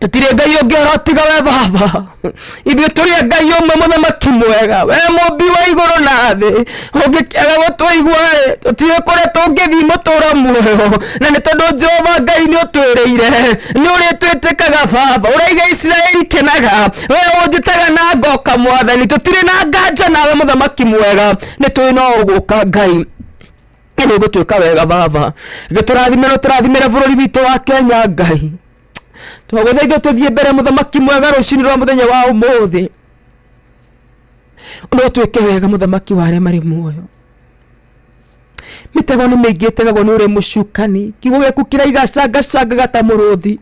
Tũtirĩ Ngai ũngĩ oro tiga we baba, ithuĩ tũrĩ a Ngai ũmwe Mũthamaki mwega, we mũmbi wa igũrũ na thĩ. Ũngĩkĩaga gũtũigua-ĩ, tũtiũĩ kũrĩa tũngĩthiĩ mũtũra muoyo, na nĩ tondũ Jehova Ngai nĩ ũtwĩrĩire nĩ ũrĩtwĩtĩkaga baba. Ũraiga Isiraeli kenaga, we ũnjĩtaga na ngoka Mwathani. Tũtirĩ na nganja nawe Mũthamaki mwega, nĩ tũĩ no ũgũka Ngai nĩ ũgũtwĩka wega baba. Gĩtũrathime na ũtũrathimĩre bũrũri witũ wa Kenya Ngai. Twagũthaitha tũthiĩ mbere Mũthamaki mwega rũcinĩ rwa mũthenya wa ũmũthĩ, no twĩke wega Mũthamaki wa arĩa marĩ muoyo. Mĩtego nĩ mĩingĩ ĩtegagwo nĩ ũrĩa mũcukani, kiugo gĩaku kĩraiga cangacangaga ta mũrũthi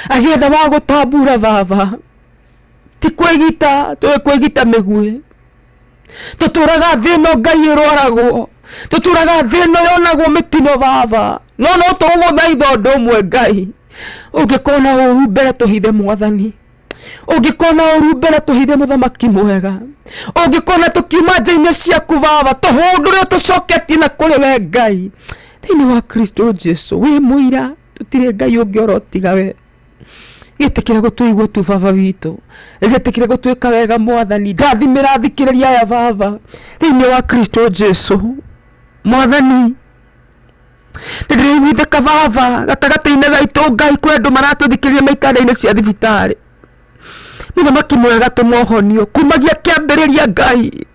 agĩetha wa gũtambura baba. Ti kwĩgita tũĩ kwĩgita mĩguĩ, tũtũraga thĩ ĩno Ngai ĩrwaragwo, tũtũraga thĩ ĩno yonagwo mĩtino baba, no no tũgũgũthaitha ũndũ ũmwe Ngai, ũngĩkona ũru mbere tũhithe Mwathani, ũngĩkona ũru mbere tũhithe Mũthamaki mwega, ũngĩkona tũkiuma nja-inĩ ciaku baba, tũhũndũre tũcoketie na kũrĩ we Ngai thĩinĩ wa Kristo Jesu. Wĩ mũira tũtirĩ Ngai ũngĩ oro tiga we. Gĩtĩkĩra gũtũigua tu baba witũ, gĩtĩkĩra gũtwĩka wega Mwathani. Ndathimĩra athikĩrĩria aya baba thĩinĩ wa Kristo Jesu. Mwathani, nĩ ndĩraiguithĩka baba gatagatĩ-inĩ gaitũ Ngai, kwĩ andũ maratũthikĩrĩria maitanda-inĩ cia thibitarĩ. Mũthamaki mwega, tũma ũhonio kumagia kĩambĩrĩria Ngai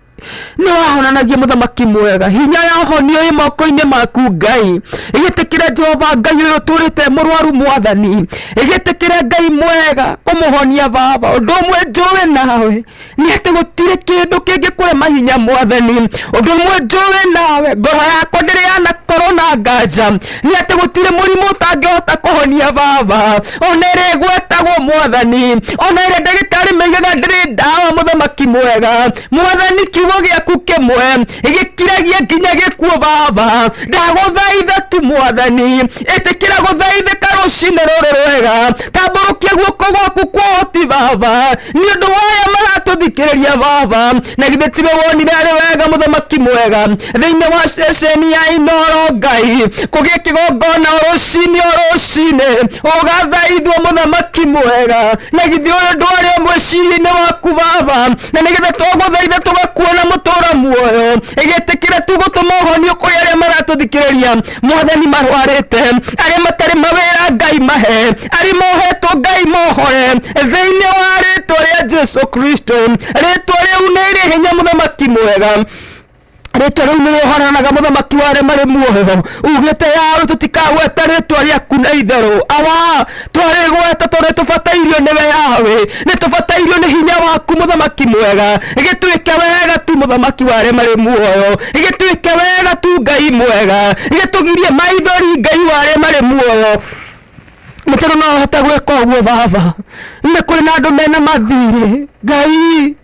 nĩ wahonanagia. Mũthamaki mwega, hinya ya ũhonio ĩ moko-inĩ maku Ngai. Gĩtĩkĩre Jehova Ngai ũyũ ũtũrĩte mũrwaru Mwathani, gĩtĩkĩre Ngai mwega kũmũhonia baba. Ũndũ ũmwe njũĩ nawe nĩ atĩ gũtirĩ kĩndũ kĩngĩkũrema hinya Mwathani. Ũndũ ũmwe njũĩ nawe, ngoro yakwa ndĩrĩ yanakorwo na nganja, nĩ atĩ gũtirĩ mũrimũ ũtangĩhota kũhonia baba, ona ĩrĩa ĩgwetagwo Mwathani, ona ĩrĩa ndagĩtarĩ maigaga ndĩrĩ ndawa. Mũthamaki mwega, Mwathani, kiugo Kiugo gĩaku kĩmwe gĩkiragia nginya gĩkuũ baba. Ndagũthaitha tu mwathani, ĩtĩkĩra gũthaithĩka rũcinĩ rũrũ rwega. Tambũrũkia guoko gwaku kwa ũhoti baba, nĩ ũndũ wa aya maratũthikĩrĩria baba. Na githĩ tiwe wonire arĩ wega mũthamaki mwega thĩinĩ wa ceceni ya Inooro Ngai kũgĩe kĩgongona o rũcinĩ o rũcinĩ ũgathaithwo mũthamaki mwega. Na githĩ ũyũ ndwarĩ o mwĩciria-inĩ waku baba, na nĩgetha twagũthaitha tũgakuona mũtũra muoyo. Ĩgĩtĩkĩra tu gũtũma ũhonio kũrĩ arĩa maratũthikĩrĩria mwathani, marwarĩte, arĩa matarĩ mawĩra Ngai mahe, arĩa mohetwo Ngai mohore thĩinĩ wa rĩtwa rĩa Jesu Kristo. Rĩtwa rĩu nĩ rĩ hinya mũthamaki mwega, rĩtwa rĩu nĩ rĩhoranaga mũthamaki wa arĩa marĩ muoyo. Ugĩte yawe tũtikagweta rĩtwa rĩaku na itherũ, awa twarĩgweta tondũ nĩtũbatairio nĩwe yawe, nĩtũbatairio nĩ hinya waku mũthamaki mwega. Gĩtuĩke wega tu mũthamaki wa arĩa marĩ muoyo, gĩtuĩke wega tu Ngai mwega, gĩtũgirie maithori Ngai wa arĩa marĩ muoyo. Nĩ tondũ no ũhote gwĩka ũguo baba, nĩ kũrĩ na andũ mena mathirĩ Ngai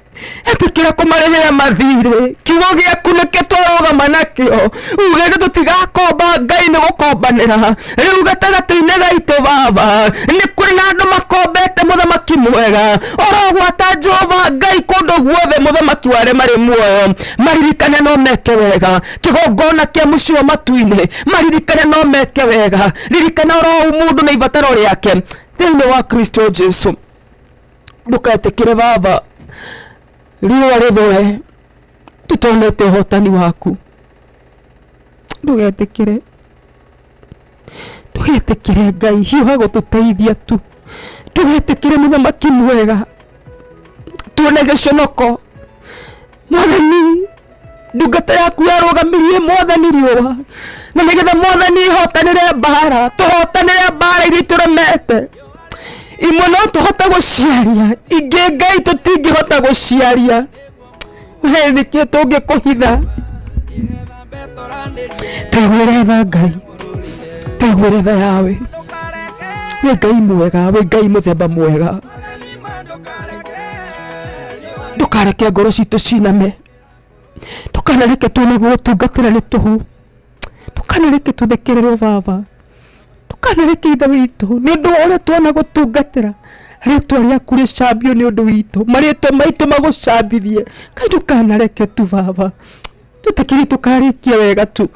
ĩtĩkĩra kũmarĩhĩra mathirĩ. Kiugo gĩaku nĩkĩo twarũgama nakĩo, ugĩte tũtigakomba Ngai nĩ gũkombanĩra. Rĩu gatagatĩ-inĩ gaitũ baba nĩ kũrĩ na andũ makombete mũthamaki mwega, orogwata Jehova Ngai kũndũ guothe mũthamaki wa arĩa marĩ muoyo. Maririkane no meke wega, kĩgongona kĩa mũciĩ wa matu-inĩ maririkane no meke wega. Ririkana oro mũndũ na ibataro rĩake thĩinĩ wa Kristo Jesu. Ndũgetĩkĩre baba riũa rĩthũe tũtonete ũhotani waku. Ndũgetĩkĩre, ndũgetĩkĩre Ngai hiũha gũtũteithia tu. Ndũgetĩkĩre mũthamaki mwega tuone gĩconoko mwathani. Ndungata yaku yarũgamirie mwathani riũa, na nĩgetha mwathani ihotanĩre mbara, tũhotanĩre mbara iria itũremete. Imwe no tũhote gũciaria, ingĩ Ngai tũtingĩhota gũciaria. We nĩkĩ tũngĩkũhitha? Tũiguĩre tha Ngai, tũiguĩre tha yawe. Wĩ Ngai mwega, wĩ Ngai mũthemba mwega. Ndũkareke ngoro citũ ciname, ndũkanareke tuone gũgũtungatĩra nĩ tũhũ, ndũkanareke tũthekererwo baba, ndũkanareke ithe witũ nĩ ũndũ wa ũrĩa tuona gũtungatĩra rĩtwa rĩaku rĩcambio nĩ ũndũ witũ, marĩtwa maitũ magũcambithie. Ngai ndũkanareke tu baba, twĩtĩkĩrie tũkarĩkia wega tu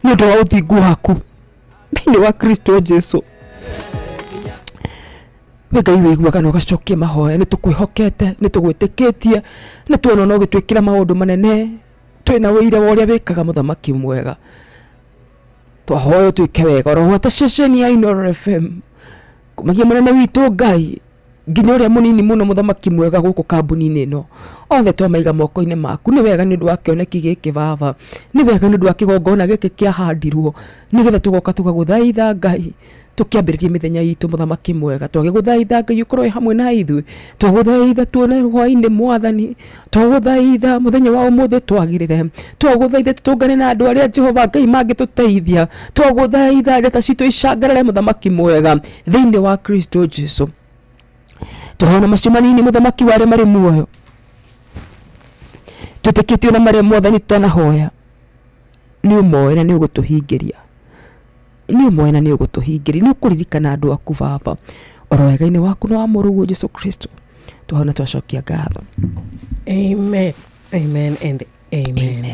nĩ ũndũ wa ũthingu waku thĩinĩ wa Kristo Jesu. We Ngai wĩiguaga na ũgacokia mahoya, nĩ tũkwĩhokete, nĩ tũgwĩtĩkĩtie, nĩ tuona no ũgĩtwĩkĩra maũndũ manene, twĩna ũira wa ũrĩa wĩkaga mũthamaki mwega. Twahoya ũtwĩke wega oro gwata ceceni ya Inooro FM, kumagia mũnene witũ Ngai nginya ũrĩa mũnini mũno mũthamaki mwega gũkũ kambuni-inĩ ĩno, othe twamaiga moko-inĩ maku. Nĩ wega nĩ ũndũ wa kĩoneki gĩkĩ baba, nĩ wega nĩ ũndũ wa kĩgongona gĩkĩ kĩahandirwo, nĩgetha tũgoka tũgagũthaitha Ngai tũkĩambĩrĩria mĩthenya itũ mũthamaki mwega. Twagĩgũthaitha Ngai ũkorwo wĩ hamwe na ithuĩ, twagũthaitha tuone hwainĩ mwathani, twagũthaitha mũthenya wa ũmũthĩ twagĩrĩre, twagũthaitha tũtũngane na andũ arĩa Jehova Ngai mangĩtũteithia, twagũthaitha njata citũ icangarare mũthamaki mwega thĩinĩ wa Kristo Jesu. Tũhona macio manini mũthamaki wa arĩa marĩ muoyo, twĩtĩkĩtio na marĩa mwathani tũtanahoya, nĩ ũmoĩ na nĩ ũgũtũhingĩria, nĩ ũmoĩ na nĩ ũgũtũhingĩria, nĩ ũkũririkana andũ aku baba, oro wega-inĩ waku na wa mũrũguo Jesu Kristo. Tũhona twacokia ngatho. Amen. Amen and amen.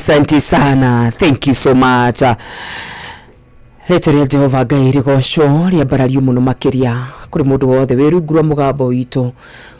Asante sana, thank you so much. Rĩtwa rĩa Jehova Ngai rĩgocwo, rĩambarario mũno makĩria kũrĩ mũndũ wothe wĩ rungu rwa mũgambo witũ.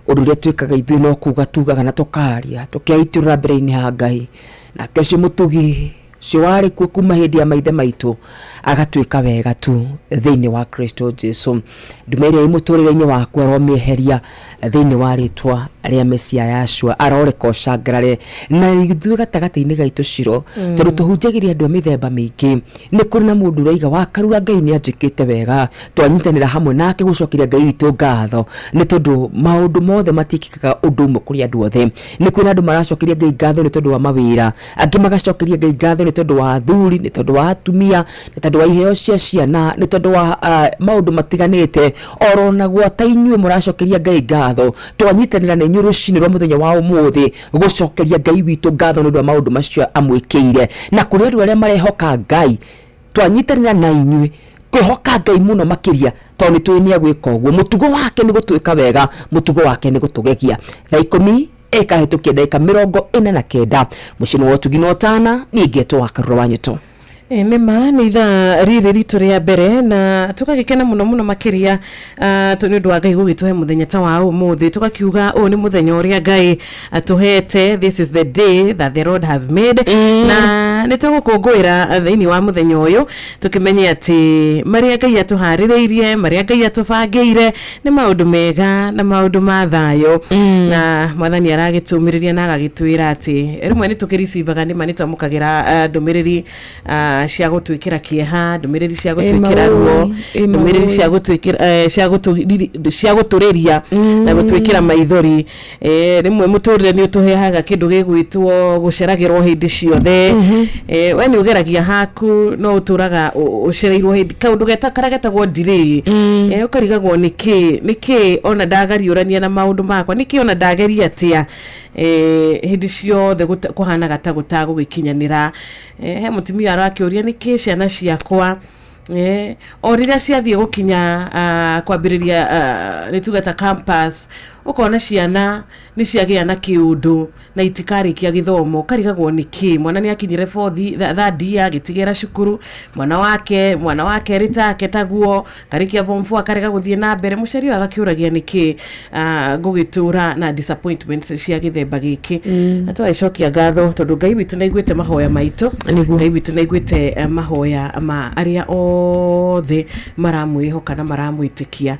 Ũndũ ũrĩa twĩkaga ithuĩ no kuga tugaga na tũkaria, tũkeitũrũra mbere-inĩ ha Ngai. Nake ũcio mũtugi, ũcio warĩ kuo kuma hĩndĩ ya maithe maitũ, agatuĩka wega tu thĩinĩ wa Kristo Jesu. Nduma ĩrĩa ĩ mũtũrĩre-inĩ waku aromĩeheria thĩinĩ wa rĩtwa rĩa Mesia Yahshua, aroreka ũcangarare na ithuĩ gatagatĩ-inĩ gaitũ Shiro, tondũ tũhunjagĩria andũ a mĩthemba mĩingĩ. Nĩ kũrĩ na mũndũ ũraiga wakarura Ngai nĩ anjĩkĩte wega, twanyitanĩra hamwe nake gũcokeria Ngai witũ ngatho, nĩ tondũ maũndũ mothe matiĩkĩkaga ũndũ ũmwe kũrĩ andũ othe. Nĩ kũrĩ na andũ maracokeria Ngai ngatho nĩ tondũ wa mawĩra, angĩ magacokeria Ngai ngatho nĩ tondũ wa athuri, nĩ tondũ wa atumia, nĩ tondũ wa iheo cia ciana, nĩ tondũ wa maũndũ matiganĩte. Oro na gwata inyuĩ mũracokeria Ngai ngatho, twanyitanĩra na inyuĩ rũcinĩ rwa mũthenya wa ũmũthĩ gũcokeria Ngai witũ ngatho nĩ ũndũ wa maũndũ macio amwĩkĩire. Na kũrĩ andũ arĩa marehoka Ngai, twanyitanĩra na inyuĩ kwĩhoka Ngai mũno makĩria, tondũ nĩ tũĩ nĩ egwĩka ũguo. Mũtugo wake nĩ gũtwĩka wega, mũtugo wake nĩ gũtũgegia. Thaa ikũmi ĩkahĩtũkia ndagĩka 49, mũciĩ-inĩ wa ũtugi na ũtana, niĩ ngetwo wa Karura wa Nyũtũ. Ĩ, nĩ ma nĩ ithaa rĩrĩ ritũ rĩa mbere na tũgagĩkena mũno mũno makĩria nĩ ũndũ wa Ngai gũgĩtũhe mũthenya ta wa ũmũthĩ, tũgakiuga ũyũ nĩ mũthenya ũrĩa Ngai atũhete, this is the day that the Lord has made. Na nĩ tũgũkũngũĩra thĩinĩ wa mũthenya ũyũ tũkĩmenye atĩ marĩa Ngai atũharĩrĩirie, marĩa Ngai atũbangĩire nĩ maũndũ mega na maũndũ ma thayũ. Na mwathani aragĩtũmĩrĩria na agagĩtwĩra atĩ rĩmwe nĩ tũkĩricivaga, nĩma nĩ twamũkagĩra ndũmĩrĩri cia gũtwĩkĩra kĩeha, ndũmĩrĩri cia gũtwĩkĩra ruo, ndũmĩrĩri cia gũtwĩkĩra cia cia gũtũrĩria na gũtwĩkĩra maithori. Rĩmwe mũtũrĩre nĩ ũtũheaga kĩndũ gĩgwĩtwo gũceragĩrwo hĩndĩ ciothe. We nĩ ũgeragia haku no ũtũraga ũcereirwo hĩndĩ kaũndũ karĩa getagwo delay. Ũkarigagwo nĩkĩ, nĩkĩ ona ndagariũrania na maũndũ makwa, nĩkĩ ona ndageria atĩa, hĩndĩ ciothe kũhanaga ta gũtagũgĩkinyanĩra. He mũtumia arakĩũria nĩkĩ ciana ciakwa o rĩrĩa ciathiĩ gũkinya kwambĩrĩria nĩ tuge ta campus, ũkona ciana nĩ ciagĩa na kĩũndũ na itikarĩkia gĩthomo, ũkarigagwo nĩkĩ mwana nĩ akinyire fourth, third year agĩtigĩra cukuru, mwana wake, mwana wa kerĩ take taguo karĩkia form 4 akarega gũthiĩ na mbere. Mũciari ũyũ agakĩũragia nĩkĩ ngũgĩtũra na disappointments cia gĩthemba gĩkĩ. Na tũgagĩcokia ngatho tondũ Ngai witũ nĩ aiguĩte mahoya maitũ. Ngai witũ nĩ aiguĩte mahoya ma arĩa othe maramwĩhoka na maramwĩtĩkia.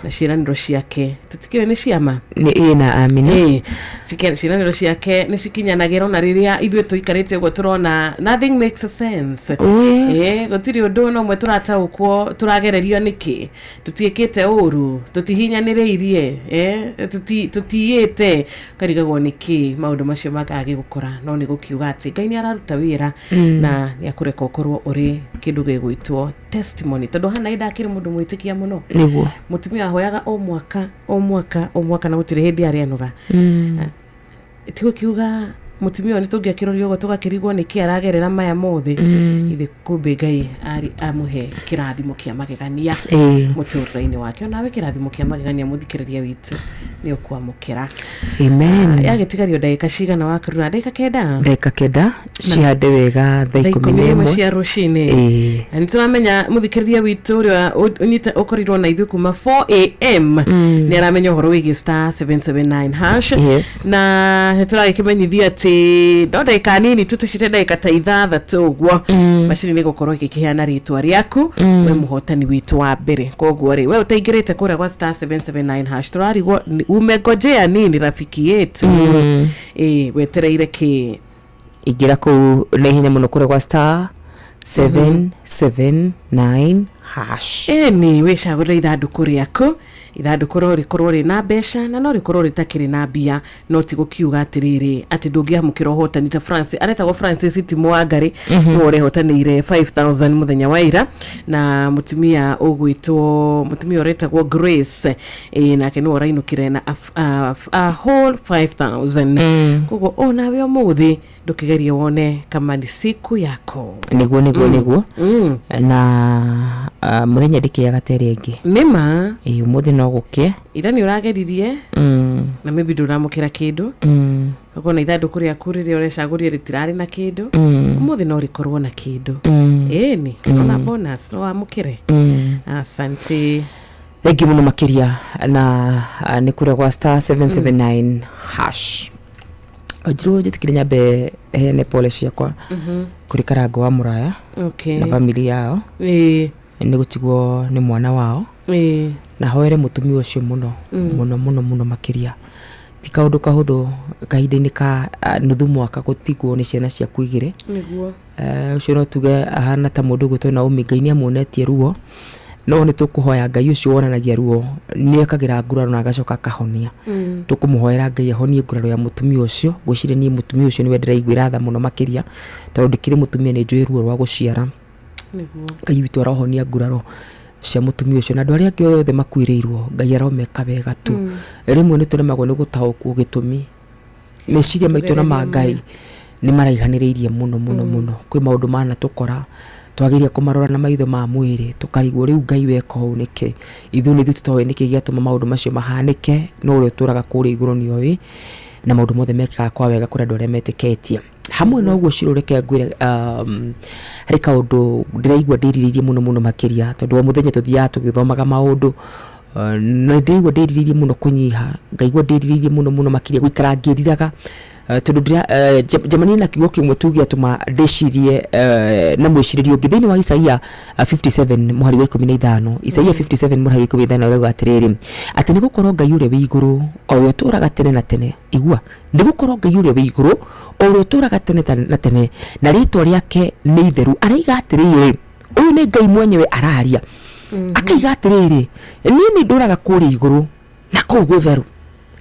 Na ciĩranĩro ciake tũtikĩũĩ nĩ ciama. Nĩ ĩ na amina. Ĩĩ, ciĩranĩro ciake nĩ cikinyanagĩra ona rĩrĩa ithuĩ tũikarĩte ũguo tũrona nothing makes sense. Oh, yes. Ĩĩ, gũtirĩ ũndũ ona ũmwe tũrataũkwo, tũragererio nĩkĩ, tũtiĩkĩte ũru, tũtihinyanĩrĩirie, tũtiyĩte, ũkarigagwo nĩkĩ maũndũ macio mangagĩgũkora, no nĩ gũkiuga atĩ Ngai nĩ araruta wĩra na nĩ akũreka ũkorwo ũrĩ kĩndũ gĩgwĩtwo testimony, tondũ Hannah ndakĩrĩ mũndũ mwĩtĩkia mũno. Mũtumia ahoyaga o mwaka o mwaka o mwaka na gũtirĩ hĩndĩ arĩ anoga. Ti gũkiuga mũtumia ũyũ nĩ tũngĩakĩrorio ũguo tũgakĩrigwo nĩkĩ aragerera maya mothe. Ithe kumbe Ngai arĩ amũhe kĩrathimo kĩa magegania mũtũrĩre-inĩ wake. Onawe kĩrathimo kĩa magegania mũthikĩrĩria witũ nĩ ũkwamũkĩra. Amen. Yagĩtigario ndagĩka cigana wakarura? Ndagĩka 9? Ndagĩka 9 cihande wega thaa Thaa ikũmi ikũmi na na ĩmwe ĩmwe cia rũcinĩ. Na nĩ tũramenya mũthikĩrĩria witũ ũrĩa ũkorirwo na ithuĩ kuma 4 a.m. nĩ aramenya ũhoro wĩgiĩ star 779 hash. Na nĩ tũragĩkĩmenyithia atĩ no ndagĩka nini tu, tũcite ndagĩka ta 6 ũguo, macini nĩ gũkorwo ĩgĩkĩheana rĩtwa rĩaku, we mũhotani witũ wa mbere. Koguo rĩ, we ũtaingĩrĩte kũrĩa gwa star 779 hash, tũrarigwo umengojea nini rafiki yetu? Ĩ, wetereire kĩ? Ingĩra kũu na ihenya mũno kũrĩa gwa star 779 hash. Ĩni, wĩcagũrĩre ithandũkũ rĩaku. Ithandũkũ no rĩkorwo rĩna mbeca na no rĩkorwo rĩtakĩrĩ na mbia, no ti gũkiuga atĩrĩrĩ atĩ ndũngĩamũkĩra ũhotani ta Francis aretagwo Francis Timo Wangari, nĩwe ũrehotanĩire 5000 mũthenya wa ira, na mũtumia ũgwĩtwo, mũtumia ũretagwo Grace, ĩ, nake nĩwe ũrainũkire na a whole 5000. Koguo onawe ũmũthĩ ndũkĩgerie wone kama ni siku yako. Nĩguo, nĩguo. Nĩguo. Na mũthenya ndĩkĩaga ta ĩrĩa ĩngĩ. Nĩma. Ĩ, ũmũthĩ no gũkĩe. Ira nĩ ũrageririe. Na maybe ndũramũkĩra kĩndũ. Ũkona ithandũkũ rĩaku rĩrĩa ũrecagũria rĩtirarĩ na kĩndũ. Ũmũthĩ no rĩkorwo na kĩndũ. Ĩni, kana ona bonus no wamũkĩre. Asante. Thengiũ mũno makĩria na nĩ kũrĩa gwa star 779 hash. Wanjirũ, njĩtĩkĩre nyambe heane pole ciakwa kũrĩ Karango wa Mũraya na family yao nĩ gũtigwo nĩ mwana wao, na hoere mũtumia ũcio mũno mũno mũno mũno makĩria. Ti kaũndũ kahũthũ kahinda-inĩ ka nuthu mwaka gũtigwo nĩ ciana ciaku igĩrĩ. Ũcio no tuge ahana ta mũndũ ũgwĩtwo Naomi. Ngai nĩ amuonetie ruo, no nĩ tũkũhoya Ngai ũcio wonanagia ruo nĩ ekagĩra nguraro na agacoka akahonia. Tũkũmũhoera Ngai ahonie nguraro ya mũtumia ũcio. Ngwĩciria niĩ mũtumia ũcio nĩwe ndĩraiguĩra tha mũno makĩria, tondũ ndĩkĩrĩ mũtumia, nĩ njũĩ ruo rwa gũciara. Ngai witũ arohonia nguraro cia mũtumia ũcio na andũ arĩa angĩ othe makuĩrĩirwo. Ngai aromeka wega tu. Rĩmwe nĩ tũremagwo nĩ gũtaũkwo gĩtũmi, meciria maitũ na ma Ngai nĩ maraihanĩrĩirie mũno mũno mũno. Kwĩ maũndũ manatũkora twageria kũmarora na maitho ma mwĩrĩ, tũkarigwo rĩu Ngai weka ũũ nĩkĩ? Ithuĩ nĩ ithuĩ tũtoĩ nĩkĩ gĩatũma maũndũ macio mahanĩke, no ũrĩa ũtũraga kũrĩa igũrũ nĩ oĩ, na maũndũ mothe mekĩkaga kwa wega kũrĩ andũ arĩa metĩkĩtie. Hamwe na ũguo, Shiro, reke ngwĩre, harĩ kaũndũ ndĩraigua ndĩrirĩirie mũno mũno makĩria, tondũ o mũthenya tũthiaga tũgĩthomaga maũndũ, na ndĩraigua ndĩrirĩirie mũno kũnyiha, ngaigua ndĩrirĩirie mũno mũno makĩria gũikara ngĩriraga, tondũ njemanie na kiugo kĩmwe tu gĩatũma ndĩcirie na mwĩcirĩrie ũngĩ thĩinĩ wa Isaia 57 mũhari wa 15. Isaia 57 mũhari wa 15 ũrauga atĩrĩrĩ, atĩ nĩ gũkorwo Ngai ũrĩa wĩ igũrũ, o we ũtũũraga tene na tene, igua, nĩ gũkorwo Ngai ũrĩa wĩ igũrũ, o ũrĩa ũtũũraga tene na tene, na rĩĩtwa rĩake nĩ itheru, araiga atĩrĩrĩ, ũyũ nĩ Ngai mwenyewe araria, akaiga atĩrĩrĩ, niĩ nĩ ndũraga kũrĩa igũrũ na kũu gũtheru.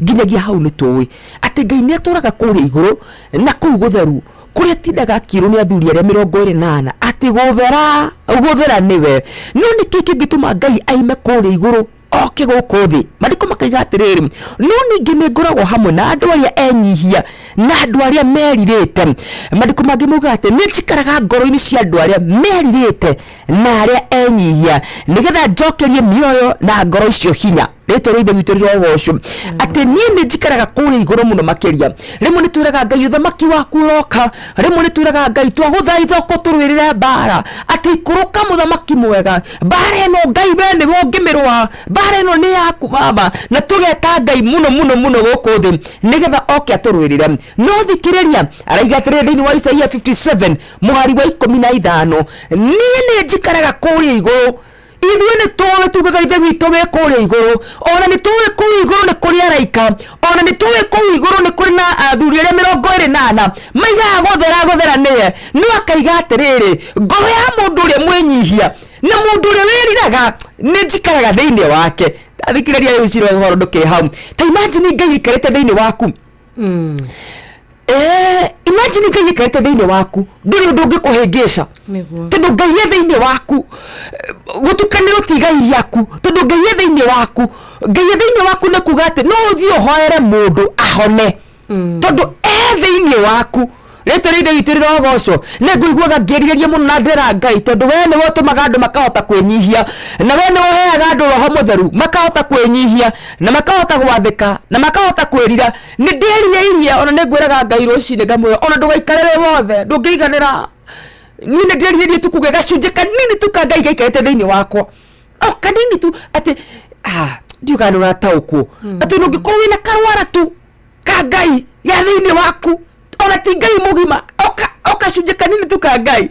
Nginyagia hau nĩ tũĩ atĩ Ngai nĩ atũraga kũrĩa igũrũ na kũu gũtheru, kũrĩa atindaga akĩrwo nĩ athuri arĩa 24 atĩ gũthera gũthera nĩwe. No nĩ kĩĩ kĩngĩtũma Ngai aime kũrĩa igũrũ oke gũkũ thĩ? Maandĩko makaiga atĩrĩrĩ, no ningĩ nĩ ngoragwo hamwe na andũ arĩa enyihia na andũ arĩa merirĩte. Maandĩko mangĩ maugaga atĩ nĩ njikaraga ngoro-inĩ cia andũ arĩa merirĩte na arĩa enyihia, nĩgetha njokerie mĩoyo na ngoro icio hinya. Rĩtwa rĩa Ithe witũ rĩrogocwo. Atĩ niĩ nĩ njikaraga kũrĩa igũrũ mũno makĩria. Rĩmwe nĩ twĩraga Ngai, ũthamaki waku ũroka. Rĩmwe nĩ twĩraga Ngai, twagũthaitha ũka ũtũrũĩrĩre mbara, atĩ ikũrũka mũthamaki mwega, mbara ĩno Ngai we nĩwe ũngĩmĩrũa, mbara ĩno nĩ yaku baba, na tũgeta Ngai mũno mũno mũno gũkũ thĩ nĩgetha oke atũrũĩrĩre. No thikĩrĩria, araiga atĩrĩrĩ thĩinĩ wa Isaia 57 mũhari wa 15, niĩ nĩ njikaraga kũrĩa igũrũ. Ithuĩ nĩ tũĩ tugaga Ithe witũ wĩ kũrĩa igũrũ. Ona nĩ tũĩ kũu igũrũ nĩ kũrĩ araika. Ona nĩ tũĩ kũu igũrũ nĩ kũrĩ na athuri arĩa 24 maigaga gũthera gũthera nĩwe. No akaiga atĩrĩrĩ, ngoro ya mũndũ ũrĩa mwĩnyihia na mũndũ ũrĩa wĩriraga nĩ njikaraga thĩinĩ wake. Ta thikĩrĩria rĩu Shiro, ũhoro ndũkĩ hau. Ta imagine Ngai aikarĩte thĩinĩ waku. Imagine Ngai aikarĩte thĩinĩ waku, ndũrĩ ũndũ ũngĩkũhĩngĩca. Tondũ Ngai e thĩinĩ waku, gũtukanĩrwo ti igai rĩaku, tondũ Ngai e thĩinĩ waku. Ngai e thĩinĩ waku nĩ kuga atĩ no ũthiĩ ũhoere mũndũ ahone, tondũ e thĩinĩ waku. Rĩtwa rĩa Ithe witũ rĩrogocwo. Nĩ ngũiguaga ngĩrirĩria mũno na ndĩra Ngai, tondũ we nĩwe ũtũmaga andũ makahota kwĩnyihia, na we nĩwe ũheaga andũ roho mũtheru makahota kwĩnyihia na makahota gwathĩka na makahota kwĩrira. Nĩ ndĩrirĩirie, ona nĩ ngwĩraga Ngai rũcinĩ ngamwĩra, ona ndũgaikare wĩ wothe, ndũngĩiganĩra. Niĩ nĩ ndĩrirĩirie tu kũgĩa gacunjĩ kanini tu ka Ngai gaikarĩte thĩinĩ wakwa, o kanini tu, atĩ ndiũĩ kana nĩ ũrataũkwo, atĩ ona ũngĩkorwo wĩna karwara tu ka Ngai ga thĩinĩ waku, ona ti Ngai mũgima, o gacunjĩ kanini tu ka Ngai,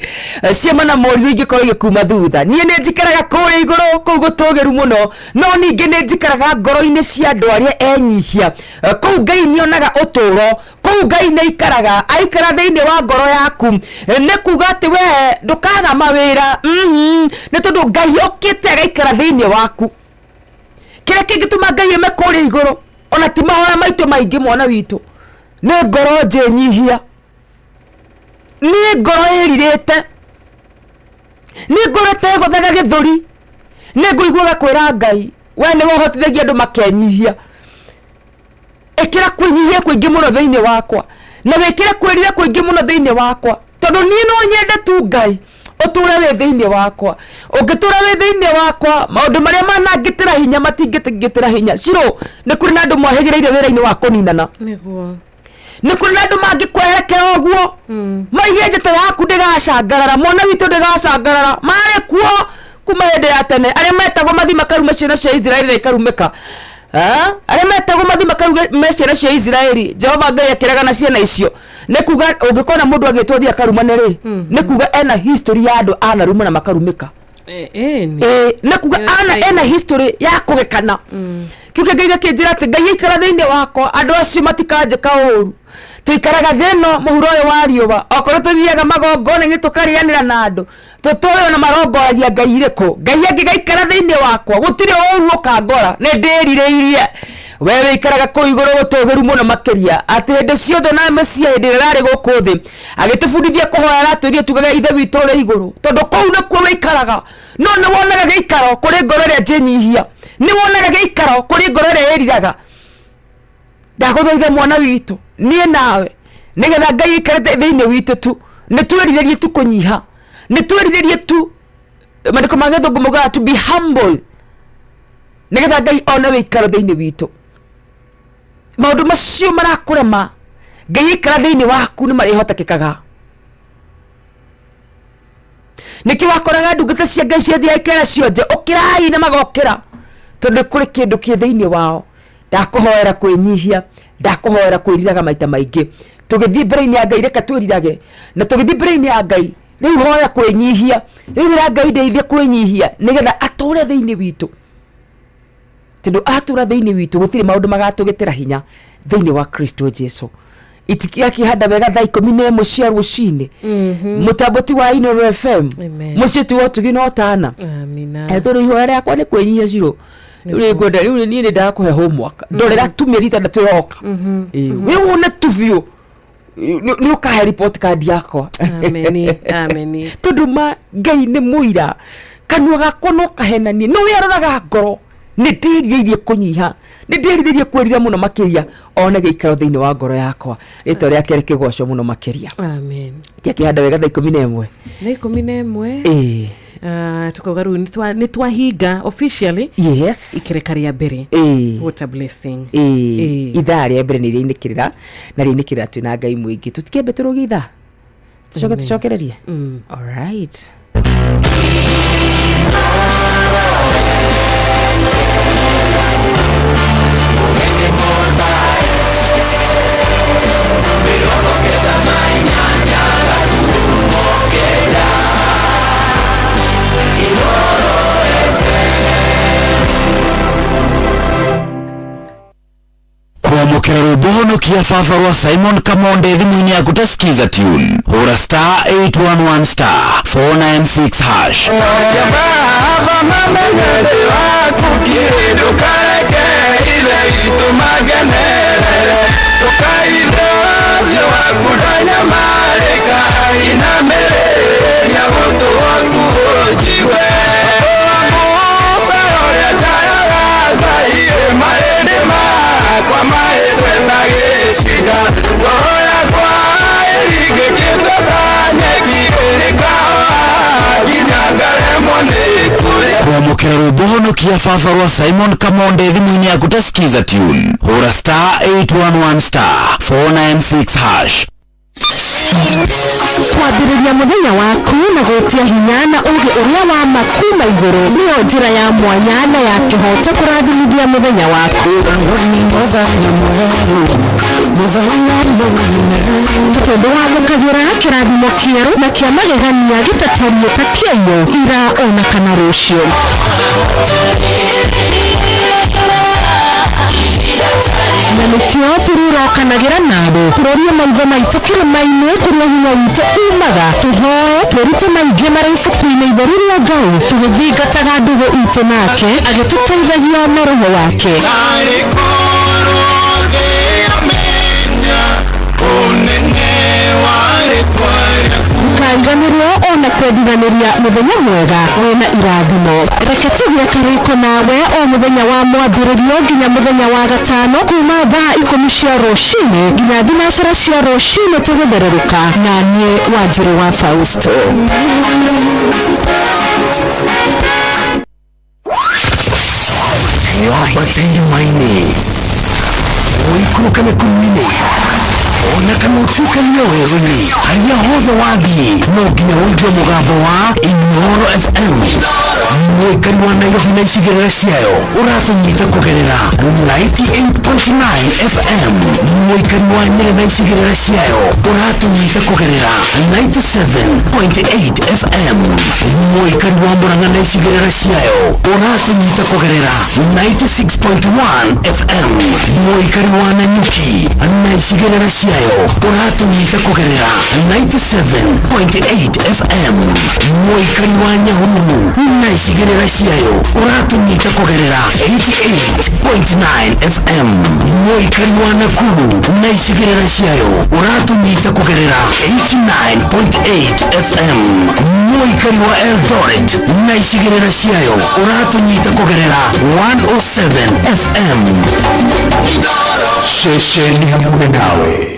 ciama na morirũ ingĩkorwo igĩkuma thutha. Niĩ nĩ njikaraga kũrĩa igũrũ kũu gũtũgĩru mũno, no ningĩ nĩ njikaraga ngoro-inĩ cia andũ arĩa enyihia. Kũu Ngai nĩonaga ũtũũro, kũu Ngai nĩ aikaraga, aikara thĩinĩ wa ngoro yaku nĩ kuga atĩ we ndũkaga mawĩra, nĩ tondũ Ngai okĩte agaikara thĩinĩ waku. Kĩrĩa kĩngĩtũma Ngai eme kũrĩa igũrũ, ona ti mahoya maitũ maingĩ, mwana witũ, nĩ ngoro njĩnyihia, nĩ ngoro ĩrirĩte, nĩ ngoro ĩtegũthaga gĩthũri. Nĩ ngũiguaga kwĩra Ngai, we nĩwe ũhotithagia andũ makenyihia, ĩkĩra kwĩnyihia kũingĩ mũno thĩinĩ wakwa, na wĩkĩre kwĩrira kũingĩ mũno thĩinĩ wakwa, tondũ niĩ no nyende tu Ngai. Ũtũre wĩ thĩinĩ wakwa. Ũngĩtũra wĩ thĩinĩ wakwa, maũndũ marĩa manangĩtĩra hinya matingĩtĩngĩtĩra hinya. Ciro, nĩ kũrĩ na andũ mwahĩgĩrĩire wĩra-inĩ wa kũninana. Nĩguo. Nĩ kũrĩ na andũ mangĩkwerekera ũguo maige njata yaku ndĩgacangarara, mwana witũ ndĩgacangarara. Marĩ kuo kuma hĩndĩ ya tene, arĩa metagwo mathi makarume ciana cia Isiraeli na ikarumĩka. Ah, arĩa metagwo mathi makarume ciana cia Isiraeli, Jehova Ngai akĩregana ciana icio. Nĩ kuga ũngĩkona mũndũ agĩtwo thiĩ akarumane rĩ, nĩ kuga ena history ya andũ anaruma na makarumĩka. Ĩĩ, nĩ kuga ana ena history ya kũgekana. Kĩu kĩngĩ gĩkĩnjĩra atĩ Ngai aikara thĩinĩ wakwa, andũ acio matikanjĩka ũru. Tũikaraga thĩ ĩno mũhuro ũyũ wa riũa, okorwo tũthiaga magongona-inĩ tũkarĩanĩra na andũ, tũtũĩ ona marongoragia Ngai irĩkũ. Ngai angĩgaikara thĩinĩ wakwa, gũtirĩ ũru ũkangora, nĩ ndĩrirĩirie. We wĩikaraga kũu igũrũ gũtũgĩru mũno makĩria, atĩ hĩndĩ ciothe na Mesia hĩndĩ ĩrĩa ararĩ gũkũ thĩ agĩtũbundithia kũhoya, aratwĩrire tugage Ithe witũ ũrĩ igũrũ, tondũ kũu nĩkuo wĩikaraga. No nĩ wonaga gĩikaro kũrĩ ngoro ĩrĩa njĩnyihia, nĩ wonaga gĩikaro kũrĩ ngoro ĩrĩa ĩriraga. Ndagũthaitha mwana witũ, niĩ nawe, nĩgetha Ngai aikare thĩinĩ witũ tu, nĩ twĩrirĩrie tu kũnyiha, nĩ twĩrirĩrie tu, maandĩko ma gĩthũngũ maugaga to be humble, nĩgetha Ngai one wĩikaro thĩinĩ witũ. Maũndũ macio marakũrema, Ngai aikara thĩinĩ waku nĩ marĩhotekekaga. Nĩkĩ wakoraga ndungata cia Ngai ciathiaga ikera cionje, ũkĩrai na magokĩra, tondũ kũrĩ kĩndũ kĩ thĩinĩ wao. Ndakũhoera kwĩnyihia, ndakũhoera kwĩriraga maita maingĩ. Tũgĩthiĩ mbere-inĩ ya Ngai, reke twĩrirage, na tũgĩthiĩ mbere-inĩ ya Ngai, rĩu hoya kwĩnyihia, rĩu ĩra Ngai ndeithie kwĩnyihia, nĩgetha atũre thĩinĩ witũ. Tondũ atũra thĩinĩ witũ, gũtirĩ maũndũ magatũgĩtĩra hinya thĩinĩ wa Kristo Jesu. Itikĩakĩhanda wega thaa 11 cia rũcinĩ, mũtambo ti wa Inooro FM, mũciĩ ti wa ũtugi na ũtana. Tondũ ihoya rĩakwa nĩ kwĩnyihia ciro. Rĩu nĩngwenda, rĩu niĩ nĩ ndakũhe homework, ndorera tu mĩeri 6 ĩroka, wĩ wone tu biũ nĩ ũkahe report card yakwa. Ameni, ameni. Tondũ ma Ngai nĩ mũira, kanua gakwa no kahenanie, no we aroraga ngoro. Nĩ ndĩrirĩirie kũnyiha, nĩ ndĩrirĩirie kwĩrira mũno makĩria, one gĩikaro thĩinĩ wa ngoro yakwa. Rĩtwa rĩake rĩkĩgocwo mũno makĩria. Amen. Tiakĩhanda wega thaa 11. Thaa 11. Ĩĩ. Tukauga rĩu nĩ twahinga officially. Yes. Ikereka rĩa mbere. Ĩĩ. What a blessing. Ĩĩ. Ĩĩ. Ithaa rĩa mbere nĩ rĩinĩkĩrĩra, na rĩinĩkĩrĩra twĩna Ngai mũingĩ. Tũtikĩambe tũrũgie ithaa, tũcoke tũcokererie. All right. Kwamũkĩra rwĩmbo honokia baba rwa Simon Kamonde thimũ-inĩ yaku ta Skiza tune. Hũra star 811 star 496 hash. Baba mamenye ndĩ waku kĩ, ndũkareke ithe witũ mangenerere, ndũkaithe ũthiũ waku ndanyamarĩka, inamĩrĩria gũtũ gwaku ũnjigue. Musa ũrĩa njayaga Ngai, mahĩndĩ makwa mahĩtwe ta gĩcinga, ngoro yakwa ĩringĩkĩte ta nyeki, ĩkahoha nginya ngaremwo nĩ kũrĩa. Kwamũkĩra rwĩmbo honokia baba rwa Simon Kamonde thimũ-inĩ yaku ta Skiza tune. Hũra star 811 star 496 hash. Kwambĩrĩria mũthenya waku na gwĩtia hinya na ũũgĩ ũrĩa wa ma kuma igũrũ nĩyo njĩra ya mwanya na ya kĩhooto kũrathimithia mũthenya waku. Tondũ wamũkagĩra kĩrathimo kĩerũ na kĩa magegania gĩtatariĩ ta kĩaiyũ ira ona kana rũciũ. Na nĩkĩo tũrĩrokanagĩra nawe, tũrorie maitho maitũ kĩrĩma-inĩ kũrĩa hinya witũ umaga, tũhoe twĩrute maingĩ marĩ ibuku-inĩ itheru rĩa Ngai, tũgĩthingataga ndũgũ itũ nake agĩtũteithagia na roho wake. Ndũkariganĩrwo ona kwendithanĩria mũthenya mwega wĩna irathimo. Reke tũgĩe karĩko nawe o mũthenya wa mwambĩrĩrio nginya mũthenya wa gatano kuma thaa ikũmi cia rũcinĩ nginya thinacara cia rũcinĩ tũgĩthererũka na niĩ Wanjĩrĩ wa Fausto. Wambate irĩma-inĩ, ũikũrũke mĩkuru-inĩ, ona kana ũtuĩkanie werũ-inĩ, harĩa hothe wathiĩ no nginya ũigue mũgambo wa Inooro FM. Mũikari wa Nairobi na icigĩrĩra ciayo ũratũnyita kũgerera 98.9 FM. Mũikari wa Nyĩrĩ na icigĩrĩra ciayo ũratũnyita kũgerera 97.8 FM. Mũikari wa Murang'a na icigĩrĩra ciayo ũratũnyita kũgerera 96.1 FM. Mũikari wa Nanyuki na icigĩrĩra ciayo ũratũnyita kũgerera 97.8 FM. Mũikari wa Nyahururu na icigĩrĩra ciayo ũratũnyita kũgerera 88.9 FM. Mũikari wa Nakuru na icigĩrĩra ciayo ũratũnyita kũgerera 89.8 FM. Mũikari wa Eldoret na icigĩrĩra ciayo ũratũnyita kũgerera 107 FM. Ceceni hakuhĩ nawe.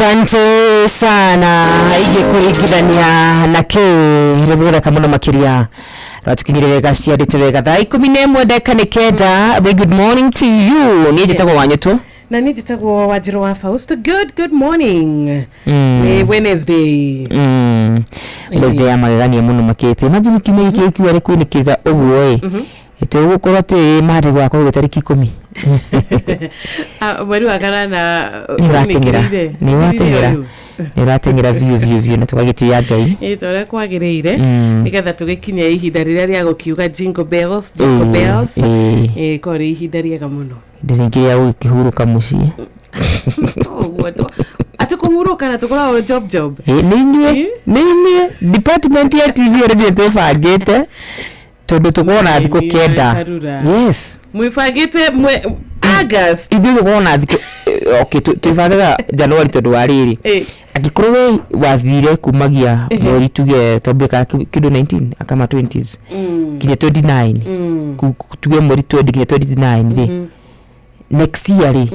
Asante sana ingĩkũringithania na kĩ rwĩmbo rũthaka mũno makĩria rwatũkinyire wega ciandĩte wega thaa 11 ndagĩka nĩ 9. Very good morning to you. Niĩ njĩtagwo Wanyũtũ. Na niĩ njĩtagwo Wanjirũ wa Fausto. Good good morning. Nĩ Wednesday. Wednesday ya magegania mũno makĩria. Imagine kiumia gĩkĩ gĩkiuga rĩ kwĩnĩkĩrĩra ũguo ĩ, tũgũkorwo atĩ Monday gũgakorwo gwĩ tarĩki 10. Ah, mweri wa kanana. Nĩ ũrateng'era. Ũnĩkĩrĩire. Nĩ ũrateng'era. Rĩu. Nĩ ũrateng'era biũ biũ biũ na tũgagĩtĩĩa Ngai. Ĩ ta ũrĩa kwagĩrĩire, nĩgetha tũgĩkinye ihinda rĩrĩa rĩa gũkiuga jingle bells, jingle bells. Ĩ korwo rĩ ihinda rĩega mũno. Ihinda rĩngĩ rĩa gũgĩkĩhurũka mũciĩ. Ũguo atĩ kũhurũka na tũkoragwo job job. Ĩ, nĩ inyuĩ department ya TV already nĩ twĩbangĩte tondũ tũkorwo na thikũ Nĩ 9. Karura. Yes. Mwĩbangĩte mwe August. Ithuĩ tũkorwo na thikũ okay, twĩbangaga January tondũ wa rĩrĩ, angĩkorwo we wathire kumagia mweri tuge twambie ka kĩndũ 19 akama 20s nginya 29, tuge mweri 20 nginya 29 rĩ, next year rĩ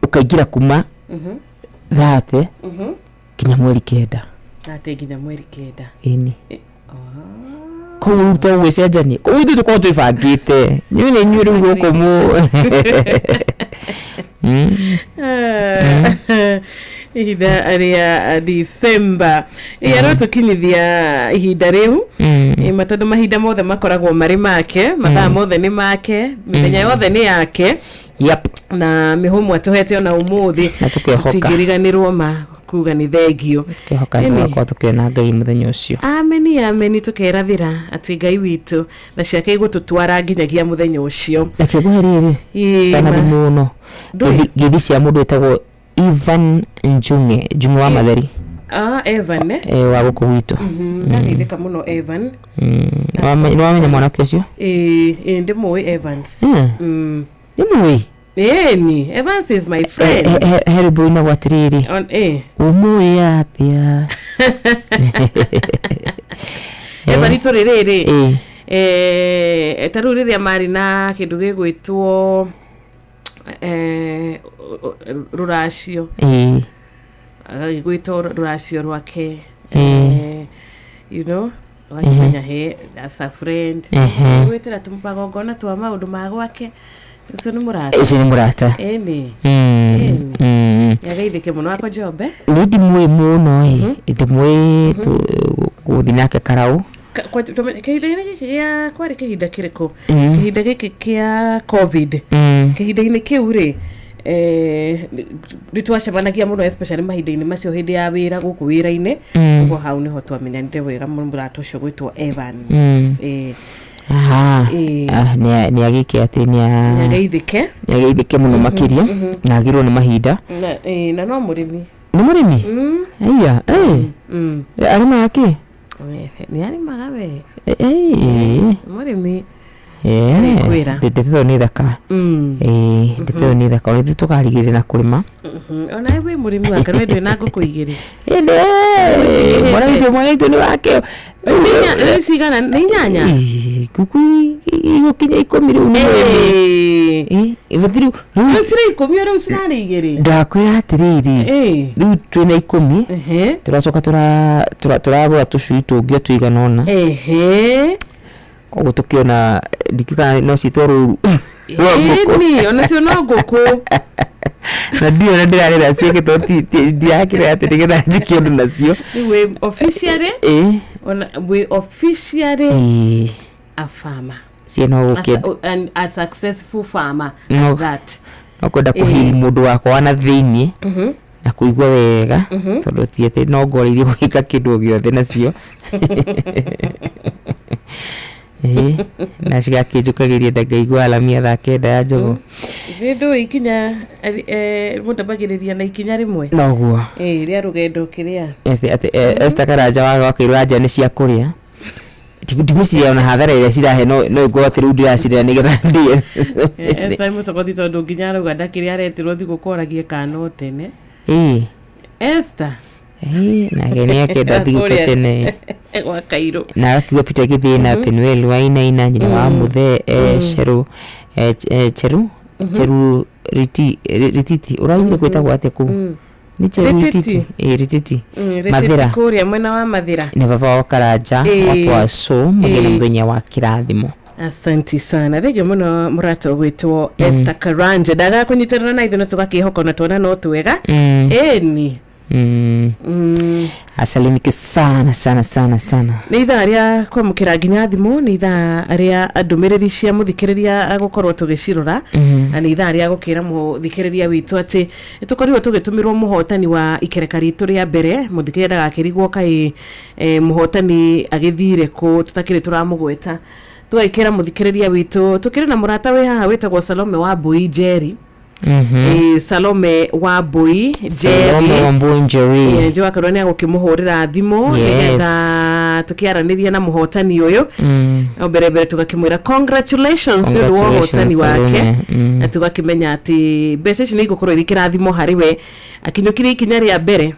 ũkaingĩra kuma 30 nginya mweri 9. Atĩ nginya mweri 9. Ĩni, koguo rĩu to gwĩcenjania, koguo ithuĩ tũkorwo twĩbangĩte, inyuĩ nĩ inyuĩ rĩu gũkũ mũ. Ihinda rĩa December arotũkinyithia ihinda rĩu. Ĩ, tondũ mahinda mothe makoragwo marĩ make, mathaa mothe nĩ make, mĩthenya yothe nĩ yake. Na mĩhũmũ atũhete ona ũmũthĩ. Na tũkehoka. Tũtingĩriganĩrwo ma kuga nĩ thengio. Tũkehoka Ĩni. tũgakorwo tũkĩona Ngai mũthenya ũcio. Ameni, ameni. Tũkerathĩra atĩ Ngai witũ tha ciake igũtũtwara nginyagia mũthenya ũcio. Reke ngũhe rĩrĩ tutanathi mũno. Ndũĩ. Ngeithi cia mũndũ wĩtagwo Ivan Njung'e, Njung'e wa Matheri. Ah, Evan, eh? Eh, wa gũkũ gwitũ. Ndageithĩka mũno, Evan. Nĩ wamenya mwanake ũcio? Ĩĩ ĩĩ, ndĩmũĩ Evans. Nĩ mũĩ? Ĩni, Evans is my friend. He rwĩmbo rũinagwo atĩrĩrĩ, ũmũĩ atĩa? Evan tũrĩ rĩrĩ. Ta rĩu rĩrĩa marĩ na kĩndũ gĩgwĩtwo rũracio, agagĩgwĩtwo rũracio rwake, ũgakĩmenya he as a friend, gwĩtĩra magongona twa maũndũ ma gwake, ũcio nĩ mũrata. Ũcio nĩ mũrata. Ĩni. Nĩageithĩke mũno ako Njombe. Nĩ ndimũĩ mũno ĩ, ndimũĩ gũthiĩ nake karaũ. Kĩhinda-inĩ gĩkĩ gĩa kwarĩ kĩhinda kĩrĩkũ? Kĩhinda gĩkĩ kĩa COVID. Kĩhinda-inĩ kĩu rĩ, nĩ twacemanagia mũno, especially mahinda-inĩ macio hĩndĩ ya wĩra gũkũ wĩra-inĩ. Ũguo hau nĩho twamenyanire wega mũno, mũrata ũcio gwĩtwo Evans. Aha. Ah, nĩ agĩke atĩ nĩ nĩageithĩke. Nĩ ageithĩke mũno makĩria na agĩrwo nĩ mahinda. Na no mũrĩmi. Nĩ mũrĩmi? Aiya, arĩmaga kĩ? Nĩ arĩmaga we. Mũrĩmi. Nĩngwĩra. Ndeto ĩyo nĩ thaka. Ndeto ĩyo nĩ thaka, ona ithuĩ tũkarigĩrĩria na kũrĩma. Ona we wĩ mũrĩmi wake, we ndwĩ na ngũkũ igĩrĩ? Ĩndĩ mwana witũ nĩ wake. Rĩu cigana? Nĩ 8? Ĩ, ngũkũ igũkinya 10 rĩu, nĩ mũrĩmi. Ĩ, rĩu Rĩu cirĩ 10, rĩu cirarĩ igĩrĩ. Ndakwĩra atĩrĩrĩ, rĩu twĩna 10, tũracoka tũragũra tũcui tũngĩ o tũigana ũna. Koguo tũkĩona ndikĩka no ciĩtwo rũru rwa ngũkũ. Ĩni, onacio no ngũkũ. Na ndiũ na ndĩrarĩra ciĩkĩtwo ndirakĩrĩa atĩ nĩgetha njĩke ũndũ nacio. Rĩu wĩ officially, ona wĩ officially a farmer. Ciĩ no gũkĩ A successful farmer No. at that. No kwenda kũhiri mũndũ wakwa wa na thĩiniĩ na kũigua wega, tondũ ti atĩ no ngoreirie gwĩka kĩndũ o gĩothe nacio. Ĩĩ, na cigakĩnjũkagĩria nda ngaigua alamia thaa 9 ya njogoo. Nĩ ndũĩ ikinya mũndũ ambagĩrĩria na ikinya rĩmwe. Noguo. Ĩ, rĩa rũgendo kĩrĩa. Atĩ Esther Karanja wa gwakĩirwo anja nĩ cia kũrĩa. Ndigwĩciria ona hathara ĩrĩa cirahe no ĩngorwo atĩ rĩu ndĩracirĩa nĩgetha ndĩe. Esther Mũcogothi, tondũ nginya arauga ndakĩrĩa aretirwo thigũkũ oragie kana no tene. Esther. Ĩĩ, nake nĩ akenda thigũkũ tene. Gwa Kairũ. Na agakiuga Peter Gĩthĩna, Penuel Wainaina, nyina wa Mũthee, Cheru, Cheru Cheru Rititi, ũraugire gwĩtagwo atĩa kũu? Nĩ Rĩtĩti? Ĩĩ, Rĩtĩti. Rĩtĩti Mathĩra. kũrĩa mwena wa Mathĩra. Na baba wa Karanja Ĩĩ. wa Pwaso mũgeni Ĩĩ. mũthenya wa kĩrathimo. Asanti sana, thengio muno mũrata ũgwĩtwo Esther Karanja ndagaga kũnyitanĩra na ithuĩ no tũgakĩhoka na tuona no twega. Ĩni. Asalimike sana sana sana sana. Nĩ ithaa rĩa kwamũkĩra nginya thimũ, nĩ ithaa rĩa ndũmĩrĩri cia mũthikĩrĩria gũkorwo tũgĩcirora, na nĩ ithaa rĩa gũkĩra mũthikĩrĩria witũ atĩ nĩ tũkorirwo tũgĩtũmĩrwo mũhotani wa ikereka ritũ rĩa mbere. Mũthikĩrĩria ndagakĩrigwo kaĩ mũhotani agĩthire kũ tũtakĩrĩ tũramũgweta. Tũgakĩra mũthikĩrĩria witũ tũkĩrĩ na mũrata wĩ haha wĩtagwo Salome wa Mbui Njeri. Salome wa Mbui Salome Njeri. Wambui Njeri. Nĩ wakorwo nĩ agũkĩmũhũrĩra thimũ Yes. nĩgetha tũkĩaranĩria na mũhotani ũyũ. No mbere mbere tũgakĩmwĩra congratulations nĩ ũndũ wa ũhotani Congratulations, wake. Salome. Na tũgakĩmenya atĩ mbeca ici nĩ igũkorwo irĩ kĩrathimo harĩ we akinyũkirie ikinya rĩa mbere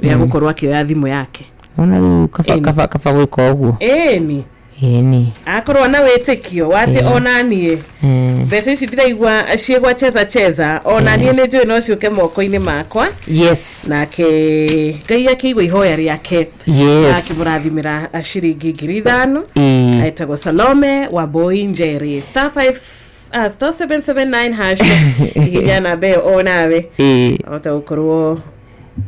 rĩa gũkorwo akĩoya thimũ yake. Ona rĩu kaba kaba kaba gwĩka ũguo. Ĩni. Ĩni. Akorwo na wĩtĩkio wa atĩ ona niĩ mbeca ici ndĩraigua ciĩgwa cheza cheza, ona niĩ nĩ njũĩ no ciũke moko-inĩ makwa. Yes. Nake Ngai akĩigua ihoya rĩake. Yes. Akĩmũrathimĩra ciringi 5,000. Etagwo Salome wa Boy Njeri, star 5 star 779 hash, ihinya namba ĩyo o nawe ota gũkorwo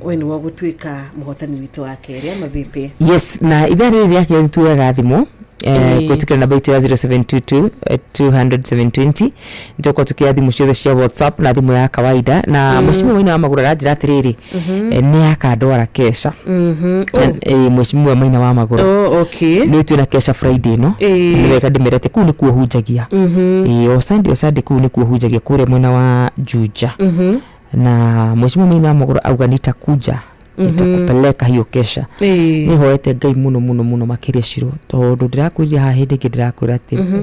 we nĩwe ũgũtuĩka mũhotani witũ wa kerĩ ama vipi? Yes, na ithaa rĩrĩ rĩa kerĩ tuoyaga thimũ Ĩĩ. kũhĩtũkĩra namba itũ ya 0722 200 720. Nĩtũgũkorwo tũkĩoya thimũ ciothe cia WhatsApp na thimũ ya kawaida na mheshimiwa Maina wa Magũrũ aranjĩra atĩrĩrĩ, nĩ akandwara kesha. Mheshimiwa Maina wa Magũrũ. Oh, okay. Nĩ twĩna kesha Friday ĩno. Ĩĩ. Nĩ wega ndĩmere atĩ kũu nĩkuo hunjagia. Ĩĩ, o Sunday, o Sunday kũu nĩkuo hunjagia kũrĩa mwena wa Juja. Na mheshimiwa Maina wa Magũrũ auga nitakuja, nitakupeleka hiyo kesha. Ĩĩ. Nĩ hoete Ngai mũno mũno mũno makĩria Ciro, tondũ ndĩrakwĩrire haha hĩndĩ ĩngĩ ndĩrakwĩra atĩ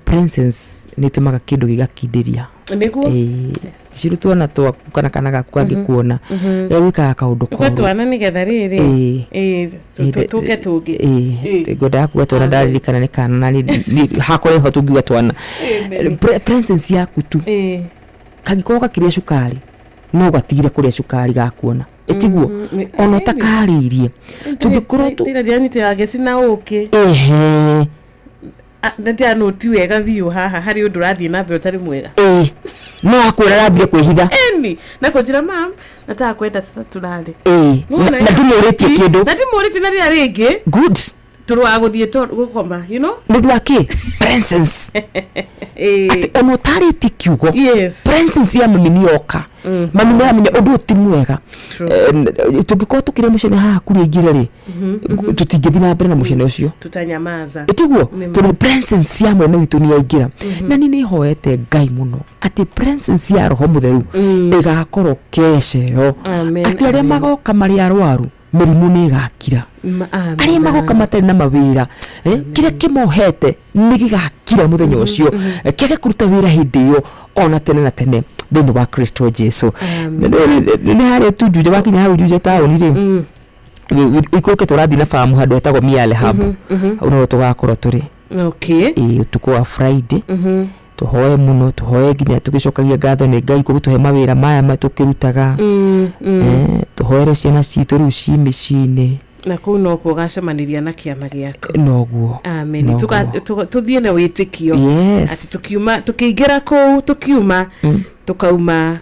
presence nĩ ĩtũmaga kĩndũ gĩgakindĩria. Nĩguo. Ĩĩ, Ciro, tuona twaku kana kana gaku kangĩkuona gegwĩkaga kaũndũ Tuge koru. twana nĩgetha rĩrĩ. Ĩĩ. Ĩĩ, tũke tũngĩ. Ĩĩ, ngwendaga kuga twana, ndaririkana nĩ kana na hakwa nĩho tũngiuga twana. Presence yaku tu, kangĩkorwo gakĩrĩa cukari no gatigire kũrĩa cukari gakuona, ĩtiguo ona ũtakarĩirie tũngĩkorwo tu Ndĩra ndĩranyitĩra ngeci na ũkĩ. Ehe. Ndĩranũ ti wega biũ haha harĩ ũndũ ũrathiĩ na mbere ũtarĩ mwega. Ĩĩ, no akwĩra arambia kwĩhitha. Ĩni, na kũnjĩra mam nataka kwenda sasa tulale. Ĩĩ, na ndimũrĩtie kĩndũ. Na ndimũrĩtie na rĩrĩa rĩngĩ Good. tũrwaga gũthiĩ gũkoma, you know. Nĩ ũndũ wa kĩ? Presence. Atĩ ona ũtarĩtie kiugo, presence ya mami nĩ yoka, mami nĩ aramenya ũndũ ũyũ ti mwega. Tũngĩkorwo tũkĩrĩa mũcene haha kũrĩa ingĩre rĩ, tũtingĩthiĩ na mbere na mũcene ũcio. Tutanyamaza. Ĩtiguo. Nĩ ma. Tondũ presence ya mwene witũ nĩ yaingĩra. Na niĩ nĩ hoete Ngai mũno atĩ presence ya Roho Mũtheru ĩgakorwo kesha ĩyo, Amen, atĩ arĩa amen. magoka marĩ arwaru mĩrimũ nĩ ĩgakira, arĩa magoka matarĩ na mawĩra, kĩrĩa kĩmohete nĩ gĩgakira mũthenya ũcio, kĩage kũruta wĩra hĩndĩ ĩyo ona tene na tene thĩinĩ wa Kristo Jesu. Nĩ harĩa tu Juja, wakinya hau Juja taũni rĩ, ikũrũke tũrathiĩ na bamu handũ hetagwo Miale Hub, hau noho tũgakorwo tũrĩ. Okay. Ĩĩ, ũtukũ wa Friday tũhoe mũno, tũhoe nginya tũgĩcokagia ngatho nĩ Ngai kũgũtũhe mawĩra maya tũkĩrutaga. Tũhoere ciana citũ rĩu ci mĩciĩ-inĩ. Na kũu nokuo ũgacemanĩria na kĩama gĩaku. Noguo. Amen. Noguo. Tũthiĩ na wĩtĩkio Yes. atĩ tũkiuma, tũkĩingĩra kũu, tũkiuma, tũkauma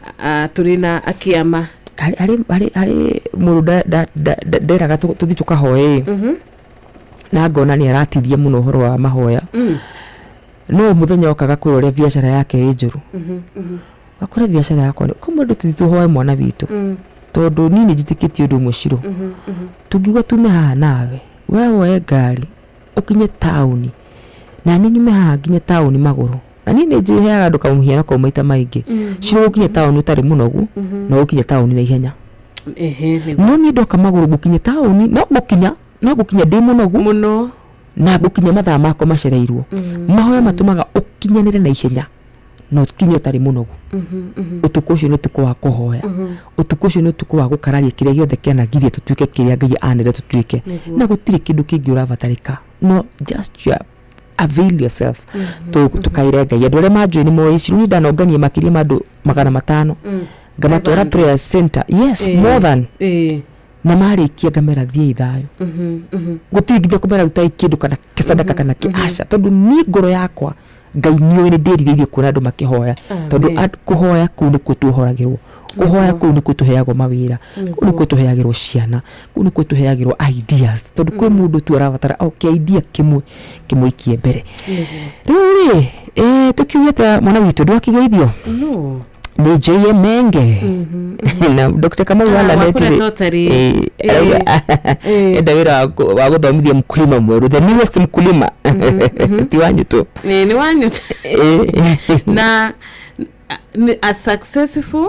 tũrĩ na kĩama. Harĩ mũndũ nderaga tũthiĩ tũkahoe, na ngona nĩ aratithia mũno ũhoro wa mahoya, no mũthenya okaga kwĩra ũrĩa biacara yake ĩ njũru, akore biacara yakwa kũmwe ndũ tũthiĩ tũhoe mwana witũ, tondũ niĩ nĩ njĩtĩkĩtie ũndũ ũmwe Ciro, tũngiuga tume haha nawe we woe ngari ũkinye taũni na niĩ nyume haha nginye taũni magũrũ, na niĩ nĩ njĩheaga andũ kamũhiano kau maita maingĩ, Ciro, gũkinya taũni ũtarĩ mũnogu no ũkinye taũni na ihenya. Ehe, nĩguo. No niĩ ndoka magũrũ ngũkinya taũni no ngũkinya ndĩ mũnogu mũno na ngũkinya mathaa makwa macereirwo. Mahoya matũmaga ũkinyanĩre na ihenya na ũkinye ũtarĩ mũnogu. Ũtukũ ũcio nĩ ũtukũ wa kũhoya, ũtukũ ũcio nĩ ũtukũ wa gũkararia kĩrĩa gĩothe kĩanagiria tũtuĩke kĩrĩa Ngai anĩre tũtuĩke. Nĩguo. Na gũtirĩ kĩndũ kĩngĩ ũrabatarĩka, no just your avail yourself, tũkaire Ngai. Andũ arĩa manjũĩ nĩ moĩ Ciro, niĩ ndanongania makĩria ma andũ 500. Ngamatwara 500. Prayer center, yes. More than na marĩkia ngamera thiĩi thayũ. Gũtirĩ nginya kũmera rutai kĩndũ kana sadaka kana kĩ, aca, tondũ niĩ ngoro yakwa Ngai nĩũĩ nĩ ndĩrirĩirie kuona andũ makĩhoya, tondũ Amen. kũhoya kũu nĩkuo tuohoragĩrwo, kũhoya kũu nĩkuo tũheagwo mawĩra, kũu nĩkuo tũheagĩrwo ciana, kũu nĩkuo tũheagĩrwo ideas, tondũ kwĩ mũndũ tu arabatara o kĩ idea kĩmwe kĩmũikie mbere. Rĩu rĩ, tũkiuge atĩa, mwana witũ ndwakĩgeithio? No. Nĩ JM Menge na Dr. Kamau Ah, wa wa Lanet kũrĩa rĩ, Totari. Enda wĩra wa gũthomithia mkulima mwerũ, the newest mkulima, ti wanyu tu. Nĩ wanyu na nĩ a successful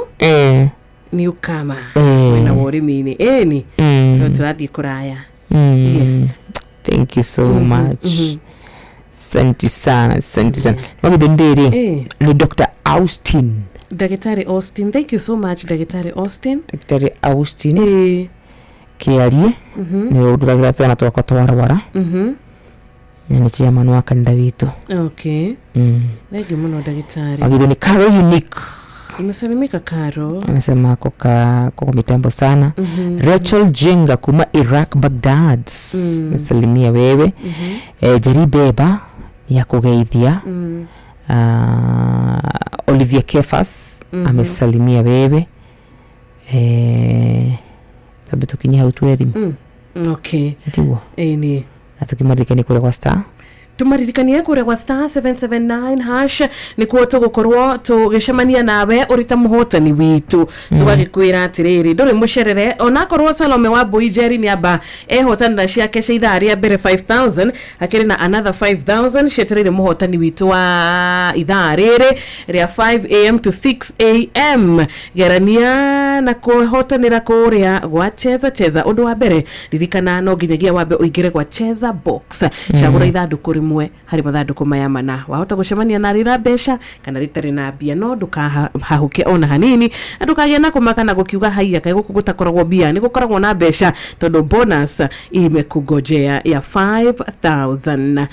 newcomer mwena wa ũrĩmi-inĩ, ĩni no tũrathiĩ kũraya. Yes. Thank you so much. Asante sana, asante sana. Wagithe ndĩrĩ nĩ Dr. Austin. Ndagĩtarĩ Austin, thank you so much, Ndagĩtarĩ Austin. Ndagĩtarĩ Austin Kĩarie nĩwe ũndũragĩra twana twakwa twarwara na nĩ chairman wa kanitha witũ. Okay. Thank you mũno, ndagĩtarĩ. Wagithe nĩ Caro Unique. Umesalimika, Caro. Anasema ako mitambo sana. Rachel Jenga kuma Iraq, Baghdad, mesalimia wewe. Jeri Beba ya kugeithia. Olivia Kefas amesalimia wewe. Tambe tukinye hau tuwe thimu. Okay. Tiguo? Ĩni. Na tukimaririkanie kuria kwa star. Tumaririkanie kuria gwa *779# nikuo tugukorwo tugicemania nawe uri ta muhotani witu, tugagikwira atiriri nduri mucerere onakorwo Salome wa Mbui Njeri ni amba ehotanira ciake cia ithaa ria mbere 5000, akiri na another 5000 cietereire muhotani witu wa ithaa riri ria 5 am to 6 am. Gerania na kuhotanira kuria gwa Cheza Cheza. Undu wa mbere, ririkana no nginyagia wambe uingire gwa Cheza Box, cagura ithandũkũ rĩmwe harĩ mathandũkũ maya mana, wahota gũcemania na rĩra mbeca kana rĩtarĩ na mbia, no ndũkahahũke ona hanini na ndũkagĩe na kũmaka na gũkiuga haiya kaĩ gũkũ gũtakoragwo mbia. Nĩ gũkoragwo na mbeca tondũ bonus imekungojea ya 5000.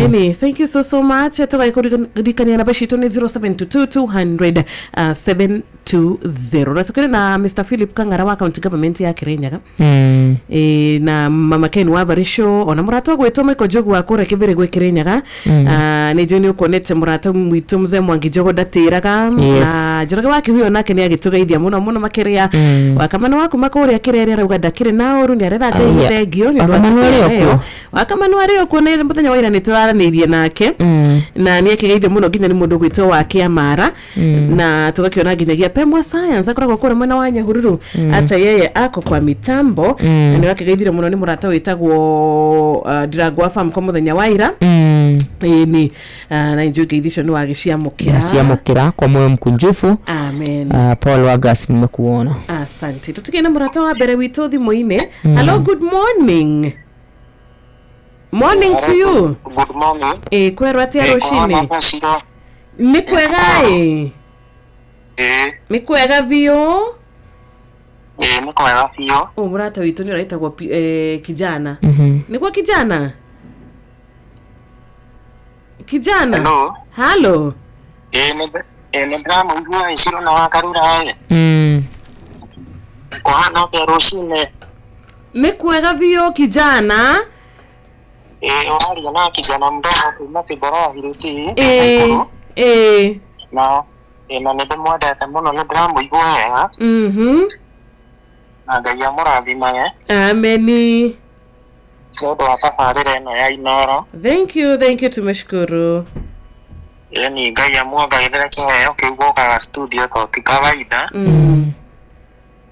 Eni, thank you so so much. Tũgagĩkũririkania namba citũ nĩ 0722 200 720, na tũkĩrĩ na Mr Philip Kang'ara wa county government ya Kirinyaga, na Mama Ken wa Varisho, ona mũrata ũgwĩtwo Michael Njogu wa kũrĩa Kĩbĩrĩ gwĩ Kirinyaga. Nĩ njũĩ nĩ ũkuonete mũrata mwitũ mzee Mwangi Njogu ndatĩraga. Na Njoroge wa Kĩhuyo nake nĩ agĩtũgeithia mũno mũno makĩria. Wakamano wa kuma kũrĩa Kĩrere arauga ndakĩrĩ na ũru, nĩ aretha Ngai. Aya. Thengio nĩ ũndũ wa Wakamanu siku ya arĩ o leo. kuo? Wakamano arĩ o kuo, nĩ mũthenya wa ira nĩ tũraranĩirie nake na nĩ akĩgeithio mũno nginya nĩ mũndũ gwĩtwo wa Kĩamara, na tũgakĩona nginyagia Pemwa Science akoragwo kũrĩa mwena wa Nyahururu, ata yeye ako kwa mitambo. Na nĩ wakĩgeithire mũno nĩ mũrata wĩtagwo Ndirangũ wa Farm kwa mũthenya wa ira. Ĩni, na njũĩ ngeithi icio nĩ wagĩciamũkĩra. Naciamũkĩra kwa moyo mkunjufu. Amen. Paul Wagas, nimekuona. Asante. Tũtigĩ na mũrata wa mbere witũ thimũ-inĩ. Hello, good morning, morning to you. Good morning. Ĩ, kwerwo atĩa rũcinĩ? Rũcinĩ. Nĩ kwega ĩ? Ĩ. Nĩ kwega biũ. Ĩ, nĩ kwega biũ. Ũyũ mũrata witũ nĩ ũraitagwo kijana. Nĩguo kijana, kijana. Hello. Halo. Ĩ, nĩ ndĩramũigua Icirũ na wa Karura ĩ. Kũhana atĩa rũcinĩ? Nĩ kwega biũ, kijana. Ĩ, ũraria na kijana mdogo kuma Kibora Hiruti. Ĩ. Na ĩ, na nĩ ndĩmwendete mũno, nĩ ndĩramũigua wega. Na Ngai amũrathimage Ameni. nĩ ũndũ wa tabarĩra ĩno ya Inoro. Thank you, thank you, tumeshukuru. Ĩni, Ngai amuongagĩrĩre kĩheo kĩu gũkaga studio to ti kawaida.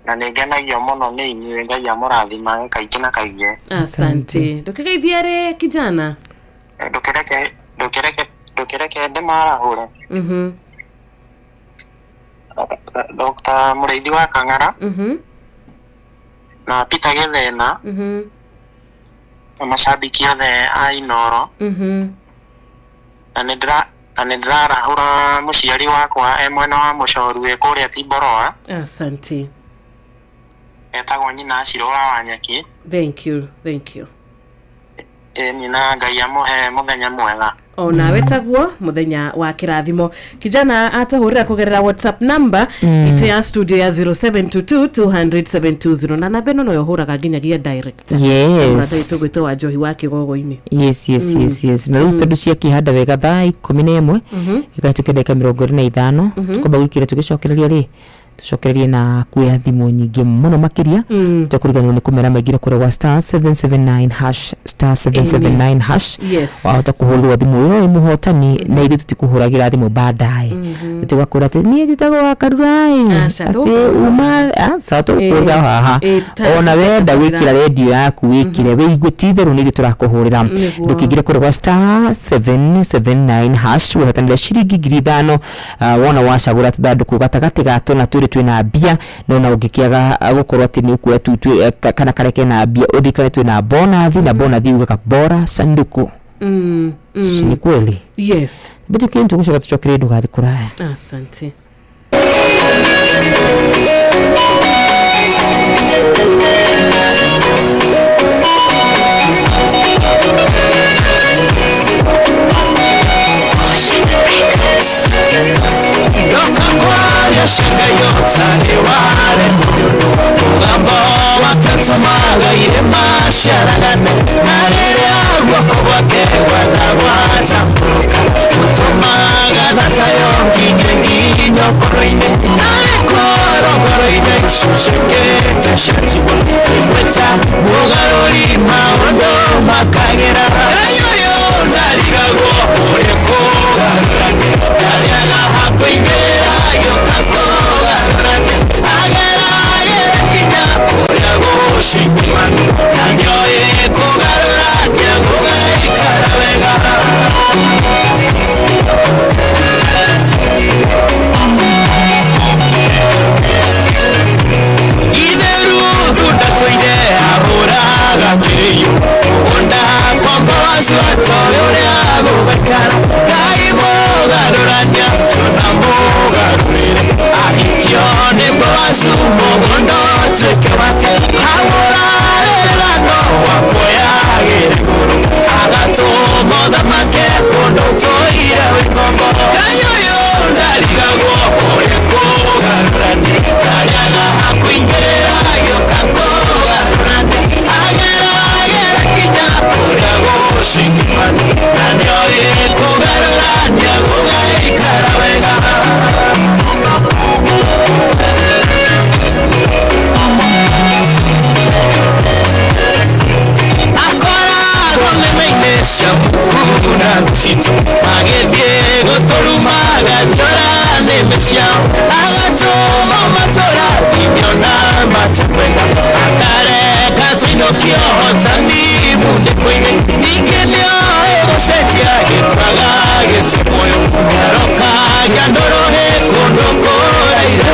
Na nĩ ngenagio mũno nĩ inyuĩ, Ngai amũrathimage kaingĩ na kaingĩ. Asante. Ndũkĩgeithia rĩ, kijana? Ndũkĩreke ndĩmarahũre. Dr. Mũrĩithi wa Kang'ara na Peter Gĩthena na macambiki othe a Inoro. Na nĩ ndĩrarahũra mũciari wakwa e mwena wa Mũcoru wĩ kũrĩa Timboroa. Asante. Etagwo nyina Acirũ wa Wanyeki. Thank you, thank you. Ĩni na Ngai amũhe mũthenya mwega. Onawe taguo, muthenya wa kirathimo. Kijana atahurira kugerera WhatsApp number ite ya studio ya 0722 200 720, na namba ĩno noyo hũraga nginyagia direct. Yes. Mũrata witũ gwĩtwo wa njohi wa kĩgogo-inĩ. Yes, na rĩu tondũ ciakĩhanda wega thaa 11 ĩgatuĩka ndagĩka 25, tũkwamba gwĩkĩra tũgĩcokereria rĩ, tũcokererie na kuoya thimũ nyingĩ mũno makĩria. Tũkũriganĩrwo nĩ kũmera maingĩre kũrĩa gwa *779 hash, *779 hash. Wahota kũhũrĩrwo thimũ ĩyo ĩ mũhotani, na ithuĩ tũtikũhũragĩra thimũ baadaye tũgakwĩra atĩ niĩ njĩtagwo wa Karura-ĩ, Aca, atĩ tũkũhũra. uma aca tũkũhũrĩra haha. Ona wenda wĩkĩra redio yaku wĩkĩre wĩigue ti itherũ nĩ ithuĩ tũrakũhũrĩra. Ndũkĩingĩre kũrĩa gwa *779 hash wĩhotanĩre ciringi 5,000. Wona wacagũra tũthandũkũ gatagatĩ ga tũna twĩrĩ twĩna mbia, no na ũngĩkĩaga gũkorwo atĩ nĩ ũkuoya tu kana karĩa kena mbia, ũririkane twĩna bonathi, na bonathi yugaga bora sanduku. Si ni kweli? Yes. But kintu gũcoka tũcokerie, ndũgathiĩ kũraya. Asante. Ndoka kwaria shinga yotari ware mugambo wakatũmaga irĩma ciaragane, na rĩrĩa guoko gwake gwatagwatambũrũka gũtũmaga thatayo nginye nginyo ngoro-inĩ, narĩ korwo ngoro-inĩ icucĩkĩte cianjigua imwĩta mũgarũri maũndũ makagĩra. Ngai ũyũ ndarigagwo ũrĩa kũgarũrane, ndarĩaga hakũingĩrĩra gĩũka kũgarũrane, ageragĩra kinya kũrĩa gũcingimanu, na nĩoĩ kũgarũrania gũgaikara wega. Itheru ndatũire ahũraga kĩrĩyo mũgũnda kwa Boazu atoĩ ũrĩa gũgaikara. Ngai mũgarũrania ona mũgarũrĩre ahikio nĩ Boazu mũgũnda ũtuĩke wake, agũrarĩrano wakuoyagĩra igũrũ agatũma ũthamake kũndũ ũtũire wĩ ngombo. Ngai ũyũ ndarigagwo ũrĩa kũgarũrania, ndarĩaga hakũingĩrĩra gĩũka kũgarũrania, ageragĩra kinya kũrĩa gũcingimanu, na nĩoĩ kũgarũrania gũgaikara wega. Akoragwo nĩme-inĩ cia mũkuru na citũ magĩthiĩ gũtũruma agatiora nĩmĩ ciao, agatũma matũra thimio na matekwenda, akareka tũinũkio hotani munĩkũ-inĩ, ningĩ nĩoĩ gũcenjia gĩkwaga gĩtĩ muoyo, nĩarokagia ndũrũhĩ kũndũ kũraire.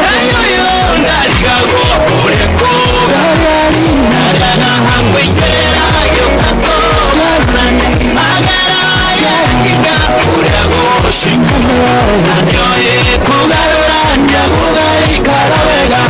Ngai ũyũ ndarigagwo ũrĩa kũgarũrania, ndarĩaga hakũingĩrĩra gĩũka kũgarũrania, ageragĩra kinya kũrĩa gũcingimanu, na nĩoĩ kũgarũrania gũgaikara wega.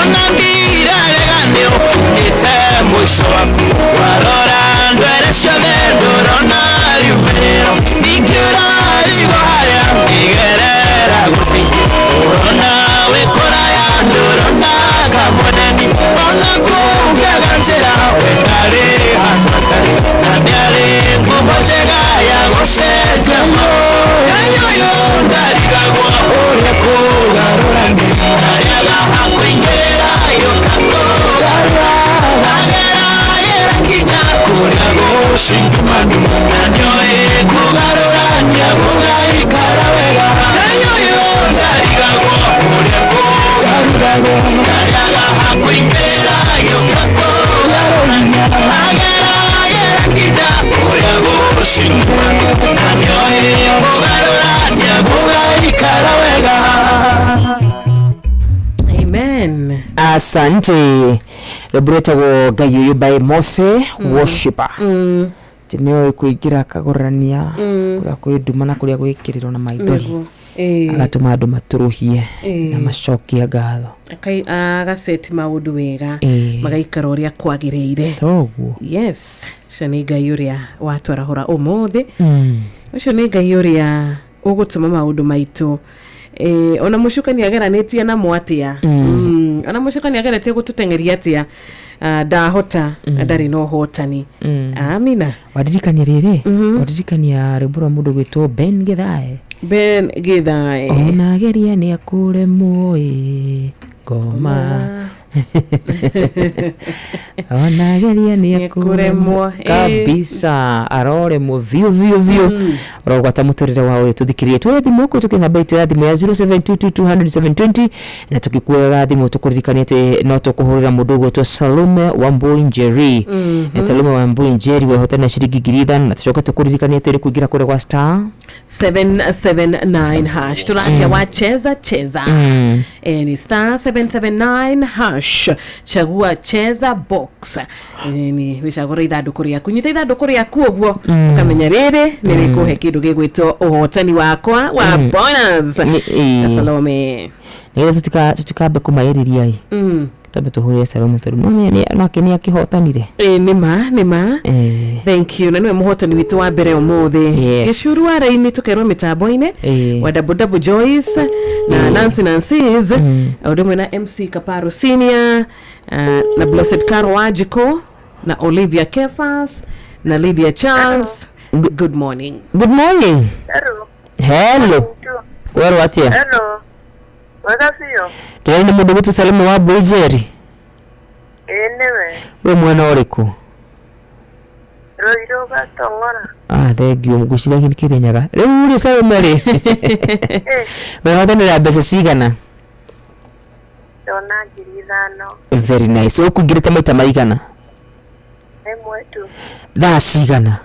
Ona ndirarega nĩ ũkinyĩte mũico waku, warora ndwere ciothe ndũrona riumĩrĩro, ningĩ ũrarigwo harĩa ngĩgerera gũteithio, ũrona wĩ kũraya ndũrona kamweneni, ona kũngĩaga njĩra we ndarĩ handũ hatarĩ, na nĩarĩ ngumo njega ya gũcenjia maũndũ. Ngai ũyũ ndarigagwo ũrĩa kũgarũrania, ndarĩaga hakũingĩrĩra gĩũka kũgarũrania, ageragĩra kinya kũrĩa gũcingimanu, na nĩoĩ kũgarũrania gũgaikara wega. Ngai ũyũ ndarigagwo ũrĩa kũgarũrania, ndarĩaga hakũingĩrĩra gĩũka kũgarũrania, ageragĩra kinya kũrĩa gũcingimanu, na nĩoĩ kũgarũrania gũgaikara wega. Amen. Asante. Rwĩmbo rwĩtagwo Ngai ũyũ by Mose Worshipper. Atĩ nĩoĩ kũingĩra akagũrania kũrĩa kwĩ nduma na kũrĩa gwĩ kĩrĩro na maithori. Nĩguo. Ĩĩ. Agatũma andũ matũrũhie Ĩĩ. na macokie ngatho. Agaseti maũndũ wega Ĩĩ. magaikara ũrĩa kwagĩrĩire. Toguo. Yes, ũcio nĩ Ngai ũrĩa watwarahũra ũmũthĩ. Ũcio nĩ Ngai ũrĩa ũgũtũma maũndũ maitũ eh, ona mũcukani ageranĩtie namo atĩa. Ona mũcukani ageretie gũtũteng'eria atĩa, ah, ndahota, ndarĩ na ũhotani. Amina. Waririkania rĩrĩ, waririkania rwĩmbo rwa mũndũ gwĩtwo Ben Githae. Ben Githae. Ona geria nĩ akũremwo ĩ ngoma. Ona geria nĩ akũremwo kabisa, aroremwo biũ biũ biũ. Ũrogwata mũtũrĩre wa ũyũ tũthikĩrĩrie. Tuoye thimũ kũ tũkĩ namba itũ ya thimũ ya 0722200720 na tũgĩkuoyaga thimũ tũkũririkania atĩ no tũkũhũrĩra mũndũ ũgwĩtwo Salome Wambui Njeri. Salome Wambui Njeri wehotana ciringi 5,000 na tũcoke tũkũririkania atĩ kũingĩra kũrĩa gwa star 779 hash tũrakia wa cheza cheza. Ni star 779 hash, chagua cheza box. Ni wĩcagũre ithandũkũ rĩaku, nyita ithandũkũ rĩaku ũguo ũkamenya rĩrĩ nĩ rĩkũhe kĩndũ gĩgwĩtwo ũhotani wakwa wa bonus. Na Salome Nĩgetha tũtikambe kũmaĩrĩria rĩ, twambe tũhũrĩre Salome tondũ nake nĩ akĩhotanire. Ĩ nĩma nĩma. Thank you. Na nĩwe mũhotani witũ wa mbere ũmũthĩ. Gĩcuru wa raini tũkerwo mĩtambo-inĩ wa Double Double Joyce na Nancy Nancy's, o ũndũ ũmwe na MC Kaparo Senior, na Blessed Caro Wanjiko na Olivia Kefas na Lydia Charles. Good morning. Good morning. Hello. Hello. Kwerwo atĩa? Hello. Wega biũ. Ndĩrarĩ na mũndũ gwĩtwo Salome wa Mbui Njeri. Ĩĩ nĩwe. Wĩ mwena ũrĩkũ? Rũirũ Gatong'ora. Ah, thank you. Ngwĩciria nĩ Kĩrĩnyaga. Rĩu rĩ Salome rĩ, wehotanĩra mbeca cigana? Ndona 5,000. Very nice. Ũkũingĩrĩte maita maigana? Rĩmwe tu. Thaa cigana?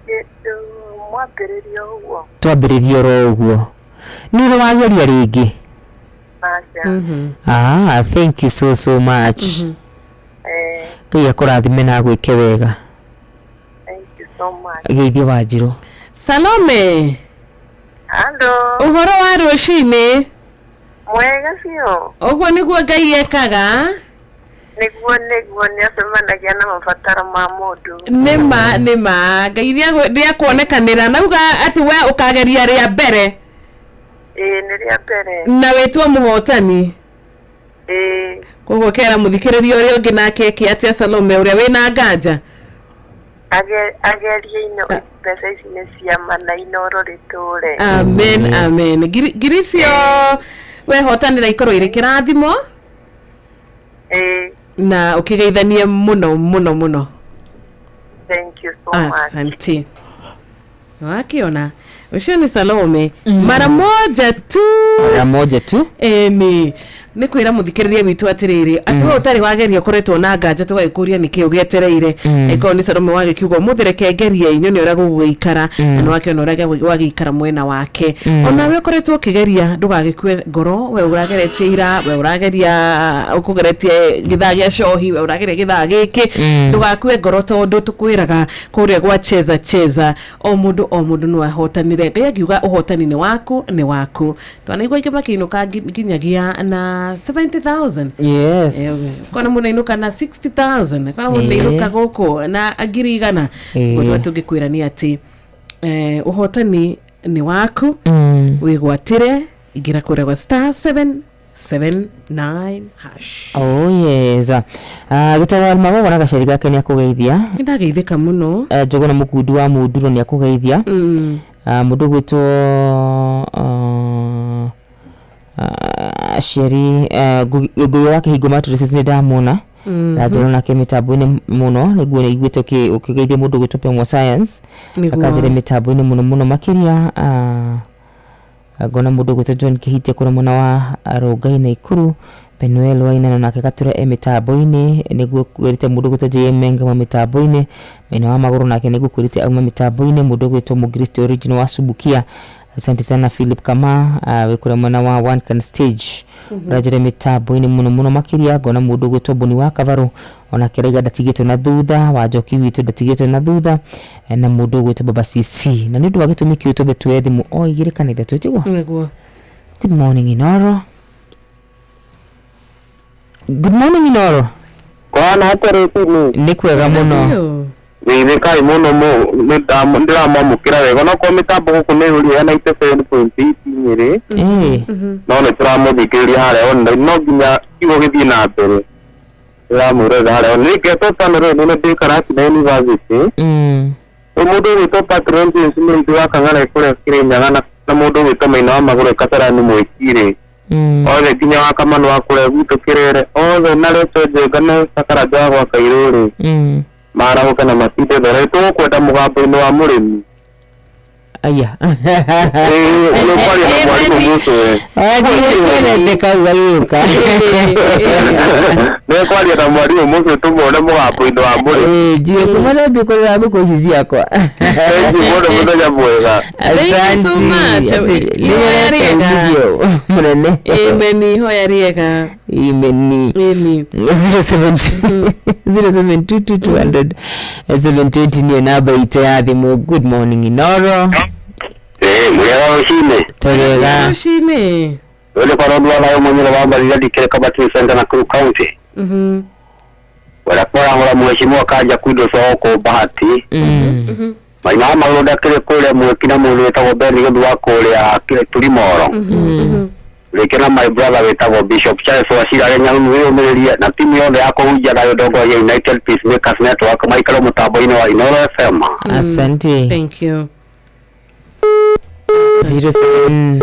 Kĩndũ mwambĩrĩrio ũguo. Twambĩrĩrie oro ũguo. Nĩ ũrĩ wageria rĩngĩ? Aca. Ah, thank you so so much. Ngai akũrathime na agwĩke wega. Thank you so much. Geithio Wanjirũ. Salome. Hello. Ũhoro wa rũcinĩ? Mwega biũ. Ũguo nĩguo Ngai ekaga. Nĩguo nĩguo nĩ acemanagia na mabataro ma mũndũ. Nĩma nĩma Ngai nĩakuonekanĩra nauga atĩ we ũkageria rĩa mbere. Ĩĩ nĩ rĩa mbere. Na wĩtwo mũhotani. Ĩĩ. Koguo kera mũthikĩrĩria ũrĩa ũngĩ nake eke atĩa Salome ũrĩa wĩna nganja? Agerie ino mbeca ici nĩ ciama na inoro rĩtũre. Amen amen. Ngiri icio wehotanĩra ikorwo irĩ kĩrathimo. Ĩĩ. Na ũkĩgeithanie mũno mũno mũno. Thank you so much. Asante. Wakiona ũcio nĩ Salome mara moja tu. Mara moja tu. Ĩni nĩ kwĩra mũthikĩrĩria witũ atĩrĩrĩ atĩ we ũtarĩ wageria ũkoretwo na nganja tũgagĩkũria nĩkĩ ũgĩetereire. Ĩkorwo nĩ Salome wagĩkiuga ũmũthĩ reke ngerie inyone ũrĩa gũgũikara, na nĩ wakĩona ũrĩa gwagĩikara mwena wake. Onawe ũkoretwo ũkĩgeria ndũgagĩkue ngoro, we ũrageretie ira, we ũrageria ũkũgeretie gĩthaa gĩa cohi, we ũrageria gĩthaa gĩkĩ, ndũgakue ngoro tondũ tũkwĩraga kũrĩa gwa cheza cheza o mũndũ o mũndũ no ahotanire. Ngai akiuga ũhotani nĩ waku nĩ waku. Twanaigua aingĩ makĩinũka nginyagia na 70,000. Yes. Kona mũndũ ainũka na 60,000, kona mũndũ ainũka gũkũ na 100,000. Ũguo tũngĩkwĩra nĩ atĩ ũhotani nĩ waku, wĩgwatĩre, ingĩra kũrĩa gwa star 779 hash. Oh yes. Gĩtagwo Almagogo na gaceri gake nĩ akũgeithia. Nĩndageithĩka mũno. Njũgũna Mũkundu wa Mũnduro nĩ akũgeithia. Mũndũ ũgwĩtwo Sheri Ngũgĩ wa Kĩhingo Mattresses nĩ ndamwona. Na njĩra nake mĩtambo-inĩ mũno nĩguo nĩiguĩte ũkĩgeithia mũndũ ũgwĩtwo Pemwa Science. Akanjĩra mĩtambo-inĩ mũno mũno makĩria. Ngona mũndũ ũgwĩtwo John Kĩhitia kũrĩa mwena wa Rongai Naikuru. Penuel Wainano nake Gatura e mĩtambo-inĩ nĩguo kwĩrĩte mũndũ ũgwĩtwo JM Menga wa mĩtambo-inĩ. Maina wa Magũrũ nake nĩguo kwĩrĩte auma mĩtambo-inĩ. Mũndũ ũgwĩtwo Mũkristo original wa Subukia Asante sana Philip Kama, wĩ kũrĩa mwena wa One Can Stage. Ũranjĩra mĩtambo-inĩ mũno mũno makĩria, ngona mũndũ ũgwĩtwo Boni wa Kabarũ onake arauga ndatigĩtwo na thutha, wa Njoki witũ ndatigĩtwo na thutha, na mũndũ ũgwĩtwo Baba CC. Na nĩ ũndũ wa gĩtũmi kĩu twambe tuoye thimũ o igĩrĩ kana ithatũ, tiguo? Nĩguo. Good morning Inoro. Good morning Inoro. Kwana atĩa rũcinĩ? Nĩ kwega mũno. Geithĩkai mũno ndĩramwamũkĩra wega onokorwo mĩtambo gũkũ nĩ ĩhũrire ya 97.8 Nyĩrĩ. No nĩ tũramũthikĩrĩria harĩa online, no nginya kiugo gĩthiĩ na mbere. Ndĩramwĩrorera harĩa online. Ngetwo Samuel nĩ ndĩ Karatina University. Mũndũ ũgwĩtwo Patron James Mũrĩithi wa Kang'ara kũrĩa Kĩrĩnyaga na mũndũ ũgwĩtwo Maina wa Magũrũ Kasarani Mwĩkirĩ. Othe nginya wa Kamanu wa kũrĩa gwitũ Kĩrere, othe na Rachel Njenga na Sakaranja wa gwa Kairũ rĩ, marahũke na matinde thore. Tũgũkwenda mũgambo-inĩ wa mũrĩmi. Aya. Nĩ ũkwaria na mwarimũ Mũcũwe. Kwendete kau gagĩũka. Nĩ ũkwaria na mwarimũ Mũcũwe tũmuone mũgambo-inĩ wa mũrĩmi. Njigue kuma nambie kũrera ngũkũ ici ciakwa. Thank you mũno, mũthenya mwega. Thank you so much. Ihoya rĩega. Mũnene. Amen, ihoya rĩega. Imeni. Ĩni. 0722 200 niyo namba itũ ya thimũ. Good morning Inoro. Mwega rũcinĩ. Tũrĩega. Rũcinĩ. Ũyũ kwa rũndũ wa thayũ mwenyere wa Mbarira ndikĩrĩ Kabati Center Nakuru County. Wera kwarahũra mheshimiwa Kanja Kundo Soko Bahati. Maina wa Magũrũ ndakĩrĩ kũrĩa Mweki na mũndũ wĩtagwo Ben Gĩthu wa kũrĩa Turimoro. Rĩngĩ na my brother wĩtagwo Bishop Charles Wachira arĩa Nyahururu wĩyũmĩrĩrie na timu yothe ya kũhunjia thayũ ndongoria United Peacemakers Network maikare mũtambo-inĩ wa Inoro FM. Asante. Thank you. 07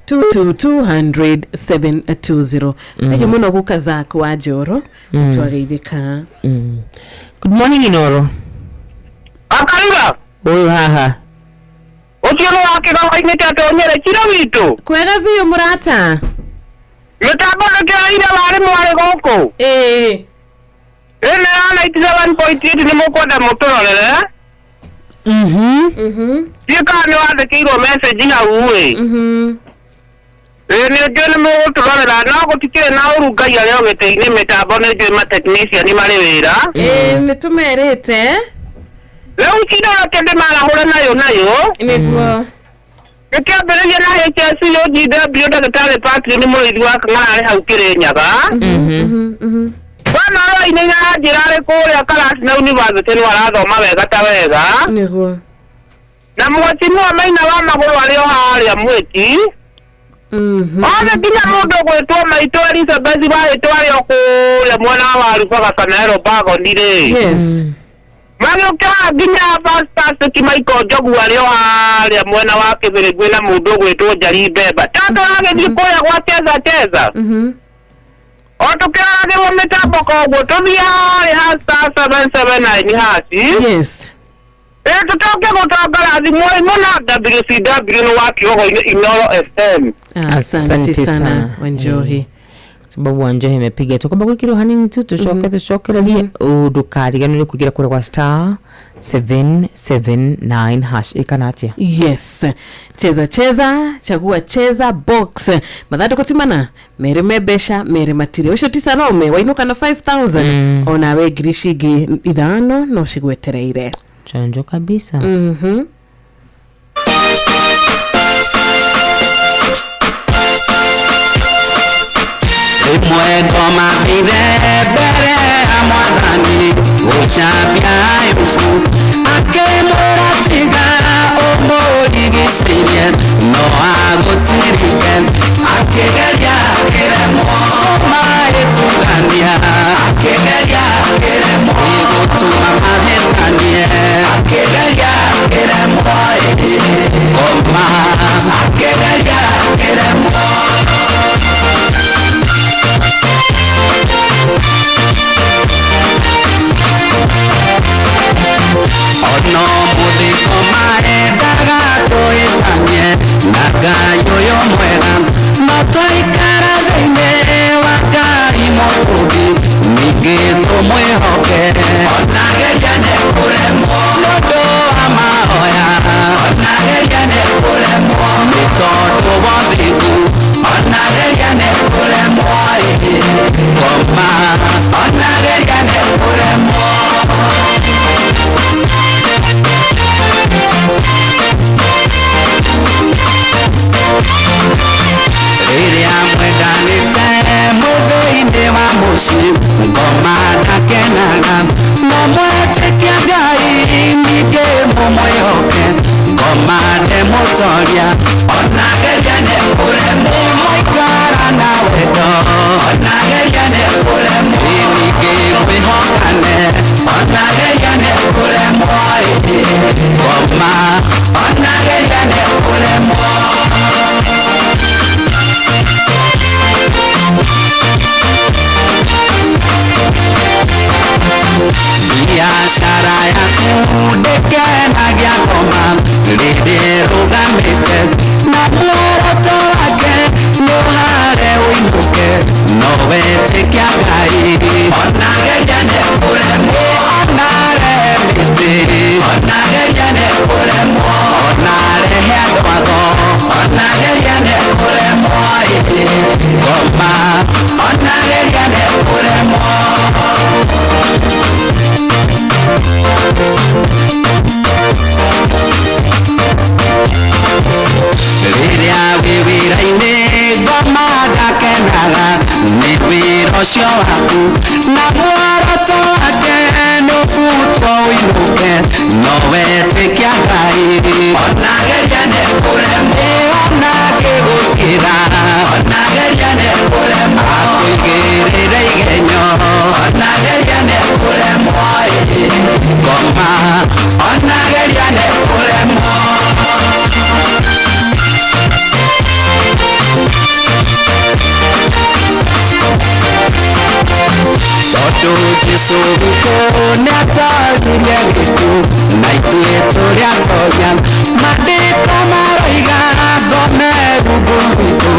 222 720. Thank mũno guka Zack wa Njoro. Twageithĩka. Good morning Inoro. Akariga. Ũyũ haha. Ũcio nĩ wa kĩgamba-inĩ kĩa Tonyere Chira witũ. Kwega biũ mũrata. Mĩtambo ndũkĩoire warĩ mwarĩ gũkũ. Ĩĩ. Ĩno ya 97.8 nĩ mũkwenda mũtũrorere. Ndiũĩ kana nĩ wandĩkĩirwo message hau ĩ. Ĩĩ nĩ njũĩ nĩ mũgũtũrorera no gũtikĩrĩ na ũru Ngai arĩ o gĩtĩ-inĩ mĩtambo nĩ njũĩ matechnician marĩ wĩra. Ĩĩ nĩ tũmerĩte. Rĩu cira reke ndĩmarahũre nayo nayo. Nĩguo. Gĩkĩambĩrĩria na HSC OGW ndagĩtarĩ Patrick nĩ mũrĩithi wa Kang'ara arĩ hau Kĩrĩnyaga. Bwana ũrainĩ na njĩra arĩ kũrĩa Karatina University nĩ arathoma wega ta wega. Nĩguo. Na mheshimiwa Maina wa Magũrũ arĩ o harĩa Mwĩki. Othe nginya mũndũ ũgwĩtwo maitũ Elizabeth wahĩtwo arĩ o kũrĩa mwena wa Warubaga kana Elobagoni rĩ. Yes. Magĩũkĩra nginya Pastor Michael Njogu arĩ o harĩa mwena wa Kĩbĩrĩngwĩ na mũndũ ũgwĩtwo Njari Mbemba. Tondũ agĩthiĩ kũrĩa gwa cheza cheza. O tũkĩroragĩrwo mĩtambo koguo tũthiĩ harĩa ha star 779 hash. Yes. Tũcoke gũtongora thimũ ĩno na WCW nĩ wa Kĩogo-inĩ Inoro FM. Asante sana Wanjohi. Sababu Wanjohi imepiga tu kwamba gwikirwo hanini tu tucoke tucokererie ndũkariganĩrwo nĩ kũingĩra kũrĩa gwa star 779 hash ĩkana atĩa. Yes. Cheza cheza, chagua cheza box. Mathandũkũ ti mana, merĩ me mbeca, merĩ matirĩ. Ũcio ti Salome wainũka na 5000 onawe ngiri cingĩ ithano no cigwetereire. Chonjo kabisa. Rĩmwe ngomathire mbere ya mwathani gũcambia Ayubu akĩmwĩra tiga ũmũrigicĩrie no agũtirike akĩgeria akĩremwo kũmahĩtũkania akĩgeria akĩremwo gũtũma mahĩtanie akĩgeria akĩremwo kũma akĩgeria akĩremwo. Ono mũthiko maendaga tũhĩtanie na Ngai ũyũ mwega no twaikara thĩinĩ wa Ngai mũtũmbi ningĩ tũmwĩhoke onageria nĩ kũremwo nĩ ũndũ wa mahoya onageria nĩ kũremwo nĩ tondũ wa thingu onageria nĩ kũremwo ngoma onageria nĩ kũremwo. Rĩrĩa mwendanĩte mũthĩ-inĩ wa mũciĩ ngoma ndakenaga no mwetĩkia Ngai ningĩ mũmwĩhoke ngoma ndemũtoria onageria nĩ kũremwo mũikara na wendo onageria nĩ kũremwo ningĩ mwĩhokane onageria nĩ kũremwo ngoma onageria nĩ kũremwo. Biashara yaku ndĩkenagia ngoma rĩrĩ rũgamĩte na muoroto wake nĩũhare ũinũke no wetĩkia Ngai onageria nĩ kũremwo onarehe mĩtĩ onageria nĩ kũremwo onarehe andũ ago onageria nĩ kũremwo ngoma onageria nĩ kũremwo. Rĩrĩa wĩ wĩra-inĩ ngoma ndakenaga nĩ wĩra ũcio waku na muoroto wake nĩũbutwo ũinũke no wetĩkia Ngai onageria nĩ kũremwo onakĩgũkĩra onageria nĩ kũremwo akũigĩrĩre igenyo onageria nĩ kũremwo ngoma onageria nĩ kũremwo. Tondũ Jesũ witũ nĩatoririe gĩkuũ na ithuĩ tũrĩ atoria maandĩko maroiga ngome rungu rwitũ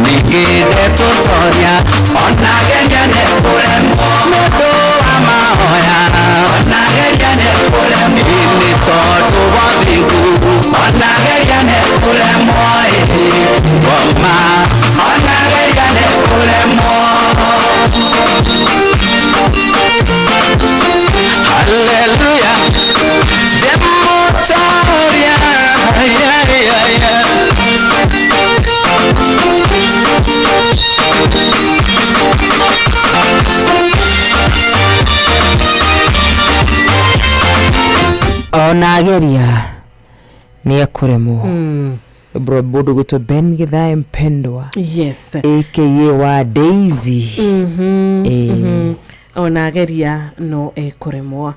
ningĩ ndetũtoria onageria nĩ kũremwo nĩũndũ wa mahoya onageria nĩ kũremwo nĩ tondũ wa thingu onageria nĩ kũremwo ngoma onageria nĩ kũremwo. Hallelujah, Demotoria, yeah, yeah, yeah. Onageria nĩ ekũremwo. Bro mũndũ gwĩtwo Ben Githae Mpendwa. Yes. Aka wa Daisy. Onageria no ekũremwo.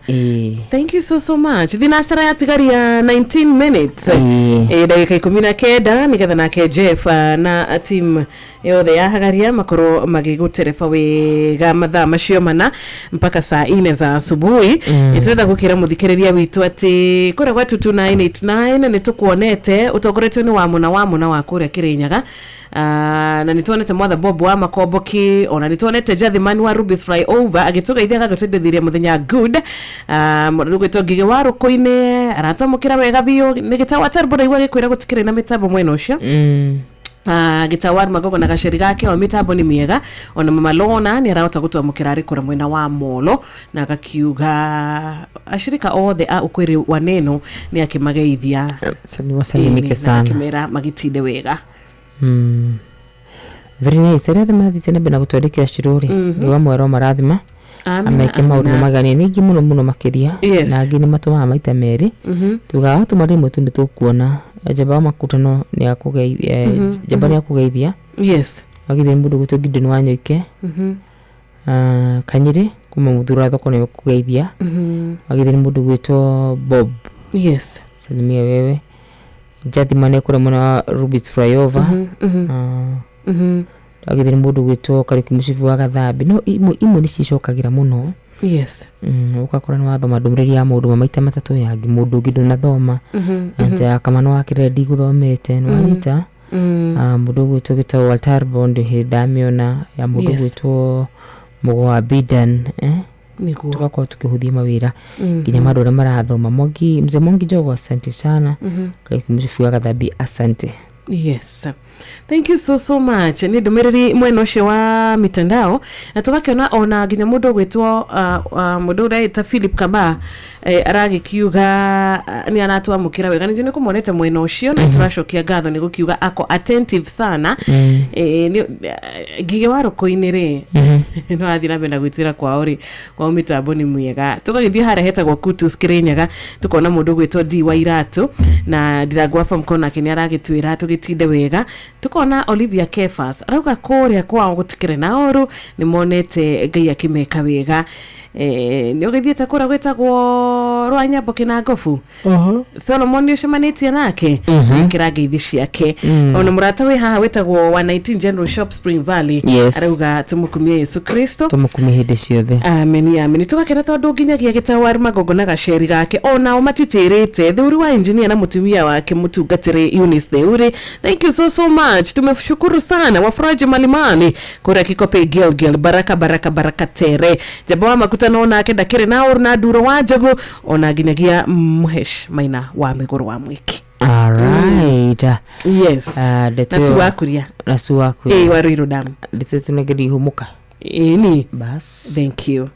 Thank you so so much. Thinacara yatigaria 19 minutes. Ndagĩka 19 nĩgetha nake Jeff na team yothe ya Hagaria makorwo magĩgũtereba wega mathaa macio mana mpaka saa 4 za asubuhi. Tũrenda gũkĩra mũthikĩrĩria witũ atĩ kũrĩa gwa 22989 nĩ tũkuonete ũtongoretio nĩ wa mũna wa kũrĩa Kĩrĩnyaga. Na nĩ tuonete mwatha Bob wa Makomboki ona nĩ tuonete Jathimani wa Rubis Flyover agĩtũgeithia agagĩtwendithirie mũthenya good. Mũndũ gwĩtwo Ngigĩ wa Rũkũ-inĩ aratamũkĩra wega biũ nĩ gĩtawa Tarbo ndaigua gĩkwĩra gũtikĩrĩ na mĩtambo mwena ũcio. Gĩtawa Magogo na gaceri gake o mĩtambo nĩ mĩega ona Mama Lona nĩ arahota gũtwamũkĩra arĩ kũrĩa mwena wa Molo na agakiuga ashirika othe a ukweli wa neno nĩ akĩmageithia wasalimike sana akĩmera magĩtinde wega. Very nice. Arĩa mathiĩte na mbere na gũtwandĩkĩra cirũrĩ ngiwa mwero marathima ameke maũndũ maganie ningĩ mũno mũno makĩria na angĩ nĩ matũmaga maita merĩ tugaga watũma rĩmwe tu nĩ tũkuona Njamba wa Makutano nĩ akũgeithia Njamba nĩ akũgeithia. Yes. Wagithire mũndũ gwĩtwo Gideon wa Nyoike. Kanyĩrĩ kuma Mũthura thoko nĩ akũgeithia. Wagithire mũndũ gwĩtwo Bob. Yes. Salimia wewe. Jathima nĩ kũrĩa mwena wa Rubis Flyover. Wagithire mũndũ gwĩtwo Kariuki Mũcibi wa Gathambi no imwe nĩ cicokagĩra mũno. Yes. Ũgakora nĩ wathoma ndũmĩrĩri ya mũndũ ũmwe maita matatũ yangĩ mũndũ ũngĩ ndũnathoma. Ante ya Kamano wa Kĩrere ndigũthomete nĩ wanyita. Mũndũ ũgwĩtwo gĩtagwo Walter Bond hĩndĩ ndamĩona ya mũndũ ũgwĩtwo Mũgo wa Bidan tugakorwo tukĩhũthia mawĩra nginya ma andũ arĩa marathoma. Mwangi mzee Mwangi Njogu asante sana. Kariuki Mũcibi wa Gathambi asante. Yes, thank you so so much. Nĩ ndũmĩrĩri mwena ũcio wa mitandao, na tũgakĩona ona nginya mũndũ ũgwĩtwo mũndũ ũreĩta Philip Kama, aragĩkiuga nĩ aratwamũkĩra wega. Nĩnjũ nĩ kũmonete mwena ũcio na tũracokia ngatho nĩ gũkiuga ako attentive sana. Ngige wa rũkũ-inĩ rĩ, no athiĩ na mbere na gwĩtwĩra kwao rĩ, kwao mĩtambo nĩ mĩega. Tũgagĩthiĩ harĩa hetagwo Kutus Kĩrĩnyaga, tũkona mũndũ ũgwĩtwo D wa Iratũ na Ndirangũ wa Famco, nake nĩ aragĩtwĩra tũgĩtinde wega. Tũkona Olivia Kefas arauga kũrĩa kwao gũtikĩrĩ na ũru, nĩ monete Ngai akĩmeka wega. Nĩ ũgĩthiĩte kũrĩa gwĩtagwo Rwanyambo Kĩnangobu, Solomon nĩ ũcemanĩtie nake, ĩkĩra ngeithi ciake. Ona mũrata wĩ haha wĩtagwo wa 19 General Shop Spring Valley, arauga tũmũkumie Yesu Kristo. Tũmũkumie hĩndĩ ciothe. Ameni, ameni. Tũgakena tondũ nginyagia gĩtawaru magongo na gaceri gake onao matitĩrĩte. Theuri wa engineer na mũtumia wake mũtungatĩri Eunice Theuri, thank you so so much, tumeshukuru sana. Wafuraji malimali kũrĩa Kikope Gilgil, baraka baraka baraka tere. Jamba wa makuta no nake ndakĩrĩ na ũru na nduro wa njogu, ona nginyagia Mũhesh Maina wa mĩgũrũ wa mwĩki. Alright. Yes. Ndeto Na Suwakuria. Na Suwakuria. Wa Ruiru Dam. Ndeto tunegeria ihumuka. Ĩni. Bas. Thank you.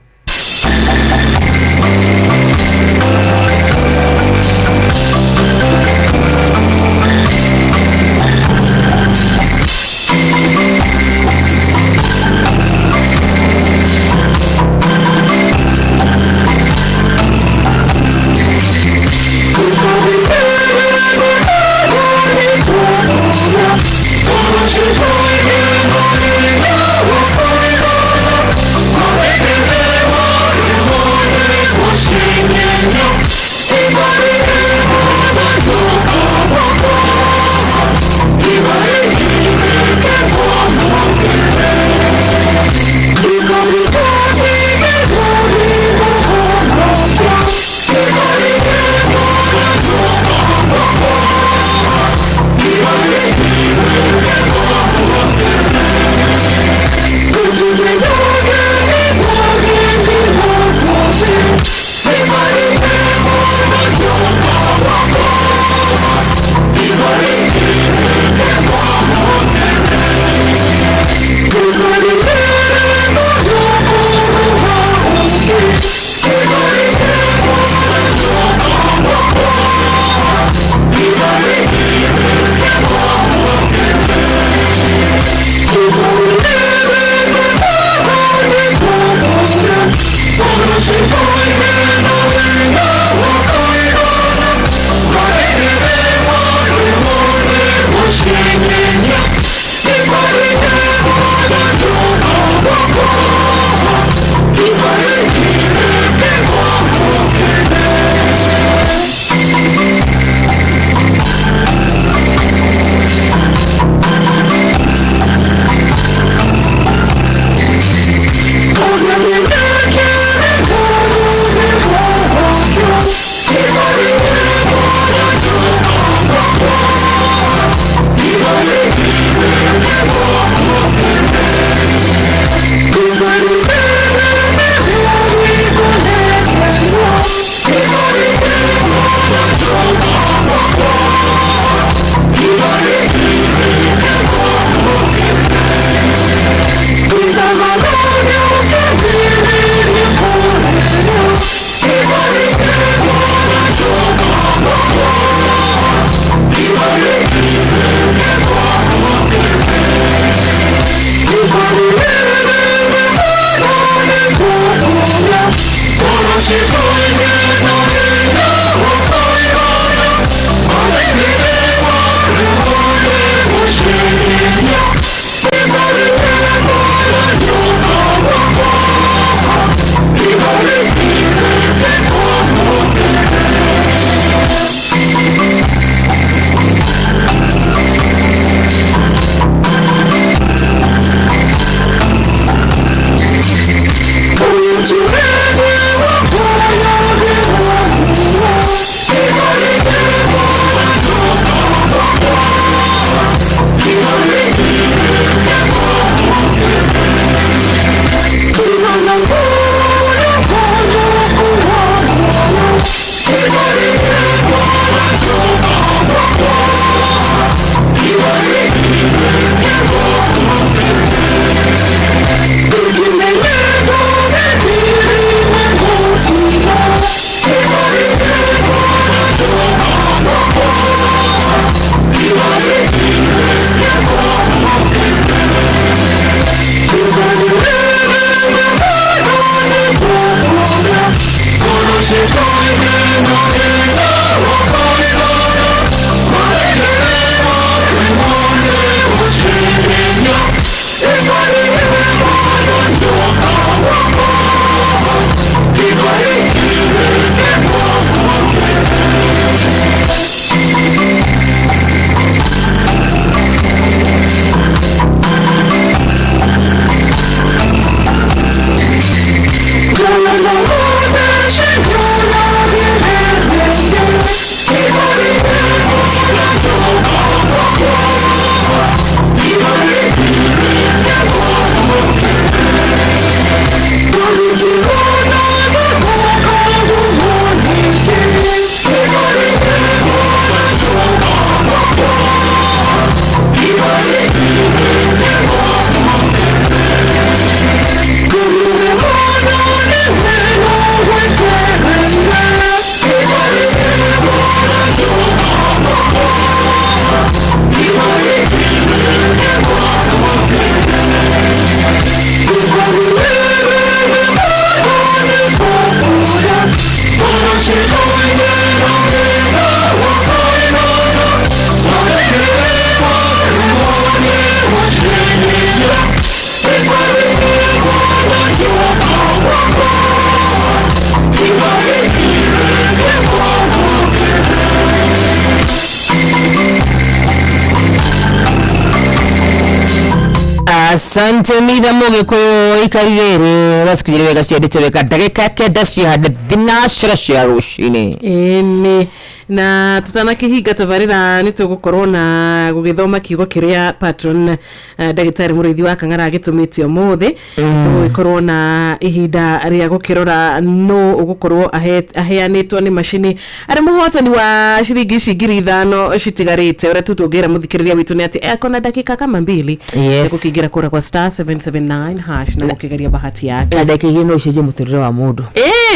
Asante mitha mũgĩkũyũ ikarire rĩ wacikinyire wega ciendete wega ndagĩka kenda cihande thinacara cia rũcinĩ. Ĩni na tũtanakihinga tabarĩra nĩ tũgũkorwo na gũgĩthoma kiugo kĩrĩa patron ndagĩtarĩ mũrĩithi wa kang'ara agĩtũmĩte ũmũthĩ. Tũgũgĩkorwo na ihinda rĩa gũkĩrora nũ ũgũkorwo aheanĩtwo nĩ macini arĩ mũhotani wa ciringi ici 5,000 citigarĩte. Ũrĩa tu tũngĩra mũthikĩrĩria witũ nĩ atĩ akona dakika kama mbili cia gũkĩingĩra kũrĩa kwa star 779 hash na gũkĩgeria bahati yake. Na ndagĩka igĩrĩ no icenjie mũtũrĩre wa mũndũ.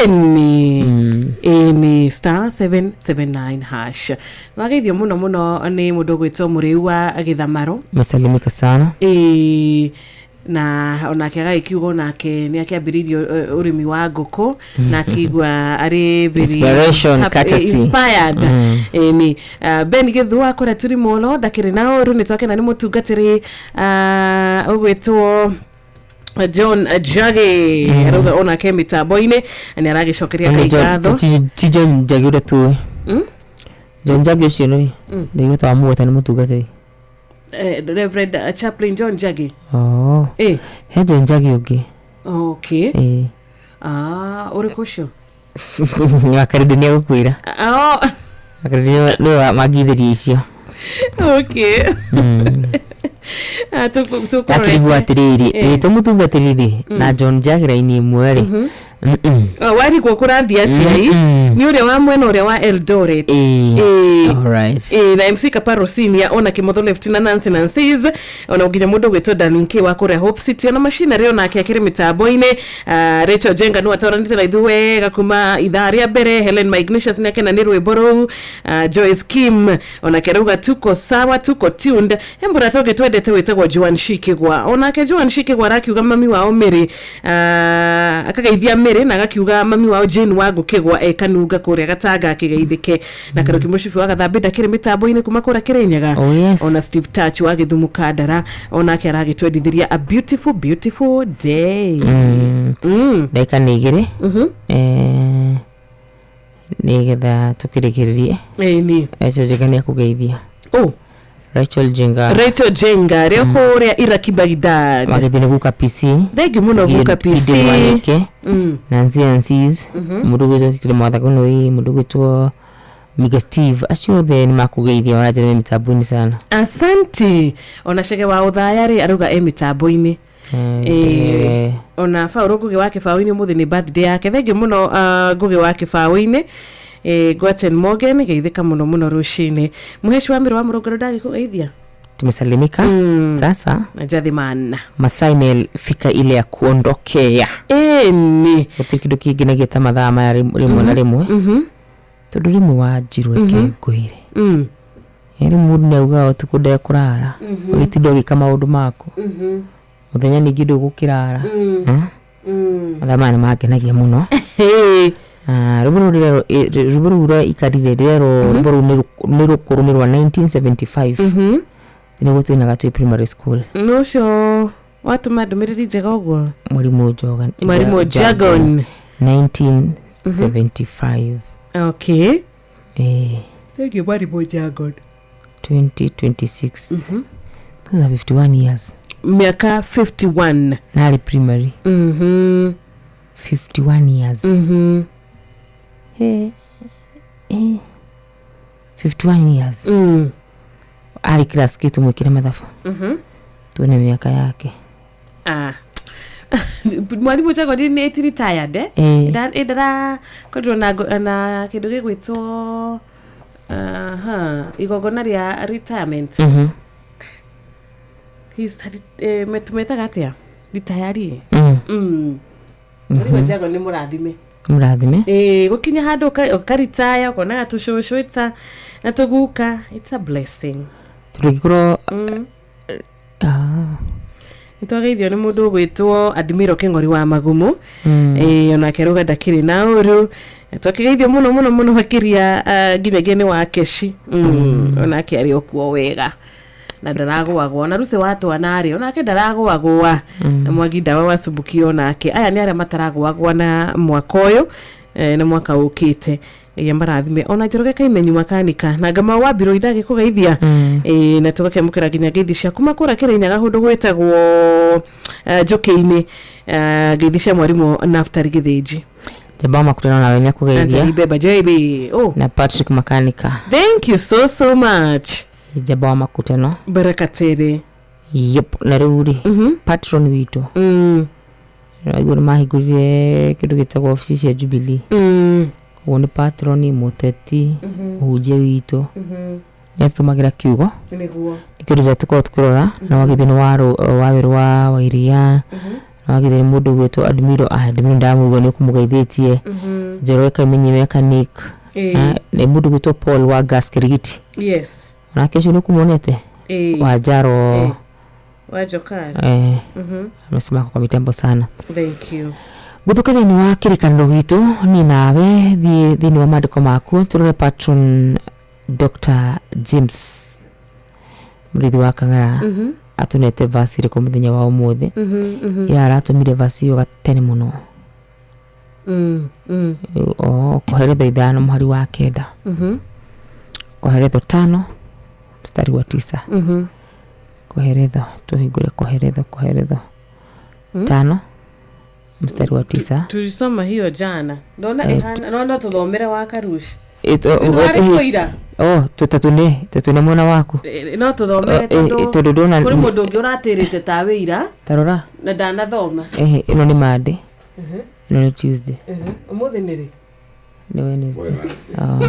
Ĩni ĩni star 779 hash. Wageithio mũno mũno nĩ mũndũ ũgwĩtwo mũrĩu wa gĩthamaro. Mesalimika sana. Ĩĩ, na onake agagĩkiuga onake nĩ akĩambĩrĩirie ũrĩmi wa ngũkũ na akĩigua arĩ very Inspiration, courtesy. inspired. Ĩni Ben Gĩthua kũrĩa tũrĩ mũno ndakĩrĩ na ũru nĩ twakena nĩ mũtungatĩri ũgwĩtwo John Njagi arauga onake mĩtambo-inĩ nĩ aragĩcokeria Ngai ngatho. Ti John Njagi ũrĩa tũĩ. John Njagi ũcio nĩ ndaigua ta wamũgweta nĩ mũtungatĩri. Reverend Chaplain John Njagi. Oh. He John Njagi ũngĩ. Okay. Ĩĩ. Ah, ũrĩkũ ũcio? Wakarĩndĩ nĩ egũkwĩra. Oh. Wakarĩndĩ nĩwe mangithĩria icio. Okay. Ah, tũkũrorete. Akĩrigwo atĩrĩrĩ, wĩtwo mũtungatĩri rĩ na John Njagi raini ĩmwe rĩ. Oh, warigwo kũrathiĩ atĩa ĩ? Nĩ ũrĩa wa mwena ũrĩa wa Eldoret. Ĩĩ. Alright. Ĩĩ, na MC Kaparo Senior ona Kimotho Left na Nancy Nancy's ona nginya mũndũ ũgwĩtwo Darlene K wa kũrĩa Hope City ona machinery onake akĩrĩ mĩtambo-inĩ. Rachel Jenga nĩ watwaranĩte na ithuĩ wega kuma ithaa rĩa mbere. Helen Magnesius nĩ akena nĩ rwĩmbo rũu. Joyce Kim onake arauga tuko sawa, tuko tuned. He mũrata ũngĩ twendete wĩtagwo Joan Shikigwa, onake Joan Shikigwa arakiuga mami wao Mary, akageithia Mary na agakiuga mami wao Jane wa Ngũkĩgwa e Kanunga kũrĩa Gatanga akĩgeithĩke na Karoki Mũcibi wa Gathambĩ ndakĩrĩ mĩtambo-inĩ kuma kũrĩa Kĩrĩnyaga. Oh, yes. Ona Steve Touch wa Gĩthumo Kandara onake aragĩtwendithĩria a beautiful beautiful day. Ndagĩka nĩ igĩrĩ. Nĩgetha tũkĩrĩkĩrĩrie. Ĩni. Rachel Jenga nĩ akũgeithia. Oh. Rachel Jenga. Rachel Jenga rĩo kũrĩa Iraki Baghdad. Magĩthiĩ nĩ guka PC. Thank you mũno guka PC. Gideon Wanĩke. Nancy Nancy's. Mũndũ ũgwĩtwo Kĩrĩ Mwathagunũi, mũndũ ũgwĩtwo Miga Steve, acio othe nĩ makũgeithia maranjĩra me mĩtambo-inĩ sana. Asante. Ona Chege wa Ũthaya rĩ arauga e mĩtambo-inĩ. Ona Paul Ngugi wa Kĩbaũ-inĩ ũmũthĩ nĩ birthday yake. Thank you mũno Ngugi wa Kĩbaũ-inĩ. Gwaten Morgan geithĩka mũno mũno rũcinĩ. Mũheci wa Mĩrũ wa Mũrũngaro ndagĩkũgeithia. Tumesalimika. Sasa Jathiman. Masaa imefika ile ya kuondokea. Ĩni. Gũtirĩ kĩndũ kĩngenagia ta mathaa maya rĩmwe na rĩmwe. Tondũ rĩmwe wanjirwo reke ngwĩre. Rĩmwe mũndũ nĩ augaga ũtukũ ndekũrara. Ũgĩtinda ũgĩka maũndũ maku. Mũthenya ningĩ ndũgũkĩrara. Mathaa maya nĩ mangenagia mũno. Rwĩmbo rũu rĩrerwo, rwĩmbo rũu rwaikarire rĩrerwo rwĩmbo rũu nĩ rũkũrũ nĩ rwa 1975. Nĩguo twĩnaga twĩ primary school. Nĩ ũcio watũma ndũmĩrĩri njega ũguo? Mwarimũ Njoga. Mwarimũ Jagon. 1975. Okay. Thank you, Mwarimũ Jagon. 2026. Those are 51 years. Miaka 51. Nari primary. 51 years. 51 years. Ari class kitu mwikire mathabu. Tuone miaka yake. Mwarimu Jagon nĩ eti retired, eh? Ndarakorirwo na kĩndũ gĩgwĩtwo, igongona rĩa retirement. He's, tumetaga atĩa? Retire. Mwarimu Jagon nĩ mũrathime. Mũrathime. Gũkinya handũ ũkaritaya, ũkonaga tũcũcũ na tũguka. It's a blessing. Tondũ ũngĩkorwo, Nĩtwageithio nĩ mũndũ ũgwĩtwo Admiro Kĩng'ori wa Magumu. Onake arauga ndakĩrĩ na ũru. Twakĩgeithio mũno mũno mũno makĩria, nginyagia nĩ wa Keshi. Onake arĩ o kuo wega. Na ndaragũagũa. Ona Ruce wa twana rĩ, onake ndaragũagũa. Na Mwangi Ndawa wa Subuki onake. Aya nĩ arĩa mataragũagũa na mwaka ũyũ, na mwaka ũkĩte. Ngai amarathime ona Njoroge Kaimenyu makanika na ngama wa biro ndagĩkũgeithia. Ĩĩ, na tũgakĩamũkĩra nginya ngeithi cia kuma kũrĩa Kĩrĩnyaga kũndũ gwĩtagwo Njũkĩ-inĩ, ngeithi cia mwarimũ Naftali Gĩthĩnji. Jamba wa makutano nawe nĩ akũgeithia. Anthony Beba JB. Oh, na Patrick Makanika. Thank you so so much. Jamba wa makutano. Baraka tere. Yep, na rĩu rĩ, patron witũ aiguo nĩ mahingũrire kĩndũ gĩtagwo obici cia Jubilee. Koguo nĩ patron mũteti, mũhunjia witũ, nĩ atũmagĩra kiugo. Nĩguo. Nĩkĩo rĩrĩa tũkoragwo tũkĩrora na wagithĩ nĩ wa werũ wa Wairia, na wagithĩ nĩ mũndũ ũgwĩtwo Admiro. Ah, Admiro ndamũigua nĩ ũkũmũgeithĩtie. Njoroge Kaimenyi mechanic. Nĩ mũndũ ũgwĩtwo Paul wa Gas Kirigiti. Onake ũcio nĩ ũkũmuonete. Wa Njaro. Wa Jokari. Amesema kwa mitambo sana. Thank you. Gũthũka thĩinĩ wa kĩrĩkanĩro gitũ niĩ nawe, thiĩ thĩinĩ wa maandĩko maku tũrore patron Dr. James Mũrĩithi wa Kang'ara atũnete verse ĩrĩkũ mũthenya wa ũmũthĩ. Ira aratũmire verse ĩyo gatene mũno. O Koheletho 5 mũhari wa 9. Koheletho 5 mstari wa 9. Koheletho, tũhingũre Koheletho, Koheletho 5 mstari wa 9. Tulisoma hiyo jana. Ndona ihana no tuthomere wa Karushi. Warĩ kuo ira? Oh, tũtatũ nĩ mwena waku. No tuthomere tondũ tondũ ndona kũrĩ mũndũ ũngĩ ũratĩrĩte tawe ira tarora na ndanathoma. Ehe, ĩno nĩ Monday, ĩno nĩ Tuesday. Ũmũthĩ nĩ rĩ? Nĩ Wednesday. Oh.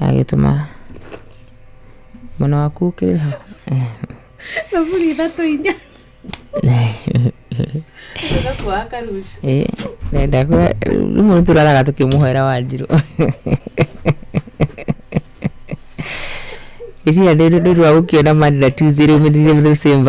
Agĩtũma mwena waku ũkĩrĩ ho. 0 3 4. Tũgakuaga Karushi. Ndakora rĩmwe nĩ tũraraga tũkĩmũhoera Wanjirũ. Ngĩciria nĩ ũndũ wa gũkĩona Monday na Tuesday rĩu mĩrire the same.